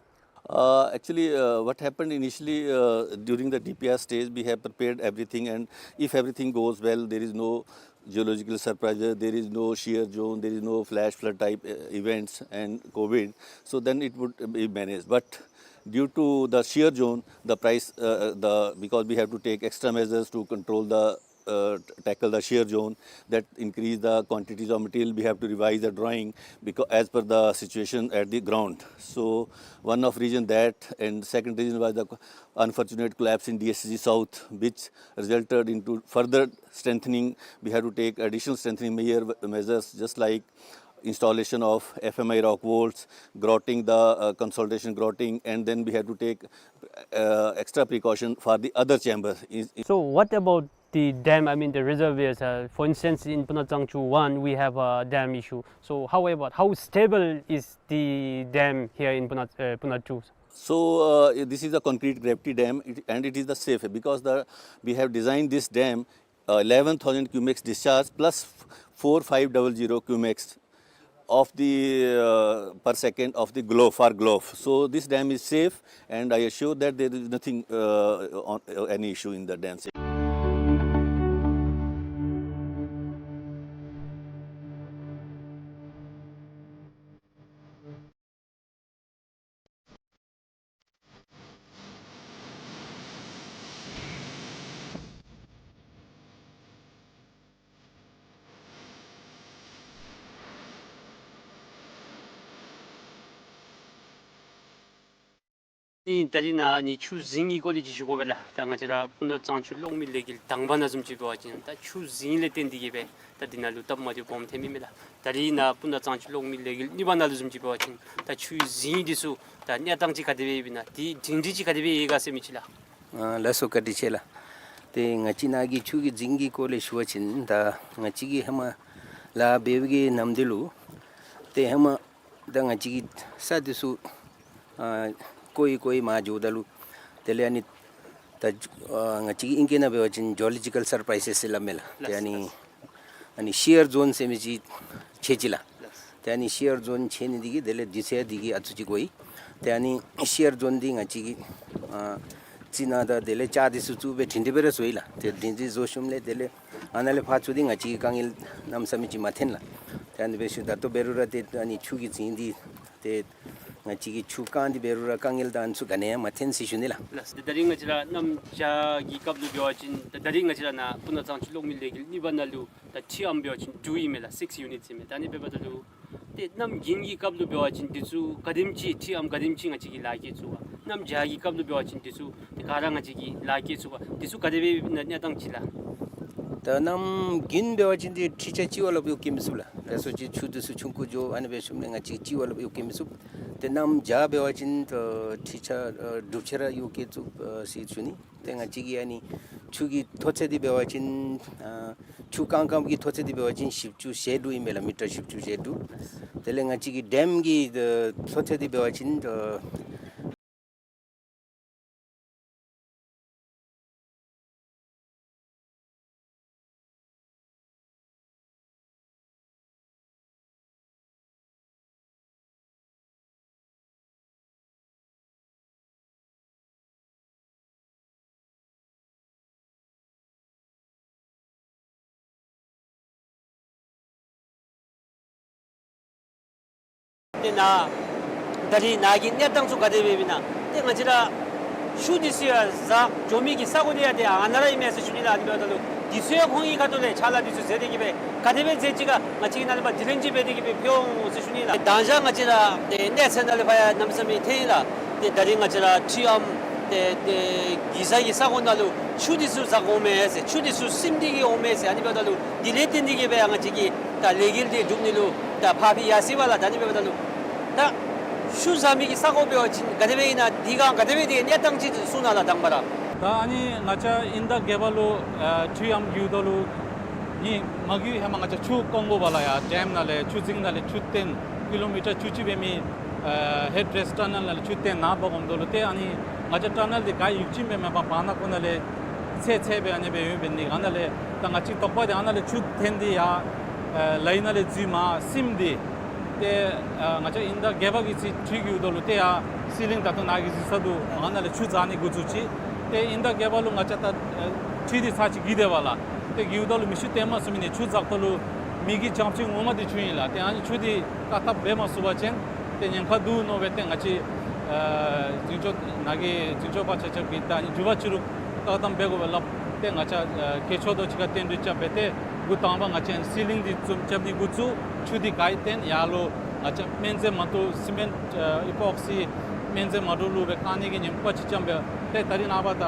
Uh, actually, uh, what happened initially, uh, during the D P R stage, we have prepared everything, and if everything goes well, there is no geological surprises, there is no shear zone, there is no flash flood type, uh, events and COVID, so then it would be managed. But due to the shear zone, the price, uh, the, because we have to take extra measures to control the, uh, t-, tackle the shear zone, that increase the quantities of material, we have to revise the drawing because as per the situation at the ground. So one of reason that, and second reason was the co-, unfortunate collapse in D S S G South, which resulted into further strengthening. We have to take additional strengthening measure, measures, just like installation of F M I rock walls, grouting the, uh, consolidation grouting, and then we have to take, uh, extra precaution for the other chamber. Is, is So what about the dam, I mean the reservoirs? Uh, for instance, in Puna Tsangchu one, we have a dam issue. So how about, how stable is the dam here in Puna, uh, Puna two? So, uh, this is a concrete gravity dam, it, and it is the safe because the, we have designed this dam, uh, eleven thousand cumex discharge plus four five double zero cumex of the, uh, per second of the Glof, for Glof. So this dam is safe, and I assure that there is nothing, uh, on, uh, any issue in the dam. ཨིན། ད་རིས་ནཱ་ཨ་ནི་ཆུ་རྫིང་གི་སྐོར་ལས་ཅིག་ཞུ་དགོ་པས་ལགས། ད་ང་བཅས་ར་སྤུ་ན་གཙང་ཆུ་གློག་མེ་ལས་འགུལ་དང་པ་ནང་བཟུམ་ཅིག་འབད་བ་ཅིན་ད་ཆུ་རྫིང་ལས་བརྟེན་ཏེ་གིས་སྦེ་ད་འདི་ནང་ལུ་སྟབས་མ་བདེཝ་སྦོམ་ཐོན་མི་མས་ལགས། ད་རིས་ནཱ་སྤུ་ན་གཙང་ཆུ་གློག་མེ་ལས་འགུལ་གཉིས་པ་ནང་ལུ་བཟུམ་ཅིག་འབད་བ་ཅིན་ད་ཆུའི་རྫིང་འདི་ཚུ་ད་གནས་སྟངས་ཅིག་ག་དེ་སྦེ་ཡོདཔ་ཨིན་ན། དེའི་སྒྲིང་སྒྲི་ཅིག་ག་དེ་སྦེ་ཡོད་ག་ཟེར་མི་ཅིག་ལགས། ཨ་ལགས་སོ། བཀའ་དྲིན་ཆེ་ལགས། ཏེ་ང་བཅས་ནཱ་གི་ཆུ་གི་རྫིང་གི་སྐོར་ལས་ཞུ་བ་ཅིན་ད་ང་བཅས་ཀྱིས་ཧེ་མ་ལཱ་འབད་བའི་གི་ནམ་དུས་ལུ་ཏེ་ཧེ་མ་ད་ང་བཅས་ཀྱི་ས་འདི་ཚུ་ཨ་བརྐོ་ཡི་བརྐོ་ཡི་མར་འགྱོཝ་ད་ལུ་དེ་ལས་ཨ་ནི་ད་ཨ་ང་བཅས་ཀྱི་ཨིང་སྐད་ནང་འབད་བ་ཅིན་ཇོ་ལོ་ཇི་ཀཱལ་སར་པ་རའི་སེསི་ཟེར་སླབ་མས་ལགས། ཏེ་ཨ་ནི་ཨ་ནི་ཤི་ཡར་ཛོན་ཟེར་མི་ཅིག་ཆགས་ཅི་ལགས། ཏེ་ཨ་ནི་ཤི་ཡར་ཛོན་ཆགས་ནི་འདི་གིས་དེ་ལས་དུས་ཚོད་འདི་གིས་ཨ་ཙི་ཅིག་འགོར་ཡི། ཏེ་ཨ་ནི་ཤི་ཡར་ཛོན་འདི་ང་བཅས་ཀྱིས་ཨ་རྩི་ནག་དང་དེ་ལས་ལྕགས་འདི་ཚུ་བཙུགས་སྦེ་སྒྲིང་སྒྲི་སྦེ་ར་བཟོ་ཡི་ལགས། ཏེ་སྒྲིང་སྒྲི་བཟོ་ཞིནམ་ལས་དེ་ལས་ཨ་ནཱ་ལས་ཕར་ཚུར་འདི་ང་བཅས་ཀྱིས་དཀའ་ངལ་གནམ་མེད་ས་མེད་ཅིག་མ་ཐོན་ལགས། ཏེ་ཨ་ནི་སྦེ་ཞུ་ད་ལྟོ་འབད་རུང་ར་ཏེ་ཨ་ནི་ཆུ་གི་རྫིང་འདི་ཏེ་ང་བཅས་ཀྱིས་ཆུ་བཀང་སྟེ་འབད་རུང་ར་དཀའ་ངལ་དང་ཨ་ནི་ཚུ་ག་ནི་ཡང་མ་ཐོན་ཟེར་ཞུ་ནི་ལགས། ལགས། ད་རིས་ང་བཅས་ར་གནམ་བྱཱར་གྱི་སྐབས་ལུ་འབད་བ་ཅིན་ད་ད་རིས་ང་བཅས་ར་ནཱ་སྤུ་ན་གཙང་ཆུ་གློག་མེ་ལས་འགུལ་གཉིས་པ་ནང་ལུ་ད་ཁྲི་ཨམ་འབད་བ་ཅིན་དྲུག་ཨིན་མས་ལགས། six units ཨིན་མས། ད་ཨ་ནི་འབདཝ་ད་ལུ་ཏེ་གནམ་དགུན་གྱི་སྐབས་ལུ་འབད་བ་ཅིན་འདི་ཚུ་ག་དེམ་ཅིག་ཁྲི་ཨམ་ག་དེམ་ཅིག་ང་བཅས་ཀྱིས་ལཱ་བཀོལ་ཚུགས་པས། གནམ་བྱཱར་གྱི་སྐབས་ལུ་འབད་བ་ཅིན་དེ་ཚུ་ཏེ་ག་ར་ང་བཅས་ཀྱིས་ལཱ་བཀལ་ཚུགས་པ་དེ་ཚུ་ག་དེ་སྦེ་ཨིན་ན་གནས་སྟངས་ཅིག་ལགས། ད་གནམ་དགུན་འབད་བ་ཅིན་ཏེ་འཕྲུལ་ཆས་ཅིག་བ་ལ་གཡོག་བཀོལ་མི་ཚུགས་ལགས། དེ་སོ་ཅིག་ཆུ་དེ་ཚུ་ཆུང་ཀུ་འགྱོ་ཨ་ནི་སྦེ་ཞིནམ་ལས་ང་བཅས་ཅིག་བ་ལ་གཡོག་བཀོལ་མི་ཚུགས། ཏེ་གནམ་བྱཱར་འབད་བ་ཅིན་ད་འཕྲུལ་ཆས་ཨ་སྒྲུབ་ཆས་ར་གཡོག་བཀོལ་ཚུགས་ཨ་ཟེར་ཞུ་ནི། ཏེ་ང་བཅས་ཀྱི་ཨ་ནི་ཆུ་གི་མཐོ་ཚད་འདི་འབད་བ་ཅིན་ཨ་ཆུ་རྐང་རྐངམ་གི་མཐོ་ཚད་འདི་འབད་བ་ཅིན་བཞི་བཅུ་ཞེ་དྲུག་ཨིན་མས་ལགས། མི་ཊར་བཞི་བཅུ་ཞེ་དྲུག། དེ་ལས་ང་བཅས་ཀྱི་ཌེམ་གྱི་ཨ་མཐོ་ཚད་འདི་འབད་བ་ཅིན་ཨ་ཏེ་ནཱ་ད་རིས་ནཱ་གི་གནས་སྟངས་ཚུ་ག་དེ་སྦེ་ཨིན་ན། ཏེ་ང་བཅས་ར་ཆུ་འདི་ཚུ་ཡང་བཞག་འགྱོ་མི་གི་ས་གོ་འདི་ཡང་ཏེ་ཨ་ནཱ་ར་ཨིན་མས་ཟེར་ཞུ་ནི་ལགས། ཨ་ནི་འབདཝ་ད་ལུ་འདི་ཚུ་ཡང་ཁོང་གི་ཁ་ཐུག་ལས་ཕྱག་ལཱ་འདི་ཚུ་མཛད་དེ་གི་སྦེ་ག་དེ་སྦེ་མཛད་ཅི་ག་ང་བཅས་ཀྱིས་ནཱ་ལས་ཕར་དྲི་ལན་ཅིག་འབད་དེ་གི་སྦེ་ཕུལ་འོང་ཟེར་ཞུ་ནི་ལགས། མདང་ཞག་ང་བཅས་ར་ཏེ་གནས་ཚད་ནང་ལས་ཕར་ཡང་གནམ་མེད་ས་མེད་ཐོན་ཡི་ལགས། ཏེ་ད་རིས་ང་བཅས་ར་འཕྲུལ་ཨམ་ཏེ་ཏེ་གི་ས་གི་ས་གོ་ནང་ལུ་ཆུ་འདི་ཚུ་བཞག་འོང་མས་ཟེར་ཆུ་འདི་ཚུ་སིམ་སྟེ་གི་འོང་མས་ཟེར་ཨ་ནི་འབདཝ་ད་ལུ་དེ་ལས་བརྟེན་ཏེ་གི་སྦེ་ཡང་ང་བཅས་ཀྱིས་ད་ལས་འགུལ་འདི་སྒྲུབ་ནི་ལུ་ད་ཕར་འབད་ཡར་སོ་ཡི་ལགས། ད་ཨ་ནི་འབདཝ་ད་ལུ་ད་ཆུ་བཞག་མི་གི་ས་གོ་འབད་བ་ཅིན་ག་དེ་སྦེ་ཨིན་ན་དེ་སྒང་ག་དེ་སྦེ་དེ་གནས་སྟངས་ཅིག་གསུང་གནང་ལགས་དང་པ་ར། ད་ཨ་ནི་ང་བཅས་ཨིན་ཟླ་བརྒྱད་པ་ལུ་ཨ་འཕྲུལ་ཨམ་བརྒྱུད་ད་ལུ་ནི་མ་གི་ཧེ་མ་ང་བཅས་ཆུ་བཀོ་དགོ་པས་ལགས། ཡར་ཌེམ་ནང་ལས་ཆུ་རྫིང་ནང་ལས་ཆུ་བཏོན་ཀི་ལོ་མི་ཊར་བཅུ་གཅིག་འབད་མི་ཨ་ཧེཌ་རེསཊ་ཊ་ནེལ་ནང་ལས་ཆུ་བཏོན་ནཱ་འབག་འོངམ་ད་ལུ་ཏེ་ཨ་ནི་ང་བཅས་ཊ་ནེལ་འདི་ག་ཡུདཔ་ཅིག་སྦེ་མེན་པར་བར་ན་ཁོ་ན་ལས་ཚད་ཚད་སྦེ་ཨ་ནི་སྦེ་ཡོདཔ་འབད་ནི་ཨ་ནཱ་ལས་ད་ང་བཅས་དོགས་པ་འདི་ཨ་ནཱ་ལས་ཆུ་བཏོན་ཏེ་ཡར་ཨ་ལའི་ནང་ལས་འཛུལ་མར་སིམ་སྟེ་ཏེ་ཨ་ང་བཅས་ཨིན་ཟླ་བརྒྱད་པ་གི་ཚེས་བཅུ་གི་འོག་ལུ་ཏེ་ཡར་སི་ལིང་ད་ལྟོ་ནཱ་གིས་གཟིགས་ས་འདུག། ཨ་ནཱ་ལས་ཆུ་འཛག་ནི་འགོ་བཙུགས་ཅི། ཏེ་ཨིན་ཟླ་བརྒྱད་པ་ལུ་ང་བཅས་ད་ཨ་འཕྲུལ་འདི་ཚར་གཅིག་བརྒྱུད་དེས་པ་ལགས། ཏེ་བརྒྱུདཔ་ད་ལུ་མེ་ཤུགས་བཏོན་མ་ཚུགས་མི་ནི་ཆུ་འཛགཔ་ད་ལུ་མེ་གི་རྒྱང་ཆིངས་ངོ་མ་འདི་བྱུང་ཡི་ལགས། ཏེ་ཨ་ནི་ཆུ་འདི་བཀག་ཐབས་འབད་མ་ཚུགས་པ་ཅིན་ཏེ་ཉེན་ཁ་འདུག་མནོ་སྦེ་ཏེ་ང་བཅས་ཨ་འཛིན་སྐྱོང་ནཱ་གི་འཛིན་སྐྱོང་པ་ཆ་ཁྱབ་ཀྱིས་ད་ཨ་ནི་མགྱོགས་པ་ཅིག་རུ་བཀག་སྡོམ་འབད་དགོ་པས་སླབ། ཏེ་ང་བཅས་ཨ་གལ་ཆེ་ཏོག་ཅིག་ཁར་བཏོན་ཏེ་རྐྱབ་སྦེ་ཏེ་འགོ་དང་པ་ང་བཅས་སི་ལིང་འདི་བཙུགས་རྐྱབ་ནི་འགོ་བཙུགས། ཆུ་འདི་ག་ཡི་བཏོན་ཡར་ལུ་ང་བཅས་སྨན་རྫས་མ་འདྲཝ་སི་མེནཊ་ཨ་ཨི་པོག་སི་སྨན་རྫས་མ་འདྲཝ་བླུགས་སྦེ་བཀག་ནི་གི་ཉེན་ཁ་ཅིག་རྐྱབ་སྦེ་ཏེ་ད་རིས་ནངས་པ་ད་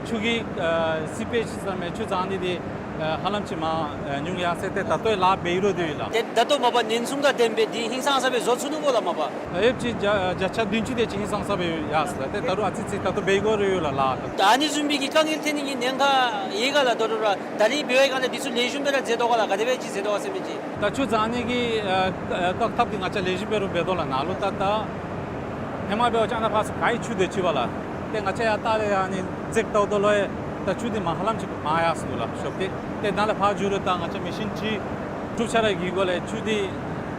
ཆུ་གི་ཨ་སི་པེཇ་ཟེར་མི་ཆུ་འཛག་ནི་འདི་ཨ་ཧ་ལམ་ཅིག་མར་ཨ་ཉུང་ཡར་སོང་སྟེ་ད་ལྟོ་ཡང་ལཱ་འབད་ཡི་རོ་འདི་ཡོད་ལགས། ཏེ་ད་ལྟོ་མ་པ་ཉེན་སྲུང་དང་ལྡནམ་སྦེ་འདི་ཧིང་སངས་ས་སྦེ་བཟོ་ཚུགས་ནུག་གོ་ལགས་མ་པ། ཨེབ་ཅིག་བརྒྱ་བརྒྱ་ཆ་བདུན་ཅུ་དེ་ཅིག་ཧིང་སངས་ས་སྦེ་ཡར་སོང་ལགས། ཏེ་ད་རུང་ཨ་ཙི་ཙི་ད་ལྟོ་འབད་དགོ་རུང་ཡོད་ལགས་ལཱ་ད། ད་ཨ་ནི་བཟུམ་མའི་གི་དཀའ་ངལ་ཐོན་ནི་གི་ཉེན་ཁ་ཡོད་ག་ལགས། ད་རུང་ར་ད་རིས་འབད་བའི་སྒང་ལས་འདི་ཚུ་ལེགས་ཤོམ་སྦེ་ར་མཛད་དོ་ག་ལགས། ག་དེ་སྦེ་ཅིག་མཛད་དོ་ག་ཟེར་མི་ཅིག། ད་ཆུ་འཛག་ནི་གི་ཨ་བཀག་ཐབས་འདི་ང་བཅས་ལེགས་ཤོམ་སྦེ་ར་འབད་དོ་ལགས། ནཱ་ལུ་ད་ད་ཧེ་མ་འབད་བ་ཅིན་ཨ་ནཱ་ཕར་ཚུར་ག་ཡི་ཆུ་དེ་ཅིག་པ་ལགས། ཏེ་ང་བཅས་ཡར་ལྟ་རུང་ཨ་ནི་འཛེགས་བལྟཝ་ད་ལུ་ཡང་ད་ཆུ་འདི་མར་ཧ་ལམ་ཅིག་མར་ཡར་སོང་ནུག་ལགས་ཤོར་ཏེ། ཏེ་ནཱ་ལས་ཕར་འགྱོ་རུང་ད་ང་བཅས་མེ་ཤིན་ཅིག་དྲུག་ཆ་ར་གི་སྒོ་ལས་ཆུ་འདི་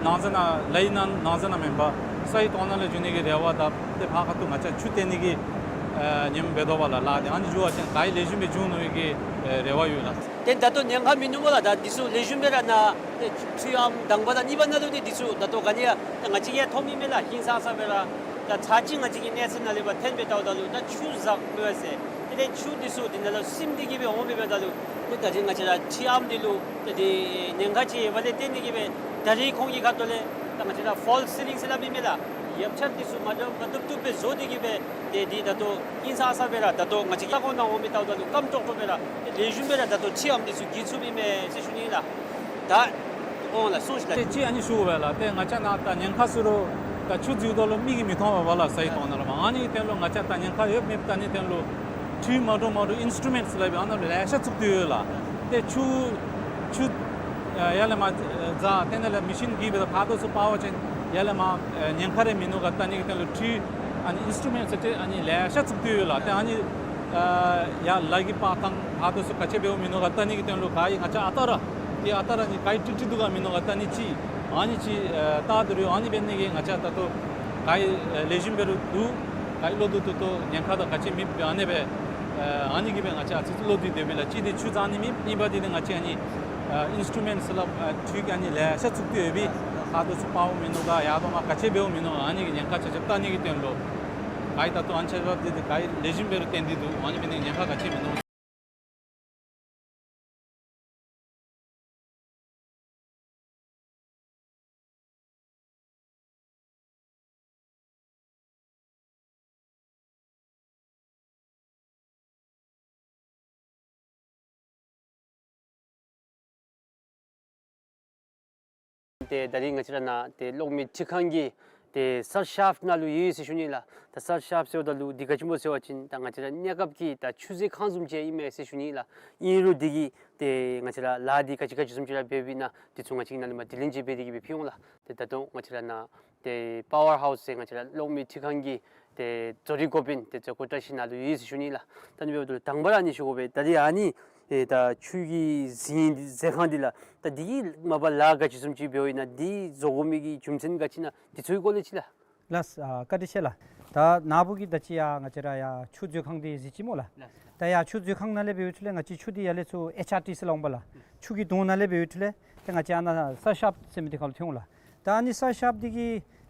ནང་ཟེར་ན་ལའི་ནང་ནང་ཟེར་ན་མེན་པར་སའི་ཐོག་ནང་ལས་འགྱོ་ནི་གི་རེ་བ་དང་ཏེ་ཕར་ཁ་ཐུག་ང་བཅས་ཆུ་བཏོན་ནི་གི་ཨ་ཉིནམ་འབད་དོ་བ་ལགས། ལཱ་འདི་ཨ་ནི་འགྱོ་བ་ཅིན་ག་ཡི་ལེགས་ཤོམ་སྦེ་འགྱོ་ནི་གི་ཨ་རེ་བ་ཡོད་ལགས། ཏེ་ད་ལྟོ་ཉེན་ཁ་མིན་ནུག་སྨོ་ལགས། ད་འདི་ཚུ་ལེགས་ཤོམ་སྦེ་ར་ནཱ་ཏེ་འཕྲུལ་ཨམ་དང་པ་དང་གཉིས་པ་ནང་ལུ་ཏེ་འདི་ཚུ་ད་ལྟོ་ག་ནི་ཡང་ད་ང་བཅས་ཀྱིས་ཡང་མཐོང་མི་མས་ལགས། ཧིང་སངས་ས་སྦེ་ར་ད་ཚར་གཅིག་ང་བཅས་ཀྱི་གནས་ཚད་ནང་ལས་ཕར་འཐོན་སྦེ་བལྟཝ་ད་ལུ་ད་ཆུ་འཛག་མི་འོང་ཟེར། ཏེ་ཏེ་ཆུ་འདི་ཚུ་འདི་ནང་ལུ་སིམ་སྟེ་གི་སྦེ་འོང་མི་འབདཝ་ད་ལུ་ཏེ་ད་རིས་ང་བཅས་ར་འཕྲུལ་ཨམ་འདི་ལུ་ཏེ་ཏེ་ཉེན་ཁ་ཅིག་ཡོདཔ་ལས་བརྟེན་ཏེ་གི་སྦེ་ད་རིས་ཁོང་གི་ཁ་ཐུག་ལས་ད་ང་བཅས་ར་ཕོལ་སི་ལིང་ཟེར་སླབ་ཨིན་མས་ལགས། ཡོབ་ཆར་འདི་ཚུ་མ་འདྲཝ་མ་འདྲཝ་བཏོག་སྦེ་བཟོ་སྟེ་གི་སྦེ་ཏེ་འདི་ད་ལྟོ་ཧིང་སངས་ས་སྦེ་ར་ད་ལྟོ་ང་བཅས་ཀྱི་ས་གོ་ནང་འོང་མི་བལྟཝ་ད་ལུ་སྐམ་ཏོག་ཏོ་སྦེ་ར་ཏེ་ལེགས་ཤོམ་སྦེ་ར་ད་ལྟོ་འཕྲུལ་ཨམ་འདི་ཚུ་བརྒྱུད་ཚུགསཔ་ཨིན་མས་ཟེར་ཞུ་ནི་ལགས། ད་འོང་ལགས་སོང་ཤིག་ལགས། ཏེ་ཅིག་ཨ་ནི་ཞུ་དགོ་པས་ལགས། ཏེ་ང་བཅས་ནཱ་ད་ཉེན་ཁ་ཟེར་རུང་ད་ཆུ་འཛུལཝ་ད་ལུ་མིག་གིས་མི་མཐོང་བས་པ་ལགས། སའི་ཐོག་ནང་ལུ་མར་ཨ་ནི་གི་དོན་ལུ་ང་བཅས་ད་ཉེན་ཁ་ཡོད་མེད་ད་ཨ་ནི་དོན་ལུ་འཕྲུལ་མ་འདྲཝ་མ་འདྲཝ་ཨིན་སི་ཊུ་མེནཊསི་ལགས་སྦེ་ཨ་ནཱ་ལུ་ལེ་ཤ་བཙུགས་ཏེ་ཡོད་ལགས། ཏེ་ཆུ་ཆུ་ཡར་ལས་མར་འཛག་ཏེ་ནཱ་ལས་མེ་ཤིན་གྱིས་སྦེ་ད་ཕར་དང་ཚུར་སྤར་བ་ཅིན་ཡར་ལས་མར་ཉེན་ཁ་རེ་མིན་ནུག་ག་ད་ཨ་ནི་གི་དོན་ལུ་འཕྲུལ་ཨ་ནི་ཨིན་སི་ཊུ་མེནཊསི་ཏེ་ཨ་ནི་ལེ་ཤ་བཙུགས་ཏེ་ཡོད་ལགས། ཏེ་ཨ་ནི་ཡར་ལ་གིས་སྤར་ཐངས་ཕར་དང་ཚུར་ག་ཅི་འབདཝ་མིན་ནུག་ག་ད་ཨ་ནི་གི་དོན་ལུ་ག་ཡི་ང་བཅས་ཨ་རྟག་ར་ཏེ་ཨ་རྟག་ར་ཨ་ནི་ག་ཡི་ཀྲིག་ཀྲི་འདུག་ག་མིན་ནུག་ག་ད་ཨ་ནི་ཅིག་ཨ་ནི་ཅིག་ཨེ་བལྟ་དོ་རུང་ཨ་ནི་འབད་ནི་གིས་ང་བཅས་ད་ལྟོ་ག་ཡི་ཨེ་ལེགས་ཤོམ་འབད་རུང་འདུག། ག་ཡི་བློ་འདུག་ཏོག་ཏོ་ཉེན་ཁ་དང་ག་ཅི་མེདཔ་ཨ་ནི་སྦེ་ཨ་ནི་གིས་སྦེ་ང་བཅས་ཨ་ཙི་ཙི་བློ་འདུག་སྟེ་སྦེ་ལགས། གཅིག་འདི་ཆུ་འཛག་ནི་མེདཔ། གཉིས་པ་འདི་ཏེ་ང་བཅས་ཨ་ནི་ཨ་ཨིན་སི་ཊུ་མེནཊསི་ལགས་ཨ་འཕྲུལ་གྱི་ཨ་ནི་ལེ་ཤ་བཙུགས་ཏེ་ཡོད་པས་ཕར་དང་ཚུར་སྤརཝ་མིན་ནུག་ག་ཡར་དང་མར་ག་ཅི་འབདཝ་མིན་ནུག་ག་ཨ་ནི་གི་ཉེན་ཁ་ཆ་ཁྱབ་བལྟ་ནི་གི་དོན་ལུ་ག་ཡི་ད་ལྟོ་ཨ་ནི་ཆ་ཁྱབ་འདི་ཏེ་ག་ཡི་ལེགས་ཤོམ་འབད་རུང་བརྟན་ཏེ་འདུག། ཨ་ནི་འབད་ནི་ཉེན་ཁ་ག་ཅི་མིན་ནུག། ཏེ་ད་རིས་ང་བཅས་ར་ནཱ་ཏེ་གློག་མེ་འཕྲུལ་ཁང་གི་ཏེ་སར་ཤཱཔ་ནང་ལུ་ཡོད་ཟེར་ཞུ་ནི་ལགས། ད་སར་ཤཱཔ་ཟེརཝ་ད་ལུ་འདི་ག་ཅི་སྨོ་ཟེར་བ་ཅིན་ད་ང་བཅས་ར་གནས་སྐབས་ཀྱི་ད་ཆུ་མཛོད་ཁང་བཟུམ་ཅིག་ཨིན་མས་ཟེར་ཞུ་ནི་ལགས། ཨིན་རུང་འདི་གི་ཏེ་ང་བཅས་ར་ལཱ་འདི་ག་ཅི་ག་ཅི་བཟུམ་ཅིག་ར་འབདཝ་ཨིན་ན་འདི་ཚུ་ང་བཅས་ཀྱིས་ནཱ་ལས་མར་དྲི་ལན་ཅིག་འབད་དེ་གིས་སྦེ་ཕུལ་འོང་ལགས། ཏེ་ད་ལྟོ་ང་བཅས་ར་ནཱ་ཏེ་པ་ཝར་ཧའུསི་ཟེར་ང་བཅས་ར་གློག་མེ་འཕྲུལ་ཁང་གི་ཏེ་བཟོ་རིག་འགོ་དཔོན་ཏེ་བཟོ་བཀོད་བཀྲ་ཤིས་ནཱ་ལུ་ཡོད་ཟེར་ཞུ་ནི་ལགས། ད་ཨ་ནི་འབདཝ་ད་ལུ་དང་པ་ར་ཨ་ནི་ཞུ་དགོ་པས། ད་རིས་ཨ་ནི་ཨེ་ད་ཆུ་གི་རྫིང་མཛོད་ཁང་འདི་ལགས། ད་འདི་གི་མ་པ་ལཱ་ག་ཅི་བཟུམ་ཅིག་འབདཝ་ཨིན་ན་འདི་བཟོ་དགོ་མི་གི་རྒྱུ་མཚན་ག་ཅི་ཨིན་ན་འདི་ཚུ་གི་སྐོར་ལས་ཅིག་ལགས། ལགས་སོ། ཨ་བཀའ་དྲིན་ཆེ་ལགས། ད་ནཱ་བུ་གིས་ད་ཅི་ཡར་ང་བཅས་ར་ཡར་ཆུ་མཛོད་ཁང་འདི་གཟིགས་ཅི་སྨོ་ལགས། ལགས་སོ། ད་ཡར་ཆུ་མཛོད་ཁང་ནང་ལས་འབད་བའི་ཐོག་ལས་ང་བཅས་ཆུ་འདི་ཡར་ལས་ཚུར་ཨེཆ་ཨར་ཊི་ཟེར་སླབ་འོང་པ་ལགས། ཆུ་གི་དོང་ནང་ལས་འབད་བའི་ཐོག་ལས་ཏེ་ང་བཅས་ཨ་ནཱ་སར་ཤཱཔ་ཟེར་མི་འདི་ཁར་ལུ་ཐོན་འོང་ལགས། ད་ཨ་ནི་སར་ཤཱཔ་འདི་གི་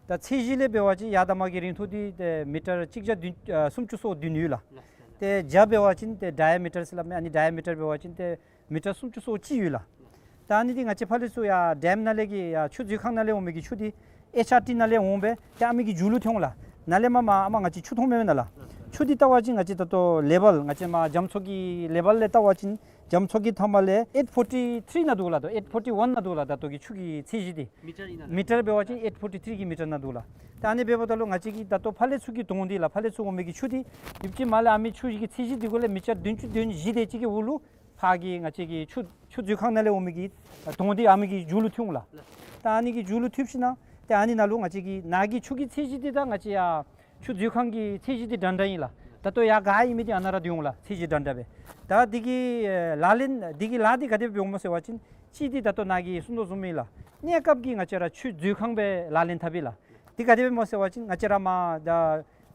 ད་ཚད་གཞི་ལས་འབད་བ་ཅིན་ཡར་དང་མར་གྱི་རིང་ཐུང་འདི་ཏེ་མི་ཊར་གཅིག་བརྒྱ་བདུན་ཨ་སུམ་ཅུ་སོ་བདུན་ཡོད་ལགས། ཏེ་རྒྱ་འབད་བ་ཅིན་ཏེ་ཌའི་མི་ཊར་ཟེར་སླབ་མས། ཨ་ནི་ཌའི་མི་ཊར་འབད་བ་ཅིན་ཏེ་མི་ཊར་སུམ་ཅུ་སོ་གཅིག་ཡོད་ལགས། ད་ཨ་ནི་འདི་ང་བཅས་ཕར་ལས་ཚུར་ཡར་ཌེམ་ནང་ལས་ཀྱི་ཡར་ཆུ་མཛོད་ཁང་ནང་ལས་འོང་མི་གི་ཆུ་འདི་ཨེཆ་ཨར་ཊི་ནང་ལས་འོང་སྦེ་ཏེ་ཨ་མི་གི་མཇུག་ལུ་ཐོན་འོང་ལགས། ནཱ་ལས་མར་མར་ཨ་མར་ང་བཅས་ཆུ་མཐོང་མི་མེན་ན་ལགས། ཆུ་འདི་བལྟ་བ་ཅིན་ང་བཅས་ད་ལྟོ་ལེ་བལ་ང་བཅས་མར་རྒྱ་མཚོ་གི་ལེ་བལ་ལས་བལྟ་བ་ཅིན་རྒྱ་མཚོ་གི་མཐའ་མ་ལས་ཨེཊ་ཕོར་ཊི་ཐི་རི་ནང་འདུག་ལགས། ད་ཨེཊ་ཕོར་ཊི་ཝན་ནང་འདུག་ལགས། ད་ལྟོ་གི་ཆུ་གི་ཚད་གཞི་འདི་མི་ཊར་འབད་བ་ཅིན་ཨེཊ་ཕོར་ཊི་ཐི་རི་གི་མི་ཊར་ནང་འདུག་ལགས། ད་ཨ་ནི་འབདཝ་ད་ལུ་ང་བཅས་ཀྱི་ད་ལྟོ་ཕར་ལས་ཚུར་གྱི་དོང་འདི་ལགས། ཕར་ལས་ཚུར་འོང་མི་གི་ཆུ་འདི་ཡུདཔ་ཅིག་མར་ལས་ཨ་མི་ཆུ་གི་ཚད་གཞི་འདི་གུ་ལས་མི་ཊར་བདུན་ཅུ་དོན་བཞི་དེ་ཅིག་གི་འོག་ལུ་ཕར་གྱི་ང་བཅས་ཀྱི་ཆུ་ཆུ་མཛོད་ཁང་ནང་ལས་འོང་མི་གི་དོང་འདི་ཨ་མི་གི་མཇུག་ལུ་ཐོན་འོང་ལགས། ད་ཨ་ནི་གི་མཇུག་ལུ་ཐོན་ཞིནམ་ལས་ཏེ་ཨ་ནི་ནང་ལུ་ང་བཅས་ཀྱི་ནཱ་གི་ཆུ་གི་ཚད་གཞི་འདི་ད་ང་བཅས་ཡར་ཆུ་མཛོད་ཁང་གི་ཚད་གཞི་འདི་འདྲན་འདྲ་ཨིན་ལགས། ད་ལྟོ་ཡར་ག་ཨིན་མི་འདི་ཨ་ནཱ་ར་སྡོད་འོང་ལགས། ཚད་གཞི་འདྲན་འདྲ་སྦེ། ད་འདི་གི་ཨེ་ལག་ལེན་འདི་གི་ལཱ་འདི་ག་དེ་སྦེ་འོང་སྨོ་ཟེར་བ་ཅིན་གཅིག་འདི་ད་ལྟོ་ནཱ་གིས་གསུང་དོ་བཟུམ་ཨིན་ལགས། གནས་སྐབས་ཀྱི་ང་བཅས་ར་ཆུ་མཛོད་ཁང་སྦེ་ལག་ལེན་འཐབ་ཨིན་ལགས། འདི་ག་དེ་སྦེ་སྨོ་ཟེར་བ་ཅིན་ང་བཅས་ར་མར་ད་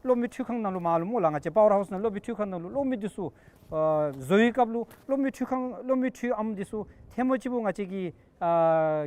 གློག་མེ་འཕྲུལ་ཁང་ནང་ལུ་མར་ལུ་སྨོ་ལགས། ང་བཅས་པ་ཝར་ཧའུསི་ནང་གློག་མེ་འཕྲུལ་ཁང་ནང་ལུ་གློག་མེ་འདི་ཚུ་ཨ་བཟོ་བའི་སྐབས་ལུ་གློག་མེ་འཕྲུལ་ཁང་གློག་མེ་འཕྲུལ་ཨམ་འདི་ཚུ་ཐལ་མོ་ཅིག་པོ་ང་བཅས་ཀྱིས་ཨ་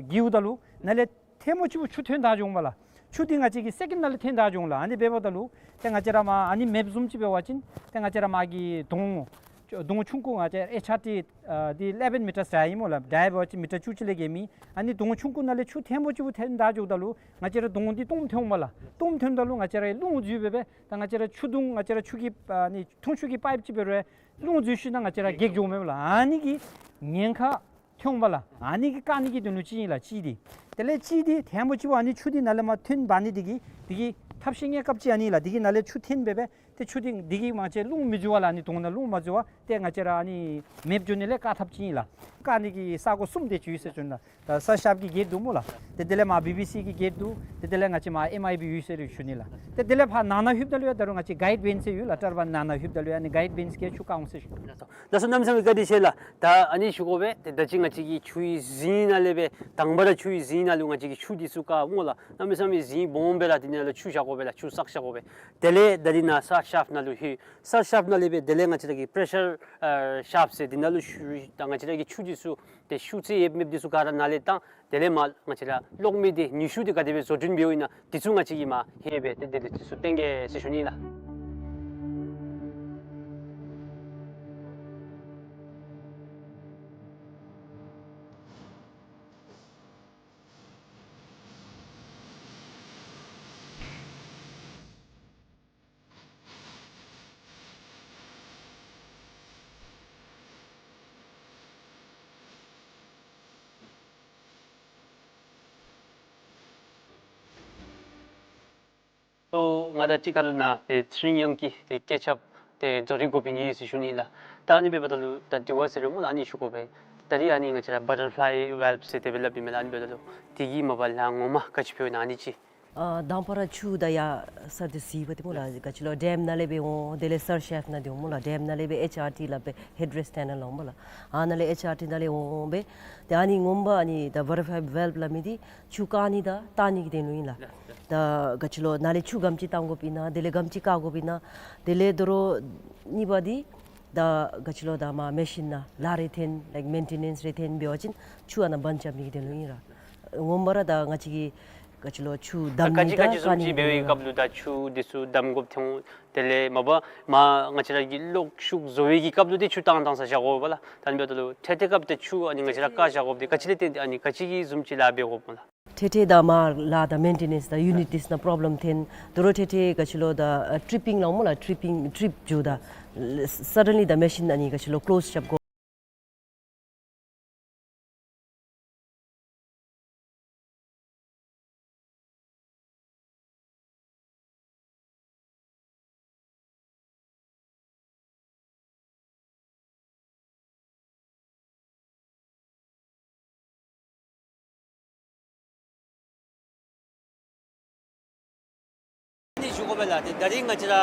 བསྒྱིརཝ་ད་ལུ་ནཱ་ལས་ཐལ་མོ་ཅིག་པོ་ཆུ་ཐོན་ད་འགྱོ་འོང་པ་ལགས། ཆུ་འདི་ང་བཅས་ཀྱིས་སེ་ཀེནཌ་ནང་ལས་ཐོན་ད་འགྱོ་འོང་ལགས། ཨ་ནི་འབདཝ་ད་ལུ་ཏེ་ང་བཅས་ར་མར་ཨ་ནི་མེདཔ་བཟུམ་ཅིག་འབད་བ་ཅིན་ཏེ་ང་བཅས་ར་མར་གྱི་དོང་དོང་ཆུང་ཀུ་ང་བཅས་ཨེཆ་ཨར་ཊི་ཨ་འདི་ཨི་ལེ་བཱན་མི་ཊར་ཌའི་ཨིན་སྨོ་ལགས། ཌའི་འབད་བ་ཅིན་མི་ཊར་བཅུ་གཅིག་ལས་བརྒལ་མེད། ཨ་ནི་དོང་ཆུང་ཀུ་ནང་ལས་ཆུ་ཐལ་མོ་ཅིག་པོ་ཐོན་ད་འགྱོཝ་ད་ལུ་ང་བཅས་ར་དོང་འདི་སྟོངམ་ཐོན་འོང་པ་ལགས། སྟོངམ་ཐོནམ་ད་ལུ་ང་བཅས་ར་རླུང་འཛུལ་སྦེ་སྦེ་ད་ང་བཅས་ར་ཆུ་དོང་ང་བཅས་ར་ཆུ་གི་ཨ་ནི་འཐུང་ཆུ་གི་པའིཔ་ཅིག་འབད་རུང་རླུང་འཛུལ་ཞིནམ་ལས་ང་བཅས་ར་འགྱེལ་འགྱོཝ་མས་པ་ལགས། ཨ་ནི་གི་ཉེན་ཁ་ཐོན་འོང་པ་ལགས། ཨ་ནི་གིས་བཀག་ནི་གི་དོན་ལུ་ཅིག་ཨིན་ལགས་གཅིག་འདི། དེ་ལས་གཅིག་འདི་ཐལ་མོ་ཅིག་པོ་ཨ་ནི་ཆུ་འདི་ནཱ་ལས་མར་ཐོན་འབག་ནི་འདི་གིས་འདི་གིས་ཐབས་ཤེས་གནས་སྐབས་ཅིག་ཨ་ནི་ལགས། འདི་གིས་ནཱ་ལས་ཆུ་ཐོན་སྦེ་སྦེ་ཏེ་ཆུ་འདི་འདི་གིས་མ་ཚད་རླུང་མི་འཛུལ་བར་ལགས། ཨ་ནི་དོང་ནང་རླུང་མ་འཛུལ་བར་ཏེ་ང་བཅས་ར་ཨ་ནི་མེདཔ་འགྱོ་ནི་ལས་བཀག་ཐབས་ཅིག་ཨིན་ལགས། བཀག་ནི་གི་ས་སྒོ་གསུམ་དེ་ཅིག་ཡོད་ཟེར་ཞུ་ནི་ལགས། ད་སར་ཤཱཔ་གི་གེཊ་འདུག་སྨོ་ལགས། ཏེ་དེ་ལས་མར་བི་བི་སི་གི་གེཊ་འདུག། ཏེ་དེ་ལས་ང་བཅས་མར་ཨེམ་ཨའི་བི་ཡོད་ཟེར་ཞུ་ནི་ལགས། ཏེ་དེ་ལས་ཕར་ནང་ན་ལྷོདཔ་ད་ལུ་ཡང་ད་རུང་ང་བཅས་གའིཌ་བེནཆ་ཟེར་ཡོད་ལགས། ཊར་བཱན་ནང་ན་ལྷོདཔ་ད་ལུ་ཡང་ཨ་ནི་གའིཌ་བེནཆ་གིས་ཆུ་བཀག་འོང་ཟེར་ཞུ་ནི་ལགས། ལགས་སོ། གནམ་མེད་ས་མེད་བཀའ་དྲིན་ཆེ་ལགས། ད་ཨ་ནི་ཞུ་དགོ་པས། ཏེ་ད་ཅི་ང་བཅས་ཀྱི་ཆུའི་རྫིང་ནང་ལས་སྦེ་དང་པ་ར་ཆུའི་རྫིང་ནང་ལུ་ང་བཅས་ཀྱིས་ཆུ་འདི་ཚུ་བཀག་སྨོ་ལགས། གནམ་མེད་ས་མེད་རྫིང་སྦོམ་སྦེ་ར་འདི་ནང་ལུ་ཆུ་བཞག་དགོ་པས་ལགས། ཆུ་བསགས་བཞག་དགོ་པས། དེ་ལས་ད་རིས་ནཱ་སར་ཤཱཔ་ནང་ལུ་ལྷོད། སར་ཤཱཔ་ནང་ལས་སྦེ་དེ་ལས་ང་བཅས་ར་གི་པེ་རེ་ཤར་ཨ་ཤཱཔ་ཟེར་འདི་ནང་ལུ་ཞུ་ད་ང་བཅས་ར་གི་ཆུ་འདི་ཚུ་ཏེ་ཤུགས་ཚད་ཡོདཔ་མེདཔ་འདི་ཚུ་ག་ར་ནཱ་ལས་བཏང་། དེ་ལས་མར་ང་བཅས་ར་གློག་མེ་འདི་ནུས་ཤུགས་འདི་ག་དེ་སྦེ་བཟོ་སྐྲུན་འབདཝ་ཨིན་ན་འདི་ཚུ་ང་བཅས་ཀྱིས་མར་ལྷོད་སྦེ་ཏེ་དེ་ལས་འདི་ཚུ་སྟོན་གེ་ཟེར་ཞུ་ནི་ལགས། ཏེ་ང་ད་ཅི་ཁ་ལུ་ནཱ་ཏེ་ཚེ་རིང་དབྱངས་སྐྱིད་ཏེ་སྐྱེ་ཁྱབ་ཏེ་བཟོ་རིག་འགོ་དཔོན་ཨིན་ཟེར་ཞུ་ནི་ལགས། ད་ཨ་ནི་འབདཝ་ད་ལུ་ད་དྲི་བ་ཟེར་རུང་སྨོ་ལགས། ཨ་ནི་ཞུ་དགོ་པས། ད་རིས་ཨ་ནི་ང་བཅས་ར་བ་ཊར་ཕ་ལའི་ཝཱལབ་ཟེར་དེ་སྦེ་སླབ་ཨིན་མས་ལགས། ཨ་ནི་འབདཝ་ད་ལུ་དེ་གི་མ་པ་ལཱ་ངོ་མ་ག་ཅི་འབདཝ་ཨིན་ན་ཨ་ནི་ཅིག། ཨ་དང་པ་ར་ཆུ་ད་ཡར་སར་ཏེ་གཟིགས་པ་ཏེ་སྨོ་ལགས། ག་ཅི་ལོ་ཌེམ་ནང་ལས་སྦེ་འོང་། དེ་ལས་སར་ཤཱཔ་ནང་ཏེ་འོང་སྨོ་ལགས། ཌེམ་ནང་ལས་སྦེ་ཨེཆ་ཨར་ཊི་ལགས་སྦེ་ཧེཌ་རེསཊ་ནང་ལུ་འོང་སྨོ་ལགས། ཨ་ནཱ་ལས་ཨེཆ་ཨར་ཊི་ནང་ལས་འོང་འོང་སྦེ་ཏེ་ཨ་ནི་ངོ་མ་ཨ་ནི་ད་བ་ཊར་ཕ་ལའི་ཝཱལབ་སླབ་མི་འདི་ཆུ་བཀག་ནི་དང་བཏང་ནི་གི་དོན་ལུ་ཨིན་ལགས། ད་ག་ཅི་ལོ་ནཱ་ལས་ཆུ་ག་དེམ་ཅིག་བཏང་དགོཔ་ཨིན་ན་དེ་ལས་ག་དེམ་ཅིག་བཀག་དགོཔ་ཨིན་ན། དེ་ལས་དོ་རུང་གཉིས་པ་འདི་ད་ག་ཅི་ལོ་ད་མར་མེ་ཤིན་ནང་ལཱ་རེ་འཐོན་ལའིཀ་མེན་ཊེ་ནེནསི་རེ་འཐོན་འབད་བ་ཅིན་ཆུ་ཨ་ནཱ་བཱན་རྐྱབ་ནི་གི་དོན་ལུ་ཨིན་ར། ངོ་མ་ར་ད་ང་བཅས་ཀྱིས་ག་ཅི་ལོ་ཆུ་ད་བསྡམ་ག་ནི་ཅི་ག་དང་ཅི་བཀག་བཟུམ་ནི་ཅིག་འབད་བའི་སྐབས་ལུ་ད་ཆུ་འདི་ཚུ་བསྡམ་དགོཔ་ཐོན། དེ་ལས་མ་པ་མར་ང་བཅས་ར་གི་གློག་ཤུགས་བཟོ་བའི་གི་སྐབས་ལུ་ཏེ་ཆུ་བཏང་བཏང་ས་བཞག་དགོ་པས་ལགས། ད་ཨ་ནི་འབདཝ་ད་ལུ་འཕྲལ་འཕྲལ་སྐབས་ཏེ་ཆུ་ཨ་ནི་ང་བཅས་ར་བཀག་བཞག་དགོཔ་འདི་ག་ཅི་ལས་བརྟེན་ཏེ་ཨ་ནི་ག་ཅི་གི་བཟུམ་ཅིག་ལཱ་འབད་དགོཔ་སྨོ་ལགས། འཕྲལ་འཕྲལ་ད་མར་ལཱ་དང་མེན་ཊེ་ནེནསི་དང་ཡུ་ནིཊ་འདི་ཚུ་ནང་པོརོབ་ལེམ་འཐོན། དོ་རུང་འཕྲལ་འཕྲལ་ག་ཅི་ལོ་ད་ཨ་ཊི་རིཔ་པིང་སླབ་སྨོ་ལགས། ཊི་རིཔ་པིང་ཊི་རིཔ་འགྱོཝ་ད་སཱ་ཌེན་ལི་ད་མེ་ཤིན་ཨ་ནི་ག་ཅི་ལོ་ཀློསི་རྐྱབ་དགོ། ནི་ཞུ་དགོ་པས་ལགས། ཏེ་ད་རིས་ང་བཅས་ར་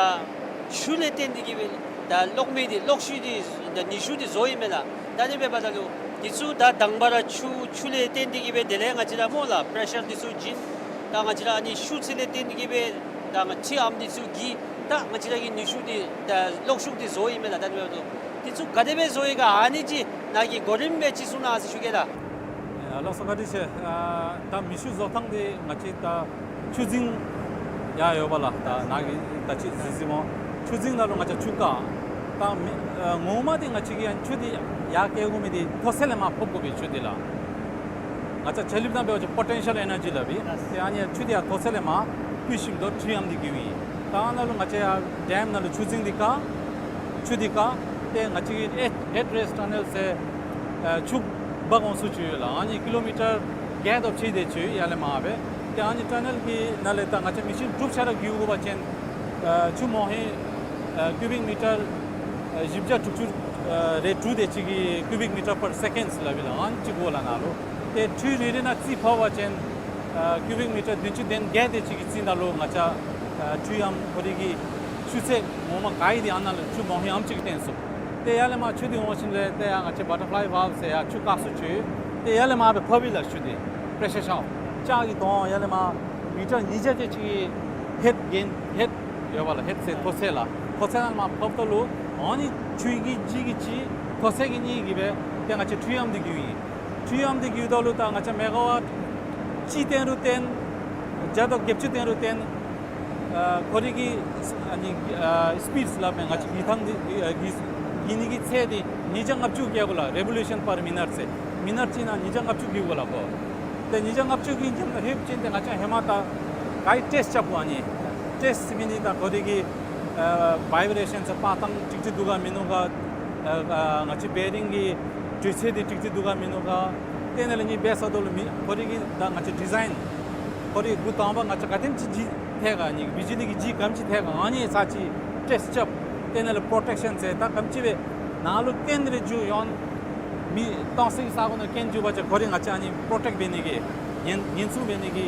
ཆུ་ལས་བརྟེན་ཏེ་གི་སྦེ་ད་གློག་མེ་འདི་གློག་ཤུགས་འདི་ད་ནུས་ཤུགས་འདི་བཟོ་ཡི་མས་ལགས། ད་ཨ་ནི་འབདཝ་ད་ལུ་འདི་ཚུ་ད་དང་པ་ར་ཆུ་ཆུ་ལས་བརྟེན་ཏེ་གི་སྦེ་དེ་ལས་ང་བཅས་ར་སྨོ་ལགས་པེ་རེ་ཤར་འདི་ཚུ་བྱིན། ད་ང་བཅས་ར་ཨ་ནི་ཤུགས་ཚད་ལས་བརྟེན་ཏེ་གི་སྦེ་ད་ང་ཁྲུས་ཨམ་འདི་ཚུ་གི་ད་ང་བཅས་ར་གི་ནུས་ཤུགས་འདི་ད་གློག་ཤུགས་འདི་བཟོ་ཡི་མས་ལགས། ད་ཨ་ནི་འབདཝ་ད་འདི་ཚུ་ག་དེ་སྦེ་བཟོ་ཡི་ག་ཨ་ནི་ཅིག་ནཱ་གིས་གོ་རིམ་སྦེ་ཅིག་གསུང་གནང་ཟེར་ཞུ་གེ་ལགས། ཨ་ལགས་སོ། བཀའ་དྲིན་ཆེ། ཨ་ད་མེ་ཤུགས་བཟོ་ཐངས་འདི་ང་བཅས་ད་ཆུ་རྫིང་ཡར་ཡོད་པ་ལགས། ད་ནཱ་གི་ད་ཅི་ཟི་ཟི་མོ་ཆུ་རྫིང་ནང་ལུ་ང་བཅས་ཆུ་བཀག། ད་མེ་ཨ་ངོ་མ་འདི་ང་བཅས་ཀྱིས་ཡང་ཆུ་འདི་ཡར་བསྐྱལ་དགོ་མི་འདི་མཐོ་ཚད་ལས་མར་ཕབ་དགོ་པས་ཆུ་འདི་ལགས། ང་བཅས་ཆ་ལིབ་ནང་འབད་བ་ཅིན་པོ་ཊེན་ཤལ་ཨེ་ནར་ཇི་སླབ་ཨིན། ཏེ་ཨ་ནི་ཆུ་འདི་ཡར་མཐོ་ཚད་ལས་མར་བསྐྱལ་ཞིནམ་ད་ཁྲུས་ཨམ་འདི་བསྐྱལཝ་ཨིན། ད་ཨ་ནཱ་ལུ་ང་བཅས་ཡར་ཌེམ་ནང་ལུ་ཆུ་རྫིང་འདི་བཀག། ཆུ་འདི་བཀག། ཏེ་ང་བཅས་ཀྱིས་ཧེཌ་ཧེཌ་རེསི་ཊ་ནེལ་ཟེར་ཨ་ཆུ་འབག་འོང་ས་ཅིག་ཡོད་ལགས། ཨ་ནི་ཀི་ལོ་མི་ཊར་བརྒྱད་དེ་ཅིག་འདི་ཅིག་ཡར་ལས་མར་སྦེ། ཏེ་ཨ་ནི་ཊ་ནེལ་གྱི་ནང་ལས་ད་ང་བཅས་མེ་ཤིན་དྲུག་ཆ་ར་བསྒྱིར་དགོ་པ་ཅིན་ཨ་ཆུ་མོ་ཧེ་ཨ་ཀུ་བིག་མི་ཊར་ཨ་བཞི་བརྒྱ་དྲུག་ཅུ་ཨ་རེ་དྲུག་དེ་ཅིག་གི་ཀུ་བིག་མི་ཊར་པར་སེ་ཀེནཌ་སླབ་ཨིན་ལགས། ཨ་ནི་ཅིག་དགོ་ལགས་ནཱ་ལུ། ཏེ་ཁྲུས་རེ་རེ་ནང་རྩིས་ཕབ་པ་ཅིན་ཨ་ཀུ་བིག་མི་ཊར་བདུན་ཅུ་དོན་བརྒྱད་དེ་ཅིག་གི་རྩིས་ནང་ལུ་ང་བཅས་ཨ་ཁྲུས་ཨམ་ཁོ་རའི་གི་ཆུ་ཚད་ངོ་མ་ག་ཨིན་འདི་ཨ་ནཱ་ལུ་ཆུ་མོ་ཧེ་ཨམ་ཅིག་གིས་སྟོན་ཚུགས། ཏེ་ཡར་ལས་མར་ཆུ་འདི་འོང་ཞིནམ་ལས་ཏེ་ཡར་ང་བཅས་བ་ཊར་ཕ་ལའི་ཝཱལབ་ཟེར་ཡར་ཆུ་བཀག་ས་ཅིག་ཡོད། ཏེ་ཡར་ལས་མར་སྦེ་ཕབ་ཨིན་ལགས་ཆུ་འདི། པེ་རེ་ཤར་ཤཝར་ལྕགས་ཀྱི་དོང་ཡར་ལས་མར་མི་ཊར་ཉིས་བརྒྱ་དེ་ཅིག་གི་ཧེཌ་གེན་ཧེཌ་ཡོད་པ་ལགས། ཧེཌ་ཟེར་མཐོ་ཚད་ལགས། མཐོ་ཚད་ནང་མར་ཕབ་ད་ལུ་ཨ་ནི་ཆུ་གི་ལྗིད་ཀྱིས་གཅིག་མཐོ་ཚད་ཀྱིས་གཉིས་ཀྱིས་སྦེ་ཏེ་ང་བཅས་ཁྲུས་ཨམ་འདི་བསྒྱིརཝ་ཨིན། ཁྲུས་ཨམ་འདི་བསྒྱིརཝ་ད་ལུ་ད་ང་བཅས་མེ་ག་ཝཊ་གཅིག་བཏོན་རུང་བཏོན་བརྒྱ་དང་བརྒྱད་ཅུ་བཏོན་རུང་བཏོན་ཨ་ཁོ་རའི་གི་ཨ་ནི་ཨ་སི་པིཌ་སླབ་མས། ང་བཅས་བསྒྱིར་ཐངས་འདི་ཨ་བསྒྱིར་བསྒྱིར་ནི་གི་ཚད་འདི་ཉིས་བརྒྱ་ལྔ་བཅུ་བསྐྱལ་དགོ་ལགས། རེ་བོ་ལུ་ཤཱན་པར་མི་ནཊ་ཟེར་མི་ནཊ་གཅིག་ནང་ཉིས་བརྒྱ་ལྔ་བཅུ་བསྒྱིར་དགོ་ལགས་ཁོ། ཏེ་ཉིས་བརྒྱ་ལྔ་བཅུ་བསྒྱིར་ཞིནམ་ལྷོདཔ་ཅིག་ཏེ་ང་བཅས་ཧེ་མ་ད་ག་ར་ཊེསཊ་རྐྱབ་དགོ། ཨ་ནི་ཊེསཊ་ཟེར་མི་འདི་ད་ཁོ་རའི་གི་ཨ་བའི་བི་རེ་ཤཱན་ཟེར་སྤར་ཐངས་ཀྲིག་ཀྲི་འདུག་ག་མིན་ནུག་ག། ཨ་ང་བཅས་བེ་རིང་གི་དྲོད་ཚད་འདི་ཀྲིག་ཀྲི་འདུག་ག་མིན་ནུག་ག། ཏེ་ཨ་ནི་ལས་ཨ་ནི་འབད་ཚརཝ་ད་ལུ་མི་ཁོ་རའི་གི་ད་ང་བཅས་ཌི་ཛའིན་ཁོ་རའི་འགོ་དང་པ་ང་བཅས་ག་དེམ་ཅིག་ལྗིད་ཐལ་ག། ཨ་ནི་བི་ཇི་ལི་གི་ལྗིད་ག་དེམ་ཅིག་ཐལ་ག། ཨ་ནི་ཚར་ཅིག་ཊེསཊ་རྐྱབ། ཏེ་ཨ་ནི་ལས་པྲོ་ཊེག་ཤཱན་ཟེར་ད་ག་དེམ་ཅིག་སྦེ་ནཱ་ལུ་རྐྱེན་རེ་འབྱུང་ཡོང་མི་གཏང་སའི་ས་གོ་ནང་རྐྱེན་འབྱུང་པ་ཅིན་ཁོ་རའི་ང་བཅས་ཨ་ནི་པྲོ་ཊེག་འབད་ནི་གི་ཉེན་ཉེན་སྲུང་འབད་ནི་གི་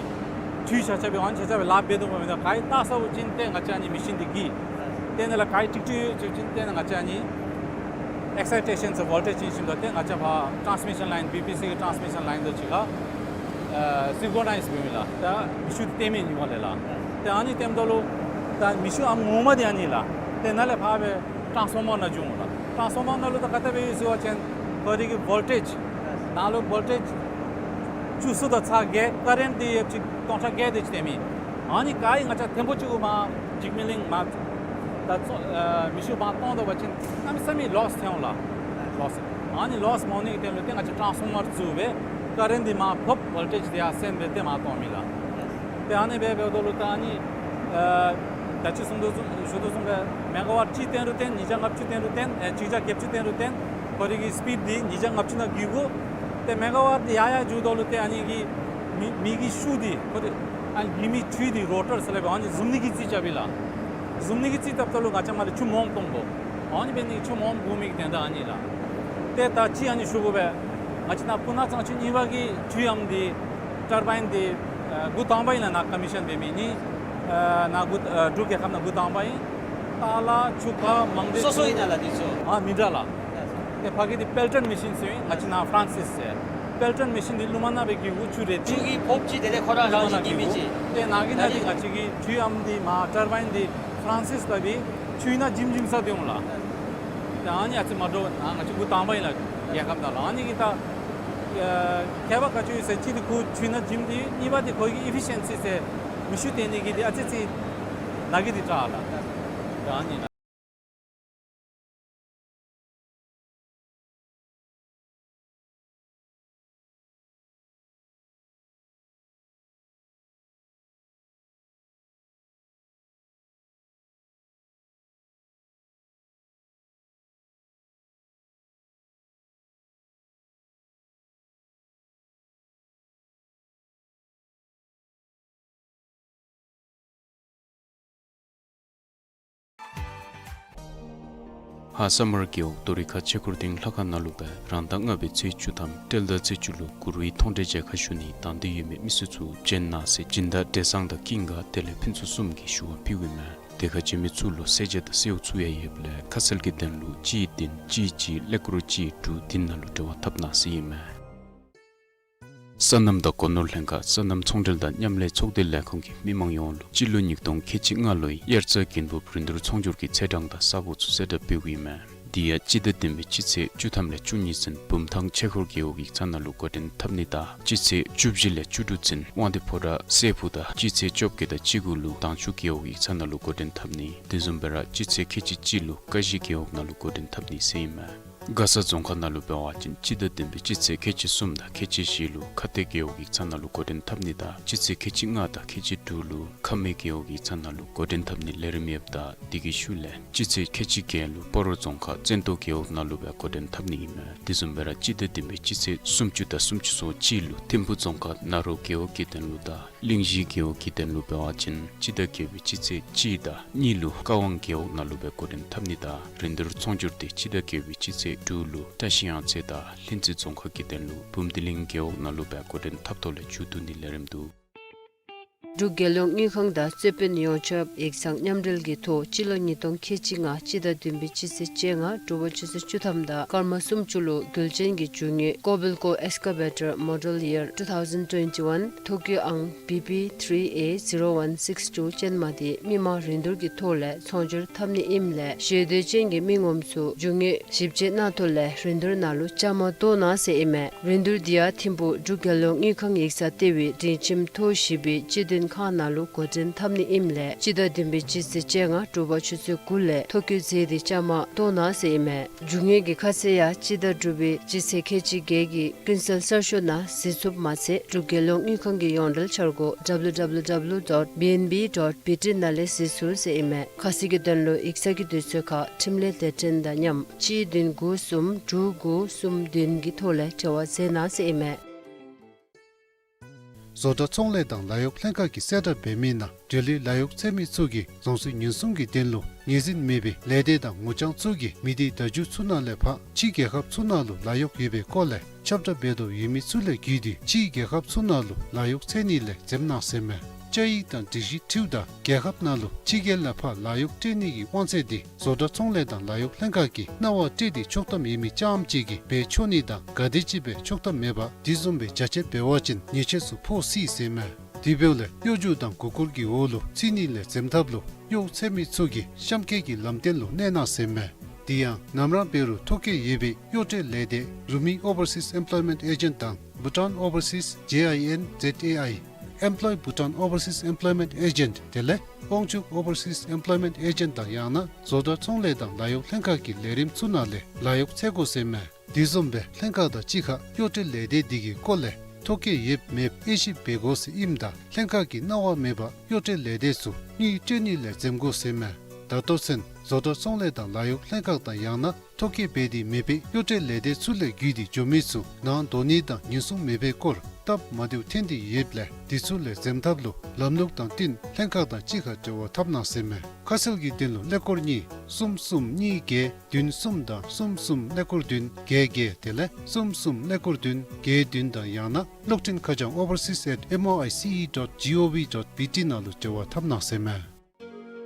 ཁྲུས་ཆ་ཁྱབ་སྦེ་ཨ་ནི་ཆ་ཁྱབ་སྦེ་ལཱ་འབད་དོ་འབདཝ་མས། ད་ག་ར་བཏང་ཚརཝ་ཅིག་ཏེ་ང་བཅས་ཨ་ནི་མེ་ཤིན་འདི་བསྒྱིར། ཏེ་ཨ་ནི་ལས་ག་ར་ཀྲིག་ཀྲི་ཡོད་ཅིག་ཅིག་ཏེ་ཨ་ནི་ང་བཅས་ཨ་ནི་ཨེག་སའི་ཊེ་ཤཱན་ཟེར་བོལ་ཊེཇ་བྱིན་ཞིནམ་ད་ཏེ་ང་བཅས་ཕར་ཊཱནསི་མི་ཤཱན་ལའིན་བི་པི་སི་གི་ཊཱནསི་མི་ཤཱན་ལའིན་དེ་ཅིག་ཁར་ཨ་སིང་ཀྲོ་ནའིཛ་འབད་མི་ལགས། ད་མེ་ཤུགས་འདི་བཏོན་མི་ཨིན་པས་ལགས། ཏེ་ཨ་ནི་བཏོནམ་ད་ལུ་ད་མེ་ཤུགས་ཨམ་ངོ་མ་འདི་ཨ་ནི་ལགས། ཏེ་ནཱ་ལས་ཕར་སྦེ་ཊཱནསི་ཕོར་མར་ནང་འགྱོ་འོང་ལགས། ཊཱནསི་ཕོར་མར་ནང་ལུ་ད་ག་དེ་སྦེ་ཡོད་ཟེར་བ་ཅིན་ཁོ་རའི་གི་བོལ་ཊེཇ་ནང་ལུ་བོལ་ཊེཇ་བཅུ་གསུམ་དང་ཚག་བརྒྱད་ཀ་རེནཊ་འདི་ཡོདཔ་ཅིག་སྟོང་ཕྲག་བརྒྱད་དེ་ཅིག་བཏོན་མི། ཨ་ནི་ག་ར་ང་བཅས་ཐེངས་པོ་གཅིག་གུ་མར་འཇིགས་མེད་གླིང་མར་ད་ཚོ་ཨ་མེ་ཤུགས་མར་གཏང་ད་པ་ཅིན་གནམ་མེད་ས་མེད་ལོསི་ཐོན་འོང་ལགས། ལོསི། ཨ་ནི་ལོསི་མ་འོང་ནི་གི་དོན་ལུ་ཏེ་ང་བཅས་ཊཱནསི་ཕོར་མར་བཙུགས་སྦེ་ཀ་རེནཊ་འདི་མར་ཕབ་བོལ་ཊེཇ་འདི་ཡར་སེང་སྦེ་ཏེ་མར་གཏང་མི་ལགས། ཏེ་ཨ་ནི་སྦེ་འབདཝ་ད་ལུ་ད་ཨ་ནི་ཨ་ད་ཅི་གསུང་དོ་བཟུམ་ཞུ་དོ་བཟུམ་སྦེ་མེ་ག་ཝཊ་གཅིག་བཏོན་རུང་བཏོན་ཉིས་བརྒྱ་ལྔ་བཅུ་བཏོན་རུང་བཏོན་ཨེ་གཅིག་བརྒྱ་བརྒྱད་ཅུ་བཏོན་རུང་བཏོན་ཁོ་རའི་གི་སི་པིཌ་འདི་ཉིས་བརྒྱ་ལྔ་བཅུ་ནང་བསྒྱིར་དགོ། ཏེ་མེ་ག་ཝཊ་འདི་ཡར་ཡར་འགྱོཝ་ད་ལུ་ཏེ་ཨ་ནི་གི་མེ་མེ་གི་ཤུགས་འདི་ཁོ་ར་ཨ་ནི་མེ་འཕྲོ་འདི་རོ་ཊར་ཟེར་སླབ་ཨ་ནི་བཟུམ་ནི་གི་རྩིས་རྐྱབ་ཨིན་ལགས། བཟུམ་ནི་གི་རྩིས་བཏབ་ད་ལུ་ང་བཅས་མར་ལས་ཆུ་མངམ་གཏང་དགོ། ཨ་ནི་འབད་ནི་གི་ཆུ་མངམ་དགོ་མི་གི་དོན་དག་ཨ་ནི་ལགས། ཏེ་ད་ཅི་ཨ་ནི་ཞུ་དགོ་པས། ང་བཅས་ནཱ་སྤུ་ན་གཙང་ཆུ་གཉིས་པ་གི་ཆུ་ཡམ་འདི་ཊར་བའིན་འདི་ཨ་འགོ་དང་པ་ཨིན་ལགས། ནཱ་ཀོ་མི་ཤཱན་འབད་མི་ནི་ཨ་ནཱ་འགོ་ཨ་འབྲུག་རྒྱལ་ཁབ་ནང་འགོ་དང་པ་ཨིན། ཏ་ལ་ཆུ་ཁ་མང་སྡེ་སོ་སོ་ཨིན་ན་ལགས་འདི་ཚུ། ཨ་མི་འདྲ་ལགས། ཏེ་ཕ་གི་འདི་པེལ་ཊོན་མེ་ཤིན་ཟེར་ཨིན། ང་བཅས་ནཱ་ཕ་རན་སིས་ཟེར། པེལ་ཊོན་མེ་ཤིན་འདི་ཀླུ་མ་ནང་སྦེ་བསྒྱིར་དགོ། ཆུ་རེད་ཆུ་གི་ཕོརཔ་ཅིག་དེ་ལས་ཁོ་ར་རང་བཞིན་བསྒྱིར་མི་ཅིག། ཏེ་ནཱ་གི་ནང་འདི་ང་བཅས་ཀྱི་ཆུ་ཡམ་འདི་མར་ཊར་བའིན་འདི་ཕ་རན་སིས་ལུ་སྦེ་ཆུ་ནང་བྱིན་བྱིན་ས་སྡོད་འོང་ལགས། ཏེ་ཨ་ནི་ཨ་ཙི་མ་འདྲཝ་ནཱ་ང་བཅས་འགོ་དང་པ་ཨིན་ལགས། རྒྱལ་ཁབ་ནང་ལུ་ཨ་ནི་གི་ད་ཨ་ཁྱད་པར་ག་ཅི་ཡོད་ཟེར་གཅིག་འདི་ཁོ་ཆུ་ནང་བྱིནམ་འདི་གཉིས་པ་འདི་ཁོ་གི་ཨི་ཕི་ཤཱན་སི་ཟེར་མེ་ཤུགས་བཏོན་ནི་གི་འདི་ཨ་ཙི་ཅིག་ནཱ་གི་འདི་དྲག་ལགས། ཏེ་ཨ་ནི་ལགས། ཧཱ་ས་མར་རྒེད་འོག་རྡོ་རི་ཁ་ཆོས་འཁོར་སྡིངས་ལྷ་ཁང་ནང་ལུ་སྦེ་རང་ཟླ་ལྔ་པའི་ཚེས་བཅུ་ཐམ་སྤྲེལ་ཟླ་ཚེས་བཅུ་ལུ་གུ་རུའི་མཐོང་གྲོལ་མཇལ་ཁ་ཞུ་ནི་དང་འདོད་ཡོད་མི་མི་སེར་ཚུ་བྱོན་གནང་ཟེར་སྦྱིན་བདག་བགྲེས་བཟང་དང་ཀུན་དགའ་དེ་ལས་ཕུན་ཚོགས་གསུམ་གྱིས་ཞུ་བ་ཕུལཝ་ཨིན་མས། དེ་ཁར་བྱོན་མི་ཚུ་ལུ་གསོལ་ཇ་དང་གསོལཝ་ཚུ་ཡང་ཡོདཔ་ལས་ཁ་གསལ་གྱི་དོན་ལུ་གཅིག་བདུན་གཅིག་གཅིག་ཀླད་ཀོར་གཅིག་དྲུག་བདུན་ནང་ལུ་འབྲེལ་བ་འཐབ་གནང་ཟེར་ཨིན་མས། སོ་ནམ་དང་སྒོ་ནོར་ལྷན་ཁག་སོ་ནམ་ཚོང་འབྲེལ་དང་མཉམ་ལས་ཚོགས་སྡེ་ལས་ཁུངས་ཀྱིས་མི་མང་ཡོངས་ལུ་སྤྱི་ལོ་ཉིས་སྟོང་ཁལ་གཅིག་ལྔ་ལོའི་དབྱར་རྩྭ་དགུན་འབུབ་རིན་བསྡུར་ཚོང་སྒྱུར་གྱི་ཚེས་གྲངས་དང་ས་སྒོ་ཚུ་གསལ་བསྒྲགས་འབདཝ་ཨིན་མས། དེ་ཡང་སྤྱི་ཟླ་བདུན་པའི་སྤྱི་ཚེས་བཅུ་ཐམ་ལས་བཅུ་གཉིས་ཚུན་བུམ་ཐང་ཆོས་འཁོར་རྒེད་འོག་ཡིག་ཚང་ནང་ལུ་འགོ་འདྲེན་འཐབ་ནི་དང་སྤྱི་ཚེས་བཅུ་བཞི་ལས་བཅུ་དྲུག་ཚུན་དབང་འདུས་ཕོ་བྲང་སྲས་ཕུག་དང་སྤྱི་ཚེས་བཅོ་བརྒྱད་དང་བཅུ་དགུ་ལུ་དྭངས་ཆུ་རྒེད་འོག་ཡིག་ཚང་ནང་ལུ་འགོ་འདྲེན་འཐབ་ནི། དེ་བཟུམ་སྦེ་ར་སྤྱི་ཚེས་ཁལ་གཅིག་གཅིག་ལུ་ཀ་གཞི་རྒེད་འོག་ནང་ལུ་འགོ་འདྲེན་འཐབ་ནི་ཟེར་ཨིན་མས། མགར་ས་རྫོང་ཁག་ནང་ལུ་འབད་བ་ཅིན་སྤྱི་ཟླ་བདུན་པའི་སྤྱི་ཚེས་ཁལ་གཅིག་གསུམ་དང་ཁལ་གཅིག་བཞི་ལུ་ཁ་གཏད་རྒེད་འོག་ཡིག་ཚང་ནང་ལུ་འགོ་འདྲེན་འཐབ་ནི་དང་སྤྱི་ཚེས་ཁལ་གཅིག་ལྔ་དང་ཁལ་གཅིག་དྲུག་ལུ་ཁ་སྨད་རྒེད་འོག་ཡིག་ཚང་ནང་ལུ་འགོ་འདྲེན་འཐབ་ནི་ལས་རིམ་ཡོདཔ་ད་དེ་གི་ཤུལ་ལས་སྤྱི་ཚེས་ཁལ་གཅིག་བརྒྱད་ལུ་སྤ་རོ་རྫོང་ཁག་བཙན་ཏོ་རྒེད་འོག་ནང་ལུ་སྦེ་འགོ་འདྲེན་འཐབ་ནི་ཨིན་མས། དེ་བཟུམ་སྦེ་ར་སྤྱི་ཟླ་བདུན་པའི་སྤྱི་ཚེས་སུམ་ཅུ་དང་སུམ་ཅུ་སོ་གཅིག་ལུ་ཐིམ་ཕུག་རྫོང་ཁག་ན་རོ་རྒེད་འོག་གི་དོན་ལུ་དང་གླིང་བཞི་རྒེད་འོག་གི་དོན་ལུ་འབད་བ་ཅིན་སྤྱི་ཟླ་བརྒྱད་པའི་སྤྱི་ཚེས་གཅིག་དང་གཉིས་ལུ་ཀ་ཝང་རྒེད་འོག་ནང་ལུ་སྦེ་འགོ་འདྲེན་འཐབ་ནི་དང་རིན་བསྡུར་ཚོང་སྒྱུར་དེ་སྤྱི་ཟླ་བརྒྱད་པའི་སྤྱི་ཚེས་དྲུག་ལུ་བཀྲ་ཤིས་གཡང་རྩེ་དང་ལྷུན་རྩེ་རྫོང་ཁག་གི་དོན་ལུ་བུམ་སྡེ་གླིང་རྒེད་འོག་ནང་ལུ་སྦེ་འགོ་འདྲེན་འཐབ་ཐོག་ལས་མཇུག་བསྡུ་ནི་ལས་རིམ་འདུག། འབྲུག་རྒྱལ་ཡོངས་དངུལ་ཁང་དང་རྩོད་དཔོན་ཡོངས་ཁྱབ་ཡིག་ཚང་མཉམ་འབྲེལ་གྱི་ཐོག་སྤྱི་ལོ་ཉིས་སྟོང་ཁལ་གཅིག་ལྔ་སྤྱི་ཟླ་བདུན་པའི་སྤྱི་ཚེས་བཅོ་ལྔ་དྲོ་པ་ཆུ་ཚོད་བཅུ་ཐམ་དང་སྐར་མ་སུམ་ཅུ་ལུ་རྒྱུད་ཆེན་གྱི་རྒྱུ་དངོས་Kobelco Excavator Model Year two thousand twenty-one ཐོ་བཀོད་ཨང་བི་པི་three A zero one six two ཅན་མ་དེ་མི་མང་རིན་བསྡུར་གྱི་ཐོག་ལས་ཚོང་སྒྱུར་འཐབ་ནི་ཨིནམ་ལས་ཞེ་འདོད་ཅན་གྱི་མི་ངོམ་ཚུ་རྒྱུ་དངོས་ཞིབ་དཔྱད་གནང་ཐོག་ལས་རིན་བསྡུར་ནང་ལུ་བཅའ་མར་གཏོགས་གནང་ཟེར་ཨིན་མས། རིན་བསྡུར་འདི་ཡང་ཐིམ་ཕུག་འབྲུག་རྒྱལ་ཡོངས་དངུལ་ཁང་ཡིག་ཚང་ལྟེ་བའི་སྒྲིང་ཁྱིམ་ཐོག་བཞི་པའི་སྤྱི་དོན་ཁང་ནང་ལུ་འགོ་འདྲེན་འཐབ་ནི་ཨིནམ་ལས་སྤྱི་ཟླ་བདུན་པའི་སྤྱི་ཚེས་བཅོ་ལྔ་དྲོ་པ་ཆུ་ཚོད་དགུ་ལས་ཐོ་བཀོད་མཛད་དེ་བཅའ་མར་གཏོགས་གནང་ཟེར་ཨིན་མས། རྒྱུ་དངོས་ཀྱི་ཁ་གསལ་ཡང་སྤྱི་ཟླ་དྲུག་པའི་སྤྱི་ཚེས་ཁལ་གཅིག་བརྒྱད་ཀྱི་ཀུན་གསལ་གསར་ཤོག་ནང་གཟིགས་ཚུགསཔ་མ་ཚད་འབྲུག་རྒྱལ་ཡོངས་དངུལ་ཁང་གི་ཡོངས་འབྲེལ་འཆར་སྒོ་W W W dot B N B dot B T ནང་ལས་གཟིགས་ཚུགས་ཟེར་ཨིན་མས། ཁ་གསལ་གྱི་དོན་ལུ་ཡིག་ཚང་གི་དུས་ཚོད་ཁར་འཕྲིན་ལས་སྡེ་ཚན་དང་མཉམ་གཅིག་བདུན་དགུ་གསུམ་དྲུག་དགུ་གསུམ་བདུན་གྱི་ཐོག་ལས་འབྲེལ་བ་མཛད་གནང་ཟེར་ཨིན་མས། བཟོ་གྲྭ་ཚོང་ལས་དང་ལཱ་གཡོག་ལྷན་ཁག་གིས་གསལ་བསྒྲགས་འབད་མི་ནང་འབྲེལ་ཡོད་ལཱ་གཡོག་འཚོལ་མི་ཚུ་གིས་རྫོང་སྲིད་ཉེན་སྲུང་གི་དོན་ལུ་ངོས་འཛིན་མེད་པའི་ལས་སྡེ་དང་ངོ་རྐྱང་ཚུ་གིས་མི་སྡེ་བརྡ་བརྒྱུད་ཚུ་ནང་ལས་ཕར་ཕྱི་རྒྱལ་ཁབ་ཚུ་ནང་ལུ་ལཱ་གཡོག་ཡོད་པའི་སྐོར་ལས་ཁྱབ་བསྒྲགས་འབད་དོ་ཡོད་མི་ཚུ་ལས་བརྒྱུད་དེ་ཕྱི་རྒྱལ་ཁབ་ཚུ་ནང་ལུ་ལཱ་གཡོག་འཚོལ་ནི་ལས་འཛེམ་གནང་ཟེར་མས། བཅའ་ཡིག་དང་སྒྲིག་གཞི་འཁྲིལཝ་ད་རྒྱལ་ཁབ་ནང་ལུ་ཕྱི་རྒྱལ་ལས་ཕར་ལཱ་གཡོག་སྤྲོད་ནི་གི་དབང་ཚད་དེ་བཟོ་གྲྭ་ཚོང་ལས་དང་ལཱ་གཡོག་ལྷན་ཁག་གིས་གནང་བ་སྤྲོད་དེ་ཆོག་ཐམ་ཡོད་མི་རྐྱངམ་ཅིག་གིས་འབད་ཆོག་ནི་དང་ག་དེམ་ཅིག་སྦེ་ཆོག་ཐམ་མེད་པར་དེ་བཟུམ་སྦེ་རྒྱ་ཆེ་འབད་བ་ཅིན་ཉེས་ཆད་ཚུ་ཕོག་སྲིད་ཟེར་མས། དེ་འབདཝ་ལས་གཡོ་སྒྱུ་དང་མགུ་སྐོར་གྱི་འོག་ལུ་ཚུད་ནི་ལས་འཛེམ་ཐབས་ལུ་གཡོག་འཚོལ་མི་ཚུ་གིས་གཤམ་འཁོད་ཀྱི་ལམ་སྟོན་ལུ་གནས་གནང་ཟེར་མས། དེ་ཡང་ནམ་ར་འབད་རུང་ཐོ་བཀོད་ཡོད་པའི་གཡོག་སྤྲོད་ལས་སྡེ་རུ་མི་Overseas Employment Agent དང་Bhutan Overseas J I N Z A I Employ Bhutan Overseas Employment Agent དེ་ལས་དབང་ཕྱུག་Overseas Employment Agent དང་ཡང་ན་བཟོ་གྲྭ་ཚོང་ལས་དང་ལཱ་གཡོག་ལྷན་ཁག་གི་ལས་རིམ་ཚུ་ནང་ལས་ལཱ་གཡོག་འཚོལ་དགོ་ཟེར་མས། དེ་བཟུམ་སྦེ་ལྷན་ཁག་དང་གཅིག་ཁར་གཡོག་སྤྲོད་ལས་སྡེ་དེ་གི་སྐོར་ལས་ཐོ་བཀོད་ཡོདཔ་མེདཔ་དབྱེ་ཞིབ་འབད་དགོ་ཟེར་ཨིནམ་ད་ལྷན་ཁག་གིས་གནང་བ་མེད་པར་གཡོག་སྤྲོད་ལས་སྡེ་ཚུ་དངུལ་སྤྲོད་ནི་ལས་འཛེམ་དགོ་ཟེར་མས། ད་ལྟོ་ཚུན་བཟོ་གྲྭ་ཚོང་ལས་དང་ལཱ་གཡོག་ལྷན་ཁག་དང་ཡང་ན་ཐོ་བཀོད་འབད་དེ་མེད་པའི་གཡོག་སྤྲོད་ལས་སྡེ་ཚུ་ལས་བརྒྱུད་དེ་འགྱོ་མི་ཚུ་ནང་འགྲོ་ནི་དང་ཉེན་སྲུང་མེད་པའི་སྐོར་སྟབས་མ་བདེཝ་ཐོན་ཏེ་ཡོདཔ་ལས་དེ་ཚུ་ལས་འཛེམ་ཐབས་ལུ་ལམ་ལུགས་དང་བསྟུན་ལྷན་ཁག་དང་གཅིག་ཁར་འབྲེལ་བ་འཐབ་གནང་ཟེར་མས། ཁ་གསལ་གྱི་དོན་ལུ་ཀླད་ཀོར་གཉིས་གསུམ་གསུམ་གཉིས་བརྒྱད་བདུན་གསུམ་དང་གསུམ་གསུམ་ཀླད་ཀོར་བདུན་བརྒྱད་བརྒྱད་དེ་ལས་གསུམ་གསུམ་ཀླད་ཀོར་བདུན་བརྒྱད་བདུན་དང་ཡང་ན་གློག་འཕྲིན་ཁ་བྱང་overseas at M O I C E dot G O V dot B T ནང་ལུ་འབྲེལ་བ་འཐབ་གནང་ཟེར་མས།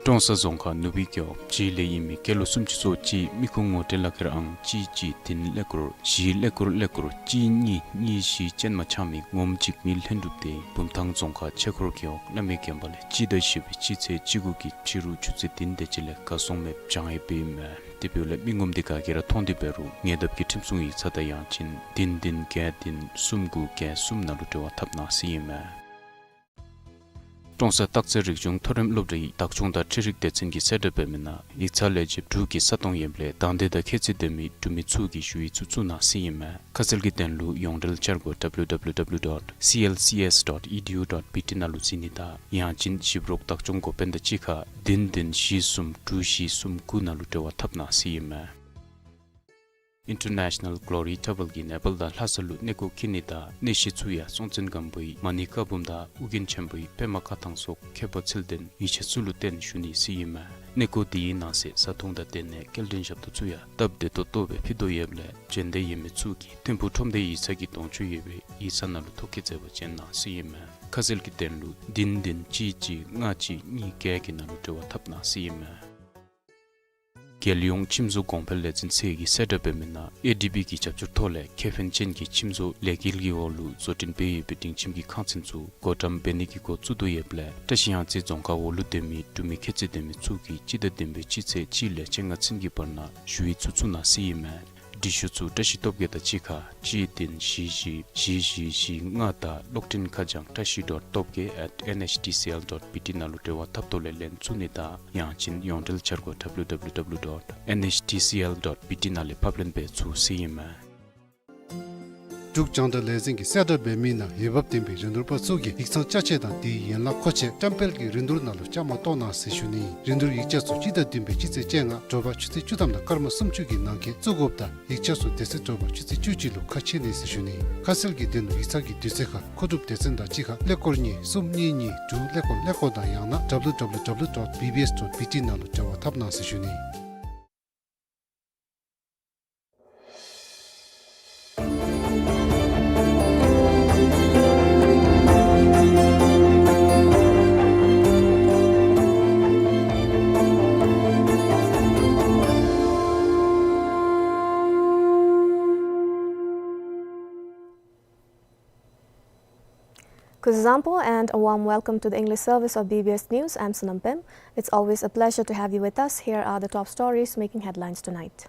ཀྲོང་གསར་རྫོང་ཁག་ནུབ་སྦིས་རྒེད་འོག་གཞིས་ལས་ཨིན་མི་སྐྱེས་ལོ་སུམ་ཅུ་སོ་གཅིག་མི་ཁུངས་ངོ་སྤྲོད་ལག་ཁྱེར་ཨང་གཅིག་གཅིག་བདུན་ཀླད་ཀོར་བཞི་ཀླད་ཀོར་ཀླད་ཀོར་གཅིག་གཉིས་གཉིས་བཞི་ཅན་མ་འཆང་མི་ངོམ་གཅིག་མི་ལྷན་གྲུབ་དེ་བུམ་ཐང་རྫོང་ཁག་ཆོས་འཁོར་རྒེད་འོག་བླ་མའི་དགོན་པ་ལས་སྤྱི་ཟླ་བཞི་པའི་སྤྱི་ཚེས་བཅུ་དགུ་གི་ཕྱི་རུ་ཆུ་ཚོད་བདུན་དེ་ཅིག་ལས་གར་སོང་མེདཔ་བྱང་ཡོདཔ་ཨིན་མས། དེ་འབདཝ་ལས་མི་ངོམ་དེ་ག་གིས་ར་མཐོང་སྟེ་འབད་རུང་ཉེ་འདབས་ཀྱི་ཁྲིམས་སྲུང་ཡིག་ཚང་དང་ཡང་ཅིན་བདུན་བདུན་བརྒྱད་བདུན་གསུམ་དགུ་བརྒྱད་གསུམ་ནང་ལུ་འབྲེལ་བ་འཐབ་གནང་ཟེར་ཨིན་མས། ཀྲོང་གསར་སྟག་རྩེ་རིག་གཞུང་མཐོ་རིམ་སློབ་གྲྭའི་བདག་སྐྱོང་དང་འཕྲུལ་རིག་སྡེ་ཚན་གྱིས་གསལ་བསྒྲགས་འབད་མི་ནང་ཡིག་ཚང་ལས་བྱེདཔ་འབྲུག་གི་ས་སྟོང་ཡོདཔ་ལས་དང་འདོད་དང་ཁྱད་ཚད་ལྡན་མི་འབྲུག་མི་ཚུ་གིས་ཞུ་ཡིག་ཚུ་བཙུགས་གནང་ཟེར་ཨིན་མས། ཁ་གསལ་གྱི་དོན་ལུ་ཡོངས་འབྲེལ་འཆར་སྒོ་W W W dot C L C S dot E D U dot B T ནང་ལུ་གཟིགས་ནི་དང་ཡང་ཅིན་ཞིབ་རོགས་བདག་སྐྱོང་འགོ་དཔོན་དང་གཅིག་ཁར་བདུན་བདུན་བཞི་གསུམ་དྲུག་བཞི་གསུམ་དགུ་ནང་ལུ་འབྲེལ་བ་འཐབ་གནང་ཟེར་ཨིན་མས། ཨིན་ཊར་ནེ་ཤ་ནཱལ་གོ་ལོ་རི་ཊ་བཱལ་གྱིས་ནེ་པཱལ་དང་ལྷ་ས་ལུ་གནས་སྐོར་འཁྱིད་ནི་དང་གནས་གཞི་ཚུ་ཡང་སྲོང་བཙན་སྒམ་པོའི་མ་ཎི་བཀའ་འབུམ་དང་ཨོ་རྒྱན་ཆེན་པོའི་པདྨ་བཀའ་ཐང་སོགས་ཁྱད་པར་ཚུལ་ལྡན་ཡིག་ཆ་ཚུ་ལུ་བརྟེན་ཞུ་ནི་ཟེར་ཨིན་མས། གནས་སྐོར་འདི་གི་ནང་གསེས་བཟའ་འཐུང་དང་དེ་ལས་སྐྱེལ་འདྲེན་ཞབས་ཏོག་ཚུ་ཡང་སྟབས་བདེ་ཏོག་ཏོ་སྦེ་ཕུལ་དོ་ཡོདཔ་ལས་འབྱོན་འདོད་ཡོད་མི་ཚུ་གིས་ཐིམ་ཕུག་ཁྲོམ་སྡེ་ཡིག་ཚང་གི་དོང་ཅོག་ཡོད་པའི་ཡིག་ཚང་ནང་ལུ་ཐོ་བཀོད་མཛད་པར་བྱོན་གནང་ཟེར་ཨིན་མས། ཁ་གསལ་གྱི་དོན་ལུ་བདུན་བདུན་གཅིག་གཅིག་ལྔ་གཅིག་གཉིས་བརྒྱད་ཀྱི་ནང་ལུ་འབྲེལ་བ་འཐབ་གནང་ཟེར་ཨིན་མས། རྒྱལ་ཡོངས་ཁྱིམ་བཟོ་གོང་འཕེལ་ལས་འཛིན་ཚད་ཀྱིས་གསལ་བསྒྲགས་འབད་མི་ནང་ཨེ་ཌི་བི་གི་རྒྱབ་སྐྱོར་ཐོག་ལས་ཁེ་ཕན་ཅན་གྱི་ཁྱིམ་བཟོ་ལས་འགུལ་གྱི་འོག་ལུ་བཟོ་སྐྲུན་འབད་ཡོད་པའི་སྒྲིང་ཁྱིམ་གྱི་ཁང་ཚན་ཚུ་བགོ་བཀྲམ་འབད་ནི་གི་འགོ་བཙུགས་དོ་ཡོདཔ་ལས་བཀྲིས་གཡང་རྩེ་རྫོང་ཁག་འོག་ལུ་སྡོད་མི་འབྲུག་མི་ཁྱད་ཚད་ལྡན་མི་ཚུ་གིས་སྤྱི་ཟླ་བདུན་པའི་སྤྱི་ཚེས་གཅིག་ལས་བཅོ་ལྔ་ཚུན་གྱི་བར་ན་ཞུ་ཡིག་ཚུ་བཙུགས་གནང་ཟེར་ཨིན་མས། འབྲི་ཤོག་ཚུ་བཀྲིས་སྟོབས་རྒྱས་དང་གཅིག་ཁར་གཅིག་བདུན་བཞི་བཞི་བཞི་བཞི་བཞི་ལྔ་དང་གློག་འཕྲིན་ཁ་བྱང་བཀྲིས་སྟོབས་རྒྱས་at N H T C L dot B T ནང་ལུ་འབྲེལ་བ་འཐབ་ཐོག་ལས་ལན་བཙུགས་ནི་དང་ཡང་ཅིན་ཡོངས་འབྲེལ་འཆར་སྒོ་W W W dot N H T C L dot B T ནང་ལས་ཕབ་ལེན་འབད་ཚུགས་ཟེར་ཨིན་མས། འབྲུག་རྒྱང་བསྒྲགས་ལས་འཛིན་གྱིས་གསལ་བསྒྲགས་འབད་མི་ནང་འོས་འབབ་ལྡན་པའི་རིན་བསྡུར་པ་ཚུ་གིས་ཡིག་ཚང་ཅ་ཆས་དང་དེའི་ཡན་ལག་མཁོ་ཆས་བཀྲམ་སྤེལ་གྱི་རིན་བསྡུར་ནང་ལུ་བཅའ་མར་གཏོགས་གནང་ཟེར་ཞུ་ནི། རིན་བསྡུར་ཡིག་ཆ་ཚུ་སྤྱི་ཟླ་བདུན་པའི་སྤྱི་ཚེས་བཅོ་ལྔ་དྲོ་པ་ཆུ་ཚོད་བཅུ་ཐམ་དང་སྐར་མ་སུམ་ཅུ་གི་ནང་འཁོད་བཙུགས་དགོཔ་དང་ཡིག་ཆ་ཚུ་དེ་ཚེ་དྲོ་པ་ཆུ་ཚོད་བཅུ་གཅིག་ལུ་ཁ་ཕྱེ་ནི་ཟེར་ཞུ་ནི། ཁ་གསལ་གྱི་དོན་ལུ་ཡིག་ཚང་གི་དུས་ཚོད་ཁར་མཁོ་སྒྲུབ་སྡེ་ཚན་དང་གཅིག་ཁར་ཀླད་ཀོར་གཉིས་གསུམ་གཉིས་གཉིས་དྲུག་ཀླད་ཀོར་ཀླད་ཀོར་དང་ཡང་ན W W W dot B B S dot B T ནང་ལུ་འབྲེལ་བ་འཐབ་གནང་ཟེར་ཞུ་ནི། Kuzuzangpo and a warm welcome to the English service of B B S News. I'm Sonam Pem. It's always a pleasure to have you with us. Here are the top stories making headlines tonight.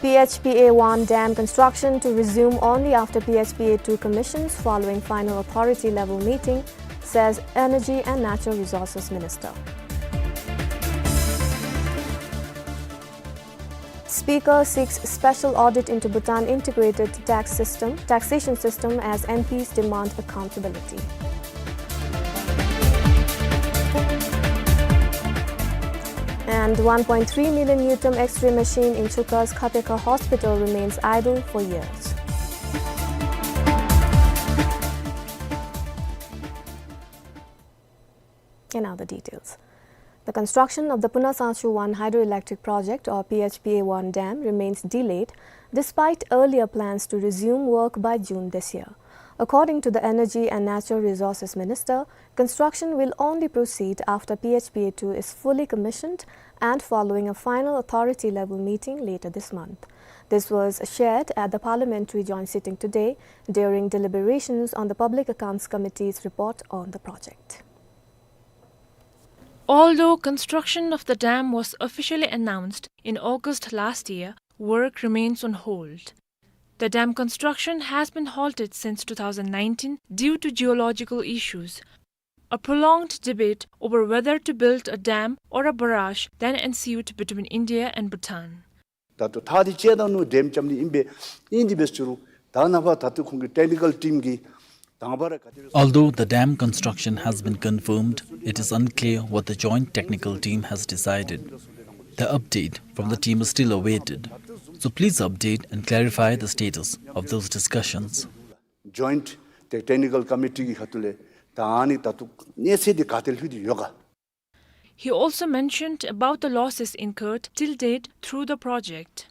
P H P A one dam construction to resume only after P H P A two commissions following final authority level meeting, says Energy and Natural Resources Minister. Speaker seeks special audit into Bhutan integrated tax system, taxation system as M Ps demand accountability. And one point three million Nutem X-ray machine in Chuka's Khatekha Hospital remains idle for years. And now the details. The construction of the Puna Sangchu one hydroelectric project, or P H P A one dam, remains delayed despite earlier plans to resume work by June this year. According to the Energy and Natural Resources Minister, construction will only proceed after P H P A two is fully commissioned and following a final authority level meeting later this month. This was shared at the Parliamentary Joint Sitting today during deliberations on the Public Accounts Committee's report on the project. Although construction of the dam was officially announced in August last year, work remains on hold. The dam construction has been halted since two thousand nineteen due to geological issues. A prolonged debate over whether to build a dam or a barrage then ensued between India and Bhutan. ད་ལྟོ་ཐག་དེ་བཅད་ད་ནུག། ཌེམ་རྐྱབ་ནི་ཨིན་པས། ཨིན་དེ་འབད་རུང་ད་ནངས་པ་ད་ལྟོ་ཁོང་གི་ཊེག་ནི་ཀལ་ཊིམ་གྱིས་དང་པ་ར་ག་དེ་རེ། Although the dam construction has been confirmed, it is unclear what the joint technical team has decided. The update from the team is still awaited. So please update and clarify the status of those discussions. ཇོའིནཊ་ཊེག་ནི་ཀལ་ཀོ་མི་ཊི་གི་ཁ་ཐུག་ལས་ད་ཨ་ནི་ད་ལྟོ་གནས་ཚད་དེ་ག་ཏེ་ལྷོད་དེ་ཡོད་ག། He also mentioned about the losses incurred till date through the project.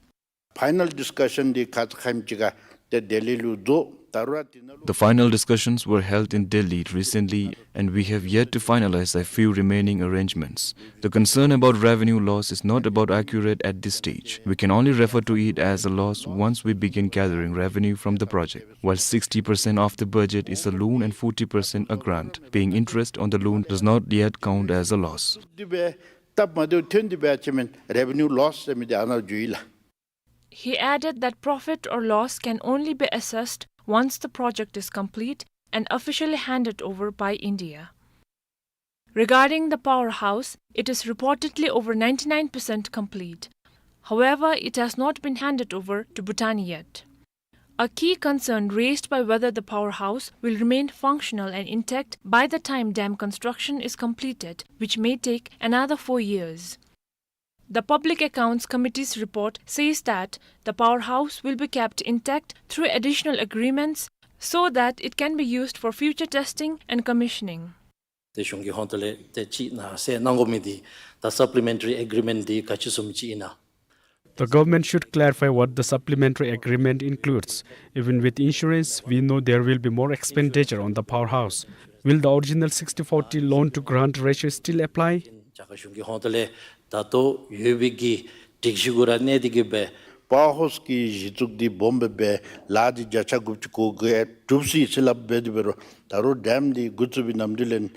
ཕའི་ནལ་ཌིསི་ཀ་ཤཱན་འདི་ཁ་ཙ་ཁ་ཉིནམ་ཅིག་ཁར་ཏེ་ལྡི་ལི་ལུ་རྫོགས། ད་རུང་ཏེ་ནང་ལུ། The final discussions were held in Delhi recently, and we have yet to finalize a few remaining arrangements. The concern about revenue loss is not about accurate at this stage. We can only refer to it as a loss once we begin gathering revenue from the project. While sixty percent of the budget is a loan and forty percent a grant, paying interest on the loan does not yet count as a loss. དེ་སྦེ་སྟབས་མ་བདེཝ་ཐོན་ཏེ་འབད་བ་ཅིན་མེན་རེ་བེ་ནིའུ་ལོསི་ཟེར་མི་འདི་ཨ་ནཱ་འགྱོཝ་ཨིན་ལགས། He added that profit or loss can only be assessed once the project is complete and officially handed over by India. Regarding the powerhouse, it is reportedly over ninety-nine percent complete. However, it has not been handed over to Bhutan yet. A key concern raised by whether the powerhouse will remain functional and intact by the time dam construction is completed, which may take another four years. The Public Accounts Committee's report says that the powerhouse will be kept intact through additional agreements so that it can be used for future testing and commissioning. ཏེ་གཞུང་གིས་ཧོང་ཏོ་ལས་ཏེ་ཅིག་ནང་གསལ་གནང་དགོ་མི་འདི་ད་supplementary agreement འདི་ག་ཅི་བཟུམ་ཅིག་ཨིན་ན། The government should clarify what the supplementary agreement includes. Even with insurance, we know there will be more expenditure on the powerhouse. Will the original sixty forty loan to grant ratio still apply? རྒྱ་གར་གཞུང་གིས་ཧོང་ཏོ་ལས་ད་ལྟོ་ཡོད་པའི་གི་སྒྲིག་གཞི་གུ་ར་གནས་ཏེ་གི་སྦེ་powerhouse གི་གཞི་བཙུགས་འདི་སྦོམ་སྦེ་སྦེ་ལཱ་འདི་བརྒྱ་ཆ་དགུ་བཅུ་གོ་དགུ་ཨེ་གྲུབ་སོ་ཡི་ཟེར་སླབ་སྦེ་དེ་འབད་རུང་ད་རུང་ཌེམ་འདི་འགོ་བཙུགས་པའི་ནམ་དུས་ལས་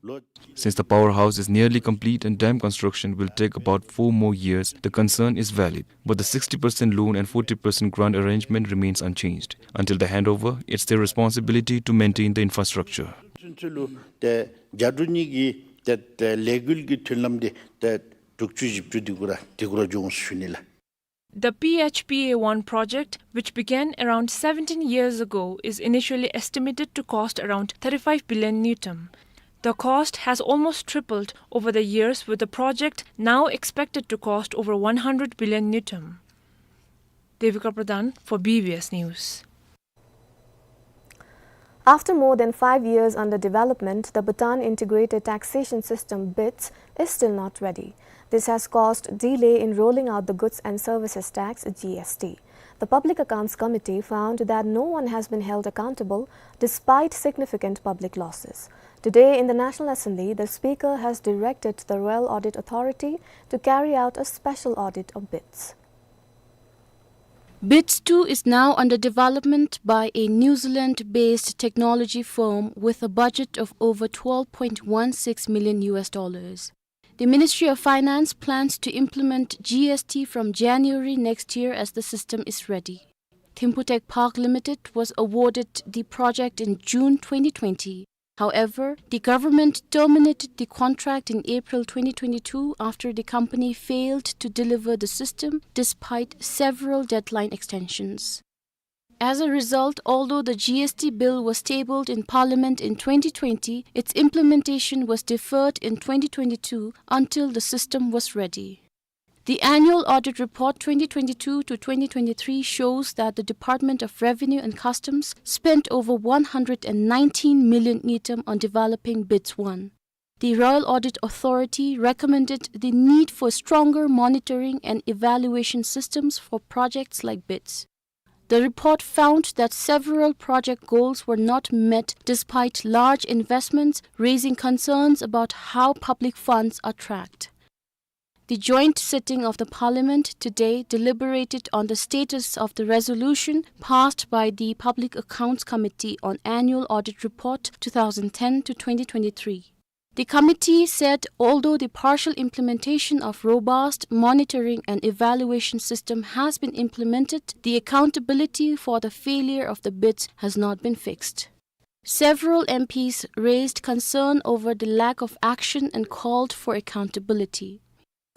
ལོ Since the powerhouse is nearly complete and dam construction will take about four more years, the concern is valid. But the sixty percent loan and forty percent grant arrangement remains unchanged. Until the handover, it's their responsibility to maintain the infrastructure. ཚུན་ཚོད་ལུ་ཏེ་བརྒྱ་དྲུག་གཉིས་ཀྱི་ཏེ་ཏེ་ལས་འགུལ་གྱི་མཐུན་ལམ་འདི་ཏེ་དྲུག་ཅུ་བཞི་བཅུ་འདི་གུ་ར་འདི་གུ་ར་འགྱོ་འོང་ཟེར་ཞུ་ནི་ལགས། The P H P A one project, which began around seventeen years ago, is initially estimated to cost around thirty-five billion ngultrum. The cost has almost tripled over the years, with the project now expected to cost over one hundred billion ngultrum. Devika Pradhan for B B S News. After more than five years under development, the Bhutan Integrated Taxation System, BITS, is still not ready. This has caused delay in rolling out the Goods and Services Tax, G S T. The Public Accounts Committee found that no one has been held accountable despite significant public losses. Today in the National Assembly, the Speaker has directed the Royal Audit Authority to carry out a special audit of BITS. BITS two is now under development by a New Zealand-based technology firm with a budget of over twelve point one six million U S dollars. The Ministry of Finance plans to implement G S T from January next year as the system is ready. Thimphu Tech Park Limited was awarded the project in June twenty twenty. However, the government terminated the contract in April twenty twenty-two after the company failed to deliver the system despite several deadline extensions. As a result, although the G S T bill was tabled in Parliament in twenty twenty, its implementation was deferred in twenty twenty-two until the system was ready. The annual audit report twenty twenty-two to twenty twenty-three shows that the Department of Revenue and Customs spent over one hundred and nineteen million ngultrum on developing BITS one. The Royal Audit Authority recommended the need for stronger monitoring and evaluation systems for projects like BITS. The report found that several project goals were not met despite large investments, raising concerns about how public funds are tracked. The joint sitting of the Parliament today deliberated on the status of the resolution passed by the Public Accounts Committee on Annual Audit Report two thousand ten to twenty twenty-three. The committee said although the partial implementation of robust monitoring and evaluation system has been implemented, the accountability for the failure of the BITS has not been fixed. Several M Ps raised concern over the lack of action and called for accountability.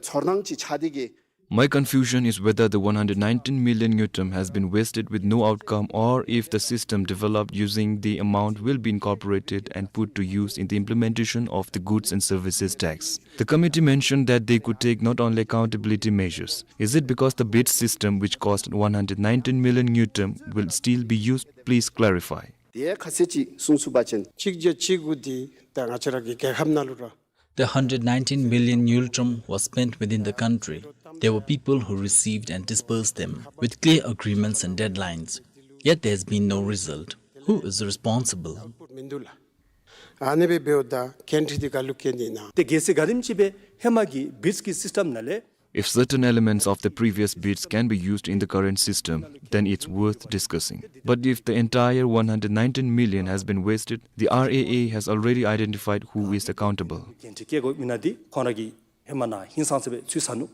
ཚོར་སྣང་ཅིག་ཆགས་ཏེ་གི། My confusion is whether the one hundred nineteen million ngultrum has been wasted with no outcome or if the system developed using the amount will be incorporated and put to use in the implementation of the goods and services tax. The committee mentioned that they could take not only accountability measures. Is it because the BITS system, which cost one hundred nineteen million ngultrum, will still be used? Please clarify. དེ་ཁ་གསལ་ཅིག་གསུང་ཚུགས་པ་ཅིན། གཅིག་བརྒྱ་བཅུ་དགུ་འདི་ད་ང་བཅས་ར་གི་རྒྱལ་ཁབ་ནང་ལུ་ར། The hundred nineteen million ngultrum was spent within the country. There were people who received and disbursed them with clear agreements and deadlines. Yet there has been no result. Who is responsible? ཨ་ནི་སྦེ་འབདཝ་ད་འགན་འཁྲི་འདི་ག་ལུ་བཀལ་ནི་ཨིན་ན། ཏེ་གལ་སྲིད་ག་དེམ་ཅིག་སྦེ་ཧེ་མ་གི་བིཊསི་གི་སིསི་ཊེམ་ནང་ལས། If certain elements of the previous bids can be used in the current system, then it's worth discussing. But if the entire one hundred nineteen million has been wasted, the R A A has already identified who is accountable. འགན་འཁྲི་བཀལ་དགོ་མི་ནང་འདི་ཁོང་ར་གིས་ཧེ་མ་ནཱ་ཧིང་སངས་ས་སྦེ་ཚུད་ཚར་ནུག།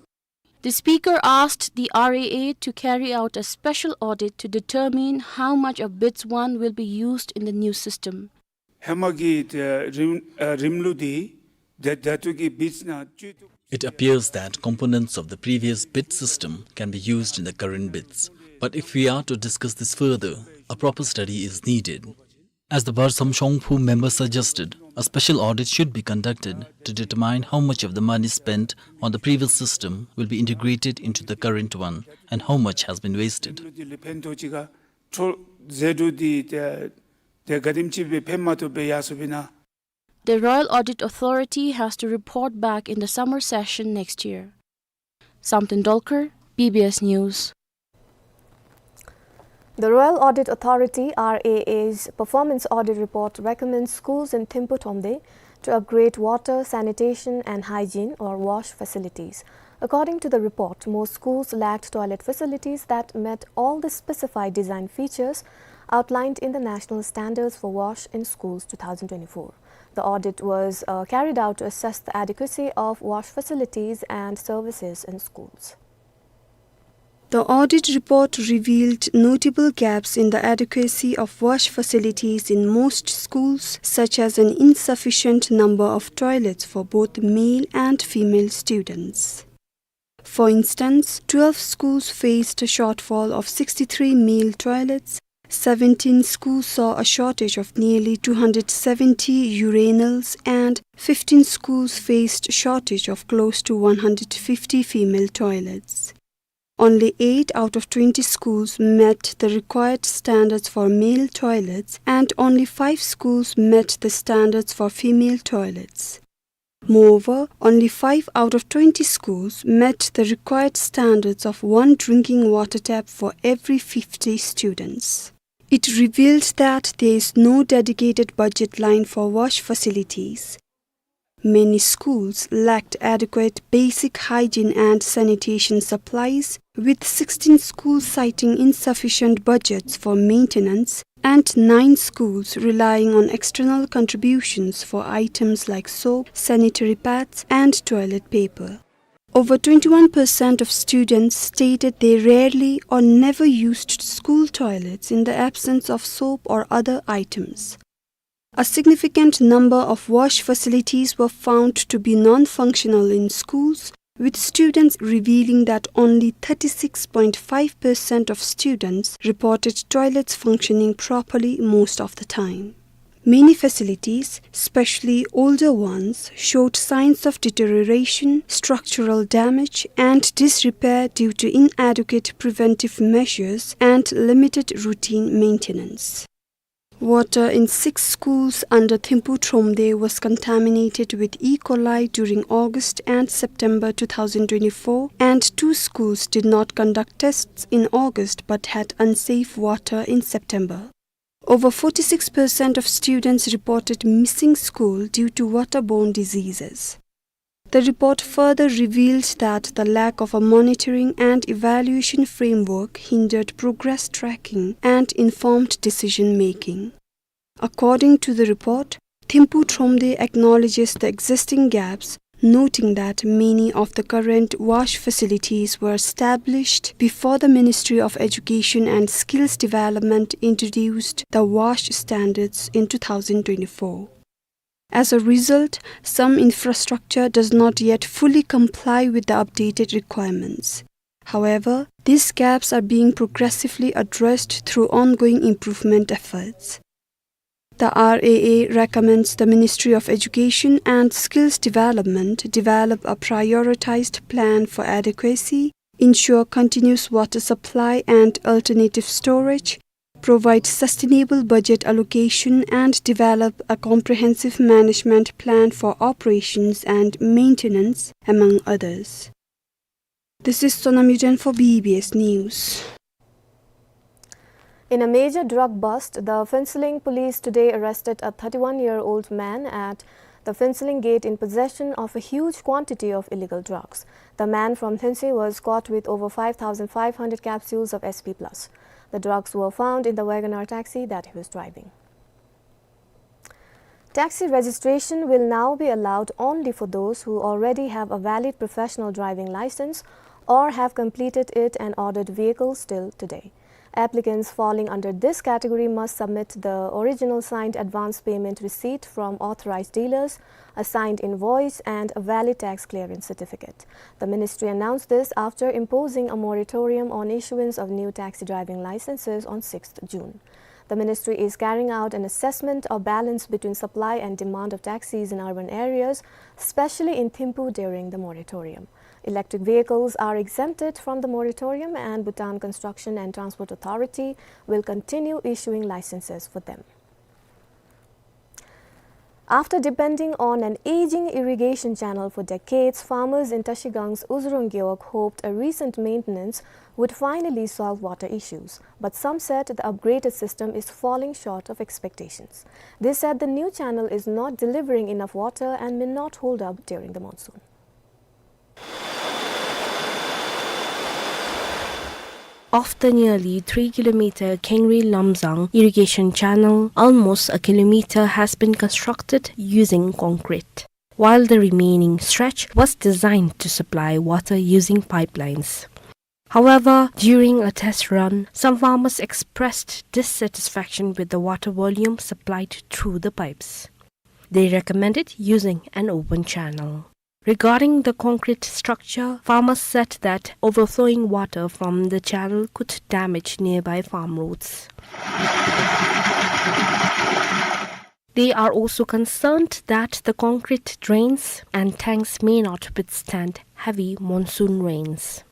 The speaker asked the R A A to carry out a special audit to determine how much of bids one will be used in the new system. ཧེ་མ་གི་ཏེ་རིམ་ཨ་རིམ་ལུགས་འདི་ཏེ་ད་ལྟོ་གི་བིཊསི་ནང་བཅུད་དུ། It appears that components of the previous bid system can be used in the current bids. But if we are to discuss this further, a proper study is needed. As the Bharat Samshong Phu member suggested, a special audit should be conducted to determine how much of the money spent on the previous system will be integrated into the current one and how much has been wasted. The Royal Audit Authority has to report back in the summer session next year. Samten Dolkar, B B S News. The Royal Audit Authority, R A A's performance audit report recommends schools in Thimphu Thromde to upgrade water, sanitation and hygiene or WASH facilities. According to the report, most schools lacked toilet facilities that met all the specified design features outlined in the National Standards for WASH in Schools two thousand twenty-four. The audit was, uh, carried out to assess the adequacy of WASH facilities and services in schools. The audit report revealed notable gaps in the adequacy of WASH facilities in most schools, such as an insufficient number of toilets for both male and female students. For instance, twelve schools faced a shortfall of sixty-three male toilets, seventeen schools saw a shortage of nearly two hundred seventy urinals, and fifteen schools faced shortage of close to one hundred fifty female toilets. Only eight out of twenty schools met the required standards for male toilets, and only five schools met the standards for female toilets. Moreover, only five out of twenty schools met the required standards of one drinking water tap for every fifty students. It revealed that there is no dedicated budget line for WASH facilities. Many schools lacked adequate basic hygiene and sanitation supplies, with sixteen schools citing insufficient budgets for maintenance and nine schools relying on external contributions for items like soap, sanitary pads, and toilet paper. Over twenty-one percent of students stated they rarely or never used school toilets in the absence of soap or other items. A significant number of WASH facilities were found to be non-functional in schools, with students revealing that only thirty-six point five percent of students reported toilets functioning properly most of the time. Many facilities, especially older ones, showed signs of deterioration, structural damage, and disrepair due to inadequate preventive measures and limited routine maintenance. Water in six schools under Thimphu Thromde was contaminated with E. coli during August and September two thousand twenty-four, and two schools did not conduct tests in August but had unsafe water in September. Over forty-six percent of students reported missing school due to waterborne diseases. The report further revealed that the lack of a monitoring and evaluation framework hindered progress tracking and informed decision-making. According to the report, Thimphu Thromde acknowledges the existing gaps, noting that many of the current WASH facilities were established before the Ministry of Education and Skills Development introduced the WASH standards in two thousand twenty-four. As a result, some infrastructure does not yet fully comply with the updated requirements. However, these gaps are being progressively addressed through ongoing improvement efforts. The R A A recommends the Ministry of Education and Skills Development develop a prioritized plan for adequacy, ensure continuous water supply and alternative storage, provide sustainable budget allocation, and develop a comprehensive management plan for operations and maintenance, among others. This is Sonam Yuden for B B S News. In a major drug bust, the Phuentsholing police today arrested a thirty-one-year-old man at the Phuentsholing gate in possession of a huge quantity of illegal drugs. The man from Lhuentse was caught with over five thousand five hundred capsules of S P plus. The drugs were found in the WagonR taxi that he was driving. Taxi registration will now be allowed only for those who already have a valid professional driving license or have completed it and ordered vehicles till today. Applicants falling under this category must submit the original signed advance payment receipt from authorized dealers, a signed invoice, and a valid tax clearance certificate. The ministry announced this after imposing a moratorium on issuance of new taxi driving licenses on sixth June. The ministry is carrying out an assessment of balance between supply and demand of taxis in urban areas, especially in Thimphu, during the moratorium. Electric vehicles are exempted from the moratorium, and Bhutan Construction and Transport Authority will continue issuing licenses for them. After depending on an aging irrigation channel for decades, farmers in Tashigang's Uzurung Gewog hoped a recent maintenance would finally solve water issues. But some said the upgraded system is falling short of expectations. They said the new channel is not delivering enough water and may not hold up during the monsoon. Of the nearly three kilometer Khengri Lamzang irrigation channel, almost a kilometer has been constructed using concrete, while the remaining stretch was designed to supply water using pipelines. However, during a test run, some farmers expressed dissatisfaction with the water volume supplied through the pipes. They recommended using an open channel. Regarding the concrete structure, farmers said that overflowing water from the channel could damage nearby farm roads. They are also concerned that the concrete drains and tanks may not withstand heavy monsoon rains.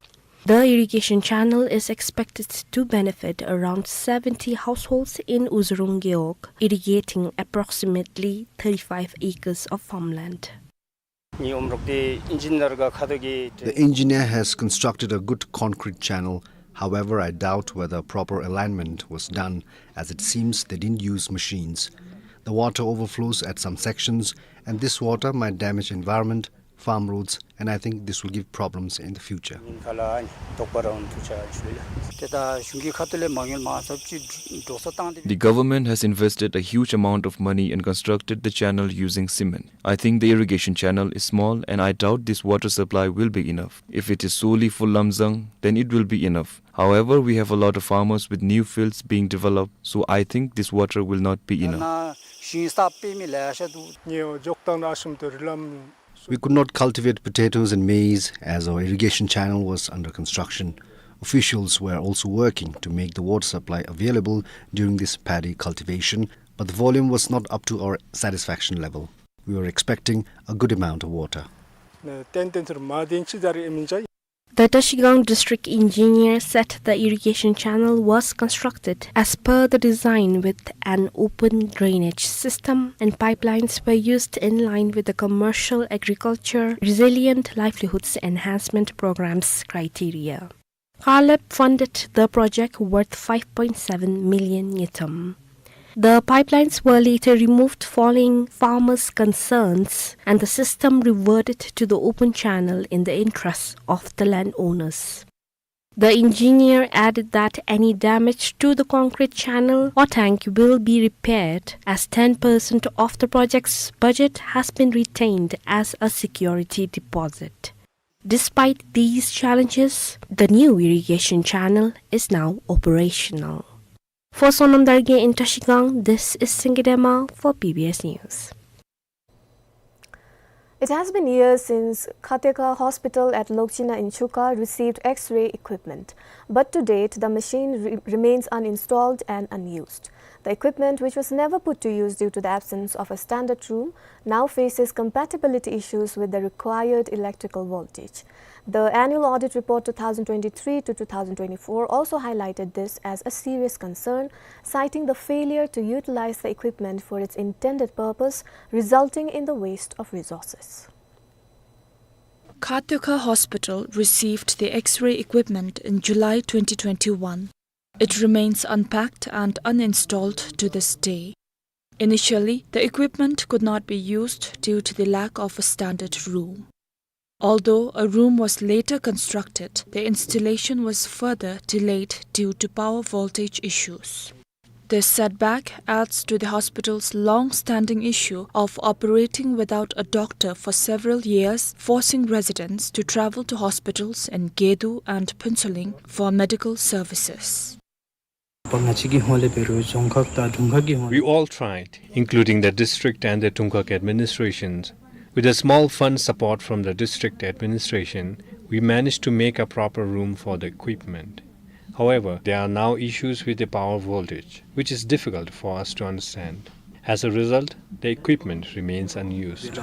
The irrigation channel is expected to benefit around seventy households in Uzurung Gewog, irrigating approximately thirty-five acres of farmland. The engineer has constructed a good concrete channel. However, I doubt whether proper alignment was done, as it seems they didn't use machines. The water overflows at some sections, and this water might damage environment, farm roads, and I think this will give problems in the future. The government has invested a huge amount of money and constructed the channel using cement. I think the irrigation channel is small, and I doubt this water supply will be enough. If it is solely for Lamzang, then it will be enough. However, we have a lot of farmers with new fields being developed, so I think this water will not be enough. We could not cultivate potatoes and maize as our irrigation channel was under construction. Officials were also working to make the water supply available during this paddy cultivation, but the volume was not up to our satisfaction level. We were expecting a good amount of water. The Tashigang's district engineer said the irrigation channel was constructed as per the design with an open drainage system, and pipelines were used in line with the Commercial Agriculture Resilient Livelihoods Enhancement Program's criteria. CARLEP funded the project worth five point seven million ngultrum. The pipelines were later removed following farmers' concerns, and the system reverted to the open channel in the interests of the landowners. The engineer added that any damage to the concrete channel or tank will be repaired, as ten percent of the project's budget has been retained as a security deposit. Despite these challenges, the new irrigation channel is now operational. For Sonam Dargay in Tashigang, this is Singye Dema for B B S News. It has been years since Khatekha Hospital at Lokchina in Chuka received X-ray equipment, but to date the machine re- remains uninstalled and unused. The equipment, which was never put to use due to the absence of a standard room, now faces compatibility issues with the required electrical voltage. The annual audit report two thousand twenty-three to two thousand twenty-four also highlighted this as a serious concern, citing the failure to utilize the equipment for its intended purpose, resulting in the waste of resources. Khatekha Hospital received the X-ray equipment in July twenty twenty-one. It remains unpacked and uninstalled to this day. Initially, the equipment could not be used due to the lack of a standard room. Although a room was later constructed, the installation was further delayed due to power voltage issues. This setback adds to the hospital's long-standing issue of operating without a doctor for several years, forcing residents to travel to hospitals in Gedu and Phuentsholing for medical services. We all tried, including the district and the Dungkhag administrations. With a small fund support from the district administration, we managed to make a proper room for the equipment. However, there are now issues with the power voltage, which is difficult for us to understand. As a result, the equipment remains unused.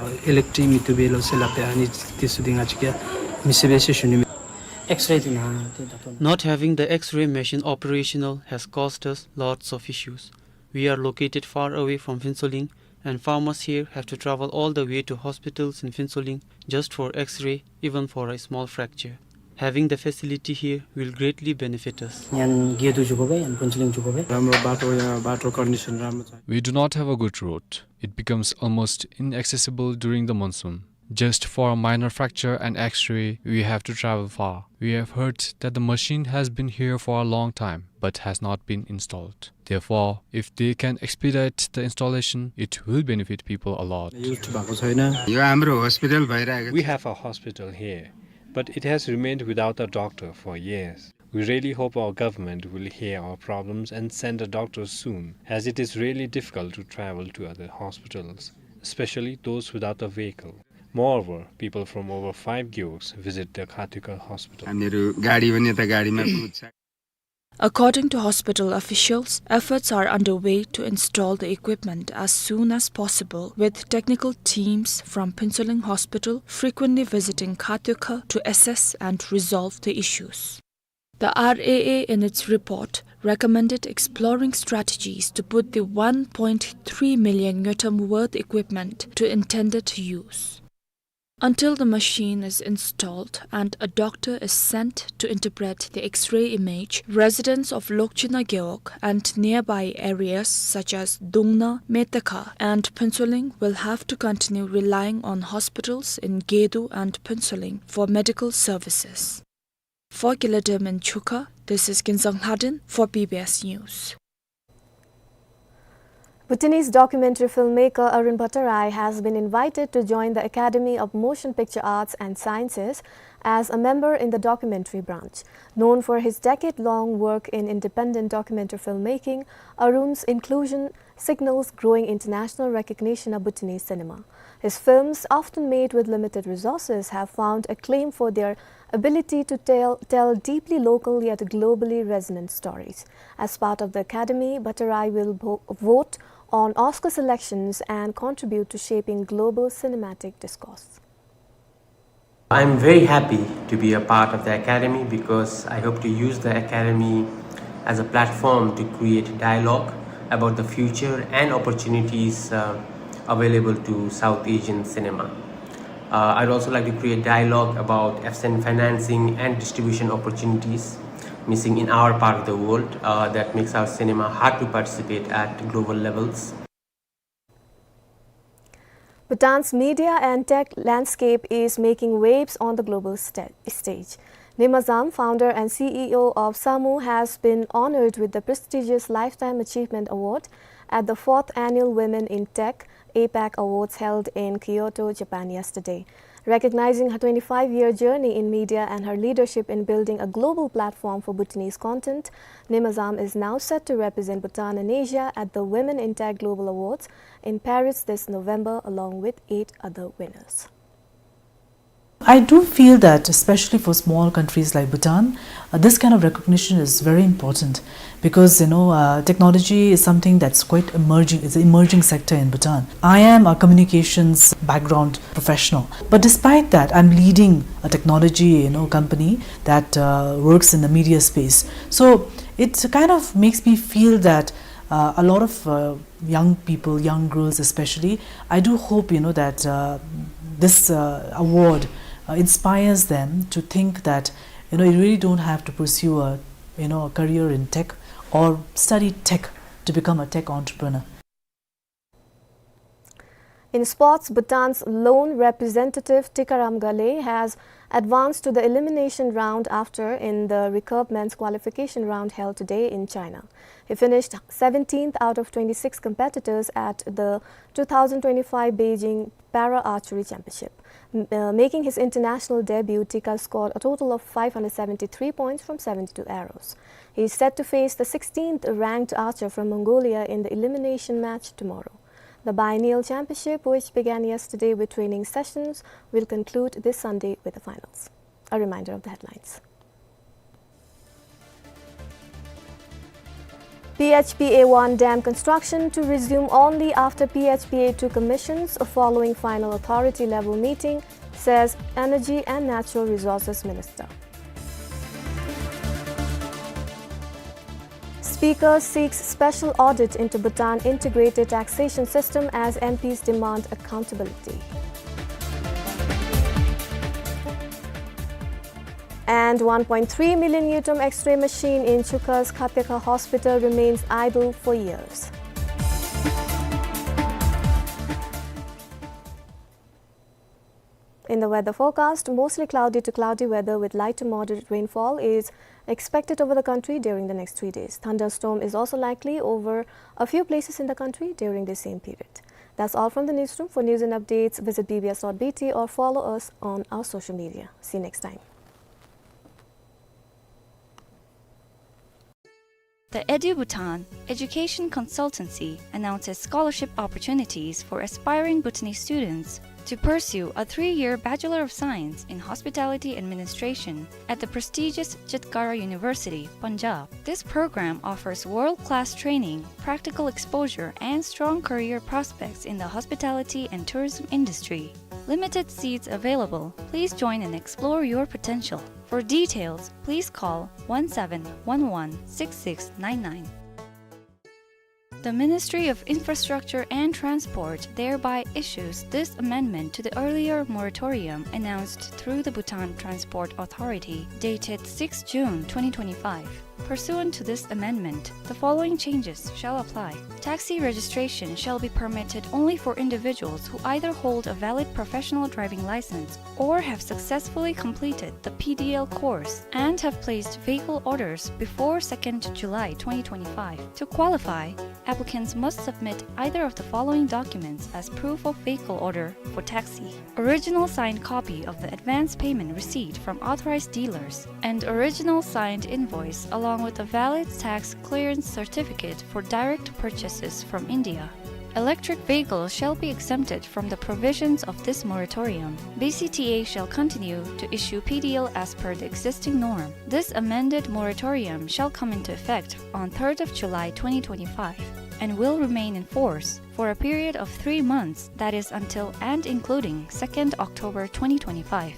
Not having the X-ray machine operational has caused us lots of issues. We are located far away from Phuentsholing, and farmers here have to travel all the way to hospitals in Phuentsholing just for X-ray, even for a small fracture. Having the facility here will greatly benefit us. यहाँ गेदु जुको बे, यहाँ पुन्चुलिङ जुको बे। राम्रो बाटो, यहाँ बाटो condition राम्रो छ। We do not have a good road. It becomes almost inaccessible during the monsoon. Just for a minor fracture and X-ray, we have to travel far. We have heard that the machine has been here for a long time, but has not been installed. Therefore, if they can expedite the installation, it will benefit people a lot. Used भएको छैन। यो हाम्रो hospital भइरहेको छ। We have a hospital here, but it has remained without a doctor for years. We really hope our government will hear our problems and send a doctor soon, as it is really difficult to travel to other hospitals, especially those without a vehicle. Moreover, people from over five gyoks visit the Khatioka hospital. हामीहरू गाडी पनि यता गाडीमा पुग्छ। According to hospital officials, efforts are underway to install the equipment as soon as possible, with technical teams from Phuentsholing Hospital frequently visiting Khatioka to assess and resolve the issues. The R A A, in its report, recommended exploring strategies to put the one point three million ngultrum worth equipment to intended use. Until the machine is installed and a doctor is sent to interpret the X-ray image, residents of Lokchina Gewog and nearby areas such as Dungna, Metekha, and Phuentsholing will have to continue relying on hospitals in Gedu and Phuentsholing for medical services. For Kiladerman Chukha, this is Kinzang Lhaden for B B S News. Bhutanese documentary filmmaker Arun Bhattarai has been invited to join the Academy of Motion Picture Arts and Sciences as a member in the documentary branch. Known for his decade-long work in independent documentary filmmaking, Arun's inclusion signals growing international recognition of Bhutanese cinema. His films, often made with limited resources, have found acclaim for their ability to tell, tell deeply local yet globally resonant stories. As part of the Academy, Bhattarai will vo-, vote on Oscar selections and contribute to shaping global cinematic discourse. I'm very happy to be a part of the Academy because I hope to use the Academy as a platform to create dialogue about the future and opportunities, uh, available to South Asian cinema. Uh, I'd also like to create dialogue about absent financing and distribution opportunities missing in our part of the world, uh, that makes our cinema hard to participate at global levels. Bhutan's media and tech landscape is making waves on the global sta-, stage. Nima Zam, founder and C E O of Samu, has been honored with the prestigious Lifetime Achievement Award at the fourth Annual Women in Tech APAC Awards held in Kyoto, Japan yesterday. Recognizing her twenty-five-year journey in media and her leadership in building a global platform for Bhutanese content, Nima Zam is now set to represent Bhutan and Asia at the Women in Tech Global Awards in Paris this November, along with eight other winners. I do feel that, especially for small countries like Bhutan, uh, this kind of recognition is very important because, you know, uh, technology is something that's quite emerging. It's an emerging sector in Bhutan. I am a communications background professional, but despite that, I'm leading a technology, you know, company that, uh, works in the media space. So it kind of makes me feel that, uh, a lot of, uh, young people, young girls especially, I do hope, you know, that, uh, this, uh, award, uh, inspires them to think that, you know, you really don't have to pursue a, you know, a career in tech or study tech to become a tech entrepreneur. In sports, Bhutan's lone representative Tikaram Ghale has advanced to the elimination round after in the recurve men's qualification round held today in China. He finished seventeenth out of twenty-six competitors at the two thousand twenty-five Beijing Para Archery Championship, m-, uh, making his international debut. Tika scored a total of five hundred seventy-three points from seventy-two arrows. He is set to face the sixteenth ranked archer from Mongolia in the elimination match tomorrow. The biennial championship, which began yesterday with training sessions, will conclude this Sunday with the finals. A reminder of the headlines. P H P A one dam construction to resume only after P H P A two commissions following final authority level meeting, says Energy and Natural Resources Minister. Speaker seeks special audit into Bhutan integrated taxation system as M Ps demand accountability. And one point three million Yutam X-ray machine in Chukha's Khateka Hospital remains idle for years. In the weather forecast, mostly cloudy to cloudy weather with light to moderate rainfall is expected over the country during the next three days. Thunderstorm is also likely over a few places in the country during the same period. That's all from the newsroom. For news and updates, visit B B S dot B T or follow us on our social media. See you next time. The EduBhutan Education Consultancy announces scholarship opportunities for aspiring Bhutanese students to pursue a three-year Bachelor of Science in Hospitality Administration at the prestigious Chitkara University, Punjab. This program offers world-class training, practical exposure, and strong career prospects in the hospitality and tourism industry. Limited seats available. Please join and explore your potential. For details, please call one seven one one six six nine nine. The Ministry of Infrastructure and Transport thereby issues this amendment to the earlier moratorium announced through the Bhutan Transport Authority, dated sixth June twenty twenty-five. Pursuant to this amendment, the following changes shall apply. Taxi registration shall be permitted only for individuals who either hold a valid professional driving license or have successfully completed the P D L course and have placed vehicle orders before second July twenty twenty-five. To qualify, applicants must submit either of the following documents as proof of vehicle order for taxi: original signed copy of the advance payment receipt from authorized dealers and original signed invoice along with a valid tax clearance certificate for direct purchases from India. Electric vehicles shall be exempted from the provisions of this moratorium. B C T A shall continue to issue P D L as per the existing norm. This amended moratorium shall come into effect on third of July twenty twenty-five and will remain in force for a period of three months, that is until and including second October twenty twenty-five.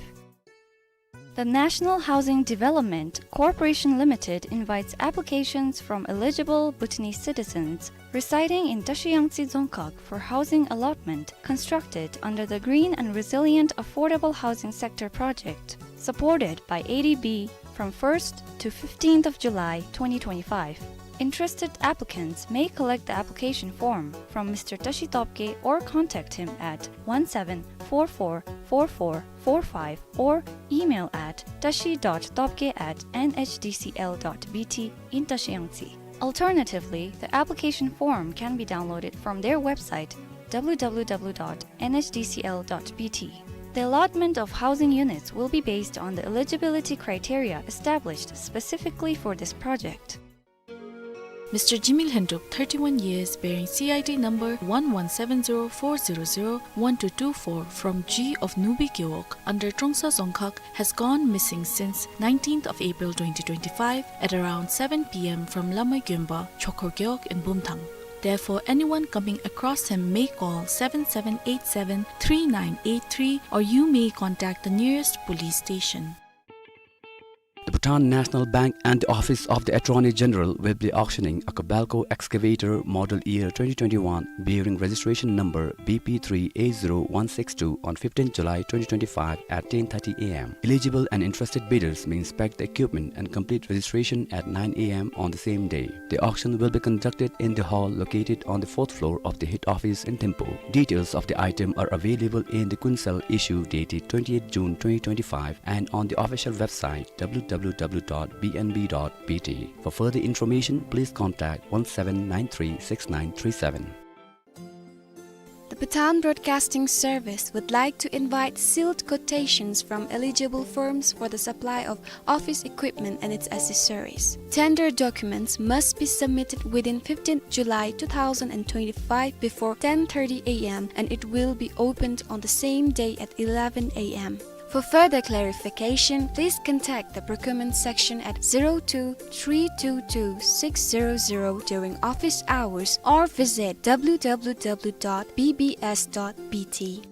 The National Housing Development Corporation Limited invites applications from eligible Bhutanese citizens residing in Tashi Yangtse Dzongkhag for housing allotment constructed under the Green and Resilient Affordable Housing Sector Project, supported by A D B, from first to fifteenth of July twenty twenty-five. Interested applicants may collect the application form from Mister Tashi Topge or contact him at one seven four four four four four five or email at tashi dot topge at N H D C L dot B T in Tashi Yangtse. Alternatively, the application form can be downloaded from their website, W W W dot N H D C L dot B T. The allotment of housing units will be based on the eligibility criteria established specifically for this project. Mister Jimmy Lhendup, thirty-one years, bearing C I D number one one seven zero four zero zero one two two four from G of Nubi Gewog under Trongsa Dzongkhag, has gone missing since nineteenth of April twenty twenty-five at around seven P M from Lamai Gyonpa, Chokhor Gewog in Bumthang. Therefore, anyone coming across him may call seven seven eight seven three nine eight three, or you may contact the nearest police station. The Bhutan National Bank and the Office of the Attorney General will be auctioning a Kobelco excavator model year twenty twenty-one bearing registration number B P three A zero one six two on fifteenth July twenty twenty-five at ten thirty A M. Eligible and interested bidders may inspect the equipment and complete registration at nine A M on the same day. The auction will be conducted in the hall located on the fourth floor of the head office in Thimphu. Details of the item are available in the Kuensel issue dated twenty-eighth June twenty twenty-five and on the official website W W W dot B N B dot B T. For further information, please contact one seven nine three six nine three seven. The Bhutan Broadcasting Service would like to invite sealed quotations from eligible firms for the supply of office equipment and its accessories. Tender documents must be submitted within fifteenth July two thousand twenty-five before ten thirty A M, and it will be opened on the same day at eleven A M. For further clarification, please contact the procurement section at zero two three two two six zero zero during office hours or visit w w w dot b b s dot b t.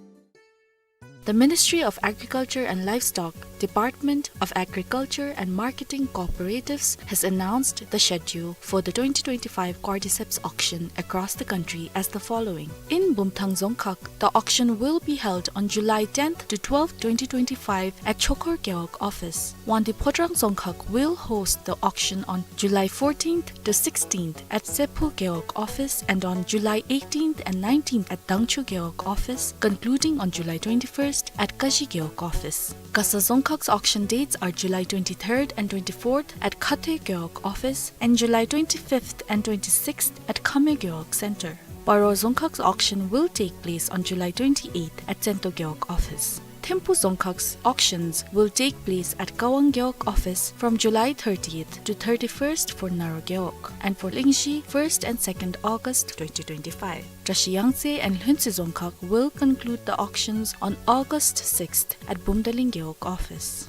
The Ministry of Agriculture and Livestock, Department of Agriculture and Marketing Cooperatives has announced the schedule for the twenty twenty-five Cordyceps auction across the country as the following. In Bumthang Dzongkhag, the auction will be held on July tenth to twelfth, twenty twenty-five at Chokor Gewog office. Wangdue Phodrang Dzongkhag will host the auction on July fourteenth to sixteenth at Sephu Gewog office and on July eighteenth and nineteenth at Dangchu Gewog office, concluding on July twenty-first at Kashi Gewog office. Gasa Dzongkhag's auction dates are July twenty-third and twenty-fourth at Khatoe Gewog office and July twenty-fifth and twenty-sixth at Khame Gewog Center. Paro Dzongkhag's auction will take place on July twenty-eighth at Tsento Gewog office. Thimphu Dzongkhag's auctions will take place at Kawang Gewog office from July thirtieth to thirty-first for Naro Gewog and for Lingshi first and second August twenty twenty-five. Drashi Yangtse and Lhuentse Dzongkhag will conclude the auctions on August sixth at Bumdaling Gewog office.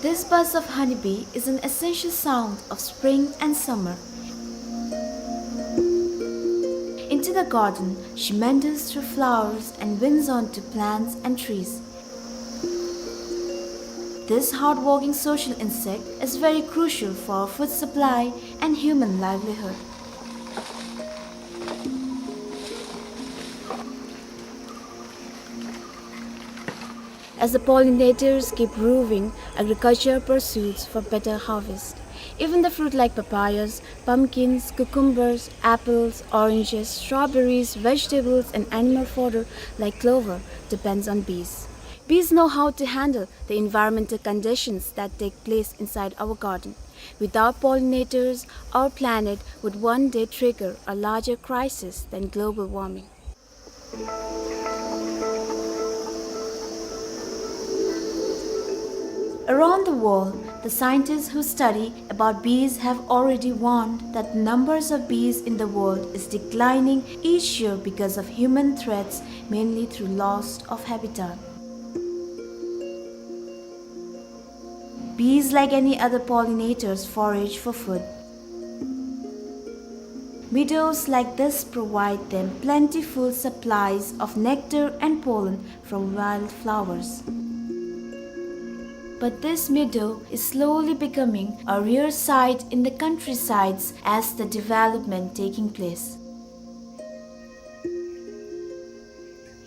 This buzz of honeybee is an essential sound of spring and summer. Into the garden, she meanders through flowers and winds on to plants and trees. This hardworking social insect is very crucial for food supply and human livelihood. As the pollinators keep roving, agriculture pursues for better harvest. Even the fruit like papayas, pumpkins, cucumbers, apples, oranges, strawberries, vegetables, and animal fodder like clover depends on bees. Bees know how to handle the environmental conditions that take place inside our garden. Without pollinators, our planet would one day trigger a larger crisis than global warming. Around the world, the scientists who study about bees have already warned that numbers of bees in the world is declining each year because of human threats, mainly through loss of habitat. Bees, like any other pollinators, forage for food. Meadows like this provide them plentiful supplies of nectar and pollen from wildflowers. But this meadow is slowly becoming a rare sight in the countrysides as the development taking place.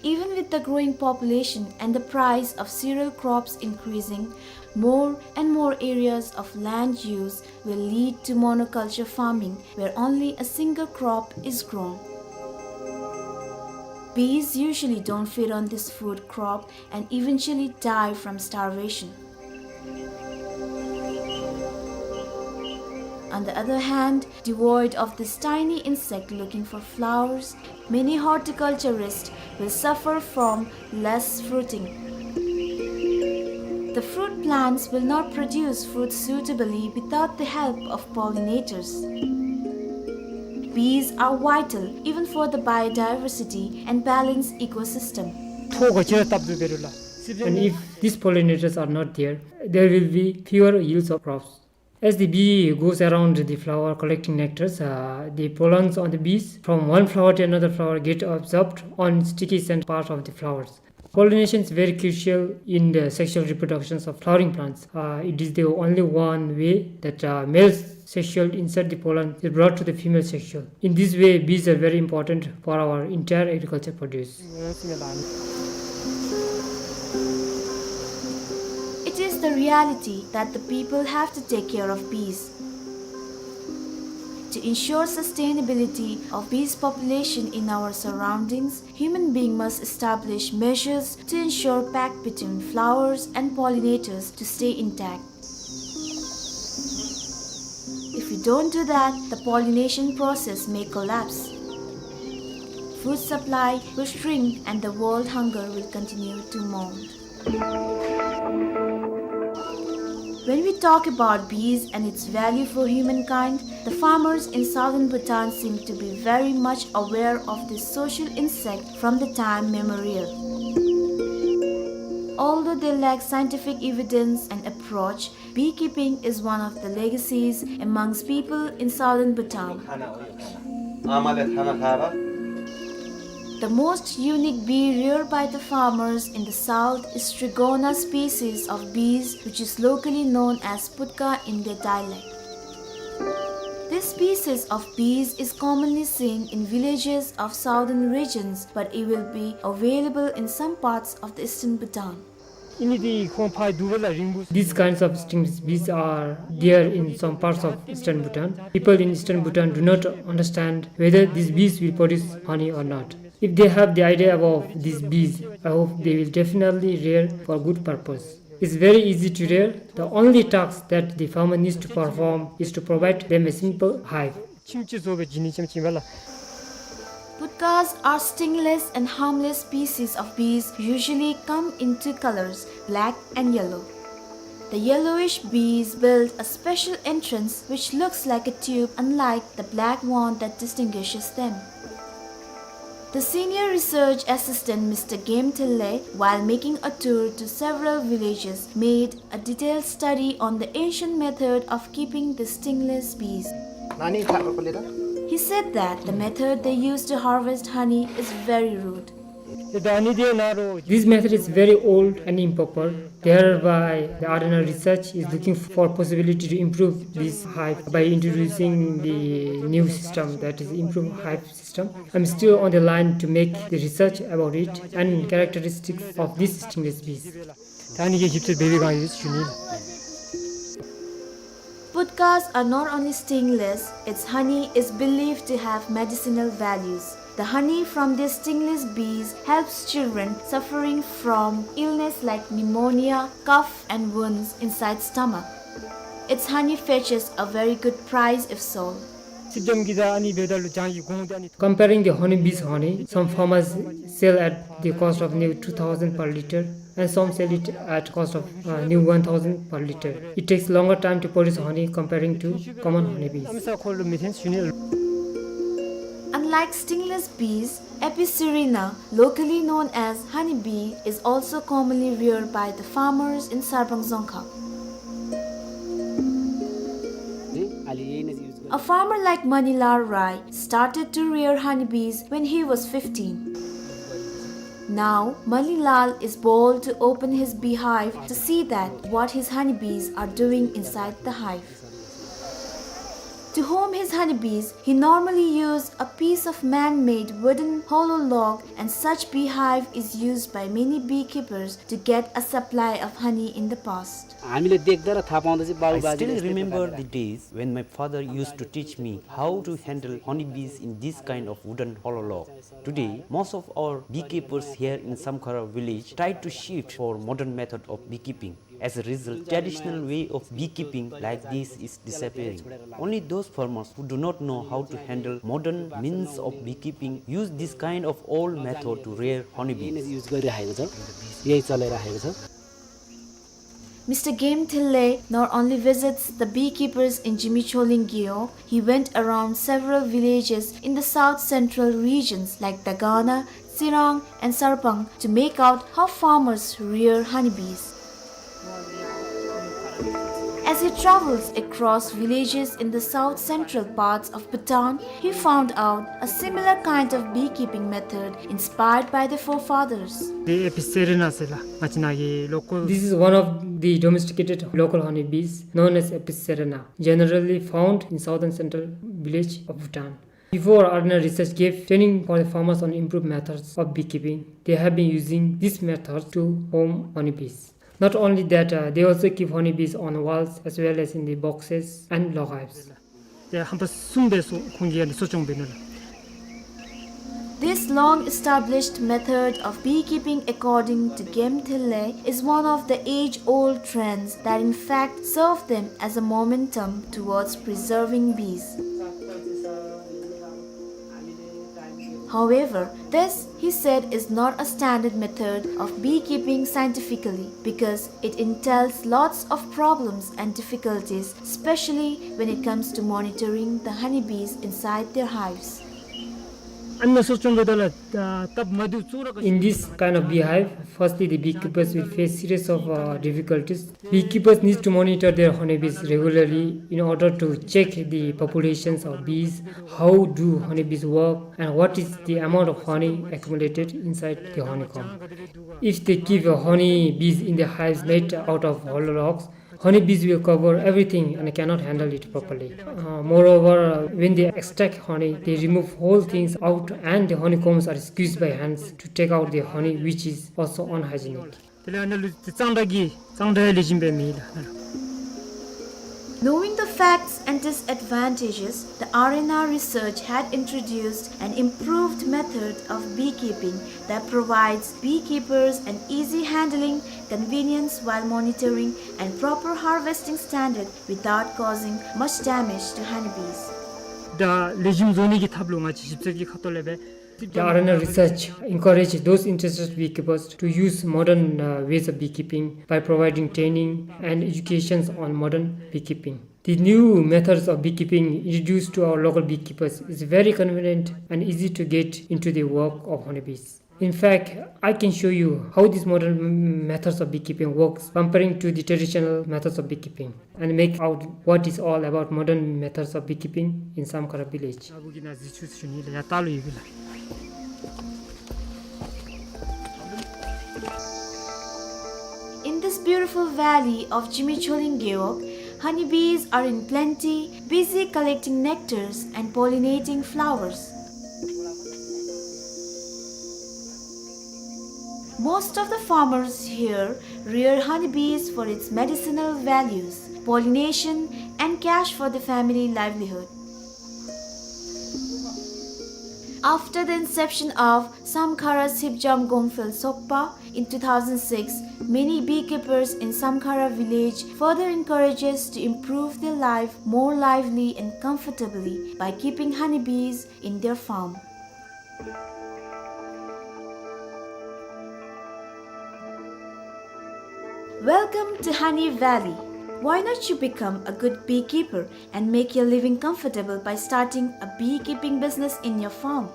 Even with the growing population and the price of cereal crops increasing, more and more areas of land use will lead to monoculture farming, where only a single crop is grown. Bees usually don't feed on this food crop and eventually die from starvation. On the other hand, devoid of this tiny insect looking for flowers, many horticulturists will suffer from less fruiting. The fruit plants will not produce fruit suitably without the help of pollinators. Bees are vital even for the biodiversity and balanced ecosystem. And if these pollinators are not there, there will be fewer yields of crops. As the bee goes around the flower collecting nectars, uh, the pollens on the bees from one flower to another flower get absorbed on sticky scent part of the flowers. Pollination is very crucial in the sexual reproductions of flowering plants. Uh, it is the only one way that, uh, male sexual insert the pollen is brought to the female sexual. In this way, bees are very important for our entire agriculture produce. It is the reality that the people have to take care of bees. To ensure sustainability of bees population in our surroundings, human being must establish measures to ensure pact between flowers and pollinators to stay intact. If we don't do that, the pollination process may collapse. Food supply will shrink and the world hunger will continue to mount. When we talk about bees and its value for humankind, the farmers in southern Bhutan seem to be very much aware of this social insect from the time memorial. Although they lack scientific evidence and approach, beekeeping is one of the legacies amongst people in southern Bhutan. The most unique bee reared by the farmers in the south is Strigona species of bees, which is locally known as putka in their dialect. This species of bees is commonly seen in villages of southern regions, but it will be available in some parts of the eastern Bhutan. These kinds of stingless bees are there in some parts of eastern Bhutan. People in eastern Bhutan do not understand whether these bees will produce honey or not. If they have the idea about these bees, I hope they will definitely rear for good purpose. It's very easy to rear. The only task that the farmer needs to perform is to provide them a simple hive. Putkas are stingless and harmless species of bees, usually come in two colors, black and yellow. The yellowish bees build a special entrance which looks like a tube, unlike the black one that distinguishes them. The senior research assistant, Mister Game Thille, while making a tour to several villages, made a detailed study on the ancient method of keeping the stingless bees. He said that the method they use to harvest honey is very rude. This method is very old and improper. Thereby, the Adana research is looking for possibility to improve this hive by introducing the new system, that is, improve hive system. I'm still on the line to make the research about it and characteristics of these stingless bees. Putkas are not only stingless, its honey is believed to have medicinal values. The honey from these stingless bees helps children suffering from illness like pneumonia, cough and wounds inside stomach. Its honey fetches a very good price if sold. Comparing the honeybees honey, some farmers sell at the cost of near two thousand per liter and some sell it at cost of, uh, near one thousand per liter. It takes longer time to produce honey comparing to common honeybees. Unlike stingless bees, Apis cerana, locally known as honeybee, is also commonly reared by the farmers in Sarpang Dzongkhag. A farmer like Manilal Rai started to rear honeybees when he was fifteen. Now, Manilal is bold to open his beehive to see that what his honeybees are doing inside the hive. To home his honeybees, he normally use a piece of man-made wooden hollow log, and such beehive is used by many beekeepers to get a supply of honey in the past. I still remember the days when my father used to teach me how to handle honeybees in this kind of wooden hollow log. Today, most of our beekeepers here in Samkhara village try to shift for modern method of beekeeping. As a result, traditional way of beekeeping like this is disappearing. Only those farmers who do not know how to handle modern means of beekeeping use this kind of old method to rear honeybees. Mister Game Thille not only visits the beekeepers in Jimicholing Gyo, he went around several villages in the south central regions like Dagana, Tsirang and Sarpang to make out how farmers rear honeybees. As he travels across villages in the south central parts of Bhutan, he found out a similar kind of beekeeping method inspired by the forefathers. འདི་ཨེ་པི་སི་སེ་རེ་ན་ཟེར་ལགས། ང་བཅས་ནཱ་གི་ལོ་ཀཱལ། This is one of the domesticated local honey bees known as Apis cerana, generally found in southern central village of Bhutan. Before, Arena Research gave training for the farmers on improved methods of beekeeping. They have been using this method to home honeybees. Not only that, uh, they also keep honeybees on walls as well as in the boxes and log hives. དེ་ཧམ་པ་གསུམ་སྦེ་སུ་ཁོང་གིས་ཨ་ནི་གསོ་སྐྱོང་འབད་ནུག་ལགས། This long-established method of beekeeping, according to Game Thille, is one of the age-old trends that in fact serve them as a momentum towards preserving bees. However, this, he said, is not a standard method of beekeeping scientifically because it entails lots of problems and difficulties, especially when it comes to monitoring the honeybees inside their hives. In this kind of beehive, firstly, the beekeepers will face series of, uh, difficulties. Beekeepers need to monitor their honeybees regularly in order to check the populations of bees, how do honeybees work, and what is the amount of honey accumulated inside the honeycomb. If they keep, uh, honeybees in the hives made out of hollow logs, honeybees will cover everything and cannot handle it properly. Uh, moreover, uh, when they extract honey, they remove whole things out and the honeycombs are squeezed by hands to take out the honey, which is also unhygienic. དེ་ལས་ཨ་ནཱ་ལུ་གཙང་སྦྲ་གི་གཙང་སྦྲ་ལེགས་ཤོམ་སྦེ་མེད་ལགས། Knowing the facts and disadvantages, the Arena Research had introduced an improved method of beekeeping that provides beekeepers an easy handling, convenience while monitoring, and proper harvesting standard without causing much damage to honeybees. ད་ལེགས་ཤོམ་བཟོ་ནི་གི་ཐབས་ལུ་ང་བཅས་ཞིབ་འཚོལ་གྱི་ཁ་ཐུག་ལས་སྦེ། The Arena Research encourage those interested beekeepers to use modern, uh, ways of beekeeping by providing training and educations on modern beekeeping. The new methods of beekeeping introduced to our local beekeepers is very convenient and easy to get into the work of honeybees. In fact, I can show you how these modern m-, methods of beekeeping works comparing to the traditional methods of beekeeping and make out what is all about modern methods of beekeeping in Samkhara village. In this beautiful valley of Zhimichholing Gewog, honeybees are in plenty, busy collecting nectars and pollinating flowers. Most of the farmers here rear honeybees for its medicinal values, pollination, and cash for the family livelihood. After the inception of Samkhara Sipjam Gongphel Sokpa in two thousand six, many beekeepers in Samkhara village further encourages to improve their life more lively and comfortably by keeping honeybees in their farm. Welcome to Honey Valley. Why not you become a good beekeeper and make your living comfortable by starting a beekeeping business in your farm?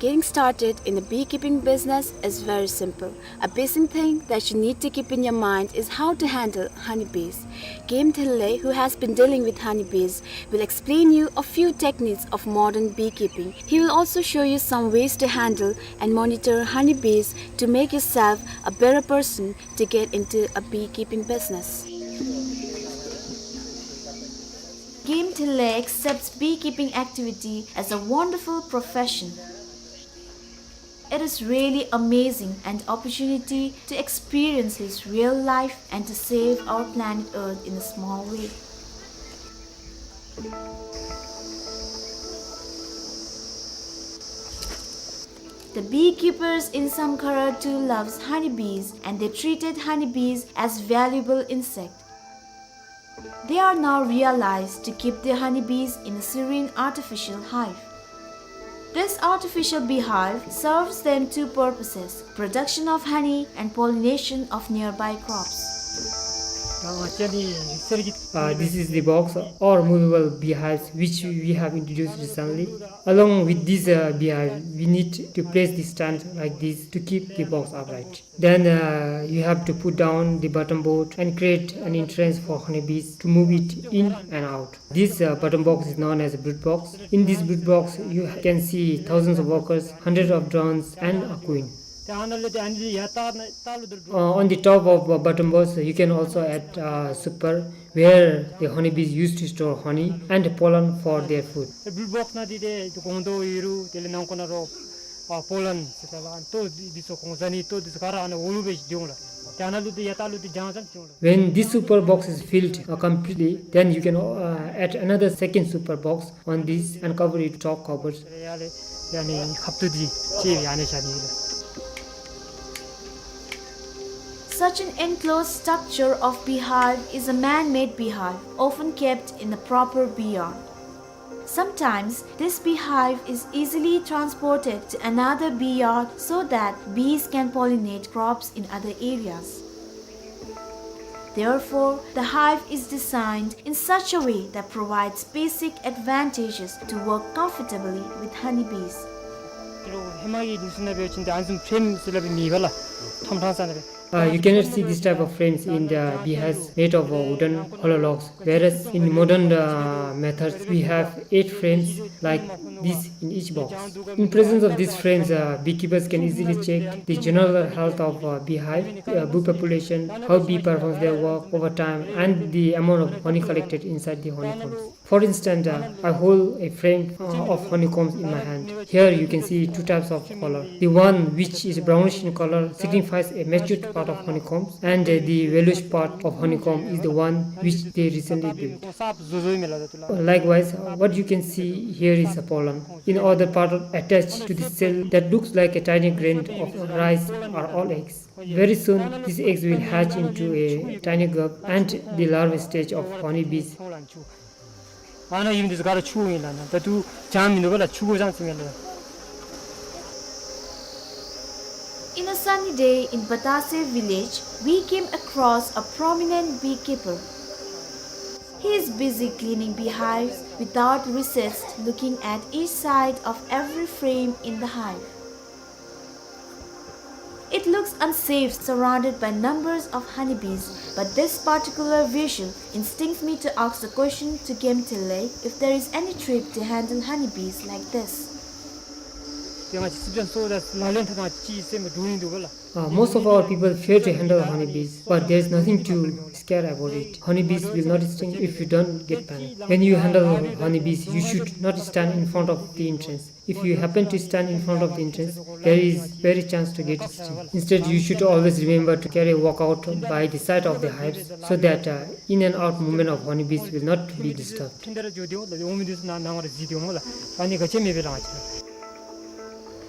Getting started in a beekeeping business is very simple. A basic thing that you need to keep in your mind is how to handle honeybees. Game Thille, who has been dealing with honeybees, will explain you a few techniques of modern beekeeping. He will also show you some ways to handle and monitor honeybees to make yourself a better person to get into a beekeeping business. Game Thille accepts beekeeping activity as a wonderful profession. It is really amazing an opportunity to experience his real life and to save our planet Earth in a small way. The beekeepers in Samkhara too loves honeybees, and they treated honeybees as valuable insect. They are now realized to keep their honeybees in a serene artificial hive. This artificial beehive serves them two purposes, production of honey and pollination of nearby crops. Uh, this is the box or movable beehives which we have introduced recently. Along with this uh, beehive, we need to place the stand like this to keep the box upright. Then uh, you have to put down the bottom board and create an entrance for honeybees to move it in and out. This uh, bottom box is known as a brood box. In this brood box, you can see thousands of workers, hundreds of drones, and a queen. Uh, on the top of uh, bottom box, you can also add uh, super, where the honeybees used to store honey and pollen for their food. Brood box ནང་འདི་ཏེ་སྒོང་རྡོག་ཡོད་རུང་དེ་ལས་ནང་ཁོག་ནང་རོ་ཨ་པོ་ལན་ཟེར་ད་ལགས། ཨ་ལྟོ་འདི་ཚུ་སྒོང་རྩ་ནི་ལྟོ་འདི་ཚུ་ག་ར་ཨ་ནཱ་འོག་ལུ་སྦེ་སྡོད་འོང་ལགས། ཏེ་ཨ་ནཱ་ལུ་ཏེ་ཡར་ལྟག་ལུ་ཏེ་རྒྱང་ཙམ་སོང་ལགས། When this super box is filled uh, completely, then you can uh, add another second super box on this and cover it top covers. ཡར་ལས་ཡར་ནི་ཁབ་ཏོ་འདི་ཅིག་ཡར་ནི་བཞག་ནི་ལགས། Such an enclosed structure of beehive is a man-made beehive, often kept in a proper bee yard. Sometimes, this beehive is easily transported to another bee yard so that bees can pollinate crops in other areas. Therefore, the hive is designed in such a way that provides basic advantages to work comfortably with honeybees. ཧེ་མ་གི་ནི་སུ་ན་འབད་བ་ཅིན་ཏེ་ཨ་ནི་བཟུམ་ཕྲེམ་ཟེར་སླབ་མེད་པ་ལགས། ཐམ་ཕྲང་ས་ནང་སྦེ། Uh, you cannot see this type of frames in the beehives made of uh, wooden hollow logs, whereas in modern uh, methods we have eight frames like this in each box. In presence of these frames, uh, beekeepers can easily check the general health of uh, beehive, uh, bee population, how bee performs their work over time, and the amount of honey collected inside the honeycombs. For instance, uh, I hold a frame uh, of honeycombs in my hand. Here you can see two types of color. The one which is brownish in color signifies a matured part of honeycombs, and uh, the yellowish part of honeycomb is the one which they recently built. Likewise, uh, what you can see here is a pollen. In other part attached to the cell that looks like a tiny grain of rice are all eggs. Very soon, these eggs will hatch into a tiny grub and the larva stage of honeybees. ཨ་ནཱ་ཨིན་འདི་ཚུ་ག་ར་ཆུ་ཨིན་ལགས། ད་ལྟོ་ཅང་མིན་འདུག་པ་ལགས། ཆུ་གོ་ཅང་ཅིག་མེད་ལགས། In a sunny day in Batase village, we came across a prominent beekeeper. He is busy cleaning beehives without recess, looking at each side of every frame in the hive. It looks unsafe surrounded by numbers of honeybees, but this particular visual instincts me to ask the question to Gemtele if there is any trick to handle honeybees like this. ཏེ་ང་བཅས་སི་པེན་སོ་ད་ལག་ལེན་འཐབ་ད་ཅིག་སེམས་འདྲོག་ནི་འདུག་པ་ལགས། Uh, most of our people fear to handle honeybees, but there is nothing to scare about it. Honeybees will not sting if you don't get panic. When you handle honeybees, you should not stand in front of the entrance. If you happen to stand in front of the entrance, there is very chance to get stung. Instead, you should always remember to carry a walkout by the side of the hives so that uh, in and out movement of honeybees will not be disturbed.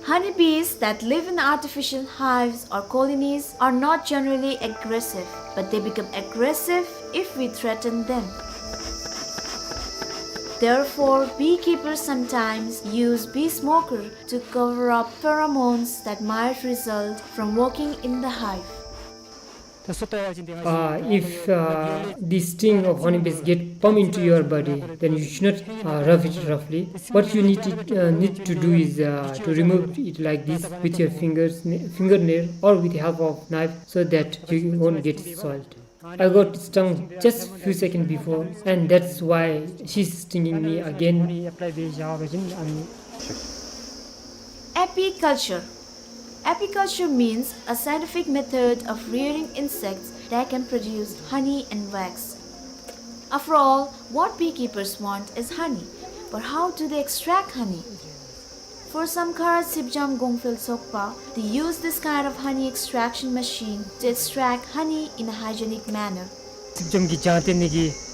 Honeybees that live in artificial hives or colonies are not generally aggressive, but they become aggressive if we threaten them. Therefore, beekeepers sometimes use bee smoker to cover up pheromones that might result from working in the hive. Uh, if uh, the sting of honeybees get pump into your body, then you should not uh, rub it roughly. What you need to, uh, need to do is uh, to remove it like this with your fingers, fingernail, or with the help of knife, so that you won't get soiled. I got stung just few seconds before, and that's why she's stinging me again. Apiculture. Apiculture means a scientific method of rearing insects that can produce honey and wax. After all, what beekeepers want is honey, but how do they extract honey? For Samkhara Sipjam Gongphel Sokpa, they use this kind of honey extraction machine to extract honey in a hygienic manner.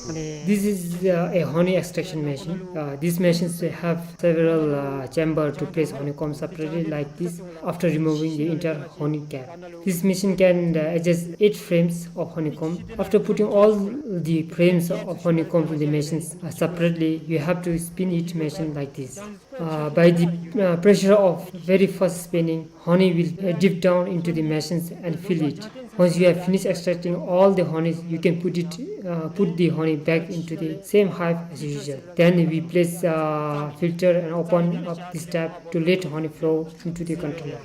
This is uh, a honey extraction machine. Uh, these machines have several uh, chamber to place honeycomb separately like this after removing the entire honey cap. This machine can uh, adjust eight frames of honeycomb. After putting all the frames of honeycomb in the machines uh, separately, you have to spin each machine like this. Uh, by the uh, pressure of very fast spinning, honey will uh, dip down into the machines and fill it. Once you have finished extracting all the honeys, you can put it, uh, put the honey back into the same hive as usual. Then we place, uh, filter and open up this tap to let honey flow into the container.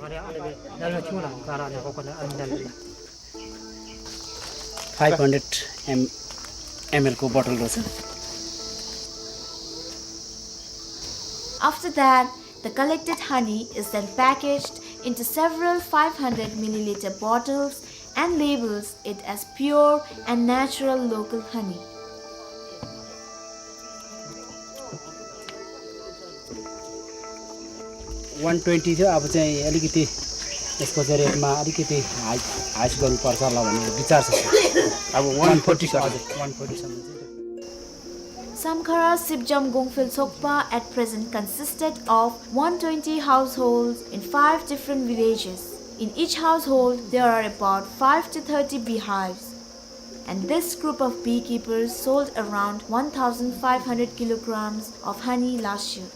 Five hundred M, ML को bottle रहेछ। After that, the collected honey is then packaged into several five hundred milliliter bottles and labels it as pure and natural local honey. One twenty थियो, अब चाहिँ अलिकति यसको चाहिँ rate मा अलिकति high, high गर्नुपर्छ होला भन्ने विचार छ, sir। अब one forty, sir। हजुर, one forty सम्म चाहिँ। Samkhara Sipjam Gongphel Sokpa at present consisted of one twenty households in five different villages. In each household, there are about five to thirty beehives. And this group of beekeepers sold around one thousand five hundred kilograms of honey last year.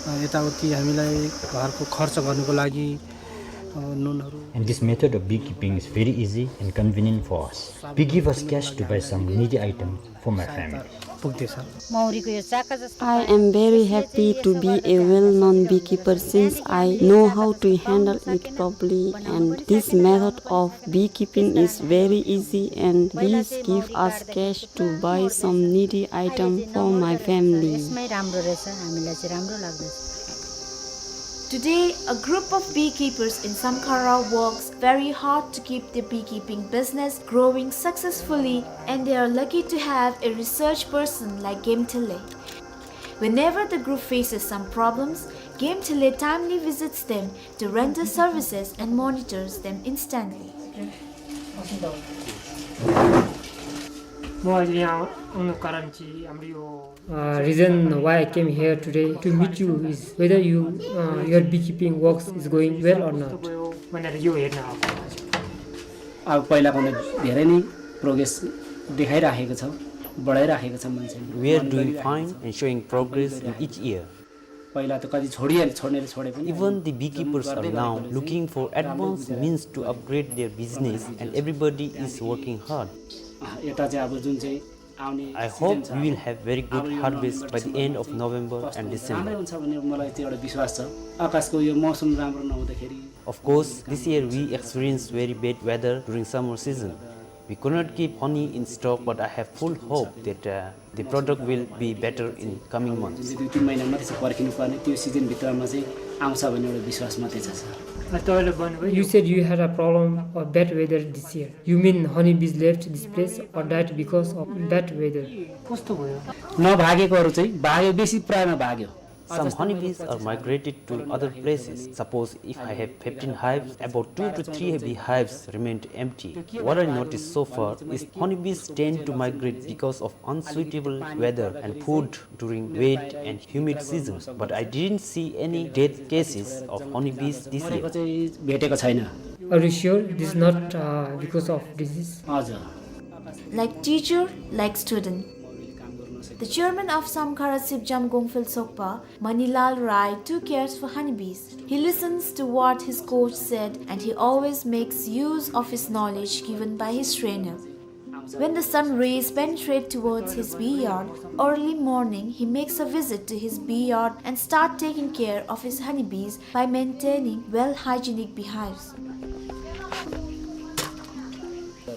अ, यताउति हामीलाई घरको खर्च गर्नको लागि, अ, नुनहरू। And this method of beekeeping is very easy and convenient for us. Bee give us cash to buy some needy item for my family. पुग्दैछ। मौरीको यो चाका जस्तो I am very happy to be a well-known beekeeper since I know how to handle it properly, and this method of beekeeping is very easy and bees give us cash to buy some needy item for my family. यसमै राम्रो रहेछ, हामीलाई चाहिँ राम्रो लाग्दछ। Today, a group of beekeepers in Samkhara works very hard to keep their beekeeping business growing successfully, and they are lucky to have a research person like Gemthele. Whenever the group faces some problems, Gemthele timely visits them to render services and monitors them instantly. म अहिले यहाँ आउनुको कारण चाहिँ हाम्रो यो Uh, reason why I came here today to meet you is whether you, uh, your beekeeping works is going well or not. अब पहिलाको भन्दा धेरै नै progress देखाइराखेको छ, बढाइराखेको छ मान्छेले। We are doing fine and showing progress in each year. पहिला त कति छोडिहाले, छोड्नेले छोडे पनि। Even the beekeepers are now looking for advanced means to upgrade their business and everybody is working hard. यता चाहिँ अब जुन चाहिँ आउने season छ, I hope we will have very good harvest by the end of November and December. राम्रै हुन्छ भन्ने मलाई चाहिँ एउटा विश्वास छ। आकाशको यो मौसम राम्रो नहुँदाखेरि। Of course, this year we experienced very bad weather during summer season. We could not keep honey in stock, but I have full hope that, uh, the product will be better in coming months. जुन चाहिँ दुई तिन महिना मात्रै छ पर्खिनुपर्ने, त्यो season भित्रमा चाहिँ आउँछ भन्ने एउटा विश्वास मात्रै छ, sir। अ, तपाईँले भन्नुभयो You said you had a problem of bad weather this year. You mean honeybees left this place or died because of bad weather? कस्तो भयो? नभागेकोहरू चाहिँ भाग्यो, बेसी प्रायमा भाग्यो। Some honeybees are migrated to other places. Suppose if I have fifteen hives, about two to three beehives remained empty. What I noticed so far is honeybees tend to migrate because of unsuitable weather and food during wet and humid season. But I didn't see any death cases of honeybees this year. चाहिँ भेटेको छैन। Are you sure this is not, uh, because of disease? हजुर। Like teacher, like student. The chairman of Samkhara Sipjam Gongphel Sokpa, Manilal Rai too cares for honeybees. He listens to what his coach said and he always makes use of his knowledge given by his trainer. When the sun rays penetrate towards his bee yard, early morning he makes a visit to his bee yard and start taking care of his honeybees by maintaining well hygienic beehives.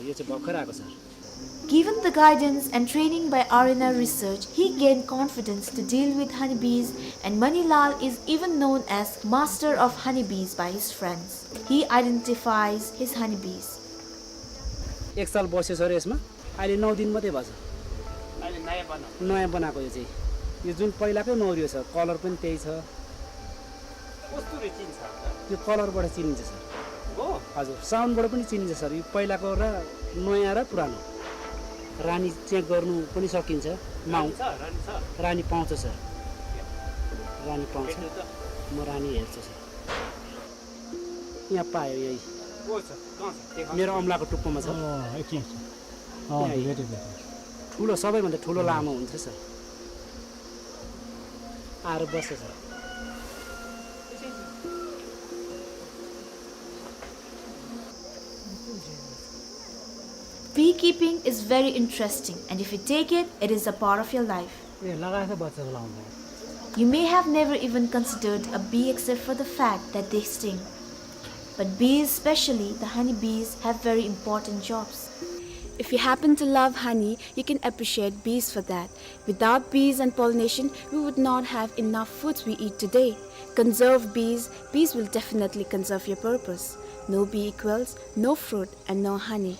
यो चाहिँ भर्खर आएको छ। Given the guidance and training by R N R Research, he gained confidence to deal with honeybees, and Manilal is even known as master of honeybees by his friends. He identifies his honeybees. एक साल बस्यो सर यसमा, अहिले नौ दिन मात्रै भएको छ। अहिले नयाँ बनाएको? नयाँ बनाएको यो चाहिँ। यो जुन पहिलाकै नौ रियो छ, colour पनि त्यही छ। कस्तो रे चिन्छ? यो colour बाट चिनिन्छ सर। हो? हजुर, sound बाट पनि चिनिन्छ सर। यो पहिलाको र नयाँ र पुरानो। रानी check गर्नु पनि सकिन्छ। माउ-, रानी छ, रानी छ। रानी पाउँछ सर। रानी पाउँछ। भेट्नु त। म रानी हेर्छु सर। यहाँ पायो यही। को छ? कहाँ छ? देखा। मेरो औँलाको टुप्पोमा छ। अँ, एकछिन, एकछिन। अँ, यहाँ भेटेँ, भेटेँ। ठुलो, सबैभन्दा ठुलो लामो हुन्छ सर। आएर बस्छ sir. Beekeeping is very interesting, and if you take it, it is a part of your life. You may have never even considered a bee except for the fact that they sting. But bees, especially the honey bees, have very important jobs. If you happen to love honey, you can appreciate bees for that. Without bees and pollination, we would not have enough foods we eat today. Conserve bees, bees will definitely conserve your purpose. No bee equals no fruit and no honey.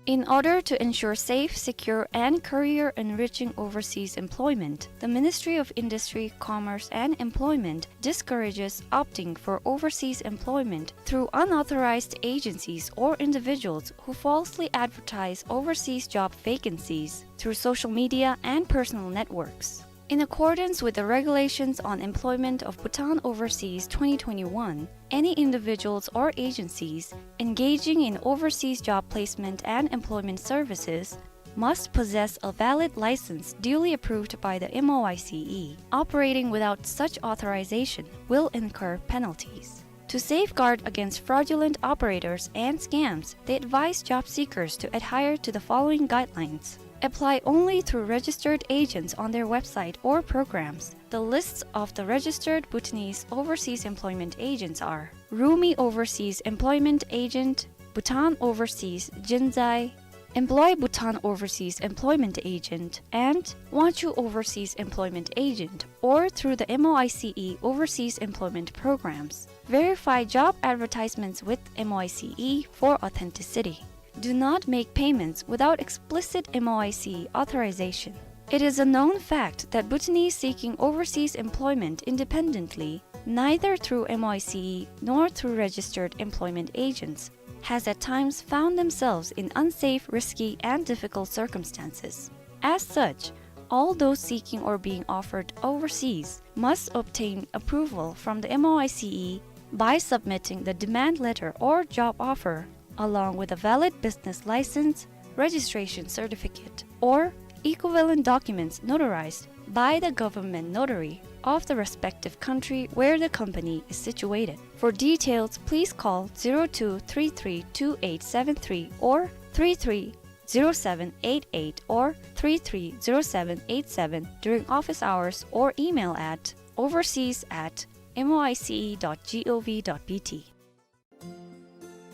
In order to ensure safe, secure, and career-enriching overseas employment, the Ministry of Industry, Commerce, and Employment discourages opting for overseas employment through unauthorized agencies or individuals who falsely advertise overseas job vacancies through social media and personal networks. In accordance with the Regulations on Employment of Bhutan Overseas twenty twenty-one, any individuals or agencies engaging in overseas job placement and employment services must possess a valid license duly approved by the M O I C E. Operating without such authorization will incur penalties. To safeguard against fraudulent operators and scams, they advise job seekers to adhere to the following guidelines. Apply only through registered agents on their website or programs. The lists of the registered Bhutanese overseas employment agents are Rumi Overseas Employment Agent, Bhutan Overseas Jinzai, Employ Bhutan Overseas Employment Agent, and Wangchuk Overseas Employment Agent, or through the M O I C E overseas employment programs. Verify job advertisements with M O I C E for authenticity. Do not make payments without explicit M O I C E authorization. It is a known fact that Bhutanese seeking overseas employment independently, neither through M O I C E nor through registered employment agents, has at times found themselves in unsafe, risky, and difficult circumstances. As such, all those seeking or being offered overseas must obtain approval from the M O I C E by submitting the demand letter or job offer, along with a valid business license, registration certificate, or equivalent documents notarized by the government notary of the respective country where the company is situated. For details, please call zero two three three two eight seven three or three three zero seven eight eight or three three zero seven eight seven during office hours or email at overseas at M O I C E dot G O V dot B T.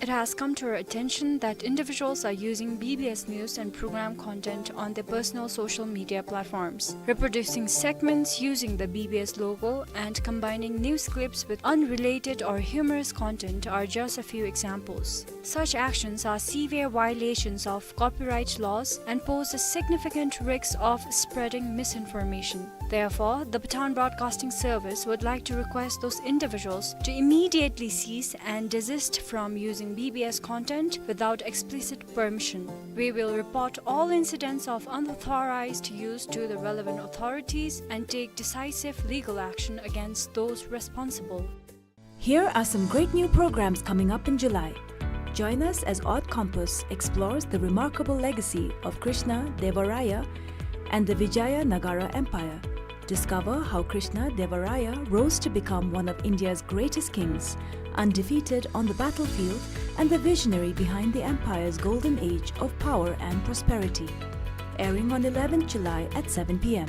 It has come to our attention that individuals are using B B S News and program content on their personal social media platforms. Reproducing segments using the B B S logo and combining news clips with unrelated or humorous content are just a few examples. Such actions are severe violations of copyright laws and pose a significant risk of spreading misinformation. Therefore, the Bhutan Broadcasting Service would like to request those individuals to immediately cease and desist from using B B S content without explicit permission. We will report all incidents of unauthorized use to the relevant authorities and take decisive legal action against those responsible. Here are some great new programs coming up in July. Join us as Odd Compass explores the remarkable legacy of Krishna Deva Raya and the Vijayanagara Empire. Discover how Krishna Deva Raya rose to become one of India's greatest kings, undefeated on the battlefield and the visionary behind the empire's golden age of power and prosperity. Airing on eleventh July at seven p m.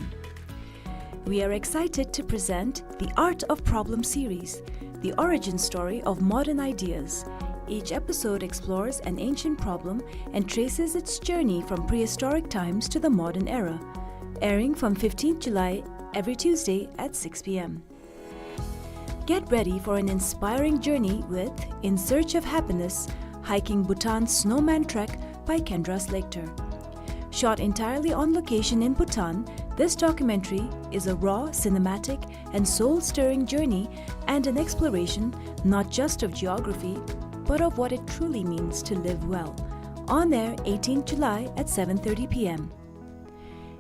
We are excited to present The Art of Problem series, the origin story of modern ideas. Each episode explores an ancient problem and traces its journey from prehistoric times to the modern era. Airing from fifteenth July every Tuesday at six p m. Get ready for an inspiring journey with In Search of Happiness, Hiking Bhutan's Snowman Trek by Kendra Slater. Shot entirely on location in Bhutan, this documentary is a raw, cinematic, and soul-stirring journey and an exploration not just of geography, but of what it truly means to live well. On air eighteenth July at seven thirty p m.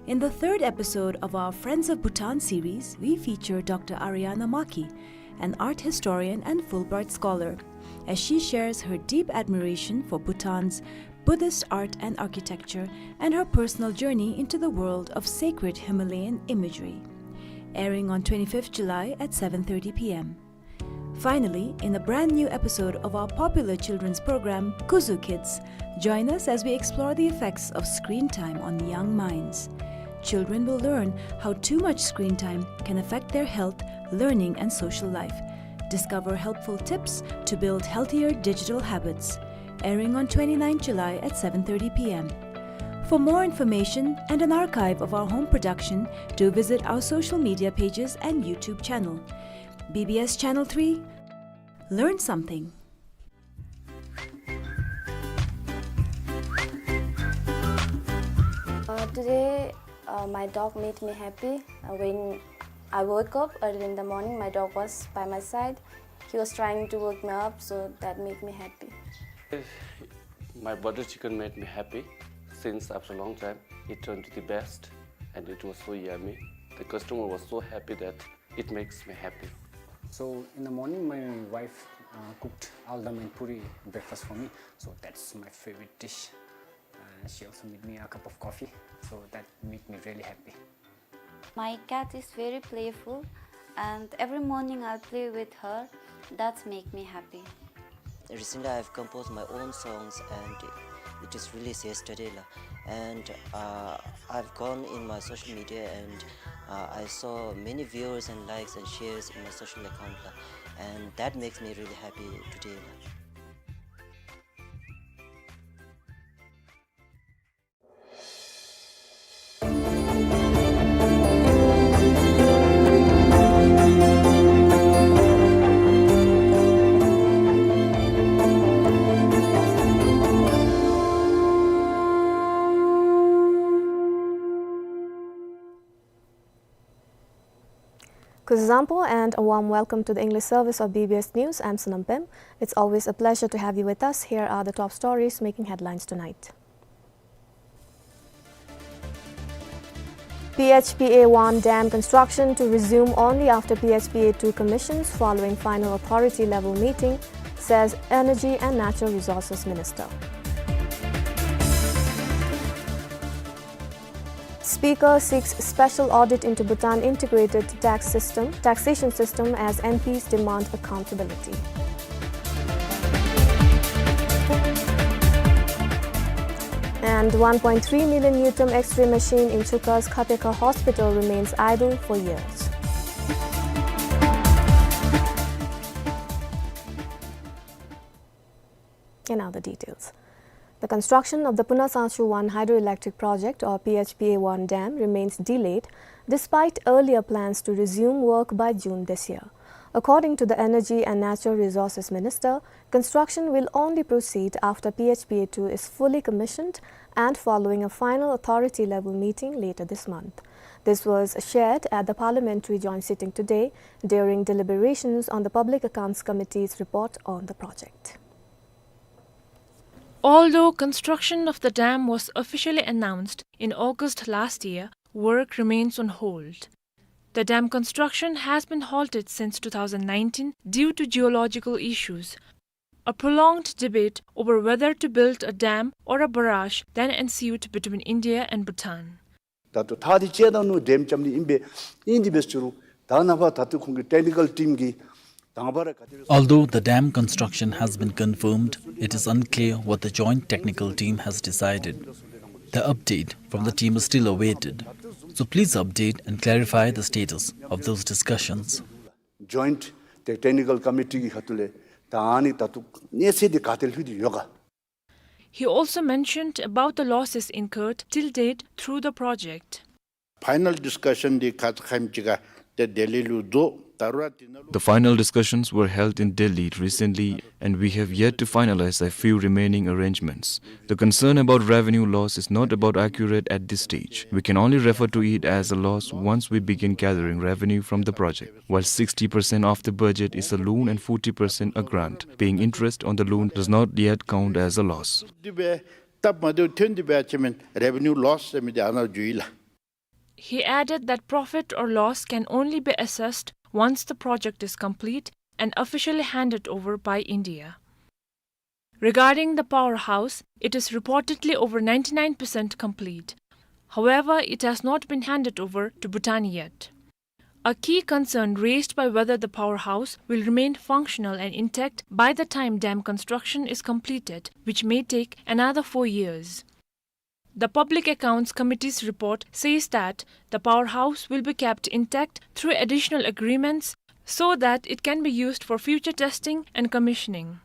In the third episode of our Friends of Bhutan series, we feature Doctor Ariana Maki, an art historian and Fulbright scholar, as she shares her deep admiration for Bhutan's Buddhist art and architecture and her personal journey into the world of sacred Himalayan imagery. Airing on twenty-fifth July at seven thirty p m. Finally, in a brand new episode of our popular children's program, Kuzu Kids, join us as we explore the effects of screen time on young minds. Children will learn how too much screen time can affect their health, learning, and social life. Discover helpful tips to build healthier digital habits. Airing on twenty-ninth July at seven thirty p m. For more information and an archive of our home production, do visit our social media pages and YouTube channel. B B S Channel three, learn something. Uh, today, uh, my dog made me happy. Uh, when I woke up early in the morning, my dog was by my side. He was trying to wake me up, so that made me happy. My butter chicken made me happy since after a long time. It turned to the best and it was so yummy. The customer was so happy that it makes me happy. So in the morning, my wife, uh, cooked aldam and puri breakfast for me. So that's my favorite dish. Uh, she also made me a cup of coffee. So that made me really happy. My cat is very playful, and every morning I'll play with her. That's make me happy. Recently, I've composed my own songs, and it is released yesterday, la. And, uh, I've gone in my social media, and, uh, I saw many viewers and likes and shares in my social account, la. And that makes me really happy today, la. Kuzuzangpo and a warm welcome to the English service of B B S News. I'm Sonam Pem. It's always a pleasure to have you with us. Here are the top stories making headlines tonight. P H P A one dam construction to resume only after P H P A two commissions following final authority level meeting, says Energy and Natural Resources Minister. Speaker seeks special audit into Bhutan integrated tax system, taxation system as M Ps demand accountability. And one point three million Nuton X-ray machine in Chuka's Khapekha Hospital remains idle for years. And now the details. The construction of the Puna Sangchu one hydroelectric project, or P H P A one dam, remains delayed despite earlier plans to resume work by June this year. According to the Energy and Natural Resources Minister, construction will only proceed after P H P A two is fully commissioned and following a final authority level meeting later this month. This was shared at the Parliamentary Joint Sitting today during deliberations on the Public Accounts Committee's report on the project. Although construction of the dam was officially announced in August last year, work remains on hold. The dam construction has been halted since two thousand nineteen due to geological issues. A prolonged debate over whether to build a dam or a barrage then ensued between India and Bhutan. ད་ལྟོ་ཐག་འདི་བཅད་ད་ནུག། ཌེམ་རྐྱབ་ནི་ཨིན་པས། ཨིན་དེ་འབད་རུང་ད་ནངས་པ་ད་ལྟོ་ཁོང་གི་ཊེག་ནི་ཀལ་ཊིམ་གྱིས་དང་པ་ར་ག་དེ་རེ། Although the dam construction has been confirmed, it is unclear what the joint technical team has decided. The update from the team is still awaited. So please update and clarify the status of those discussions. ཇོའིནཊ་ཊེག་ནི་ཀལ་ཀོ་མི་ཊི་གི་ཁ་ཐུག་ལས་ད་ཨ་ནི་ད་ལྟོ་གནས་ཚད་འདི་ག་ཏེ་ལྷོད་དེ་ཡོད་ག། He also mentioned about the losses incurred till date through the project. ཕའི་ནལ་ཌིསི་ཀ་ཤཱན་འདི་ཁ་ཙ་ཁ་ཉིནམ་ཅིག་ཁར་ཏེ་ལྡི་ལི་ལུ་རྫོགས། ད་རུང་དེ་ནང་ལུ། The final discussions were held in Delhi recently, and we have yet to finalize a few remaining arrangements. The concern about revenue loss is not about accurate at this stage. We can only refer to it as a loss once we begin gathering revenue from the project. While sixty percent of the budget is a loan and forty percent a grant, paying interest on the loan does not yet count as a loss. འདི་སྦེ་སྟབས་མ་བདེཝ་ཐོན་ཏེ་འབད་བ་ཅིན་རེ་བེ་ནིའུ་ལོསི་ཟེར་མི་འདི་ཨ་ནཱ་འགྱོཝ་ཨིན་ལགས། He added that profit or loss can only be assessed once the project is complete and officially handed over by India. Regarding the powerhouse, it is reportedly over ninety-nine percent complete. However, it has not been handed over to Bhutan yet. A key concern raised by whether the powerhouse will remain functional and intact by the time dam construction is completed, which may take another four years. The Public Accounts Committee's report says that the powerhouse will be kept intact through additional agreements so that it can be used for future testing and commissioning.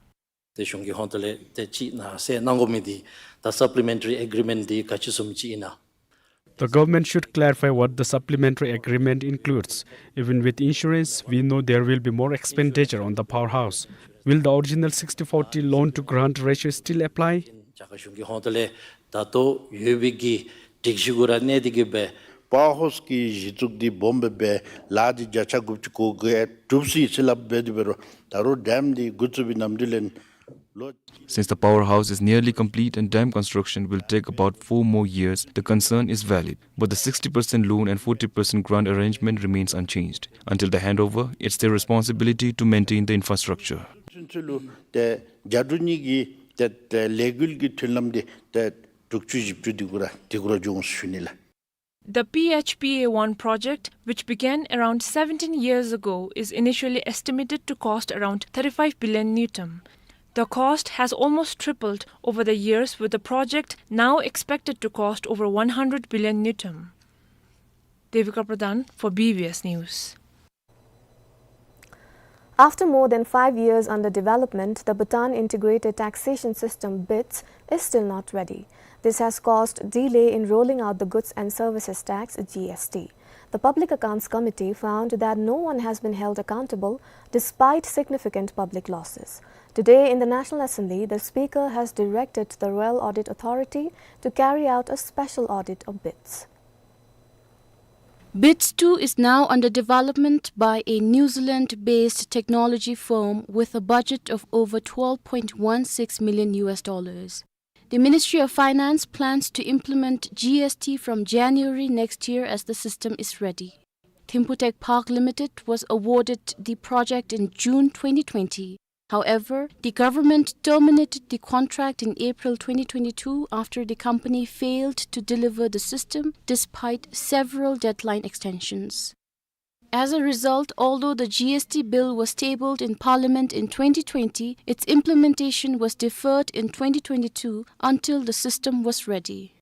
ཏེ་གཞུང་གི་ཧོངས་ལས་ཏེ་ཅིག་ནཱ་ཟེར་གནང་དགོ་མི་འདི་ད་supplementary agreement འདི་ག་ཅི་བཟུམ་ཅིག་ཨིན་ན། The government should clarify what the supplementary agreement includes. Even with insurance, we know there will be more expenditure on the powerhouse. Will the original sixty forty loan to grant ratio still apply? རྒྱ་གར་གཞུང་གི་ཧོངས་ལས་ད་ལྟོ་ཡོད་པའི་གི་སྒྲིག་གཞི་གུ་ར་གནས་ཏེ་གི་སྦེ་པཱཝར་ཧའུསི་གི་གཞི་བཙུགས་འདི་སྦོམ་སྦེ་སྦེ་ལཱ་འདི་བརྒྱ་ཆ་དགུ་བཅུ་གོ་དགུ་ཨེ་གྲུབ་སོ་ཡི་ཟེར་སླབ་སྦེ་འདི་འབད་རུང་ད་རུང་ཌེམ་འདི་འགོ་བཙུགས་པའི་ནམ་དུས་ལས་ལོ། Since the powerhouse is nearly complete and dam construction will take about foone more years, the concern is valid. But the sixty percent loan and forty percent grant arrangement remains unchanged. Until the handover, it's their responsibility to maintain the infrastructure. ཚུན་ཚོད་ལུ་ཏེ་བརྒྱ་དྲུག་གཉིས་ཀྱི་ཏེ་ཏེ་ལས་འགུལ་གྱི་མཐུན་ལམ་འདི་ཏེ་དྲུག་ཅུ་བཞི་བཅུ་འདི་གུ་ར་འདི་གུ་ར་འབྱུང་ཟེར་ཞུ་ནི་ལགས། The P H P A one project, which began around seventeen years ago, is initially estimated to cost around thirty-five billion ngultrum. The cost has almost tripled over the years, with the project now expected to cost over one hundred billion ngultrum. Devika Pradhan for B B S News. After more than five years under development, the Bhutan Integrated Taxation System, BITS, is still not ready. This has caused delay in rolling out the Goods and Services Tax, G S T. The Public Accounts Committee found that no one has been held accountable despite significant public losses. Today in the National Assembly, the Speaker has directed the Royal Audit Authority to carry out a special audit of BITS. BITS two is now under development by a New Zealand-based technology firm with a budget of over twelve point one six million U S dollars. The Ministry of Finance plans to implement G S T from January next year as the system is ready. Thimphu Tech Park Limited was awarded the project in June twenty twenty. However, the government terminated the contract in April twenty twenty-two after the company failed to deliver the system despite several deadline extensions. As a result, although the G S T bill was tabled in Parliament in twenty twenty, its implementation was deferred in twenty twenty-two until the system was ready.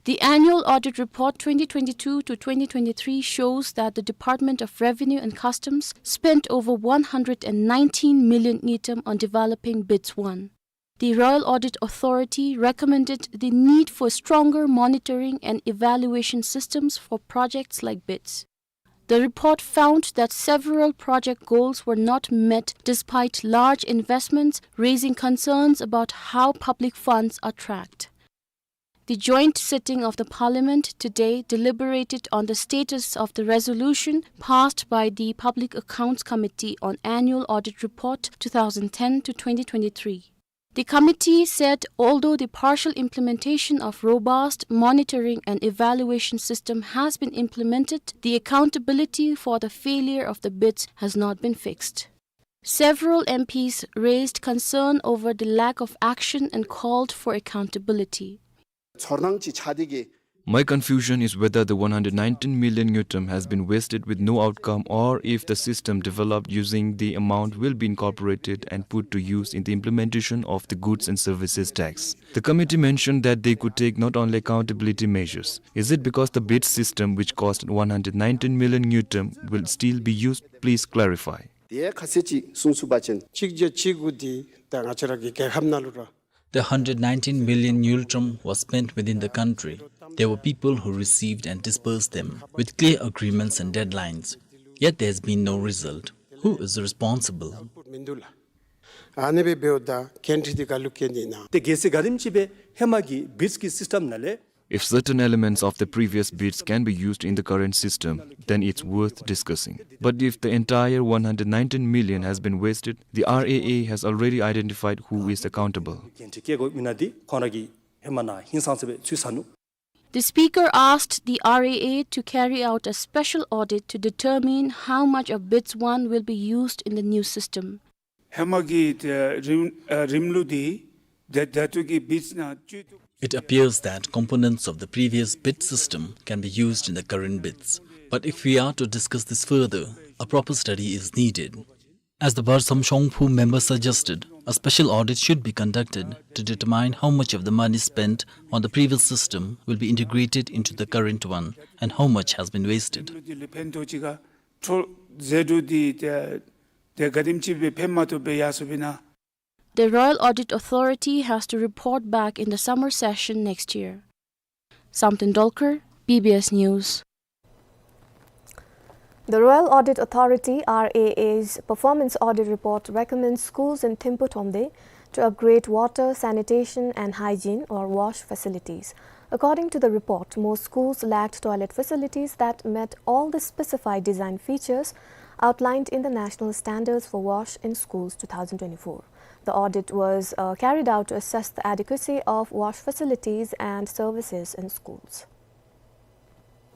The annual audit report twenty twenty-two to twenty twenty-three shows that the Department of Revenue and Customs spent over one hundred and nineteen million ngultrum on developing BITS one. The Royal Audit Authority recommended the need for stronger monitoring and evaluation systems for projects like BITS. The report found that several project goals were not met despite large investments, raising concerns about how public funds are tracked. The joint sitting of the Parliament today deliberated on the status of the resolution passed by the Public Accounts Committee on Annual Audit Report two thousand ten to twenty twenty-three. The committee said although the partial implementation of robust monitoring and evaluation system has been implemented, the accountability for the failure of the BITS has not been fixed. Several M Ps raised concern over the lack of action and called for accountability. ཚོར་སྣང་ཅིག་ཆགས་ཏེ་གི། My confusion is whether the one hundred nineteen million ngultrum has been wasted with no outcome, or if the system developed using the amount will be incorporated and put to use in the implementation of the goods and services tax. The committee mentioned that they could take not only accountability measures. Is it because the BITS system, which cost one hundred nineteen million ngultrum, will still be used? Please clarify. དེ་ཁ་གསལ་ཅིག་གསུང་ཚུགས་པ་ཅིན། གཅིག་བརྒྱ་གཅིག་དགུ་འདི་ད་ང་བཅས་ར་གི་རྒྱལ་ཁབ་ནང་ལུ་ར། The hundred nineteen million ngultrum was spent within the country. There were people who received and disbursed them, with clear agreements and deadlines. Yet there has been no result. Who is responsible? ཨ་ནི་སྦེ་འབདཝ་ད་འགན་འཁྲི་འདི་ག་ལུ་བཀལ་ནི་ཨིན་ན། ཏེ་གལ་སྲིད་ག་དེམ་ཅིག་སྦེ་ཧེ་མ་གི་BITS གི་སིསི་ཊམ་ནང་ལས། If certain elements of the previous BITS can be used in the current system, then it's worth discussing. But if the entire one hundred nineteen million has been wasted, the R A A has already identified who is accountable. འགན་འཁྲི་བཀལ་དགོ་མི་ནང་འདི་ཁོང་ར་གིས་ཧེ་མ་ནཱ་ཧིང་སངས་ས་སྦེ་ཚུད་ས་ནུག། The speaker asked the R A A to carry out a special audit to determine how much of bids won will be used in the new system. ཧེ་མ་གི་ཏེ་རིམ་ཨ་རིམ་ལུགས་འདི་ཏེ་ད་ལྟོ་གི་བིཌསི་ནང་བཅུད་དུ། It appears that components of the previous bid system can be used in the current bids. But if we are to discuss this further, a proper study is needed. As the Bharsam Shongphu member suggested, a special audit should be conducted to determine how much of the money spent on the previous system will be integrated into the current one and how much has been wasted. རིམ་ལུགས་འདི་ལུ་ཕན་ཐོགས་ཅིག་ག་འཕྲོ་མཛད་འཕྲོ་འདི་ཏེ་ཏེ་ག་དེམ་ཅིག་སྦེ་ཕན་མ་ཐོགས་སྦེ་ཡར་སོང་པས་ན། The Royal Audit Authority has to report back in the summer session next year. Samten Dolkar, B B S News. The Royal Audit Authority, R A A's performance audit report recommends schools in Thimphu Thromde to upgrade water, sanitation and hygiene or WASH facilities. According to the report, most schools lacked toilet facilities that met all the specified design features outlined in the National Standards for WASH in Schools two thousand twenty-four. The audit was, uh, carried out to assess the adequacy of WASH facilities and services in schools.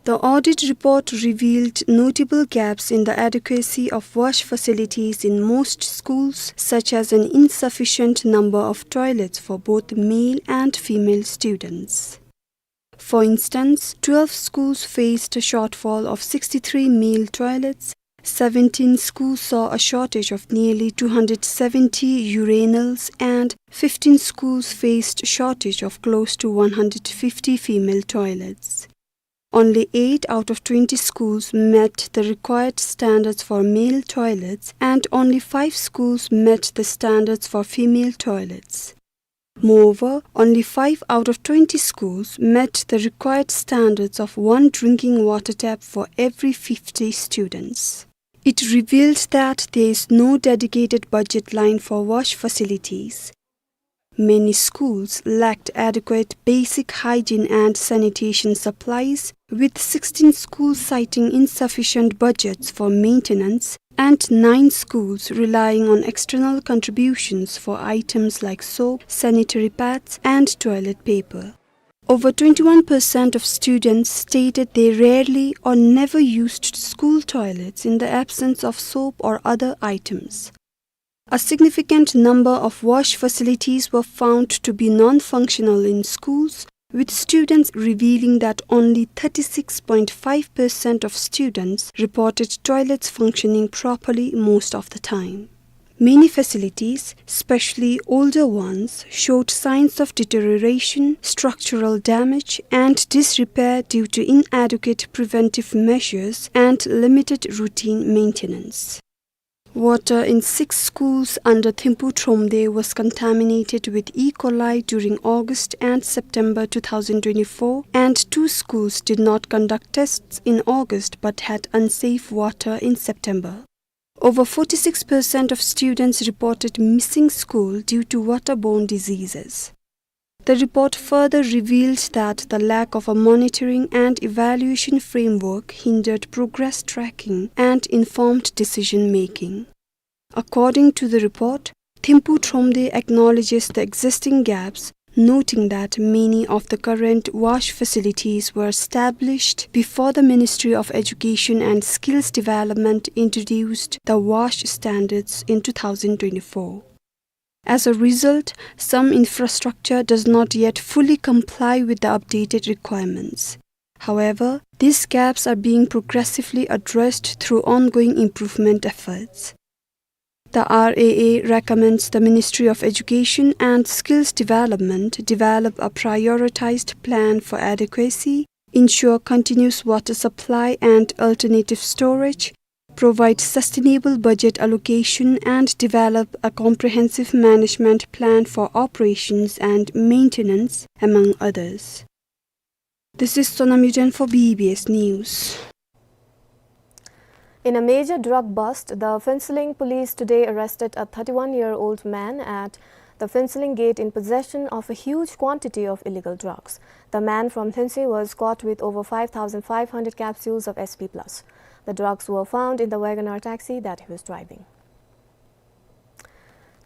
The audit report revealed notable gaps in the adequacy of WASH facilities in most schools, such as an insufficient number of toilets for both male and female students. For instance, twelve schools faced a shortfall of sixty-three male toilets, seventeen schools saw a shortage of nearly two hundred seventy urinals, and fifteen schools faced shortage of close to one hundred fifty female toilets. Only eight out of twenty schools met the required standards for male toilets, and only five schools met the standards for female toilets. Moreover, only five out of twenty schools met the required standards of one drinking water tap for every fifty students. It revealed that there is no dedicated budget line for WASH facilities. Many schools lacked adequate basic hygiene and sanitation supplies, with sixteen schools citing insufficient budgets for maintenance and nine schools relying on external contributions for items like soap, sanitary pads, and toilet paper. Over twenty-one percent of students stated they rarely or never used school toilets in the absence of soap or other items. A significant number of WASH facilities were found to be non-functional in schools, with students revealing that only thirty-six point five percent of students reported toilets functioning properly most of the time. Many facilities, especially older ones, showed signs of deterioration, structural damage, and disrepair due to inadequate preventive measures and limited routine maintenance. Water in six schools under Thimphu Thromde was contaminated with E. coli during August and September two thousand twenty-four, and two schools did not conduct tests in August but had unsafe water in September. Over forty-six percent of students reported missing school due to waterborne diseases. The report further revealed that the lack of a monitoring and evaluation framework hindered progress tracking and informed decision-making. According to the report, Thimphu Thromde acknowledges the existing gaps, noting that many of the current WASH facilities were established before the Ministry of Education and Skills Development introduced the WASH standards in two thousand twenty-four. As a result, some infrastructure does not yet fully comply with the updated requirements. However, these gaps are being progressively addressed through ongoing improvement efforts. The R A A recommends the Ministry of Education and Skills Development develop a prioritized plan for adequacy, ensure continuous water supply and alternative storage, provide sustainable budget allocation, and develop a comprehensive management plan for operations and maintenance, among others. This is Sonam Yuden for B B S News. In a major drug bust, the Phuentsholing police today arrested a thirty-one-year-old man at the Phuentsholing gate in possession of a huge quantity of illegal drugs. The man from Lhuentse was caught with over five thousand five hundred capsules of S P plus. The drugs were found in the WagonR taxi that he was driving.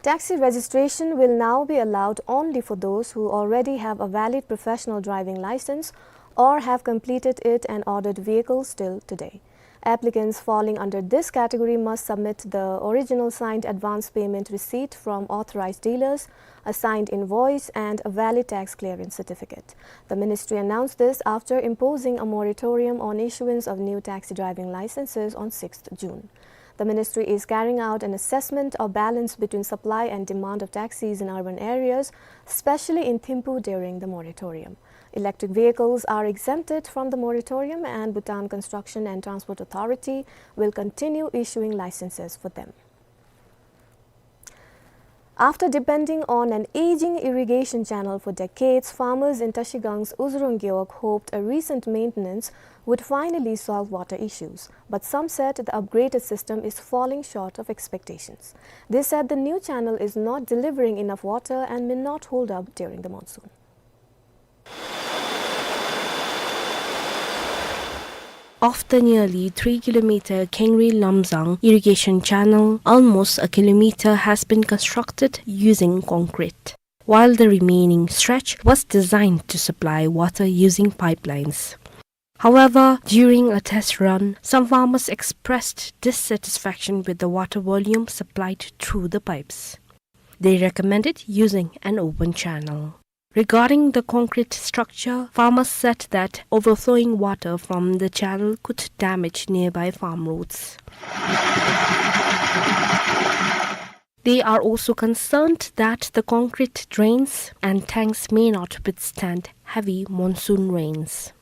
Taxi registration will now be allowed only for those who already have a valid professional driving license or have completed it and ordered vehicles till today. Applicants falling under this category must submit the original signed advance payment receipt from authorized dealers, a signed invoice, and a valid tax clearance certificate. The ministry announced this after imposing a moratorium on issuance of new taxi driving licenses on sixth June. The ministry is carrying out an assessment of balance between supply and demand of taxis in urban areas, especially in Thimphu, during the moratorium. Electric vehicles are exempted from the moratorium, and Bhutan Construction and Transport Authority will continue issuing licenses for them. After depending on an aging irrigation channel for decades, farmers in Tashigang's Uzurung Gewog hoped a recent maintenance would finally solve water issues. But some said the upgraded system is falling short of expectations. They said the new channel is not delivering enough water and may not hold up during the monsoon. Of the nearly three kilometer Khengri Lamzang irrigation channel, almost a kilometer has been constructed using concrete, while the remaining stretch was designed to supply water using pipelines. However, during a test run, some farmers expressed dissatisfaction with the water volume supplied through the pipes. They recommended using an open channel. Regarding the concrete structure, farmers said that overflowing water from the channel could damage nearby farm roads. They are also concerned that the concrete drains and tanks may not withstand heavy monsoon rains.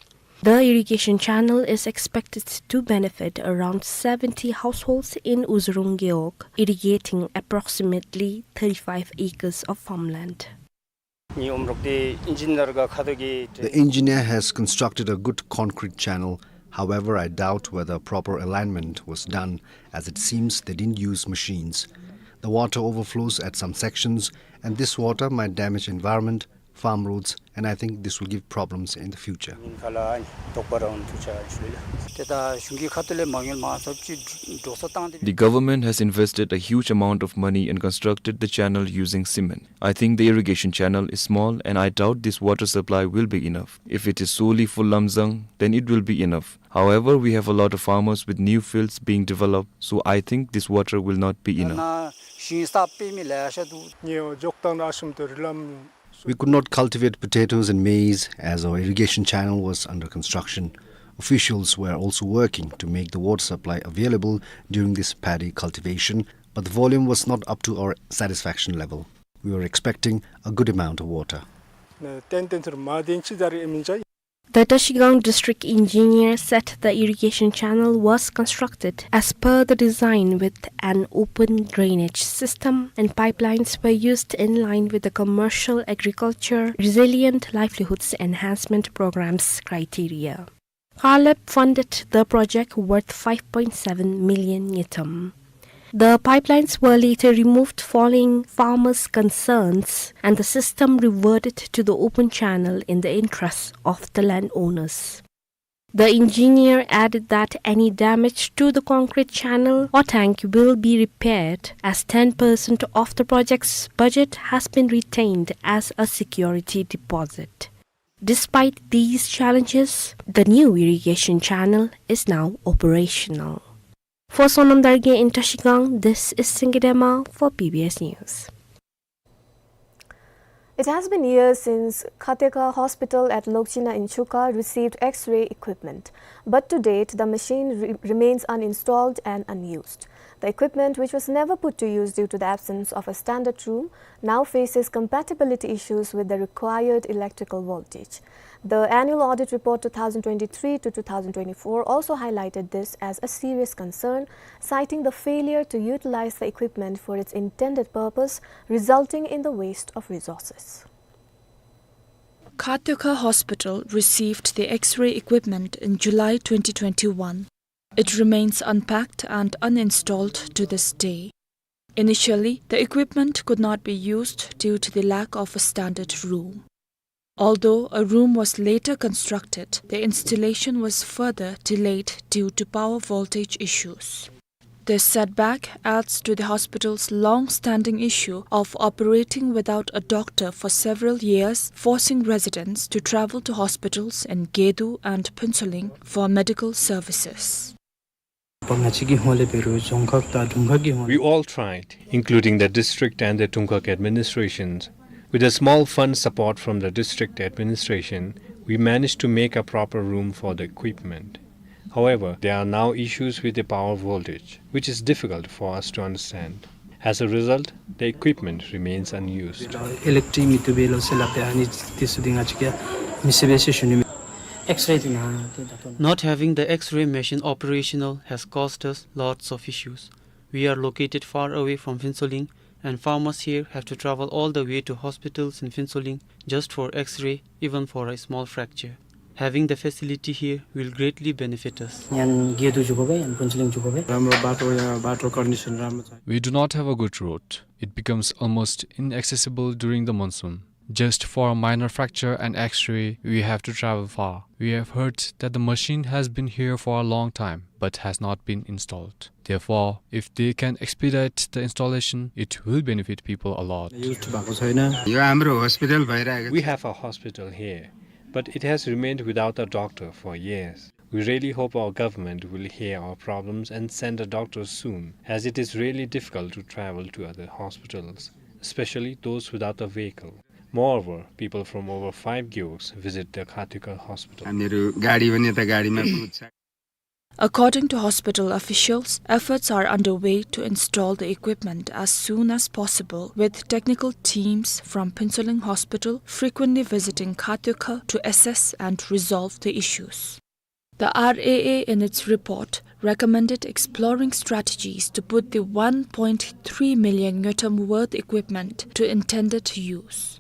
The irrigation channel is expected to benefit around seventy households in Uzurung Gewog, irrigating approximately thirty-five acres of farmland. The engineer has constructed a good concrete channel. However, I doubt whether proper alignment was done, as it seems they didn't use machines. The water overflows at some sections, and this water might damage environment, farm roads, and I think this will give problems in the future. The government has invested a huge amount of money and constructed the channel using cement. I think the irrigation channel is small, and I doubt this water supply will be enough. If it is solely for Lamzang, then it will be enough. However, we have a lot of farmers with new fields being developed, so I think this water will not be enough. We could not cultivate potatoes and maize as our irrigation channel was under construction. Officials were also working to make the water supply available during this paddy cultivation, but the volume was not up to our satisfaction level. We were expecting a good amount of water. The Tashigang district engineer said the irrigation channel was constructed as per the design with an open drainage system, and pipelines were used in line with the Commercial Agriculture Resilient Livelihoods Enhancement Program's criteria. CARLEP funded the project worth five point seven million ngultrum. The pipelines were later removed following farmers' concerns, and the system reverted to the open channel in the interests of the landowners. The engineer added that any damage to the concrete channel or tank will be repaired, as ten percent of the project's budget has been retained as a security deposit. Despite these challenges, the new irrigation channel is now operational. For Sonam Dargye in Tashigang, this is Singye Dema for B B S News. It has been years since Khatekha Hospital at Lokchina in Chuka received X-ray equipment, but to date the machine re- remains uninstalled and unused. The equipment, which was never put to use due to the absence of a standard room, now faces compatibility issues with the required electrical voltage. The annual audit report two thousand twenty-three to two thousand twenty-four also highlighted this as a serious concern, citing the failure to utilize the equipment for its intended purpose, resulting in the waste of resources. Khatekha Hospital received the X-ray equipment in July twenty twenty-one. It remains unpacked and uninstalled to this day. Initially, the equipment could not be used due to the lack of a standard room. Although a room was later constructed, the installation was further delayed due to power voltage issues. This setback adds to the hospital's long-standing issue of operating without a doctor for several years, forcing residents to travel to hospitals in Gedu and Phuentsholing for medical services. ང་བཅས་ཀྱི་ཧོངས་ལས་འབད་རུང་རྫོང་ཁག་དང་དྲུང་ཁག་གི་ཧོངས། We all tried, including the district and the Dongkhag administrations. With a small fund support from the district administration, we managed to make a proper room for the equipment. However, there are now issues with the power voltage, which is difficult for us to understand. As a result, the equipment remains unused. Electric མིན་འདུག་པས་ལོ་ཟེར་སླབ་སྟེ་ཨ་ནི་དེ་ཚུ་འདི་ང་བཅས་ཀྱིས་མི་ཤེས་པས་ཟེར་ཞུ་ནི་མས། X-ray འདི་ནཱ་དེ་ད་ལྟོ། Not having the X-ray machine operational has caused us lots of issues. We are located far away from Phuentsholing, and farmers here have to travel all the way to hospitals in Phuentsholing just for X-ray, even for a small fracture. Having the facility here will greatly benefit us. ཡང་དགེ་འདུན་འགྱོ་དགོ་པས། ཡང་ཕུན་ཚོགས་གླིང་འགྱོ་དགོ་པས། རམ་རོ་བཱ་ཊོ་ཡང་བཱ་ཊོ་ཀོན་ཌི་ཤན་རམ་རོ་ཚ། We do not have a good road. It becomes almost inaccessible during the monsoon. Just for a minor fracture and X-ray, we have to travel far. We have heard that the machine has been here for a long time, but has not been installed. Therefore, if they can expedite the installation, it will benefit people a lot. Use भएको छैन। यो हाम्रो हस्पिटल भइरहेको छ। We have a hospital here, but it has remained without a doctor for years. We really hope our government will hear our problems and send a doctor soon, as it is really difficult to travel to other hospitals, especially those without a vehicle. Moreover, people from over five gewogs visit the Khatioka hospital. हामीहरू गाडी पनि यता गाडीमा कुद्छ। According to hospital officials, efforts are underway to install the equipment as soon as possible, with technical teams from Phuentsholing Hospital frequently visiting Khatioka to assess and resolve the issues. The R A A, in its report, recommended exploring strategies to put the one point three million ngultrum worth equipment to intended use.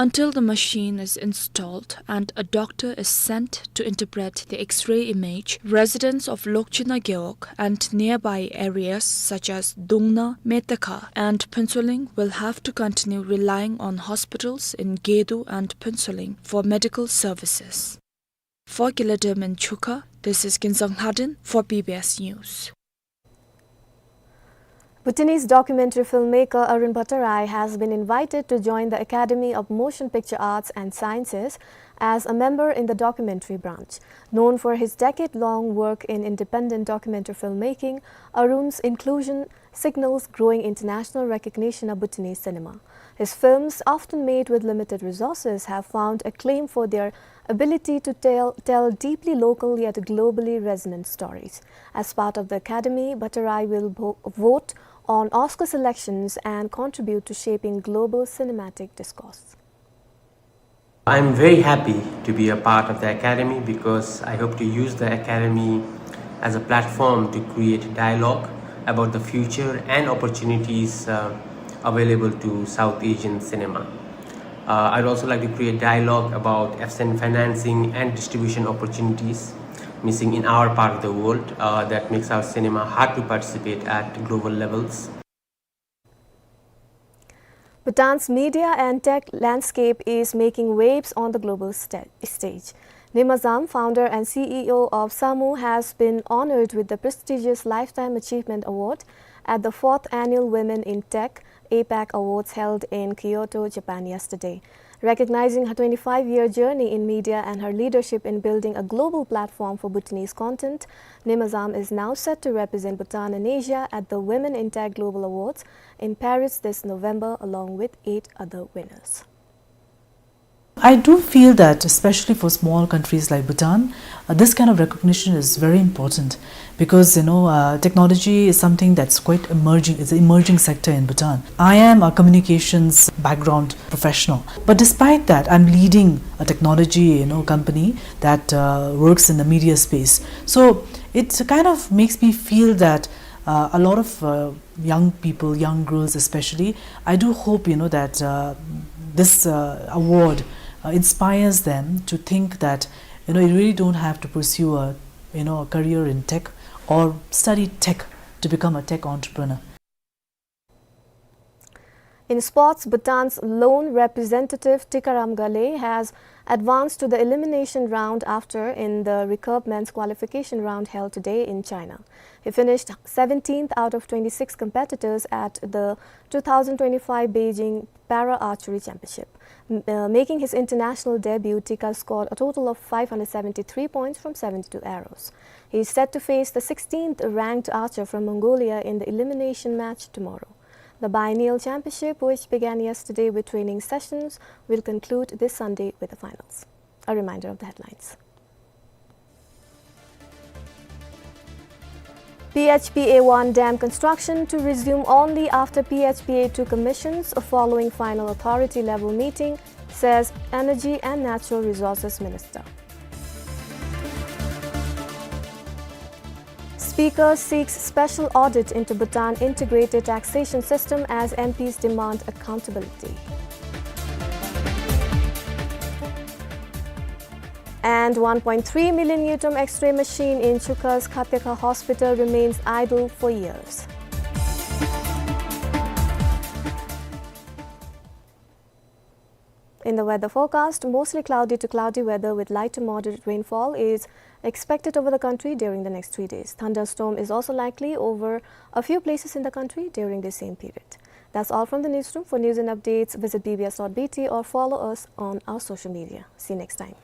Until the machine is installed and a doctor is sent to interpret the X-ray image, residents of Lokchina Gewog and nearby areas such as Dungna, Metakha, and Phuentsholing will have to continue relying on hospitals in Gedu and Phuentsholing for medical services. For Kilader Minchuka, this is Kinzang Lhadin for B B S News. Bhutanese documentary filmmaker Arun Bhattarai has been invited to join the Academy of Motion Picture Arts and Sciences as a member in the documentary branch. Known for his decade-long work in independent documentary filmmaking, Arun's inclusion signals growing international recognition of Bhutanese cinema. His films, often made with limited resources, have found acclaim for their ability to tell, tell deeply local yet globally resonant stories. As part of the Academy, Bhattarai will vo-, vote on Oscar selections and contribute to shaping global cinematic discourse. I'm very happy to be a part of the Academy because I hope to use the Academy as a platform to create dialogue about the future and opportunities, uh, available to South Asian cinema. Uh, I'd also like to create dialogue about absent financing and distribution opportunities missing in our part of the world, uh, that makes our cinema hard to participate at global levels. Bhutan's media and tech landscape is making waves on the global sta-, stage. Nima Zam, founder and C E O of Samu, has been honored with the prestigious Lifetime Achievement Award at the fourth Annual Women in Tech APAC Awards held in Kyoto, Japan yesterday. Recognizing her twenty-five-year journey in media and her leadership in building a global platform for Bhutanese content, Nima Zam is now set to represent Bhutan and Asia at the Women in Tech Global Awards in Paris this November, along with eight other winners. I do feel that, especially for small countries like Bhutan, uh, this kind of recognition is very important because, you know, uh, technology is something that's quite emerging. It's an emerging sector in Bhutan. I am a communications background professional, but despite that, I'm leading a technology, you know, company that, uh, works in the media space. So it kind of makes me feel that, uh, a lot of, uh, young people, young girls especially, I do hope, you know, that, uh, this, uh, award, uh, inspires them to think that, you know, you really don't have to pursue a, you know, a career in tech or study tech to become a tech entrepreneur. In sports, Bhutan's lone representative Tikaram Ghale has advanced to the elimination round after in the recurve men's qualification round held today in China. He finished seventeenth out of twenty-six competitors at the two thousand twenty-five Beijing Para Archery Championship, m-, uh, making his international debut. Tika scored a total of five hundred seventy-three points from seventy-two arrows. He is set to face the sixteenth ranked archer from Mongolia in the elimination match tomorrow. The biennial championship, which began yesterday with training sessions, will conclude this Sunday with the finals. A reminder of the headlines. P H P A one dam construction to resume only after P H P A two commissions following final authority level meeting, says Energy and Natural Resources Minister. Speaker seeks special audit into Bhutan integrated taxation system as M Ps demand accountability. And one point three million Ngultrum X-ray machine in Chukha's Kapyakha Hospital remains idle for years. In the weather forecast, mostly cloudy to cloudy weather with light to moderate rainfall is expected over the country during the next three days. Thunderstorm is also likely over a few places in the country during the same period. That's all from the newsroom. For news and updates, visit B B S dot B T or follow us on our social media. See you next time.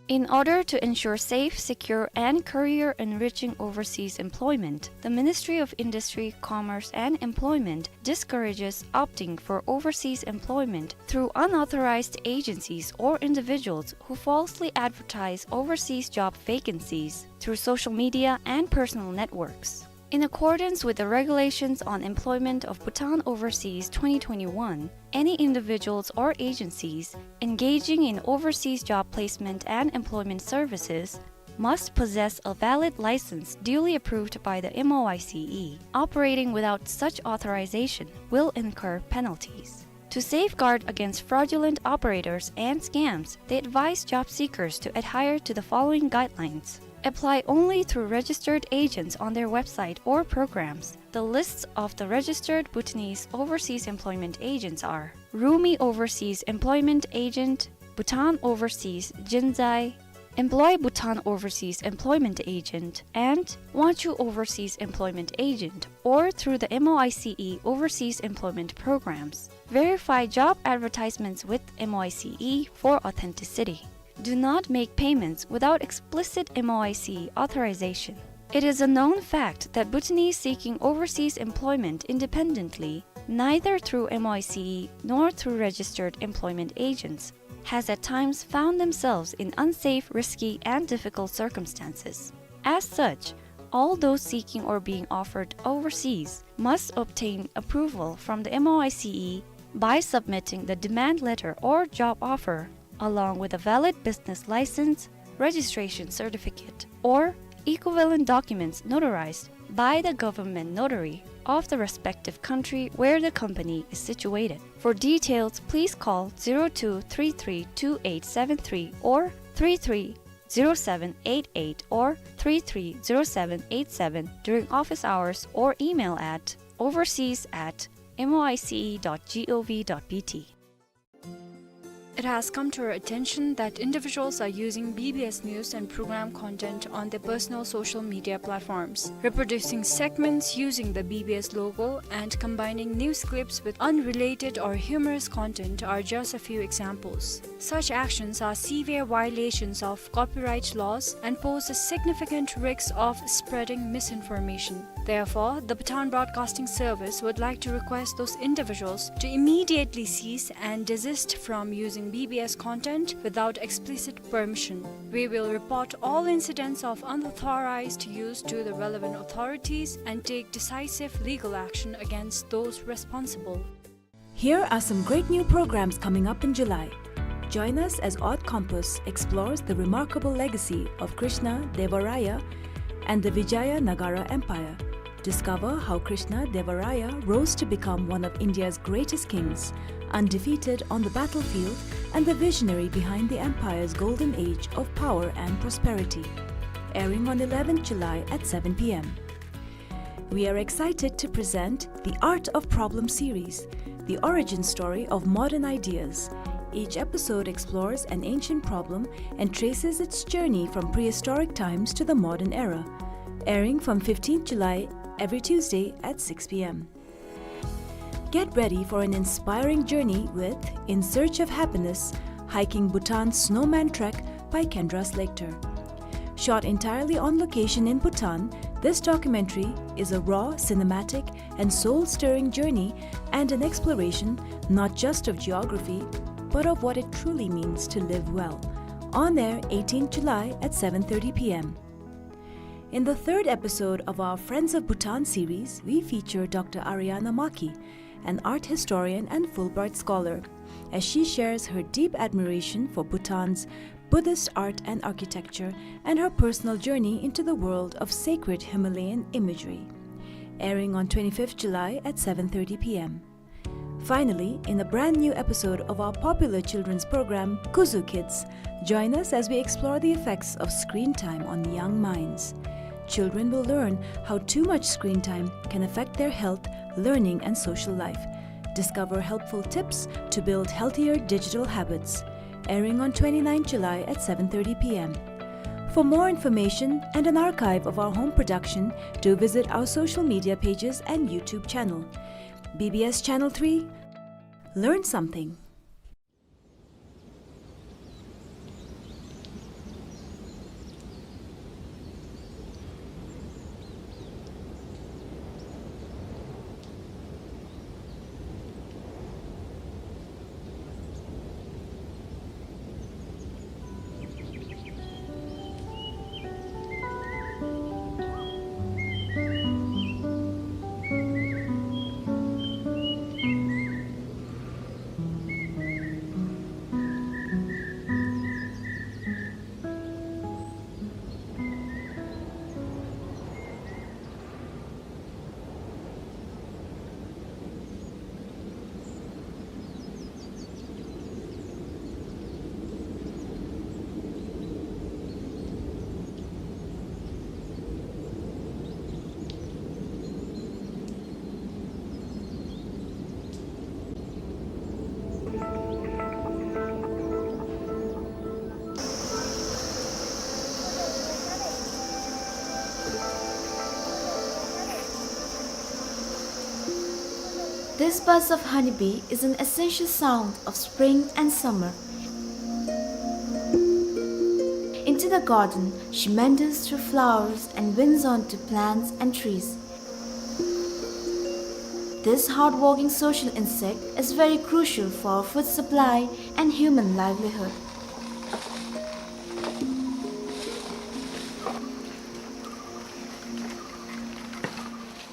In order to ensure safe, secure, and career-enriching overseas employment, the Ministry of Industry, Commerce, and Employment discourages opting for overseas employment through unauthorized agencies or individuals who falsely advertise overseas job vacancies through social media and personal networks. In accordance with the Regulations on Employment of Bhutan Overseas twenty twenty-one, any individuals or agencies engaging in overseas job placement and employment services must possess a valid license duly approved by the M O I C E operating without such authorization will incur penalties. To safeguard against fraudulent operators and scams, they advise job seekers to adhere to the following guidelines. Apply only through registered agents on their website or programs. The lists of the registered Bhutanese overseas employment agents are Rumi Overseas Employment Agent, Bhutan Overseas Jinzai, Employ Bhutan Overseas Employment Agent, and Wangchuh Overseas Employment Agent, or through the M O I C E overseas employment programs. Verify job advertisements with M O I C E for authenticity. Do not make payments without explicit M O I C E authorization. It is a known fact that Bhutanese seeking overseas employment independently, neither through M O I C E nor through registered employment agents, has at times found themselves in unsafe, risky, and difficult circumstances. As such, all those seeking or being offered overseas must obtain approval from the M O I C E by submitting the demand letter or job offer, along with a valid business license, registration certificate, or equivalent documents notarized by the government notary of the respective country where the company is situated. For details, please call zero two three three two eight seven three or three three zero seven eight eight or three three zero seven eight seven during office hours or email at overseas at M O I C E dot G O V dot B T. It has come to our attention that individuals are using B B S news and program content on their personal social media platforms. Reproducing segments using the B B S logo and combining news clips with unrelated or humorous content are just a few examples. Such actions are severe violations of copyright laws and pose a significant risk of spreading misinformation. Therefore, the Bhutan Broadcasting Service would like to request those individuals to immediately cease and desist from using B B S content without explicit permission. We will report all incidents of unauthorized use to the relevant authorities and take decisive legal action against those responsible. Here are some great new programs coming up in July. Join us as Odd Compass explores the remarkable legacy of Krishna Deva Raya and the Vijayanagara Empire. Discover how Krishna Deva Raya rose to become one of India's greatest kings, undefeated on the battlefield and the visionary behind the empire's golden age of power and prosperity. Airing on eleventh July at seven p m. We are excited to present the Art of Problem series, the origin story of modern ideas. Each episode explores an ancient problem and traces its journey from prehistoric times to the modern era. Airing from fifteenth July every Tuesday at six p.m. Get ready for an inspiring journey with In Search of Happiness, Hiking Bhutan's Snowman Trek by Kendra Slater. Shot entirely on location in Bhutan, this documentary is a raw, cinematic, and soul-stirring journey and an exploration not just of geography, but of what it truly means to live well. On air eighteenth July at seven thirty p.m. In the third episode of our Friends of Bhutan series, we feature Doctor Ariana Maki, an art historian and Fulbright scholar, as she shares her deep admiration for Bhutan's Buddhist art and architecture and her personal journey into the world of sacred Himalayan imagery. Airing on twenty-fifth July at seven thirty p.m. Finally, in a brand new episode of our popular children's program, Kuzu Kids, join us as we explore the effects of screen time on young minds. Children will learn how too much screen time can affect their health, learning, and social life. Discover helpful tips to build healthier digital habits. Airing on twenty-ninth July at seven thirty p.m. For more information and an archive of our home production, do visit our social media pages and YouTube channel. B B S Channel three, learn something. This buzz of honeybee is an essential sound of spring and summer. Into the garden, she meanders through flowers and winds onto plants and trees. This hardworking social insect is very crucial for our food supply and human livelihood.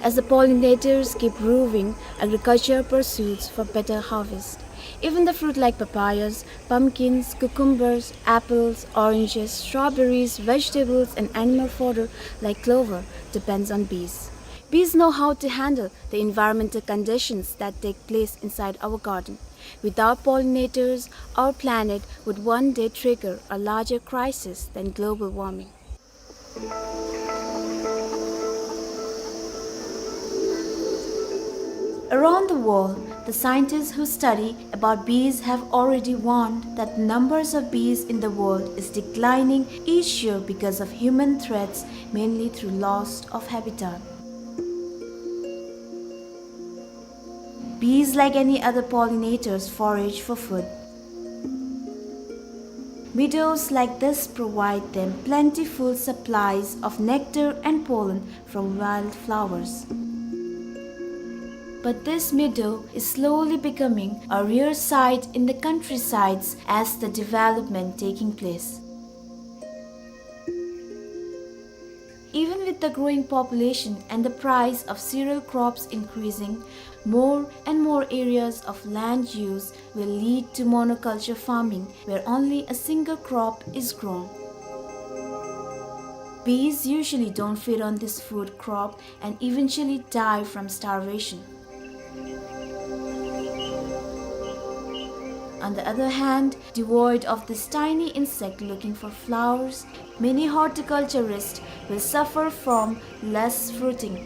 As the pollinators keep roving, agriculture pursues for better harvest. Even the fruit like papayas, pumpkins, cucumbers, apples, oranges, strawberries, vegetables, and animal fodder like clover depends on bees. Bees know how to handle the environmental conditions that take place inside our garden. Without pollinators, our planet would one day trigger a larger crisis than global warming. Around the world, the scientists who study about bees have already warned that the numbers of bees in the world is declining each year because of human threats, mainly through loss of habitat. Bees, like any other pollinators, forage for food. Meadows like this provide them plentiful supplies of nectar and pollen from wildflowers. But this meadow is slowly becoming a rare sight in the countrysides as the development taking place. Even with the growing population and the price of cereal crops increasing, more and more areas of land use will lead to monoculture farming, where only a single crop is grown. Bees usually don't feed on this food crop and eventually die from starvation. On the other hand, devoid of this tiny insect looking for flowers, many horticulturists will suffer from less fruiting.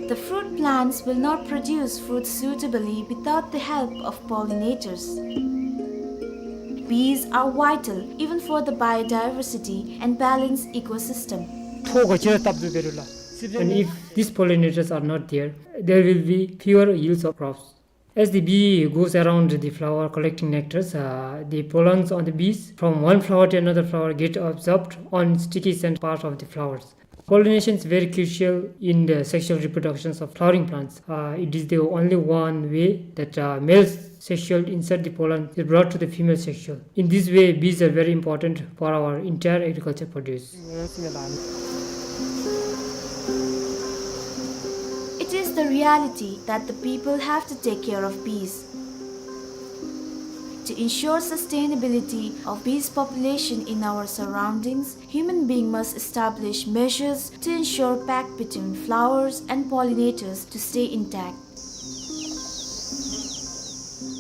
The fruit plants will not produce fruit suitably without the help of pollinators. Bees are vital even for the biodiversity and balanced ecosystem. ཐོག་ག་ཅི་ར་བཏབ་དུ་བེ་རུ་ལ། And if these pollinators are not there, there will be fewer yields of crops. As the bee goes around the flower collecting nectars, uh, the pollens on the bees from one flower to another flower get absorbed on sticky scent part of the flowers. Pollination is very crucial in the sexual reproductions of flowering plants. Uh, it is the only one way that, uh, male sexual insert the pollen is brought to the female sexual. In this way, bees are very important for our entire agriculture produce. It is the reality that the people have to take care of bees. To ensure sustainability of bees population in our surroundings, human being must establish measures to ensure pact between flowers and pollinators to stay intact.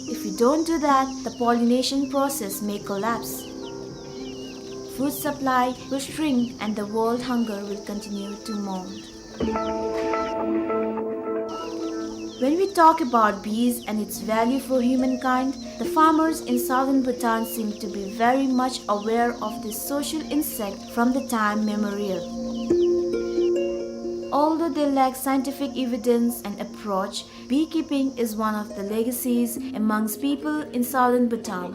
If we don't do that, the pollination process may collapse. Food supply will shrink and the world hunger will continue to mount. When we talk about bees and its value for humankind, the farmers in southern Bhutan seem to be very much aware of this social insect from the time memorial. Although they lack scientific evidence and approach, beekeeping is one of the legacies amongst people in southern Bhutan.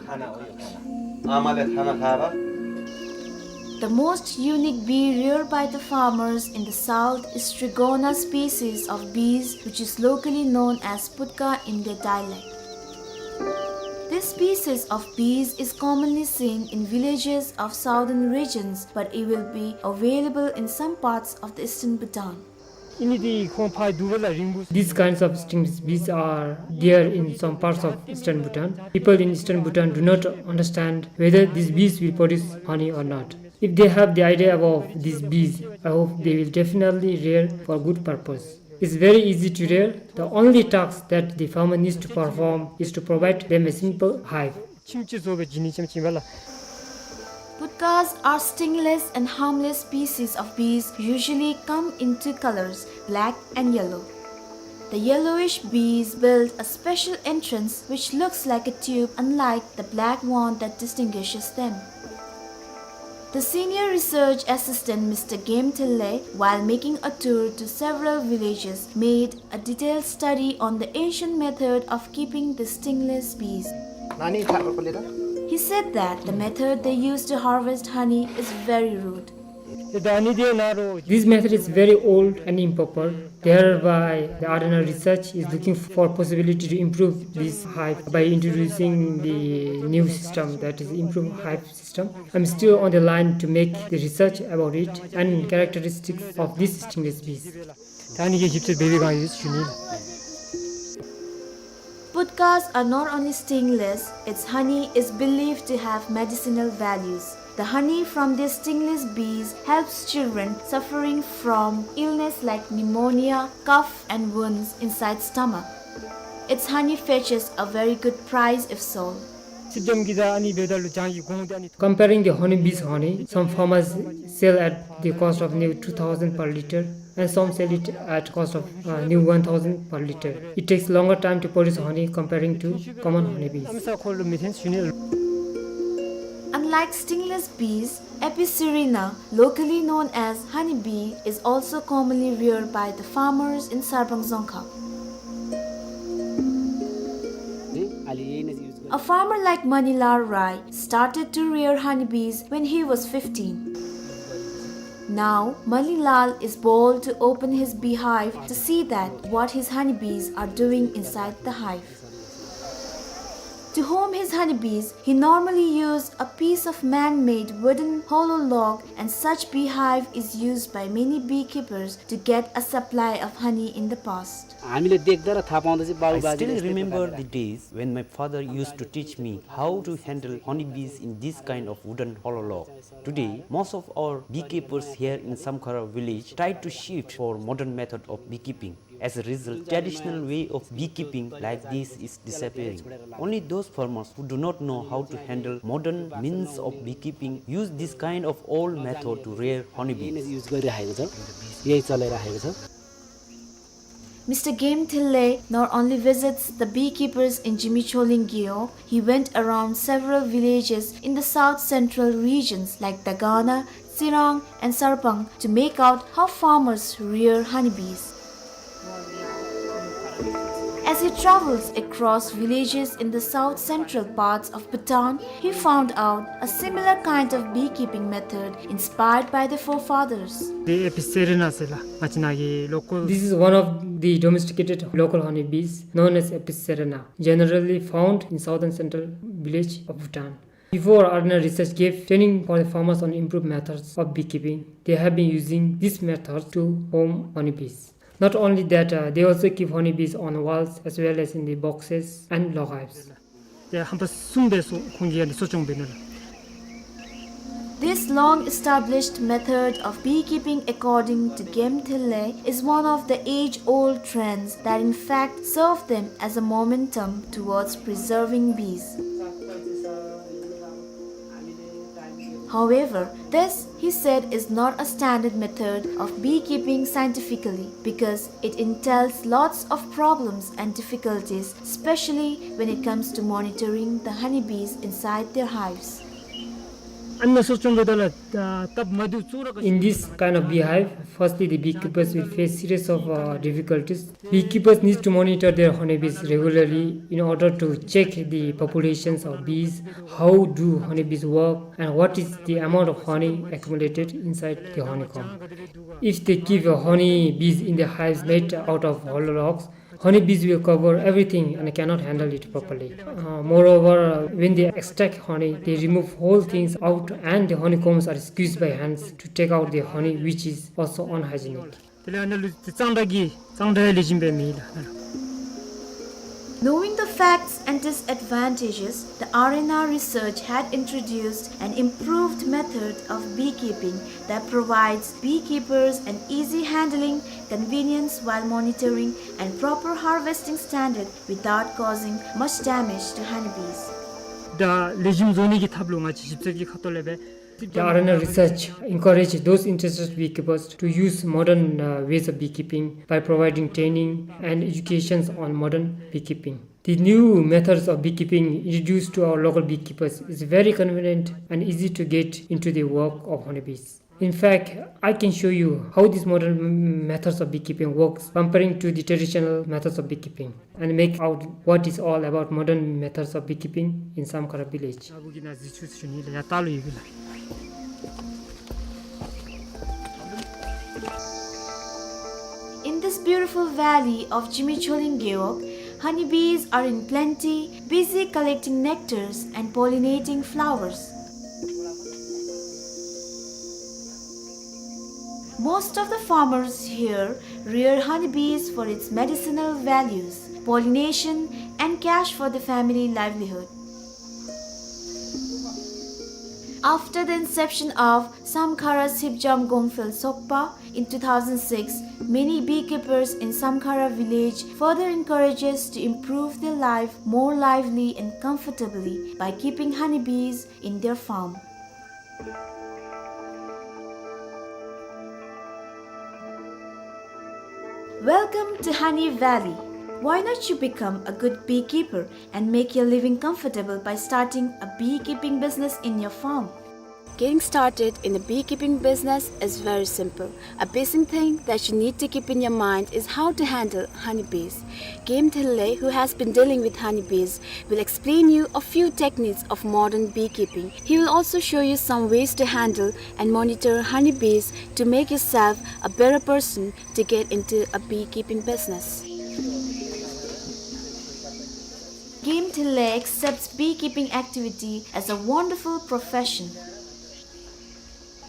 The most unique bee reared by the farmers in the south is Strigona species of bees, which is locally known as putka in their dialect. This species of bees is commonly seen in villages of southern regions, but it will be available in some parts of the eastern Bhutan. These kinds of stingless bees are there in some parts of eastern Bhutan. People in eastern Bhutan do not understand whether these bees will produce honey or not. If they have the idea about these bees, I hope they will definitely rear for good purpose. It's very easy to rear. The only task that the farmer needs to perform is to provide them a simple hive. Putkas are stingless and harmless species of bees, usually come in two colors, black and yellow. The yellowish bees build a special entrance which looks like a tube, unlike the black one that distinguishes them. The senior research assistant, Mister Game Thille, while making a tour to several villages, made a detailed study on the ancient method of keeping the stingless bees. He said that the method they use to harvest honey is very rude. This method is very old and improper. Thereby, the Adana research is looking for possibility to improve this hive by introducing the new system, that is improved hive system. I'm still on the line to make the research about it and characteristics of these stingless bees. Putkas are not only stingless, its honey is believed to have medicinal values. The honey from these stingless bees helps children suffering from illness like pneumonia, cough and wounds inside stomach. Its honey fetches a very good price if sold. Comparing the honeybees' honey, some farmers sell at the cost of new two thousand per liter, and some sell it at cost of, uh, new one thousand per liter. It takes longer time to produce honey comparing to common honeybees. Unlike stingless bees, Apicerina, locally known as honeybee, is also commonly reared by the farmers in Sarbang Dzongkhag. A farmer like Manilal Rai started to rear honeybees when he was fifteen. Now, Manilal is bold to open his beehive to see that what his honeybees are doing inside the hive. To home his honeybees, he normally used a piece of man-made wooden hollow log, and such beehive is used by many beekeepers to get a supply of honey in the past. I still remember the days when my father used to teach me how to handle honeybees in this kind of wooden hollow log. Today, most of our beekeepers here in Samkhara village try to shift for modern method of beekeeping. As a result, traditional way of beekeeping like this is disappearing. Only those farmers who do not know how to handle modern means of beekeeping use this kind of old method to rear honeybees. Use गरिराखेको छ, यही चलाइराखेको छ। Mister Game Thillay not only visits the beekeepers in Zimichholing Gewog, he went around several villages in the south central regions like Dagana, Tsirang, and Sarpang to make out how farmers rear honeybees. As he travels across villages in the south central parts of Bhutan, he found out a similar kind of beekeeping method inspired by the forefathers. The Apis cerana ཟེར་ལགས། ང་བཅས་ནཱ་གི་local. This is one of the domesticated local honeybees known as Apis cerana, generally found in southern central village of Bhutan. Before, Arena Research gave training for the farmers on improved methods of beekeeping. They have been using this method to home honeybees. Not only that, uh, they also keep honeybees on walls as well as in the boxes and log hives. ཏེ་ཧམ་པ་གསུམ་སྦེ་གསོ་ཁོང་གིས་ཡང་འདི་གསོ་སྐྱོང་འབད་ནུག་ལགས། This long-established method of beekeeping, according to Game Thillay, is one of the age-old trends that in fact serve them as a momentum towards preserving bees. However, this, he said, is not a standard method of beekeeping scientifically because it entails lots of problems and difficulties, especially when it comes to monitoring the honeybees inside their hives. In this kind of beehive, firstly, the beekeepers will face series of, uh, difficulties. Beekeepers need to monitor their honeybees regularly in order to check the populations of bees, how do honeybees work, and what is the amount of honey accumulated inside the honeycomb. If they keep honeybees in the hives made out of hollow logs, honeybees will cover everything and cannot handle it properly. Uh, moreover, when they extract honey, they remove whole things out and the honeycombs are squeezed by hands to take out the honey, which is also unhygienic. དེ་ལས་ཨ་ནཱ་ལུ་ཏེ་གཙང་སྦྲ་གི་གཙང་སྦྲ་ལེགས་ཤོམ་སྦེ་མེད་ལགས། Knowing the facts and disadvantages, the Arena Research had introduced an improved method of beekeeping that provides beekeepers an easy handling, convenience while monitoring, and proper harvesting standard without causing much damage to honeybees. ད་ལེགས་ཤོམ་བཟོ་ནི་གི་ཐབས་ལུ་ང་བཅས་ཞིབ་འཚོལ་གྱི་ཁ་ཐུག་ལས་སྦེ། The Arena Research encourage those interested beekeepers to use modern, uh, ways of beekeeping by providing training and educations on modern beekeeping. The new methods of beekeeping introduced to our local beekeepers is very convenient and easy to get into the work of honeybees. In fact, I can show you how these modern m-, methods of beekeeping works comparing to the traditional methods of beekeeping and make out what is all about modern methods of beekeeping in Samkhara village. In this beautiful valley of Zimichholing Gewog, honeybees are in plenty, busy collecting nectars and pollinating flowers. Most of the farmers here rear honeybees for its medicinal values, pollination, and cash for the family livelihood. After the inception of Samkhara Sipjam Gongphel Sokpa in two thousand six, many beekeepers in Samkhara village further encourages to improve their life more lively and comfortably by keeping honeybees in their farm. Welcome to Honey Valley. Why not you become a good beekeeper and make your living comfortable by starting a beekeeping business in your farm? Getting started in a beekeeping business is very simple. A basic thing that you need to keep in your mind is how to handle honeybees. Game Thillay, who has been dealing with honeybees, will explain you a few techniques of modern beekeeping. He will also show you some ways to handle and monitor honeybees to make yourself a better person to get into a beekeeping business. Game Thillay accepts beekeeping activity as a wonderful profession.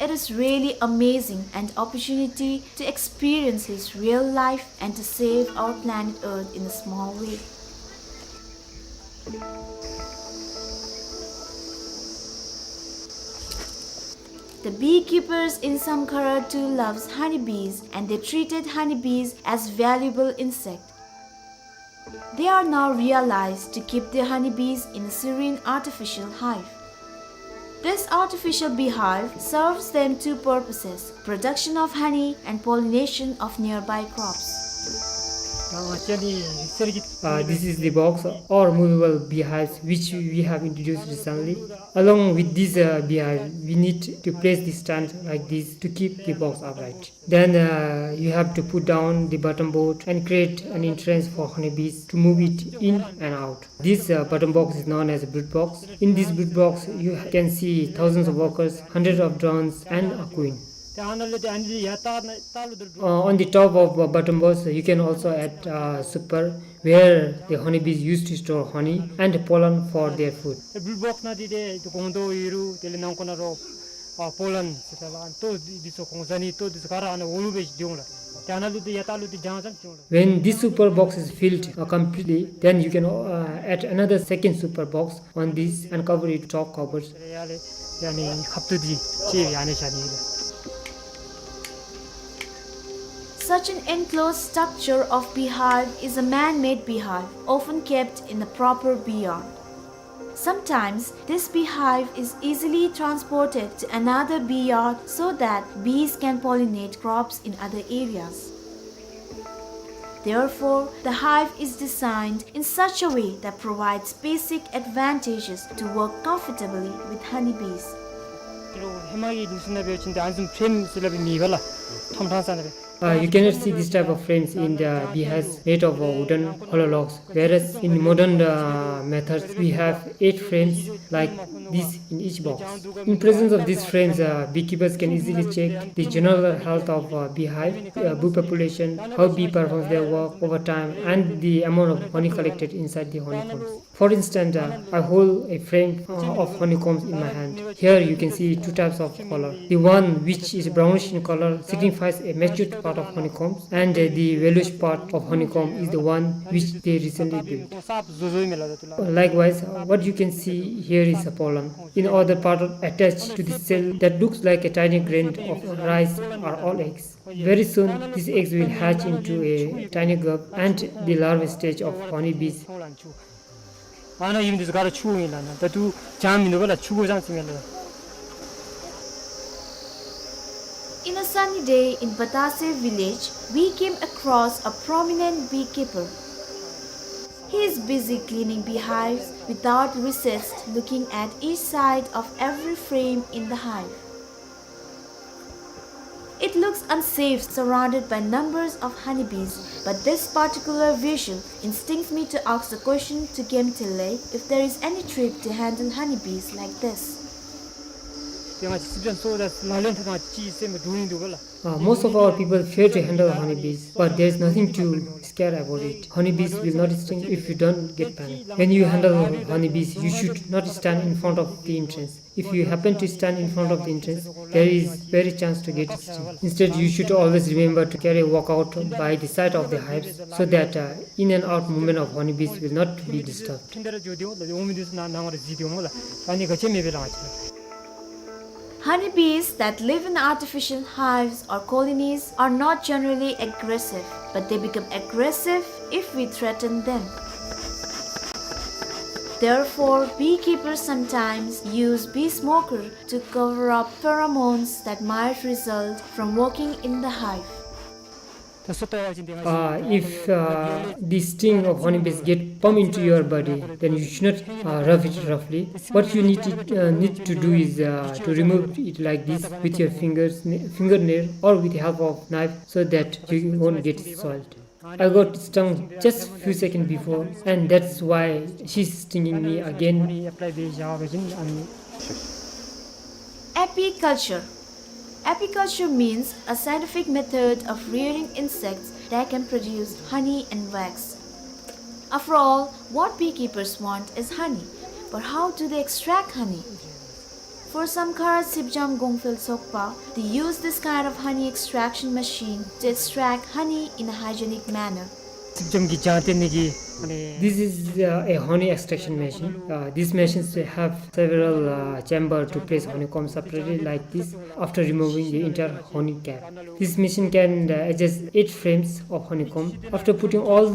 It is really amazing an opportunity to experience his real life and to save our planet Earth in a small way. The beekeepers in Samkhara too loves honeybees, and they treated honeybees as valuable insect. They are now realized to keep their honeybees in a serene artificial hive. This artificial beehive serves them two purposes, production of honey and pollination of nearby crops. Uh, this is the box or movable beehives which we have introduced recently. Along with this uh, beehive, we need to place the stand like this to keep the box upright. Then uh, you have to put down the bottom board and create an entrance for honeybees to move it in and out. This uh, bottom box is known as a brood box. In this brood box, you can see thousands of workers, hundreds of drones, and a queen. Uh, on the top of uh, bottom box, you can also add uh, super, where the honeybees used to store honey and pollen for their food. Brood box ནང་འདི་ཏེ་ཏེ་སྒོང་རྡོག་ཡོད་རུང་དེ་ལས་ནང་ཁོག་ནང་རོ་ཨ་པོ་ལན་ཟེར་ད་ལགས། ལྟོ་འདི་ཚུ་སྒོང་རྩ་ནི་ལྟོ་འདི་ཚུ་ག་ར་ཨ་ནཱ་འོག་ལུ་སྦེ་སྡོད་འོང་ལགས། ཏེ་ཨ་ནཱ་ལུ་ཏེ་ཡར་ལྟག་ལུ་ཏེ་རྒྱང་ཙམ་སྡོད་འོང་ལགས། When this super box is filled uh, completely, then you can uh, add another second super box on this and cover it top covers. ཡ་ལས་ཡ་ནི་ཁབ་ཏུ་འདི་ཅིག་ཡ་ནི་ཤ་ནི་ལགས། Such an enclosed structure of beehive is a man-made beehive, often kept in a proper bee yard. Sometimes, this beehive is easily transported to another bee yard so that bees can pollinate crops in other areas. Therefore, the hive is designed in such a way that provides basic advantages to work comfortably with honeybees. ཧེ་མ་གི་ལུགས་སྲོལ་ནང་འབད་བ་ཅིན་ཏེ་ཨ་ནི་བཟུམ་ཕྲེམ་ཟེར་སླབ་མེད་པ་ལགས། ཁྲོམ་ཁྲང་ས་ནང་སྦེ། Uh, you cannot see this type of frames in the beehives made of uh, wooden hollow logs, whereas in modern uh, methods we have eight frames like this in each box. In presence of these frames, uh, beekeepers can easily check the general health of uh, beehive, uh, bee population, how bee performs their work over time, and the amount of honey collected inside the honeycombs. For instance, uh, I hold a frame uh, of honeycombs in my hand. Here you can see two types of color. The one which is brownish in color signifies a matured part of honeycombs, and uh, the yellowish part of honeycomb is the one which they recently built. Likewise, uh, what you can see here is a pollen. In other part attached to the cell that looks like a tiny grain of rice are all eggs. Very soon, these eggs will hatch into a tiny grub and the larval stage of honeybees. ཨ་ནཱ་ཡུམ་འདི་ཚུ་ག་ར་ཕྱུ་ཨིན་ལགས། ད་ལྟོ་ཅང་མིན་འདུག་པ་ལགས། ཕྱུ་གུ་ཙམ་ཅིག་ཨིན་ལགས། In a sunny day in Batase village, we came across a prominent beekeeper. He is busy cleaning beehives without recess, looking at each side of every frame in the hive. It looks unsafe surrounded by numbers of honeybees, but this particular visual instincts me to ask the question to Kemtele if there is any trick to handle honeybees like this. ཏེ་ང་བཅས་སི་པ་ཅན་ཚུ་ད་ལག་ལེན་འཐབ་ད་ཅིག་སེམས་འདྲོག་ནི་འདུག་པ་ལགས། Uh, most of our people fear to handle honeybees, but there is nothing to scare about it. Honeybees will not sting if you don't get panic. When you handle honeybees, you should not stand in front of the entrance. If you happen to stand in front of the entrance, there is very chance to get stung. Instead, you should always remember to carry a walkout by the side of the hives so that uh, in and out movement of honeybees will not be disturbed. Honeybees that live in artificial hives or colonies are not generally aggressive, but they become aggressive if we threaten them. Therefore, beekeepers sometimes use bee smoker to cover up pheromones that might result from working in the hive. Uh, if uh, the sting of honeybees get pump into your body, then you should not uh, rub it roughly. What you need to, uh, need to do is uh, to remove it like this with your fingers, fingernail, or with the help of knife, so that you won't get soiled. I got stung just few seconds before, and that's why she's stinging me again. Apiculture. Apiculture means a scientific method of rearing insects that can produce honey and wax. After all, what beekeepers want is honey, but how do they extract honey? For Samkhara Sipjam Gongphel Sokpa, they use this kind of honey extraction machine to extract honey in a hygienic manner. སིབ་ཇམ་གྱི་ལྗང་སྟེང་ནི་གི། This is uh, a honey extraction machine. Uh, these machines have several uh, chamber to place honeycomb separately like this after removing the entire honey cap. This machine can uh, adjust eight frames of honeycomb. After putting all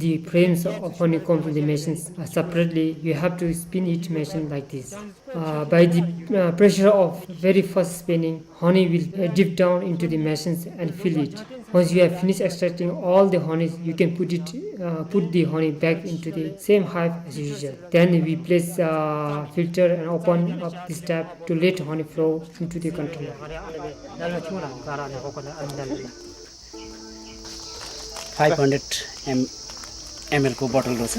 the frames of honeycomb in the machines uh, separately, you have to spin each machine like this. Uh, by the uh, pressure of very fast spinning, honey will uh, dip down into the machines and fill it. Once you have finished extracting all the honey, you can put it, uh, put the honey back into the same hive as usual. Then we place, uh, filter and open up this tap to let honey flow into the container. Five hundred M-, ml को bottle रहेछ।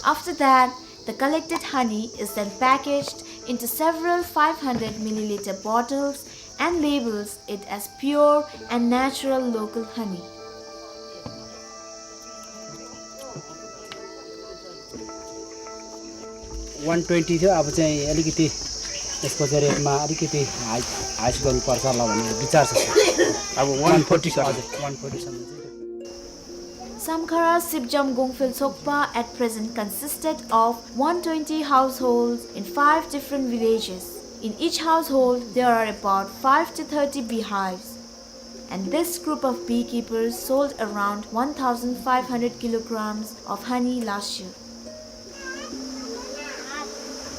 After that, the collected honey is then packaged into several five hundred milliliter bottles and labels it as pure and natural local honey. One twenty थियो, अब चाहिँ अलिकति यसको चाहिँ rate मा अलिकति hike, hike गर्नुपर्छ होला भन्ने विचार छ, sir। अब one forty, sir। हजुर, one forty सम्म चाहिँ। Samkhara Sipjam Gongphel Sokpa at present consisted of one twenty households in five different villages. In each household, there are about five to thirty beehives. And this group of beekeepers sold around one thousand five hundred kilograms of honey last year.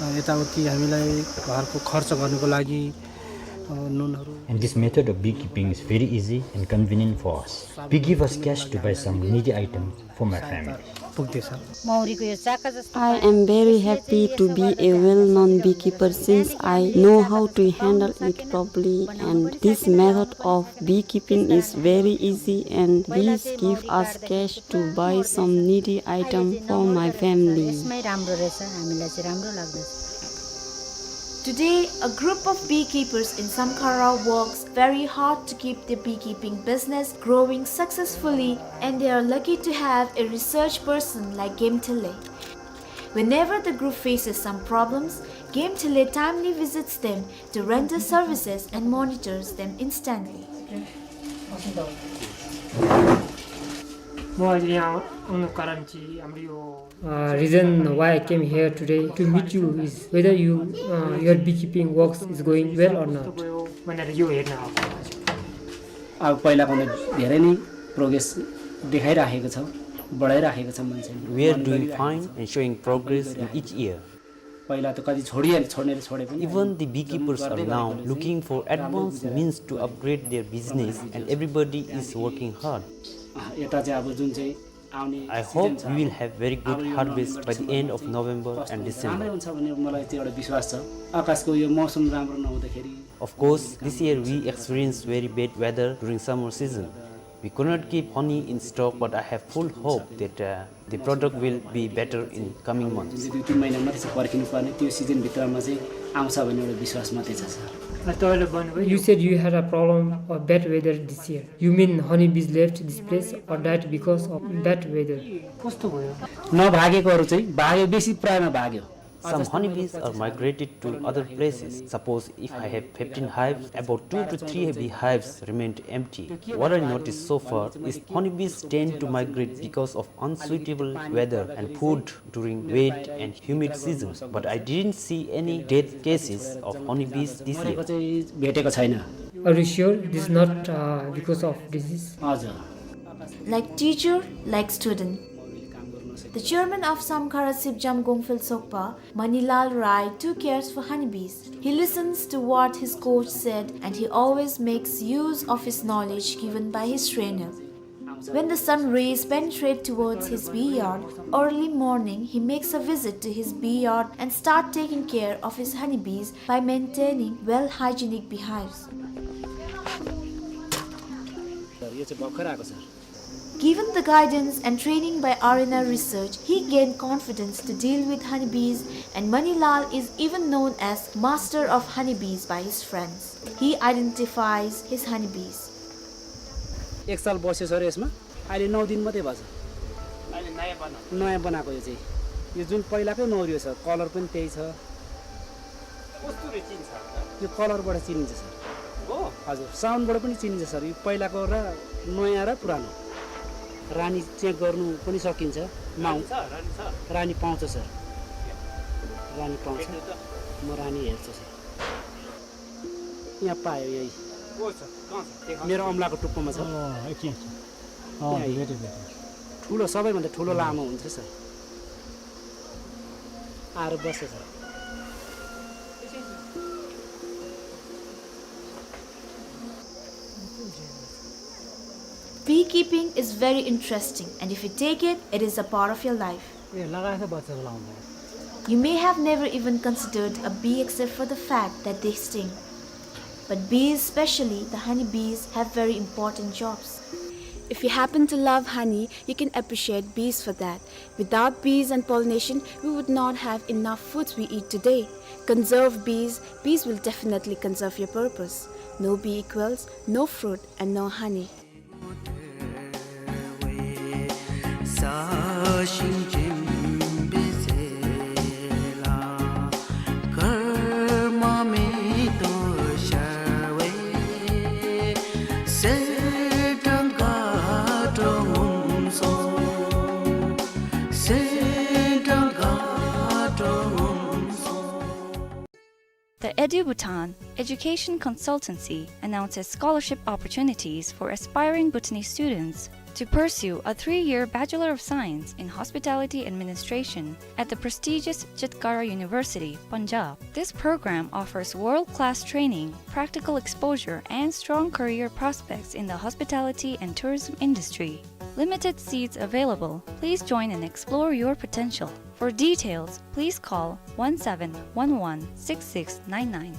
अ, यताउति हामीलाई घरको खर्च गर्नको लागि, अ, नुनहरू। And this method of beekeeping is very easy and convenient for us. Bee give us cash to buy some needy items for my family. पुग्दैछ। मौरीको यो चाका जस्तो I am very happy to be a well-known beekeeper since I know how to handle it properly, and this method of beekeeping is very easy and bees give us cash to buy some needy item for my family. यसमै राम्रो रहेछ, हामीलाई चाहिँ राम्रो लाग्दछ। Today, a group of beekeepers in Samkhara works very hard to keep their beekeeping business growing successfully, and they are lucky to have a research person like Game Thele. Whenever the group faces some problems, Game Thele timely visits them to render services and monitors them instantly. म अहिले यहाँ आउनुको कारण चाहिँ हाम्रो यो Uh, reason why I came here today to meet you is whether you, uh, your beekeeping works is going well or not. भनेर यो हेर्न आएको। अब पहिलाको भन्दा धेरै नै progress देखाइराखेको छ, बढाइराखेको छ मान्छेले। We are doing fine and showing progress in each year. पहिला त कति छोडिहाले, छोड्नेले छोडे पनि। Even the beekeepers are now looking for advanced means to upgrade their business and everybody is working hard. अँ, यता चाहिँ अब जुन चाहिँ आउने season छ, I hope we will have very good harvest by the end of November and December। राम्रै हुन्छ भन्ने मलाई त्यो एउटा विश्वास छ। आकाशको यो मौसम राम्रो नहुँदाखेरि। Of course, this year we experienced very bad weather during summer season. We could not keep honey in stock, but I have full hope that, uh, the product will be better in coming months. जुन चाहिँ दुई तिन महिना मात्रै छ पर्खिनु पर्ने, त्यो season भित्रमा चाहिँ आउँछ भन्ने एउटा विश्वास मात्रै छ, sir। You said you had a problem of bad weather this year. You mean honeybees left this place or died because of bad weather? कस्तो भयो? नभागेकोहरू चाहिँ भाग्यो, बेसी प्रायमा भाग्यो। Some honeybees are migrated to other places. Suppose if I have fifteen hives, about two to three beehives remained empty. What I noticed so far is honeybees tend to migrate because of unsuitable weather and food during wet and humid season. But I didn't see any death cases of honeybees this year. मरेको चाहिँ भेटेको छैन। Are you sure this is not, uh, because of disease? हजुर। Like teacher, like student. The chairman of Samkhara Sipjam Gongphel Sokpa, Manilal Rai too cares for honeybees. He listens to what his coach said and he always makes use of his knowledge given by his trainer. When the sun rays penetrate towards his bee yard, early morning he makes a visit to his bee yard and start taking care of his honeybees by maintaining well hygienic beehives. यो चाहिँ भर्खर आएको छ। Given the guidance and training by R N R Research, he gained confidence to deal with honeybees, and Manilal is even known as master of honeybees by his friends. He identifies his honeybees. एक साल बस्यो सर यसमा, अहिले नौ दिन मात्रै भएको छ। अहिले नयाँ बनाएको? नयाँ बनाएको यो चाहिँ। यो जुन पहिलाकै नौ रहेछ, colour पनि त्यही छ। कस्तुरी चिन्छ? यो colourबाट चिनिन्छ सर। हो? हजुर, soundबाट पनि चिनिन्छ सर। यो पहिलाको र नयाँ र पुरानो। रानी check गर्नु पनि सकिन्छ। माउ-, रानी छ, रानी छ। रानी पाउँछ सर। रानी पाउँछ। भेट्नु त। म रानी हेर्छु सर। यहाँ पायो यही। को छ? कहाँ छ? देखा। मेरो औँलाको टुप्पोमा छ। अँ, एकछिन, एकछिन। अँ, यहाँ यही। भेटेँ, भेटेँ। ठुलो, सबैभन्दा ठुलो लामो हुन्छ सर। आएर बस्छ sir. Beekeeping is very interesting, and if you take it, it is a part of your life. You may have never even considered a bee except for the fact that they sting. But bees, especially the honey bees, have very important jobs. If you happen to love honey, you can appreciate bees for that. Without bees and pollination, we would not have enough foods we eat today. Conserve bees, bees will definitely conserve your purpose. No bee equals no fruit and no honey. The EduBhutan Education Consultancy announces scholarship opportunities for aspiring Bhutanese students to pursue a three-year Bachelor of Science in Hospitality Administration at the prestigious Chetkara University, Punjab. This program offers world-class training, practical exposure, and strong career prospects in the hospitality and tourism industry. Limited seats available. Please join and explore your potential. For details, please call one seven one one six six nine nine.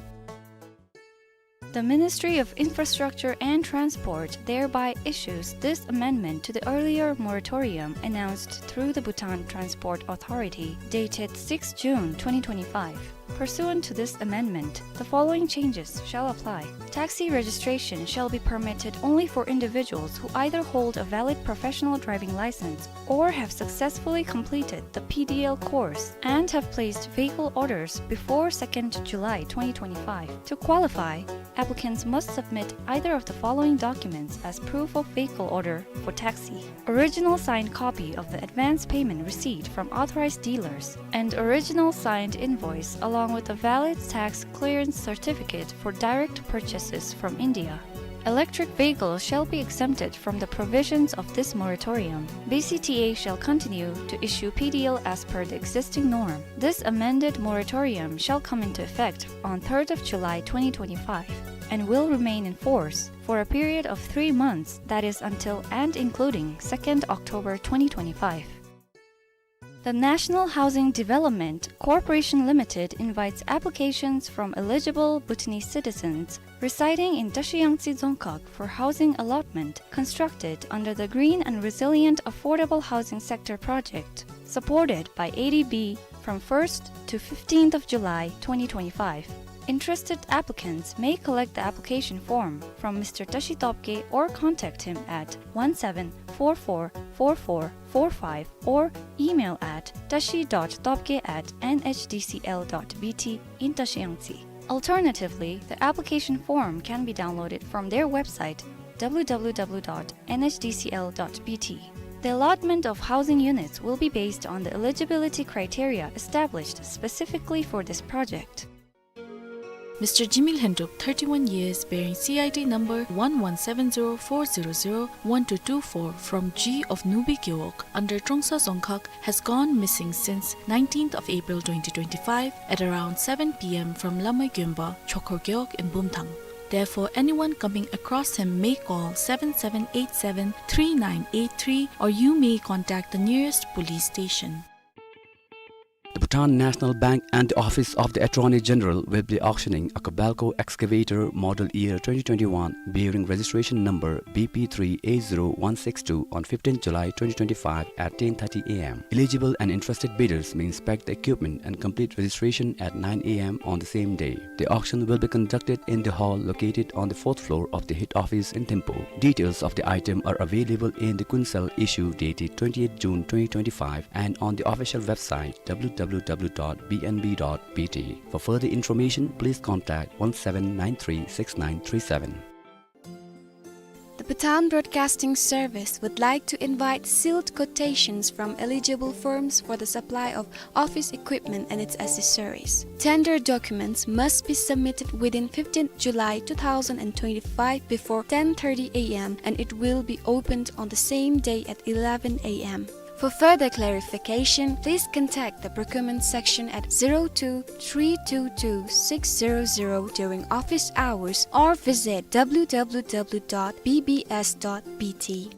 The Ministry of Infrastructure and Transport thereby issues this amendment to the earlier moratorium announced through the Bhutan Transport Authority, dated sixth June twenty twenty-five. Pursuant to this amendment, the following changes shall apply. Taxi registration shall be permitted only for individuals who either hold a valid professional driving license or have successfully completed the P D L course and have placed vehicle orders before second July twenty twenty-five. To qualify, applicants must submit either of the following documents as proof of vehicle order for taxi. Original signed copy of the advance payment receipt from authorized dealers and original signed invoice along with a valid tax clearance certificate for direct purchases from India. Electric vehicles shall be exempted from the provisions of this moratorium. B C T A shall continue to issue P D L as per the existing norm. This amended moratorium shall come into effect on third of July twenty twenty-five and will remain in force for a period of three months, that is until and including second October twenty twenty-five. The National Housing Development Corporation Limited invites applications from eligible Bhutanese citizens residing in Tashi Yangtse Dzongkhag for housing allotment constructed under the Green and Resilient Affordable Housing Sector Project, supported by A D B, from first to fifteenth of July twenty twenty-five. Interested applicants may collect the application form from Mister Tashi Topge or contact him at one seven four four four four four five or email at tashi dot topge at N H D C L dot B T in Tashi Yangtse. Alternatively, the application form can be downloaded from their website, W W W dot N H D C L dot B T. The allotment of housing units will be based on the eligibility criteria established specifically for this project. Mister Jimmy Lhendrup, thirty-one years, bearing C I D number one one seven zero four zero zero one two two four from G of Nubi Gewog under Trongsa Dzongkhag, has gone missing since nineteenth of April twenty twenty-five at around seven P M from Lamai Gyonpa, Chokhor Gewog in Bumthang. Therefore, anyone coming across him may call seven seven eight seven three nine eight three, or you may contact the nearest police station. The Bhutan National Bank and the Office of the Attorney General will be auctioning a Kobelco excavator model year twenty twenty-one, bearing registration number B P three eight zero one six two, on fifteenth July twenty twenty-five at ten thirty A M. Eligible and interested bidders may inspect the equipment and complete registration at nine A M on the same day. The auction will be conducted in the hall located on the fourth floor of the head office in Thimphu. Details of the item are available in the Kuensel issue dated twenty-eighth June twenty twenty-five and on the official website, W W W dot B N B dot B T. For further information, please contact one seven nine three six nine three seven. The Bhutan Broadcasting Service would like to invite sealed quotations from eligible firms for the supply of office equipment and its accessories. Tender documents must be submitted within fifteenth July two thousand twenty-five before ten thirty A M, and it will be opened on the same day at eleven A M. For further clarification, please contact the procurement section at zero two three two two six zero zero during office hours or visit W W W dot B B S dot B T.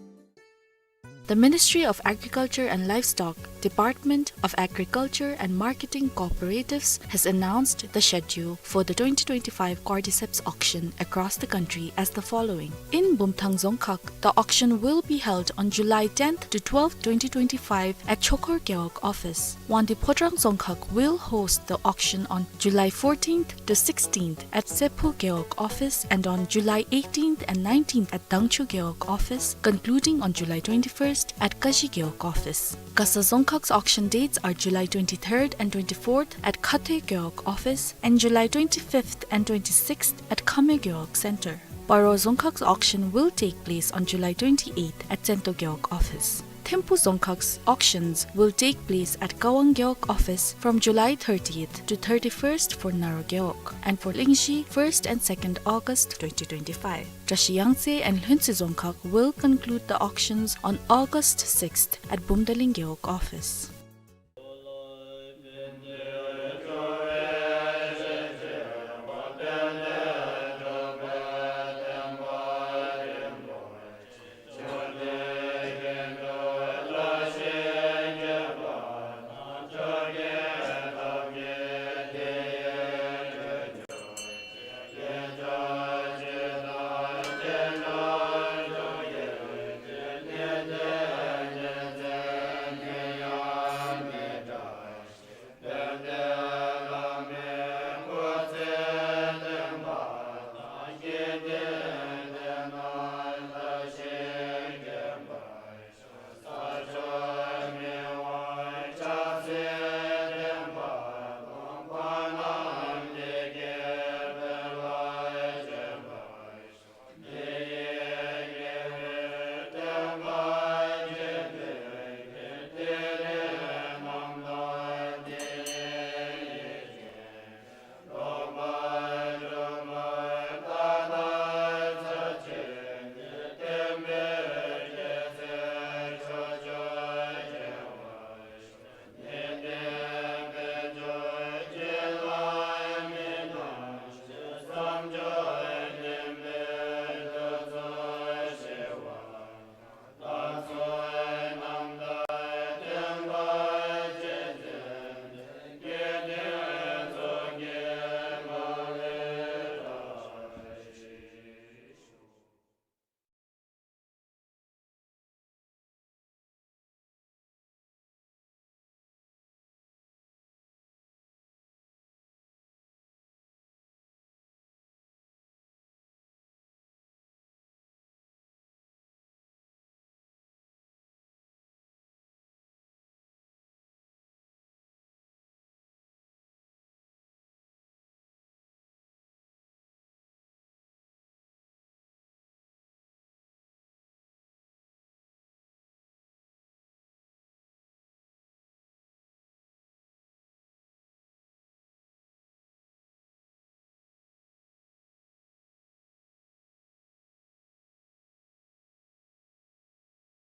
The Ministry of Agriculture and Livestock, Department of Agriculture and Marketing Cooperatives has announced the schedule for the twenty twenty-five Cordyceps auction across the country as the following. In Bumthang Dzongkhag, the auction will be held on July tenth to twelfth, twenty twenty-five at Chokor Gewog office. Wangdue Phodrang Dzongkhag will host the auction on July fourteenth to sixteenth at Sephu Gewog office and on July eighteenth and nineteenth at Dangchu Gewog office, concluding on July twenty-first at Kashi Gewog office. Gasa Dzongkhag's auction dates are July twenty-third and twenty-fourth at Khathoe Gewog office and July twenty-fifth and twenty-sixth at Khameo Gewog Center. Paro Dzongkhag's auction will take place on July twenty-eighth at Tsento Gewog office. Thimphu Dzongkhag's auctions will take place at Kawang Gewog office from July thirtieth to thirty-first for Naro Gewog and for Lingshi first and second August twenty twenty-five. Drashi Yangtse and Lhuentse Dzongkhag will conclude the auctions on August sixth at Bumdaling Gewog office.